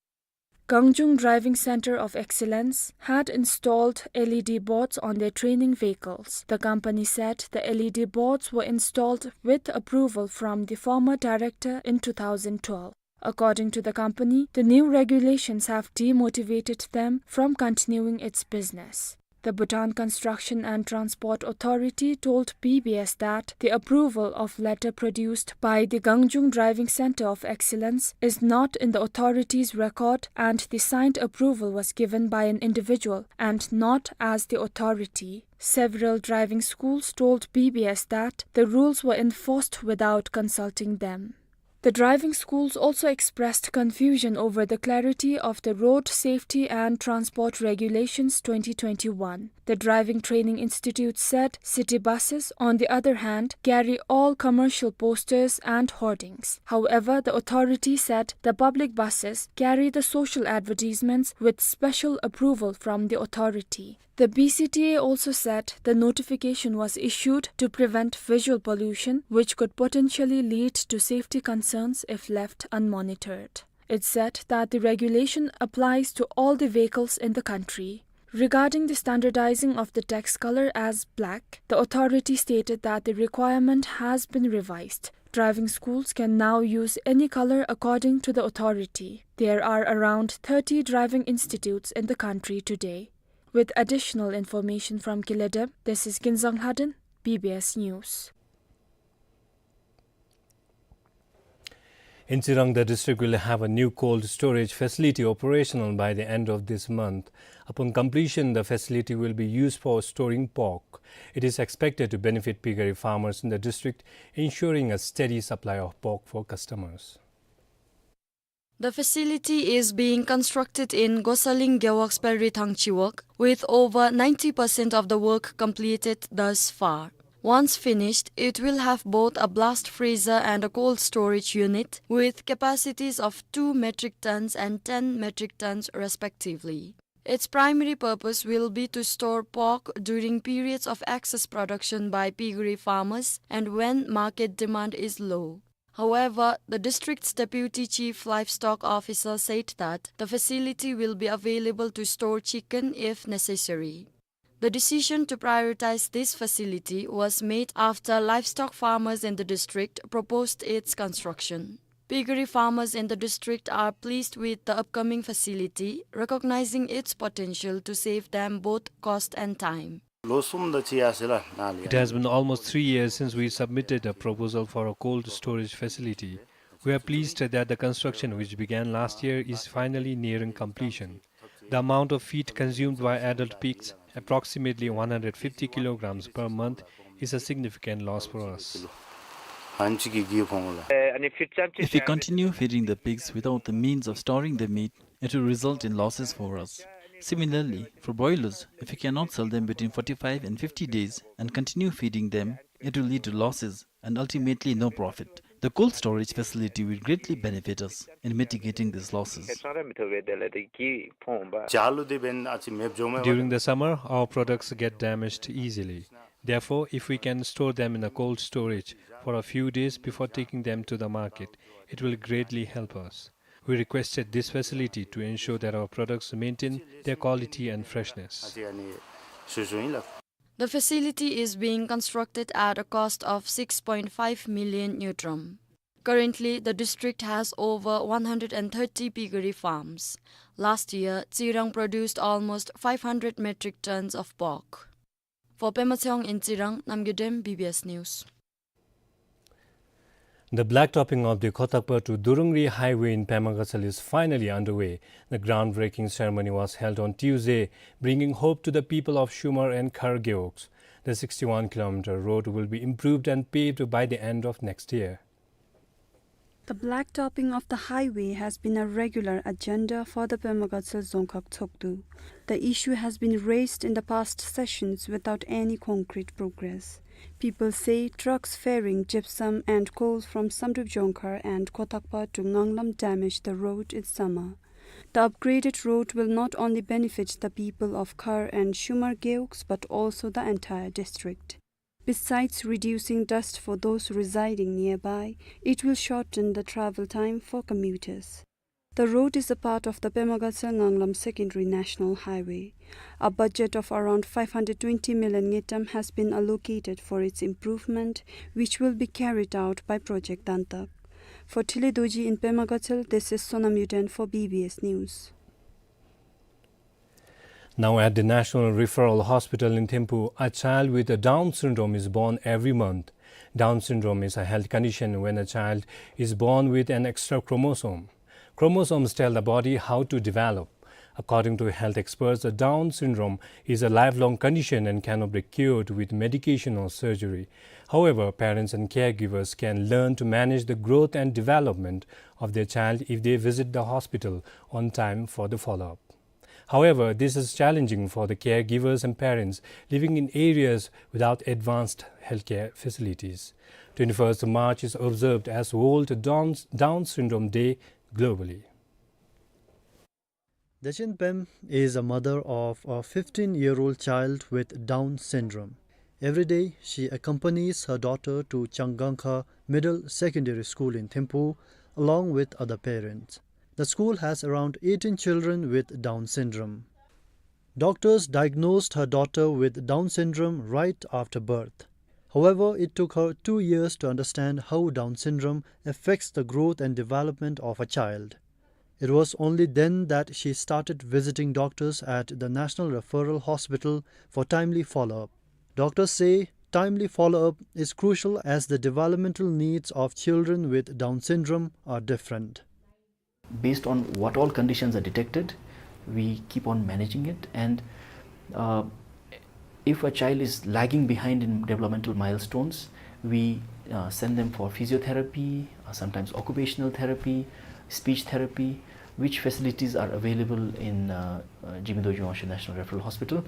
Gangjeung Driving Centre of Excellence had installed L E D boards on their training vehicles. The company said the L E D boards were installed with approval from the former director in two thousand twelve. According to the company, the new regulations have demotivated them from continuing its business. The Bhutan Construction and Transport Authority told B B S that the approval of letter produced by the Gangjeung Driving Centre of Excellence is not in the authority's record and the signed approval was given by an individual and not as the authority. Several driving schools told B B S that the rules were enforced without consulting them. The driving schools also expressed confusion over the clarity of the Road Safety and Transport Regulations twenty twenty-one. The driving training institute said city buses, on the other hand, carry all commercial posters and hoardings. However, the authority said the public buses carry the social advertisements with special approval from the authority. The B C T A also said the notification was issued to prevent visual pollution, which could potentially lead to safety concerns if left unmonitored. It said that the regulation applies to all the vehicles in the country. Regarding the standardizing of the text color as black, the authority stated that the requirement has been revised. Driving schools can now use any color according to the authority. There are around thirty driving institutes in the country today. With additional information from Kiledem, this is Kinzang Lhaden, B B S News. In Tsirang, the district will have a new cold storage facility operational by the end of this month. Upon completion, the facility will be used for storing pork. It is expected to benefit piggery farmers in the district, ensuring a steady supply of pork for customers. The facility is being constructed in Gosaling Gewog Sparey Thang Chiwog, with over ninety percent of the work completed thus far. Once finished, it will have both a blast freezer and a cold storage unit, with capacities of two metric tons and ten metric tons respectively. Its primary purpose will be to store pork during periods of excess production by piggery farmers and when market demand is low. However, the district's Deputy Chief Livestock Officer said that the facility will be available to store chicken if necessary. The decision to prioritize this facility was made after livestock farmers in the district proposed its construction. Piggery farmers in the district are pleased with the upcoming facility, recognizing its potential to save them both cost and time. ལོ་གསུམ་དང་ཕྱེད་ཡར་སོང་ཡི་ལགས་ནཱ་ལས། It has been almost three years since we submitted a proposal for a cold storage facility. We are pleased that the construction, which began last year, is finally nearing completion. The amount of feed consumed by adult pigs, approximately one hundred fifty kilograms per month, is a significant loss for us. If we continue feeding the pigs without the means of storing the meat, it will result in losses for us. Similarly, for broilers, if we cannot sell them between forty-five and fifty days and continue feeding them, it will lead to losses and ultimately no profit. The cold storage facility will greatly benefit us in mitigating these losses. During the summer, our products get damaged easily. Therefore, if we can store them in a cold storage for a few days before taking them to the market, it will greatly help us. We requested this facility to ensure that our products maintain their quality and freshness. The facility is being constructed at a cost of six point five million ngultrum. Currently, the district has over one hundred and thirty piggery farms. Last year, Tsirang produced almost five hundred metric tons of pork. For Pema Tshewang in Tsirang, Namgay Dem, B B S News. The blacktopping of the Khotakpa to Durungri highway in Pema Gatshel is finally underway. The groundbreaking ceremony was held on Tuesday, bringing hope to the people of Shumar and Khar gewogs. The sixty-one kilometer road will be improved and paved by the end of next year. The blacktopping of the highway has been a regular agenda for the Pema Gatshel Dzongkhag Tshogdu. The issue has been raised in the past sessions without any concrete progress. People say trucks ferrying gypsum and coal from Samdrup Dzongkhag and Khotakpa to Nganglam damage the road in summer. The upgraded road will not only benefit the people of Khar and Shumar gewogs but also the entire district. Besides reducing dust for those residing nearby, it will shorten the travel time for commuters. The road is a part of the Pema Gatshel Nganglam Secondary National Highway. A budget of around five hundred twenty million ngultrum has been allocated for its improvement, which will be carried out by Project Dantak. For Thile Dorji in Pema Gatshel, this is Sonam Yuden for B B S News. Now at the National Referral Hospital in Thimphu, a child with a Down syndrome is born every month. Down syndrome is a health condition when a child is born with an extra chromosome. Chromosomes tell the body how to develop. According to health experts, a Down syndrome is a lifelong condition and cannot be cured with medication or surgery. However, parents and caregivers can learn to manage the growth and development of their child if they visit the hospital on time for the follow-up. However, this is challenging for the caregivers and parents living in areas without advanced healthcare facilities. Twenty-first March is observed as World Down, Down Syndrome Day globally. Dechen Pem is a mother of a fifteen-year-old child with Down syndrome. Every day, she accompanies her daughter to Changangkha Middle Secondary School in Thimphu, along with other parents. The school has around eighteen children with Down syndrome. Doctors diagnosed her daughter with Down syndrome right after birth. However, it took her two years to understand how Down syndrome affects the growth and development of a child. It was only then that she started visiting doctors at the National Referral Hospital for timely follow-up. Doctors say timely follow-up is crucial as the developmental needs of children with Down syndrome are different. Based on what all conditions are detected, we keep on managing it. And, uh, if a child is lagging behind in developmental milestones, we, uh, send them for physiotherapy, uh, sometimes occupational therapy, speech therapy, which facilities are available in, uh, uh, Jigme Dorji Wangchuk National Referral Hospital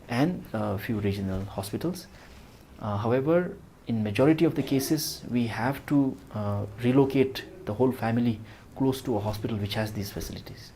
and, uh, few regional hospitals. Uh, however, in majority of the cases, we have to, uh, relocate the whole family close to a hospital which has these facilities.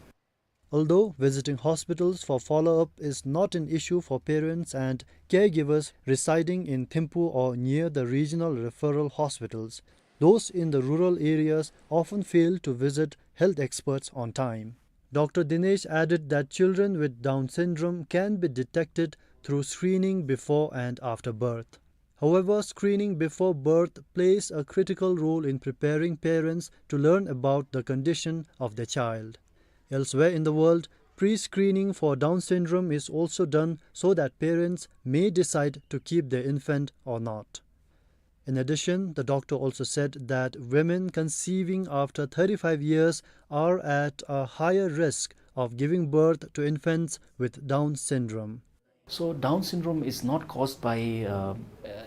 Although visiting hospitals for follow-up is not an issue for parents and caregivers residing in Thimphu or near the regional referral hospitals, those in the rural areas often fail to visit health experts on time. Doctor Dinesh added that children with Down syndrome can be detected through screening before and after birth. However, screening before birth plays a critical role in preparing parents to learn about the condition of their child. Elsewhere in the world, pre-screening for Down syndrome is also done so that parents may decide to keep their infant or not. In addition, the doctor also said that women conceiving after thirty-five years are at a higher risk of giving birth to infants with Down syndrome. So Down syndrome is not caused by, uh,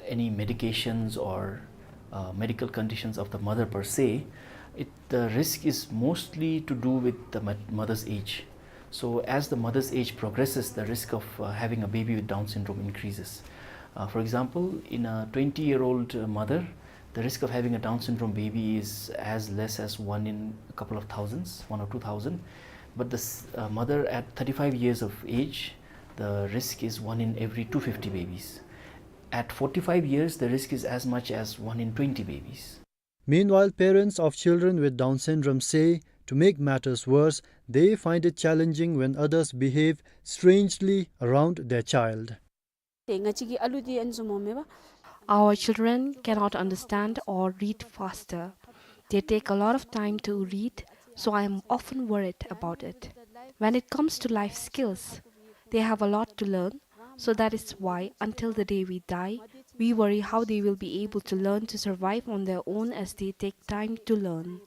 any medications or, uh, medical conditions of the mother per se. It, the risk is mostly to do with the mo-, mother's age. So as the mother's age progresses, the risk of, uh, having a baby with Down syndrome increases. Uh, for example, in a twenty-year-old, uh, mother, the risk of having a Down syndrome baby is as less as one in a couple of thousands, one or two thousand. But this, uh, mother at thirty-five years of age, the risk is one in every two fifty babies. At forty-five years, the risk is as much as one in twenty babies. Meanwhile, parents of children with Down syndrome say, to make matters worse, they find it challenging when others behave strangely around their child. Our children cannot understand or read faster. They take a lot of time to read, so I am often worried about it. When it comes to life skills, they have a lot to learn, so that is why, until the day we die, we worry how they will be able to learn to survive on their own as they take time to learn.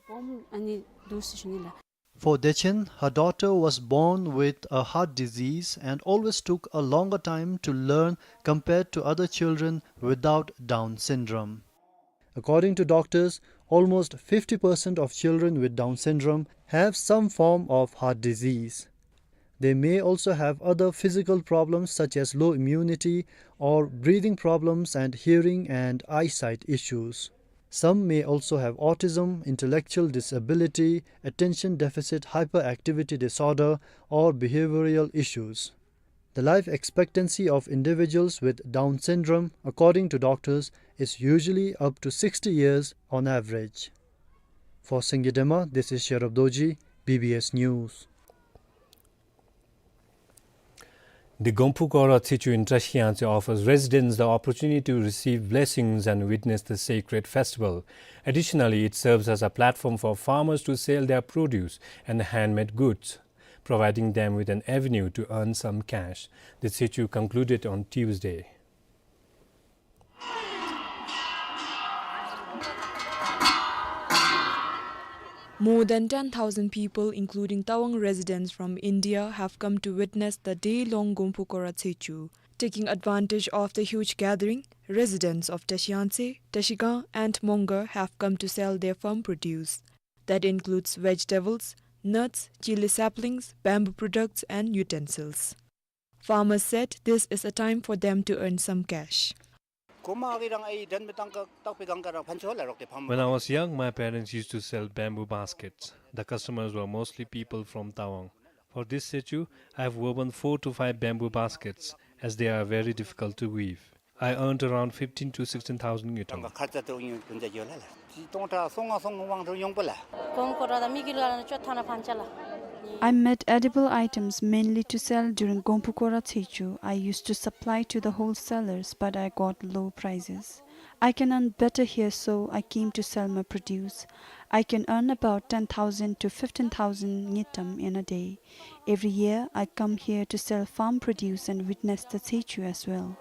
For Dechen, her daughter was born with a heart disease and always took a longer time to learn compared to other children without Down syndrome. According to doctors, almost fifty percent of children with Down syndrome have some form of heart disease. They may also have other physical problems such as low immunity or breathing problems and hearing and eyesight issues. Some may also have autism, intellectual disability, attention deficit hyperactivity disorder, or behavioral issues. The life expectancy of individuals with Down syndrome, according to doctors, is usually up to sixty years on average. For Sangay Dema, this is Sherab Dorji, B B S News. The Gomphu Kora Tshechu in Tashi Yangtse offers residents the opportunity to receive blessings and witness the sacred festival. Additionally, it serves as a platform for farmers to sell their produce and handmade goods, providing them with an avenue to earn some cash. The Tshechu concluded on Tuesday. More than ten thousand people, including Tawang residents from India, have come to witness the day-long Gomphu Kora Tshechu. Taking advantage of the huge gathering, residents of Tashi Yangtse, Tashi Gang, and Mongar have come to sell their farm produce. That includes vegetables, nuts, chilli saplings, bamboo products, and utensils. Farmers said this is a time for them to earn some cash. When I was young, my parents used to sell bamboo baskets. The customers were mostly people from Tawang. For this Tshechu, I have woven four to five bamboo baskets, as they are very difficult to weave. I earned around fifteen to sixteen thousand ngultrum. I made edible items mainly to sell during Gomphu Kora Tshechu. I used to supply to the wholesalers, but I got low prices. I can earn better here, so I came to sell my produce. I can earn about ten thousand to fifteen thousand ngultrum in a day. Every year, I come here to sell farm produce and witness the Tshechu as well.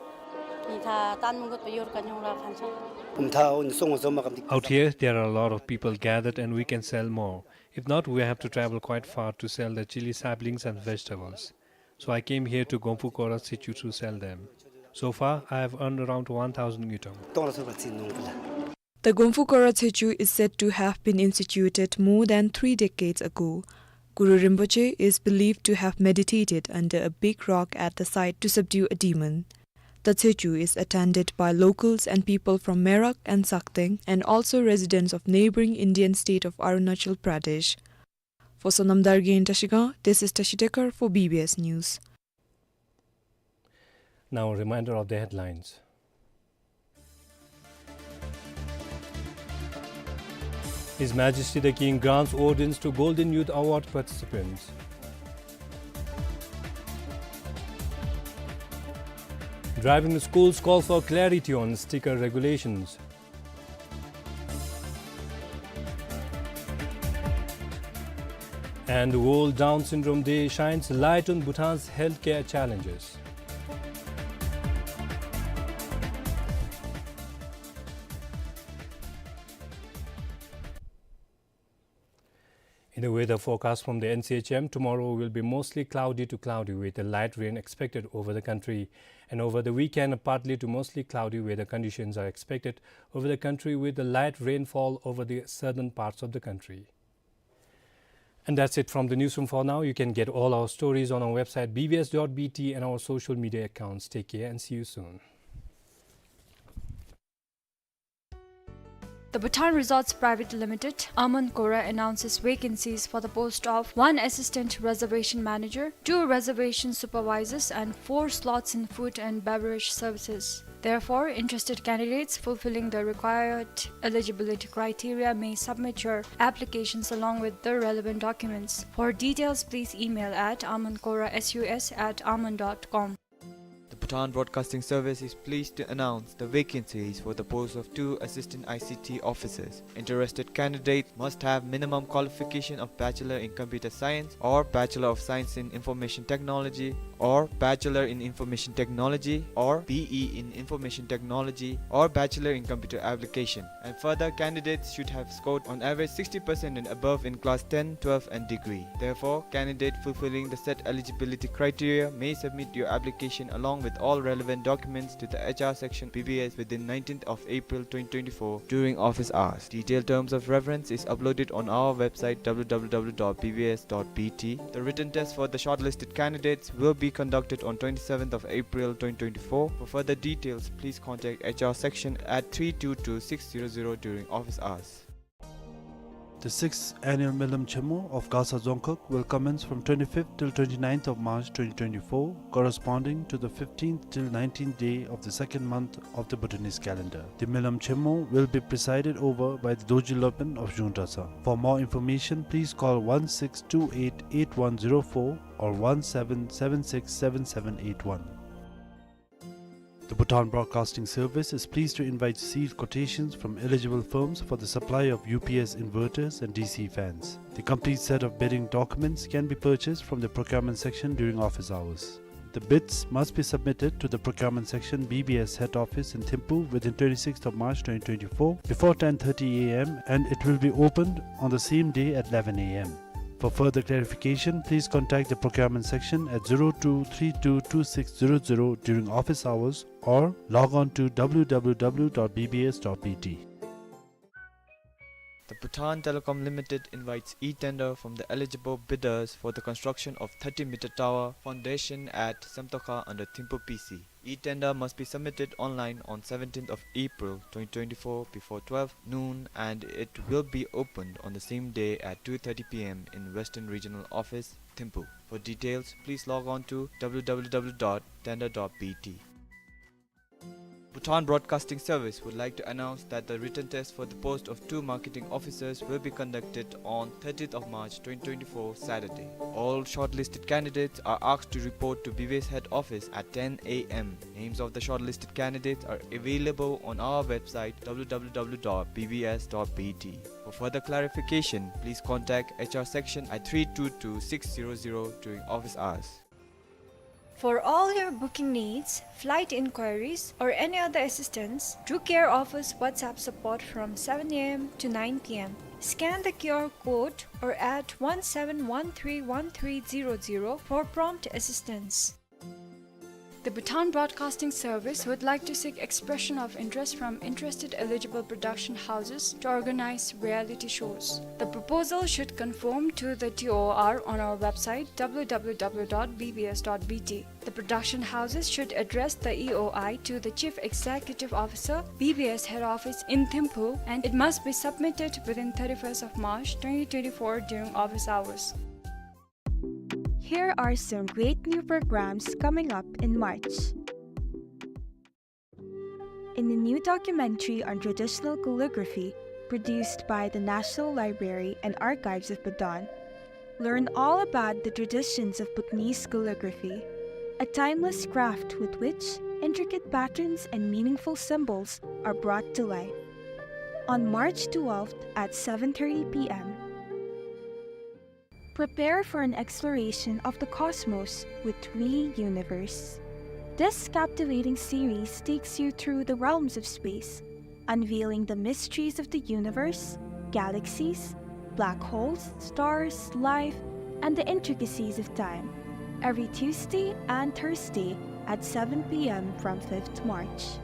Out here, there are a lot of people gathered and we can sell more. If not, we have to travel quite far to sell the chilli saplings and vegetables. So I came here to Gomphu Kora Tshechu to sell them. So far, I have earned around one thousand ngultrum. The Gompu Kora Tsechu is said to have been instituted more than three decades ago. Guru Rinpoche is believed to have meditated under a big rock at the site to subdue a demon. The Tsechu is attended by locals and people from Merak and Sakteng, and also residents of neighboring Indian state of Arunachal Pradesh. For Sonam Dargyen in Trashigang, this is Tashi Tekar for B B S News. Now, a reminder of the headlines. His Majesty the King grants audience to Golden Youth Award participants. Driving schools call for clarity on sticker regulations. And the World Down Syndrome Day shines light on Bhutan's healthcare challenges. In the weather forecast from the N C H M, tomorrow will be mostly cloudy to cloudy with a light rain expected over the country. And over the weekend, partly to mostly cloudy weather conditions are expected over the country with a light rainfall over the southern parts of the country. And that's it from the newsroom for now. You can get all our stories on our website B B S dot B T and our social media accounts. Take care and see you soon. The Bhutan Resorts Private Limited, Aman Kora, announces vacancies for the post of one assistant reservation manager, two reservation supervisors, and four slots in food and beverage services. Therefore, interested candidates fulfilling the required eligibility criteria may submit your applications along with the relevant documents. For details, please email at amankorasus at aman dot com. The Bhutan Broadcasting Service is pleased to announce the vacancies for the post of two assistant I C T officers. Interested candidates must have minimum qualification of Bachelor in Computer Science or Bachelor of Science in Information Technology or Bachelor in Information Technology or B E in Information Technology or Bachelor in Computer Application. And further, candidates should have scored on average sixty percent and above in class ten, twelve and degree. Therefore, candidate fulfilling the set eligibility criteria may submit your application along with all relevant documents to the H R section B B S within nineteenth of April twenty twenty-four during office hours. Detailed terms of reference is uploaded on our website W W W dot B B S dot B T. The written test for the shortlisted candidates will be conducted on twenty-seventh of April twenty twenty-four. For further details, please contact H R section at three two two six zero zero during office hours. The sixth annual Milam Chenmo of Gasa Dzongkhag will commence from twenty-fifth till twenty-ninth of March twenty twenty-four, corresponding to the fifteenth till nineteenth day of the second month of the Bhutanese calendar. The Milam Chenmo will be presided over by the Dorji Lopen of Zhung Dratshang. For more information, please call one six two eight eight one zero four or one seven seven six seven seven eight one. The Bhutan Broadcasting Service is pleased to invite sealed quotations from eligible firms for the supply of U P S inverters and D C fans. The complete set of bidding documents can be purchased from the procurement section during office hours. The bids must be submitted to the procurement section, B B S head office in Thimphu within twenty-sixth of March twenty twenty-four before ten thirty A M, and it will be opened on the same day at eleven A M. For further clarification, please contact the procurement section at zero two three two two six zero zero during office hours or log on to W W W dot B B S dot B T. The Bhutan Telecom Limited invites e-tender from the eligible bidders for the construction of thirty meter tower foundation at Semtokha under Thimphu P C. E-tender must be submitted online on seventeenth of April twenty twenty-four before twelve noon, and it will be opened on the same day at two thirty P M in Western Regional Office, Thimphu. For details, please log on to W W W dot tender dot B T. Bhutan Broadcasting Service would like to announce that the written test for the post of two marketing officers will be conducted on thirtieth of March twenty twenty-four, Saturday. All shortlisted candidates are asked to report to B B S head office at ten A M. Names of the shortlisted candidates are available on our website W W W dot B B S dot B T. For further clarification, please contact H R section at three two two six zero zero during office hours. For all your booking needs, flight inquiries, or any other assistance, Drew Care offers WhatsApp support from seven A M to nine P M. Scan the Q R code or add one seven one three one three zero zero for prompt assistance. The Bhutan Broadcasting Service would like to seek expression of interest from interested eligible production houses to organize reality shows. The proposal should conform to the T O R on our website, w w w dot b b s dot b t. The production houses should address the E O I to the Chief Executive Officer, B B S Head Office in Thimphu, and it must be submitted within thirty-first of March twenty twenty-four during office hours. Here are some great new programs coming up in March. In a new documentary on traditional calligraphy produced by the National Library and Archives of Bhutan, learn all about the traditions of Bhutanese calligraphy, a timeless craft with which intricate patterns and meaningful symbols are brought to life. On March twelfth at seven thirty p m, prepare for an exploration of the cosmos with Re:Universe. This captivating series takes you through the realms of space, unveiling the mysteries of the universe, galaxies, black holes, stars, life, and the intricacies of time. Every Tuesday and Thursday at seven p m from fifth March.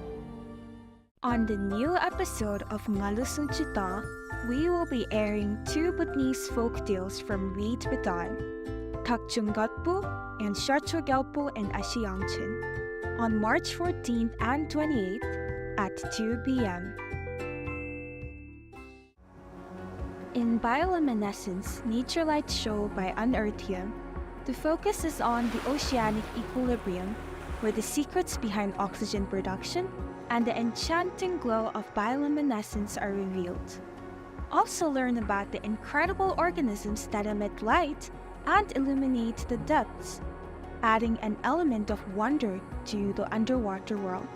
On the new episode of Ngalu Sunchita, we will be airing two Bhutanese folk tales from Reed Bhutan, Thakchung Gatpu and Sharcho Gyalpo and Ashi Yangchen, on March fourteenth and twenty-eighth at two p m. In Bioluminescence, Nature Light Show by Unearthium, the focus is on the oceanic equilibrium, where the secrets behind oxygen production and the enchanting glow of bioluminescence are revealed. Also learn about the incredible organisms that emit light and illuminate the depths, adding an element of wonder to the underwater world.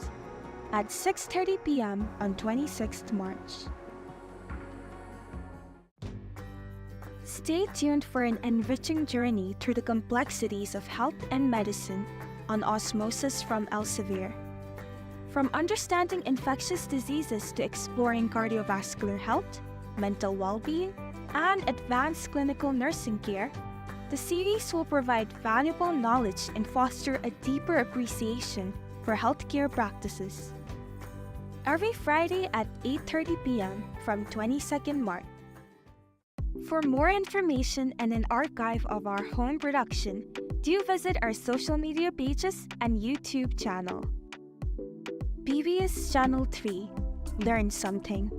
At six thirty p m on twenty-sixth March. Stay tuned for an enriching journey through the complexities of health and medicine on Osmosis from Elsevier. From understanding infectious diseases to exploring cardiovascular health, mental well-being, and advanced clinical nursing care, the series will provide valuable knowledge and foster a deeper appreciation for healthcare practices. Every Friday at eight thirty p m from twenty-second March. For more information and an archive of our home production, do visit our social media pages and YouTube channel. B B S Channel three. Learn something.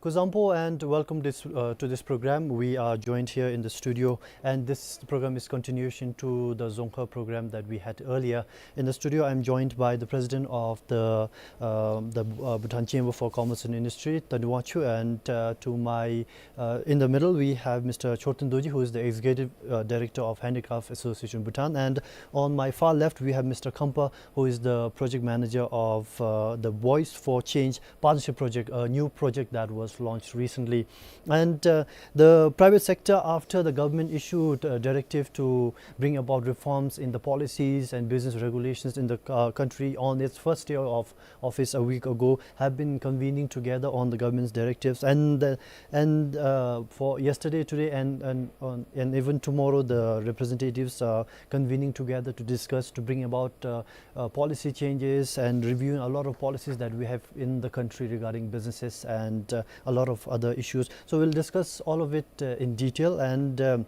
Kuzuzangpo and welcome this, uh, to this program. We are joined here in the studio, and this program is continuation to the Dzongkha program that we had earlier. In the studio, I'm joined by the president of the, um, the, uh, Bhutan Chamber for Commerce and Industry, Taniwangchuk, and, uh, to my, uh, in the middle, we have Mister Chorten Dorji, who is the executive, uh, director of Handicraft Association Bhutan, and on my far left, we have Mister Khampa, who is the project manager of, uh, the Voice for Change Partnership Project, a new project that was launched recently. And, uh, the private sector, after the government issued a directive to bring about reforms in the policies and business regulations in the, uh, country, on its first day of office a week ago, have been convening together on the government's directives. And, uh, and, uh, for yesterday, today, and, and, on, and even tomorrow, the representatives are convening together to discuss, to bring about, uh, uh, policy changes and reviewing a lot of policies that we have in the country regarding businesses and, uh, a lot of other issues. So we'll discuss all of it, uh, in detail. And, um,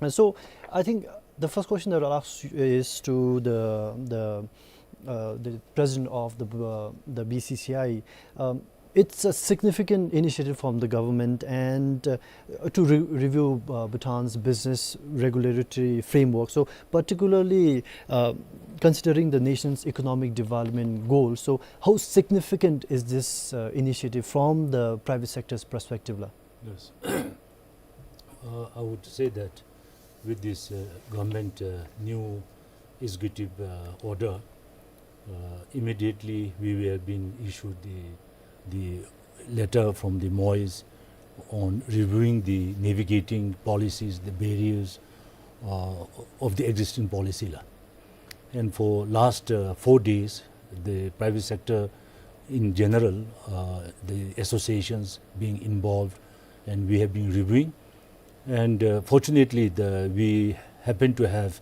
and so I think the first question that I'll ask you is to the, the, uh, the president of the, uh, the B C C I. Um, it's a significant initiative from the government and, uh, to re-, review, uh, Bhutan's business regulatory framework. So particularly, uh, considering the nation's economic development goals, so how significant is this, uh, initiative from the private sector's perspective, la? Yes. Uh, I would say that with this, uh, government, uh, new executive, uh, order, uh, immediately we were being issued the, the letter from the MoEs on reviewing the navigating policies, the barriers, uh, of the existing policy, la. And for last, uh, four days, the private sector in general, uh, the associations being involved, and we have been reviewing. And, uh, fortunately, the, we happen to have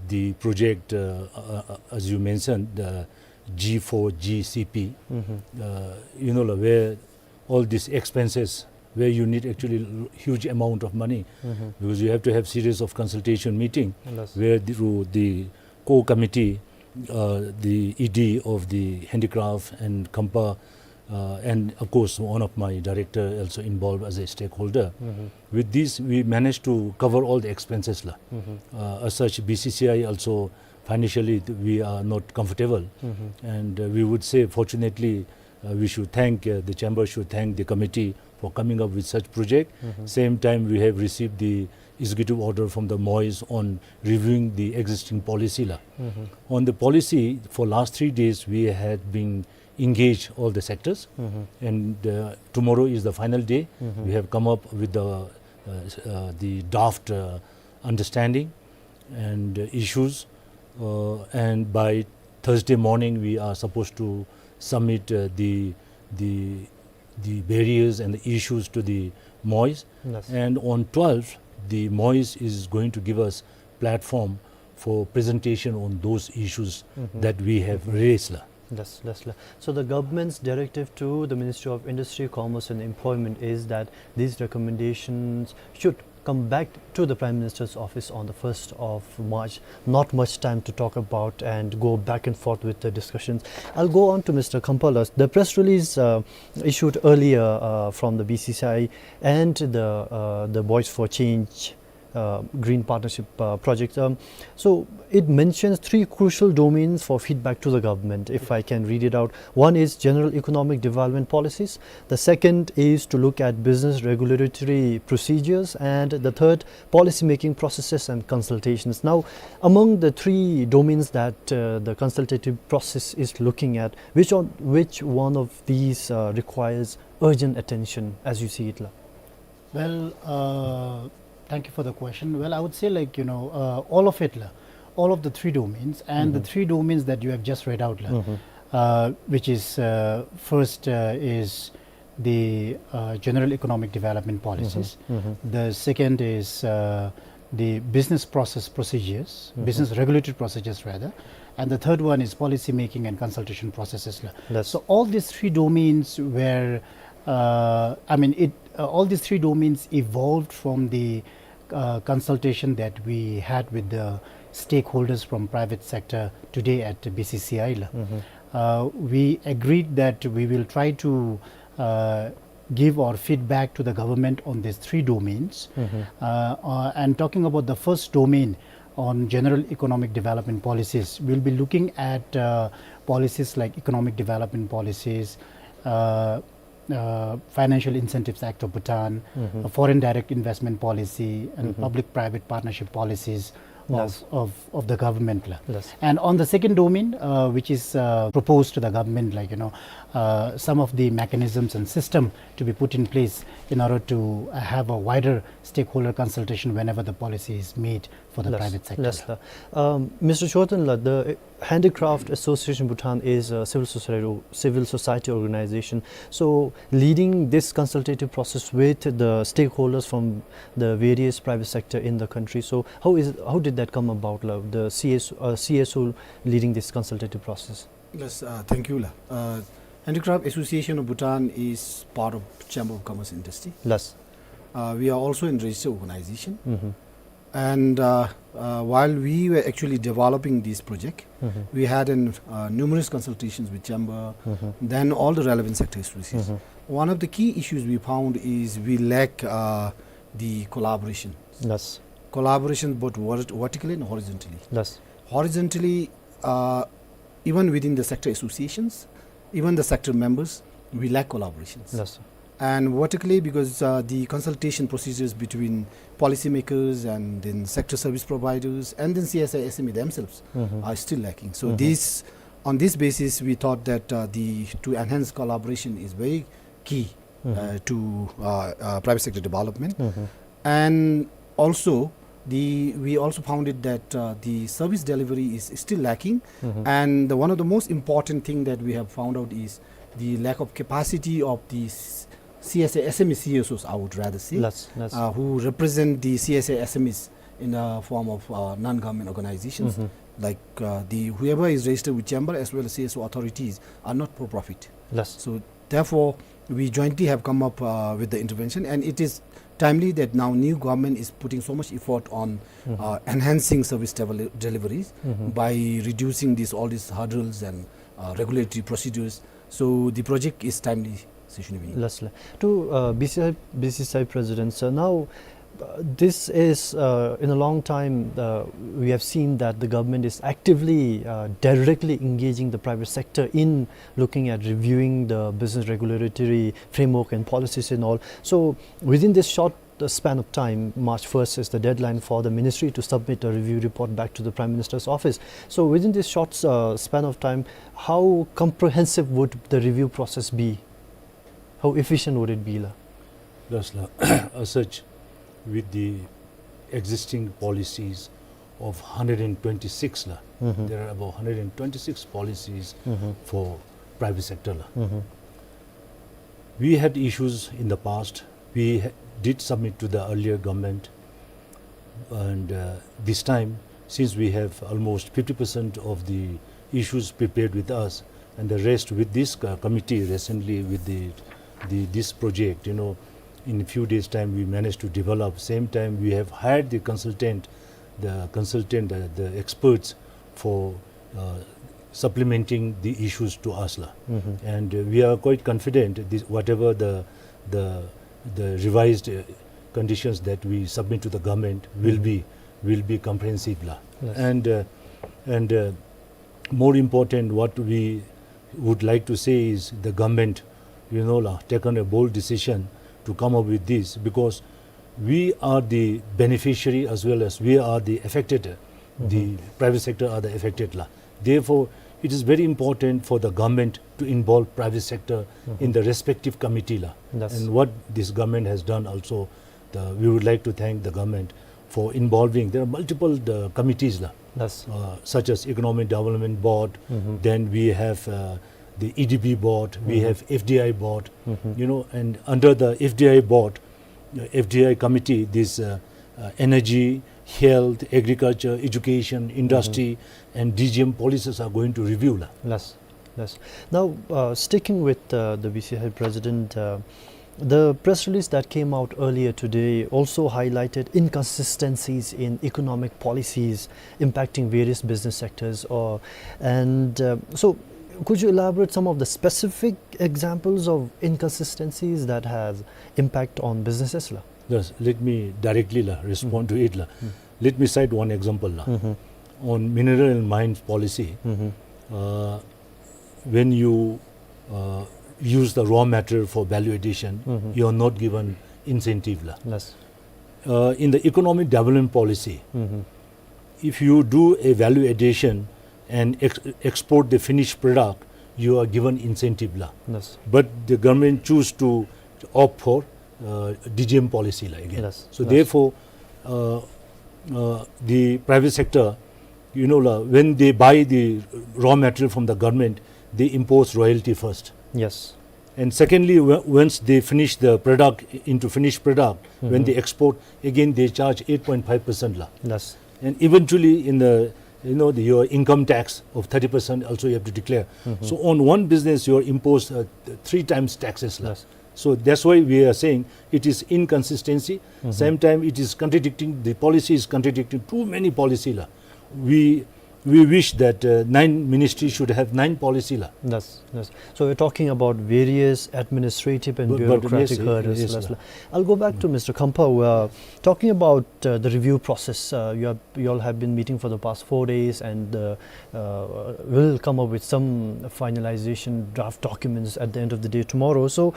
the project, uh, uh, uh, as you mentioned, the G four G C P, uh, you know, like, where all these expenses, where you need actually l-, huge amount of money, because you have to have series of consultation meeting, yes, where the, the core committee, uh, the E D of the handicraft and COMPA, uh, and of course one of my director also involved as a stakeholder. With this, we managed to cover all the expenses la. Uh, as such, B C C I also financially th-, we are not comfortable. And, uh, we would say, fortunately, uh, we should thank, uh, the chamber should thank the committee for coming up with such project. Same time, we have received the executive order from the MOIS on reviewing the existing policy la. On the policy, for last three days, we had been engaged all the sectors, and, uh, tomorrow is the final day. We have come up with the, uh, s-, uh, the draft, uh, understanding and, uh, issues, uh, and by Thursday morning we are supposed to submit, uh, the, the, the barriers and the issues to the MOIS. Yes. And on twelfth, the MOIS is going to give us platform for presentation on those issues that we have raised la. Yes, yes, la. So the government's directive to the Ministry of Industry, Commerce and Employment is that these recommendations should come back to the Prime Minister's office on the first of March. Not much time to talk about and go back and forth with the discussions. I'll go on to Mister Khamphala's. The press release, uh, issued earlier, uh, from the B C C I and the, uh, the Voice for Change, uh, Green Partnership, uh, project. Um, so it mentions three crucial domains for feedback to the government, if I can read it out. One is general economic development policies. The second is to look at business regulatory procedures. And the third, policy making processes and consultations. Now, among the three domains that, uh, the consultative process is looking at, which on, which one of these, uh, requires urgent attention as you see it la? Well, uh, thank you for the question. Well, I would say, like, you know, uh, all of it la, all of the three domains and the three domains that you have just read out la, uh, which is, uh, first, uh, is the, uh, general economic development policies. The second is, uh, the business process procedures, business regulatory procedures rather, and the third one is policy making and consultation processes la. Yes. So all these three domains were, uh, I mean, it, uh, all these three domains evolved from the, uh, consultation that we had with the stakeholders from private sector today at B C C I la. Uh, we agreed that we will try to, uh, give our feedback to the government on these three domains. Uh, uh, and talking about the first domain on general economic development policies, we'll be looking at, uh, policies like economic development policies, uh, uh, Financial Incentives Act of Bhutan, uh, foreign direct investment policy, and public-private partnership policies of, of, of the government la. Yes. And on the second domain, uh, which is, uh, proposed to the government, like, you know, uh, some of the mechanisms and system to be put in place in order to, uh, have a wider stakeholder consultation whenever the policy is made for the private sector. Yes, sir. Um, Mister Chorten la, the Handicraft Association Bhutan is a civil society, civil society organization. So, leading this consultative process with the stakeholders from the various private sector in the country. So, how is, how did that come about, la, the C S, uh, C S O leading this consultative process? Yes, uh, thank you la. Uh, Handicraft Association of Bhutan is part of Chamber of Commerce Industry. Yes. Uh, we are also in registered organization. And, uh, uh, while we were actually developing this project, we had an, uh, numerous consultations with chamber, then all the relevant sector associations. One of the key issues we found is we lack, uh, the collaboration. Yes. Collaboration both vert-, vertically and horizontally. Yes. Horizontally, uh, even within the sector associations, even the sector members, we lack collaborations. Yes, sir. And vertically, because, uh, the consultation procedures between policymakers and then sector service providers and then C S I S M E themselves are still lacking. So this, on this basis, we thought that, uh, the, to enhance collaboration is very key, uh, to, uh, uh, private sector development. And also, the, we also found it that, uh, the service delivery is still lacking. And the, one of the most important thing that we have found out is the lack of capacity of the s-, C S I S M E C S Os, I would rather say, uh, who represent the C S I S M Es in the form of uh, non-government organizations, like uh, the whoever is registered with chamber as well as C S O authorities are not for profit. Yes. So therefore, we jointly have come up uh, with the intervention, and it is timely that now new government is putting so much effort on uh, enhancing service devel- deliveries by reducing these all these hurdles and uh, regulatory procedures. So the project is timely, Sri Shunibini. Lastly, to uh, B C C I, B C C I President, sir, now uh, this is uh, in a long time uh, we have seen that the government is actively, uh, directly engaging the private sector in looking at reviewing the business regulatory framework and policies and all. So within this short uh, span of time, March first is the deadline for the ministry to submit a review report back to the Prime Minister's office. So within this short uh, span of time, how comprehensive would the review process be? How efficient would it be, la? Yes, la. As such, with the existing policies of hundred and twenty-six, la, there are about hundred and twenty-six policies for private sector, la. We had issues in the past. We ha- did submit to the earlier government, and uh, this time, since we have almost fifty percent of the issues prepared with us, and the rest with this uh, committee recently with the, the this project, you know, in a few days' time we managed to develop. Same time, we have hired the consultant, the consultant, uh, the experts for uh, supplementing the issues to us, la. And uh, we are quite confident this, whatever the the the revised uh, conditions that we submit to the government will be will be comprehensive, la. Yes. And uh, and uh, more important, what we would like to say is the government, you know, la, taken a bold decision to come up with this, because we are the beneficiary as well as we are the affected. The private sector are the affected, la. Therefore, it is very important for the government to involve private sector in the respective committee, la. Yes. And what this government has done also, the, we would like to thank the government for involving. There are multiple the committees, la, yes, uh, such as Economic Development Board, then we have uh, the E D B board, we have F D I board, you know, and under the F D I board, uh, F D I committee, this uh, uh, energy, health, agriculture, education, industry, and D G M policies are going to review, la. Yes, yes. Now, uh, sticking with uh, the B C C I president, uh, the press release that came out earlier today also highlighted inconsistencies in economic policies impacting various business sectors. Or, and uh, so, could you elaborate some of the specific examples of inconsistencies that has impact on businesses, la? Yes, let me directly, la, respond to it, la. Let me cite one example, la. On mineral and mines policy, uh, when you uh, use the raw material for value addition, you are not given incentive, la. Yes. Uh, in the economic development policy, if you do a value addition and ex- export the finished product, you are given incentive, la. Yes. But the government choose to opt for uh, D G M policy, la, again. Yes. So therefore, uh, uh, the private sector, you know, la, when they buy the raw material from the government, they impose royalty first. Yes. And secondly, w- once they finish the product into finished product, when they export, again they charge eight point five percent, la. Yes. And eventually, in the, you know, the, your income tax of thirty percent also you have to declare. So on one business, you are imposed uh, th- three times taxes, la. Yes. So that's why we are saying it is inconsistency. Same time, it is contradicting, the policy is contradicting too many policy, la. We we wish that uh, nine ministries should have nine policy, la. Yes, yes. So we're talking about various administrative and bureaucratic hurdles, yes, la. I'll go back to Mister Khamphao. Uh, talking about uh, the review process, uh, you, have, you all have been meeting for the past four days and uh, uh, will come up with some finalization draft documents at the end of the day tomorrow. So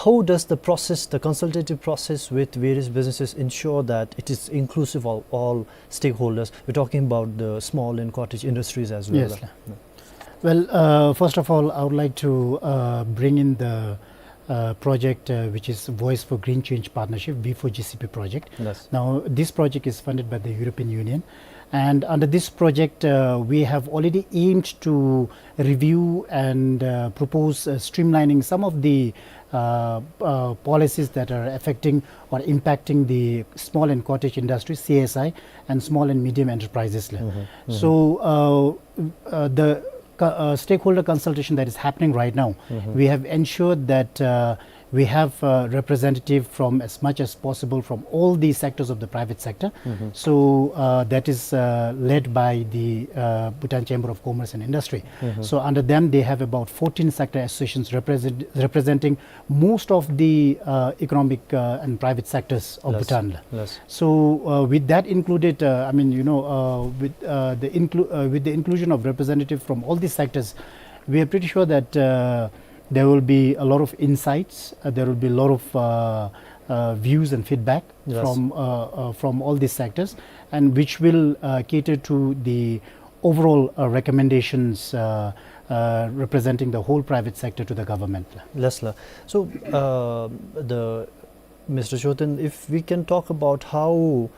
how does the process, the consultative process with various businesses, ensure that it is inclusive of all stakeholders? We're talking about the small and cottage industries as well. Yes, la. Well, uh, first of all, I would like to uh, bring in the uh, project, uh, which is Voice for Green Change Partnership, V four G C P project. Yes. Now, this project is funded by the European Union. And under this project, uh, we have already aimed to review and, uh, propose, uh, streamlining some of the, uh, uh, policies that are affecting or impacting the small and cottage industry, C S I, and small and medium enterprises. Mm-hmm. So, uh, uh, the co- uh, stakeholder consultation that is happening right now, mm-hmm, we have ensured that, uh, we have, uh, representative from as much as possible from all the sectors of the private sector. Mm-hmm. So, uh, that is, uh, led by the, uh, Bhutan Chamber of Commerce and Industry. Mm-hmm. So under them, they have about fourteen sector associations represent, representing most of the, uh, economic, uh, and private sectors of Bhutan. So, uh, with that included, uh, I mean, you know, uh, with, uh, the inclu- uh, with the inclusion of representative from all these sectors, we are pretty sure that, uh, there will be a lot of insights, uh, there will be a lot of, uh, uh, views and feedback from, uh, uh, from all these sectors, and which will, uh, cater to the overall, uh, recommendations, uh, uh, representing the whole private sector to the government. Yes, la. So, uh, the Mister Chothen, if we can talk about how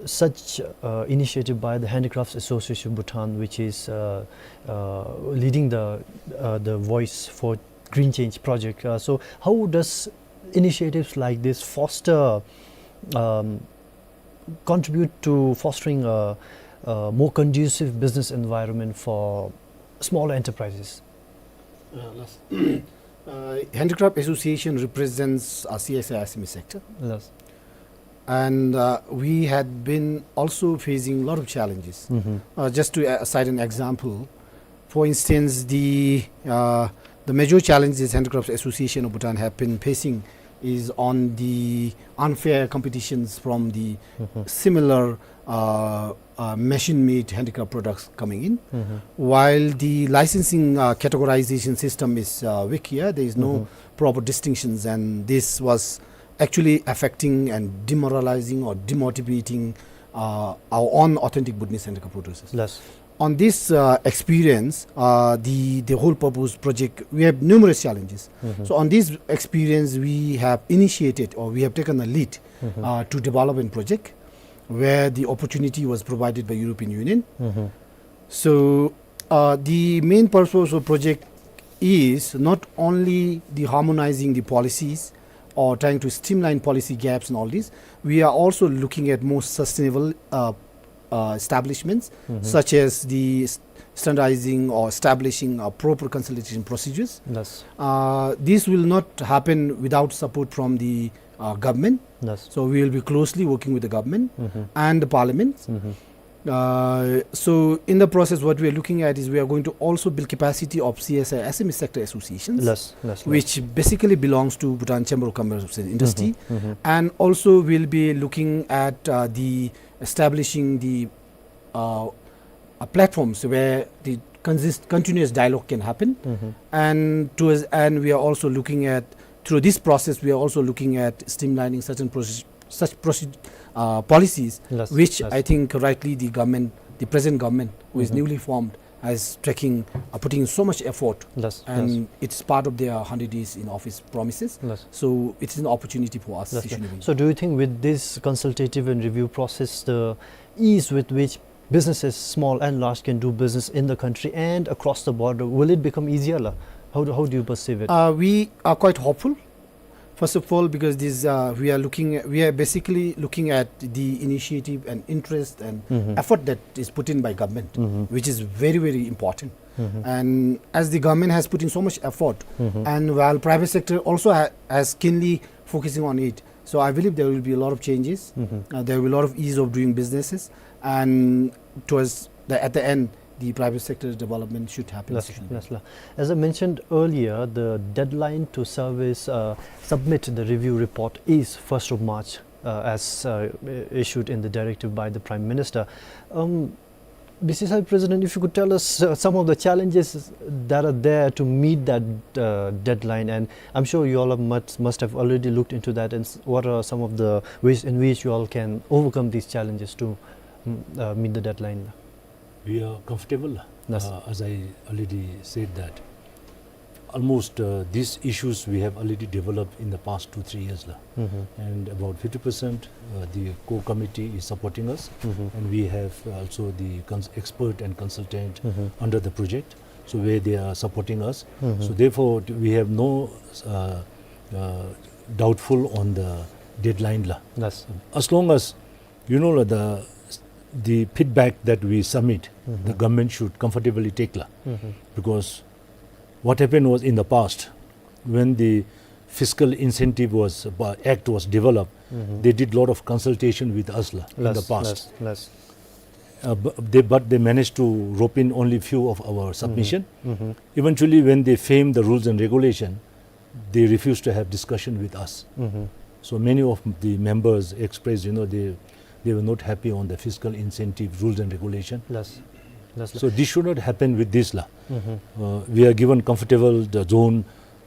such, uh, initiative by the Handicrafts Association Bhutan, which is, uh, uh, leading the, uh, the Voice for Green Change project. Uh, so, how does initiatives like this foster, um, contribute to fostering a, a more conducive business environment for smaller enterprises? Uh, yes. Uh, Handicraft Association represents a C S I S M E sector. Yes. And, uh, we had been also facing a lot of challenges. Mm-hmm. Uh, just to, uh, cite an example, for instance, the, uh, the major challenges Handicrafts Association of Bhutan have been facing is on the unfair competitions from the, mm-hmm, similar, uh, uh, machine-made handicraft products coming in. Mm-hmm. While the licensing, uh, categorization system is, uh, weak here, there is no, mm-hmm, proper distinctions, and this was actually affecting and demoralizing or demotivating, uh, our own authentic Bhutanese handicraft producers. Yes. On this, uh, experience, uh, the, the whole purpose project, we have numerous challenges. Mm-hmm. So on this experience, we have initiated or we have taken a lead, mm-hmm, uh, to develop a project where the opportunity was provided by European Union. Mm-hmm. So, uh, the main purpose of project is not only the harmonizing the policies or trying to streamline policy gaps and all this. We are also looking at more sustainable, uh, uh, establishments, mm-hmm, such as the s- standardizing or establishing, uh, proper consultation procedures. Yes. Uh, this will not happen without support from the, uh, government. Yes. So we will be closely working with the government, mm-hmm, and the parliament. Mm-hmm. Uh, so in the process, what we are looking at is we are going to also build capacity of C S I S M E sector associations, yes, yes, yes, which basically belongs to Bhutan Chamber of Commerce and Industry, mm-hmm, mm-hmm, and also we'll be looking at, uh, the establishing the, uh, uh, platforms where the consist- continuous dialogue can happen. Mm-hmm. And towards, and we are also looking at, through this process, we are also looking at streamlining certain process- such proce- uh, policies, yes, which, yes, I think rightly the government, the present government, who is, mm-hmm, newly formed, is taking, uh, putting so much effort, yes, and, yes, it's part of their hundred days in office promises. Yes. So it's an opportunity for us, yes, yes, Sishu Newbin. So do you think with this consultative and review process, the ease with which businesses, small and large, can do business in the country and across the border, will it become easier, la? How do, how do you perceive it? Uh, we are quite hopeful. First of all, because this, uh, we are looking, we are basically looking at the initiative and interest and, mm-hmm, effort that is put in by government, mm-hmm, which is very, very important. Mm-hmm. And as the government has put in so much effort, mm-hmm, and while private sector also ha- has keenly focusing on it, so I believe there will be a lot of changes. Mm-hmm. Uh, there will be a lot of ease of doing businesses, and towards the, at the end, the private sector development should happen. Yes, yes, la. As I mentioned earlier, the deadline to service, uh, submit the review report is first of March, uh, as, uh, issued in the directive by the Prime Minister. Um, B C C I President, if you could tell us, uh, some of the challenges that are there to meet that, uh, deadline, and I'm sure you all have must, must have already looked into that, and s- what are some of the ways in which you all can overcome these challenges to, mm, uh, meet the deadline? We are comfortable. Yes. Uh, as I already said that Almost, uh, these issues we have already developed in the past two, three years, la. And about fifty percent, uh, the core committee is supporting us, and we have also the cons-, expert and consultant under the project, so where they are supporting us. So therefore, we have no, uh, uh, doubtful on the deadline, la. Yes. As long as, you know, la, the, the feedback that we submit, the government should comfortably take, la. Because what happened was, in the past, when the fiscal incentive was, uh, act was developed, they did lot of consultation with us, la, in the past. Yes, yes. Uh, bu-, they, but they managed to rope in only few of our submission. Eventually, when they framed the rules and regulation, they refused to have discussion with us. So many of the members expressed, you know, they, they were not happy on the fiscal incentive rules and regulation. Yes. Yes, la. So this should not happen with this, la. Uh, we are given comfortable the zone,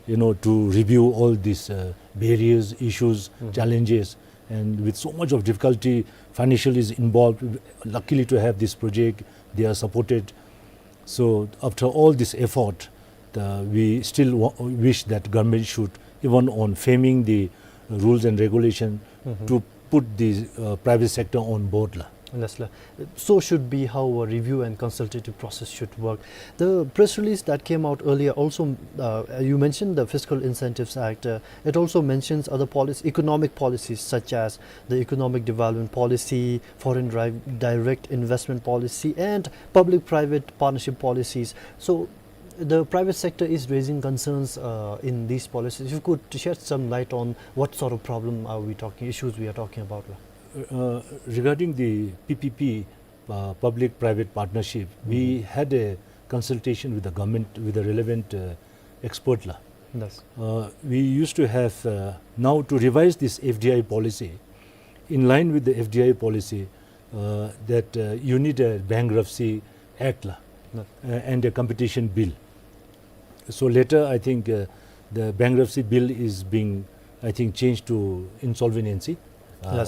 you know, to review all these, uh, barriers, issues, challenges, and with so much of difficulty, financial is involved. Luckily to have this project, they are supported. So after all this effort, the, we still wa-, wish that government should, even on framing the rules and regulation, to put the, uh, private sector on board, la. Yes, la. So should be how a review and consultative process should work. The press release that came out earlier also, uh, you mentioned the Fiscal Incentives Act. Uh, it also mentions other policies, economic policies such as the economic development policy, foreign dri-, direct investment policy, and public-private partnership policies. So the private sector is raising concerns, uh, in these policies. If you could shed some light on what sort of problem are we talking, issues we are talking about, la. Uh, regarding the P P P, uh, public-private partnership, we had a consultation with the government, with the relevant, uh, expert, la. Yes. Uh, we used to have, uh, now to revise this F D I policy, in line with the F D I policy, uh, that, uh, you need a bankruptcy act, la, uh, and a competition bill. So later, I think, uh, the bankruptcy bill is being, I think, changed to insolvency, uh,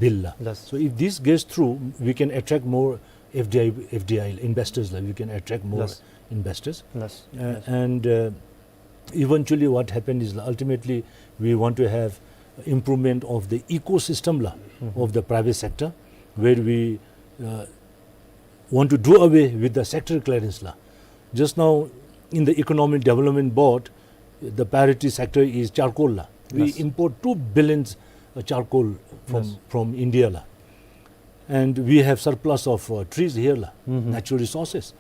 bill, la. Yes. So if this gets through, we can attract more F D I, F D I investors, la. We can attract more investors. Yes. Uh, and, uh, eventually what happened is, la, ultimately we want to have improvement of the ecosystem, la, of the private sector, where we, uh, want to do away with the sector clearance, la. Just now, in the Economic Development Board, the priority sector is charcoal, la. We import two billions, uh, charcoal from, from India, la. And we have surplus of, uh, trees here, la, natural resources.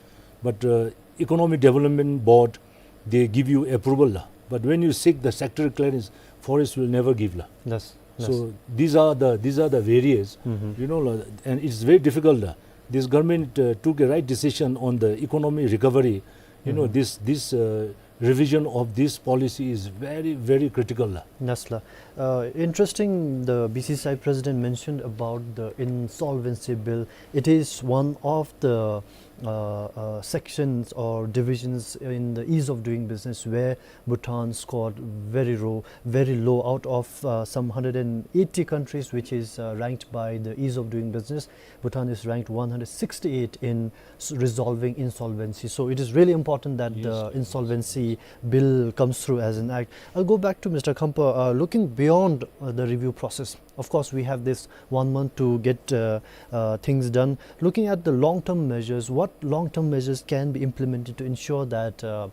But, uh, Economic Development Board, they give you approval, la. But when you seek the sector clearance, forest will never give, la. Yes, yes. So these are the, these are the various, you know, la, and it's very difficult, la. This government, uh, took a right decision on the economic recovery. You know, this, this, uh, revision of this policy is very, very critical, la. Yes, la. Uh, interesting, the B C C I president mentioned about the insolvency bill. It is one of the, uh, uh, sections or divisions in the ease of doing business where Bhutan scored very low, very low out of, uh, some hundred and eighty countries, which is, uh, ranked by the ease of doing business. Bhutan is ranked one hundred sixty-eight in s-, resolving insolvency. So it is really important that the insolvency bill comes through as an act. I'll go back to Mister Khampa. Uh, looking beyond, uh, the review process, of course, we have this one month to get, uh, uh, things done. Looking at the long-term measures, what long-term measures can be implemented to ensure that, uh,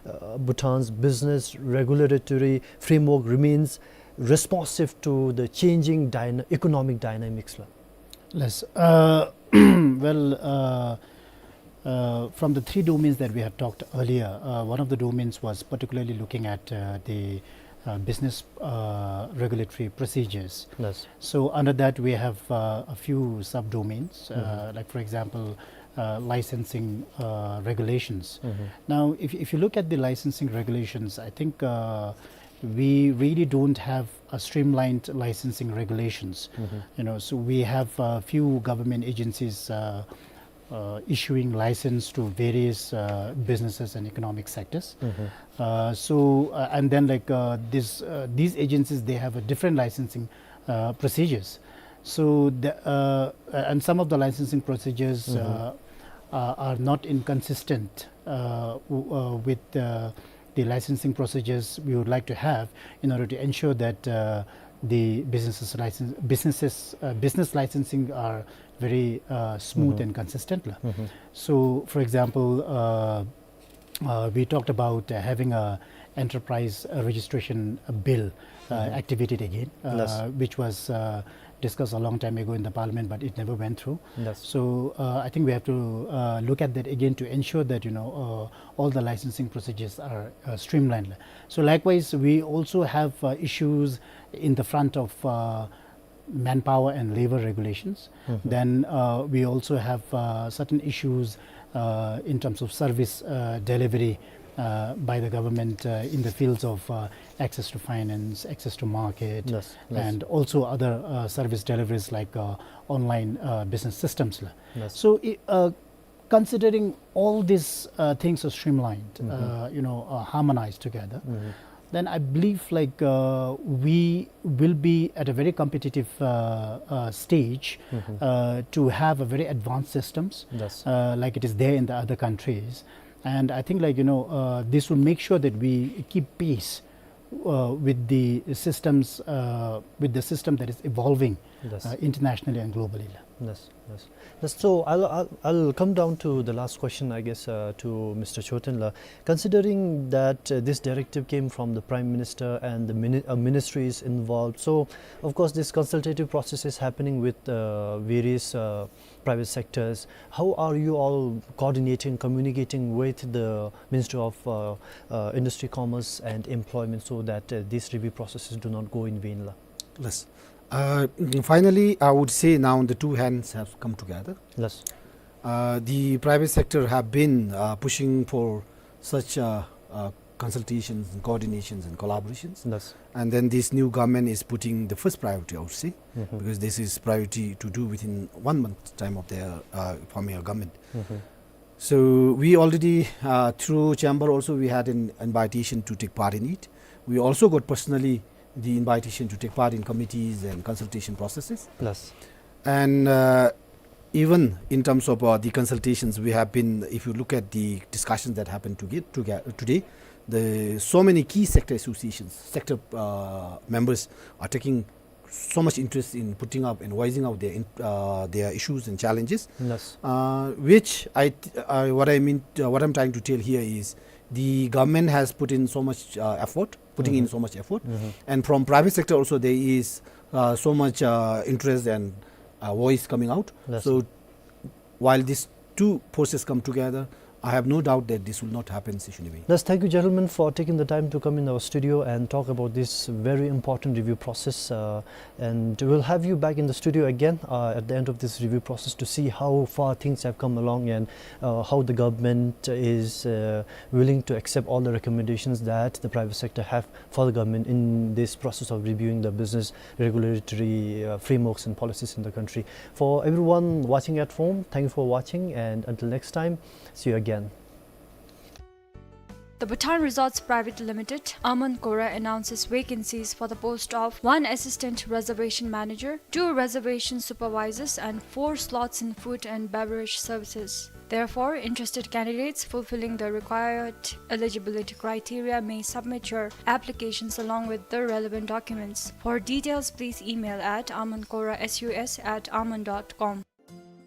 uh, Bhutan's business regulatory framework remains responsive to the changing dyna-, economic dynamics, la? Yes. Uh, well, uh, uh, from the three domains that we had talked earlier, uh, one of the domains was particularly looking at, uh, the, uh, business, uh, regulatory procedures. Yes. So under that, we have, uh, a few subdomains, uh, like, for example, uh, licensing, uh, regulations. Now, if, if you look at the licensing regulations, I think, uh, we really don't have a streamlined licensing regulations. You know, so we have a few government agencies, uh, uh, issuing license to various, uh, businesses and economic sectors. Uh, so, uh, and then, like, uh, this, uh, these agencies, they have a different licensing, uh, procedures. So, the, uh, and some of the licensing procedures, uh, uh, are not inconsistent, uh, w-, uh, with, uh, the licensing procedures we would like to have in order to ensure that uh, the businesses license businesses uh, business licensing are very uh, smooth and consistent la. So, for example, uh, uh, we talked about uh, having a enterprise uh, registration uh, bill uh, activated again, uh, which was uh, discussed a long time ago in the parliament, but it never went through. So uh, I think we have to uh, look at that again to ensure that you know uh, all the licensing procedures are uh, streamlined. So likewise, we also have uh, issues in the front of uh, manpower and labor regulations. Then uh, we also have uh, certain issues uh, in terms of service uh, delivery uh, by the government uh, in the fields of uh, access to finance, access to market, and also other uh, service deliveries like uh, online uh, business systems la. So i- uh, considering all these uh, things are streamlined, uh, you know, uh, harmonized together, then I believe like uh, we will be at a very competitive uh, uh, stage uh, to have a very advanced systems uh, like it is there in the other countries. And I think like you know uh, this will make sure that we keep pace uh, with the systems uh, with the system that is evolving uh, internationally and globally la. Yes, yes. Yes, so I'll, I'll, I'll come down to the last question, I guess, uh, to Mister Chorten la. Considering that uh, this directive came from the Prime Minister and the mini- uh, ministry is involved, so of course this consultative process is happening with uh, various uh, private sectors. How are you all coordinating, communicating with the Ministry of uh, uh, Industry, Commerce and Employment so that uh, these review processes do not go in vain la? Yes. Uh, finally, I would say now the two hands have come together. Yes. Uh, the private sector have been uh, pushing for such uh, uh, consultations and coordinations and collaborations. Yes. And then this new government is putting the first priority, I would say, because this is priority to do within one month time of their uh, forming a government. So we already, uh, through chamber also, we had an invitation to take part in it. We also got personally the invitation to take part in committees and consultation processes. Yes. And uh, even in terms of uh, the consultations, we have been, if you look at the discussions that happened to get, to get, today, the so many key sector associations, sector uh, members are taking so much interest in putting up and voicing out their in- uh, their issues and challenges, uh, which I th- uh, what I mean uh, what I'm trying to tell here is the government has put in so much uh, effort, putting in so much effort, and from private sector also there is uh, so much uh, interest and uh, voice coming out. So while these two forces come together, I have no doubt that this will not happen, Sishunimi. Yes, thank you, gentlemen, for taking the time to come in our studio and talk about this very important review process. Uh, and we'll have you back in the studio again uh, at the end of this review process to see how far things have come along and uh, how the government is uh, willing to accept all the recommendations that the private sector have for the government in this process of reviewing the business regulatory uh, frameworks and policies in the country. For everyone watching at home, thank you for watching, and until next time, see you again. The Bhutan Resorts Private Limited, Aman Kora, announces vacancies for the post of one assistant reservation manager, two reservation supervisors, and four slots in food and beverage services. Therefore, interested candidates fulfilling the required eligibility criteria may submit your applications along with the relevant documents. For details, please email at amankorasus at aman dot com.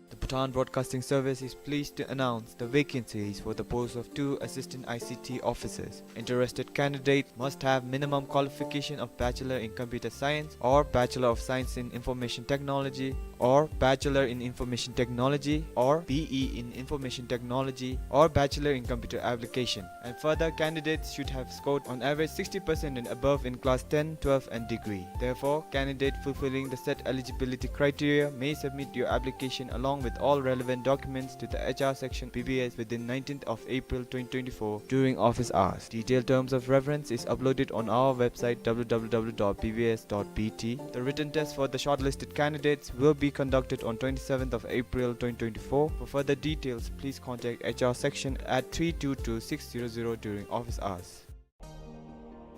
The Bhutan Broadcasting Service is pleased to announce the vacancies for the post of two assistant I C T officers. Interested candidate must have minimum qualification of Bachelor in Computer Science or Bachelor of Science in Information Technology or Bachelor in Information Technology or B E in Information Technology or Bachelor in Computer Application. And further, candidates should have scored on average sixty percent and above in class ten, twelve and degree. Therefore, candidate fulfilling the set eligibility criteria may submit your application along with all relevant documents to the H R section B B S within nineteenth of April twenty twenty-four during office hours. Detailed terms of reference is uploaded on our website, w w w dot b b s dot b t. The written test for the shortlisted candidates will be conducted on twenty-seventh of April twenty twenty-four. For further details, please contact H R section at three two two six zero zero during office hours.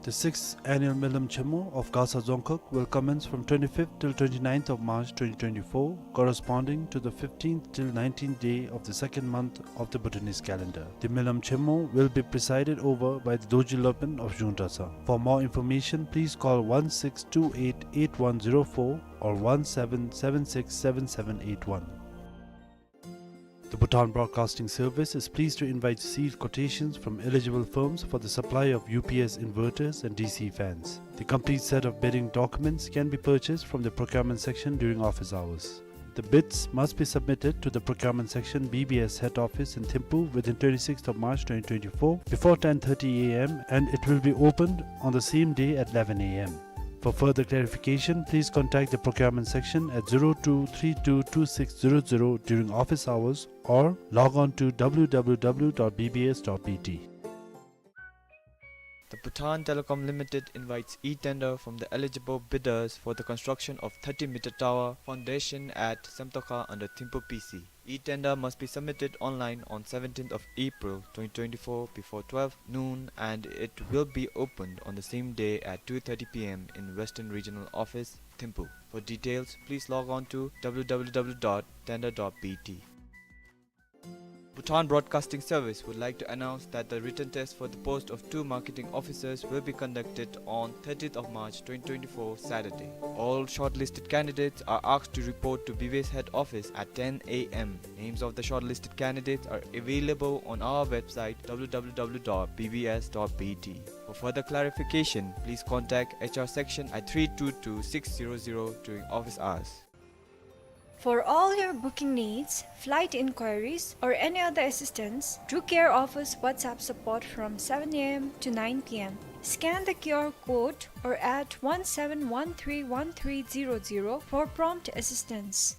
The sixth annual Melam Chemo of Gasa Dzongkhag will commence from twenty-fifth till twenty-ninth of March twenty twenty-four, corresponding to the fifteenth till nineteenth day of the second month of the Bhutanese calendar. The Melam Chemo will be presided over by the Dorji Lopen of Zhungdasa. For more information, please call one six two eight eight one zero four or one seven seven six seven seven eight one. The Bhutan Broadcasting Service is pleased to invite sealed quotations from eligible firms for the supply of U P S inverters and D C fans. The complete set of bidding documents can be purchased from the procurement section during office hours. The bids must be submitted to the procurement section, B B S head office in Thimphu, within twenty-sixth of March twenty twenty-four before ten thirty A M, and it will be opened on the same day at eleven A M. For further clarification, please contact the procurement section at zero two three two two six zero zero during office hours or log on to W W W dot B B S dot B T. The Bhutan Telecom Limited invites e-tender from the eligible bidders for the construction of thirty meter tower foundation at Semtokha under Thimphu P C. E-tender must be submitted online on seventeenth of April twenty twenty-four before twelve noon, and it will be opened on the same day at two thirty P M in Western Regional Office, Thimphu. For details, please log on to W W W dot tender dot B T. Bhutan Broadcasting Service would like to announce that the written test for the post of two marketing officers will be conducted on thirtieth of March twenty twenty-four, Saturday. All shortlisted candidates are asked to report to B B S head office at ten A M. Names of the shortlisted candidates are available on our website, W W W dot B B S dot B T. For further clarification, please contact H R section at three two two six zero zero during office hours. For all your booking needs, flight inquiries, or any other assistance, do care offers WhatsApp support from seven A M to nine P M. Scan the Q R code or add one seven one three one three zero zero for prompt assistance.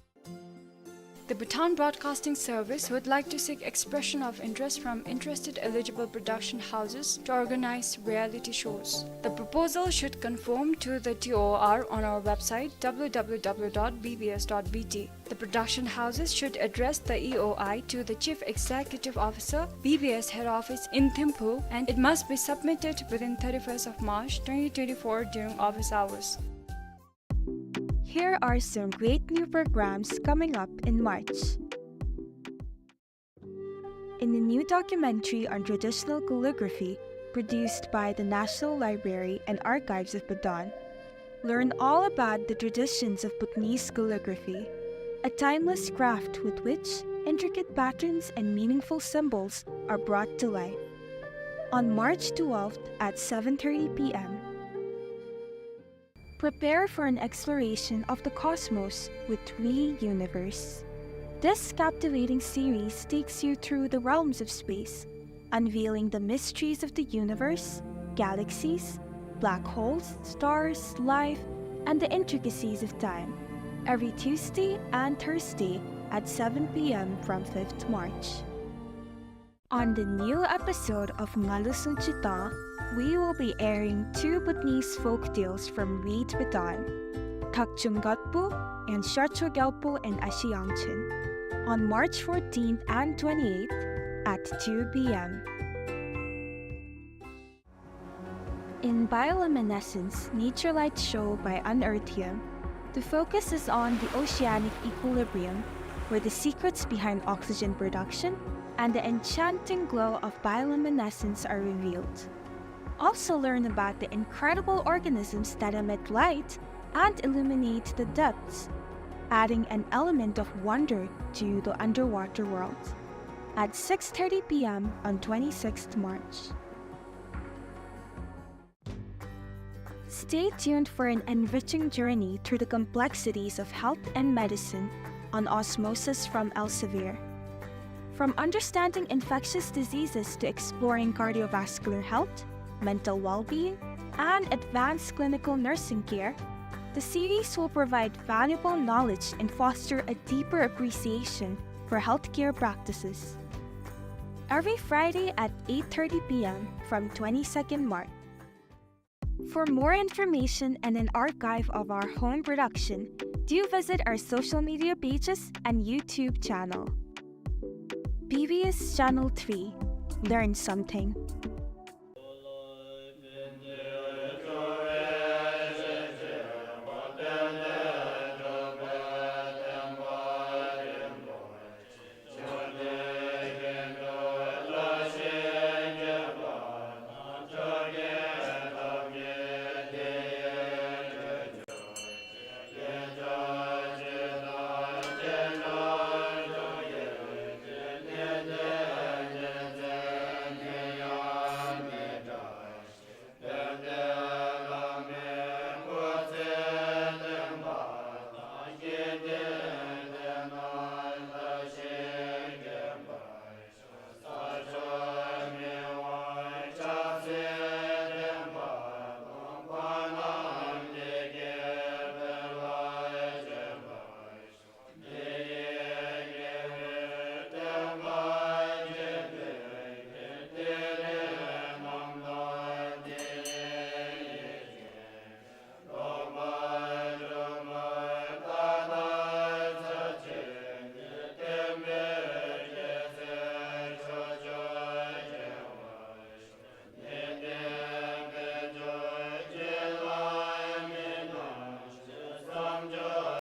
The Bhutan Broadcasting Service would like to seek expression of interest from interested eligible production houses to organize reality shows. The proposal should conform to the T O R on our website, W W W dot B B S dot B T. The production houses should address the E O I to the Chief Executive Officer, B B S Head Office in Thimphu, and it must be submitted within thirty-first of March twenty twenty-four during office hours. Here are some great new programs coming up in March. In a new documentary on traditional calligraphy produced by the National Library and Archives of Bhutan, learn all about the traditions of Bhutanese calligraphy, a timeless craft with which intricate patterns and meaningful symbols are brought to life. On March twelfth at seven thirty P M, prepare for an exploration of the cosmos with We Universe. This captivating series takes you through the realms of space, unveiling the mysteries of the universe, galaxies, black holes, stars, life, and the intricacies of time. Every Tuesday and Thursday at seven P M from fifth March. On the new episode of Ngalu Sunchita, we will be airing two Bhutanese folk tales from Read Bhutan, Thakchung Gatpu and Sharcho Gyalpo and Ashi Yangchen, on March fourteenth and twenty-eighth at two P M. In Bioluminescence, Nature Light Show by Unearthium, the focus is on the oceanic equilibrium, where the secrets behind oxygen production and the enchanting glow of bioluminescence are revealed. Also learn about the incredible organisms that emit light and illuminate the depths, adding an element of wonder to the underwater world. At six thirty P M on twenty-sixth March. Stay tuned for an enriching journey through the complexities of health and medicine on Osmosis from Elsevier. From understanding infectious diseases to exploring cardiovascular health, mental well-being, and advanced clinical nursing care, the series will provide valuable knowledge and foster a deeper appreciation for healthcare practices. Every Friday at eight thirty P M from twenty-second March. For more information and an archive of our home production, do visit our social media pages and YouTube channel. B B S Channel three. Learn something.